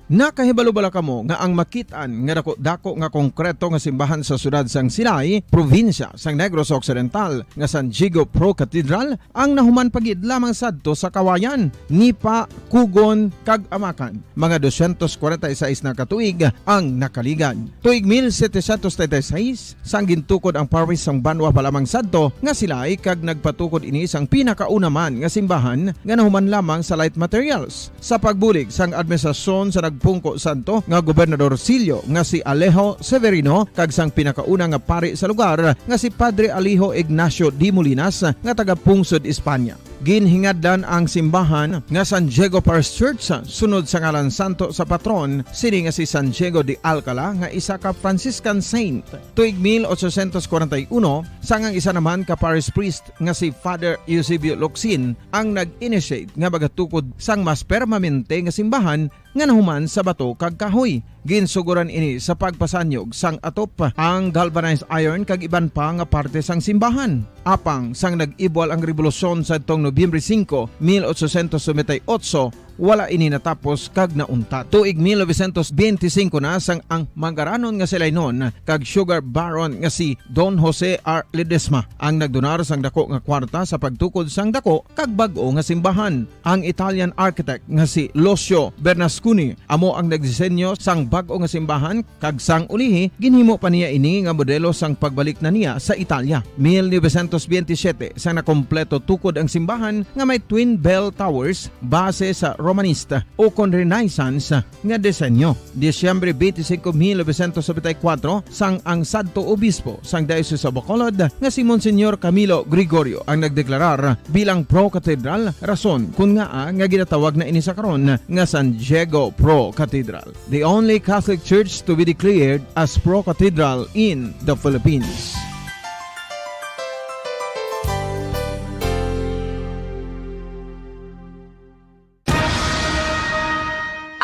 Nakahibalo bala kamo nga ang makit-an nga daku-daku nga konkreto nga simbahan sa siyudad sang Silay, probinsya sang Negros Occidental, nga San Diego Pro Cathedral, ang nahuman pa gid lamang sadto sa Kawayan, Nipa, Kugon, kag Amakan? Mga dosyentos kwarenta y seis na ka tuig ang nakaligad. Tuig mil setecientos treinta y seis, sang gintukod ang parish sang Banwa pa lamang sadto nga Silay, kag nagpatukod ini sang pinakauna man nga simbahan nga nahuman lamang sa light materials. Sa pagbulig sang administrasyon sa nagpungko sadto nga Gobernador Silio nga si Alejo Severino kag sang pinakauna nga pari sa lugar nga si Padre Alejo Ignacio de Molinas nga taga Pungsod, Espanya. Ginhingadlan ang simbahan nga San Diego Parish Church sunod sa ngalan santo sa patron sini nga si San Diego de Alcala nga isa ka Franciscan saint. Tuig mil ochocientos kwarenta y uno, sang ang isa naman ka parish priest nga si Father Eusebio Locsin ang nag-initiate nga magatukod sang mas permanente nga simbahan nga nahuman sa bato kag kahoy. Ginsuguran ini sa pagpasanyog sang atop, ang galvanized iron kag iban pa nga parte sang simbahan. Apang sang nag-ibwal ang rebolusyon sadtong Nobyembre singko, mil ochocientos noventa y ocho, wala ini natapos kag nauntat. Tuig mil novecientos benti singko na sang ang mangaranon nga si Lainon kag sugar baron nga si Don Jose R. Ledesma ang nagdonar sang dako nga kwarta sa pagtukod sang dako kag bag-o nga simbahan. Ang Italian architect nga si Lucio Bernasconi amo ang nagdisenyo sang bag-o nga simbahan, kag sang ulihi ginhimo pa niya ini nga modelo sang pagbalik na niya sa Italia. Mil novecientos benti siyete, sa nakompleto tukod ang simbahan nga may twin bell towers base sa Romanista o kon Renaissance nga disenyo. Disyembre twenty-five, mil novecientos noventa y cuatro, sang ang sadto obispo sang Diocese of Bacolod nga si Monsignor Camilo Gregorio ang nagdeklarar bilang Pro Cathedral, rason kun ngaa nga ginatawag na ini sa karon nga San Diego Pro Cathedral, the only Catholic Church to be declared as Pro Cathedral in the Philippines.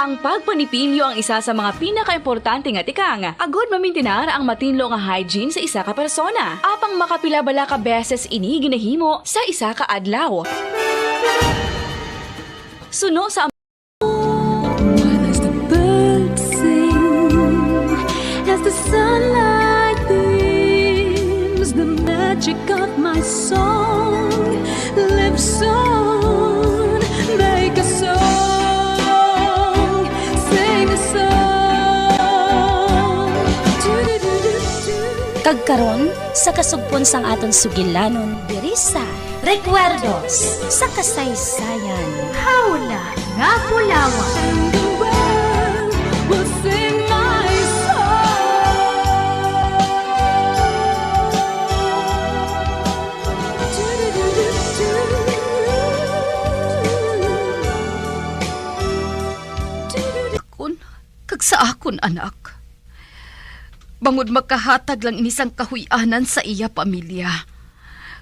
Ang pagpanipilyo ang isa sa mga pinakaimportante nga tikang agud mamintinar ang matinlo nga hygiene sa isa ka persona. Apang makapila bala ka beses ini ginahimo sa isa ka adlaw? Suno sa What does the bird sing as the sunlight dims? The magic of my song lives on. Make a song, sing a song. Kag karon, sa kasugpon sang aton sugilanon, diri sa Recuerdos sa Kasaysayan. Hawla nga Bulawan. And the world will sing my song. Akon, kag sa akon anak. Bangod makahatag lang ini sang kahuy-anan sa iya pamilya,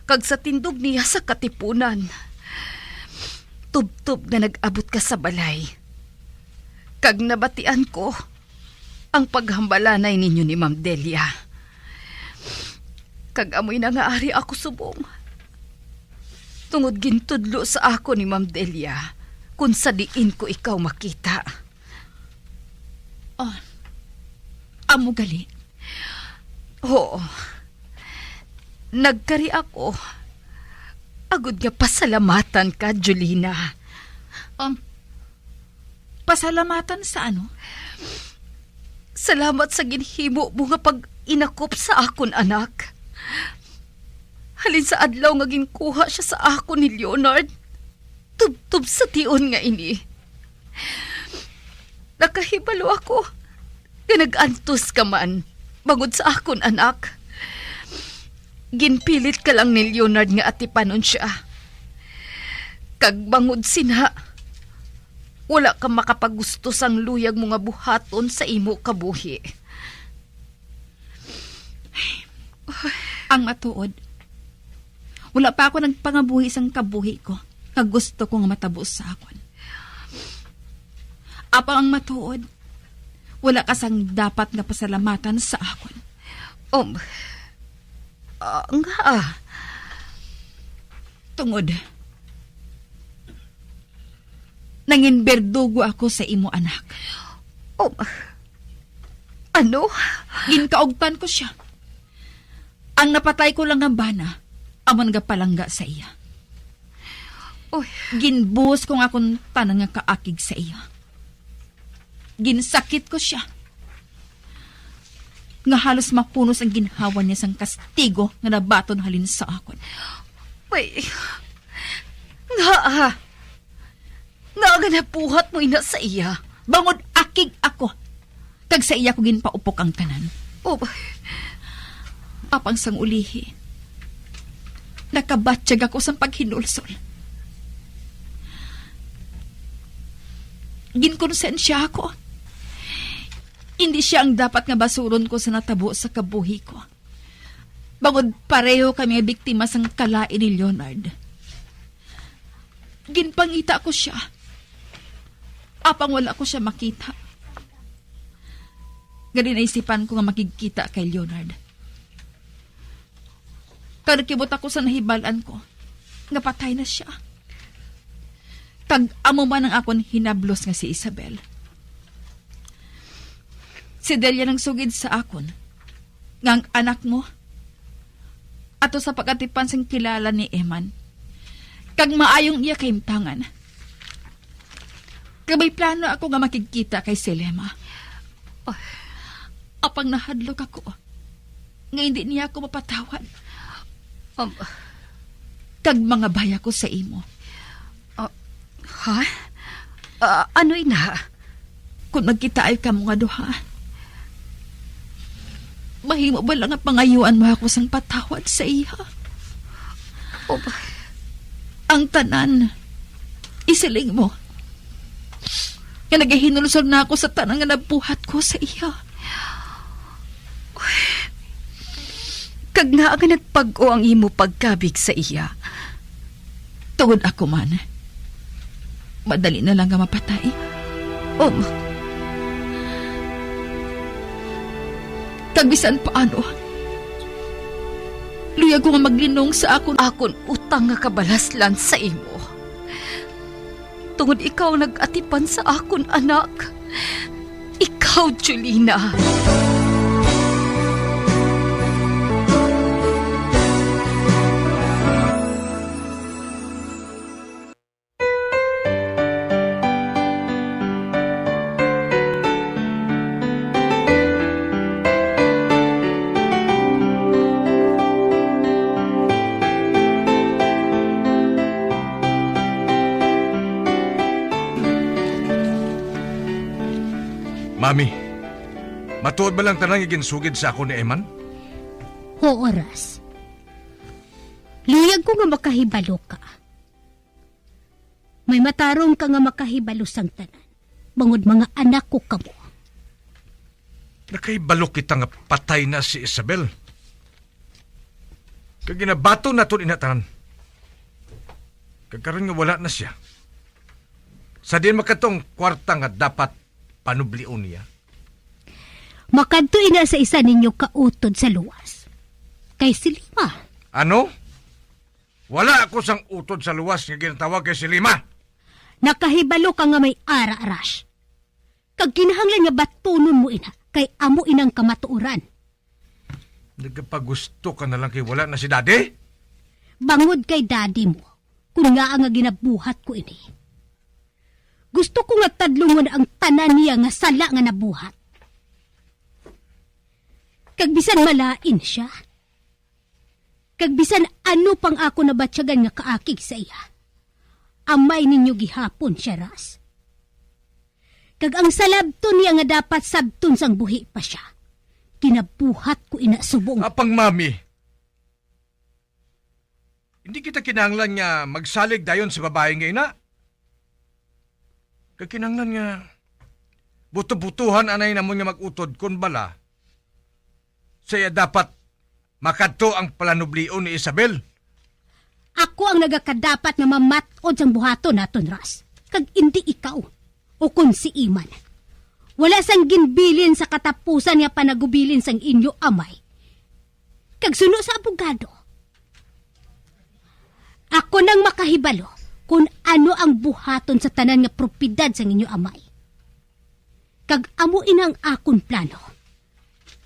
kag sa tindog niya sa katipunan. Tubtob nga nag-abot ka sa balay, kag nabatian ko ang paghambalanay ninyo ni Ma'am Delia. Kag amoy nangaari ako subong, tungod gintudlo sa akon ni Ma'am Delia kon sa diin ko ikaw makita. Oh, amo gali? Oo. Nagkari ako agud nga pasalamatan ka, Jolina. Um, pasalamatan sa ano? Salamat sa ginhimo mo nga pag-inakop sa akon anak. Halin sa adlaw nga ginkuha siya sa akon ni Leonard, tubtob sa tion nga ini. Nakahibalo ako nga nag-antos ka man bangod sa akon anak. Ginpilit ka lang ni Leonard nga atipanon sia. Kag bangod sina, wala ka makapagusto sang luyag mo nga buhaton sa imo kabuhi. Ang matuod, wala pa ako nagpangabuhi sang kabuhi ko nga gusto ko nga matabo sa akon. Apang ang matuod, wala ka sang dapat nga pasalamatan sa akon. Um, ah, nga, ah. Tungod, nangin berdugo ako sa imo anak. Um, ano? Ginkaugtan ko sia. Ang napatay ko lang nga bana, amo nagapalangga sa iya. Uy. Ginbuhos ko nga akon tanan nga kaakig sa iya. Ginsakit ko sia, nga halos mapunos ang ginhawa niya sang kastigo nga nabaton halin sa akon. Uy, nga, ha? Nga nga nabuhat mo ina sa iya, bangod akig ako, kag sa iya ko ginpaupok ang tanan. Oh. Apang sang ulihi, nakabatyag ako sang paghinulsol. Ginkonsensya ako. Indi sia ang dapat nga basuron ko sa natabo sa kabuhi ko. Bangod pareho kami nga biktima sang kalain ni Leonard. Ginpangita ko sia, apang wala ko sia makita. nga ginaisipan ko nga makigkita kay Leonard. Kag nakibot ako sa nahibal-an ko nga patay na sia. Kag amo man ang akon hinablos nga si Isabel. Si Delia nagsugid sa akon nga ang anak mo ato sa pag-atipan sing kilala ni Eman, kag maayong iya kahimtangan. Kag may plano ako nga makigkita kay Selema. Ah, apang nahadlok ako nga hindi niya ako mapatawad. Um, Kag mangabay ako sa imo. Ah, ha? Ah, ano ina? Kung magkitaay kamo nga duha, mahimo ba lang nga pangayuan mo ako sang patawad sa iya? Oh, ang tanan, isiling mo nga nagahinulsol na ako sa tanan nga nabuhat ko sa iya. Kag ngaa nga nagpag-o ang imo pagkabig sa iya? Tungod ako man, madali na lang nga mapatay. Um, kag bisan paano, luyag ko nga maglinong sa akon, akon utang nga kabalaslan sa imo. Tungod ikaw nag-atipan sa akon anak. Ikaw, Jolina. Mami, matuod ba lang tanan nga ginsugid sa akon ni Eman? Huo, Ras. Luyag ko nga makahibalo ka. May matarong ka nga makahibalo sang tanan, bangod mga anak ko kamo. Nakahibalo kita nga patay na si Isabel. Kag ginabaton naton ina tanan. Kag karon nga wala na siya, sa diin makadto ang kwarta nga dapat panublion niya? Makadto ina sa isa ninyo ka utod sa luwas, kay si Lima. Ano? Wala ako sang utod sa luwas nga ginatawag kay si Lima. Nakahibalo ka nga may ara, Ras. Kag kinahanglan nga batunon mo ina, kay amo inang kamatuoran. Nagapagusto ka na lang kay wala na si Daddy? Bangod kay Daddy mo, kun ngaa nga ginabuhat ko ini. Gusto ko nga tadlungon ang tanan niya nga sala nga nabuhat. Kag bisan malain siya, kag bisan ano pang ako nabatyagan nga kaakig sa iya, amay ninyo gihapon siya, Ras. Kag ang salabton niya nga dapat sabton sang buhi pa siya, ginabuhat ko ina subong. Apang, Mami, hindi kita kinahanglan nga magsalig dayon sa babayi nga ina. Kag kinahanglan nga buto-butuhan anay namon nga mag-utod kon bala sa iya dapat makadto ang palanublion ni Isabel. Ako ang nagakadapat nga mamat-od sang buhaton naton, Ras, kag indi ikaw, ukon si Eman. Wala sang ginbilin sa katapusan nga panagubilin sang inyo amay. Kag suno sa abogado, ako nang makahibalo kon ano ang buhaton sa tanan nga propiedad sang inyo amay. Kag amo ina ang akon plano.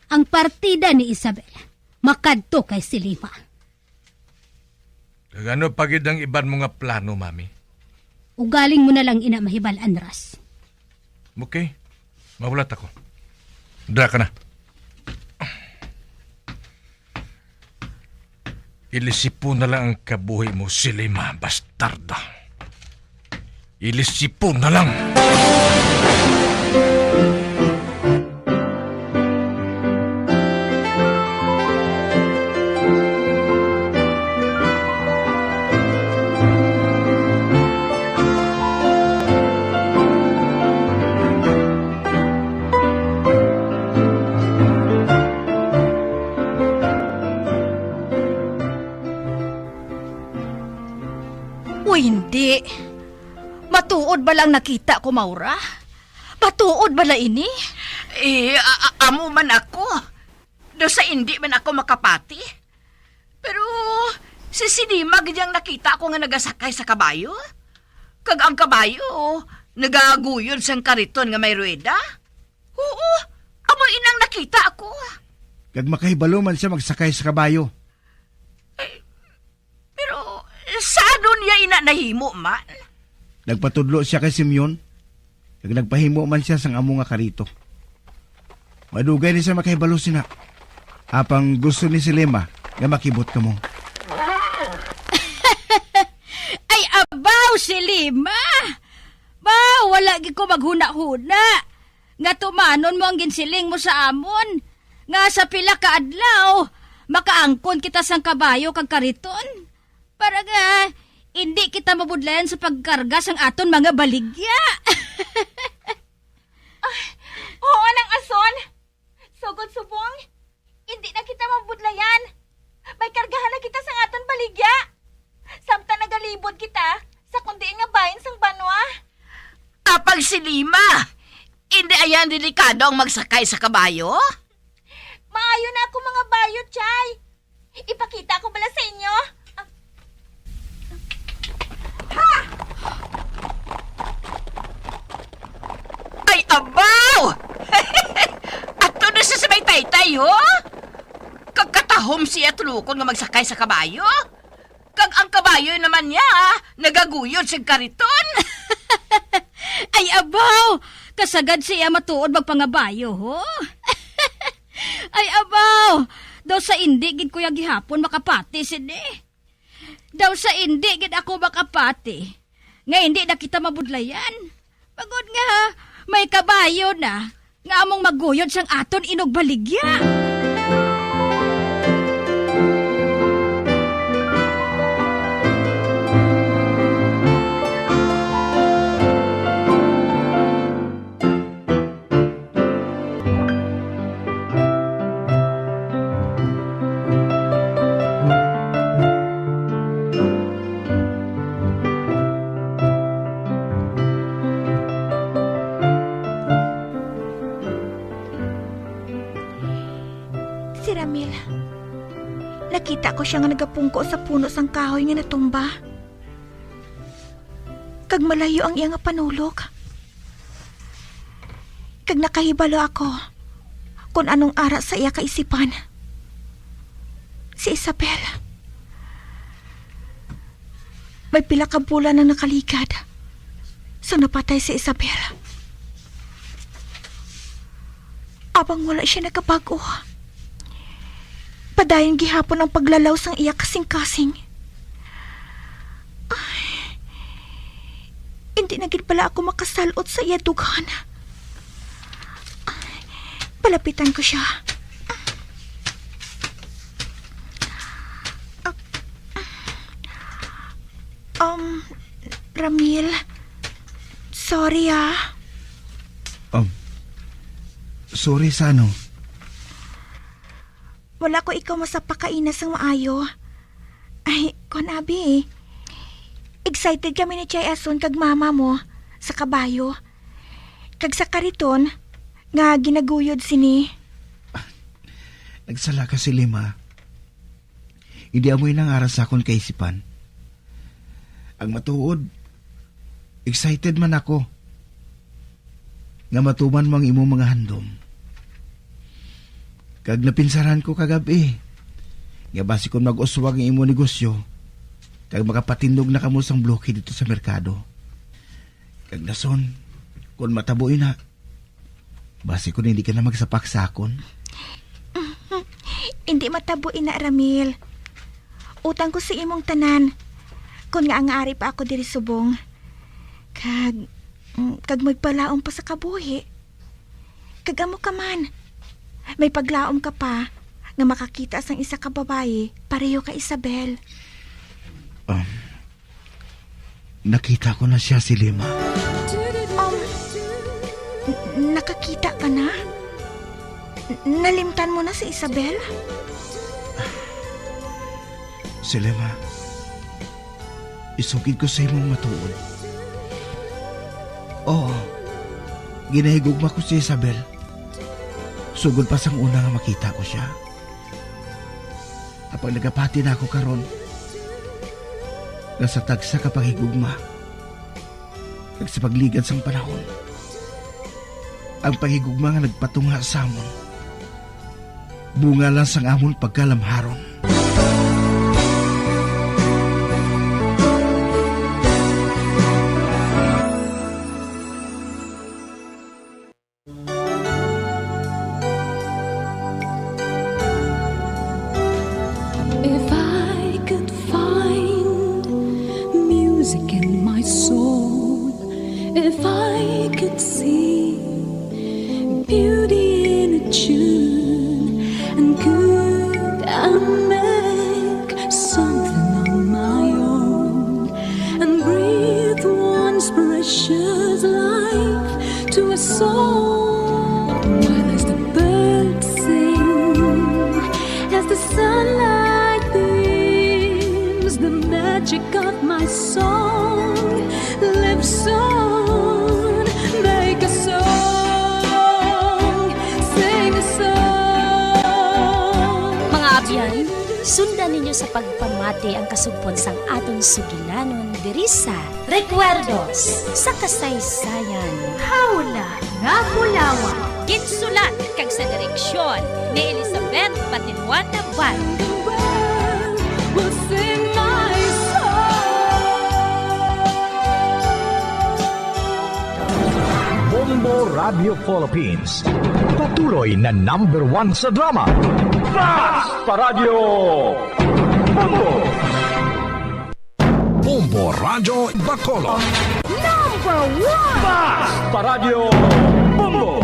Ang partida ni Isabel makadto kay si Lima. Kag ano pa gid ang iban mo nga plano, Mami? Ugaling mo na lang ina mahibal-an, Ras. Okay. Mahulat ako. Dra ka na. Ilisipo na lang ang kabuhi mo, Selima, bastarda. Ilisipo na lang. Uy, hindi. Matuod bala ang nakita ko, Maura? Matuod bala ini? Eh, a-, a-, amo man ako. Daw sa indi man ako makapati. Pero si Silima gid ang nakita ko nga nagasakay sa kabayo. Kag ang kabayo, nagaguyod sang kariton nga may ruweda. Oo, amo inang nakita ako. Kag makahibalo man siya magsakay sa kabayo. Eh, pero sa ano niya ina nahimo man? Nagpatudlo siya kay Simeon, kag nagpahimo man siya sang amo nga karito. Madugay ni siya makahibalo sina. Apang gusto ni Silima nga makibot kamo. Ay, abaw, Silima! Ba, wala gid ko maghuna-huna nga tumanon mo ang ginsiling mo sa amon, nga sa pila ka adlaw makaangkon kita sang kabayo kag kariton, para nga indi kita mabudlayan sa pagkarga sang aton mga baligya. Ay, oo, Nang Ason. Sugod subong, indi na kita mabudlayan. May kargahan na kita sang aton baligya. Samtang nagalibod kita sa kundiin nga bahin sang banwa. Apang Silima, indi aya delikado ang magsakay sa kabayo? Maayo na ako mangabayo, Chay. Ipakita ko bala sa inyo? Ah. Ha! Ay, abaw! Ato na siya sa may taytay, ho? Kag katahom siya tulukon nga magsakay sa kabayo? Kag ang kabayo naman niya, nagaguyod sa kariton. Ay, abaw! Kasagad siya matuod magpangabayo, ho? Ay, abaw! Daw sa indi gid ko ya gihapon makapati sini. Daw sa indi gid ako makapati nga indi na kita mabudlayan. Bangod nga may kabayo na nga among maguyod sang aton inugbaligya. Si Ramil, nakita ko sia nga nagapungko sa puno sang kahoy nga natumba. Kag malayo ang iya nga panulok. Kag nakahibalo ako kon anong ara sa iya kaisipan. Si Isabel. May pila ka bulan ang nakaligad sa napatay si Isabel. Apang wala sia nakabag-o. Padayon gihapon ang paglalaw sang iya kasingkasing. Ay, hindi na gid bala ako makasal-ot sa iya dughan. Ay, palapitan ko sia. Ah, um, Ramil, sorry, ah. Um, sorry sa ano? Wala ko ikaw masapakaina sang maayo. Ay, kon abi, excited kami ni Chay Ason kag mama mo sa kabayo, kag sa kariton nga ginaguyod sini. Nagsala ka, Silima. Hindi amo inang ara sa akon kaisipan. Ang matuod, excited man ako nga matuman mo ang imong mga handom. Kag napinsaran ko kagab-i nga basi kon mag-uswag ang imo negosyo, kag makapatindog na kamo sang bloke dito sa merkado. Kag dason, kon matabo ina, basi kon hindi ka na magsapak sa akon. Hindi matabo ina, Ramil. Utang ko sa imong tanan. Kon nga ang ari pa ako diri subong. Kag, mm, kag magpalaom pa sa kabuhi. Kag amo ka man. May paglaom ka pa nga makakita sang isa ka babayi pareho kay Isabel. Um, Nakita ko na siya, Silima. Um, n-, nakakita ka na? N-, nalimtan mo na si Isabel? Silima, isugid ko sa imong matuod. Oo, ginahigugma ko si Isabel. Sugod pa sang una nga makita ko sia. Apang nagapati na ako karon nga sa tagsa ka panghigugma kag sa pagligad sang panahon, ang panghigugma nga nagpatunga sa amon bunga lang sang amon pagkalamharon. If I could find music in my soul, if I could see beauty in a tune, and could I make something on my own and breathe once precious life to a soul? While as the birds sing, as the sunlight beams, the magic of my song lives on. Make a song, sing a song. Mga abyan, sundan ninyo sa pagpamati ang kasugpon sang aton sugilanon diri sa Recuerdos sa Kasaysayan. Hawla nga Bulawan. Ginsulat kag sa direksyon ni Elizabeth Patiluan Navarro. Will sing my song. Bombo Radio Philippines, patuloy na number one sa drama. Basta Radyo Bombo! Bombo Radyo Bacolod. Number one! Basta Radyo Bombo!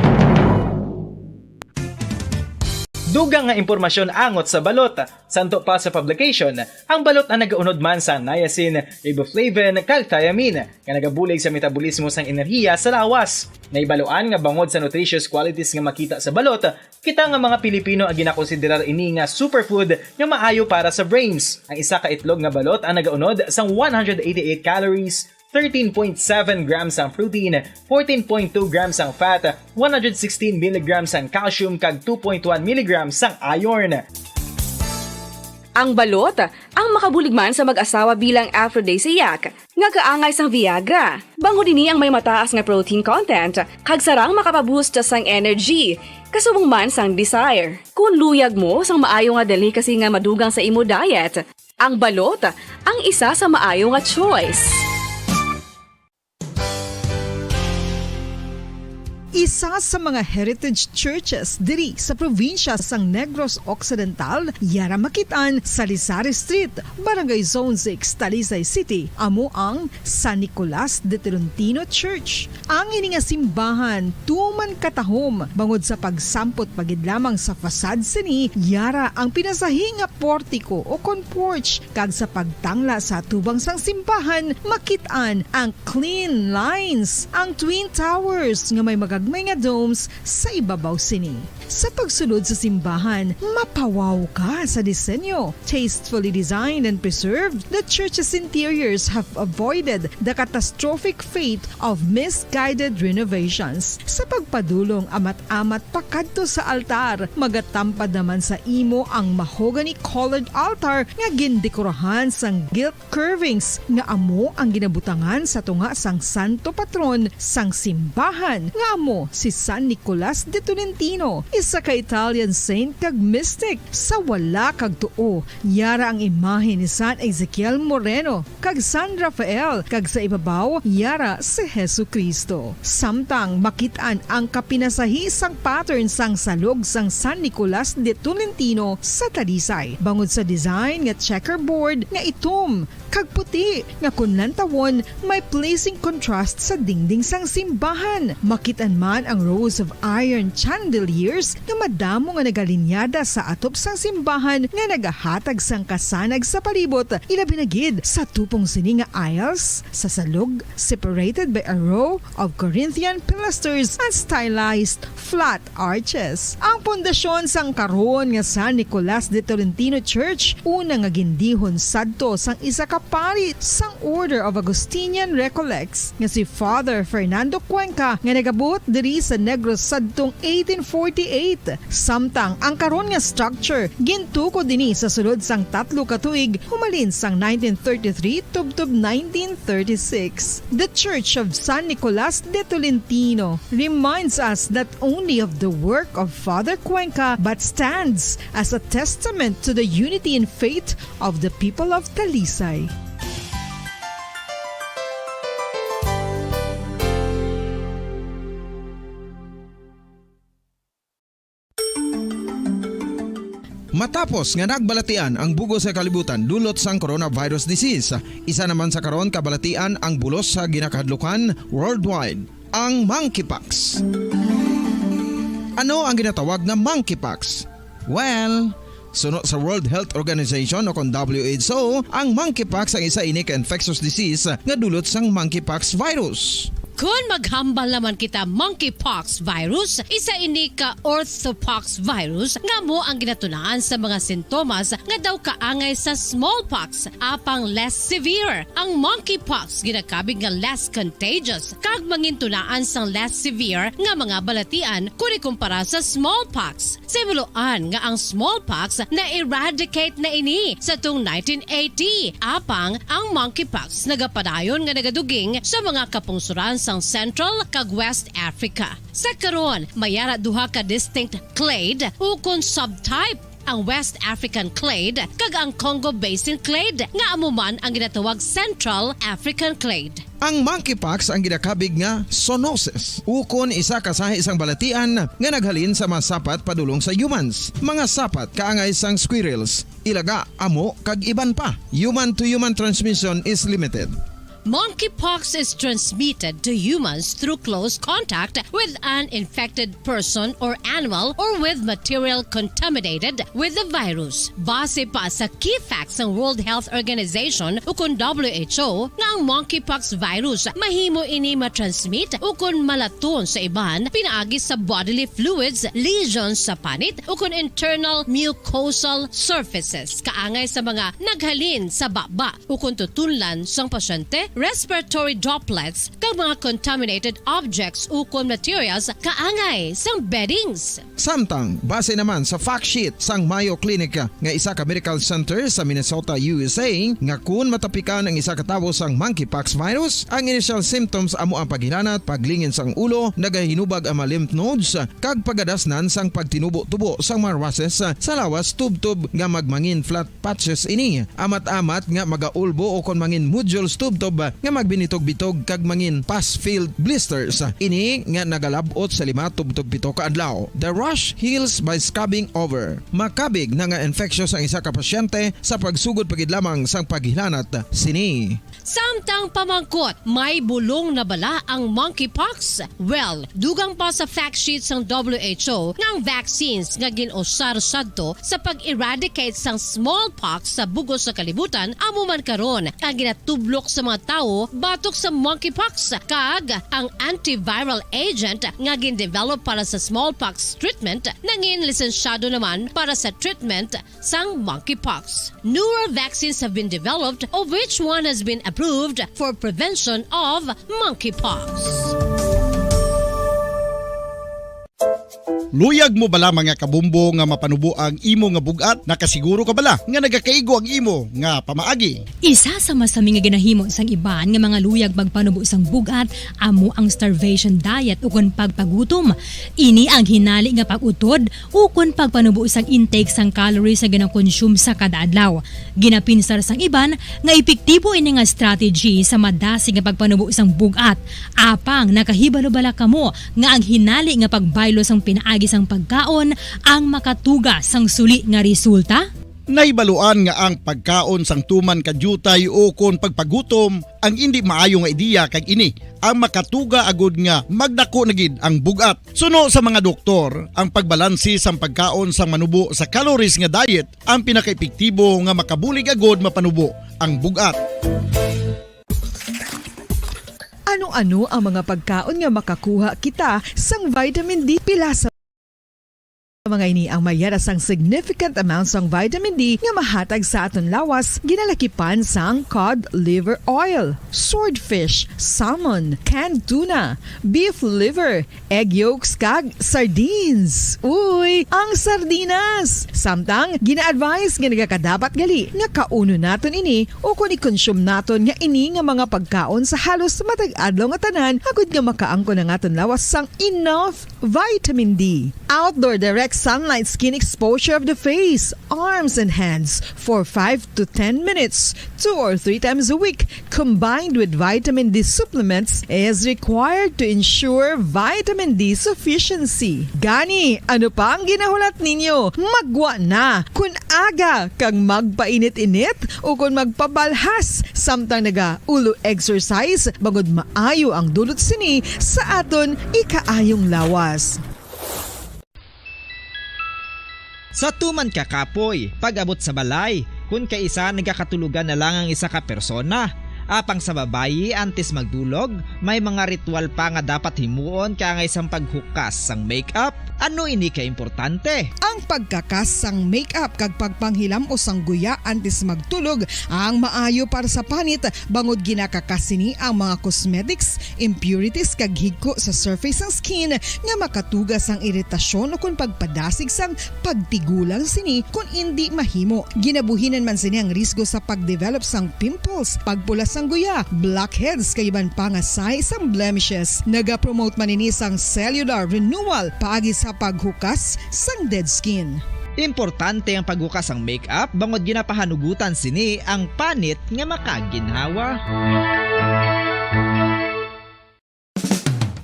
Dugang nga impormasyon angot sa balot. Santo pa sa publication, ang balot ang nagaunod man sa niacin, riboflavin, kag thiamine, nga nagabulig sa metabolismo sang enerhiya sa lawas. Nahibaluan nga bangod sa nutritious qualities nga makita sa balot, kita nga mga Pilipino ang ginakonsiderar ini nga superfood nga maayo para sa brains. Ang isa ka itlog nga balot ang nagaunod sang one hundred eighty-eight calories, thirteen point seven grams ang protein, fourteen point two grams ang fat, one hundred sixteen milligrams ang calcium, kag two point one milligrams ang iron. Ang balot ang makabulig man sa mag-asawa bilang aphrodisiac nga kaangay sang Viagra. Bangod ini ang may mataas nga protein content kag sarang makapaboost sang energy, kasubong man sang desire. Kon luyag mo sang maayo nga delicacy nga madugang sa imo diet, ang balot ang isa sa maayo nga choice. Isa sa mga heritage churches diri sa probinsya sang Negros Occidental, yara makit-an sa Lisari Street, Barangay Zone six, Talisay City, amo ang San Nicolas de Tolentino Church. Ang ini nga simbahan tuman katahom bangod sa pagsampot pa gid lamang sa facade sini, yara ang pinasahi nga portiko o kon porch, kag sa pagtangla sa atubang sang simbahan, makit-an ang clean lines, ang twin towers nga may magagmay nga domes sa ibabaw sini. Sa pagsulod sa simbahan, mapawaw ka sa disenyo. Tastefully designed and preserved, the church's interiors have avoided the catastrophic fate of misguided renovations. Sa pagpadulong amat-amat pakadto sa altar, magatampad naman sa imo ang mahogany-colored altar nga gindekorahan sang gilt curvings nga amo ang ginabutangan sa tunga sang santo patron sang simbahan, nga amo si San Nicolas de Tolentino, isa ka Italian saint kag mystic. Sa wala kag tuo, yara ang imahe ni San Ezekiel Moreno kag San Rafael, kag sa ibabaw, yara si Jesu-Cristo. Samtang makit-an ang kapinasahi sang pattern sang salog sang San Nicolas de Tolentino sa Talisay, bangod sa design nga checkerboard nga itom kag puti, nga kon lantawon, may pleasing contrast sa dingding sang simbahan. Makit-an man ang rows of iron chandeliers nga madamo nga nagalinyada sa atop sang simbahan nga nagahatag sang kasanag sa palibot, ilabi na gid sa tupong sini nga aisles sa salog, separated by a row of Corinthian pilasters and stylized flat arches. Ang pundasyon sang karon nga San Nicolas de Tolentino Church, una nga gindihon sadto sang isa ka pari sang Order of Augustinian Recollects nga si Father Fernando Cuenca, nga nagabot sa Negros sadtong eighteen forty-eight, samtang ang karon nga structure gintukod ini sa sulod sang tatlo ka tuig, humalin sang nineteen thirty-three tubtob nineteen thirty-six. The Church of San Nicolas de Tolentino reminds us not only of the work of Father Cuenca but stands as a testament to the unity in faith of the people of Talisay. Matapos nga nagbalatian ang bug-os nga kalibutan dulot sang coronavirus disease, isa naman sa karon kabalatian ang bulos sa ginakahadlukan worldwide, ang monkeypox. Ano ang ginatawag nga monkeypox? Well, suno sa World Health Organization o kon W H O, ang monkeypox ang isa ini ka infectious disease nga dulot sang monkeypox virus. Kon maghambal naman kita, monkeypox virus, isa ini ka orthopox virus nga amo ang ginatunaan sa mga sintomas nga daw kaangay sa smallpox, apang less severe. Ang monkeypox ginakabig nga less contagious kag mangintunaan sang less severe nga mga balatian kon ikumpara sa smallpox. Sa hibaluan nga ang smallpox na-eradicate na ini sa tung nineteen eighty, apang ang monkeypox nagapadayon nga nagaduging sa mga kapungsoran sang Central kag West Africa. Sa karon, may ara duha ka distinct clade ukon subtype, ang West African clade kag ang Congo Basin clade, nga amo man ang ginatawag Central African clade. Ang monkeypox ang ginakabig nga zoonosis, ukon isa ka sahi sang balatian nga naghalin sa mga sapat padulong sa humans. Mga sapat kaangay sang squirrels, ilaga, amo, kag iban pa. Human-to-human transmission is limited. Monkeypox is transmitted to humans through close contact with an infected person or animal or with material contaminated with the virus. Base pa sa key facts sang World Health Organization ukon W H O nga ang monkeypox virus mahimo ini matransmit ukon malaton sa iban pinaagi sa bodily fluids, lesions sa panit ukon internal mucosal surfaces kaangay sa mga naghalin sa baba ukon tutunlan sang pasyente, respiratory droplets, kag mga contaminated objects ukon materials kaangay sang beddings. Samtang, base naman sa fact sheet sang Mayo Clinic nga isa ka medical center sa Minnesota, U S A, nga kun matapikan ang isa ka tawo sang monkeypox virus, ang initial symptoms amo ang paghilanat, paglingin sang ulo, nagahinubag ang mga lymph nodes, kag pagadasnan sang pagtinubo-tubo sang mga rushes sa lawas tubtob nga magmangin flat patches ini, amat-amat nga magaulbo ukon mangin nodules tubtob nga magbinitog-bitog kag mangin pus-filled blisters. Ini nga nagalab-ot sa lima tubtob pito ka adlaw. The rash heals by scabbing over. Makabig na nga infectious ang isa ka pasyente sa pagsugod pa gid lamang sang paghilanat sini. Samtang pamangkot, may bulong na bala ang monkeypox? Well, dugang pa sa fact sheet sang W H O nga ang vaccines nga gin-usar sadto sa pag-eradicate sang smallpox sa bug-os nga kalibutan amo man karon ang ginatublok sa mga tawo batok sa monkeypox, kag ang antiviral agent nga gin-develop para sa smallpox treatment nangin lisensyado naman para sa treatment sang monkeypox. Newer vaccines have been developed, of which one has been approved for prevention of monkeypox. Luyag mo bala, mga kabombo, nga mapanubo ang imo nga bug-at? Nakasiguro ka bala nga nagakaigo ang imo nga pamaagi? Isa sa masami nga ginahimo sang iban nga mga luyag magpanubo sang bug-at amo ang starvation diet ukon pagpagutom. Ini ang hinali nga pag-utod ukon pagpanubo sang intake sang calories nga ginakonsume sa kada adlaw. Ginapinsar sang iban nga epektibo ini nga strategy sa madasig nga pagpanubo sang bug-at. Apang nakahibalo bala kamo nga ang hinali nga pagbaylo sang pinaagi sang pagkaon ang makatuga sang suli nga resulta? Nahibaluan nga ang pagkaon sang tuman ka diutay ukon pagpagutom ang indi maayo nga ideya, kag ini ang makatuga agud nga magdako na gid ang bug-at. Suno sa mga doktor, ang pagbalanse sang pagkaon sang manubo sa calories nga diet ang pinakaepektibo nga makabulig agud mapanubo ang bug-at. Ano-ano ang mga pagkaon nga makakuha kita sang vitamin D? Pila sa Mga ini ang mayara sang significant amount sang vitamin D nga mahatag sa aton lawas, ginalakipan sang cod liver oil, swordfish, salmon, canned tuna, beef liver, egg yolks, kag sardines. Uy, ang sardinas! Samtang, gina-advise nga nagakadapat gali nga kaunon naton ini o kon i-consume naton nga ini nga mga pagkaon sa halos matag adlaw nga tanan, agud nga makaangkon ang aton lawas sang enough vitamin D. Outdoor direct sunlight skin exposure of the face, arms, and hands for five to ten minutes, two or three times a week, combined with vitamin D supplements, is required to ensure vitamin D sufficiency. Gani, ano pa ang ginahulat ninyo? Magwa na! Kun aga kag magpainit-init o kon magpabalhas samtang naga-ulo exercise, bangod maayo ang dulot sini sa aton ikaayong lawas. Sa tuman ka kapoy, pag-abot sa balay, kun kaisa nagakatulogan na lang ang isa ka persona. Apang sa babayi, antes magdulog, may mga ritual pa nga dapat himuon kaangay sang paghukas sang makeup. Ano ini ka importante? Ang pagkakas sang makeup kag pagpanghilam-os sang guya antes magtulog ang maayo para sa panit, bangod ginakakas sini ang mga cosmetics, impurities, kag higko sa surface sang skin nga makatuga sang iritasyon o kon pagpadasig sang pagtigulang sini kon indi mahimo. Ginabuhinan man sini ang risgo sa pagdevelop sang pimples, pagpula sang guya, blackheads, kag iban pa nga sahi sang blemishes. Nagapromote man ini sang cellular renewal paagi sa paghukas sang dead skin. Importante ang paghukas sang makeup bangod ginapahanugutan sini ang panit nga makaginhawa.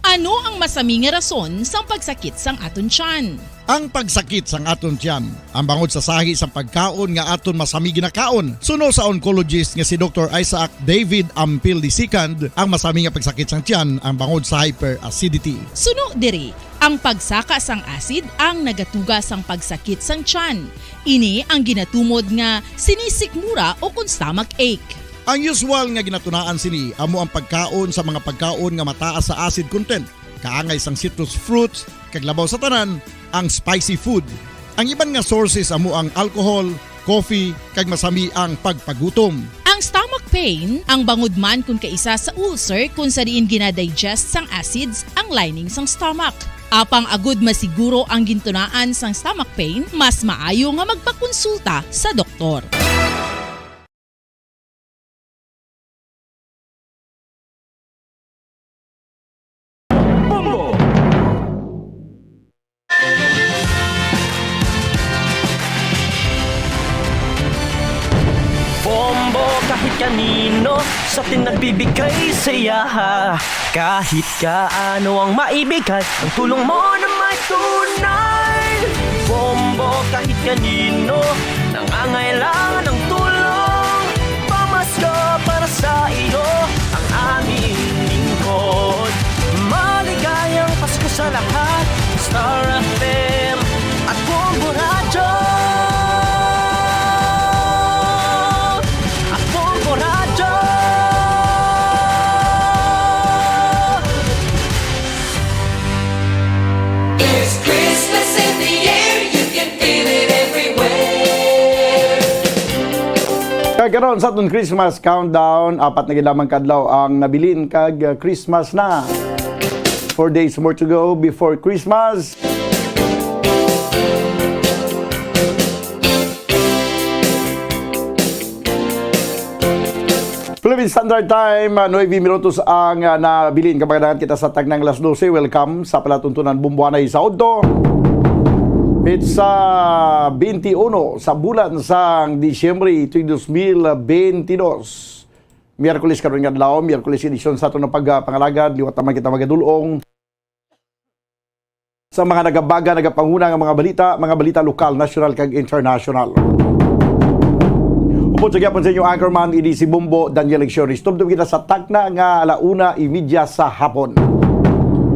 Ano ang masami nga rason sang pagsakit sang aton tiyan? Ang pagsakit sang aton tiyan, ang bangod sa sahi sang pagkaon nga aton masami ginakaon. Suno sa oncologist nga si Doktor Isaac David Ampil the second, ang masami nga pagsakit sang tiyan ang bangod sa hyperacidity. Suno diri, ang pagsaka sang acid ang nagatuga sang pagsakit sang tiyan. Ini ang ginatumod nga sinisikmura o kon stomach ache. Ang usual nga ginatunaan sini amo ang pagkaon sa mga pagkaon nga mataas sa acid content, kaangay sang citrus fruits, kag labaw sa tanan, ang spicy food. Ang iban nga sources amo ang alcohol, coffee, kag masami ang pagpagutom. Ang stomach pain, ang bangod man kon kaisa sa ulcer kon sa diin ginadigest sang acids ang lining sang stomach. Apang agud masiguro ang gintunaan sang stomach pain, mas maayo nga magpakonsulta sa doktor. Bombo! Bombo kahit kanino sa atin nagbibigay saya. Kahit kaano ang maibigay, ang tulong mo na may tunay. Bombo kahit kanino nangangailangan ng tulong. Pamasko para sa iyo ang aming lingkod. Maligayang Pasko sa lahat. Star F M at Bombo Radyo. At Bombo Radyo. There's Christmas in the air, you can feel it everywhere. Kag karon sa aton Christmas countdown, apat na gid lamang ka adlaw ang nabilin kag, uh, Christmas na. Four days more to go before Christmas. Philippine Standard Time, ah, nuebe minutos ang, ah, nabilin. Kabagadan kita sa tagnang alas dose. Welcome sa palatuntunan Bombohanay sa udto. Petsa twenty-one sa bulan sang Disyembre, tuig dos mil benti dos. Miyerkules karon nga adlaw, Miyerkules edisyon sa aton nga pagpangalagad. Liwat naman kita magadul-ong sa mga nagabaga, nagapanguna nga mga balita, mga balita lokal, nasyonal, kag internasyonal. Upod sa gihapon sa inyo, anchorman, ini si Bombo Daniel Lecciones. Tubtob kita sa takna nga ala una imidya sa hapon.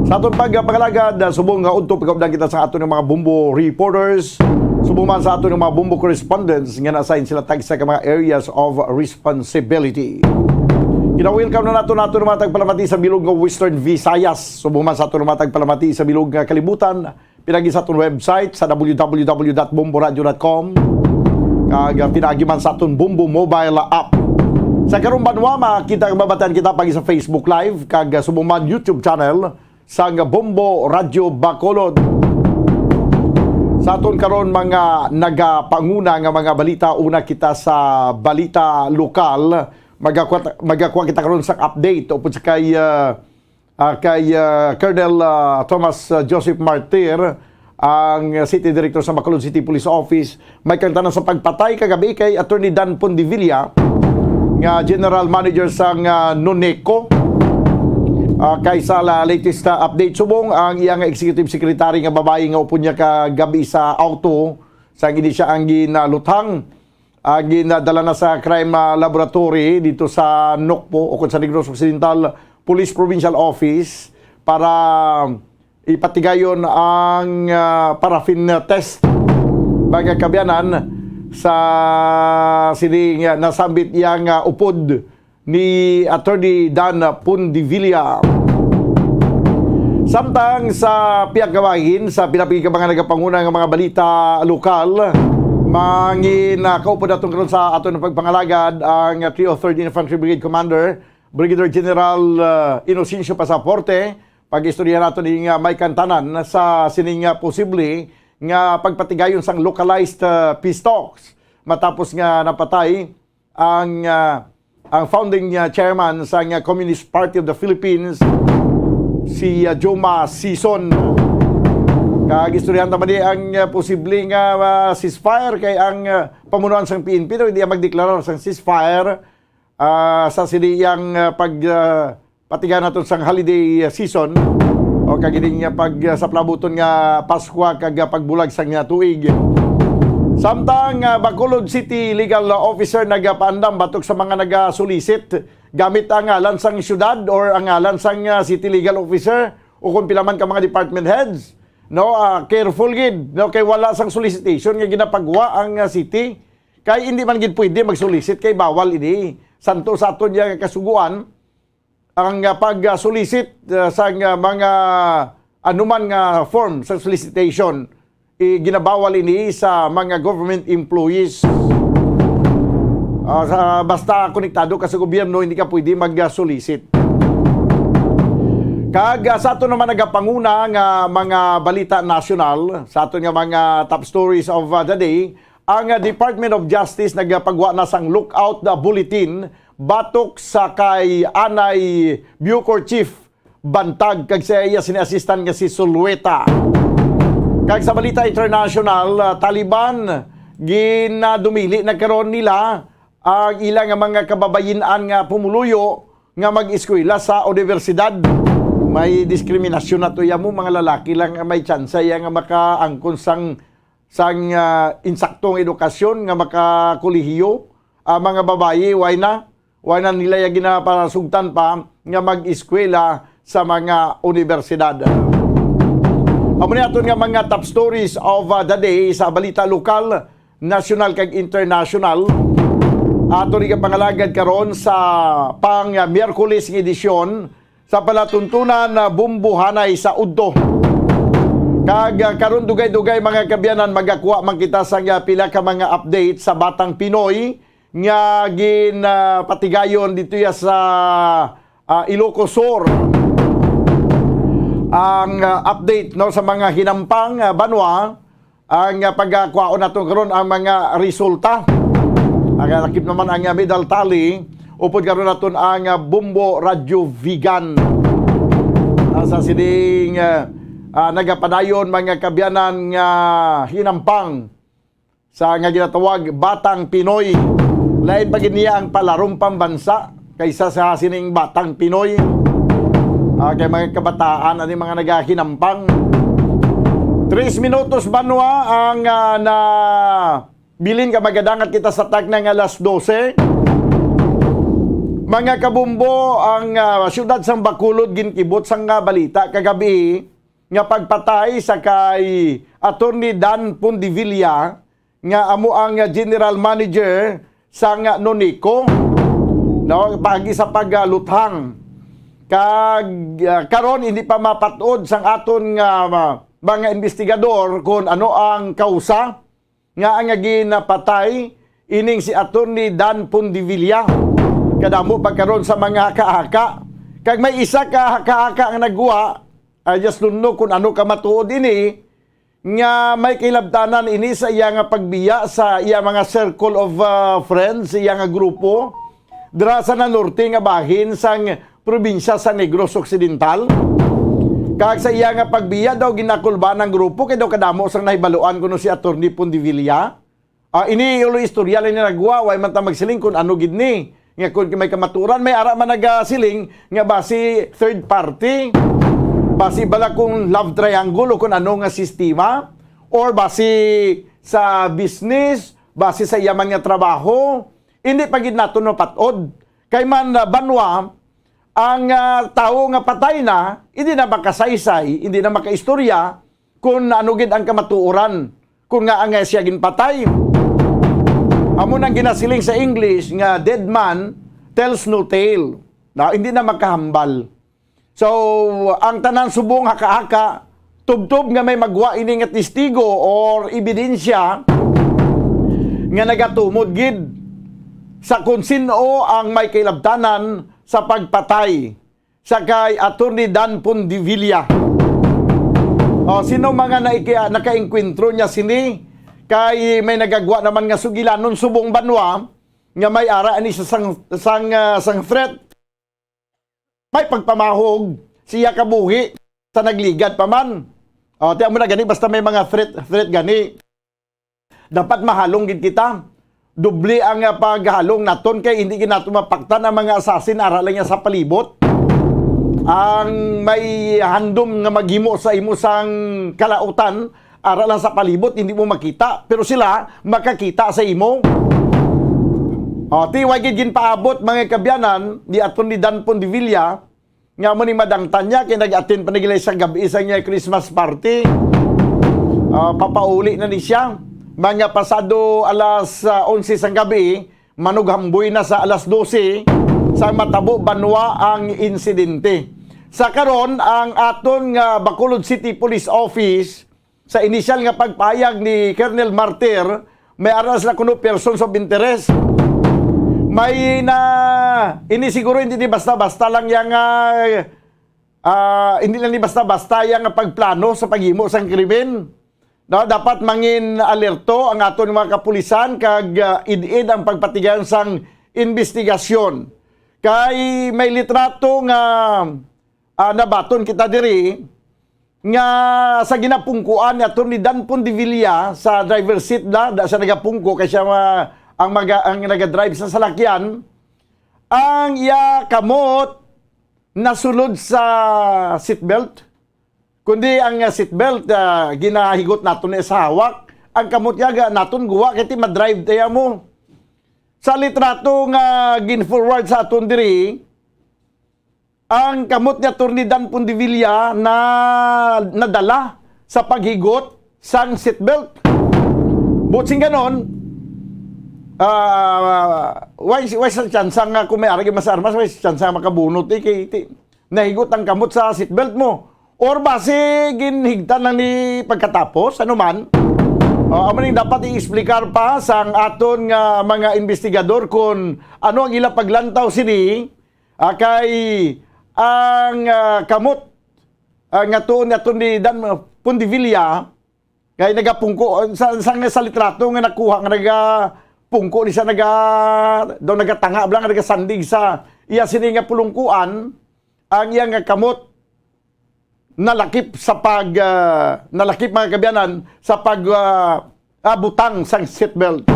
Sa aton pagpangalagad, subong nga udto, pagkaupdan kita sa aton nga mga Bombo reporters, subong man sa aton nga mga Bombo correspondents nga na-assign sila tagsa ka mga areas of responsibility. Gina-welcome na nato nato nga mga tagpalamati sa bilog nga Western Visayas. Subong man sa aton nga mga tagpalamati sa bilog nga kalibutan, pinaagi sa aton website sa w w w dot bombo radio dot com, kag, ah, pinaagi man sa aton Bombo mobile app. Sa karong banwa, makita kag mabatian kita pag sa Facebook Live kag, ah, subong man YouTube channel sang Bombo Radio Bacolod. Sa aton karon, mga nagapanguna nga mga balita, una kita sa balita lokal. Magakuha, magakuha kita karon sa update upod sa kay, ah, ah, kay, ah, Colonel, ah, Thomas, ah, Joseph Martir, ang City Director sa Bacolod City Police Office, may kang tanan sa pagpatay kagabi kay Attorney Dan Pondevilla, nga General Manager sang, ah, Noneco. Ah, kay sa la-, latest, ah, update, subong ang iyang Executive Secretary nga babayi nga upod niya kagabi sa auto, sa gini siya ang ginaluthang, ah, ginadala na sa crime, ah, laboratory dito sa Nocpo o kung sa Negros Occidental Police Provincial Office para ipatigayon ang, ah, paraffin test, mga kaabyanan, sa sining, ah, nasambit iyang, ah, upod ni Attorney Dan Pondevilla. Samtang sa pihak nga bahin, sa pinaagi ka mga nagapanguna nga mga balita lokal, mangin, ah, kaupod naton karon sa aton pagpangalagad ang three oh third Infantry Brigade Commander, Brigadier General, ah, Inocencio Pasaporte. Pag-istorya nato ni nga may kantanan sa sining, ah, posible nga pagpatigayon sang localized, ah, peace talks matapos nga napatay ang, ah, ang founding, ah, chairman sang, ah, Communist Party of the Philippines, si, ah, Joma Sison. Kag istoryahan ta man ni ang, ah, posible nga, ah, ceasefire kay ang, ah, pamunuan sang P N P daw hindi magdeklarar sang ceasefire, ah, sa sini iyang, ah, pag, ah, patigan naton sang holiday, ah, season o kag ining, ah, pag, ah, sa palabuton nga Paskwa kag, ah, pagbulag sang, ah, tuig. Samtang, ah, Bacolod City Legal Officer nagapaandam batok sa mga nagasulisit gamit ang ngalan sang syudad or ang ngalan sang, ah, City Legal Officer o kung pila man ka mga department heads, no, ah, careful gid, no, kay wala sang solicitation nga ginapagwa ang, ah, city, kay hindi man gid pwede mag-solicit kay bawal ini. Santo sa aton nga kasugoan, ang, ah, pag-solicit, ah, sa, ah, mga anuman nga form sa solicitation, eh, ginabawal ini sa mga government employees. Ah, sa, basta konektado ka sa gobyerno, hindi ka pwede mag-solicit. Kag, ah, sa aton naman nagapanguna nga mga balita nasyonal, sa aton nga mga top stories of, ah, the day, ang, ah, Department of Justice nagapagwa na sang lookout, ah, bulletin batok sa kay anay Bucor Chief Bantag kag sa iya sini assistant nga si Sulueta. Kag sa balita international, ah, Taliban, ginadumili na karon nila ang ila nga mga kababayin-an nga pumuluyo nga mag-eskwela sa unibersidad. May diskriminasyon na to ya mo, mga lalaki lang ang may tsansa ya nga makaangkon sang sang, ah, insakto nga edukasyon nga makakolehiyo. Ang mga babayi, why na? Why na nila ya ginapasugtan pa nga mag-eskwela sa mga unibersidad? Amo ni aton nga mga top stories of, ah, the day sa balita lokal, nasyonal kag international. Ato ni pangalagad karon sa pang, ah, Miyerkules nga edisyon sa palatuntunan na bumbuhanay sa udto. Kag, ah, karon dugay-dugay, mga kaabyanan, magakuha man kita sa, ah, pila ka mga update sa Batang Pinoy nga ginapatigayon dito ya sa, ah, Ilocos Sur. Ang, ah, update, no, sa mga hinampang, ah, banwa, ang, ah, pagkakwaon nato karon ang mga resulta. Ang, ah, lakip naman ang, ah, medal tally. Upod karon naton ang, ah, Bombo Radyo Vigan. Ah, sa sining, ah, ah, nagapadayon, mga kaabyanan, nga hinampang sa nga ginatawag Batang Pinoy. Lain pa gid niya ang palarom pambansa kaysa sa sining Batang Pinoy. Ah, kay mga kabataan, ani mga nagahinampang. Tres minutos banwa ang, ah, na bilin ka magadangat kita sa takna nga alas dose. Mga kabumbo, ang, ah, siyudad sang Bacolod ginkibot sang, ah, balita kagabi nga pagpatay sa kay Attorney Dan Pondevilla nga amo ang General Manager sang Noneco, no, paagi sa pagluthang. Kag, ah, karon hindi pa mapat-od sang aton nga, ah, mga investigador kung ano ang kausa nga ang ginapatay ining si Attorney Dan Pondevilla. Kadamo pa karon sa mga haka-haka. Kag may isa ka haka-haka nga nagwa, I just don't know kung ano ka matuod ini, nga may kahilabtanan ini sa iya nga pagbiya sa iya mga circle of, ah, friends, iya nga grupo, dira sa nanorte nga bahin sang probinsya sa Negros Occidental. Kag sa iya nga pagbiya daw ginakulba ang grupo kay daw kadamo sang nahibaluan kuno si Attorney Pondevilla. Ah, ini ulo istorya lang ni nagwa, way man ta magsiling kung ano gid ni. Nga kung may kamaturan, may ara man nagasiling nga basi third party, basi bala kung love triangle o kung ano nga sistema, or basi sa business, basi sa iya man nga trabaho, hindi pa gid naton mapat-od. Kay man, ah, banwa, ang, ah, tawo nga patay na, hindi na makasaysay, hindi na makaistorya kung ano gid ang kamatuoran, kung nga ang siya ginpatay. Amo nang ginasiling sa English nga dead man tells no tale. Na, hindi na makahambal. So, ang tanan subong haka-haka, tubtob nga may magwa ini nga testigo or ebidensya nga nagatumod gid sa kung sin-o ang may kailabtanan sa pagpatay sa kay Attorney Dan Pondevilla. O, sino mga naiki-, nakaengkwentro niya sini? Kay may nagagwa naman nga sugilanon subong banwa nga may ara ani sa sang, sang, ah, sang threat. May pagpamahog siya kabuhi sa nagligad pa man. O, tiyan mo na gani, basta may mga threat, threat gani. Dapat mahalong gid kita. Doble ang, ah, paghalong naton kay hindi gid nato mapaktan ang mga assassin ara lang niya sa palibot. Ang may handom nga maghimo sa imo sang kalautan, ara lang sa palibot, hindi mo makita. Pero sila makakita sa imo. O, ti, way gid ginpaabot, mga kabyanan, ni Attorney Dan Pondevilla, nga amo ni madangtan niya kay nag-attend pa ni gilay sa gab-i sa niya Christmas party. Ah, papauli na ni siya. Mga pasado alas, ah, onse sang gabi, manughamboy na sa alas dose sa matabo banwa ang insidente. Sa karon, ang aton nga Bacolod City Police Office sa inisyal nga pagpahayag ni Colonel Martir, may ara sila kuno persons of interest. May na, ini siguro hindi ni basta-basta lang yang, ah, ah, hindi lang ni basta-basta yang pagplano sa paghimo sang krimen. No, dapat mangin alerto ang aton mga kapulisan kag, ah, id-id ang pagpatigayon sang investigasyon. Kay may litrato nga, ah, nabaton kita diri, nga sa ginapungkuan ni Attorney Dan Pondevilla sa driver seat na, da siya nagapungko kay siya ma-, ang maga-, ang nagadrive sa salakyan, ang iya kamot nasulod sa seatbelt. Kundi ang, ah, seatbelt, ah, ginahigot naton ni sa hawak. Ang kamot niya ga-, naton guwa kay ti madrive tayo mo. Sa litrato nga gin-forward sa aton diri, ang kamot ni Attorney Dan Pondevilla na nadala sa paghigot sang seatbelt. Buot sing ganon, ah, way, way sa tsansa nga kung may aragi mas armas, way sa tsansa makabunot, eh, kay ti-, nahigot ang kamot sa seatbelt mo. Or basi ginhigtan lang ni pagkatapos, ano man. O, amo ning dapat i-explicar pa sang aton nga mga investigador kung ano ang ilang paglantaw sini. Ah, kay ang, ah, kamot, ah, nga tuon ni Attorney Dan, ah, Pondevilla, kay nagapungko, ah, sa, sa, sa litrato nga nakuha nga nagapungko ni siya, naga-, daw nagatanga bala nga nagasandig sa iya sini nga pulungkuan, ang iya nga kamot nalakip sa pag, ah, nalakip, mga kabyanan, sa pag, ah, ah, butang sang seatbelt.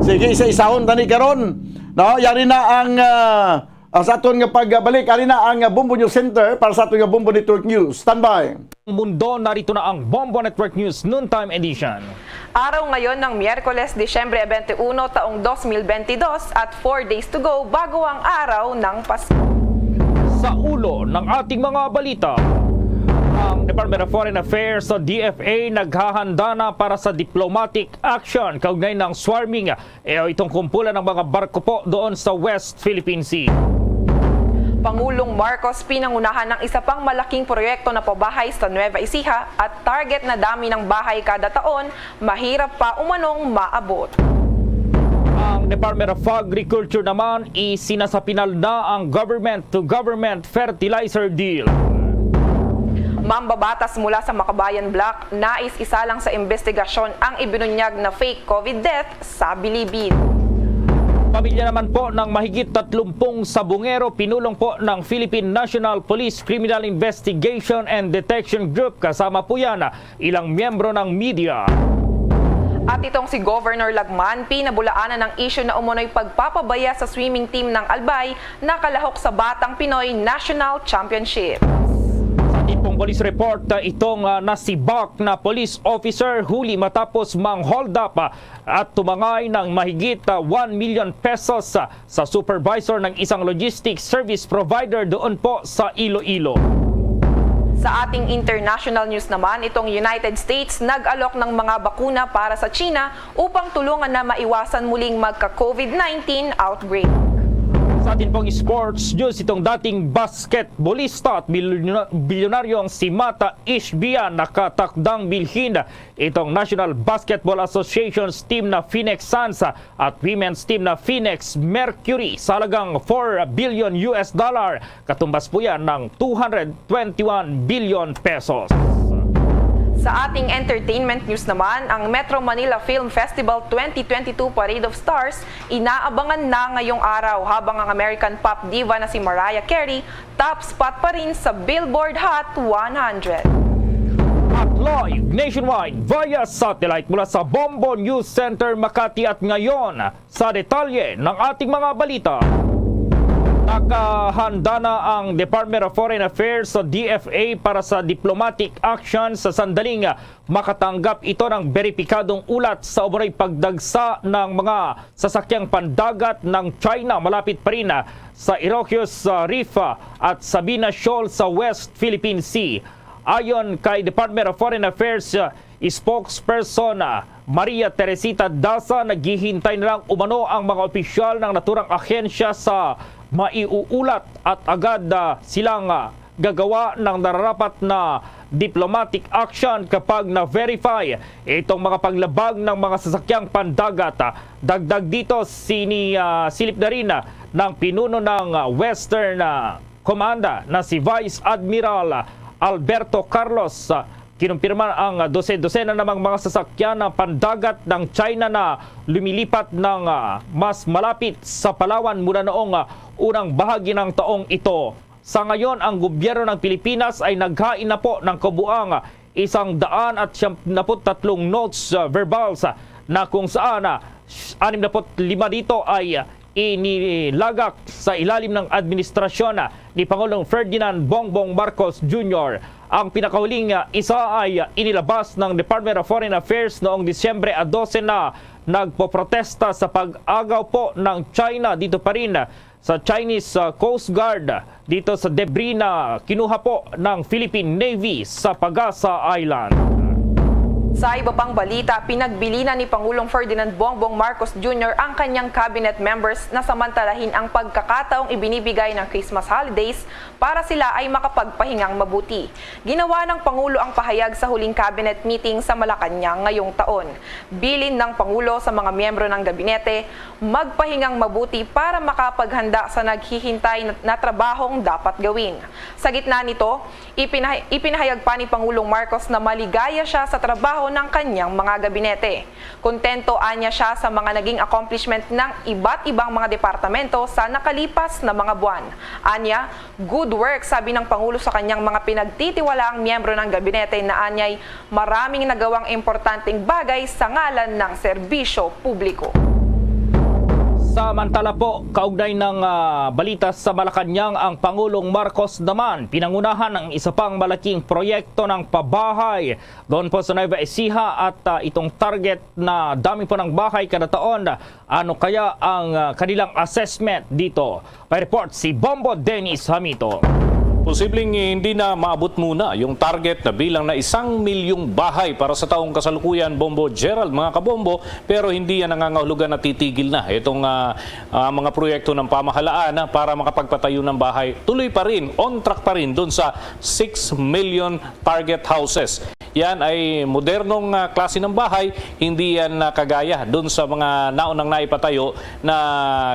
Sige, isa-isahon tani karon. No, yari na ang, ah, ah, sa aton nga pagbalik, ari na ang, ah, Bombo News Center para sa aton nga Bombo Network News. Standby. Mundo, narito na ang Bombo Network News Noontime Edition. Araw ngayon ng Miyerkules, Disyembre twenty-one, taong dos mil bentidós, at four days to go bago ang araw ng Pasko. Sa ulo ng ating mga balita, ang Department of Foreign Affairs o D F A naghahanda na para sa diplomatic action kaugnay ng swarming, eh, itong kumpulan ng mga barko po doon sa West Philippine Sea. Pangulong Marcos pinangunahan ang isa pang malaking proyekto na pabahay sa Nueva Ecija at target na dami ng bahay kada taon, mahirap pa umanong maabot. Ang Department of Agriculture naman, isinasapinal na ang government-to-government fertilizer deal. Mambabatas mula sa Makabayan Bloc, nais isalang sa investigasyon ang ibinunyag na fake COVID death sa bilibid. Pamilya naman po ng mahigit tatlumpung sabungero, pinulong po ng Philippine National Police Criminal Investigation and Detection Group, kasama po yan ilang miyembro ng media. At itong si Governor Lagman, pinabulaanan ng issue na umano'y pagpapabaya sa swimming team ng Albay nakalahok sa Batang Pinoy National Championship. Sa ating pong police report, uh, itong uh, nasibak na police officer huli matapos mang hold up, uh, at tumangay ng mahigit uh, one million pesos, uh, sa supervisor ng isang logistics service provider doon po sa Iloilo. Sa ating international news naman, itong United States nag-alok ng mga bakuna para sa China upang tulungan na maiwasan muling magka-COVID nineteen outbreak. Sa atin pong sports news, itong dating basketballista at bilyona-, bilyonaryong si Mata Ishbia nakatakdang bilhin itong National Basketball Association's team na Phoenix Suns at women's team na Phoenix Mercury sa halagang four billion U S dollar, katumbas po yan ng two hundred twenty-one billion pesos. Sa ating entertainment news naman, ang Metro Manila Film Festival twenty twenty-two Parade of Stars inaabangan na ngayong araw, habang ang American pop diva na si Mariah Carey top spot pa rin sa Billboard Hot one hundred. At live nationwide via satellite mula sa Bombo News Center, Makati, at ngayon, sa detalye ng ating mga balita. Nakahanda na ang Department of Foreign Affairs sa D F A para sa diplomatic action sa sandaling makatanggap ito ng beripikadong ulat sa umano'y pagdagsa ng mga sasakyang pandagat ng China malapit pa rin sa Iroquois, uh, Reef, uh, at Sabina Shoal sa West Philippine Sea. Ayon kay Department of Foreign Affairs, uh, spokesperson, uh, Maria Teresita Daza, naghihintay na lang umano ang mga opisyal ng naturang ahensya sa maiuulat at agad, uh, silang, uh, gagawa ng nararapat na diplomatic action kapag na-verify itong mga paglabag ng mga sasakyang pandagat. Dagdag dito, sini, ah, silip na rin, ah, ng pinuno ng, ah, Western, ah, Command na si Vice Admiral Alberto Carlos. Ah, kinumpirma ang dose-dosena namang mga sasakyan ng pandagat ng China na lumilipat ng, ah, mas malapit sa Palawan mula noong, ah, unang bahagi ng taong ito. Sa ngayon, ang gobyerno ng Pilipinas ay naghain na po ng kabuang isang daan at siyam naput tatlong notes, uh, verbals, uh, na kung saan, uh, anim naput lima dito ay, uh, inilagak sa ilalim ng administrasyon, uh, ni Pangulong Ferdinand Bongbong Marcos Junior. Ang pinakahuling, uh, isa ay, uh, inilabas ng Department of Foreign Affairs noong Disyembre a dose na nagpoprotesta sa pag-agaw po ng China dito pa rin, uh, sa Chinese, uh, Coast Guard dito sa debris na kinuha po ng Philippine Navy sa Pagasa Island. Sa iba pang balita, pinagbilinan ni Pangulong Ferdinand Bongbong Marcos Junior ang kanyang cabinet members na samantalahin ang pagkakataong ibinibigay ng Christmas holidays para sila ay makapagpahingang mabuti. Ginawa ng Pangulo ang pahayag sa huling cabinet meeting sa Malacañang ngayong taon. Bilin ng Pangulo sa mga miyembro ng gabinete, magpahingang mabuti para makapaghanda sa naghihintay na, na trabahong dapat gawin. Sa gitna nito, ipinahay-, ipinahayag pa ni Pangulong Marcos na maligaya siya sa trabaho ng kanyang mga gabinete. Kontento anya siya sa mga naging accomplishment ng iba't ibang mga departamento sa nakalipas na mga buwan. Anya, "Good work," sabi ng Pangulo sa kanyang mga pinagtitiwalaang miyembro ng gabinete na anyay maraming nagawang importanteng bagay sa ngalan ng serbisyo publiko. Samantala po, kaugnay ng, ah, balita sa Malacañang, ang Pangulong Marcos naman pinangunahan ang isa pang malaking proyekto ng pabahay doon po sa Nueva Ecija at, ah, itong target na dami po ng bahay kada taon. Ano kaya ang, ah, kanilang assessment dito? May report si Bombo Dennis Hamito. Posibleng hindi na maabot muna yung target na bilang na isang milyong bahay para sa taong kasalukuyan, Bombo Gerald, mga kabombo, pero hindi yan nangangahulugan na titigil na itong ah, ah, mga proyekto ng pamahalaan, ah, para makapagpatayo ng bahay. Tuloy pa rin, on track pa rin doon sa six million target houses. Yan ay modernong ah, klase ng bahay, hindi yan ah, kagaya doon sa mga naunang naipatayo na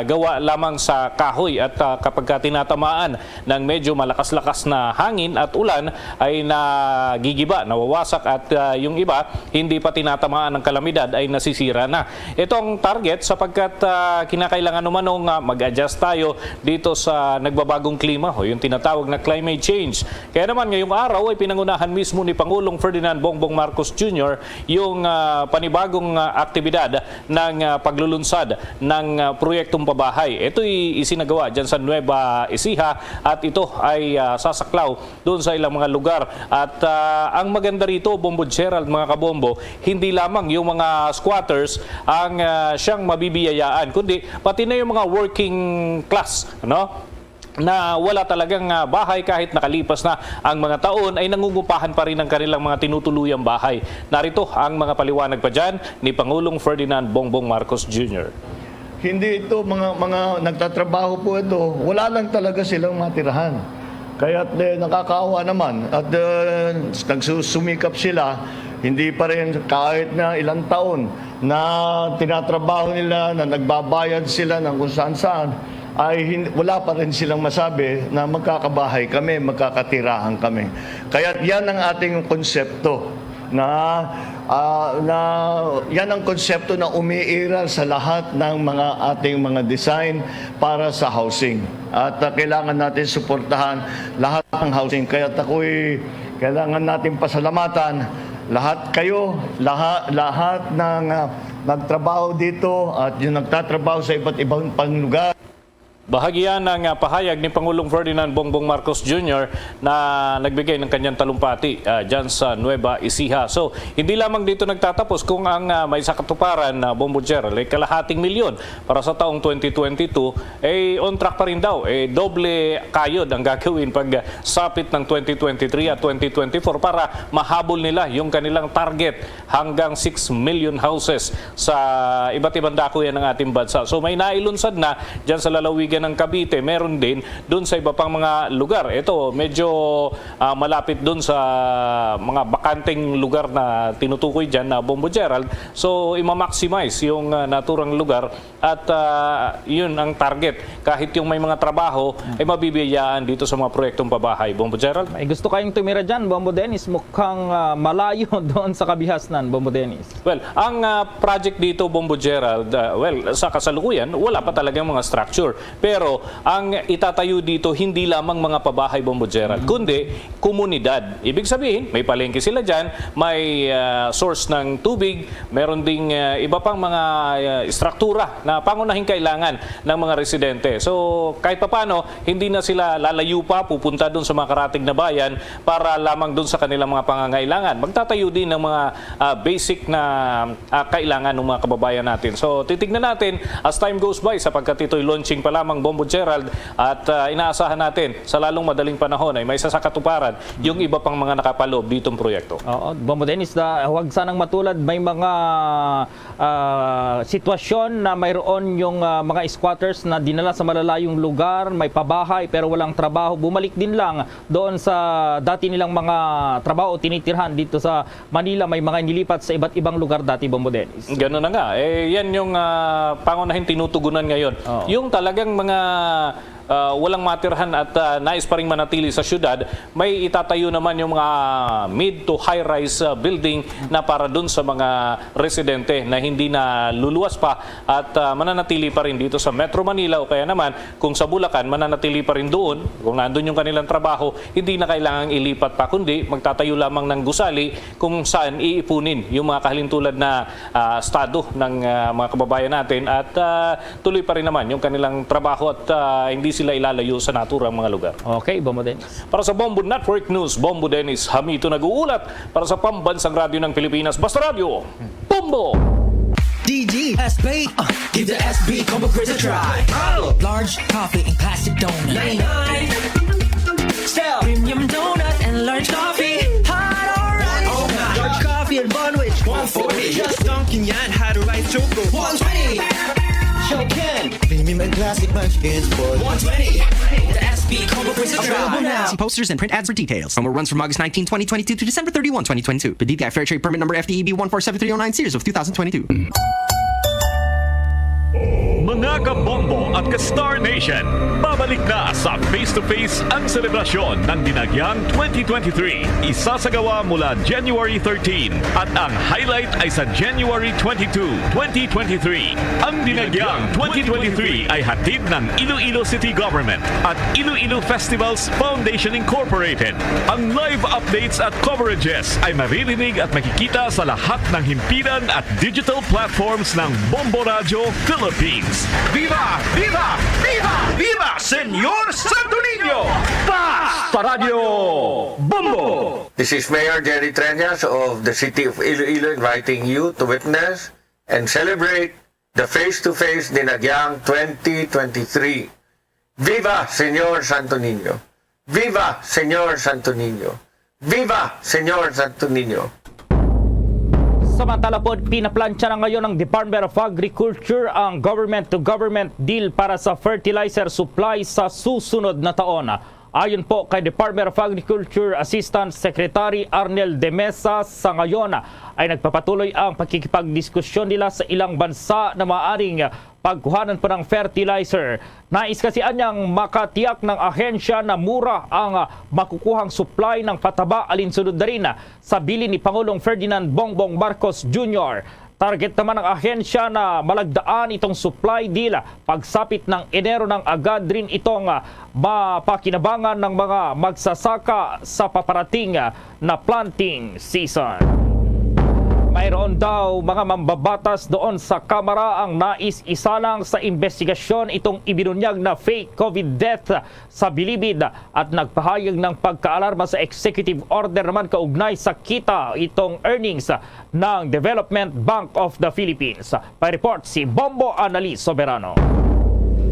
gawa lamang sa kahoy at ah, kapag ka tinatamaan ng medyo malakas-lakas na hangin at ulan ay nagigiba, nawawasak at ah, yung iba hindi pa tinatamaan ng kalamidad ay nasisira na. Ito ang target sapagkat ah, kinakailangan umano nga mag-adjust tayo dito sa nagbabagong klima o yung tinatawag na climate change. Kaya naman ngayong araw ay pinangunahan mismo ni Pangulong Ferdinand Bongbong Marcos Junior yung ah, panibagong ah, aktibidad ng ah, paglulunsad ng ah, proyektong pabahay. Ito'y isinagawa dyan sa Nueva Ecija at ito ay ah, sasaklaw doon sa ilang mga lugar. At ah, ang maganda rito, Bombo Gerald, mga kabombo, hindi lamang yung mga squatters ang ah, siyang mabibiyayaan, kundi pati na yung mga working class, no? Na wala talagang ah, bahay kahit nakalipas na ang mga taon ay nangungupahan pa rin ang kanilang mga tinutuluyang bahay. Narito ang mga paliwanag pa dyan ni Pangulong Ferdinand Bongbong Marcos Junior. Hindi ito mga, mga nagtatrabaho po ito. Wala lang talaga silang matirahan. Kaya eh, nakakaawa naman. At eh, nagsusumikap sila, hindi pa rin kahit na ilang taon na tinatrabaho nila, na nagbabayad sila ng kung saan-saan, ay hin- wala pa rin silang masabi na magkakabahay kami, magkakatirahan kami. Kaya yan ang ating konsepto na ah, na yan ang konsepto na umiiral sa lahat ng mga ating mga design para sa housing. At ah, kailangan natin suportahan lahat ng housing. Kaya ako'y kailangan natin pasalamatan lahat kayo, lahat, lahat ng ah, nagtrabaho dito at yung nagtatrabaho sa iba't ibang pang lugar. Bahagi yan ng ah, pahayag ni Pangulong Ferdinand Bongbong Marcos Junior na nagbigay ng kanyang talumpati ah, dyan sa Nueva Ecija. So, hindi lamang dito nagtatapos kung ang ah, may sa katuparan na Bombo Gerald ay kalahating milyon para sa taong twenty twenty-two, eh, on track pa rin daw. Eh, doble kayod ang gagawin pag sapit ng twenty twenty-three at twenty twenty-four para mahabol nila yung kanilang target hanggang six million houses sa iba't ibang dako yan ng ating bansa. So may nailunsad na dyan sa lalawigan ng Cavite, meron din dun sa iba pang mga lugar. Ito, medyo ah, malapit dun sa mga bakanteng lugar na tinutukoy dyan na Bombo Gerald. So ima-maximize yung ah, naturang lugar at ah, yun ang target. Kahit yung may mga trabaho ay mabibiyayaan dito sa mga proyektong pabahay. Bombo Gerald? May gusto kayong tumira dyan, Bombo Dennis. Mukhang ah, malayo doon sa kabihasnan, Bombo Dennis. Well, ang ah, project dito, Bombo Gerald, ah, well, sa kasalukuyan, wala pa talagang mga structure. Pero ang itatayo dito, hindi lamang mga pabahay, Bombo Gerald, kundi komunidad. Ibig sabihin, may palengke sila dyan, may ah, source ng tubig, meron ding ah, iba pang mga ah, istruktura na pangunahing kailangan ng mga residente. So, kahit papano, hindi na sila lalayo pa, pupunta dun sa mga karatig na bayan para lamang dun sa kanilang mga pangangailangan. Magtatayo din ng mga ah, basic na ah, kailangan ng mga kababayan natin. So, titignan natin as time goes by sapagkat ito'y launching pa lamang, Bombo Gerald, at ah, inaasahan natin sa lalong madaling panahon ay may sa katuparan yung iba pang mga nakapaloob ditong proyekto. Oo, Bombo Dennis, da, huwag sanang matulad, may mga ah, sitwasyon na mayroon yung ah, mga squatters na dinala sa malalayong lugar, may pabahay pero walang trabaho, bumalik din lang doon sa dati nilang mga trabaho o tinitirhan dito sa Manila, may mga inilipat sa iba't ibang lugar dati, Bombo Dennis. Ganun na nga. Eh, yan yung ah, pangunahing tinutugunan ngayon. Oo. Yung talagang mga ah, walang matirhan at ah, nais pa ring manatili sa syudad, may itatayo naman yung mga mid to high-rise ah, building na para dun sa mga residente na hindi na luluwas pa at ah, mananatili pa rin dito sa Metro Manila o kaya naman kung sa Bulacan, mananatili pa rin doon. Kung nandun yung kanilang trabaho, hindi na kailangang ilipat pa, kundi magtatayo lamang ng gusali kung saan iipunin yung mga kahalintulad na ah, estado ng ah, mga kababayan natin at ah, tuloy pa rin naman yung kanilang trabaho at ah, hindi sila ilalayo sa naturang mga lugar. Okay, Bombo Dennis. Para sa Bombo Network News, Bombo Dennis Hamito nag-uulat para sa Pambansang Radyo ng Pilipinas, Basta Radyo, Bombo! D G S B, uh, give the S B Combo Crisp a try. Large coffee and classic donut. Stella. Premium donut and large coffee. Hot or iced. Large coffee and bun which. One forty. Just dunking yan. Hot or iced choco. One twenty. Show can. Premium and classic munchkins for one twenty. The S B combo for available now. See posters and print ads for details. Promo runs from August nineteen, twenty twenty-two to December thirty-one, twenty twenty-two. P D T I Fair Trade Permit Number F T E B one four seven three oh nine, series of two thousand twenty-two. Mga kabombo at ka-Star Nation, babalik na sa Face to Face ang selebrasyon ng Dinagyang twenty twenty-three. Isasagawa mula January thirteen at ang highlight ay sa January twenty-two, twenty twenty-three. Ang Dinagyang twenty twenty-three ay hatid ng Iloilo City Government at Iloilo Festivals Foundation Incorporated. Ang live updates at coverages ay maririnig at makikita sa lahat ng himpilan at digital platforms ng Bombo Radyo Philippines. Viva! Viva! Viva! Viva Senyor Santo Niño! Basta Radyo Bombo! This is Mayor Jerry Treñas of the City of Iloilo inviting you to witness and celebrate the Face to Face Dinagyang twenty twenty-three. Viva Senyor Santo Niño! Viva Senyor Santo Niño! Viva Senyor Santo Niño! Samantala po, pinaplantsa na ngayon ng Department of Agriculture ang government-to-government deal para sa fertilizer supply sa susunod na taon. Ayon po kay Department of Agriculture Assistant Secretary Arnel de Mesa, sa ngayon ay nagpapatuloy ang pakikipagdiskusyon nila sa ilang bansa na maaaring pagkuhanan pa ng fertilizer. Nais kasi anyang makatiyak ng ahensya na mura ang, ah, makukuhang supply ng pataba alinsunod na rin, ah, sa bilin ni Pangulong Ferdinand Bongbong Marcos Junior. Target naman ng ahensya na malagdaan itong supply deal pagsapit ng Enero nang agad rin itong, ah, mapakinabangan ng mga magsasaka sa paparating, ah, na planting season. Mayroon daw mga mambabatas doon sa Kamara ang nais isalang sa investigasyon itong ibinunyag na fake COVID death sa Bilibid at nagpahayag ng pagkaalarma sa executive order naman kaugnay sa kita itong earnings ng Development Bank of the Philippines. May report si Bombo Annalise Soberano.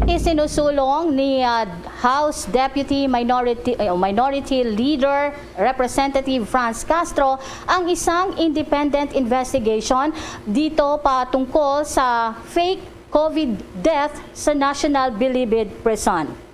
Isinusulong ni, ah, House Deputy Minority, eh, Minority Leader Representative Franz Castro ang isang independent investigation dito patungkol sa fake COVID death sa National Bilibid Prison.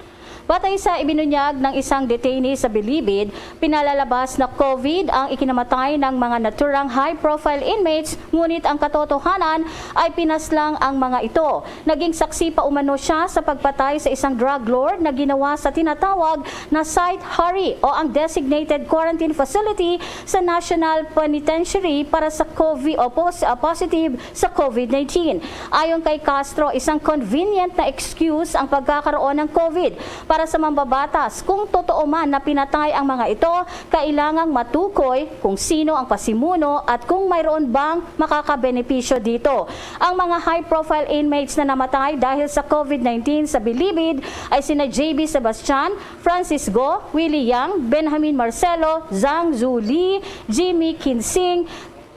Batay sa ibinunyag ng isang detainee sa Bilibid, pinalalabas na COVID ang ikinamatay ng mga naturang high-profile inmates, ngunit ang katotohanan ay pinaslang ang mga ito. Naging saksi pa umano siya sa pagpatay sa isang drug lord na ginawa sa tinatawag na site hari o ang designated quarantine facility sa National Penitentiary para sa COVID o pos-, ah, positive sa COVID nineteen. Ayon kay Castro, isang convenient na excuse ang pagkakaroon ng COVID para sa mambabatas. Kung totoo man na pinatay ang mga ito, kailangang matukoy kung sino ang pasimuno at kung mayroon bang makakabenepisyo dito. Ang mga high-profile inmates na namatay dahil sa COVID nineteen sa Bilibid ay sina J B Sebastian, Francis Go, Willie Yang, Benjamin Marcelo, Zhang Zuli, Jimmy Kinsing,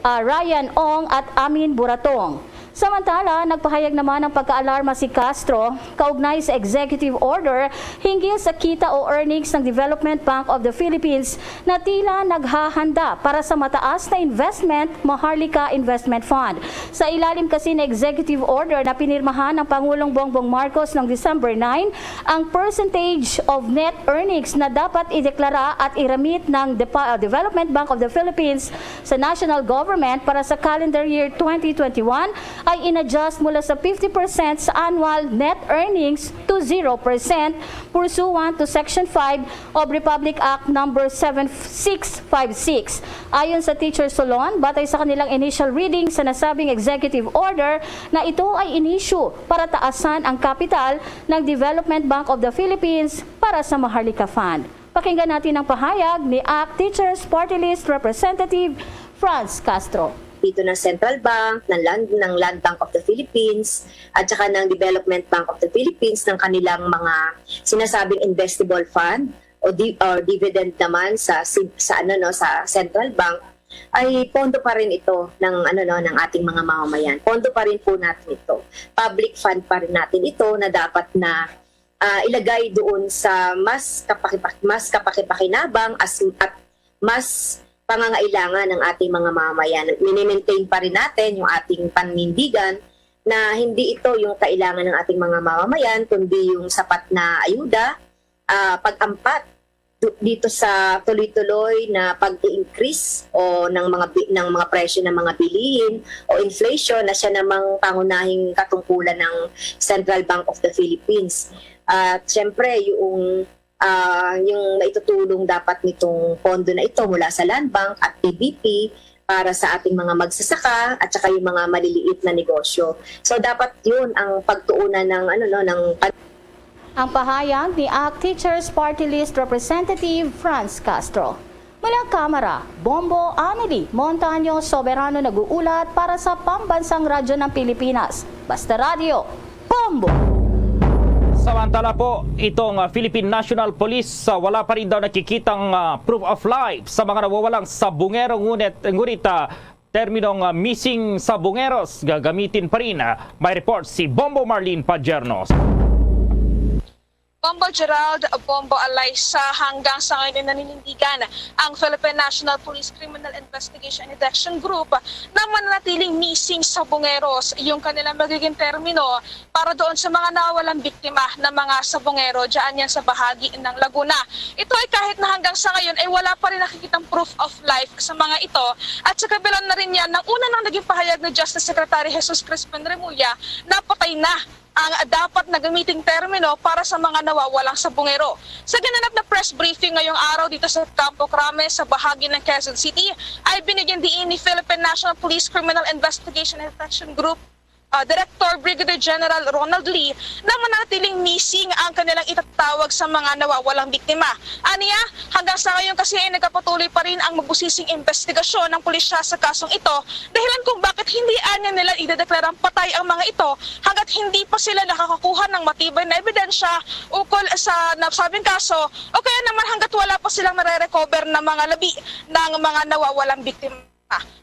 ah, Ryan Ong at Amin Buratong. Samantala, nagpahayag naman ng pagkaalarma si Castro kaugnay sa executive order hinggil sa kita o earnings ng Development Bank of the Philippines na tila naghahanda para sa mataas na investment, Maharlika Investment Fund. Sa ilalim kasi ng executive order na pinirmahan ng Pangulong Bongbong Marcos noong December nine, ang percentage of net earnings na dapat ideklara at i-remit ng Depa-, Development Bank of the Philippines sa national government para sa calendar year twenty twenty-one ay in-adjust mula sa fifty percent sa annual net earnings to zero percent pursuant to Section five of Republic Act Number seven six five six. Ayon sa Teacher Solon, batay sa kanilang initial reading sa nasabing executive order, na ito ay inisyu para taasan ang kapital ng Development Bank of the Philippines para sa Maharlika Fund. Pakinggan natin ang pahayag ni ACT Teachers Party List Representative Franz Castro. Dito ng Central Bank, ng Land, ng Land Bank of the Philippines, at saka ng Development Bank of the Philippines, ng kanilang mga sinasabing investable fund o di-, or dividend naman sa, sa, ano, no, sa Central Bank, ay pondo pa rin ito ng, ano, no, ng ating mga mamamayan. Pondo pa rin po natin ito. Public fund pa rin natin ito na dapat na ah, ilagay doon sa mas kapakipak-, mas kapakipakinabang as, at mas pangangailangan ng ating mga mamamayan. Minimaintain pa rin natin yung ating panindigan na hindi ito yung kailangan ng ating mga mamamayan, kundi yung sapat na ayuda, ah, pag-ampat du-, dito sa tuloy-tuloy na pag-increase o ng mga bi-, ng mga presyo ng mga bilihin o inflation na siya namang pangunahing katungkulan ng Central Bank of the Philippines. At siyempre, yung, ah, yung naitutulong dapat nitong pondo na ito mula sa Land Bank at P B P para sa ating mga magsasaka at saka yung mga maliliit na negosyo. So, dapat yun ang pagtuunan ng, ano, no, ng pan- Ang pahayag ni ACT Teachers Party List Representative Franz Castro. Mula Kamara, Bombo Amelie Montaño Soberano nag-uulat para sa Pambansang Radyo ng Pilipinas, Basta Radyo, Bombo! Samantala po, itong ah, Philippine National Police, ah, wala pa rin daw nakikitang ah, proof of life sa mga nawawalang sabungero, ngunit, ngunit ah, terminong ah, missing sabungeros gagamitin pa rin. Ah, may report si Bombo Marlene Padierno. Bombo Gerald, Bombo Alaysa, hanggang sa ngayon ay naninindigan ang Philippine National Police Criminal Investigation and Detection Group na mananatiling missing sabungeros, yung kanilang magiging termino para doon sa mga nawawalang biktima ng mga sabungero dyan yan sa bahagi ng Laguna. Ito ay kahit na hanggang sa ngayon ay wala pa rin nakikitang proof of life sa mga ito, at sa kabila na rin yan ng una nang naging pahayag ni Justice Secretary Jesus Crispin Remulla na patay na ang dapat na gamiting termino para sa mga nawawalang sabungero. Sa ginanap na press briefing ngayong araw dito sa Campo Crame sa bahagi ng Quezon City, ay binigyan diin ni Philippine National Police Criminal Investigation and Detection Group ah, Director Brigadier General Ronald Lee na mananatiling missing ang kanilang itatawag sa mga nawawalang biktima. Aniya, hanggang sa ngayon kasi ay nagpapatuloy pa rin ang mabusising investigasyon ng pulisya sa kasong ito, dahilan kung bakit hindi anya nila idedeklarang patay ang mga ito hanggat hindi pa sila nakakakuha ng matibay na ebidensya ukol sa nasabing kaso o kaya naman hanggat wala pa silang nare-recover na mga labi ng mga nawawalang biktima.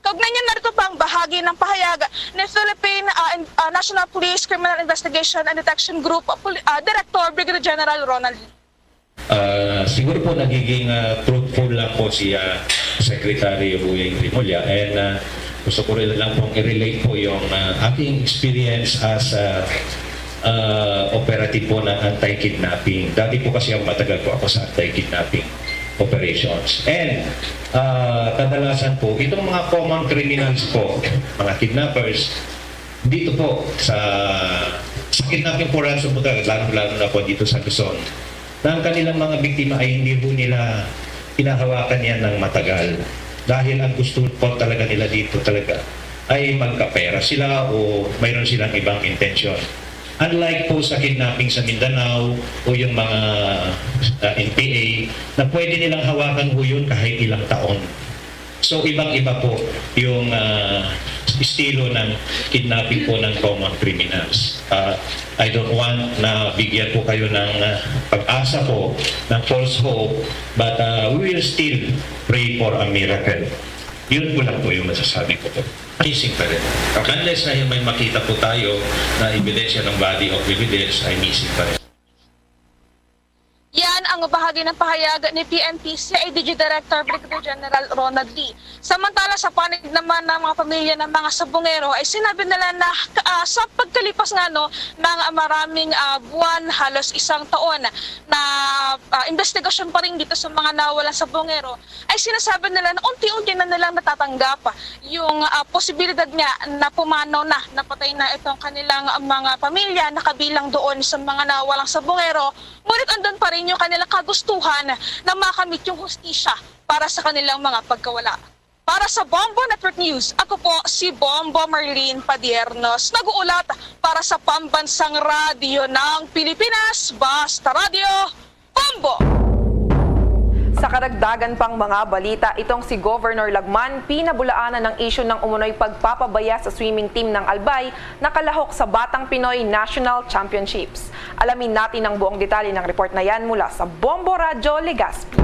Kaugnay niyan, narito pa ang bahagi ng pahayag ni Philippine ah, In- ah, National Police Criminal Investigation and Detection Group Poli- ah, Director Brigadier General Ronald Lee. Ah, siguro po nagiging ah, truthful lang po si ah, Secretary Boying Remulla, and ah, gusto ko rin lang pong i-relate po yung ah, aking experience as ah, ah, operative po ng anti-kidnapping. Dati po kasi ako, matagal po ako sa anti-kidnapping operations. And ah, kadalasan po, itong mga common criminals po, mga kidnappers, dito po sa sa kidnapping po, ransom po talaga, lalo-lalo na po dito sa Luzon, na ang kanilang mga biktima ay hindi po nila hinahawakan yan ng matagal. Dahil ang gusto po talaga nila dito talaga ay magkapera sila o mayroon silang ibang intensyon. Unlike po sa kidnapping sa Mindanao o yung mga ah, N P A, na pwede nilang hawakan po yun kahit ilang taon. So, ibang-iba po yung ah, estilo ng kidnapping po ng common criminals. Ah, I don't want na bigyan po kayo ng ah, pag-asa po, ng false hope, but ah, we will still pray for a miracle. Yun po lang po yung masasabi ko po. Missing pa rin. Unless na yung may makita po tayo na ebidensya ng body of evidence, ay missing pa rin. Yan ang bahagi ng pahayag ni P N P C I D G Director Brigadier General Ronald Lee. Samantala, sa panig naman ng mga pamilya ng mga sabungero, ay sinabi nila na ah, sa pagkalipas nga, no, ng maraming ah, buwan, halos isang taon na ah, investigasyon pa rin dito sa mga nawawalang sabungero, ay sinasabi nila na unti-unti na nilang natatanggap yung ah, posibilidad nga na pumanaw na, napatay na itong kanilang mga pamilya na kabilang doon sa mga nawawalang sabungero, ngunit andun pa rin yung kanilang kagustuhan na makamit yung hustisya para sa kanilang mga pagkawala. Para sa Bombo Network News, ako po si Bombo Marlene Padiernos, nag-uulat para sa Pambansang Radyo ng Pilipinas, Basta Radyo, Bombo! Sa karagdagan pang mga balita, itong si Governor Lagman pinabulaanan ng isyu ng umunoy pagpapabaya sa swimming team ng Albay na kalahok sa Batang Pinoy National Championships. Alamin natin ang buong detalye ng report na yan mula sa Bombo Radyo Legazpi.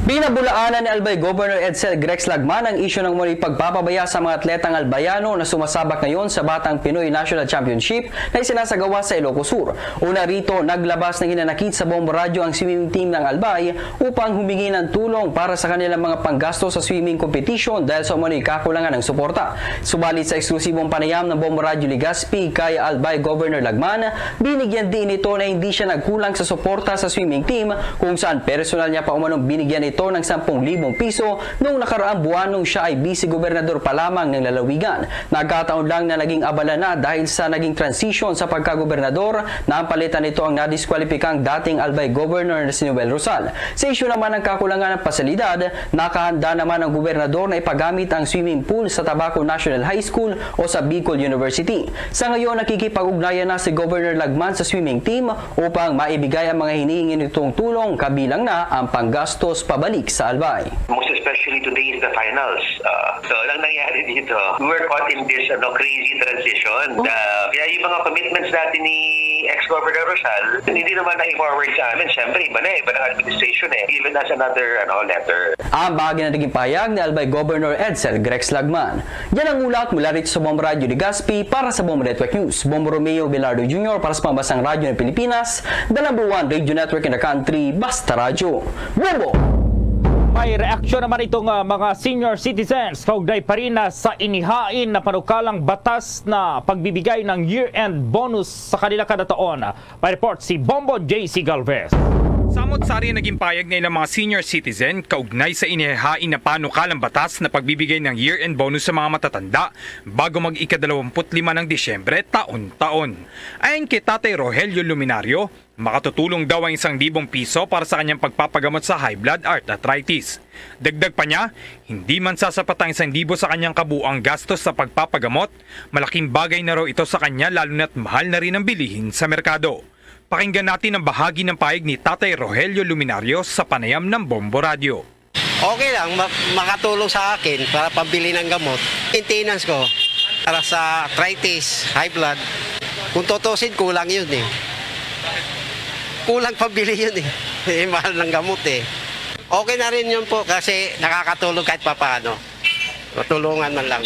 Binabulaanan ni Albay Governor Edsel Grex Lagman ang isyu ng umano'y pagpapabaya sa mga atletang Albayano na sumasabak ngayon sa Batang Pinoy National Championship na isinasagawa sa Ilocos Sur. Una rito, naglabas ng hinanakit sa Bombo Radyo ang swimming team ng Albay upang humingi ng tulong para sa kanilang mga panggasto sa swimming competition dahil sa umano'y kakulangan ng suporta. Subalit sa eksklusibong panayam ng Bombo Radyo Legazpi kay Albay Governor Lagman, binigyan din ito na hindi siya nagkulang sa suporta sa swimming team, kung saan personal niya pa umanong binigyan ito ng sampung libong piso noong nakaraang buwan nung siya ay vice gobernador pa lamang ng lalawigan. Nagkataon lang na naging abala na dahil sa naging transition sa pagkagobernador na ang palitan nito ang nadiskwalipikang dating Albay Governor na si Noel Rosal. Sa isyu naman ng kakulangan ng pasilidad, nakahanda naman ang gobernador na ipagamit ang swimming pool sa Tabaco National High School o sa Bicol University. Sa ngayon, nakikipag-ugnayan na si Governor Lagman sa swimming team upang maibigay ang mga hinihingi nitong tulong, kabilang na ang panggastos pabalik sa Albay. Most especially today is the finals. Uh, so, lang nangyari dito. We were caught in this ano, crazy transition. Uh, kaya yung mga commitments natin ni ex-Governor Rosal, hindi naman na-forward sa amin. Siyempre, iba na, iba na ang administration eh. Given us another ano, letter. Ang bahagi na naging pahayag ni Albay Governor Edsel Grex Lagman. Yan ang ulat mula rito sa Bombo Radyo Legazpi para sa Bombo Network News. Bombo Romeo Velardo Junior para sa Pambansang Radyo ng Pilipinas, the number one radio network in the country, Basta Radyo. Bombo! May reaksyon naman itong ah, mga senior citizens kaugnay pa rin na sa inihain na panukalang batas na pagbibigay ng year-end bonus sa kanila kada taon. May report si Bombo J C Galvez. Samot sari naging payag na ilang mga senior citizen kaugnay sa inihain na panukalang batas na pagbibigay ng year-end bonus sa mga matatanda bago mag-ikadalawamput lima ng Disyembre taon-taon. Ayon kay Tatay Rogelio Luminario, makatutulong daw ang isang libong piso para sa kanyang pagpapagamot sa high blood at arthritis. Dagdag pa niya, hindi man sasapat ang isang libo sa kanyang kabuang gastos sa pagpapagamot, malaking bagay na raw ito sa kanya lalo na't mahal na rin ang bilihin sa merkado. Pakinggan natin ang bahagi ng pahayag ni Tatay Rogelio Luminario sa panayam ng Bombo Radyo. Okay lang, ma- makatulong sa akin para pambili ng gamot. Maintenance ko, para sa arthritis, high blood. Kung tutusin, kulang yun eh. Kulang pambili yun eh. Eh, mahal ng gamot eh. Okay na rin yun po kasi nakakatulong kahit papaano. Matulungan man lang.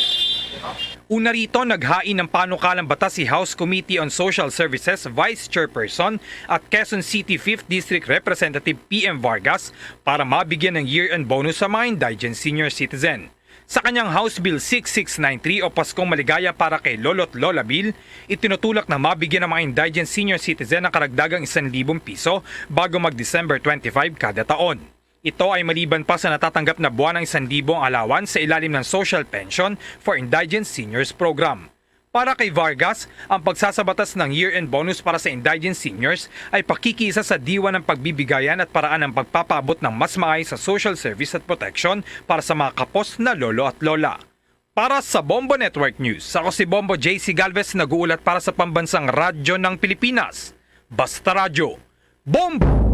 Una rito, naghain ng panukalang batas si House Committee on Social Services Vice Chairperson at Quezon City fifth District Representative P M Vargas para mabigyan ng year-end bonus sa mga indigent senior citizen. Sa kanyang House Bill six six nine three o Paskong Maligaya para kay Lolo't Lola Bill, itinutulak na mabigyan ng mga indigent senior citizen ng karagdagang isang libong piso bago mag-December twenty-five kada taon. Ito ay maliban pa sa natatanggap na buwan ng isang libong allowance sa ilalim ng Social Pension for Indigent Seniors Program. Para kay Vargas, ang pagsasabatas ng year-end bonus para sa indigent seniors ay pakikiisa sa diwa ng pagbibigayan at paraan ng pagpapaabot ng mas maayos sa social service at protection para sa mga kapos na lolo at lola. Para sa Bombo Network News, ako si Bombo J C Galvez, nag-uulat para sa Pambansang Radyo ng Pilipinas, Basta Radyo. Bombo!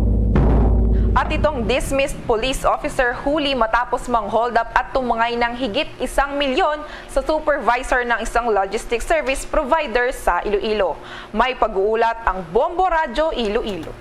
At itong dismissed police officer huli matapos mang hold up at tumangay ng higit isang milyon sa supervisor ng isang logistic service provider sa Iloilo. May pag-uulat ang Bombo Radyo Iloilo.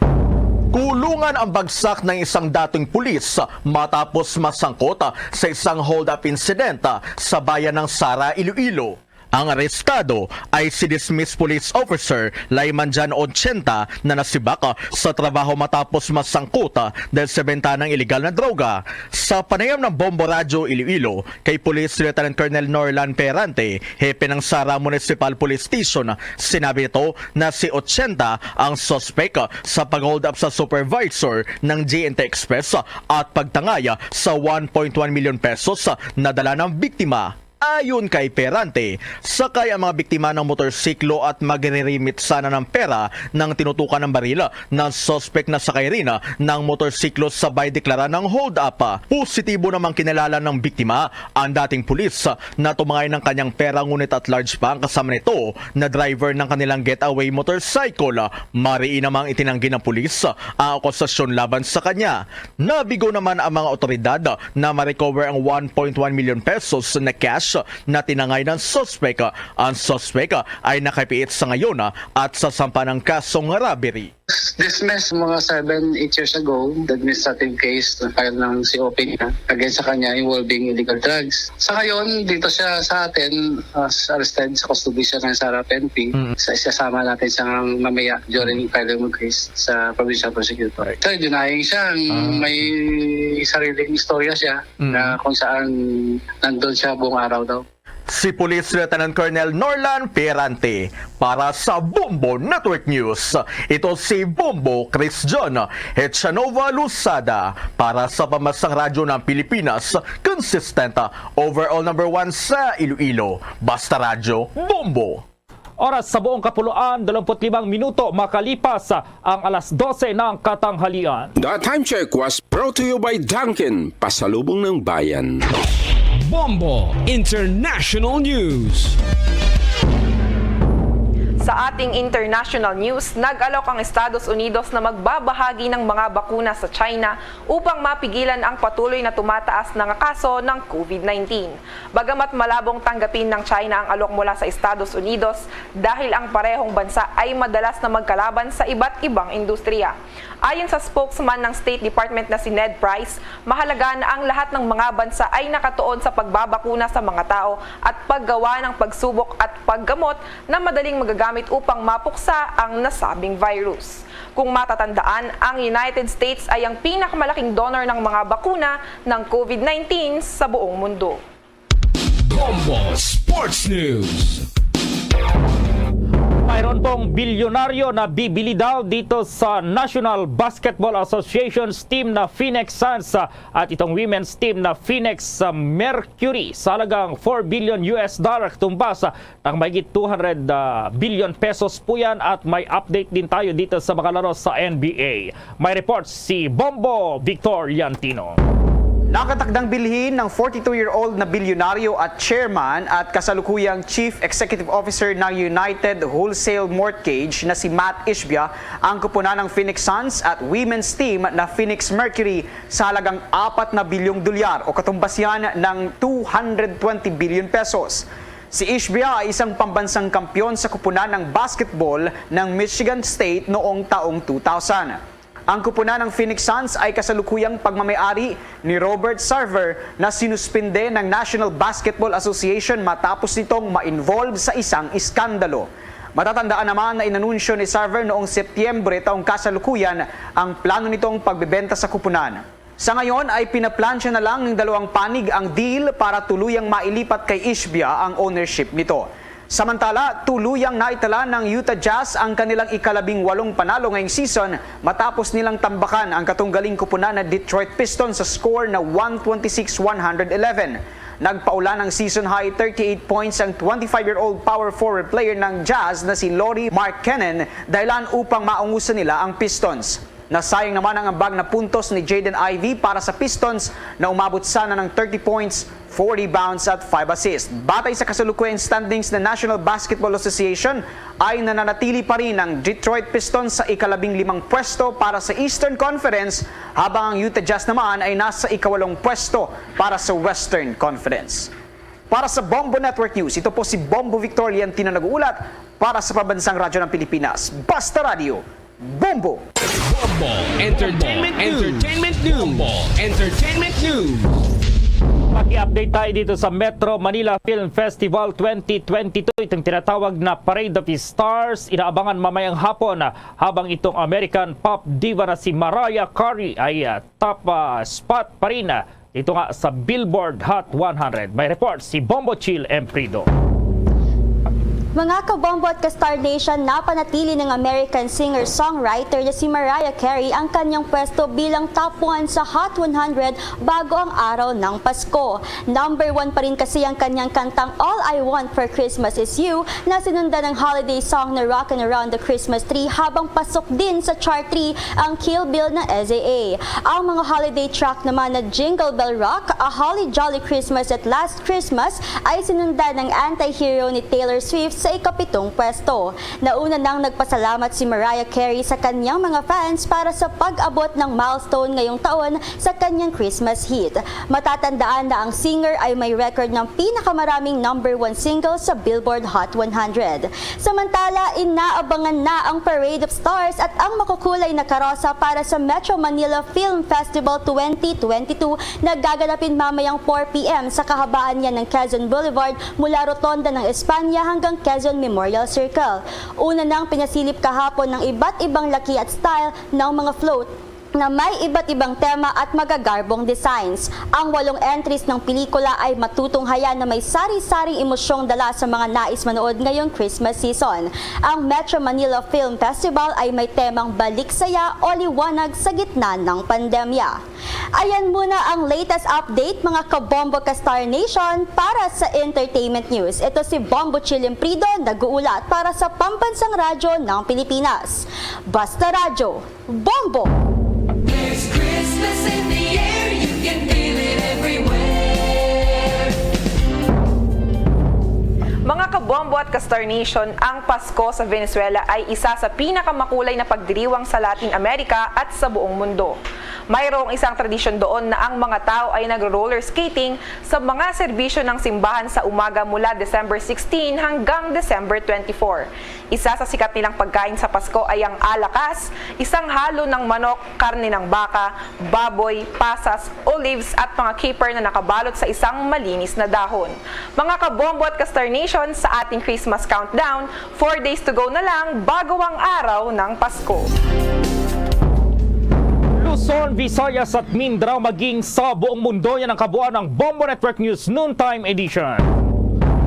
Kulungan ang bagsak ng isang dating pulis matapos masangkot sa isang hold-up incident sa bayan ng Sara, Iloilo. Ang arestado ay si dismissed police officer Layman Jan Ochenta na nasibak sa trabaho matapos masangkot dahil sa benta ng iligal na droga. Sa panayam ng Bombo Radyo Iloilo kay Police Lieutenant Colonel Norlan Perante, hepe ng Sara Municipal Police Station, sinabi nito na si Ochenta ang suspek sa pag-hold up sa supervisor ng G N T Express at pagtangay sa one point one milyon pesos na dala ng biktima. Ayon kay Perante, sakay ang mga biktima ng motorsiklo at magre-remit sana ng pera nang tinutukan ng baril ng suspek na sakay rin ng motorsiklo sabay deklara ng hold up. Positibo namang kinilala ng biktima ang dating pulis na tumangay ng kanyang pera ngunit at large pa ang kasama nito na driver ng kanilang getaway motorcycle. Mariin namang itinanggi ng pulis ang akusasyon laban sa kanya. Nabigo naman ang mga otoridad na ma-recover ang one point one million pesos na cash na tinangay ng suspek. Ang suspek ay nakapiit sa ngayon at sasampa ng kasong robbery. Dismissed mga seven, eight years ago, the administrative case na file ng C O P niya against sa kanya involving illegal drugs. Sa ngayon, dito siya sa atin as arrested, sa custody siya ng Sara P N P. Mm. Sa isasama natin siyang mamaya during filing of case sa provincial prosecutor. Right. So, denying siya ang Ah. may sariling istorya siya Mm. na kung saan nandun siya buong araw daw. Si Police Lieutenant Colonel Norlan Ferrante para sa Bombo Network News. Ito si Bombo Chris John Hechanova Luzada para sa Pambansang Radyo ng Pilipinas, consistent overall number one sa Iloilo. Basta Radyo, Bombo! Oras sa buong kapuluan, dalawampu't limang minuto makalipas ang alas dose ng katanghalian. The time check was brought to you by Dunkin, pasalubong ng bayan. Bombo International News. Sa ating international news, nag-alok ang Estados Unidos na magbabahagi ng mga bakuna sa China upang mapigilan ang patuloy na tumataas na nga kaso ng COVID nineteen. Bagamat malabong tanggapin ng China ang alok mula sa Estados Unidos dahil ang parehong bansa ay madalas na magkalaban sa iba't ibang industriya. Ayon sa spokesman ng State Department na si Ned Price, mahalaga na ang lahat ng mga bansa ay nakatuon sa pagbabakuna sa mga tao at paggawa ng pagsubok at paggamot na madaling magagamit upang mapuksa ang nasabing virus. Kung matatandaan, ang United States ay ang pinakamalaking donor ng mga bakuna ng COVID nineteen sa buong mundo. Bombo Sports News. Mayroon pong bilyonaryo na bibili daw dito sa National Basketball Association's team na Phoenix Suns, ah, at itong women's team na Phoenix, ah, Mercury sa halagang four billion U S dollar, tumbas, ah, ng mahigit two hundred, ah, billion pesos po yan. At may update din tayo dito sa mga laro sa N B A. May report si Bombo Victor Yantino. Nakatakdang bilhin ng forty-two-year-old na bilyonaryo at chairman at kasalukuyang chief executive officer ng United Wholesale Mortgage na si Mat Ishbia ang kupunan ng Phoenix Suns at women's team na Phoenix Mercury sa halagang apat na bilyong dolyar o katumbas yan ng two hundred twenty billion pesos. Si Ishbia ay isang pambansang kampiyon sa kupunan ng basketball ng Michigan State noong taong two thousand. Ang kupunan ng Phoenix Suns ay kasalukuyang pagmamayari ni Robert Sarver na sinuspinde ng National Basketball Association matapos nitong ma-involve sa isang iskandalo. Matatandaan naman na inanunsyo ni Sarver noong Setyembre taong kasalukuyan ang plano nitong pagbebenta sa kupunan. Sa ngayon ay pinaplansya na lang ng dalawang panig ang deal para tuluyang mailipat kay Ishbia ang ownership nito. Samantala, tuluyang naitala ng Utah Jazz ang kanilang ikalabing walong panalo ngayong season matapos nilang tambakan ang katunggaling kupunan na Detroit Pistons sa score na one twenty-six one hundred eleven. Nagpaula ng season high thirty-eight points ang twenty-five-year-old power forward player ng Jazz na si Lauri Markkanen, dahilan upang maungusan nila ang Pistons. Nasayang naman ang ambag na puntos ni Jaden Ivey para sa Pistons na umabot sana ng thirty points, four rebounds at five assists. Batay sa kasalukuyang standings ng National Basketball Association, ay nananatili pa rin ang Detroit Pistons sa ikalabing limang pwesto para sa Eastern Conference, habang ang Utah Jazz naman ay nasa ikawalong pwesto para sa Western Conference. Para sa Bombo Network News, ito po si Bombo Victor Liantino nag-uulat para sa Pambansang Radyo ng Pilipinas. Basta Radyo, Bombo! Bombo Entertainment News. Entertainment News. Bombo Entertainment News. Paki-update tayo dito sa Metro Manila Film Festival twenty twenty-two. Itong tinatawag na Parade of Stars, inaabangan mamayang hapon, habang itong American pop diva na si Mariah Carey ay, ah, top, ah, spot pa rin, ah, dito nga sa Billboard Hot one hundred. May report si Bombo Chill Emprido. Mga kabombo at ka-Star Nation, napanatili ng American singer-songwriter na si Mariah Carey ang kanyang pwesto bilang top one sa Hot one hundred bago ang araw ng Pasko. Number one pa rin kasi ang kanyang kantang All I Want for Christmas Is You, na sinundan ng holiday song na Rockin' Around the Christmas Tree, habang pasok din sa chart three ang Kill Bill ng S Z A. Ang mga holiday track naman na Jingle Bell Rock, A Holly Jolly Christmas at Last Christmas ay sinundan ng Anti-Hero ni Taylor Swift sa ikapitong pwesto. Nauna nang nagpasalamat si Mariah Carey sa kanyang mga fans para sa pag-abot ng milestone ngayong taon sa kanyang Christmas hit. Matatandaan na ang singer ay may record ng pinakamaraming number one single sa Billboard Hot one hundred. Samantala, inaabangan na ang Parade of Stars at ang makukulay na karosa para sa Metro Manila Film Festival twenty twenty-two na gaganapin mamayang four p m sa kahabaan niya ng Quezon Boulevard mula Rotonda ng Espanya hanggang Quezon Memorial Circle. Una nang pinasilip kahapon ng iba't ibang laki at style ng mga float na may iba't ibang tema at magagarbong designs. Ang walong entries ng pelikula ay matutunghayan na may sari-saring emosyong dala sa mga nais manood ngayong Christmas season. Ang Metro Manila Film Festival ay may temang Balik Saya o Liwanag sa Gitna ng Pandemya. Ayan muna ang latest update, mga kabombo ka Star Nation, para sa entertainment news. Ito si Bombo Chilimprido, nag-uulat para sa Pambansang Radyo ng Pilipinas. Basta Radyo, Bombo! There's Christmas in the air, you can feel it everywhere. Mga kabombo at ka-Star Nation, ang Pasko sa Venezuela ay isa sa pinakamakulay na pagdiriwang sa Latin America at sa buong mundo. Mayroong isang tradisyon doon na ang mga tao ay nagro-roller skating sa mga serbisyo ng simbahan sa umaga mula December sixteen hanggang December twenty-four. Isa sa sikat nilang pagkain sa Pasko ay ang alakas, isang halo ng manok, karne ng baka, baboy, pasas, olives at mga caper na nakabalot sa isang malinis na dahon. Mga kabombo at ka-Star Nation, sa ating Christmas countdown, four days to go na lang bago ang araw ng Pasko. Luzon, Visayas at Mindanao, maging sa buong mundo, yan ang kabuuan ng Bombo Network News Noontime Edition.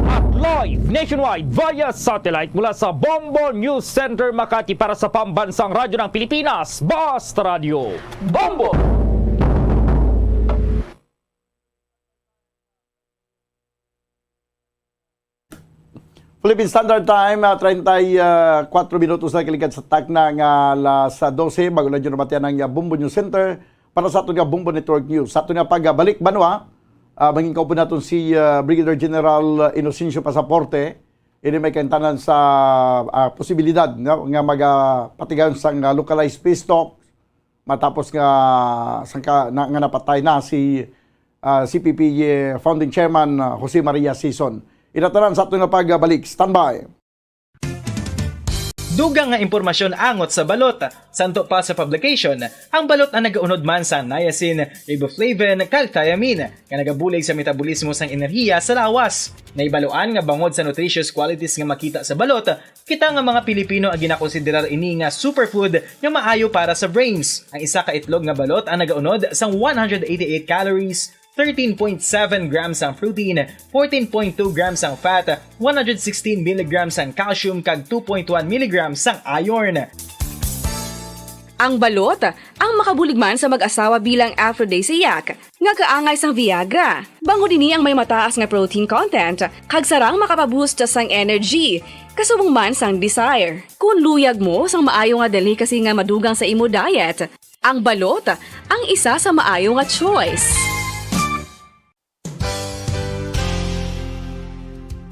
At live nationwide via satellite mula sa Bombo News Center, Makati, para sa Pambansang Radyo ng Pilipinas, Basta Radyo, Bombo! Philippine Standard Time, ah, treinta y cuatro minutos na kaligad sa takna nga alas dose, bago na dyan namatian ang, ah, Bombo News Center para sa aton nga Bombo Network News. Sa aton nga pagbalik, banwa, ah, mangin kaupod naton si, ah, Brigadier General Inocencio Pasaporte. Ini may kaintanan sa, ah, posibilidad nga, nga magapatigayon sang, ah, localized peace talks matapos nga sangka, na, nga napatay na si, ah, C P P founding chairman, ah, Jose Maria Sison. Inatanan sa aton nga pagbalik. Standby. Dugang nga impormasyon angot sa balot. Santo pa sa publication, ang balot ang nagaunod man sa niacin, riboflavin, kag thiamine, nga nagabulig sa metabolismo sang enerhiya sa lawas. Naibaluan nga bangod sa nutritious qualities nga makita sa balot, kita nga mga Pilipino ang ginakonsiderar ini nga superfood nga maayo para sa brains. Ang isa ka itlog nga balot ang nagaunod sang one hundred eighty-eight calories, thirteen point seven grams ang protein, fourteen point two grams ang fat, one hundred sixteen milligrams ang calcium, kag two point one milligrams ang iron. Ang balot ang makabulig man sa mag-asawa bilang aphrodisiac, nga kaangay sang Viagra. Bangod ini ang may mataas nga protein content, kag sarang makapaboost sang energy, kasubong man sang desire. Kung luyag mo sang maayo nga delicacy nga madugang sa imo diet, ang balot ang isa sa maayo nga choice.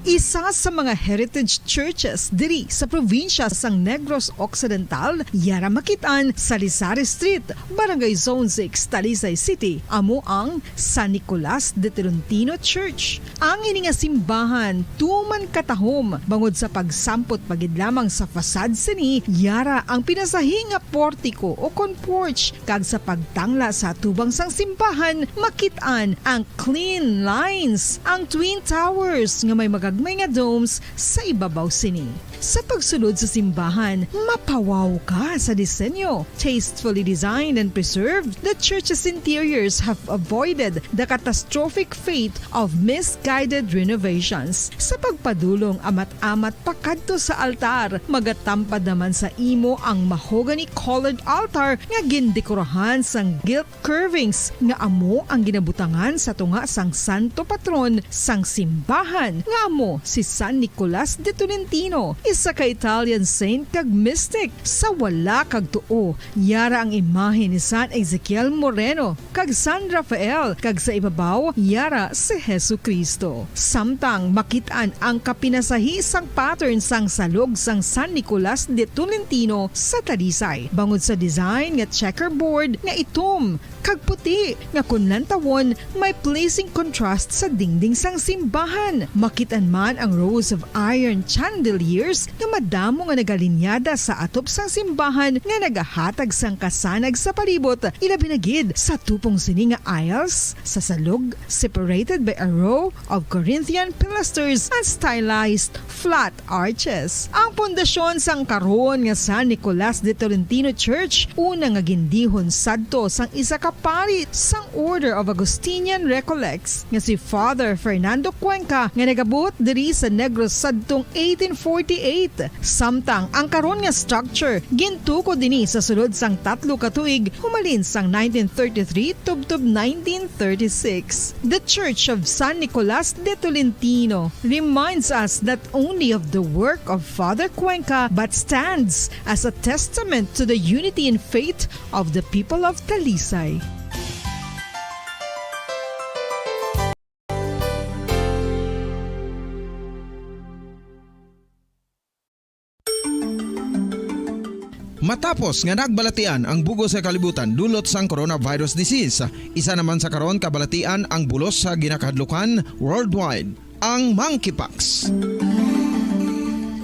Isa sa mga heritage churches diri sa probinsya sang Negros Occidental, yara makit-an sa Lizares Street, Barangay Zone six, Talisay City, amo ang San Nicolas de Tolentino Church. Ang ini nga simbahan tuman katahom bangod sa pagsampot pa gid lamang sa facade sini, yara ang pinasahi nga portiko o kon porch, kag sa pagtangla sa atubang sang simbahan, makit-an ang clean lines, ang twin towers nga may magagmay nga domes sa ibabaw sini. Sa pagsulod sa simbahan, mapawaw ka sa disenyo. Tastefully designed and preserved, the church's interiors have avoided the catastrophic fate of misguided renovations. Sa pagpadulong amat-amat pakadto sa altar, magatampad naman sa imo ang mahogany-colored altar nga gindekorahan sang gilt curvings nga amo ang ginabutangan sa tunga sang santo patron sang simbahan, nga amo si San Nicolas de Tolentino. Sa ka-Italian saint kag mystic, sa wala kag tuo, yara ang imahe ni San Ezekiel Moreno kag San Rafael, kag sa ibabaw, yara si Jesu-Cristo. Samtang makit-an ang kapinasahi sang pattern sang salog sang San Nicolas de Tolentino sa Talisay, bangod sa design nga checkerboard nga itom kag puti, nga kon lantawon, may pleasing contrast sa dingding sang simbahan. Makit-an man ang rows of iron chandeliers nga madamo nga nagalinyada sa atop sang simbahan nga nagahatag sang kasanag sa palibot, ilabi na gid sa tupong sini nga aisles sa salog, separated by a row of Corinthian pilasters and stylized flat arches. Ang pundasyon sang karon nga San Nicolas de Tolentino Church, una nga gindihon sadto sang isa ka pari sang Order of Augustinian Recollects nga si Father Fernando Cuenca, nga nagabot diri sa Negros sadtong eighteen forty-eight. Samtang ang karon nga structure gintukod ini sa sulod sang tatlo ka tuig, humalin sang nineteen thirty-three tubtob nineteen thirty-six. The Church of San Nicolas de Tolentino reminds us not only of the work of Father Cuenca, but stands as a testament to the unity and faith of the people of Talisay. Matapos nga nagbalatian ang bug-os nga kalibutan dulot sang coronavirus disease, isa naman sa karon kabalatian ang bulos sa ginakahadlukan worldwide, ang monkeypox.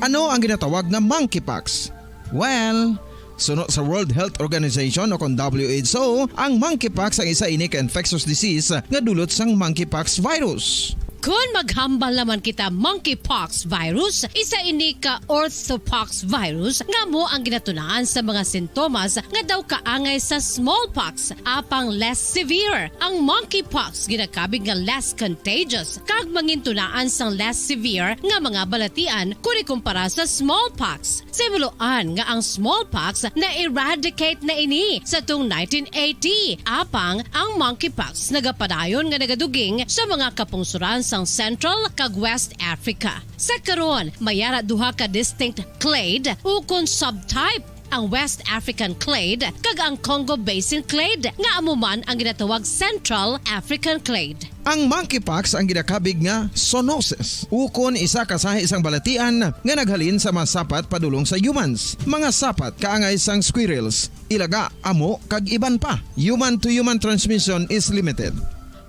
Ano ang ginatawag nga monkeypox? Well, suno sa World Health Organization o kon W H O, ang monkeypox ang isa ini ka infectious disease nga dulot sang monkeypox virus. Kon maghambal naman kita, monkeypox virus, isa ini ka orthopox virus nga amo ang ginatunaan sa mga sintomas nga daw kaangay sa smallpox, apang less severe. Ang monkeypox ginakabig nga less contagious kag mangintunaan sang less severe nga mga balatian kon ikumpara sa smallpox. Sa himuloan nga ang smallpox na-eradicate na ini sa tong nineteen eighty, apang ang monkeypox nagapadayon nga nagaduging sa mga kapungsoran sang Central kag West Africa. Sa karon, may ara duha ka distinct clade ukon subtype, ang West African clade kag ang Congo Basin clade, nga amo man ang ginatawag Central African clade. Ang monkeypox ang ginakabig nga zoonosis, ukon isa ka sahi sang balatian nga naghalin sa mga sapat padulong sa humans. Mga sapat kaangay sang squirrels, ilaga, amo, kag iban pa. Human-to-human transmission is limited.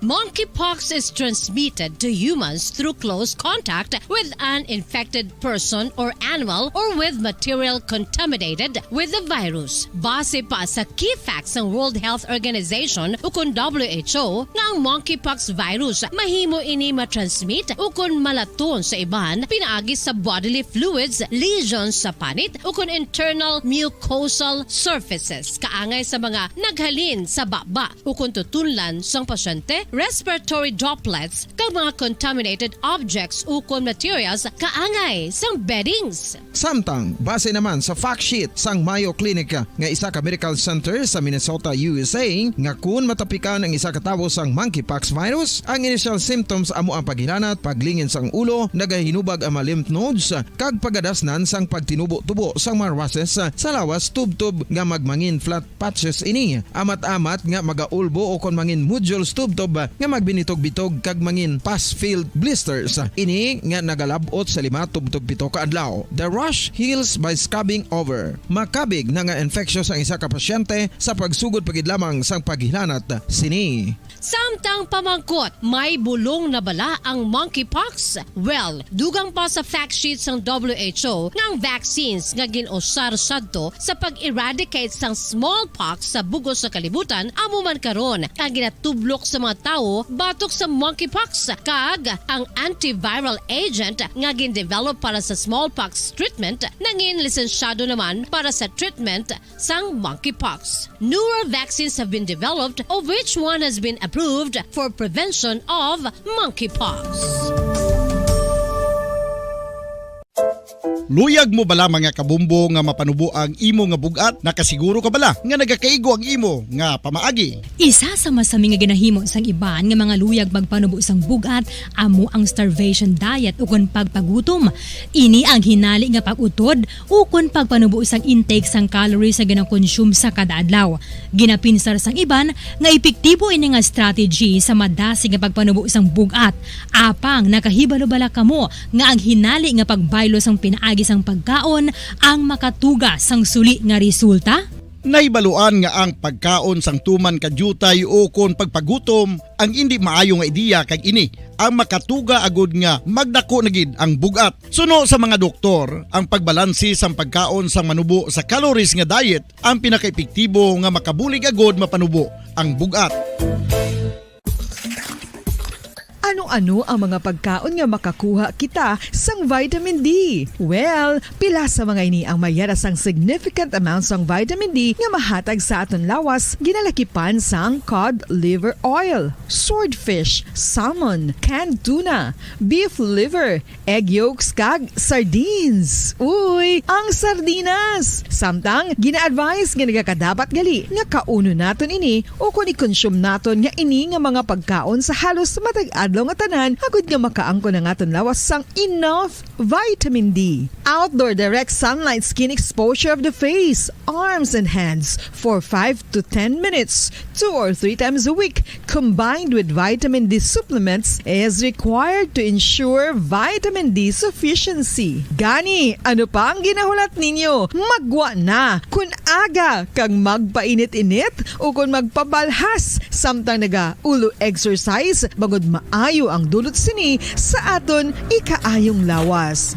Monkeypox is transmitted to humans through close contact with an infected person or animal or with material contaminated with the virus. Base pa sa key facts sang World Health Organization ukon W H O nga ang monkeypox virus mahimo ini matransmit ukon malaton sa iban pinaagi sa bodily fluids, lesions sa panit ukon internal mucosal surfaces kaangay sa mga naghalin sa baba ukon tutunlan sang pasyente, respiratory droplets, kag mga contaminated objects ukon materials kaangay sang beddings. Samtang, base naman sa fact sheet sang Mayo Clinic nga isa ka medical center sa Minnesota, U S A, nga kun matapikan ang isa ka tawo sang monkeypox virus, ang initial symptoms amo ang paghilanat, paglingin sang ulo, nagahinubag ang mga lymph nodes, kag pagadasnan sang pagtinubo-tubo sang mga rushes sa lawas tubtob nga magmangin flat patches ini, amat-amat nga magaulbo ukon mangin nodules tubtob nga magbinitog-bitog kag mangin pus-filled blisters. Ini nga nagalab-ot sa lima tubtob pito ka adlaw. The rash heals by scabbing over. Makabig na nga infectious ang isa ka pasyente sa pagsugod pa gid lamang sang paghilanat sini. Samtang pamangkot, may bulong na bala ang monkeypox? Well, dugang pa sa fact sheet sang W H O nga ang vaccines nga gin-usar sadto sa pag-eradicate sang smallpox sa bug-os nga kalibutan amo man karon ang ginatublok sa mga tawo batok sa monkeypox, kag ang antiviral agent nga gin-develop para sa smallpox treatment nangin lisensyado naman para sa treatment sang monkeypox. Newer vaccines have been developed, of which one has been approved for prevention of monkeypox. Luyag mo bala, mga kabombo, nga mapanubo ang imo nga bug-at? Nakasiguro ka bala nga nagakaigo ang imo nga pamaagi? Isa sa masami nga ginahimo sang iban nga mga luyag magpanubo sang bug-at amo ang starvation diet ukon pagpagutom. Ini ang hinali nga pag-utod ukon pagpanubo sang intake sang calories nga ginakonsume sa kada adlaw. Ginapinsar sang iban nga epektibo ini nga strategy sa madasig nga pagpanubo sang bug-at. Apang nakahibalo bala kamo nga ang hinali nga pagbaylo sang pinaagi sang pagkaon ang makatuga sang suli nga resulta? Nahibaluan nga ang pagkaon sang tuman ka diutay ukon pagpagutom ang indi maayo nga ideya, kag ini ang makatuga agud nga magdako na gid ang bug-at. Suno sa mga doktor, ang pagbalanse sang pagkaon sang manubo sa calories nga diet ang pinakaepektibo nga makabulig agud mapanubo ang bug-at. Ano-ano ang mga pagkaon nga makakuha kita sang vitamin D? Well, pila sa mga ini ang may yara sang significant amount sang vitamin D nga mahatag sa aton lawas, ginalakipan sang cod liver oil, swordfish, salmon, canned tuna, beef liver, egg yolks, kag sardines. Uy, ang sardinas! Samtang, gina-advise nga nagakadapat gali nga kaunon naton ini ukon i-consume naton nga ini nga mga pagkaon sa halos matag adlaw nga tanan, agud nga makaangkon ang aton lawas sang enough vitamin D. Outdoor direct sunlight skin exposure of the face, arms, and hands for five to ten minutes, two or three times a week, combined with vitamin D supplements, is required to ensure vitamin D sufficiency. Gani, ano pa ang ginahulat ninyo? Maggwa na! Kun aga kag magpainit-init ukon magpabalhas samtang naga-ulo exercise, bangod maayo ang dulot sini sa aton ikaayong lawas.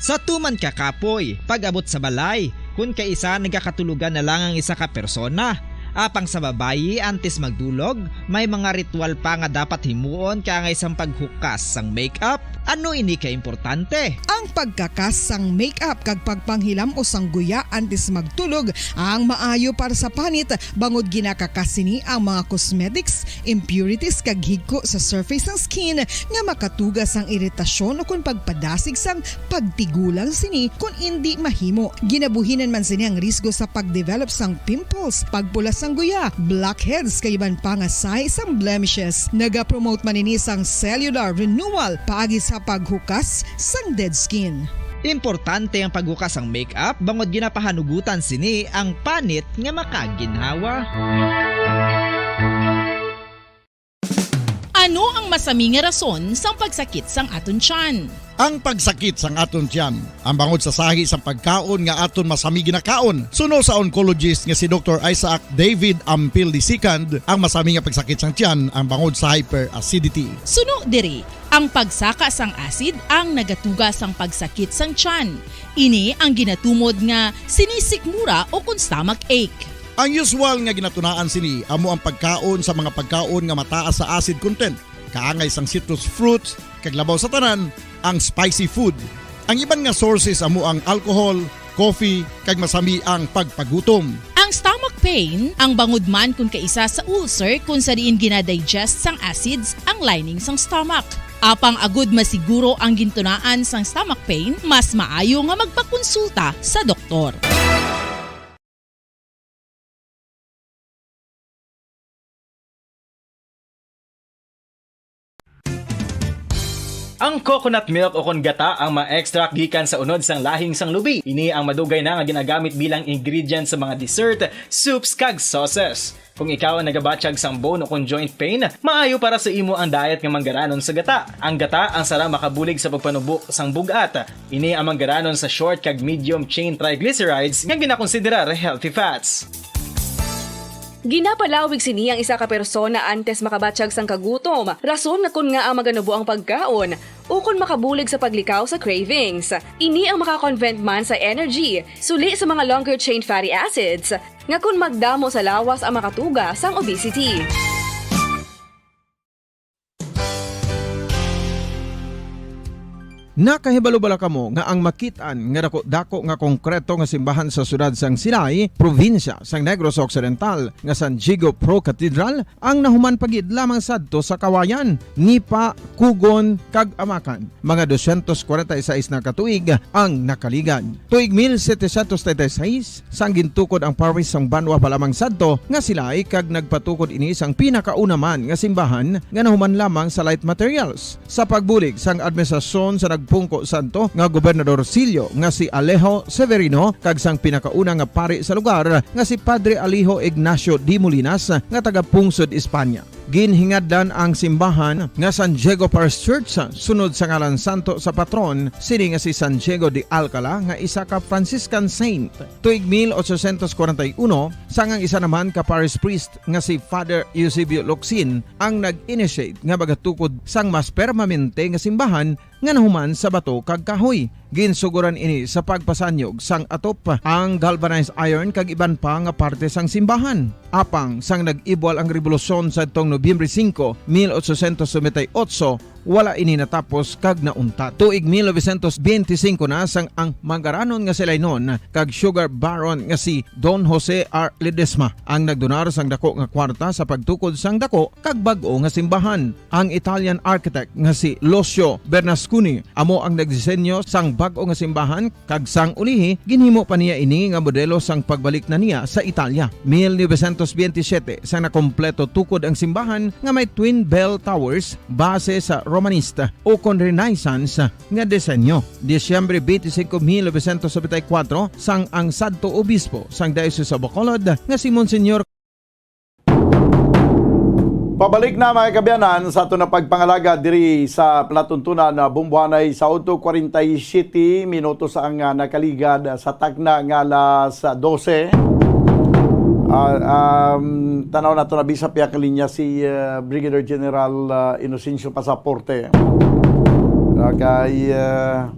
Sa tuman ka kapoy, pag-abot sa balay, kun kaisa nagakatulogan na lang ang isa ka persona. Apang sa babayi, antes magdulog, may mga ritual pa nga dapat himuon kaangay sang paghukas sang makeup. Ano ini ka importante? Ang pagkakas sang makeup kag pagpanghilam-os sang guya antes magtulog ang maayo para sa panit, bangod ginakakas sini ang mga cosmetics, impurities, kag higko sa surface sang skin nga makatuga sang iritasyon ukon pagpadasig sang pagtigulang sini kon indi mahimo. Ginabuhinan man sini ang risgo sa pagdevelop sang pimples, pagpula sang guya, blackheads, kag iban pa nga sign sang blemishes. Nagapromote man ini sang cellular renewal paagi sa paghukas sang dead skin. Importante ang paghukas sang makeup bangod ginapahanugutan sini ang panit nga makaginhawa. Ano ang masami nga rason sang pagsakit sang aton tiyan? Ang pagsakit sang aton tiyan, ang bangod sa sahi sang pagkaon nga aton masami ginakaon. Suno sa oncologist nga si Doktor Isaac David Ampil the second, ang masami nga pagsakit sang tiyan ang bangod sa hyperacidity. Suno diri, ang pagsaka sang acid ang nagatuga sang pagsakit sang tiyan. Ini ang ginatumod nga sinisikmura ukon stomach ache. Ang usual nga ginatunaan sini amo ang pagkaon sa mga pagkaon nga mataas sa acid content, kaangay sang citrus fruits, kag labaw sa tanan, ang spicy food. Ang iban nga sources amo ang alcohol, coffee, kag masami ang pagpagutom. Ang stomach pain, ang bangod man kun kaisa sa ulcer kun sa diin ginadigest sang acids ang lining sang stomach. Apang agud masiguro ang gintunaan sang stomach pain, mas maayo nga magpakonsulta sa doktor. Ang coconut milk ukon gata ang ma-extract gikan sa unod sang lahing sang lubi. Ini ang madugay na nga ginagamit bilang ingredient sa mga dessert, soups, kag sauces. Kung ikaw ang nagabatyag sang bone ukon joint pain, maayo para sa imo ang diet nga manggaranon sa gata. Ang gata ang sara makabulig sa pagpanubo sang bug-at. Ini ang manggaranon sa short kag medium chain triglycerides nga ginakonsiderar healthy fats. Ginapalawig sini ang isa ka persona antes makabatyag sang kagutom, rason nga kon ngaa maganubo ang pagkaon, ukon makabulig sa paglikaw sa cravings. Ini ang makakonvert man sa energy, suli sa mga longer chain fatty acids, nga kon magdamo sa lawas ang makatuga sang obesity. Nakahibalo bala kamo nga ang makit-an nga dako-dako nga konkreto nga simbahan sa siyudad sang Silay, probinsya sang Negros Occidental, nga San Diego Pro Cathedral, ang nahuman pa gid lamang sadto sa Kawayan, Nipa, Kugon, kag Amakan? Mga dosyentos kwarenta y seis na ka tuig ang nakaligad. Tuig mil setecientos treinta y seis, sang gintukod ang parish sang banwa pa lamang sadto nga Silay, kag nagpatukod ini sang pinakauna man nga simbahan nga nahuman lamang sa light materials. Sa pagbulig sang administrasyon sa nagpungko sadto nga gobernadorcillo nga si Alejo Severino kag sang pinakauna nga pari sa lugar nga si Padre Alejo Ignacio de Molinas nga taga-pungsod Espanya. Ginhingadlan ang simbahan nga San Diego Parish Church sunod sa ngalan santo sa patron sini nga si San Diego de Alcala nga isa ka Franciscan saint. Tuig mil ochocientos kwarenta y uno, sang ang isa naman ka parish priest nga si Father Eusebio Locsin ang nag-initiate nga magatukod sang mas permanente nga simbahan nga nahuman sa bato kag kahoy. Ginsugoran ini sa pagpasanyog sang atop, ang galvanized iron kag iban pa nga parte sang simbahan. Apang sang nag-ibwal ang rebolusyon sadtong Nobyembre singko, mil ochocientos noventa y ocho, wala ini natapos kag nauntat. Tuig mil novecientos benti singko na sang ang mangaranon nga Silaynon kag sugar baron nga si Don Jose R. Ledesma ang nagdonar sang dako nga kwarta sa pagtukod sang dako kag bag-o nga simbahan. Ang Italian architect nga si Lucio Bernasconi amo ang nagdisenyo sang bag-o nga simbahan, kag sang ulihi, ginhimo pa niya ini nga modelo sang pagbalik na niya sa Italia. Mil novecientos benti siyete, sang nakompleto tukod ang simbahan nga may twin bell towers base sa Romanista ukon Renaissance nga disenyo. Disyembre benti singko, mil novecientos nobenta y kuwatro, sang ang sadto obispo sang Diocese of Bacolod nga si Monsignor Pabalik na, mga kaabyanan, sa aton na pagpangalagad diri sa palatuntunan na bumbuhanay sa udto, kwarenta y siyete minutos ang, ah, nakaligad sa takna nga alas dose. Ah, um, tanaw nato na bisa pihak linya si, ah, Brigadier General, ah, Inocencio Pasaporte. Ah, kay, ah,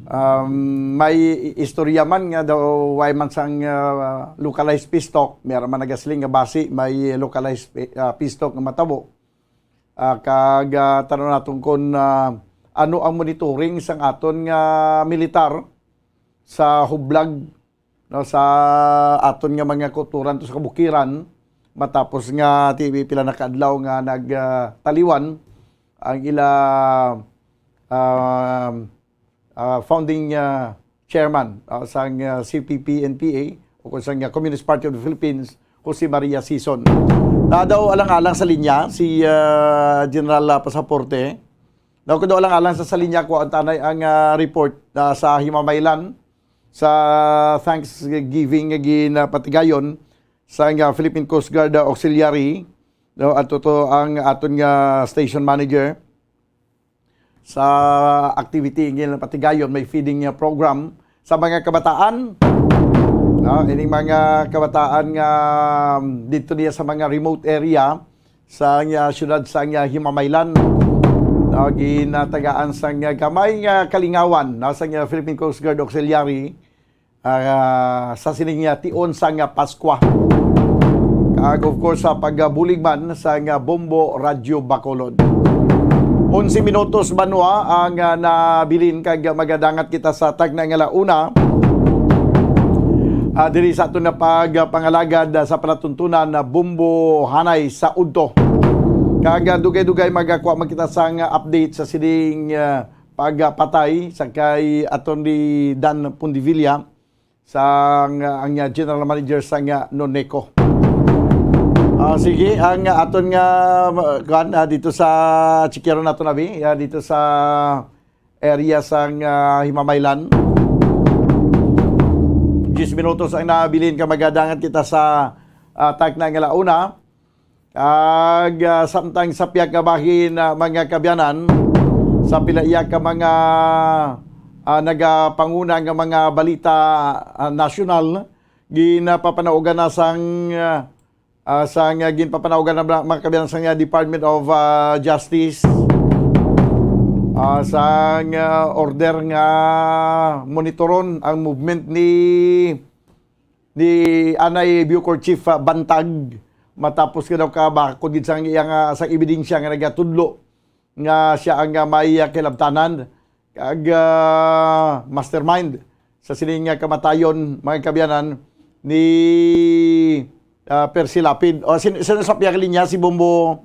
um, may istorya man nga daw way man sang, ah, localized peace talk, may ara man nagasiling nga basi may localized pe-, ah, peace talk nga matabo. Ah, kag, ah, tanaw naton kon, ah, ano ang monitoring sang aton nga militar sa hublag, no, sa aton nga mga kauturan to sa kabukiran, matapos nga ti-, pila na ka adlaw nga nag, ah, taliwan ang ila, ah, ah, founding, ah, chairman, ah, sang, ah, C P P N P A, o kung sang, ah, Communist Party of the Philippines, Jose Maria Sison. Naa daw alang-alang sa linya si, ah, General, ah, Pasaporte. Daw ko daw alang-alang sa, sa linya ko ang tanay ang, ah, report, ah, sa Himamaylan sa Thanksgiving nga ginapatigayon sang, ah, Philippine Coast Guard, ah, Auxiliary, no, at tuto ang aton nga station manager sa activity nga patigayon, may feeding, uh, program sa mga kabataan. No, ining mga kabataan nga, um, dito niya sa mga remote area sa, uh, siyudad sa, uh, Himamaylan. No, ginatagaan sa, uh, gamay nga kalingawan, no, sa, uh, Philippine Coast Guard Auxiliary ah, sa sining, ah, tion sang, ah, Paskwa. Kag, of course, sa pagbulig man sang, ah, Bombo Radyo Bacolod. Onse minutos banwa ang, ah, nabilin kag magadangat kita sa tagna nga launa. Ah, diri sa aton na pagpangalagad, ah, sa palatuntunan na Bombo Hanay sa Udto. Kag, ah, dugay-dugay magakuha man kita sang, ah, update sa sining, ah, pagpatay sa kay Attorney Dan Pundivilla, sang, ang, ah, general manager sang, ah, Noneco. Ah, sige, ang, ah, aton nga, ah, kuan, ah, dito sa Chiquero nato nabi, ah, dito sa area sang, ah, Himamaylan. Diyes minutos ang nabilin ka magadangat kita sa, ah, tagna nga launa. Kag, ah, samtang sa pihak nga bahin, ah, mga kabyanan, sa pila iya ka mga, ah, nagapanguna nga mga balita, ah, nasyonal, ginapapanaugan na sang, ah, ah, sang, ah, ginpapanaugan na mga kabyanan sang, ah, Department of, ah, Justice, ah, sang, ah, order nga monitoron ang movement ni ni anay Bucor Chief, ah, Bantag, matapos nga daw kabakod gid sang iyang, ah, sang ebidensya nga nagatudlo nga sia ang, ah, may, ah, kilabtanan kag, ah, mastermind sa sining nga kamatayon, mga kaabyanan, ni, ah, Percy Lapid. O, sin-, sino sa pihak linya? Si Bombo,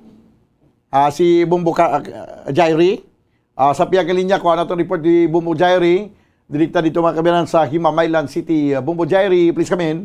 ah, si Bombo Ka-, ah, Jairi? Ah, sa pihak linya, kuha nato report ni Bombo Jairi. Direkta dito, mga kaabyanan, sa Himamaylan City. Ah, Bombo Jairi, please come in.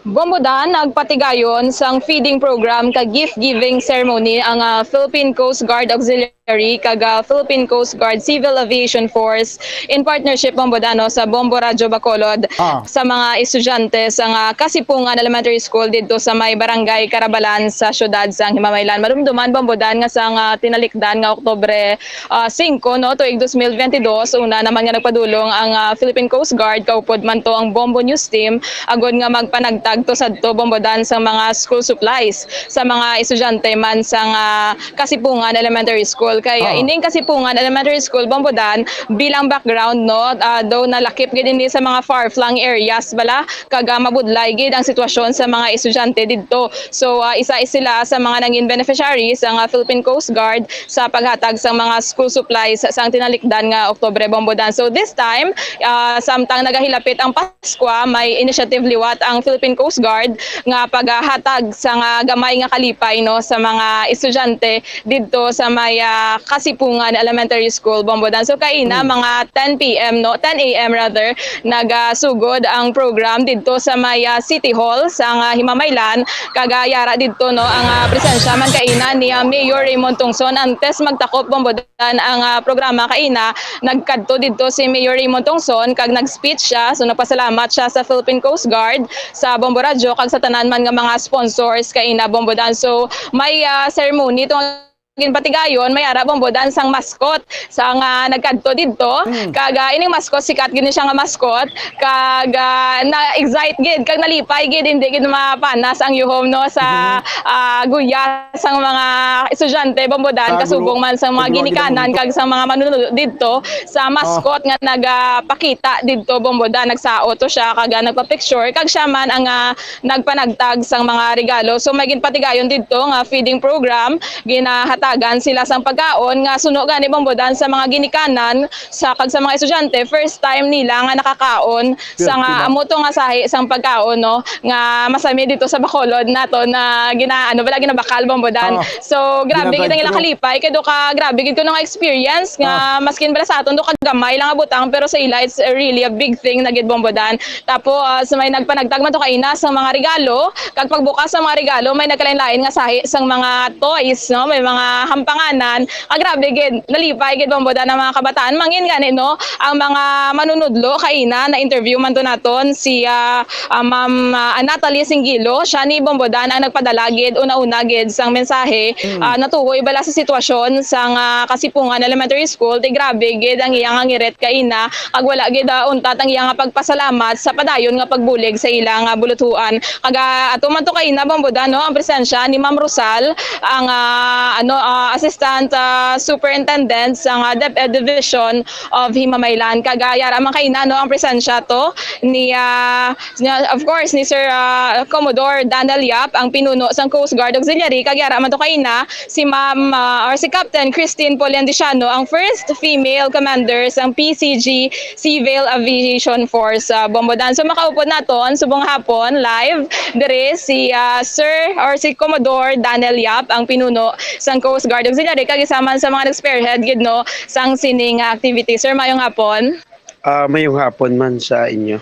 Bombo Dan, nagpatigayon sang feeding program kag gift-giving ceremony ang, ah, Philippine Coast Guard Auxiliary kag, ah, Philippine Coast Guard Civil Aviation Force in partnership, Bombo Dan, no, sa Bombo Radyo Bacolod Ah. sa mga estudyante sa nga Kasipungan Elementary School didto sa may Barangay Carabalan sa siyudad sang Himamaylan. Madumduman, Bombo Dan, nga sa nga tinalikdan nga Oktubre ah, singko, no, tuig dos mil biyente dos, una naman nga nagpadulong ang, ah, Philippine Coast Guard, kaupod man to ang Bombo News Team, agod nga magpanagtag to sadto, Bombo Dan, sa mga school supplies sa mga estudyante man sang, ah, Kasipungan Elementary School. Kay, ah, Ah. ining Kasipungan Elementary School, Bombo Dan, bilang background, no, ah, daw nalakip gid ini sa mga far-flung areas bala, kag, ah, mabudlay gid ang sitwasyon sa mga estudyante didto. So, ah, isa sila sa mga nangin beneficiaries ang, ah, Philippine Coast Guard sa paghatag sang mga school supplies sang tinalikdan nga Oktubre, Bombo Dan. So this time, ah, samtang nagahilapit ang Paskwa, may initiative liwat ang Philippine Coast Guard nga paghatag sang, ah, gamay nga kalipay, no, sa mga estudyante didto sa may, ah, Kasipungan Elementary School, Bombo Dan. So kaina, Mm. mga ten p m, no, ten a m rather, nagasugod ang program didto sa may, ah, City Hall sa, ah, Himamaylan. Kag, ah, yara didto, no, ang, ah, presensya man kaina ni, ah, Mayor Raymond Tungson. Antes magtakop, Bombo Dan, ang, ah, programa kaina, nagkadto didto si Mayor Raymond Tungson kag nag-speech siya. So, nagpasalamat siya sa Philippine Coast Guard, sa Bombo Radyo, kag sa tanan man nga mga sponsors kaina, Bombo Dan. So, may, ah, ceremony tong ginpatigayon, may ara, Bombo Dan, sang mascot sa nga nagkadto didto. Mm. Kag, ah, ining mascot, sikat gid ni siya nga mascot. Kag, ah, na-excite gid, kag nalipay gid, hindi gid mapanas ang yuhom, no, sa, Mhm. ah, guya sang mga estudyante, Bombo Dan, Sa guro-, kasubong man sa mga sa guro-, ginikanan, ginoo. Kag sa mga manunod didto, sa Ah. mascot nga nagapakita didto, Bombo Dan, nagsaot to siya, kag, ah, nagpa-picture, kag siya man ang, ah, nagpanagtag sang mga regalo. So, may ginpatigayon didto nga feeding program, ginahatagan sila sang pagkaon nga suno gani, Bombo Dan, sa mga ginikanan sa, kag sa mga estudyante, first time nila nga nakakaon sa nga First nila. amo to nga sahi sang pagkaon, no, nga masami dito sa Bacolod nato na gina-, ano, wala ginabakal, Bombo Dan. Ah, So, grabe gid ang ginadrive ilang thru. kalipay, kay do ka, grabe gid kuno nga experience nga Ah. maskin bala sa aton do ka gamay lang nga butang, pero sa ila it's really a big thing na gid, Bombo Dan. Tapos, ah, may nagpanagtag man to kaina sa mga regalo, kag pagbukas sa mga regalo, may nagkalain-lain nga sahi sang mga toys, no? May mga hampanganan. Ah, grabe gid, nalipay gid, Bombo Dan, ang mga kabataan. Mangin gani, no? Ang mga manunudlo kaina, na-interview man to naton si, ah, ah, Ma'am, ah, Natalie Singilo. Siya ni, Bombo Dan, ang nagpadala gid, una-una gid sang mensahe. Mm. Ah, natuhoy bala sa sitwasyon sang, ah, Kasipungan Elementary School, ti grabe gid ang iyang ngirit kaina, kag wala gid, ah, untat ang iyang pagpasalamat sa padayon nga pagbulig sa ila nga buluthuan. Kag, ah, ato man to kaina, Bombo Dan, no, ang presensya ni Ma'am Rosal, ang, ah, ano, ah, Assistant, ah, Superintendent sang, ah, DepEd Division of Himamaylan. Kag, ah, yara man kaina, no, ang presensya to ni, ah, nga, of course, ni Sir, ah, Commodore Daniel Yap, ang pinuno sang Coast Guard Auxiliary, kag yara man to kaina si Ma'am, ah, or si Captain Christine Polendiciano, ang first female commander sang P C G Civil Aviation Force, ah, Bombo Dan. So, makaupod naton subong hapon live dire si, ah, Sir or si Commodore Daniel Yap, ang pinuno sang Coast Guard Auxiliary, kag isa man sa mga nag-spearhead gid, no, sang sining, ah, activity. Sir, mayong hapon. Ah, mayong hapon man sa inyo.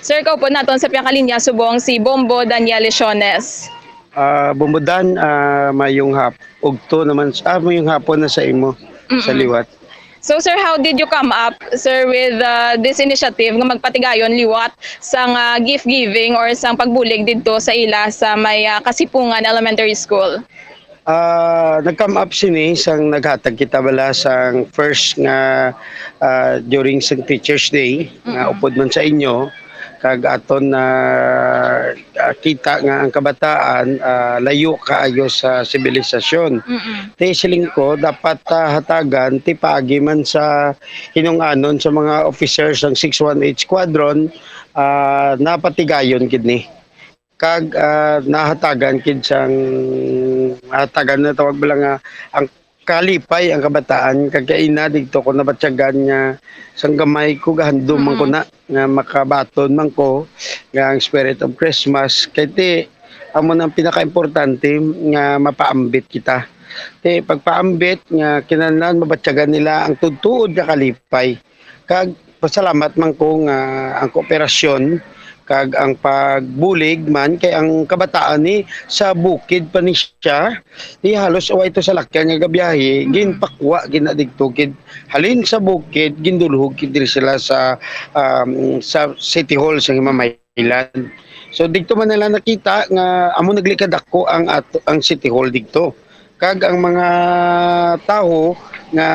Sir, kaupod naton sa piyakalinya subong si Bombo Daniel Lesiones. Ah, Bombo Dan, ah, mayong hap-, ugto naman s-, ah, mayong hapon na sa imo, sa Mm-mm. liwat. So, sir, how did you come up, sir, with, uh, this initiative nga magpatigayon liwat sang, uh, gift giving or sang pagbulig didto sa ila sa may, uh, Kasipungan Elementary School? Ah, nag-come up sini sang naghatag kita bala sang first nga, ah, during sang Teachers Day, nga Mm-mm. upod man sa inyo, kag aton na, ah, kita nga ang kabataan, ah, layo kaayo sa sibilisasyon. Mm-mm. Ti siling ko, dapat, ah, hatagan, ti paagi man sa hinung-anon sa mga officers sang six one eight Squadron, ah, napatigayon gid ni. Kag, ah, nahatagan kid sang, nahatagan na tawag bala nga ang kalipay ang kabataan, kag kaina didto ko nabatyagan nga sang gamay ko gahandom man ko Mm. na nga makabaton man ko nga ang Spirit of Christmas. Kay ti, amo nang pinakaimportante nga mapaambit kita. Ti, pagpaambit nga kinahanglan mabatyagan nila ang tuod-tuod nga kalipay. Kag pasalamat man ko nga ang kooperasyon kag ang pagbulig man kay ang kabataan ni sa bukid pa ni siya, di halos way to salakyan nga gabiyahe, Mm. ginpakwa gid na didto gid halin sa bukid, gindulhog gid diri sila sa, um, sa City Hall sa Himamaylan. So, didto man nila nakita nga amo naglikadako ang ato, ang City Hall didto. Kag ang mga tawo nga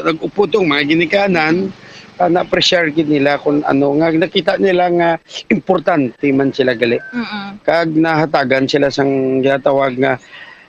nag-upod tong mga ginikanan, ah, na-appreciate gid nila kung ano, nga nakita nila nga importante man sila gali. Mm. Kag nahatagan sila sang ginatawag nga,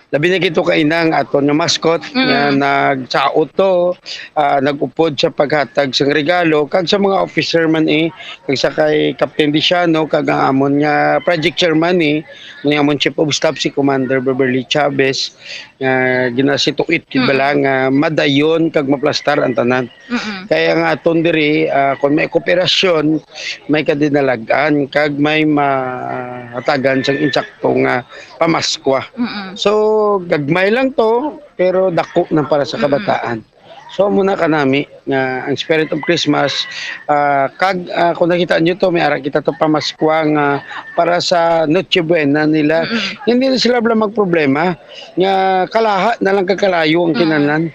labi na gid to kaina ang aton nga mascot Mm. nga nagsaot to, ah, nag-upod sa paghatag sang regalo, kag sa mga officer man, eh, kag sa kay Captain Diciano, kag ang amon nga project chairman, eh, ni amon chief of staff si Commander Beverly Chavez, nga ginasituit gid Mm. bala nga madayon kag maplastar ang tanan. Mm. Kaya nga aton diri, ah, kung may kooperasyon, may kadinalag-an kag may mahatagan sang insakto nga pamaskwa. Mm. So, gagmay lang to, pero dako na para sa Mm. kabataan. So, amo na kanami nga ang Spirit of Christmas, ah, kag, ah, kung nakita nyo to, may ara kita to pamaskwa nga para sa Noche Buena nila. Mm. Hindi na sila bala magproblema nga kalaha na lang kag kalayo ang Mm. kinahanglan.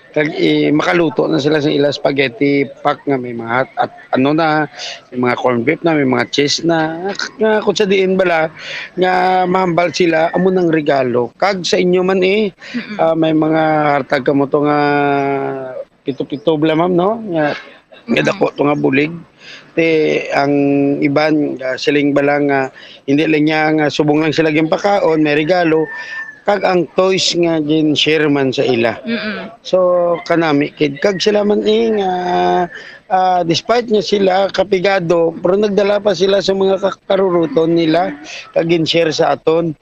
Kag, eh, makaluto na sila sa ila spaghetti pack nga may mga at ano na, may mga corned beef na, may mga cheese na, nga kung sa diin bala nga mahambal sila, amo nang regalo. Kag sa inyo man, eh, Mm. ah, may mga hatag kamo to nga pito-pito bala, ma'am, no? Nga, nga Mm. dako to nga bulig. Ti ang iban, ah, siling bala nga hindi lang niya nga subong lang sila ginpakaon, may regalo, kag ang toys nga gin-share man sa ila. Mm. So, kanami kid. Kag sila man, eh, nga, ah, despite nga sila kapigado, pero nagdala pa sila sa mga ka-, karuruton nila, kag gin-share sa aton.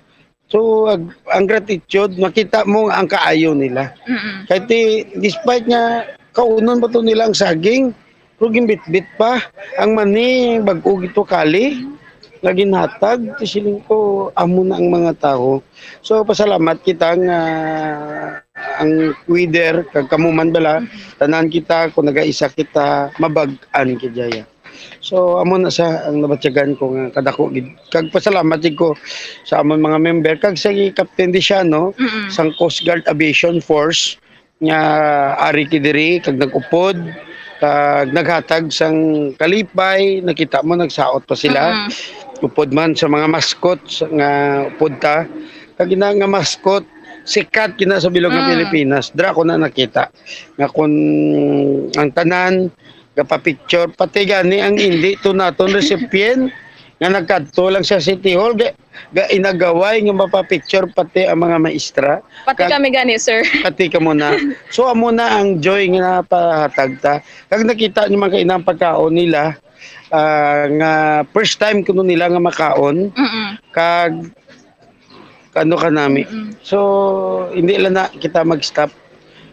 So, ag-, ang gratitude, makita mo ang kaayo nila. Mm. Kay ti, despite nga kaunon pa to nila ang saging, pero ginbitbit pa. Ang mani, bag-o gid to kali, nga ginhatag, ti siling ko, amo na ang mga tawo. So, pasalamat kita nga ang weather, kag kamo man bala, Mm. tanan kita, kung nagaisa kita, mabag-an kid jaya. So, amo na sa ang nabatyagan ko nga kadako gid. Kag pasalamat gid ko sa amon mga member, kag sa Captain Diciano, Mm. sang Coast Guard Aviation Force, nga ari gid diri, kag nag-upod, kag naghatag sang kalipay, nakita mo, nagsaot pa sila. Mm. Upod man sa mga mascot sa, nga upod ta. Kag ina nga mascot, sikat gina sa bilog nga Mm. Pilipinas. Dira ko na nakita nga kung ang tanan gapapicture, pati gani ang indi to naton recipient nga nagkadto lang sa City Hall, ga, ga inagaway nga mapapicture pati ang mga maestra. Pati Kag kami gani, sir. Pati kamo na. So, amo na ang joy nga napahatag ta. Kag nakita niyo man kay inang pagkaon nila, ah, nga first time kuno nila nga makaon. Mm-mm. Kag ano ka nami. Mm-mm. So, hindi lang na kita mag-stop.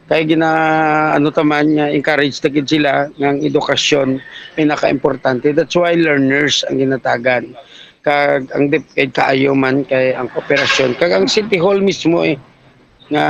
Kay gina-, ano ta man nga encourage ta gid sila nga ang edukasyon pinakaimportante. That's why learners ang ginatagan. Kag ang DepEd kaayo man kay ang kooperasyon. Kag ang City Hall mismo, eh, nga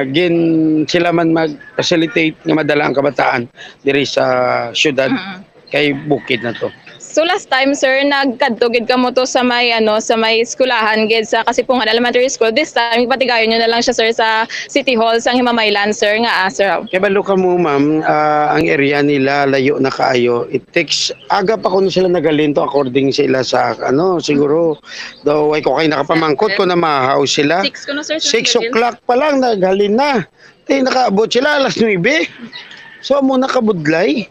gin-, sila man mag-facilitate nga madala ang kabataan diri sa syudad. Mm-mm. Kay bukid na to. So, last time, sir, nagkadto gid kamo to sa may, ano, sa may eskwelahan gid sa Kasipungan Elementary School. This time, patigayon nyo na lang siya, sir, sa City Hall, sang Himamaylan, sir, nga, ah, sir. Kay balo kamo, ma'am, ah, ang area nila layo na kaayo. It takes, aga pa kuno sila naghalin to, according sila sa, ano, siguro, daw, way ko kay nakapamangkot ko na mahaw sila. Six kuno, sir, sila Six naghalin. O'clock pa lang, naghalin na. Ti, nakaabot sila alas nuebe. So, amo na kabudlay.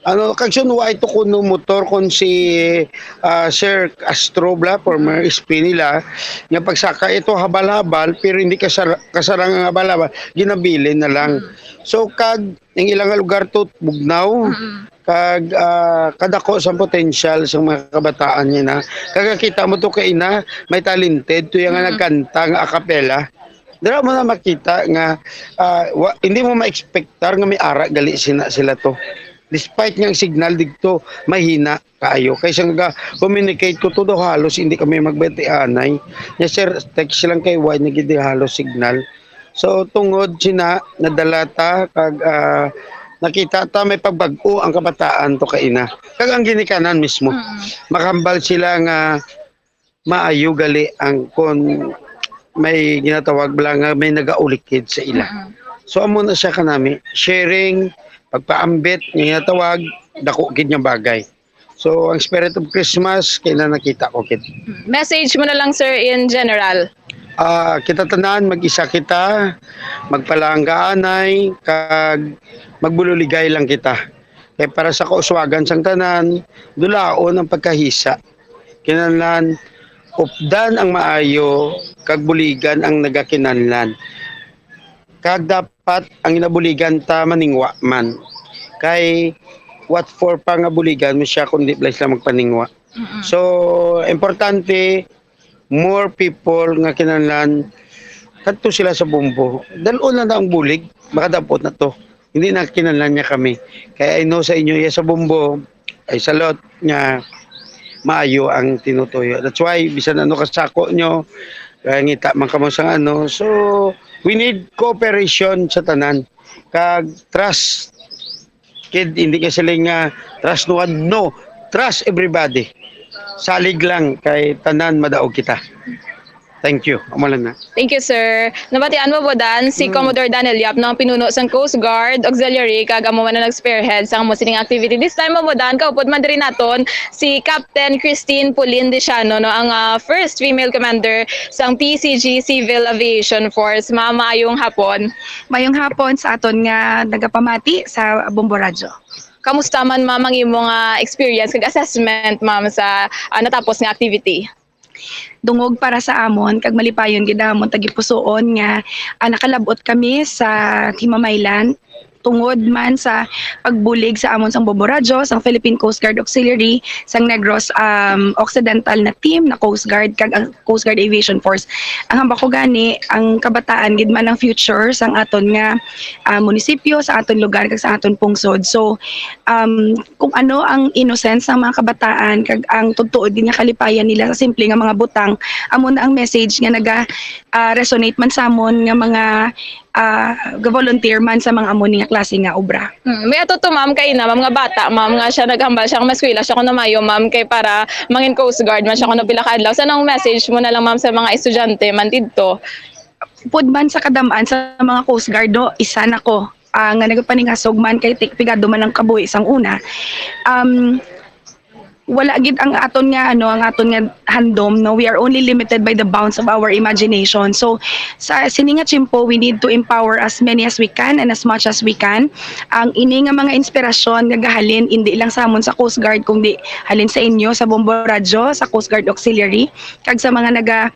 Ano, kag sun, wa ito kuno motor kon si, ah, Sir Castro bla, former S P nila, nga pagsaka ito habal-habal, pero hindi kasar-, kasarang ang habal-habal, ginabilin na lang. Mm. So, kag ang ilang lugar to, bugnaw, Mm. kag, ah, kadako sa potensyal sa mga kabataan niya na. Kag kita mo to kay ina, may talented, to yung nga Mm. nagkanta nga a cappella. Dira mo na makita nga, ah, wa, hindi mo ma-expectar nga may ara gali sina sila to. Despite nga ang signal didto mahina kaayo, kay sang ga-communicate ko to daw halos hindi kami magbatianay. Nya, "Sir, text lang kay why na gid halos signal." So tungod sina nadala ta kag, ah, nakita ta may pagbag-o ang kabataan to kaina. Kag ang ginikanan mismo, Mm. makahambal sila nga maayo gali ang kon may ginatawag bala nga may nagaulikid sa ila. Mm. So amo na siya kanami, sharing, pagpaambit nga ginatawag, dako gid nga bagay. So ang spirit of Christmas kay na nakita ko gid. Mm. Message mo na lang, sir, in general. Ah, kita tanan mag-isa kita, magpalanggaanay kag magbululigay lang kita. Kay para sa kauswagan sang tanan, dulaon ang pagkahisa. Kinahanglan updan ang maayo kag buligan ang nagakinahanglan. Kag dapat ang ginabuligan ta maningwa man. Kay what for pa nga buligan mo siya kung di bala sila magpaningwa. Mm-mm. So, importante, more people nga kinahanglan kadto sila sa Bombo. Dal-on lang na ang bulig, makadabot na to. Hindi na kinahanglan niya kami. Kaya I know sa inyo, iya sa Bombo, ay salot nga maayo ang tinutuyo. That's why, bisan ano kasako nyo, kaya ngita man kamo sang ano. So, we need cooperation sa tanan. Kag trust. Kid, hindi ka siling nga trust no one. No. Trust everybody. Salig lang kay tanan madaog kita. Thank you. Amo lang na. Thank you, sir. Nabatian mo, Bodan, si Hmm. Commodore Daniel Yap, no, ang pinuno sang Coast Guard Auxiliary, kag amo man ang nag-spearhead sang amo sining activity. This time, mo, Bodan, kaupod man diri naton si Captain Christine Pauline Diciano, no, ang, ah, first female commander sang P C G Civil Aviation Force. Ma'am, maayong hapon. Mayong hapon sa aton nga nagapamati sa Bombo Radyo. Kamusta man, ma'am, ang imo nga experience kag assessment, ma'am, sa, ah, natapos nga activity? Dungog para sa amon, kag malipayon gid ang amon tagipusoon nga, ah, nakalab-ot kami sa Himamaylan tungod man sa pagbulig sa amon sang Bombo Radyo, sang Philippine Coast Guard Auxiliary, sang Negros, um, Occidental na team na Coast Guard, kag ang Coast Guard Aviation Force. Ang hambal ko gani, ang kabataan gid man ang future sang aton nga, ah, munisipyo, sa aton lugar, kag sa aton pungsod. So, um, kung ano ang innocence sang mga kabataan, kag ang tutuod gid nga kalipayan nila sa simple nga mga butang, amo na ang message nga naga, ah, resonate man sa amon nga mga, ah, ga-volunteer man sa mga amo ni nga klase nga obra. Mm, may ato to, ma'am, kay na, ma'am, nga bata, ma'am, nga siya naghambal siya kung maskwela siya kuno maayo, ma'am, kay para mangin Coast Guard man siya kuno pila ka adlaw. So, anong message mo na lang, ma'am, sa mga estudyante man didto? Pud man sa kadam-an sa mga Coast Guard, no, isa na ko, ah, nga nagapaningasog man kay ti-, pigado man ang kabuhi sang una. Um, wala gid ang aton nga, ano, ang aton nga handom, no? We are only limited by the bounds of our imagination. So, sa sini nga tiyempo, we need to empower as many as we can and as much as we can. Ang ini nga mga inspirasyon nga gahalin, hindi lang sa amon sa Coast Guard, kundi halin sa inyo, sa Bombo Radyo, sa Coast Guard Auxiliary, kag sa mga naga-,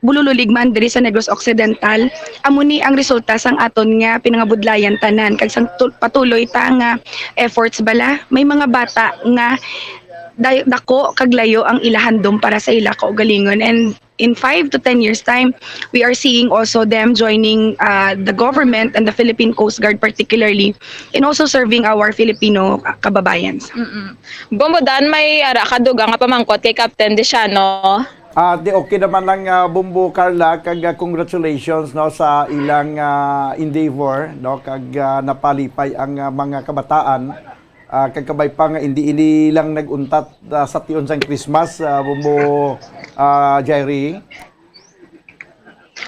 bulululig man diri sa Negros Occidental, amo ni ang resulta sang aton nga pinangabudlayan tanan, kag sang tu-, patuloy ta nga efforts bala. May mga bata nga day-, dako kag layo ang ila handom para sa ila kaugalingon, and in five to ten years time, we are seeing also them joining, uh, the government and the Philippine Coast Guard particularly, and also serving our Filipino, uh, kababayans. Mm-mm. Bombo Dan, may ara ka dugang nga pamangkot kay Captain Diciano? Ah, di okay naman ang, ah, Bombo Carla, kag, ah, congratulations, no, sa ilang, ah, endeavor, no, kag, ah, napalipay ang, ah, mga kabataan, ah, kag kabay pa nga hindi ini lang nag-untat, ah, sa tion sang Christmas, ah, Bombo, ah, Jairi.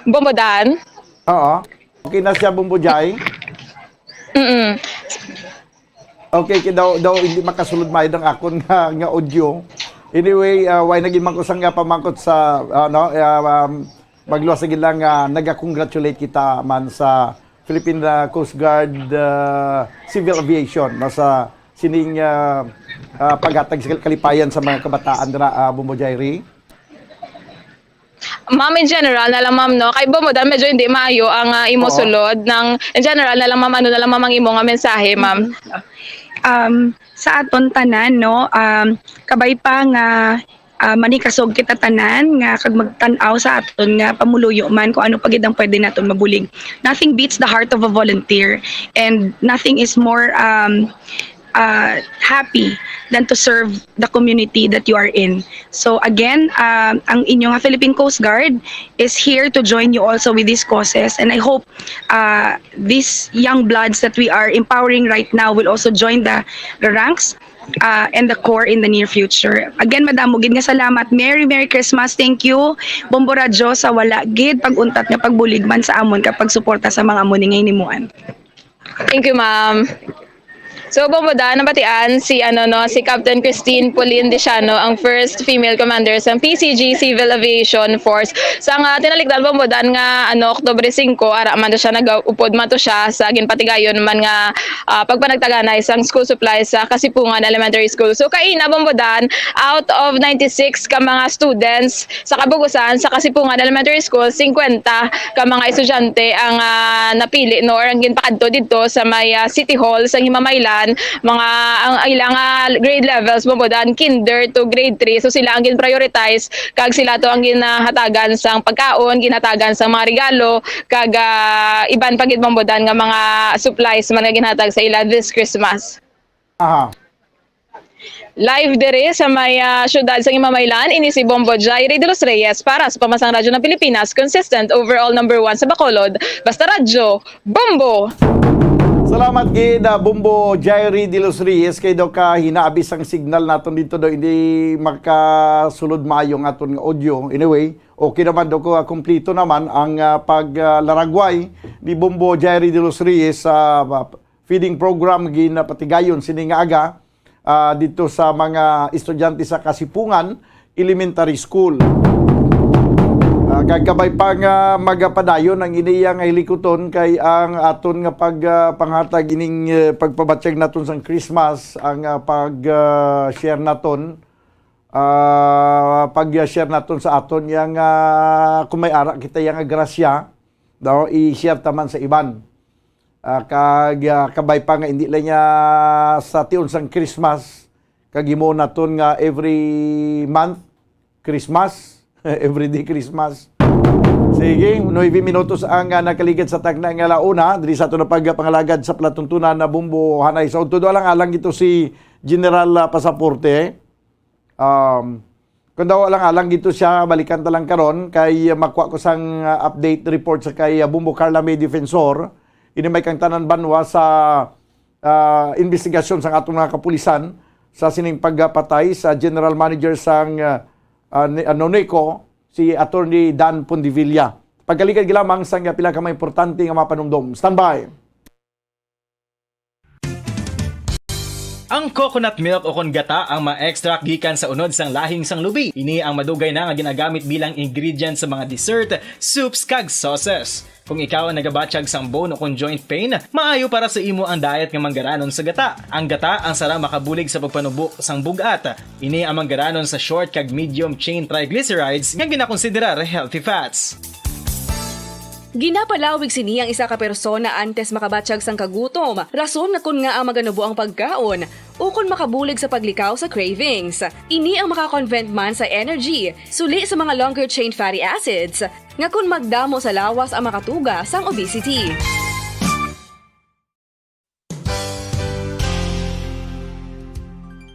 Bombo Dan? Oo. Okay na siya, Bombo Jai? Mm-mm. Okay, kay daw, daw hindi makasulod maid ang akon nga, nga audio. Anyway, ah, way naging man ko sang, ah, pamangkot sa, ano, ah, um, magluwas sa gid lang, ah, naga-congratulate kita man sa Philippine, ah, Coast Guard, ah, Civil Aviation, no, sa sining, ah, ah, paghatag sa kalipayan sa mga kabataan dira, ah, Bombo Jairi. Ma'am, in general na lang, ma'am, no? Kay Bombo Dan, medyo hindi maayo ang, ah, imo Oo. sulod. Nang, in general na lang, ma'am, ano na lang, ma'am, ang imo nga mensahe, ma'am? Um, sa aton tanan, no, um, kabay pa nga ah, manhikasog kita tanan nga kag magtan-aw sa aton nga pamuluyo man kung ano pa gid ang pwede naton mabulig. Nothing beats the heart of a volunteer, and nothing is more, um, uh, happy than to serve the community that you are in. So again, um, ang inyo nga Philippine Coast Guard is here to join you also with these causes, and I hope, uh, these young bloods that we are empowering right now will also join the, the ranks, uh, and the Corps in the near future. Again, madamo gid nga salamat. Merry, Merry Christmas. Thank you, Bombo Radyo, sa wala gid pag-untat nga pagbulig man sa amon kag pagsuporta sa mga amo ni nga hinimuan. Thank you, ma'am. So, Bombo Dan, nabatian si, ano, no, si Captain Christine Pauline Diciano, ang first female commander sa P C G Civil Aviation Force. Sa nga tinalikdan, Bombo Dan, nga, ano, Oktubre singko, ara man to siya, nag-upod man to siya sa ginpatigayon man nga, ah, pagpanagtaganay sang school supplies sa Kasipungan Elementary School. So, kaina, Bombo Dan, out of ninety-six ka mga students sa Kabugusan, sa Kasipungan Elementary School, singkwenta ka mga estudyante ang, ah, napili, no, or ang ginpakadto didto sa may, ah, City Hall sa Himamaylan, mga, ang ilang, ah, grade levels, Bombo Dan, kinder to grade three. So, sila ang gin-prioritize, kag sila to ang ginhatagan sang pagkaon, ginhatagan sang mga regalo, kag, ah, iban pa gid, Bombo Dan, nga mga supplies man nga ginhatag sa ila this Christmas. Aha. Live diri sa may, ah, siyudad sa Himamaylan, ini si Bombo Jairi de los Reyes para sa Pamansang Radyo ng Pilipinas, consistent overall number one sa Bacolod. Basta Radyo, Bombo! Salamat gid, ah, Bombo Jairi de los Reyes, kay daw ka hinaabis ang signal naton dito daw, hindi makasulod maayo ang aton nga audio. Anyway, okay naman daw ko, ah, kumplito naman ang, ah, paglaragway ni Bombo Jairi de los Reyes sa, ah, feeding program ginapatigayon sini nga aga, ah, dito sa mga estudyante sa Kasipungan Elementary School. Ah, kag kabay pa nga magapadayon ang iniya nga hilikuton kay ang aton nga pag, ah, panghatag ining, eh, pagpabatyag naton sang Christmas, ang, ah, pag, ah, share naton, ah, pag-share naton sa aton yang, ah, kung may ara kita yang grasya, daw i-share ta man sa iban. Ah, kag, ah, kabay pa nga hindi lang niya sa tion sang Christmas, kag himo naton nga every month Christmas, everyday Christmas. Sige, nuebe minutos ang, ah, nakaligad sa tagna nga launa. Diri sa aton na pagpangalagad sa palatuntunan na Bombo Hanay. Sa udto alang-alang ito si General, ah, Pasaporte. Um, kung daw alang-alang dito siya, balikan ta lang karon kay makuha ko sang, ah, update report sa kay, ah, Bombo Carla May Defensor. Ini may kang tanan banwa sa, ah, investigasyon sang atong mga kapulisan sa sining pagpatay sa general manager sang, ah, ah, ni-, ah, Noneco, si Attorney Dan Pondevilla. Pagkaligad lamang sang pila ka mga importante nga mga panumdom. Standby. Ang coconut milk o kon gata ang ma-extract gikan sa unod sang lahing sang lubi. Ini ang madugay na nga ginagamit bilang ingredient sa mga dessert, soups, kag sauces. Kung ikaw ang nagabatyag sang bone o kon joint pain, maayo para sa imo ang diet nga manggaranon sa gata. Ang gata ang sara makabulig sa pagpanubo sang bug-at. Ini ang manggaranon sa short kag medium chain triglycerides nga ginakonsiderar healthy fats. Ginapalawig sini ang isa ka persona antes makabatyag sang kagutom, rason nga kon ngaa maganubo ang pagkaon, ukon makabulig sa paglikaw sa cravings. Ini ang makakonvert man sa energy, suli sa mga longer chain fatty acids, nga kon magdamo sa lawas ang makatuga sang obesity.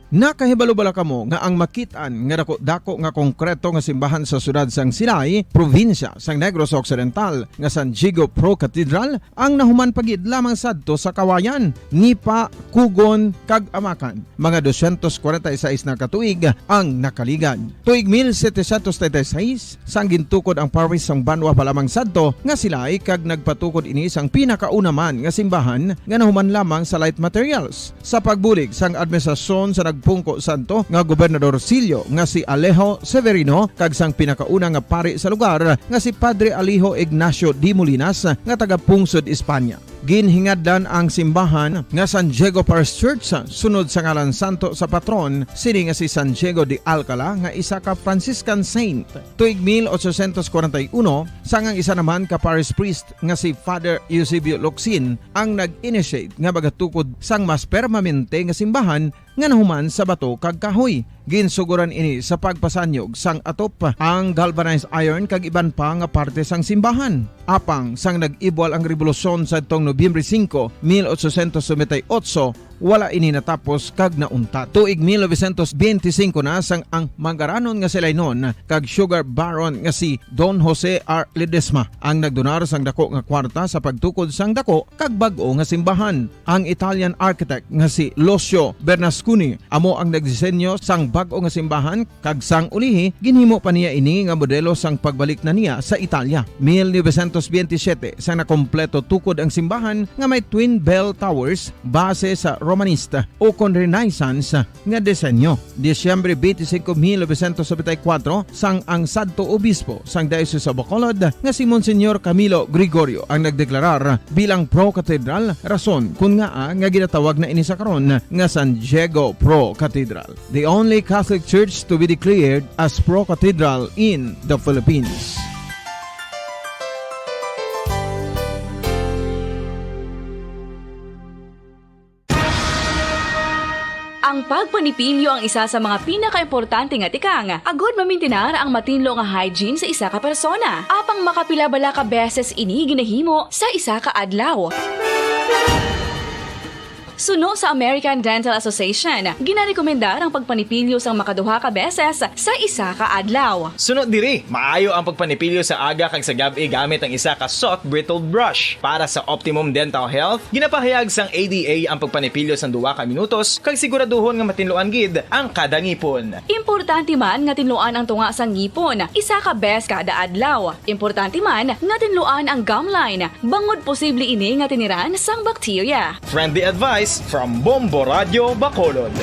Nakahibalo bala kamo nga ang makit-an nga dako-dako nga konkreto nga simbahan sa siyudad sang Silay, probinsya sang Negros Occidental, nga San Diego Pro Cathedral, ang nahuman pa gid lamang sadto sa Kawayan, Nipa, Cugon, kag Amacan? Mga dosyentos kwarenta y seis na ka tuig ang nakaligad. Tuig mil setecientos treinta y seis, sang gintukod ang parish sang banwa pa lamang sadto nga Silay kag nagpatukod ini sang pinakauna man nga simbahan nga nahuman lamang sa light materials. Sa pagbulig sang administrasyon sa nagpungko sadto nga gobernador silyo nga si Alejo Severino kag sang pinakauna nga pari sa lugar nga si Padre Alejo Ignacio de Molinas nga taga-pungsod Espanya. Ginhingadlan ang simbahan nga San Diego Parish Church sunod sa ngalan santo sa patron sini nga si San Diego de Alcala nga isa ka Franciscan saint. Tuig mil ochocientos kwarenta y uno, sang ang isa naman ka parish priest nga si Father Eusebio Locsin ang nag-initiate nga magatukod sang mas permanente nga simbahan nga nahuman sa bato kag kahoy. Ginsugoran ini sa pagpasanyog sang atop, ang galvanized iron kag iban pa nga parte sang simbahan. Apang sang nag-ibwal ang rebolusyon sadtong Nobyembre singko, mil ochocientos noventa y ocho, wala ini natapos kag nauntat. Tuig mil novecientos benti singko na sang ang Mangaranon nga si Lainon kag sugar baron nga si Don Jose R. Ledesma ang nagdonar sang dako nga kwarta sa pagtukod sang dako kag bag-o nga simbahan. Ang Italian architect nga si Lucio Bernasconi amo ang nagdisenyo sang bag-o nga simbahan, kag sang ulihi, ginhimo pa niya ini nga modelo sang pagbalik na niya sa Italia. Mil novecientos benti siyete, sang nakompleto tukod ang simbahan nga may twin bell towers base sa Romanista ukon Renaissance nga disenyo. Disyembre twenty-five, mil novecientos noventa y cuatro, sang ang sadto obispo sang Diocese of Bacolod nga si Monsignor Camilo Gregorio ang nagdeklarar bilang pro-cathedral, rason kon ngaa nga ginatawag na ini sa karon nga San Diego Pro Cathedral, the only Catholic church to be declared as pro-cathedral in the Philippines. Ang pagpanipilyo ang isa sa mga pinakaimportante nga tikang agud mamintinar ang matinlo nga hygiene sa isa ka persona. Apang makapila bala ka beses ini ginahimo sa isa ka adlaw? Suno sa American Dental Association, ginarekomendar ang pagpanipilyo sang makaduha ka beses sa isa ka adlaw. Suno diri, maayo ang pagpanipilyo sa aga kag sa gab-i gamit ang isa ka soft bristled brush. Para sa optimum dental health, ginapahayag sang A D A ang pagpanipilyo sang duha ka minutos kag siguraduhon nga matinluan gid ang kada ngipon. Importante man nga tinluan ang tunga sang ngipon isa ka bes kada adlaw. Importante man nga tinluan ang gum line, bangod posible ini nga tiniran sang bakterya. Friendly advice from Bombo Radio Bacolod.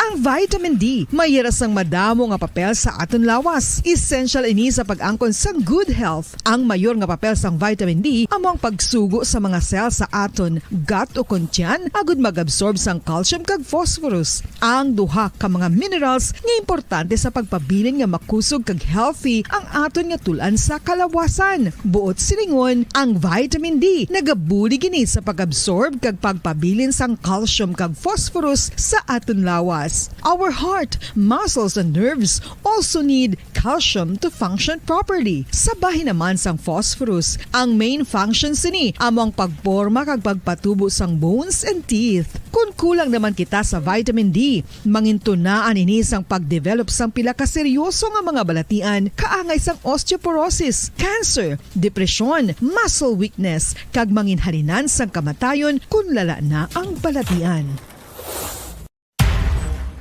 Ang vitamin D may hira sang madamo nga papel sa aton lawas. Essential ini sa pag-angkon sang good health. Ang mayor nga papel sang vitamin D amo ang pagsugo sa mga cell sa aton gut ukon tiyan agud mag-absorb sang calcium kag phosphorus. Ang duha ka mga minerals nga importante sa pagpabilin nga makusog kag healthy ang aton nga tul-an sa kalawasan. Buot silingon, ang vitamin D nagabulig ini sa pag-absorb kag pagpabilin sang calcium kag phosphorus sa aton lawas. Our heart, muscles, and nerves also need calcium to function properly. Sa bahin naman sang phosphorus, ang main function sini amo ang pagporma kag pagpatubo sang bones and teeth. Kon kulang naman kita sa vitamin D, mangintunaan ini sang pagdevelop sang pila ka seryoso nga mga balatian kaangay sang osteoporosis, cancer, depresyon, muscle weakness, kag manginhalinan sang kamatayon kon lala na ang balatian.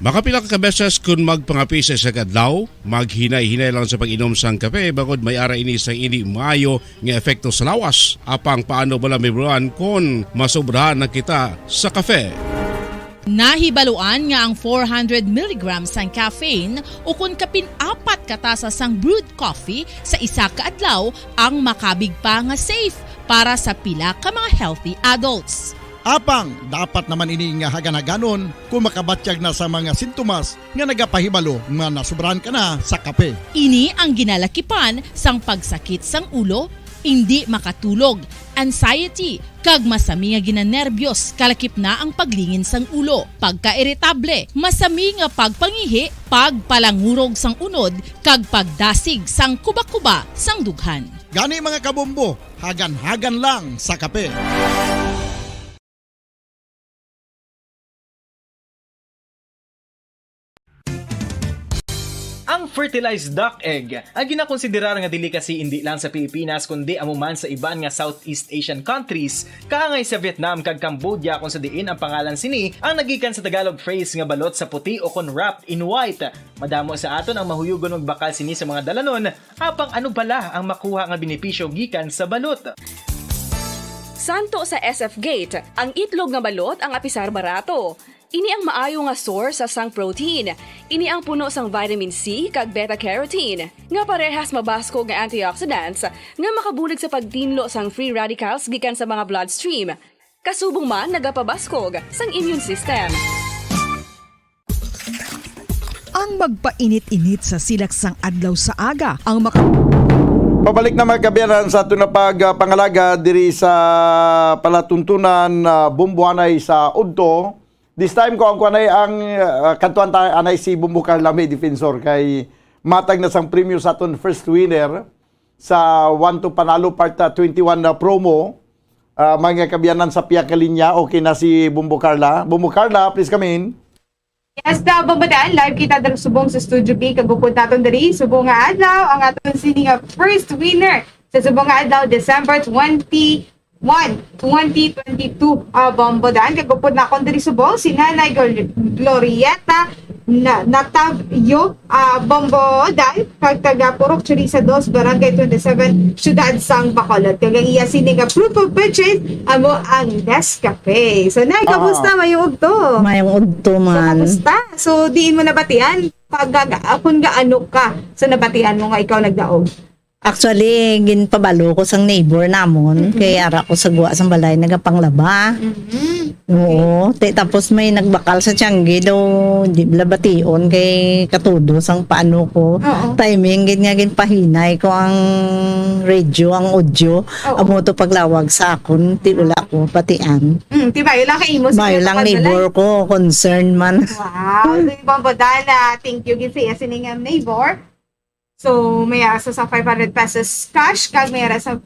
Makapila ka beses kon magpangape sa isa ka adlaw, maghinay-hinay lang sa pag-inom sang kape, bangod may ara ini sang indi maayo nga epekto sa lawas. Apang paano bala mahibaluan kon masobrahan na kita sa kape? Nahibaluan nga ang four hundred milligrams sang caffeine ukon kapin apat ka tasa sang brewed coffee sa isa ka adlaw ang makabig pa nga safe para sa pila ka mga healthy adults. Apang dapat naman ini nga hagan-haganon kon makabatyag na sa mga sintomas nga nagapahibalo nga nasobrahan ka na sa kape. Ini ang ginalakipan sang pagsakit sang ulo, indi makatulog, anxiety, kag masami nga ginanerbiyos, kalakip na ang paglingin sang ulo, pagkairitable, masami nga pagpangihi, pagpalangurog sang unod, kag pagdasig sang kubakuba sang dughan. Gani, mga kabombo, hagan-hagan lang sa kape. Ang fertilized duck egg, ang ginakonsiderar nga delicacy indi lang sa Pilipinas kundi amo man sa iban nga Southeast Asian countries, kaangay sa Vietnam kag Cambodia, kung sa diin ang pangalan sini ang nagikan sa Tagalog phrase nga balot sa puti o kon wrapped in white. Madamo sa aton ang mahuyugon magbakal sini sa mga dalanon, apang ano bala ang makuha nga benepisyo gikan sa balot? Santo sa S F Gate, ang itlog nga balot ang apisar barato. Ini ang maayo nga source sa sang protein. Ini ang puno sang vitamin C kag beta carotene, nga parehas mabaskog nga antioxidants nga makabulig sa pagtinlo sang free radicals gikan sa mga bloodstream. Kasubong man nagapabaskog sang immune system. Ang magpainit-init sa silak sang adlaw sa aga, ang maka- Pabalik na, mga kaabyanan, sa aton na pag, ah, pangalaga diri sa palatuntunan, ah, Bombo anay sa udto. This time ko ang kuanay ang, ah, kantuan ta anay si Bombo Carla, may defensor, kay matag na sang premyo sa aton first winner sa One to Panalo Part, ah, twenty-one na promo. Ah, mga kaabyanan, sa piyakalinya, okay na si Bombo Carla. Bombo Carla, please come in. Yes, na Bombo Dan, live kita diri subong sa Studio B. Kagupod naton diri subong nga adlaw ang aton sini nga first winner sa subong nga adlaw, December twenty-one, twenty twenty-two. Ah, Bombo Dan, kagupod nakon diri subong si Nanay Gol- Glorieta na Natavio, ah, Bombo Dan, kag taga Purok Choriza dos, Barangay twenty-seven, Siyudad sang Bacolod. Kag ang iya sini nga proof of purchase amo ang Nescafe. So, Nay, kamusta? Ah. Mayong udto. Mayong udto man. So, kamusta? So, diin mo nabatian? Pag, akon gaano ka sa nabatian mo nga ikaw nagdaog? Actually, ginpabalo ko sang neighbor namon, Mm-hmm. kay ara ko sa guwa sang balay nagapanglaba. Mm-hmm. Oo, te, tapos may nagbakal sa tianggi daw, di bala bation kay katudo sang paano ko. Oo. Timing gid nga ginpahinay ko ang radio, ang audio. Oo. Amo to paglawag sa akon, ti wala ko patian. Mm, ti mayo lang kay imo sa Mayo lang pagdala. Neighbor ko, concern man. Wow, so, Bombo Dan, thank you gid sa iya sini nga neighbor. So, may asa sa five hundred pesos cash, kag may ara sa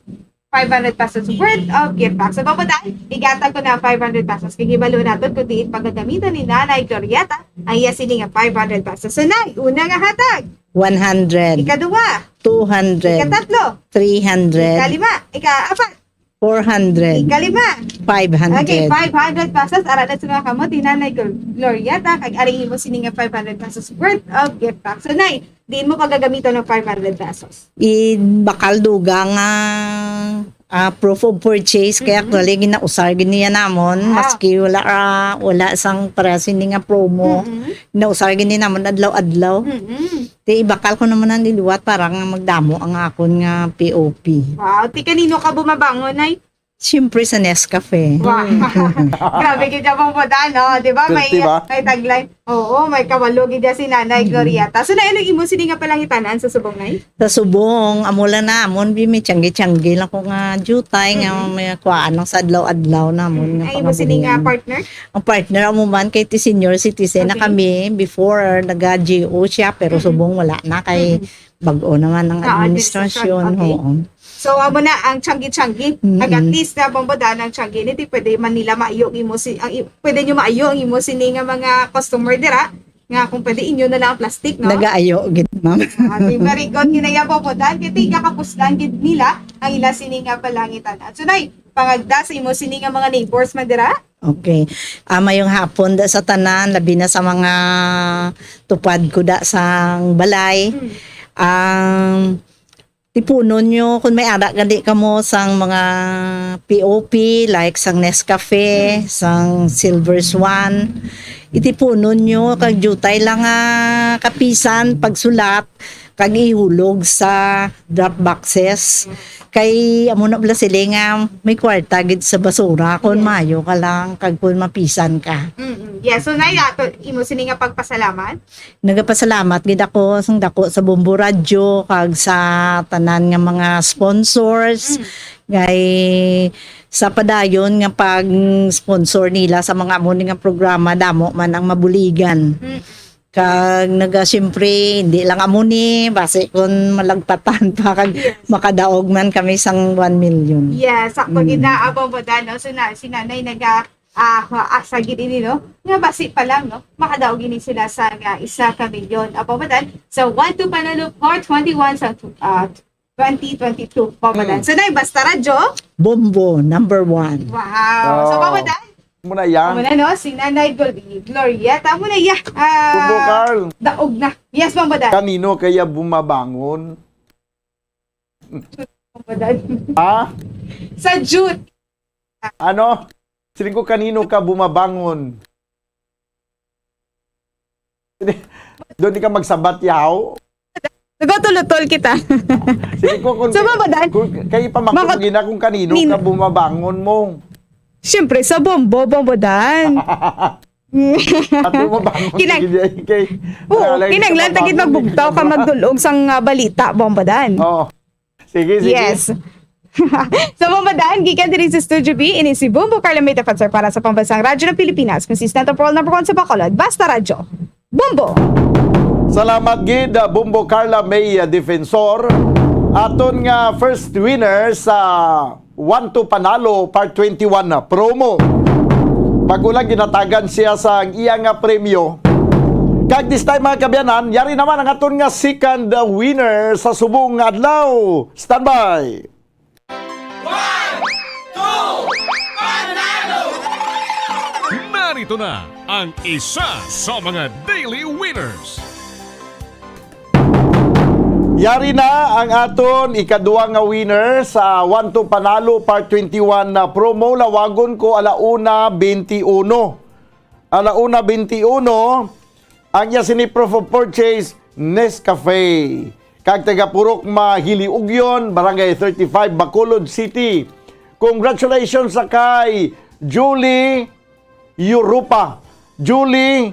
five hundred pesos worth of gift pack. So, Bombo Dan, igatag ko na five hundred pesos. Kay gibalo naton kung diin pagagamitan ni Nanay Glorieta ang iya sini nga five hundred pesos. So, Nay, una nga hatag. One hundred. Ikaduha. Two hundred. Ikatatlo. Three hundred. Ikalima. Ikaapat. Four hundred. Ikalima. Five hundred. Okay, five hundred pesos. Ara na sa mga kamot ni Nanay Gl-, Glorieta. Kag ari imo sini nga five hundred pesos worth of gift pack. So, Nay, diin mo pagagamiton ang five hundred pesos? Ibakal dugang, ah, ah, proof of purchase. Kay Mm-hmm. actually, ginausar gid niya namon. Ah. Maski wala, ah, wala sang para sini nga promo. Mm-hmm. Ginausar gid niya namon adlaw-adlaw. Mm-hmm. Ti ibakal ko naman ang liwat para nga magdamo ang akon nga P O P. Wow, ti kanino ka bumabangon, Nay? Siyempre sa Nescafe. Wow. Grabe gid ang Bombo Dan, no? Di ba? May, Swerte ba? May tagline. Oo, may kawalo gid si Nanay Mm-hmm. Glorieta. So, Nay, ano imo sini nga palangitan-an sa subong, Nay? Sa subong, amo lang namon, bi, may tiyanggi-tiyanggi lang ko nga jutay nga Mm-hmm. may kuhaan lang sa adlaw-adlaw namon Mm-hmm. nga Ay, imo sini nga pangabuhian. Partner? Ang partner, amo man kay ti senior citizen na Okay. kami. Before, naga-G O siya, pero Mm-mm. subong wala na kay Mm-mm. bag-o naman ang Ah, administration, administration. Okay. Oo. So, amo na ang tiyanggi-tiyanggi. Mm-mm. Kag at least na Bombo Dan ang tiyanggi ni, ti pwede man nila maayo ang imo si, ang i-, pwede nyo maayo ang imo sini nga mga customer dira, nga kung pwede inyo na lang ang plastic, no? Nagaayo gid, ma'am. Ah, di, very good. Kinaya, Bombo Dan, kay ti kakapuslan gid nila ang ila sini nga palangitan. At so, Nay, pangagda sa imo sini nga mga neighbors man dira? Okay. Ah, mayong hapon da sa tanan, labi na sa mga tupad ko da sang balay. Mm. Ang tipunon nyo, kung may ara gani kamo sang mga P O P, like sang Nescafe, Mm. sang Silver Swan, itipunon nyo, kag jutay lang nga kapisan, pagsulat, kag ihulog sa drop boxes. Kay amo na bala sila nga may kwarta gid sa basura kung Yes. mayo ka lang kag kung mapisan ka. Mm-mm. Yes. So, Nay, ato, imo sini nga pagpasalamat? Nagapasalamat gid ako sang dako sa Bombo Radyo kag sa tanan nga mga sponsors. Mm. Kay sa padayon nga pag-sponsor nila sa mga amo ni nga programa, damo man ang mabuligan. Mm. Kag naga, siyempre, hindi lang amo ni, basi kun malagpatan pa kag Yes. makadaog man kami sang one million. Yes, sakto Mm. gid na, Bombo Dan, no? So, na, si Nanay naga, ah, asa gid ini, no? Nga basi pa lang, no? Makadaog ini sila sa nga isa ka milyon. Bombo Dan, sa One to Panalo Part twenty-one sa, ah, twenty twenty-two, Bombo Dan. Mm. So, Nay, basta radyo? Bombo, number one. Wow. So, Bombo Dan? Muna yan. Muna, no? Si Nanay Gol-, Glorieta. Muna, ya. Ah, Bombo Carl. Daog na. Yes, Bombo Dan. Kanino kaya bumabangon? Bombo Dan. Ha? Sa Jute. Ano? Siling ko, kanino ka bumabangon? Doon di ka magsabat, yaw? Nagatulotol kita. Sige ko, kung, So, Bombo Dan, kung kayo pa Mako-, makatugina kung kanino nin-, ka bumabangon mo. Siyempre, sa Bombo, Bombo Dan. At bumabangon Kinang-, sige, kay, oo, wala lang kinanglan sa tagit Bombo, magbugtaw ka, eh. Magdulog sang, ah, balita, Bombo Dan. Oo. Sige, sige. Yes. Sa mga madaan, gikan diri sa Studio B, ini si Bumbo Carla May Defensor para sa Pambansang Radyo ng Pilipinas, consistent of world number one sa Bacolod. Basta Radyo. Bumbo! Salamat gid, uh, Bumbo Carla May, uh, Defensor. Aton nga first winner sa One to Panalo Part twenty-one na promo. Bago lang ginatagan siya sa ang iya nga premyo. Kag this time, mga kaabyanan, yari naman ang aton nga second, uh, winner sa subong nga adlaw. Standby! One, two, panalo! Narito na ang isa sa mga daily winners. Yari na ang aton ikaduha nga winner sa One to Panalo Part twenty-one na promo. Lawagon ko ala una twenty-one. Ala una twenty-one, ang iya sini proof of purchase, Nescafe. Kag taga Purok Mahiliugyon, Barangay thirty-five, Bacolod City. Congratulations sa kay Julie Europa. Julie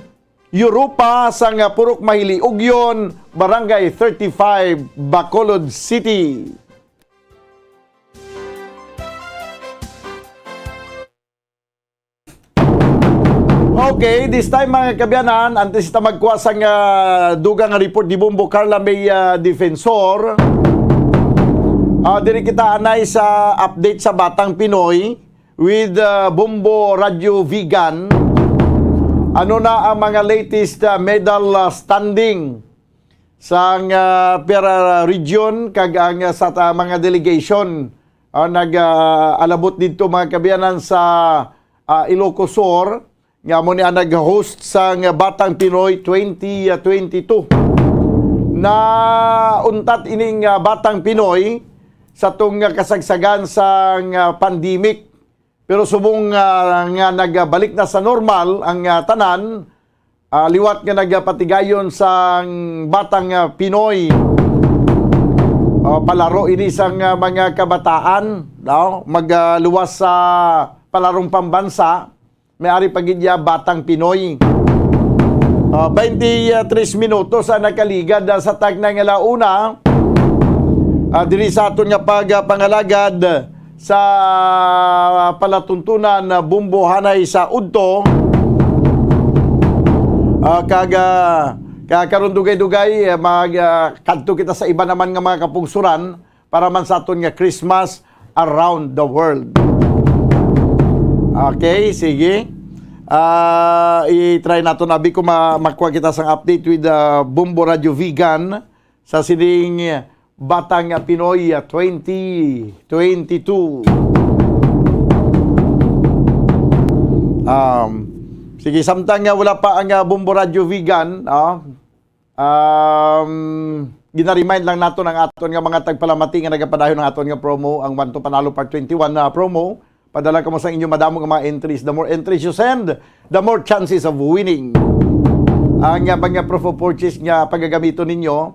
Europa sang Purok Mahiliugyon, Barangay thirty-five, Bacolod City. Okay, this time, mga kaabyanan, antes ta magkuha sang, ah, dugang nga report ni Bumbo Carla May, ah, Defensor, ah, diri kita anay sa update sa Batang Pinoy with, ah, Bumbo Radyo Vigan. Ano na ang mga latest, ah, medal, ah, standing sang, ah, per, ah, region kag ang, ah, sa ta-, mga delegation, ah, nag, ah, alabot didto, mga kaabyanan, sa, ah, Ilocos Sur, nga amo ni ang nag-host sang Batang Pinoy twenty twenty-two. Nauntat ining, ah, Batang Pinoy sa tong, ah, kasagsagan sang, ah, pandemic. Pero subong, ah, nga nagbalik na sa normal ang, ah, tanan, ah, liwat nga nagapatigayon sang Batang, ah, Pinoy. Ah, palaro ini sang, ah, mga kabataan, no? Mag, ah, luwas sa palarong pambansa, may ari pa gid ya Batang Pinoy. Ah, twenty-three minutos ang nakaligad, ah, sa tagna nga ala una. Ah, diri sa aton nga pagpangalagad sa palatuntunan, ah, Bumbo, hanay sa udto. Ah, kag, ah, ka-, karon dugay-dugay, eh, mag, ah, kadto kita sa iba naman nga mga kapugsuran para man sa aton nga Christmas around the world. Okay, sige. Ah, i-try naton, abi, kung ma-, makuha kita sang update with, ah, Bumbo Radyo Vigan sa sining Batang Pinoy, ah, twenty twenty-two. Um, sige, samtang nga wala pa ang, ah, Bumbo Radyo Vigan, ah, um, gina-remind lang naton ang aton nga mga tagpalamati nga nagapadayon ang aton nga promo, ang One to Panalo Part twenty-one na promo. Padala kamo sa inyo madamo nga mga entries. The more entries you send, the more chances of winning. Ang, ah, mga proof of purchase nga pagagamiton ninyo,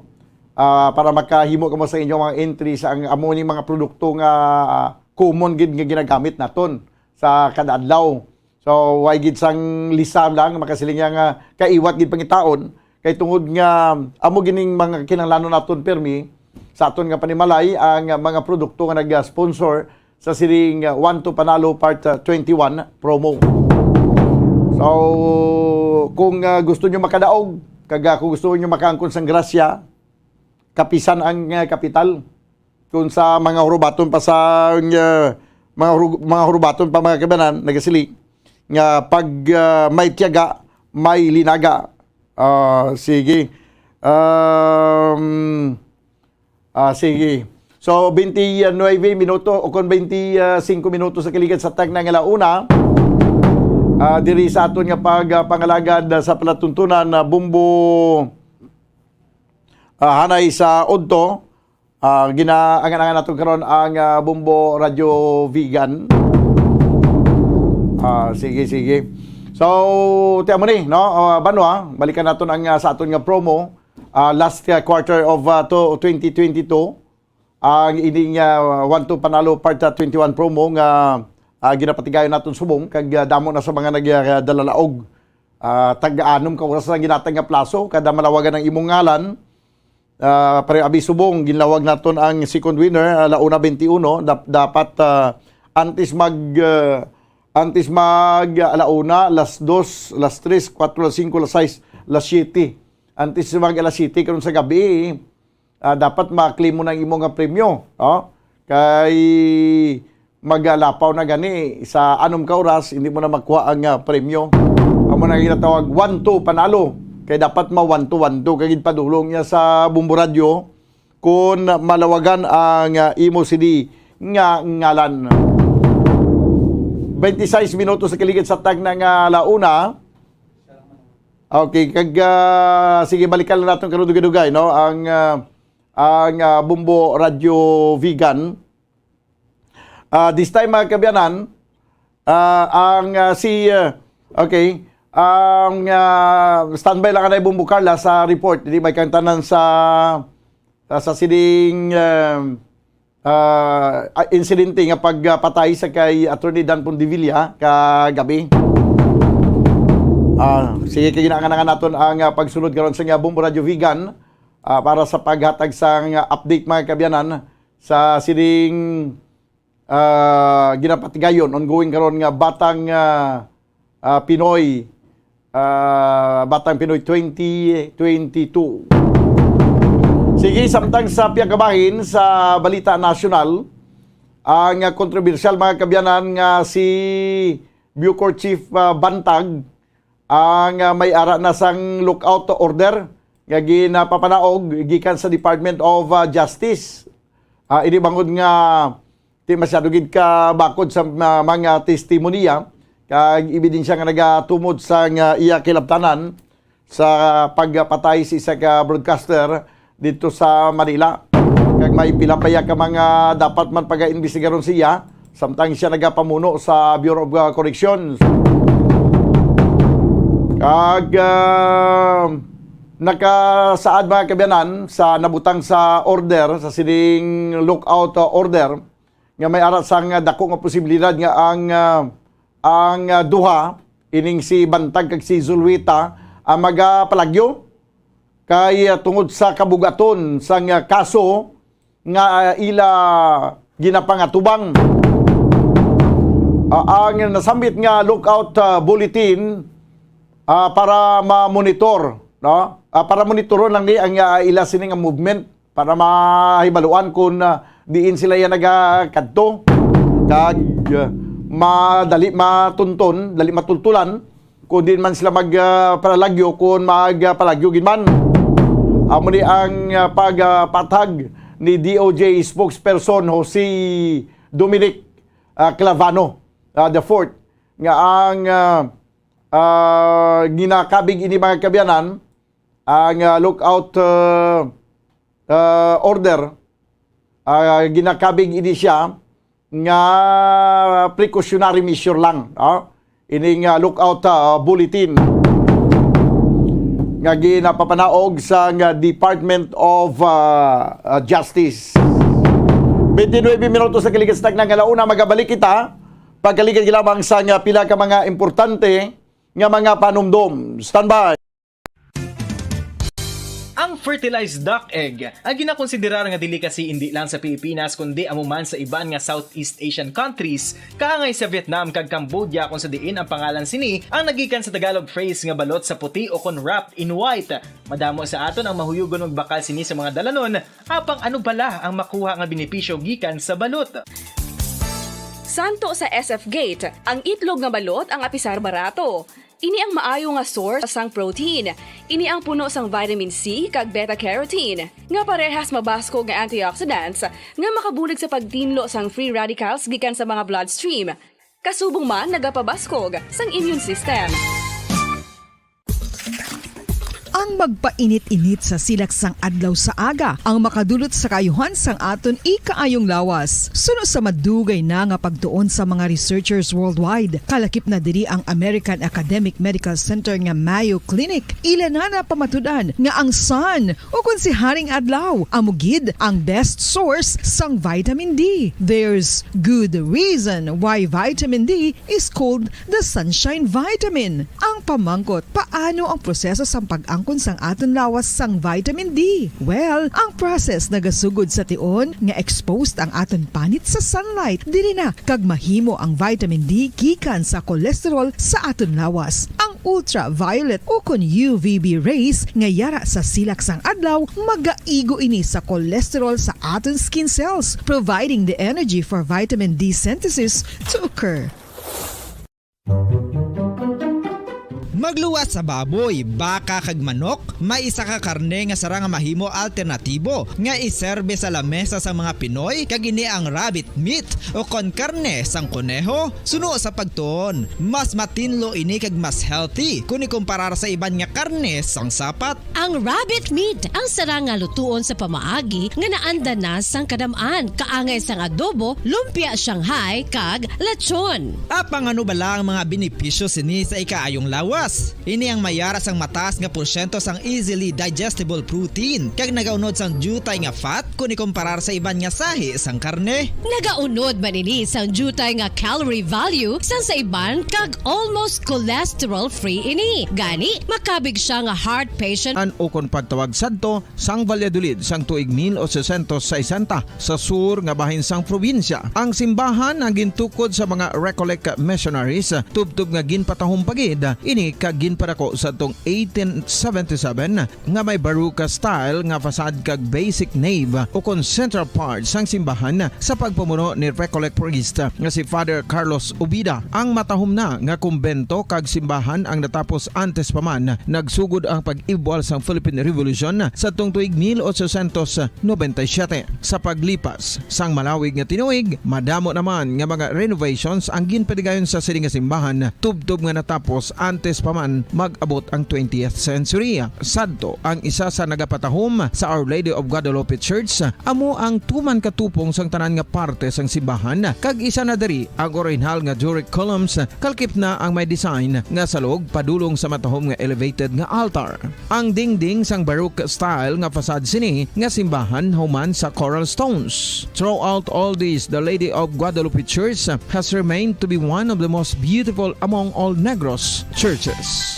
ah, para makahimo kamo sa inyong mga entries, ang amo ni mga produkto nga, ah, common gid nga ginagamit naton sa kada adlaw. So, way gid sang lisa lang, makasiling niya nga kaiwat gid pangitaon, kay tungod nga amo gining mga kinahanglanon naton permi sa aton nga panimalay ang mga produkto nga nag-sponsor sa sining, uh, One to Panalo Part, uh, twenty-one promo. So, kung, uh, gusto nyo makadaog, kag, uh, kung gusto nyo makaangkon sang grasya, kapisan ang, uh, kapital. Kung sa mga hurubaton pa sa, uh, mga huru-, mga hurubaton pa, mga kabanan, nagasili nga pag, uh, may tiyaga, may linaga. Ah, sige. Um, Ah, sige. So, twenty-nine minuto o kon twenty-cinco minuto sa kaligad sa tagna nga ala una. Ah, diri sa aton nga pag, ah, pangalagad, ah, sa palatuntunan na Bumbo, ah, hanay sa udto, ah, ginaangan-angan naton karon ang, ah, Bumbo Radyo Vigan. Ah, sige, sige. So, ti amo ni, no? Ah, Banwa, balikan naton ang, ah, sa aton nga promo. Ah, last, ah, quarter of, ah, to, twenty twenty-two, ang ining, ah, One to Panalo Part, ah, twenty-one promo nga, ah, ginapatigayon naton subong kag, ah, damo na sa mga nagdalalaog. Ah, tag-anom ka oras ang ginatag nga plaso kada malawagan ang imong ngalan. Ah, Pare Abi Subong, ginlawag naton ang second winner, ala una twenty-one. Dap-, dapat, ah, antes mag, ah, antes mag, ah, ala una, las dos, las tres, kuwatro, las singko, las sais, las siyete. Antes mag alas siyete karon sa gabi, ah, dapat ma-claim mo na ang imo nga premyo, no? Kay magalapaw na gani sa anom ka oras, hindi mo na makuha ang, ah, premyo. Amo na ginatawag one two panalo. Kay dapat ma one two, one two kay ginpadulong niya sa Bombo Radyo kung malawagan ang, ah, imo C D nga ngalan. Twenty-six minutos sa kaligid sa tagna nga ala una. Okay, kag, ah, sige, balikan lang naton karon dugay-dugay, no? Ang, ah, ang, ah, Bombo Radyo Vigan. Ah, this time, mga kaabyanan, ah, ang, ah, si, ah, okay, ang, ah, standby lang anay Bombo Carla sa report. Di ba, kang tanan sa, sa, sa sining, ah, ah, ah, insidente nga pagpatay sa kay Attorney Dan Pondevilla kagabi. Ah, sige, kay ginaangan-angan naton ang, ah, pagsunod karon sa nga Bombo Radyo Vigan, ah, para sa paghatag sa nga update, mga kaabyanan, sa sining, ah, ginapatigayon, ongoing karon nga Batang, ah, ah, Pinoy, ah, Batang Pinoy twenty twenty-two. Sige, samtang sa piyagabahin sa balita nasyonal, ang, ah, kontrobersyal, mga kaabyanan, nga si Bucor Chief, ah, Bantag, ang, ah, may ara na sang lookout order nga ginapapanaog gikan sa Department of, ah, Justice. Ah, ini bangod nga di masyado gid ka bakod sa ma-, mga testimonya kag ebidensya nga nagatumod sa nga iya kilabtanan sa pagpatay sa isa ka broadcaster dito sa Manila. Kag may pila pa ya ka mga dapat man pagaimbestigaron siya, samtang siya nagapamuno sa Bureau of, uh, Corrections. Kag, uh, nakasaad, mga kaabyanan, sa nabutang sa order, sa sining lookout, uh, order, nga may ara sang, uh, dako nga posibilidad nga ang, uh, ang, uh, duha, ining si Bantag kag si Zulueta, ang magapalagyo kay, ah, tungod sa kabugaton sang, ah, kaso nga, ah, ila ginapangatubang. Ah, ang nasambit nga lookout, ah, bulletin, ah, para ma-monitor, no? Ah, para monitoron lang ni ang, ah, ila sini nga movement para mahibaluan kung, ah, diin sila yan nagakadto. Kag, ah, madali matunton, dali matultulan kung diin man sila mag, ah, palagyo, kung mag, ah, palagyo gid man. Amo ni ang, ah, pag, ah, patag ni D O J spokesperson Jose Dominic, ah, Clavano, ah, the fourth, nga ang, ah, ah, ginakabig ini, mga kaabyanan, ang, ah, lookout, ah, ah, order, ah, ginakabig ini siya nga precautionary measure lang, ah. Ining, ah, lookout, ah, bulletin nga ginapapanaog sa nga Department of, ah, ah, Justice. Twenty-nine minutos sa kaligid sa tagna nga ala una, magabalik kita pagkaligid lamang sa nga pila ka mga importante nga mga panumdom. Standby. Ang fertilized duck egg, ang ginakonsiderar nga delicacy indi lang sa Pilipinas kundi amo man sa iban nga Southeast Asian countries, kaangay sa Vietnam kag Cambodia, kung sa diin ang pangalan sini ang nagikan sa Tagalog phrase nga balot sa puti o kon wrapped in white. Madamo sa aton ang mahuyugon magbakal sini sa mga dalanon, apang ano bala ang makuha nga benepisyo gikan sa balot? Santo sa S F Gate, ang itlog nga balot ang apisar barato. Ini ang maayo nga source sang protein. Ini ang puno sang vitamin C kag beta-carotene, nga parehas mabaskog nga antioxidants nga makabulig sa pagtinlo sang free radicals gikan sa mga bloodstream. Kasubong man nagapabaskog sang immune system. Ang magpainit-init sa silak sang adlaw sa aga ang makadulot sa kaayuhan sang aton ikaayong lawas. Suno sa madugay na nga pagtuon sa mga researchers worldwide, kalakip na diri ang American Academic Medical Center nga Mayo Clinic. Ila na napamatud-an nga ang sun, o kon si Haring Adlaw, amo gid ang best source sang vitamin D. There's good reason why vitamin D is called the sunshine vitamin. Ang pamangkot, paano ang proseso sang pag-angkon sang aton lawas sang vitamin D? Well, ang process nagasugod sa tion nga exposed ang aton panit sa sunlight. Diri na kag mahimo ang vitamin D gikan sa cholesterol sa aton lawas. Ang ultraviolet ukon U V B rays nga yara sa silak sang adlaw magaigo ini sa cholesterol sa aton skin cells, providing the energy for vitamin D synthesis to occur. Magluwas sa baboy, baka, kag manok, may isa ka karne nga sarang nga mahimo alternatibo nga iserbe sa lamesa sang mga Pinoy, kag ini ang rabbit meat o kon karne sang koneho. Suno sa pagtuon, mas matinlo ini kag mas healthy kon ikumparar sa iban nga karne sang sapat. Ang rabbit meat ang sarang nga lutuon sa pamaagi nga naanda na sang kadam-an, kaangay sang adobo, lumpia Shanghai, kag lechon. Apang ano bala ang mga benepisyo sini sa ikaayong lawas? Ini ang mayara sang mataas nga porsyento sang easily digestible protein, kag nagaunod sang diutay nga fat kon ikumparar sa iban nga sahi sang karne. Nagaunod man ini sang diutay nga calorie value sang sa iban, kag almost cholesterol-free ini. Gani, makabig siya nga heart patient. An ukon pagtawag sadto sang Valladolid sang tuig mil ochocientos sesenta sa sur nga bahin sang probinsya. Ang simbahan ang gintukod sa mga Recollect missionaries, tubtob nga ginpatahom pa gid ini kag ginpadako sadtong eighteen seventy-seven, nga may Baroque style nga facade kag basic nave ukon central part sang simbahan sa pagpamuno ni Recollect priest nga si Father Carlos Ubida. Ang matahom na nga kumbento kag simbahan ang natapos antes pa man nagsugod ang pag-ibwal sang Philippine Revolution sadtong tuig mil ochocientos noventa y siete. Sa paglipas sang malawig nga tinuig, madamo naman nga mga renovations ang ginpadigayon sa sini nga simbahan, tubtob nga natapos antes pa man mag-abot ang twentieth century. Sadto, ang isa sa nagapatahom sa Our Lady of Guadalupe Church amo ang tuman ka tupong sang tanan nga parte sang simbahan, kag isa na diri ang orihinal nga Doric columns, kalkip na ang may design nga salog padulong sa matahom nga elevated nga altar. Ang dingding sang Baroque style nga facade sini nga simbahan human sa coral stones. Throughout all this, the Lady of Guadalupe Church has remained to be one of the most beautiful among all Negros churches.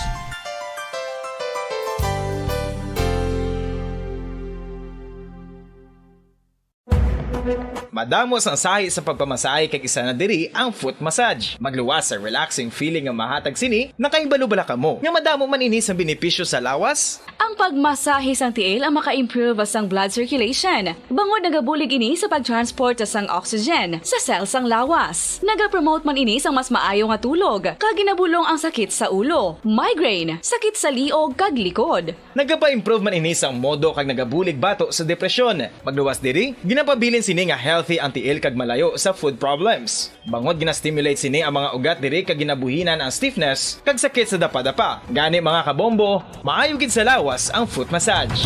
Madamo sang sahi sa pagpamasahe, kag isa na diri ang foot massage. Magluwas sa relaxing feeling nga mahatag sini. Nakahibalo bala kamo nga madamo man ini sang benepisyo sa lawas? Ang pagmasahe sang tiil ang maka-improve sang blood circulation, bangod nagabulig ini sa pag-transport sang oxygen sa cell sang lawas. Nagapromote man ini sang mas maayo nga tulog, kag ginabulong ang sakit sa ulo, migraine, sakit sa liog, kag likod. Nagapa-improve man ini sang modo kag nagabulig bato sa depresyon. Magluwas diri, ginapabilin sini nga healthy ang tiil kag malayo sa food problems. Bangod gina-stimulate sini ang mga ugat diri kag ginabuhinan ang stiffness kag sakit sa dapadapa. Gani, mga kabombo, maayo gid sa lawas ang foot massage.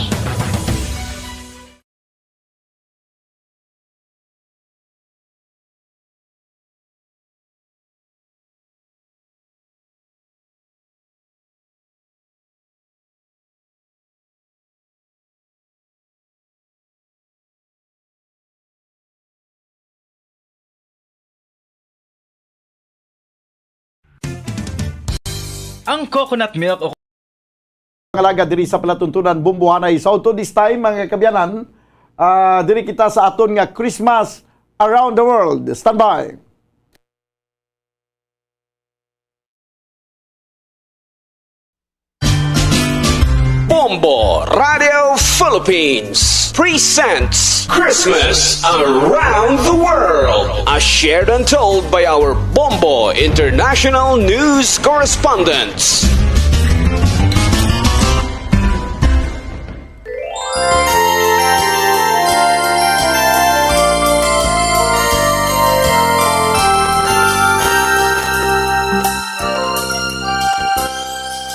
Ang coconut milk o Mga laga diri sa palatuntunan, Bombohanay. So, to this time, mga kaabyanan, ah, diri kita sa aton nga Christmas Around the World. Standby. Bombo Radio Philippines presents Christmas Around the World, as shared and told by our Bombo International News correspondents.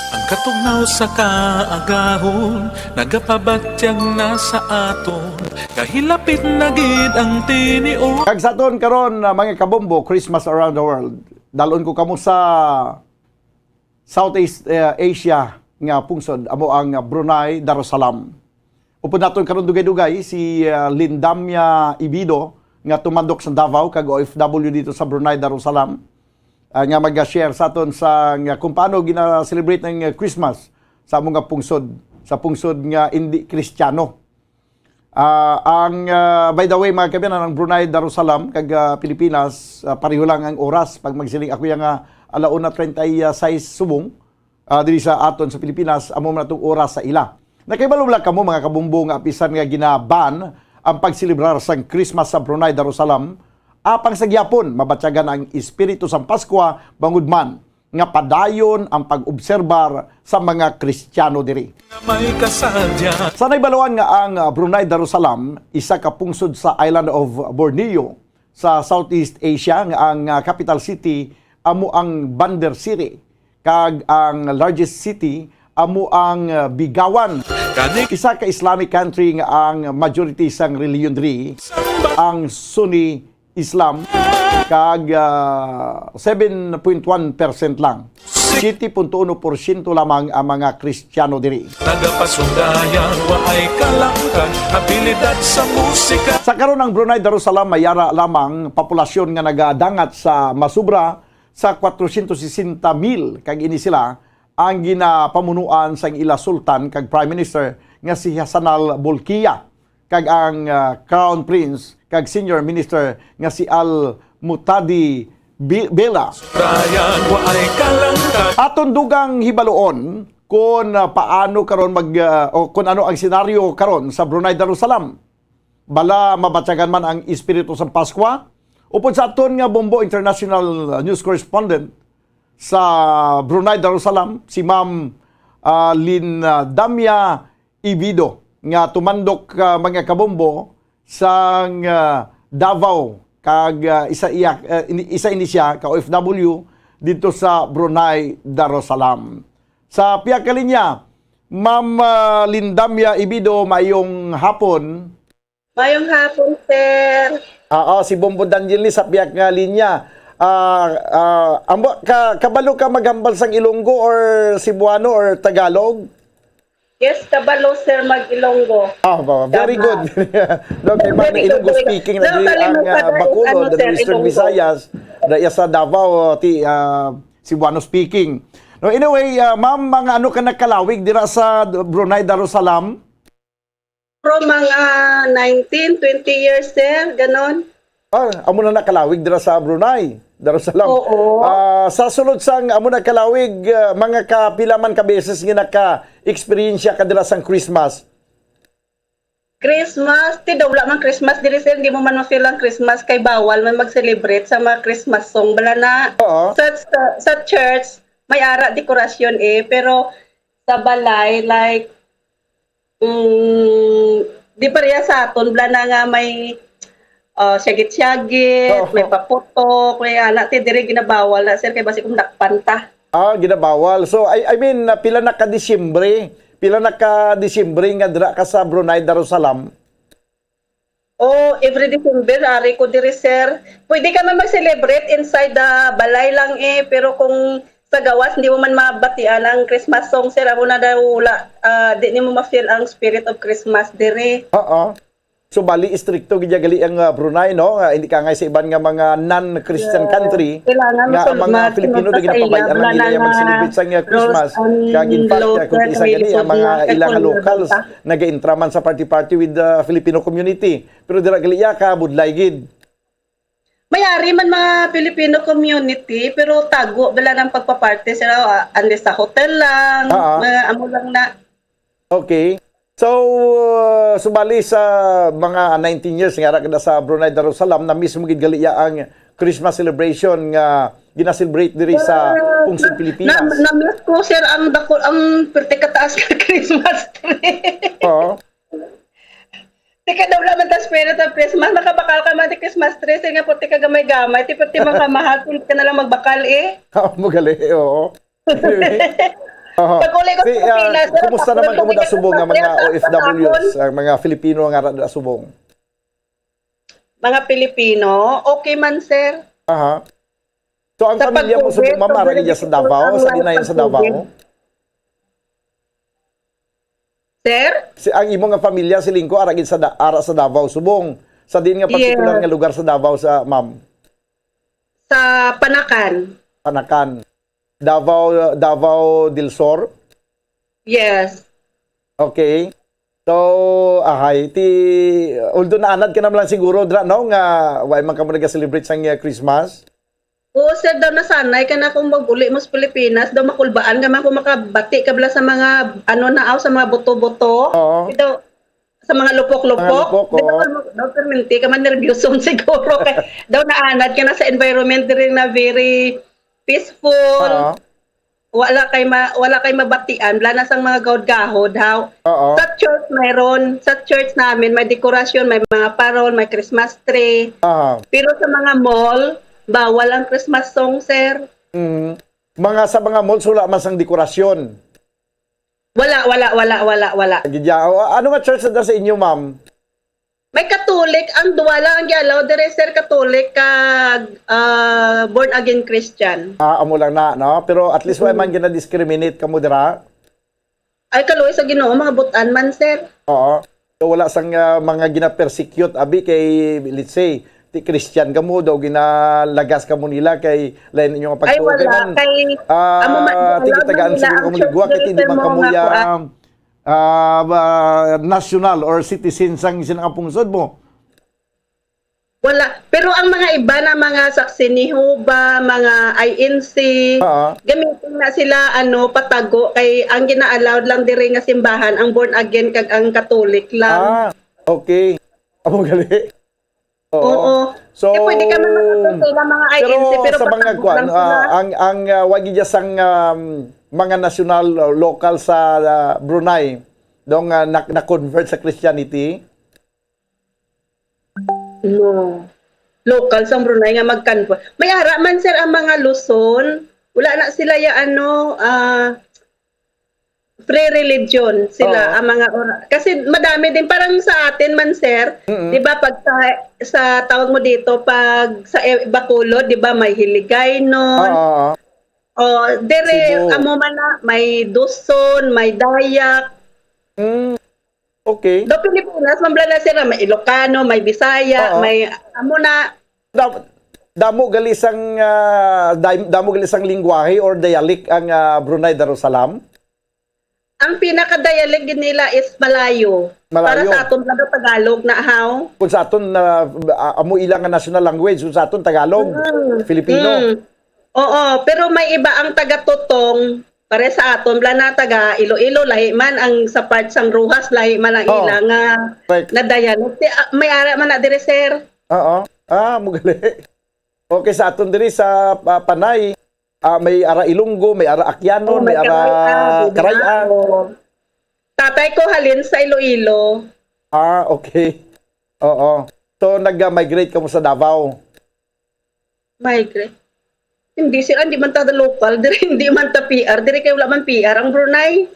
Ang katugnaw sa kaagahon nagapabatyag na sa aton, kahilapit na gid ang tinion. Kag sa aton karon, ah, mga kabombo, Christmas Around the World. Dalon ko kamo sa Southeast, eh, Asia nga pungsod, amo ang Brunei Darussalam. Upod naton karon dugay-dugay si, ah, Lindamia Ibido nga tumandok sa Davao kag O F W dito sa Brunei Darussalam, ah, nga mag-share sa aton sa nga kung paano gina-celebrate ang, ah, Christmas sa amo nga pungsod sa pungsod nga indi Kristiyano. Ah, ang, ah, by the way, mga kaabyanan, ang Brunei Darussalam kag, ah, Pilipinas, ah, pareho lang ang oras. Pag magsiling ako yang, ah, ala una treinta y seis subong, ah, diri sa aton sa Pilipinas, amo man atong oras sa ila. Nakahibalo bala kamo, mga kabombo, nga apisan nga gina-ban ang pagselebrar sang Christmas sa Brunei Darussalam, apang sa gihapon mabatyagan ang espiritu sang Paskwa, bangod man nga padayon ang pag-obserbar sa mga Kristiyano diri. May kasadya. Sa naibaluan nga ang, ah, Brunei Darussalam, isa ka pungsod sa island of Borneo sa Southeast Asia, nga ang, ah, capital city amo ang Bandar Seri, kag ang largest city amo ang, ah, Begawan. Kani isa ka Islamic country nga ang majority sang relihiyon diri ang Sunni Islam, kag, ah, seven point one percent lang, siete punto uno porsyento lamang ang mga Kristiyano diri. Nagapasundayang waay kalangkan, abilidad sa musika. Sa karon, ang Brunei Darussalam may ara lamang populasyon nga nagadangat sa masubra sa kwatrosyentos sesenta mil, kag ini sila ang ginapamunuan sang ila sultan kag prime minister nga si Hassanal Bolkiah, kag ang, ah, Crown Prince kag Senior Minister nga si Al Muhtadi Bi-, Billah. Brian, waay kalangkan. Aton dugang hibaluon kon, ah, paano karon mag, ah, o kon ano ang senaryo karon sa Brunei Darussalam. Bala mabatyagan man ang espiritu sang Paskwa? Upod sa aton nga Bombo International News Correspondent sa Brunei Darussalam, si Ma'am, ah, Lindamia Ibido, nga tumandok, ah, mga kabombo, sang, ah, Davao, kag, ah, isa iya, ah, ini-, isa ini siya ka O F W dito sa Brunei Darussalam. Sa pihak nga linya, Ma'am, ah, Lindamia Ibido, mayong hapon. Mayong hapon, sir. Oo, si Bombo Daniel ni sa pihak nga linya. Ah, ah, amo, ka-, kabalo ka maghambal sang Ilonggo or Cebuano or Tagalog? Yes, kabalo, sir, mag-Ilonggo. Ah, ba, very Tama. good. No, kay man Very good, Ilonggo very good. speaking na No, diri ang, kalimot ka ah, na, Bacolod, ano, the sir, Western Ilonggo. Visayas, na iya sa Davao, ti, ah, Cebuano speaking. No, anyway, ah, ma'am, mga ano ka nakalawig dira sa Brunei Darussalam? Pro mga nineteen, twenty years, sir, ganon. Ah, amo na nakalawig dira sa Brunei, Darussalam. Oo. Ah, sa sulod sang amo nakalawig, ah, mga kapila man ka beses nga naka-eksperyensya ka dira sang Christmas? Christmas, ti daw wala man Christmas diri, sir, di mo man ma-feel ang Christmas kay bawal man mag-celebrate sa mga Christmas song. Bala na, Oo. sa, sa, sa church, may ara dekorasyon eh, pero sa balay, like, Mm, di pareha sa aton, bala na nga may, ah, syagit-syagit, Oo. may paputok, may ana, ti diri ginabawal na, sir, kay basi kung dakpan ta. Ah, ginabawal. So, I, I mean, na pila na ka Disyembre? Pila na ka Disyembre nga dira ka sa Brunei Darussalam? Oh, every December, ari ko diri, sir. Pwede ka man mag-celebrate inside the balay lang eh, pero kung sa gawas, hindi mo man mabatian ang Christmas song, sir. Amo na daw wala, ah, di nimo ma-feel ang spirit of Christmas diri. Oo. So, bali, istrikto gid gali ang, ah, Brunei, no? Nga hindi ka ngay sa iban nga mga non-Christian Yeah. country Kailangan nga ang masul-, mga ma-, Filipino masulod na sa ginapabay-an ila, man nila wala yung na mag-celebrate sa nga Christmas. Rose and Kag in fact, Lotus, ah, kung isa may gani, ang mga Sonia, ilang Sonia, locals, Banta. nag-intra man sa party-party with the Filipino community. Pero dira gali iya ka, budlay gid. May ari man mga Filipino community, pero tago bala ng pagpa-party sila, ah, unless sa hotel lang, Ah, ah. mga amo lang na. Okay. So, uh, subali sa mga nineteen years nga ara ka na sa Brunei Darussalam, na-miss mo gid gali iya ang Christmas celebration nga gina-celebrate diri sa Ah, pungsod Pilipinas? Na, na-miss ko, sir, ang dako, ang perti kataas ka Christmas tree. Oo. Tika daw naman ta spirit of Christmas. Makabakal ka man ti Christmas tree. Sige nga, puti ka gamay-gamay. Ti puti man ka mahal. Pulit ka na lang magbakal eh. Amo gali, oo. Anyway. Oo. Pag-uli ko Si, sa ah, Pilipinas, sir, kumusta naman kamo da Subong nga mga Christmas, sir, O F Ws, ang mga Filipino nga ara da Subong? Mga Pilipino, okay man, sir. Aha. So, ang Sa pamilya mo Subong, pag-COVID, ma'am, ara gid sa Davao, sa dinayon sa Davao? Sir? Si, ang imo nga pamilya, siling ko, ara gid sa Da-, ara sa Davao, Subong. Sa diin nga particular Yes. nga lugar sa Davao, sa, ma'am? Sa Panacan. Panacan. Davao, Davao del Sur? Yes. Okay. So, ahay, ti, although naanad ka naman lang siguro, dra, no, nga wa man kamo nag-celebrate sang, uh, Christmas? Oo, sir, daw nasanay ka na kung mag-uli mo sa Pilipinas, daw makulbaan ka man kung makabati ka bala sa mga, ano na, aw, sa mga buto-buto. Oo. Daw, sa mga lupok-lupok. Mga lupok, oo. Daw, daw, perminti ka man, nerbyuson siguro. Kay, daw naanad ka na sa environment diri na very peaceful. Oo. Wala kay ma-, wala kay mabatian, wala na sang mga gahod-gahod, haw. Oo. Sa church, mayroon. Sa church namin, may dekorasyon, may mga parol, may Christmas tree. Aha. Pero sa mga mall, bawal ang Christmas song, sir. Mm. Mga, sa mga malls, wala man sang dekorasyon. Wala, wala, wala, wala, wala. Gidya. O, ano nga church na sa inyo, ma'am? May Catholic, ang duwa lang ang gi-allow dire, sir, Catholic kag, ah, born again Christian. Ah, amo lang na, no? Pero at least, wa Mm. man gina-discriminate kamo dira? Ay, kaluoy sa Ginoo, mga butan man, sir. Oo. So, wala sang, ah, mga gina-persecute, abi, kay, let's say, ti Christian kamo, daw ginalagas kamo nila kay lain inyo nga Ay, pagtuo. Kay wala. man, Kay, ah, amo man, ti allowed kitagaan man nila siguro ang kamo ni church guwa, kay diri, hindi sir, man mo kamo nga ya, kuan. ah, ba, national or citizen sang, sang pungsod mo? Wala. Pero ang mga iba na mga Saksi ni Jehovah, mga I N C, Oo. gamitin na sila, ano, patago. Kay ang gina-allowed lang diri nga simbahan, ang born again kag ang Catholic lang. Ah, okay. Amo gali. Oo. Oo. So, Kaya pwede ka man makasasay ng mga I N C, pero pero sa mga patago kuan, lang sila. ah, ang, ang, ah, wa gid sang, um, mga nasyonal, uh, lokal sa, ah, Brunei, dong, ah, na, na-convert sa Christianity? No. Lokal sa Brunei nga magkanbo. May ara man, sir, ang mga Luzon. Wala na sila ya, ano, ah, free religion sila, Oo. ang mga ora-, kasi madami din, parang sa atin man, sir, Mm-mm. di ba, pag sa, sa tawag mo dito, pag sa E-, Bacolod, di ba, may Hiligaynon, Oo, oo. o, dire, Cebu. amo man na, may Duson, may Dayak. Mm. Okay. Do Pilipinas, mambla na sila, may Ilocano, may Bisaya, Oo. may, amo na. Dam-, damo gali sang, ah, dam-, damo gali sang lingwahe or dialect ang, ah, Brunei Darussalam? Ang pinaka-dialect gid nila is Malayo. Malayo. Para sa aton, lalo Tagalog na, haw? Kung sa aton, ah, ah, amo ila nga national language, kung sa aton, Tagalog, Mm. Filipino. Mm. Oo, pero may iba ang taga Totong, pare sa aton, bala na taga Iloilo, lahi man ang sa part sang Roxas, lahi man ang Oo. ila nga, Correct. nga dialect. Ti-, ah, may ara man na dire, sir. Oo. Ah, mugali. Okay, sa aton diri sa, ah, Panay, ah, may ara Ilonggo, may ara Akyanon, Oh, may may ara Karay-a, di ba? Karay-a. Oo. Tatay ko halin sa Iloilo. Ah, okay. Oo. So, nag-migrate kamo sa Davao? Migrate? Hindi, sir. Hindi man ta local. Diri, hindi man ta P R. Diri kay wala man P R ang Brunei.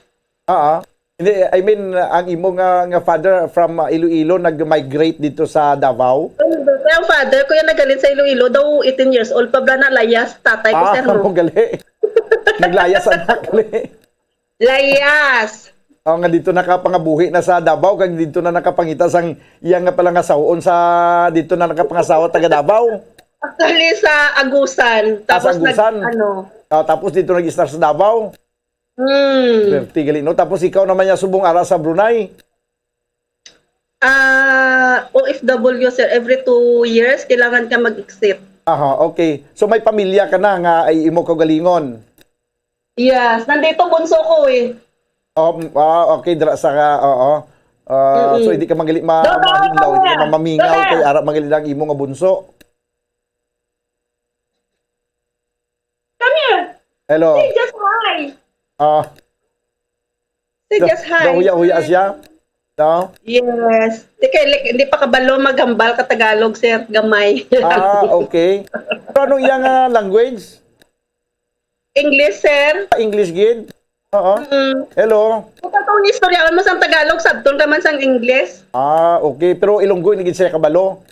Ah, ah. Hindi, I mean, ang imo nga, nga father from, uh, Iloilo nag-migrate dito sa Davao? Ang father ko yan naghalin sa Iloilo, daw eighteen years old pa bala na layas, tatay ko, Ah, sir, no? Amo gali. Naglayas anak gali. Layas. Oh, nga dito nakapangabuhi na sa Davao, kag dito na nakapangita sang iya nga pala nga sawon sa, dito na nakapangasawa taga Davao. Actually, sa Agusan. Ah, sa Tapos nag-, Agusan. ano. Ah, tapos dito nag-start sa Davao. Hmm. Swerte gali, no? Tapos ikaw naman niya subong ara sa Brunei. Ah, O F W, sir, every two years, kailangan ka mag-exit. Aha, okay. So may pamilya ka na nga ay imo kaugalingon? Yes, nandito bunso ko eh. Oh, ah, okay, dira sa ka, oo. Ah, Mm-mm. So hindi ka magali ma-, Doon, doon, mahinlaw, hindi ka doon. Mamingaw, Doon. Kay ara magali lang imo nga bunso. Come here. Hello. Say just hi. Ah. Say just hi. Nahuya-huya siya? No? Yes. Di kay, like, hindi pa kabalo maghambal ka Tagalog, sir. Gamay. Ah, okay. Pero anong iyang, ah, language? English, sir. Ah, English gid? Oo. Mm. Hello. Kung katong istorya mo sang Tagalog, sabton ka man sang English. Ah, okay. Pero Ilonggo, hindi gid siya kabalo?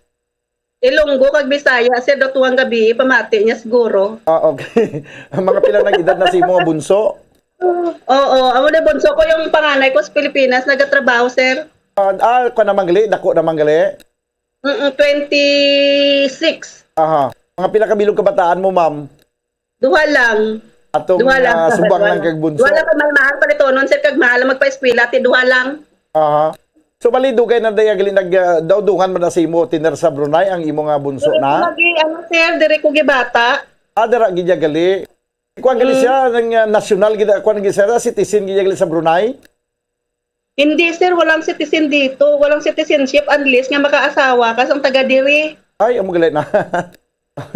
Ilonggo kag Bisaya, sir, do tuwang gabi, pamati niya siguro. Ah, okay. Mga pila nang edad na si imo nga bunso? Oo, amo na bunso ko, yung panganay ko sa Pilipinas, nagatrabaho, sir. Ah, ah, kuwan naman gali, dako naman gali? Mm, twenty-six. Aha. Mga pila ka bilog kabataan mo, ma'am? Duha lang. Atong, Duha lang, ah, sir. Subang Duha lang lang. Kag bunso. Duha lang kay mahal-mahal palitonon, sir, kag mahal ang magpa-eskwela, ti duha lang. Aha. So, bali, dugay na daya gali nag, ah, daw dungan man na sa imo, tener sa Brunei ang imo nga bunso Diri ko na? Lagi, ano, sir, diri ko gibata. Ah, dira gid ya gali. Kuan gali Mm. siya, nang, ah, nasyonal gid, kuan gid siya, citizen gid ya gali sa Brunei? Hindi, sir, walang citizen dito. Walang citizenship unless nga makaasawa ka sang taga diri. Ay, amo gali na.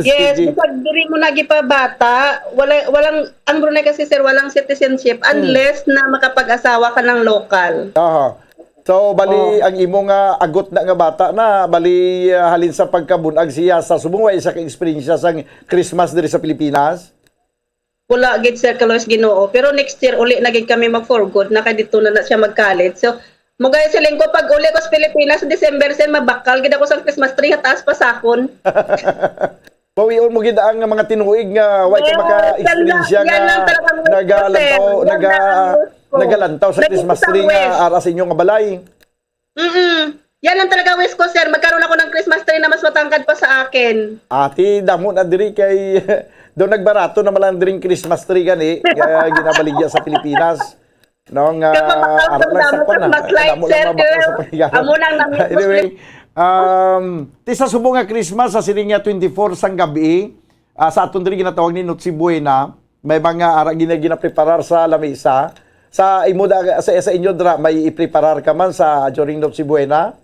Yes, Sige. Bisag diri mo nagipabata, wala, walang, ang Brunei kasi, sir, walang citizenship Hmm. unless na makapag-asawa ka ng local. Aha. So, bali, Oh. ang imo nga agot na nga bata na, bali, ah, halin sa pagkabunag siya sa subong, wa siya ka-eksperyensya sang Christmas diri sa Pilipinas? Wala gid, sir, kaluoy sa Ginoo. Pero next year, uli na gid kami mag-for good na kay dito na, na siya mag-college. So, mugay siling ko, pag uli ko sa Pilipinas, December, sir, mabakal gid ako sa Christmas tree, ha taas pa sakon. Bawion mo gid ang mga tinuig nga way ka Yes, maka-eksperyensya yan lang nga talaga ang wish ko, sir. Nagalantaw, Yan naga-, lang ang wish ko. Nagalantaw sa Christmas tree nga ara sa inyo nga balay. Mm-mm. Yan ang talaga wish ko, sir. Magkaroon ako ng Christmas tree na mas matangkad pa sa akin. Ati, damo na diri kay daw nagbarato na man lang diring Christmas tree gani, kaya ginabaligya sa Pilipinas. No, nga ara lang sa kwan, ah. Damo lang mabakal sa paghigayon. Amo nang nami-, Anyway, um, ti sa subong nga Christmas, sa sining nga twenty-four sang gabi, ah, sa aton diri ginatawag ni Noche Buena, may mga ara gina-, ginapreparar sa lamisa. Sa imo da, sa, sa inyo dra, may ipreparar ka man sa during Noche Buena?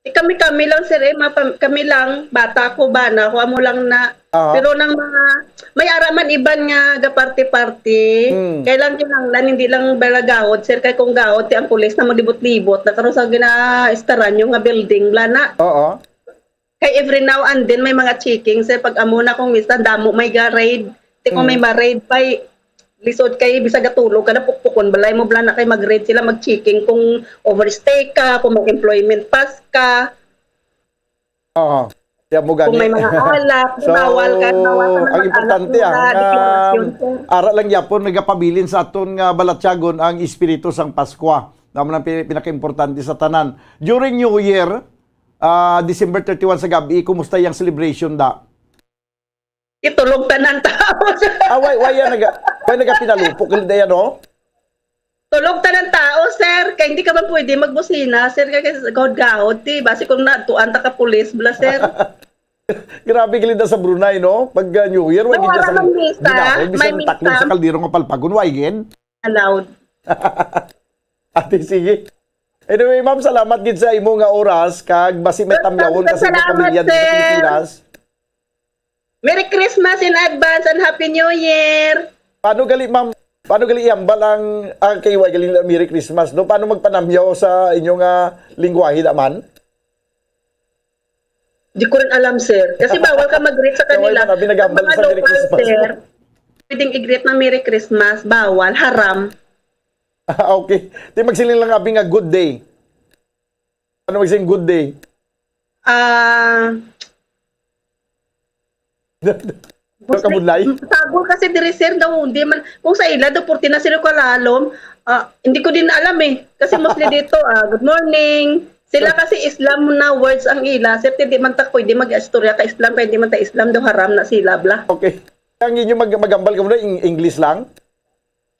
Eh, kami-kami lang, sir, eh, mapam-, kami lang, bata ko, bana ko, amo lang na. Aha. Pero nang mga, may ara man iban nga gaparte-parte, Mm. kay lang kinahanglan, hindi lang bala gahod, sir, kay kung gahod, ti ang pulis na maglibot-libot, na karon sa gina-estaran yung nga building, bala na. Oo. Kay every now and then, may mga checking, sir, pag amo na kung minsan, damo may ga-raid. Ti kung may Mm. ma-raid pa, eh, lisod kay bisag gatulog ka na, pukpukon balay mo, bala na kay mag-raid sila, mag-checking kung overstay ka, kung mag-employment pass ka. Oo. Kaya mo Kung gani. may mga alak, So, bawal ka, bawal ka ang mag-alak importante, ah, muna, nga deklarasyon, sir. Ara lang gyapon nagapabilin sa aton nga balatyagon ang espiritu sang Paskwa. Amo lang pi-, pinakaimportante sa tanan. During New Year, ah, December thirty-one sa gabi, kumusta yung celebration da? Itulog tanan tao, sir. Ah, why, why yan naga-, why nagapinalupok ka daya, no? Tulog tanan tao, sir. Kay hindi ka man pwede magbusina, sir. Kay, kay gahod-gahod, ti. Basi kung natuan ta ka pulis, bala, sir. Grabe, gilid na sa Brunei, no? Pag, uh, New Year, wala gid sa man misa, ginahod, bisan taklog sa kaldero nga palpagon, why gid? Allowed. Ate, sige. Anyway, ma'am, salamat gid sa imo nga oras, kag basi may tamyawon ka sa imong pamilya dito sa Pilipinas. Merry Christmas in advance and Happy New Year! Paano gali, ma'am? Paano gali ihambal ang, ah, kay wa gali nila Merry Christmas, no? Paano magpanamyaw sa inyo nga lingwahe naman? Di ko rin alam, sir. Kasi bawal ka mag-greet sa kanila. Kaway man, abi, naghambal sa Merry Christmas. Ang mga local, sir, pwedeng i-greet ng Merry Christmas. Bawal. Haram. Ah, okay. Di magsiling lang, abi, nga good day. Ano magsiling good day? Ah, Kabudlay? Sagol kasi diri, sir, daw, hindi man, kung sa ila, daw, purti na sila kalalom. Ah, hindi ko din alam, eh. Kasi mostly dito, ah, "Good morning." Sila kasi Islam na words ang ila, sir, hindi man ta pwede mag-istorya ka Islam, kaya hindi man ta Islam, daw, haram na sila, bla. Okay. Ang inyo mag-, magambal ka muna, Eng-, English lang?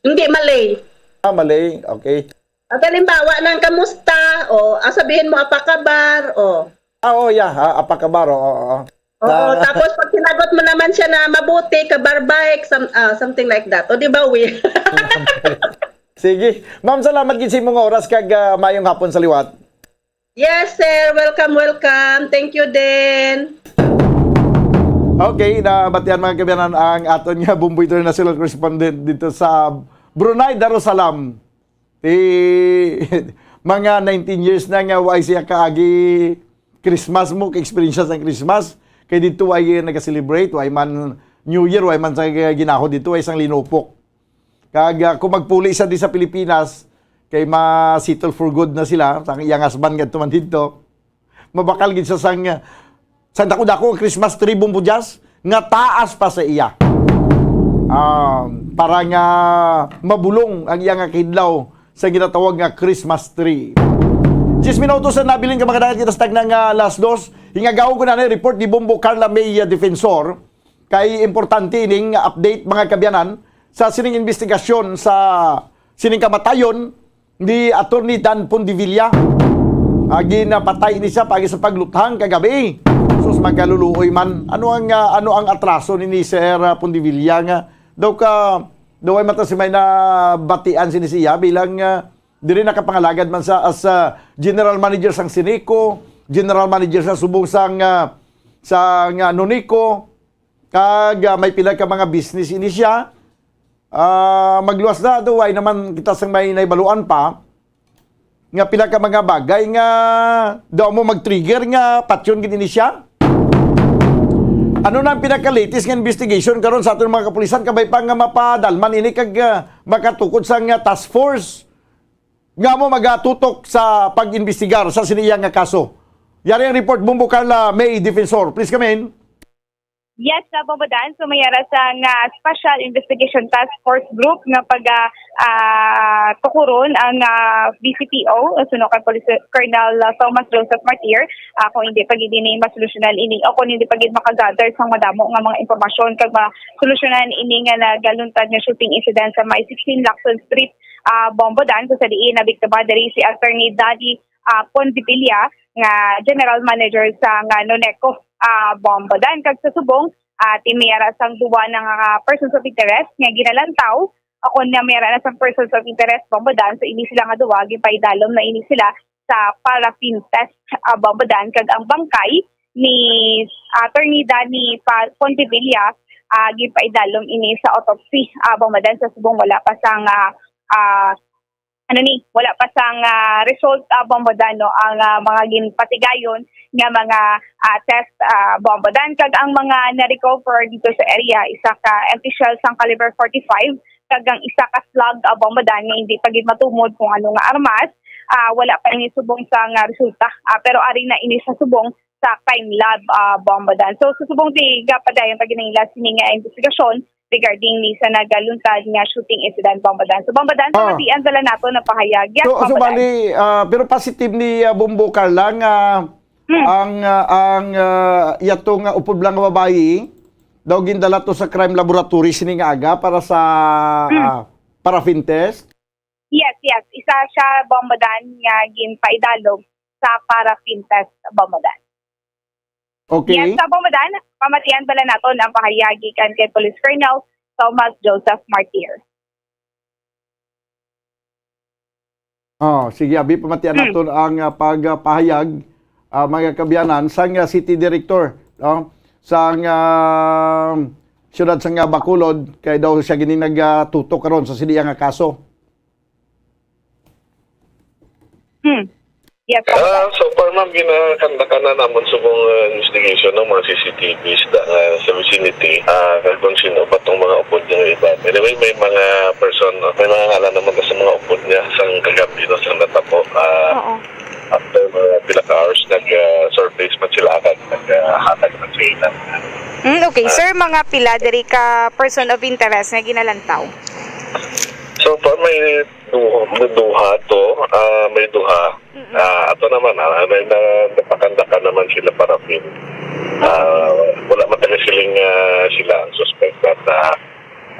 Hindi, Malay. Ah, Malay. Okay. At halimbawa ng kamusta, o, ah, sabihin mo, "Apa kabar?" O. Ah, oh, yeah. Ah, apa kabar? Oo, oo. Oo, tapos pag sinagot mo naman siya na mabuti, kabar baik, some-, ah, something like that. O, di ba, Will? Sige. Ma'am, salamat gid sa imong oras kag, ah, mayong hapon sa liwat. Yes, sir. Welcome, welcome. Thank you din. Okay, nabatian, mga kabayanan, ang aton nga Bombo International Correspondent dito sa Brunei Darussalam. Ti, mga nineteen years na nga way siya kaagi Christmas mo, ka-experience sa Christmas. Kay dito way nag-celebrate, way man New Year, way man sa ginahod dito, way sang linupok. Kag, ah, kung magpuli siya di sa Pilipinas, kay ma-settle for good na sila, sang iyang husband ngadto man dito. Mabakal gid sa sang, sang dako-dako ang Christmas tree, Bombo Jazz, nga taas pa sa iya. Um, para nga mabulong ang iya nga kidlaw sa ginatawag nga Christmas tree. Diyes minutos na nabilin ka, mga dagat, kita sa tagna nga alas dos. Hingagaw ko na ni report ni Bombo Carla May, uh, Defensor. Kay importante ining update, mga kabyanan, sa sining investigasyon sa sining kamatayon ni Attorney Dan Pondevilla. Ah, ginapatay ni siya pagi sa pagluthang kagabi. Sus, magkaluluoy man. Ano ang, ah, ano ang atraso ni, ni Sir, ah, Pondevilla nga daw ka, daw ay mata si may nabatian sini siya bilang, ah, diri nakapangalagad man sa as, ah, general manager sang Sineco, general manager sa subong sang, ah, sang, ah, Noneco, kag, ah, may pila ka mga business ini siya. Ah, magluwas na, daw ay naman kita sang may naibaluan pa nga pila ka mga bagay nga daw mo mag-trigger nga patyon gid ini siya. Ano na ang pinaka-latest nga investigation karon sa aton mga kapulisan, kabay pa nga mapadalman ini kag, ah, makatukod sa nga task force nga mo magatutok sa pag-imbestigar sa siniya nga kaso? Yari ang report, Bombo Carla May Defensor. Please come in. Yes, uh, Bombo Dan. So, may ara sa nga Special Investigation Task Force Group nga pag ah, ah, tukuron ang ah, B C P O, suno kay Police Colonel ah, Thomas Joseph Martir, ah, kung hindi pa gid ini masolusyonan ini o kung hindi pa gid makagather sang madamo nga mga impormasyon kag masolusyonan ini nga nagaluntad nga shooting incident sa may sixteen Lacson Street, ah, Bombo Dan, kung sa diin nabiktima diri si Attorney Danny ah, Pondevilla nga General Manager sa nga Noneco, ah, Bombo Dan. Kag sa subong, ah, tinmiara sang duwa na nga persons of interest nga ginalantaw. Ako na may ara na sang persons of interest, Bombo Dan. So, ini sila nga duwa, gipaidalom na ini sila sa paraffin test, ah, Bombo Dan. Kag ang bangkay ni Attorney Danny Pa- Pondevilla, ah, gipaidalom ini sa autopsy, ah, Bombo Dan. Sa subong, wala pa sang ah, ah, ano ni, wala pa sang ah, result, ah, Bombo Dan, no, ang ah, mga ginpatigayon nga mga ah, test, ah, Bombo Dan. Kag ang mga na-recover dito sa area, isa ka empty shell sang caliber forty-five, kag ang isa ka slug, ah, Bombo Dan, nga hindi pa gid matumod kung ano nga armas. Ah, wala pa ini subong sang ah, resulta. Ah, pero ari na ini sa subong sa crime lab, ah, Bombo Dan. So, sa subong di gapadayon pa ginahila sini nga investigasyon regarding ni sa nagaluntad nga shooting incident, Bombo Dan. So, Bombo Dan, Ah. pamatian bala nato na pahayag. Yes, So, so Bombo Dan. bali, ah, pero positive ni ah, Bombo Carla nga Hmm. ang ah, ang ah, yato nga upod lang nga babayi daw gindala to sa crime laboratory sini nga aga para sa Hmm. ah, paraffin test. Yes, yes. Isa siya, Bombo Dan, nga ginpaidalom sa paraffin test, Bombo Dan. Okay. Yes, sa Bombo Dan, pamatian bala naton ang pahayag gikan kay Police Colonel Thomas Joseph Martir. Oh, sige, abi, pamatian Hmm. naton ang ah, pagpahayag, ah, mga kabiyanan, sang ah, city director, no? Sang ah, siyudad sang ah, Bacolod, kay daw siya gini nagatutok karon sa siniya nga kaso. Hmm. Yes, Bombo Dan. Ah, so far, ma'am, ginakandakan na namon subong uh, investigation ng mga C C T Vs da, nga sa vicinity. Ah, kag kung sino pa tong mga upod nga iba. Anyway, may mga person, no? May mga ngalan naman sa mga upod niya sa kagabi, no, sa natabo. Ah, Oo. After mga pila ka hours, nag-surface man sila agad, naghatag man sa ilang. Mm, okay. Sir, mga pila diri ka person of interest nga ginalantaw? So far, may duha, may duha to. Ah, may duha. Ah, ato naman, ah, may na, napakandakan naman sila paraffin. Ah, wala man taga siling ah, sila ang suspect, but ah,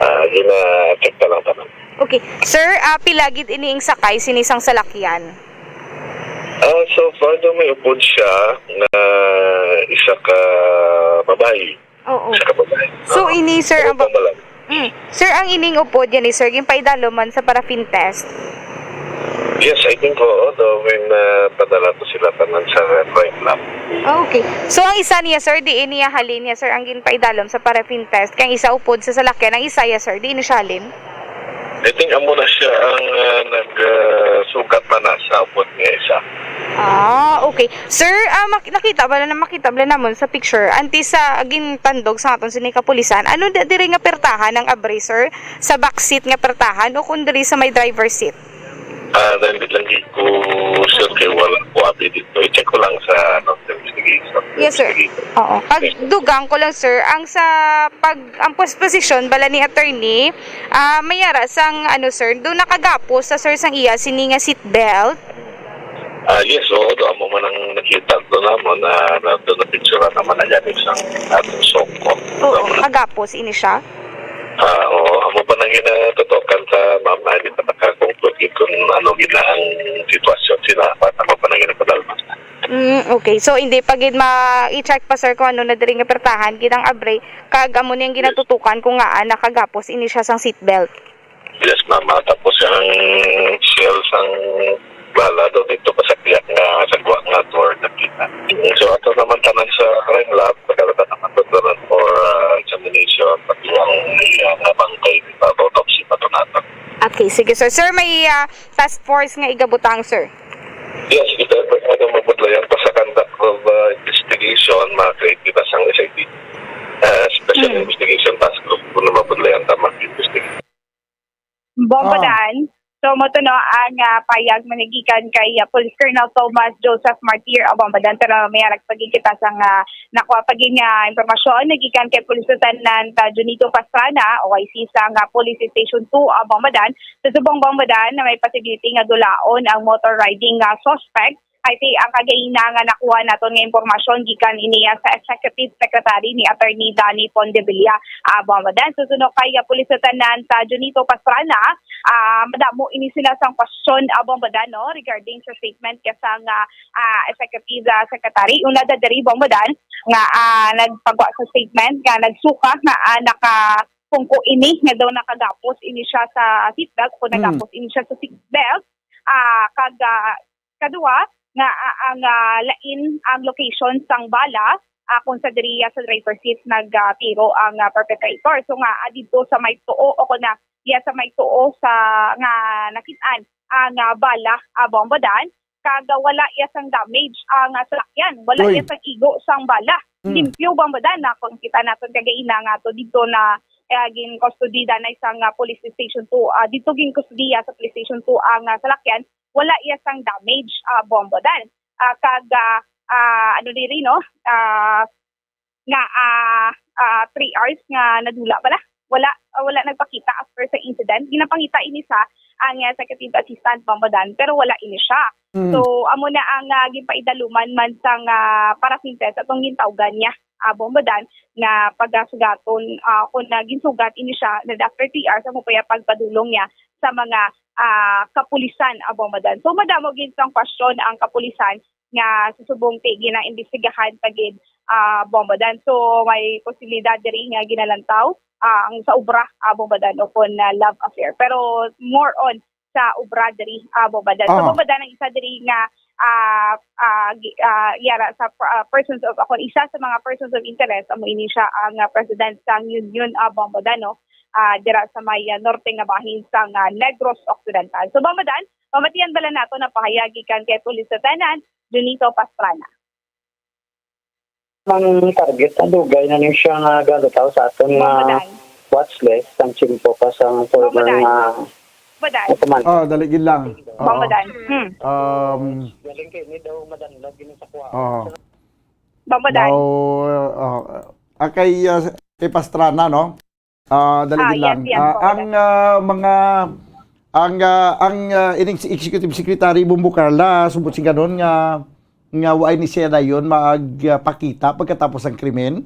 ah, gina-check na lang tanan. Okay. Sir, ah, pila gid ini ang sakay sini sang salakyan? Ah, so far daw may upod siya nga isa ka babayi. Oo. Isa ka babayi. So, Ah, ini, sir, ano ang ba- pa ba lang? Mm. Sir, ang ining upod yan, eh, sir, yung paidalo man sa paraffin test? Yes, I think oo. Daw may napadala to sila tanan sa crime lab. Okay. So, ang isa niya, sir, diin niya halin niya, sir, ang ginpaidalom sa paraffin test. Kang isa upod sa salakyan, ang isa ya, sir, diin niya siya halin? I think amo na siya ang uh, nagsugat na nasa upod nga isa. Ah, okay. Sir, ah, mak- nakita ba na makita ba namon sa picture? Anti sa gintandog sa aton sini kapulisan. Ano di diri nga pertahan ang abri, sir? Sa back seat nga pertahan o kung diri sa may driver seat? Ah, dahil lang di ko sure kay wala ko abi dito. I-check ko lang sa ano, sa investigation. Yes, sir. Investigator. Oo. Pag dugang ko lang, sir, ang sa pag ang pos- posisyon bala ni attorney, ah, may ara sang ano, sir, do nakagapos sa, sir, sang iya sini nga seat belt. Ah, yes, oo, do amo man ang nakita do namon na na do na picture naman na gani sang atong soko. Oo, kagapos ini siya. Ah, oo, amo pa Ang ginatutukan sa ma'am, hindi pa nakakonclude kung ano gid na ang sitwasyon sila, pa ano pa na ginapadalma. Mm, okay. So, hindi pa gid ma-check pa, sir, kung ano na diri nga pertahan gid ang abre, kag amo ni ang Yes. ginatutukan kung ngaa nakagapos ini siya sang seatbelt. Yes, ma'am. Ah, tapos ang shell sang bala daw dito pa sa tiyak nga, sa guwa nga door nakita. So, ato naman tanan sa crime lab, pagkalata naman to tanan for, ah, examination, pati ang, ah, nga bangkay, autopsy pa to nato. Okay, sige, sir. Sir, may, ah, task force nga igabutang, sir? Yes, if ever nga mabudlayan pa sa conduct of, ah, investigation, ma-create kita sang S I T. Ah, Special Hmm. Investigation Task Group, kung mabudlayan ta, mag-investigate. Bombo Ah. Dan. So, mo to, no, ang, ah, payag manigikan kay, ah, Police Colonel Thomas Joseph Martir, ah, Bombo Dan. Pero may arag pagigkita sang, ah, nakuha pa gid nga impormasyon nagikan kay Police Lieutenant, ah, Junito Pastrana, O I C sang, ah, Police Station two, ah, Bombo Dan. Sa subong, Bombo Dan, na may possibility nga dulaon ang motor riding, ah, suspect. Ay, ti, ang kagaina nga nakuha naton nga impormasyon gikan ini, ah, sa Executive Secretary ni Attorney Danny Pondevilla, ah, Bombo Dan. Susunod kay, ah, Police Lieutenant, ah, Junito Pastrana, ah, madamo ini sila sang question, ah, Bombo Dan, no, regarding sa statement ka sang, ah, ah, Executive, ah, Secretary. Una da diri, Bombo Dan, nga, ah, nagpagwa sa statement nga nagsuka nga, ah, nakapungko ini nga daw nakagapos ini siya sa seatbelt, kung Mm. nagapos ini siya sa seatbelt, ah, kag, ah, kadua, nga, ah, ang, ah, lain ang location sang bala, ah, kung sa diri, ah, sa driver's seat nag, ah, tiro ang, ah, perpetrator. So nga, ah, didto sa may tuo o kung na, iya sa may tuo sa nga nakit-an ang, ah, bala, ah, Bombo Dan, kag, ah, wala iya sang damage ang, ah, salakyan, wala Uy. iya sang igo sang bala. Hmm. Limpyo, Bombo Dan, na kung kita naton kagaina nga to didto na, eh, gin-custody na isang, ah, police station two, ah, didto gin-custodiya sa police station two ang, ah, salakyan, wala iya sang damage, ah, Bombo Dan. Ah, kag, ah, ah, ano diri, no? Ah, nga, ah, ah, three hours nga nadula pala. Wala, ah, wala nagpakita after sa incident. Ginapangita ini sa ang, ah, executive assistant, Bombo Dan, pero wala ini siya. Mm. So, amo na ang, ah, ginpaidaluman man sang, ah, parasintes atong gintawgan niya, ah, Bombo Dan, na pagasugaton, ah, kung na ginsugat ini siya, na after three hours, amo pa iya pagpadulong niya sa mga, ah, kapulisan, ah, Bombo Dan. So, madamo gid sang question ang kapulisan nga sa subong ti ginaimbestigahan pa gid, ah, Bombo Dan. So, may posibilidad diri nga ginalantaw, ah, ang sa obra, ah, Bombo Dan, o kon, ah, love affair. Pero more on sa obra diri, ah, Bombo Dan. So, Oo. Bombo Dan, ang isa diri nga, ah, ah, gi-, ah, yara sa, ah, persons of, ako, isa sa mga persons of interest, amo ini siya ang, ah, president sang union, ah, Bombo Dan, no? Ah, dira sa may, ah, norte nga bahin sang, ah, Negros Occidental. So, Bombo Dan, pamatian bala nato na pahayag gikan kay Police Lieutenant Junito Pastrana. Ang target, ang dugay na niyo siya nga galutaw sa aton nga Bombo Dan. Watch list, ang tiyempo pa sa former Bombo Dan. nga Bombo Dan. Command. Oh, dali gid lang. Oo. Bombo Dan. Hmm. Um, Galing kay ni daw madanlog gini sa kuha. Oo. Bombo Dan. Daw, uh, uh, ah, kay, uh, kay Pastrana, no? Ah, dali Ah, gid yes, lang. Yes, Ah, Bombo ang, Dan. Ah, mga, ang, ah, ang, ah, ining si Executive Secretary Bombo Carla, subot sing ganon nga, nga wa ni siya dayon magpakita pagkatapos ang krimen?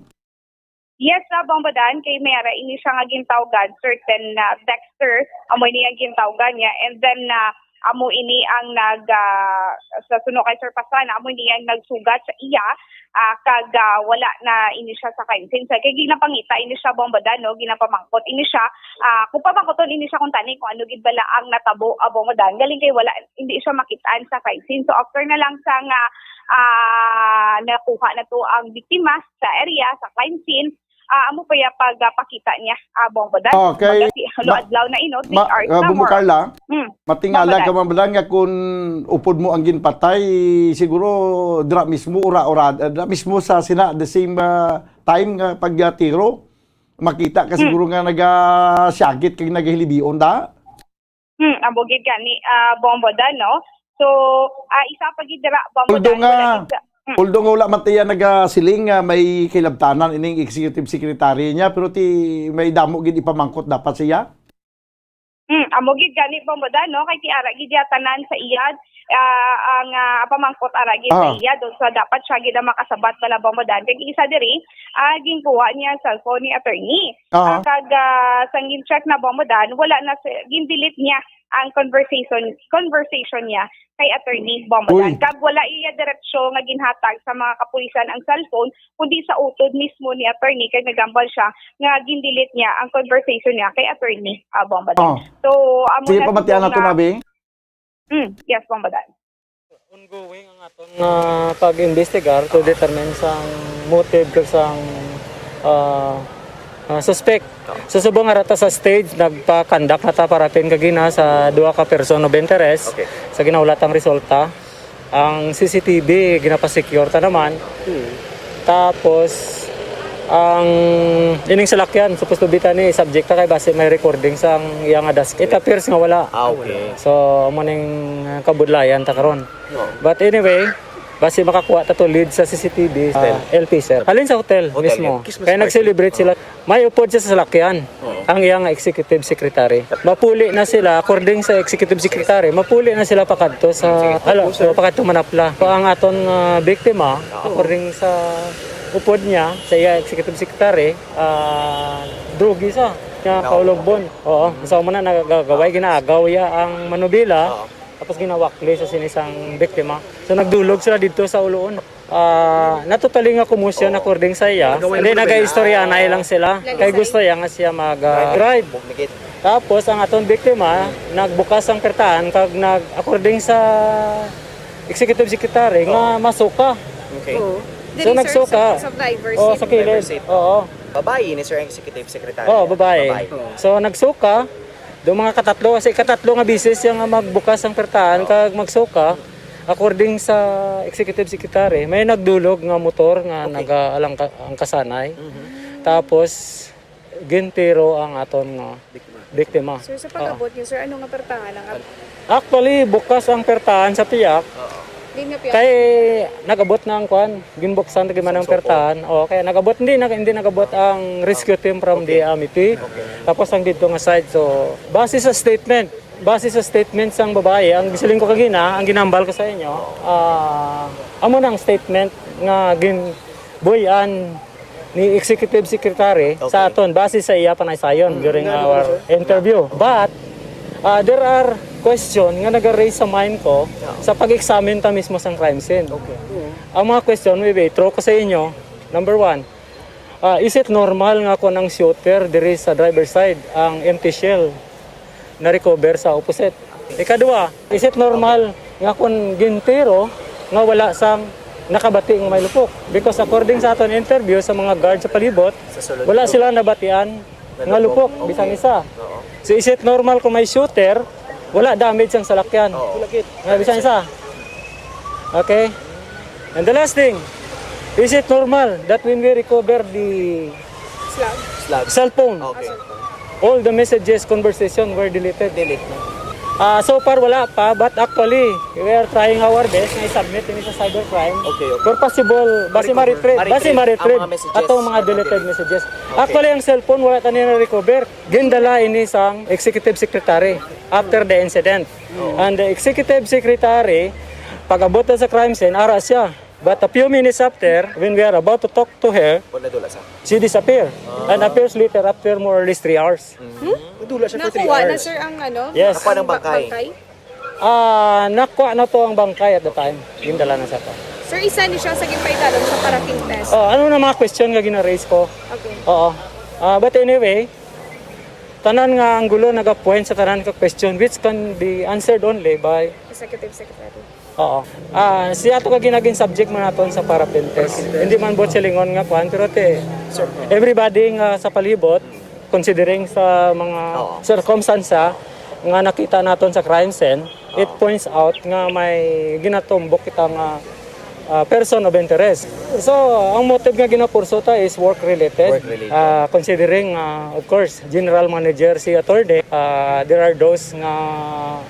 Yes, ah, Bombo Dan, kay may ara ini siya nga gintawgan, certain, ah, Dexter, amo ini ang gintawgan niya, and then, ah, amo ini ang nag, ah, sa suno kay Sir Pastrana, amo ini ang nagsugat sa iya, ah, kag, ah, wala na ini siya sa crime scene. So, kay ginapangita ini siya, Bombo Dan, no? Ginapamangkot ini siya. Ah, kung pamangkoton ini siya kung tani kung ano gid bala ang natabo, ah, Bombo Dan, galing kay wala, hindi siya makit-an sa crime scene. So, after na lang sa nga, ah, nakuha na to ang biktima sa area, sa crime scene, ah, amo pa ya pagpakita niya, ah, Bombo Dan. Okay. Baga si, ano, Ma-, adlaw na ino, three ma-, hours ah, na Bombo more. Carla, Hmm. Matingala Bombo ka Dan. man bala nga kung upod mo ang ginpatay, siguro dira mismo, ura-ura, dira mismo sa sina, the same, ah, time nga pagtiro, makita ka Hmm. siguro nga nagasyagit kag nagahilibion da? Hmm, amo gid gani, ah, Bombo Dan, no? So, ah, isa pa gid dira, Bombo Although Dan, nga, wala gid sa, hmm. although nga wala man tiya nagasiling nga may kilabtanan ining executive secretary niya, pero ti may damo gid ipamangkot dapat siya? Hmm, amo gid gani, Bombo Dan, no? Kay ti ara gid ya tanan sa iyad, ah, ang, ah, pamangkot ara gid sa Ah. iya, dun sa dapat siya gid ang makasabat bala, Bombo Dan. Kag isa diri, ah, ginkuha niya ang cellphone ni attorney. Ah. Ah, kag, ah, sang gin-check na, Bombo Dan, wala na si, gin-delete niya ang conversation, conversation niya kay attorney, Bombo Uy. Dan. Kag wala iya diretsyo nga ginhatag sa mga kapulisan ang cellphone, kundi sa utod mismo ni attorney, kay nagambal siya nga gin-delete niya ang conversation niya kay attorney, ah, Bombo Dan. Ah. So, amo Sige, na pamatian siguro nato nga na, Bing. Mm, yes, Bombo Dan. Ongoing ang aton nga pag-imbestigar to determine sang motive kag sang, ah, ah, suspect. So, subong ara ta sa stage, nagpa-conduct na ta parapin kagina sa duha ka person of interest. Okay. Sa ginahulat ang resulta, ang C C T V, ginapa-secure ta naman. Hmm. Tapos, ang ining salakyan, supposed to be tani subject ta kay basi may recording sang iya nga dash cam. It appears nga wala. Ah, okay. So, amo ning kabudlayan ta karon. Oo. But anyway, basi makakuha ta to lead sa C C T V, sa Hotel. L T, sir. Halin sa hotel Hotel, mismo. Yeah. Christmas Kaya party. Nag-celebrate sila. May upod siya sa salakyan. Oo. Ang iyang executive secretary. Mapuli na sila, according sa executive secretary, mapuli na sila pakadto sa, Sige. Alo, Opo, sir. Pakadto Manapla. So, ang aton, ah, biktima, Oo. According sa upod niya, sa iya executive secretary, ah, drugi sa nga Oo. Kaulogbon. Oo. Sa una nagagaway, ginaagaw iya ang manubila. Oo. Tapos ginawakli sa sini sang biktima. So, nagdulog sila didto sa uloon. Ah, natutali nga kumusyon Oo. According sa iya. Nagaway Hindi, lang sila. Nagaistorya na lang sila. Lagi Kay sa gusto iya nga siya mag, ah, drive. Bumigit. Tapos, ang aton biktima, nagbukas ang pertahan, kag nag, according sa executive secretary, nga Oo. Masuka. Okay. Oo. So, Diri, sir, nagsuka. Sa, sa driver's Oo, seat. Sa kilid. Driver's seat. Oo. Babae ni, sir, ang executive secretary. Oo, babae. Babae. Oo. So, nagsuka, do mga katatlo, kasi katatlo nga bisis siya nga magbukas ang pertahan, Oo. Kag magsuka. According sa executive secretary, may nagdulog nga motor nga Okay. Nagaalangka-, angkasanay. Mhm. Tapos, gintiro ang aton nga Biktima. Biktima. Sir, sa Oo. Pag-abot niyo, sir, ano nga pertahan ang ab- Actually, bukas ang pertahan sa piyak. Oo. Di nga piyak. Kay nag-abot na ang kwan, ginbuksan na gid man ang Suko. Pertahan. O, kaya nag-abot, hindi, nag-, hindi nag-abot ang rescue team from Okay. The M E P. Okay. Tapos ang dito nga side. So, base sa statement, Base sa statement sang babae, ang gisiling ko kagina, ang ginambal ko sa inyo, ah, amo na ang statement nga ginbuy-an ni Executive Secretary Okay. Sa aton, base sa iya panaysayon Mm, during nga our ano, sir? Interview. But, ah, there are question nga naga-raise sa mind ko Yeah. Sa pag-examine ta mismo sang crime scene. Okay. Ang mga question, maybe, throw ko sa inyo. Number one, ah, is it normal nga kung ang shooter diri sa driver's side, ang empty shell na-recover sa opposite? Ikadua, is it normal nga kung gintiro nga wala sang nakabati nga may lupok? Because according sa aton interview sa mga guard sa palibot, Sa sulod wala ito. Sila nabatian Na nga lupok. Lupok, bisan Okay. Isa. Oo. So, is it normal kung may shooter, wala damage ang salakyan? Oo. Nga bisan isa. Okay? And the last thing, is it normal that when we recover the Slab. Slab. Cellphone, Okay. All the messages, conversation were deleted? Delete na. Ah, so far, wala pa. But actually, we are trying our best na i-submit ini sa cybercrime. Okay, okay. For possible, basi Ma-recover. Ma-retrieve. Basi Ma-retrieve ma-retrieve ang mga messages. Atong mga deleted messages. Okay. Actually, ang cellphone, wala ta nila recover. Gindala ini sang executive secretary after the incident. Oo. And the executive secretary, pag-abot na sa crime scene, ara siya. But a few minutes after, when we are about to talk to her, Wala, dula sa. She disappear and Ah. appears later after more or less three hours. Hmm? Nadula siya for three Nakuha na, hours. Sir, ang ano? Yes. Nakuha ng Ang ba-, bangkay. Bangkay? Ah, nakuha na to ang bangkay at the time. Gindala na sa to. Sir, isa ni siya sa ginpaidalom sa paraffin test. Oh, ano na mga question nga gina-raise ko? Okay. Oo. Ah, but anyway, tanan nga anggulo nagapoint sa tanan ka question which can be answered only by Executive Secretary. Oo. Ah, siya to ka ginagin subject man naton sa paraffin test. Hindi man buot silingon nga kuan, pero te, Sir. Everybody nga sa palibot, considering sa mga Oo. Circumstance nga nakita naton sa crime scene, it Oo. Points out nga may ginatumbok kita nga, ah, person of interest. So, ang motive nga ginapurso ta is work-related. Work-related. Ah, considering, ah, of course, general manager si attorney, ah, there are those nga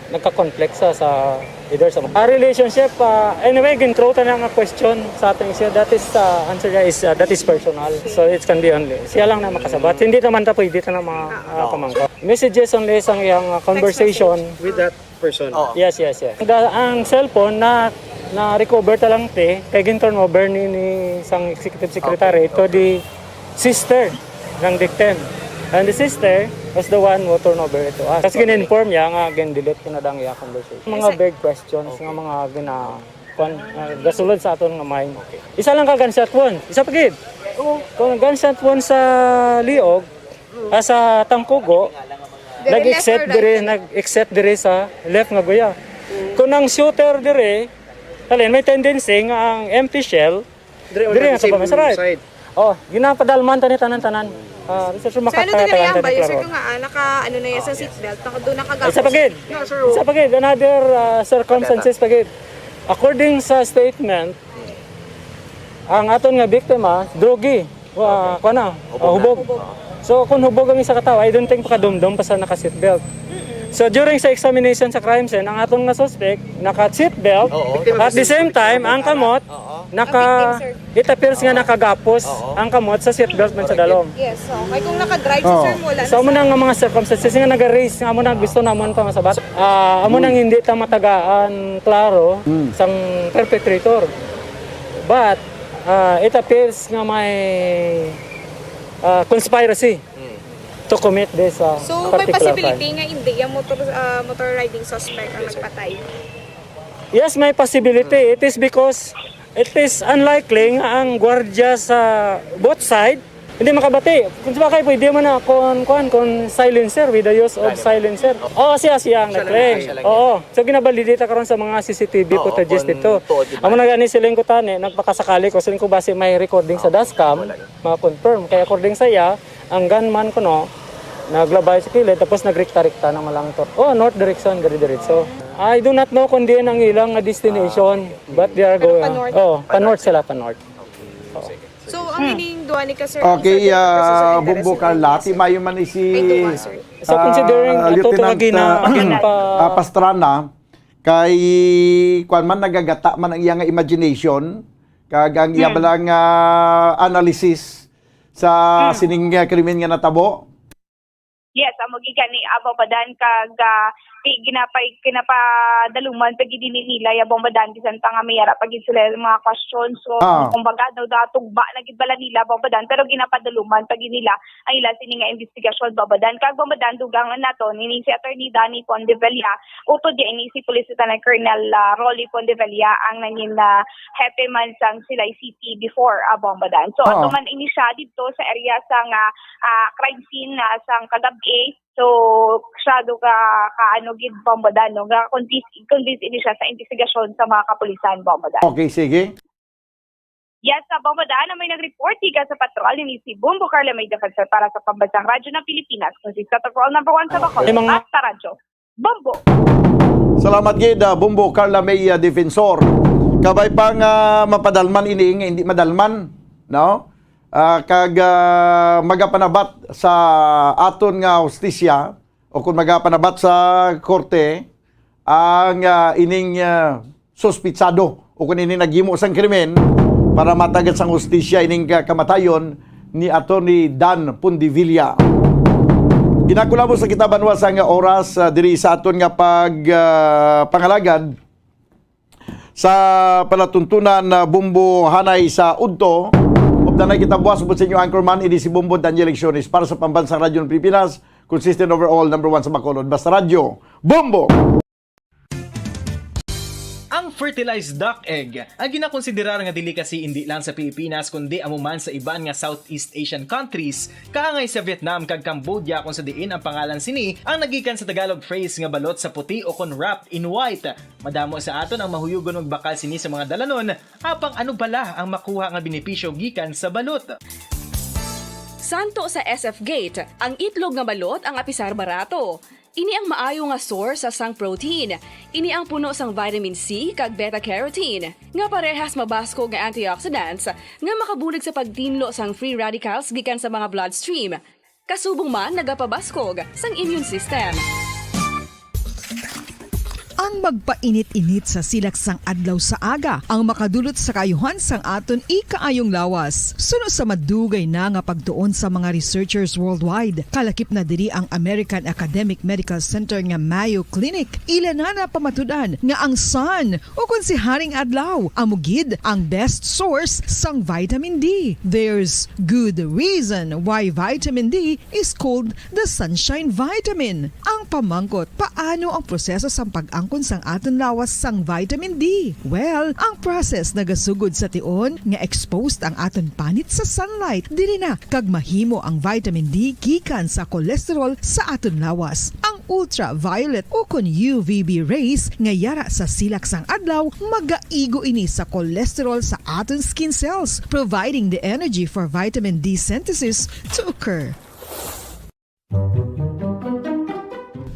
nagka-conflict sa, sa either sa, ah, relationship. Ah, anyway, gin-throw ta na nga question sa ating siya. That is, ah, answer niya is, ah, that is personal. So, it can be only. Siya lang na makasabat. Hindi naman ta pwede ta na mga, ah, Ah. Pamangkot. Messages only sa iyang, ah, conversation. Text message. With that, person. Oo. Yes, yes, yes. Ang, ang cellphone na na-recover ta lang ti, kay gin-turn over ni, ni sang executive secretary, ito di sister ng victim. And the sister was the one who turn over it to us. Tapos gin-inform niya nga gin-delete ko na dang iya conversation. Mga big questions nga mga gina kwan, ah, gasulod sa aton nga mind. Isa lang ka gunshot wound. Isa pa gid. Kung gunshot wound sa liog, ah, sa tangkugo, Dire left nag-exit or right? dire, nag-exit dire sa left nga guya. Kung ang shooter dire, talin may tendency nga ang empty shell Dire on dire the nga sa same pa sa right. side. Oh, ginapadalman tani tanan-tanan. Ah, research mo Sa ano makakatawa nila yan, tani bayo, sir, klaro. Kung nga, ah, naka, ano na yan sa seatbelt, nakaduna ka Isa pa gid. Isa pa gid, another ah, circumstances pa gid. According sa statement, ang aton nga biktima, drogi. Wa, kuwan na, ah, hubog. So, kung hubog ang isa ka tawo, I don't think pakadumdom pa sa naka-seatbelt. So, during sa examination sa crime scene, ang aton nga suspect, naka-seatbelt. Oo. At the same time, ang kamot, naka, it appears nga nakagapos ang kamot sa seatbelt man sa dalom. Yes, so, kay kung naka-drive si Oo. sir, wala na So, amo sa- na nga mga circumstances nga nag-raise, nga amo na gusto namon pa masabat. Ah, amo nang hindi ta matagaan klaro sang perpetrator. But, ah, it appears nga may ah, conspiracy to commit this ah, So, may particular possibility crime. Nga hindi yung motor, ah, motor riding suspect ang nagpatay. Yes, may possibility. It is because it is unlikely nga ang gwardya sa both side hindi makabati. Kung sa bagay, pwede mo na kung, kung, kung silencer with the use of silencer. Oo, siya, siya ang Siya lang, nag-claim. siya lang Oo. So, ginabalidita karon sa mga C C T V Oo, footages kung dito. tuod, di ba? Amo na gani siling ko tani, nagpakasakali ko, siling ko basi may recording sa dashcam, ma-confirm. Kaya according sa iya, ang gunman ko no, naglabay sa kilid, tapos nagrikta-rikta na malang to. Oh, north direction, diri diretso. I do not know kung diin ang ilang nga destination, but they are Pero going. pa-north? Oh, pa-north sila, pa-north. So, ang ining duha ni ka, sir, Okay, certificate of ah, personal Bumbo interest Carla, is ti mayo man ni si Ay, ito nga, sir. So, considering ah, ato to Lieutenant, lagi na ah, ginpa- ah, Pastrana, kay kuan man nagagata man ang iya nga imagination, kag ang iya bala nga analysis sa sining ah, krimen nga natabo. Yes, amo gid gani, ah, Bombo Dan, kag ah, ti-, ginapay ginapadaluman pa gid ini nila ya, Bombo Dan, bisan pa nga may ara pa gid sila mga question. So, Ah. kumbaga, no, da tugba na gid bala nila, Bombo Dan, pero ginapadaluman pa gid nila ang ila sini nga investigasyon, Bombo Dan. Kag, Bombo Dan, dugang nato nini si Attorney Danny Pondevilla, utod ya ini si Police Lieutenant Colonel ah, Rolly Pondevilla ang nangin ah, hepe man sang Silay City before, ah, Bombo Dan. So, Ah. ato man ini siya didto sa area sang ah, ah, crime scene ah, sang kagab-i. So, siya do ka, ka ano gid, Bombo Dan, no? Ga convince, convince ini siya sa investigasyon sa mga kapulisan, Bombo Dan. Okay, sige. Yes, sa Bombo Dan na may nag-report gikan sa patrol ni si Bombo Carla May Defensor para sa Pambansang Radyo ng Pilipinas, kung si Patrol number one sa Bacolod May mga- at sa Radyo Bombo. Salamat gid, ah, Bombo Carla May, ah, Defensor. Kabay pa nga mapadalman ini nga hindi madalman, no? Ah, kag ah, magapanabat sa aton nga hustisya o kung magapanabat sa korte ang ah, ining ah, suspitsado o kung ini naghimo sang krimen para matagad sang hustisya ining ah, kamatayon ni Attorney Dan Pondevilla. Ginakulabo sa kita banwa sa nga oras ah, diri sa aton nga pag ah, pangalagad sa palatuntunan na Bombo Hanay sa Udto. Updanay kita buwas, ubod sa inyo anchorman, ini si Bombo Daniel Lecciones para sa Pambansang Radyo ng Pilipinas, consistent overall, number one sa Bacolod. Basta Radyo, Bombo! Ang fertilized duck egg ang ginakonsiderar nga delicacy indi lang sa Pilipinas kundi amo man sa iban nga Southeast Asian countries, kaangay sa Vietnam kag Cambodia, kung sa diin ang pangalan sini ang nagikan sa Tagalog phrase nga balot sa puti o kon wrapped in white. Madamo sa aton ang mahuyugon magbakal sini sa mga dalanon, apang ano bala ang makuha nga benepisyo gikan sa balot? Santo sa S F Gate, ang itlog nga balot ang apisar barato. Ini ang maayo nga source sang protein. Ini ang puno sang vitamin C kag beta-carotene, nga parehas mabaskog nga antioxidants nga makabulig sa pagtinlo sang free radicals gikan sa mga bloodstream. Kasubong man nagapabaskog sang immune system. Ang magpainit-init sa silak sang adlaw sa aga ang makadulot sa kaayuhan sang aton ikaayong lawas. Suno sa madugay na nga pagtuon sa mga researchers worldwide, kalakip na diri ang American Academic Medical Center nga Mayo Clinic. Ila na napamatud-an nga ang sun, o kon si Haring Adlaw, amo gid ang best source sang vitamin D. There's good reason why vitamin D is called the sunshine vitamin. Ang pamangkot, paano ang proseso sang pag-angkon sang aton lawas sang vitamin D? Well, ang process nagasugod sa tion nga exposed ang aton panit sa sunlight. Diri na kag mahimo ang vitamin D gikan sa cholesterol sa aton lawas. Ang ultraviolet o kon U V B rays nga yara sa silak sang adlaw magaigo ini sa cholesterol sa aton skin cells, providing the energy for vitamin D synthesis to occur.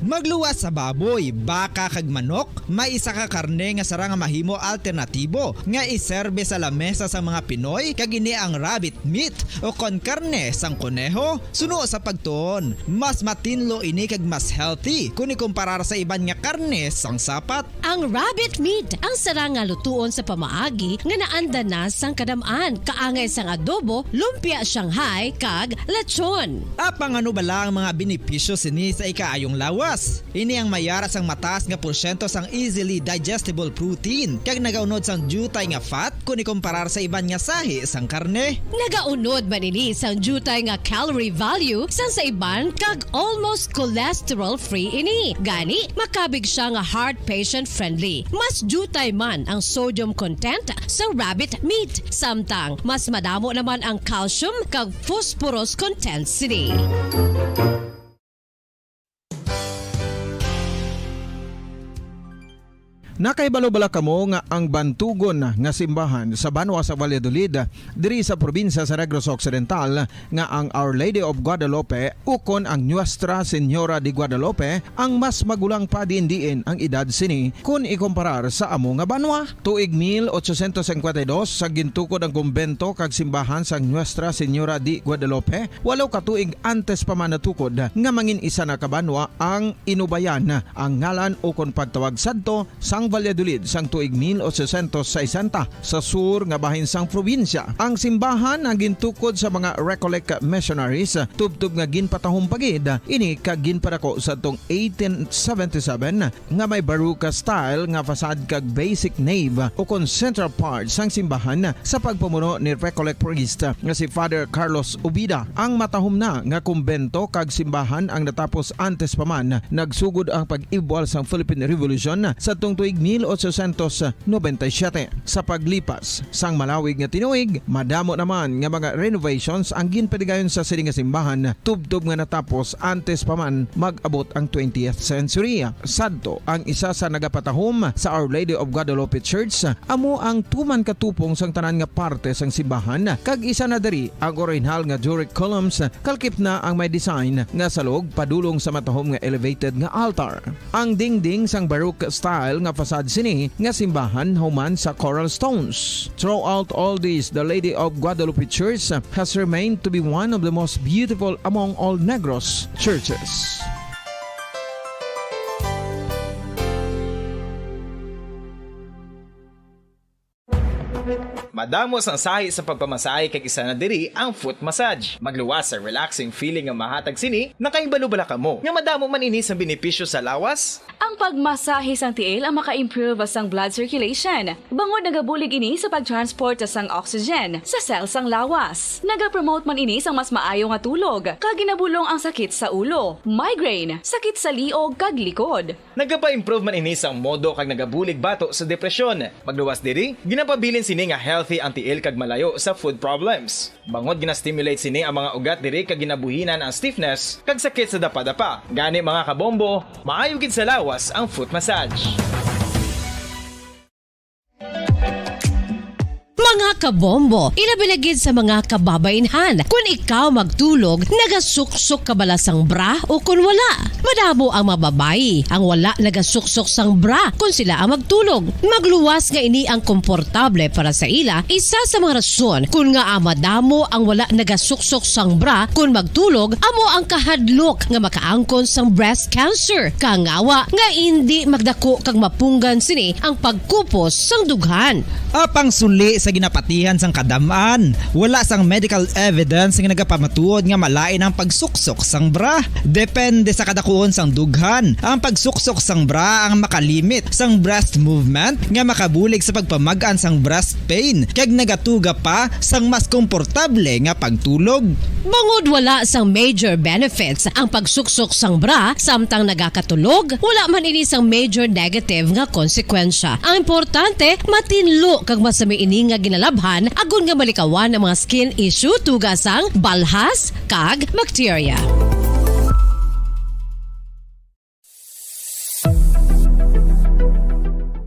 Magluwas sa baboy, baka, kag manok, may isa ka karne nga sarang nga mahimo alternatibo nga iserbe sa lamesa sang mga Pinoy, kag ini ang rabbit meat o kon karne sang koneho. Suno sa pagtuon, mas matinlo ini kag mas healthy kon ikumparar sa iban nga karne sang sapat. Ang rabbit meat ang sarang nga lutuon sa pamaagi nga naanda na sang kadam-an, kaangay sang adobo, lumpia Shanghai, kag lechon. Apang ano bala ang mga benepisyo sini sa ikaayong lawas? Ini ang mayara sang mataas nga porsyento sang easily digestible protein, kag nagaunod sang diutay nga fat kon ikumparar sa iban nga sahi sang karne. Nagaunod man ini sang diutay nga calorie value sang sa iban, kag almost cholesterol-free ini. Gani, makabig sia nga heart patient-friendly. Mas diutay man ang sodium content sang rabbit meat, samtang mas madamo naman ang calcium kag phosphorus content sini. Nakahibalo bala kamo nga ang bantugon nga simbahan sa banwa sa Valladolid, diri sa probinsya sa Negros Occidental, nga ang Our Lady of Guadalupe ukon ang Nuestra Señora de Guadalupe ang mas magulang pa diin-diin ang edad sini kon ikumparar sa amo nga banwa? Tuig mil ochocientos cincuenta y dos, sa gintukod ang kumbento kag simbahan sang Nuestra Señora de Guadalupe, walo ka tuig antes pa man natukod nga mangin isa na ka banwa ang Inubayan, ang ngalan ukon pagtawag sadto sang Valladolid sang tuig mil ochocientos sesenta, sa sur nga bahin sang probinsya. Ang simbahan ang gintukod sa mga Recollect missionaries, tubtob nga ginpatahom pa gid ini kag ginpadako sadtong eighteen seventy-seven, nga may Baroque style nga facade kag basic nave ukon central part sang simbahan sa pagpamuno ni Recollect priest nga si Father Carlos Ubida. Ang matahom na nga kumbento kag simbahan ang natapos antes pa man nagsugod ang pag-ibwal sang Philippine Revolution sadtong tuig mil ochocientos noventa y siete. Sa paglipas sang malawig nga tinuig, madamo naman nga mga renovations ang ginpadigayon sa sini nga simbahan, tubtob nga natapos antes pa man mag-abot ang twentieth century. Sadto, ang isa sa nagapatahom sa Our Lady of Guadalupe Church amo ang tuman katupong sang tanan nga parte sang simbahan, kag isa na diri ang orihinal nga Doric columns, kalkip na ang may design nga salog padulong sa matahom nga elevated nga altar. Ang dingding sang Baroque style nga facade sini nga simbahan human sa coral stones. Throughout all this, the Lady of Guadalupe Church has remained to be one of the most beautiful among all Negros churches. Madamo sang sahi sa pagpamasahe, kag isa na diri ang foot massage. Magluwas sa relaxing feeling nga mahatag sini. Nakahibalo bala kamo nga madamo man ini sang benepisyo sa lawas? Ang pagmasahe sang tiil ang maka-improve sang blood circulation, bangod nagabulig ini sa pag-transport sang oxygen sa cell sang lawas. Nagapromote man ini sang mas maayo nga tulog, kag ginabulong ang sakit sa ulo, migraine, sakit sa liog, kag likod. Nagapa-improve man ini sang modo kag nagabulig bato sa depresyon. Magluwas diri, ginapabilin sini nga healthy ang tiil kag malayo sa foot problems. Bangod gina-stimulate sini ang mga ugat diri kag ginabuhinan ang stiffness kag sakit sa dapadapa. Gani, mga kabombo, maayo gid sa lawas ang foot massage. Mga kabombo, ilabi na gid sa mga kababainhan. Kun ikaw magtulog, nagasuksok ka bala sang bra o kun wala? Madamo ang mga babayi ang wala nagasuksok sang bra kun sila ang magtulog. Magluwas nga ini ang komportable para sa ila. Isa sa mga rason kun ngaa madamo ang wala nagasuksok sang bra kun magtulog amo ang kahadlok nga makaangkon sang breast cancer. Kangawa nga indi magdako kag mapunggan sini ang pagkupos sang dughan. Apang suli sa ginapatihan sang kadam-an, wala sang medical evidence nga nagapamatuod nga malain ang pagsuksok sang bra. Depende sa kadakuon sang dughan, ang pagsuksok sang bra ang makalimit sang breast movement nga makabulig sa pagpamag-an sang breast pain kag nagatuga pa sang mas komportable nga pagtulog. Bangod wala sang major benefits ang pagsuksok sang bra samtang nagakatulog, wala man ini sang major negative nga konsekwensya. Ang importante, matinlo kag masami ini nga ginalabhan agod nga malikawan ang mga skin issue tuga sang balhas kag bakterya.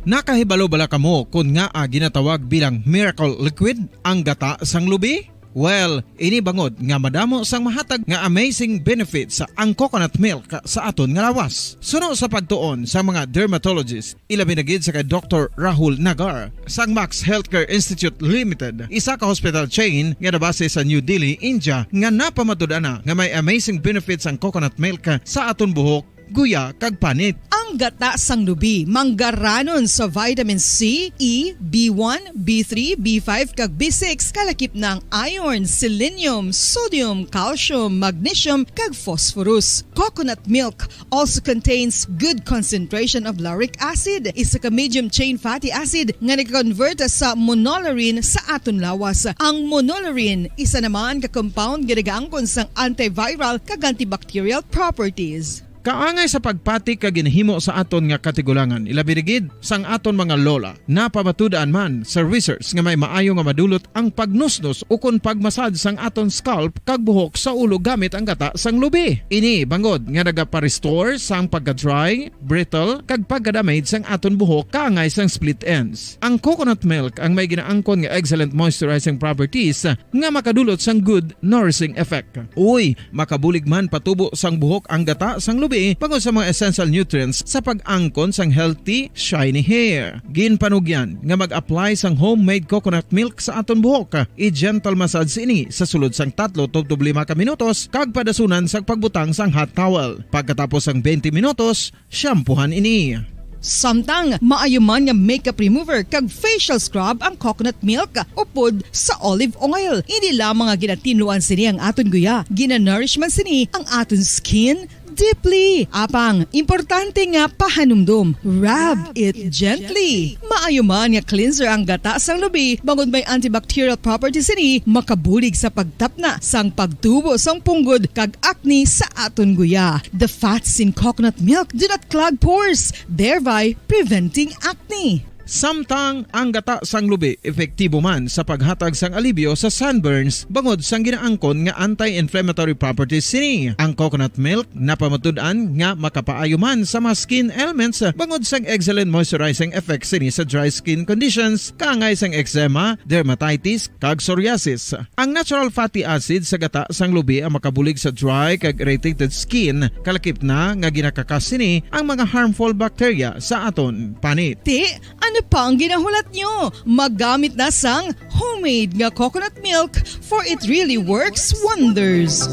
Nakahibalo bala kamo kon ngaa ginatawag bilang miracle liquid ang gata sang lubi? Well, ini bangod nga madamo sang mahatag nga amazing benefits ang coconut milk sa aton nga lawas. Suno sa pagtuon sa mga dermatologist, ilabi na gid sa kay Doktor Rahul Nagar sang Max Healthcare Institute Limited, isa ka hospital chain nga nabase sa New Delhi, India, nga napamatud-an na nga may amazing benefits ang coconut milk sa aton buhok, guya, kag panit. Ang gata sang lubi manggaranon sa vitamin C, E, B one, B three, B five, kag B six, kalakip na ang iron, selenium, sodium, calcium, magnesium, kag phosphorus. Coconut milk also contains good concentration of lauric acid, isa ka medium chain fatty acid nga nag-convert sa monolaurin sa aton lawas. Ang monolaurin isa naman ka compound nga nagaangkon sang antiviral kag antibacterial properties. Kaangay sa pagpati kag ginahimo sa aton nga katigulangan, ilabi na gid sang aton mga lola. Napamatud-an man sa research nga may maayo nga madulot ang pagnusnos ukon pagmasad sang aton scalp kag buhok sa ulo gamit ang gata sang lubi. Ini bangod nga nagapa-restore sang pagka-dry, brittle, kag pagka-damage sang aton buhok kaangay sang split ends. Ang coconut milk ang may ginaangkon nga excellent moisturizing properties nga makadulot sang good nourishing effect. Uy, makabulig man patubo sang buhok ang gata sang lubi bangod sa mga essential nutrients sa pag-angkon sang healthy, shiny hair. Ginpanugyan nga mag-apply sang homemade coconut milk sa aton buhok. I-gentle massage ini sa sulod sang tatlo tubtob lima ka minutos kag padasunan sa pagbutang sang hot towel. Pagkatapos sang twenty minutos, shampoohan ini. Samtang maayo man nga makeup remover kag facial scrub ang coconut milk upod sa olive oil. Hindi lamang nga ginatinluan sini ang aton guya, ginanourish man sini ang aton skin deeply. Apang, importante nga pahanumdom, rub it gently. Maayo man nga cleanser ang gata sang lubi, bangod may antibacterial properties sini, makabulig sa pagtapna sang pagtubo sang punggod kag acne sa aton guya. The fats in coconut milk do not clog pores, thereby preventing acne. Samtang ang gata sang lubi epektibo man sa paghatag sang alibyo sa sunburns bangod sang ginaangkon nga anti-inflammatory properties sini. Ang coconut milk napamatud-an nga makapaayo man sa mga skin ailments bangod sang excellent moisturizing effects sini sa dry skin conditions, kaangay sang eczema, dermatitis, kag psoriasis. Ang natural fatty acid sa gata sang lubi ang makabulig sa dry kag irritated skin, kalakip na nga ginakakas sini ang mga harmful bacteria sa aton panit. Ti, ano pa ang ginahulat nyo? Maggamit na sang homemade nga coconut milk, for it really works wonders.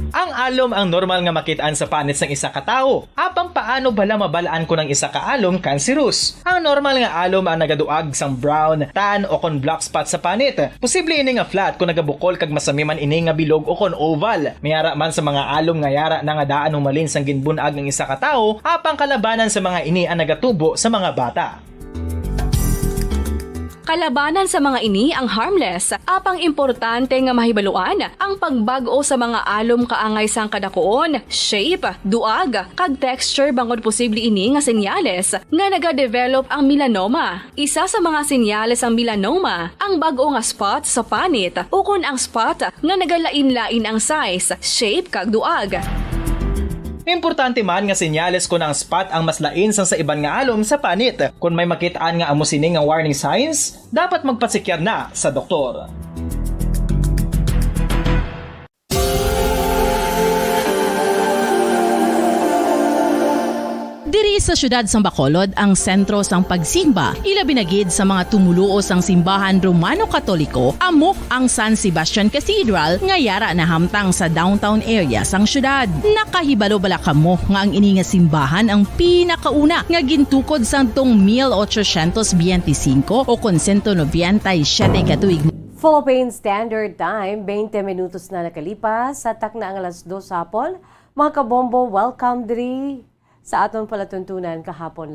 Ang alom ang normal nga makit-an sa panit sang isa ka tawo. Apang paano bala mabal-an kon ang isa ka alom kanserus? Ang normal nga alom ang nagaduag sang brown, tan, o kon black spot sa panit. Posible ini nga flat kon nagabukol kag masami man ini nga bilog o kon oval. May ara man sa mga alom nga yara na nga daan humalin sang ginbun-ag ang isa ka tawo, apang kalabanan sa mga ini ang nagatubo sa mga bata. Kalabanan sa mga ini ang harmless, apang importante nga mahibaluan ang pagbag-o sa mga alom kaangay sang kadakuon, shape, duag, kag texture, bangod posible ini nga senyales nga nagadevelop ang melanoma. Isa sa mga senyales sang melanoma ang bag-o nga spot sa panit ukon ang spot nga nagalain-lain ang size, shape, kag duag. Importante man nga senyales kon ang spot ang mas lain sang sa iban nga alom sa panit. Kon may makit-an nga amo sini nga warning signs, dapat magpasikyar na sa doktor. Diri sa siyudad sang Bacolod ang sentro sang pagsimba, ilabi na gid sa mga tumoluo sang simbahan Romano Katoliko, amo ang San Sebastian Cathedral nga yara nahamtang sa downtown area sang siyudad. Nakahibalo bala kamo nga ang ini nga simbahan ang pinakauna nga gintukod sadtong mil ochocientos biyente singko o kon sento nobenta y siyete ka tuig? Philippine Standard Time, twenty minutos na nakalipas sa takna ang alas dos hapon. Mga kabombo, welcome diri sa aton palatuntunan kahapon.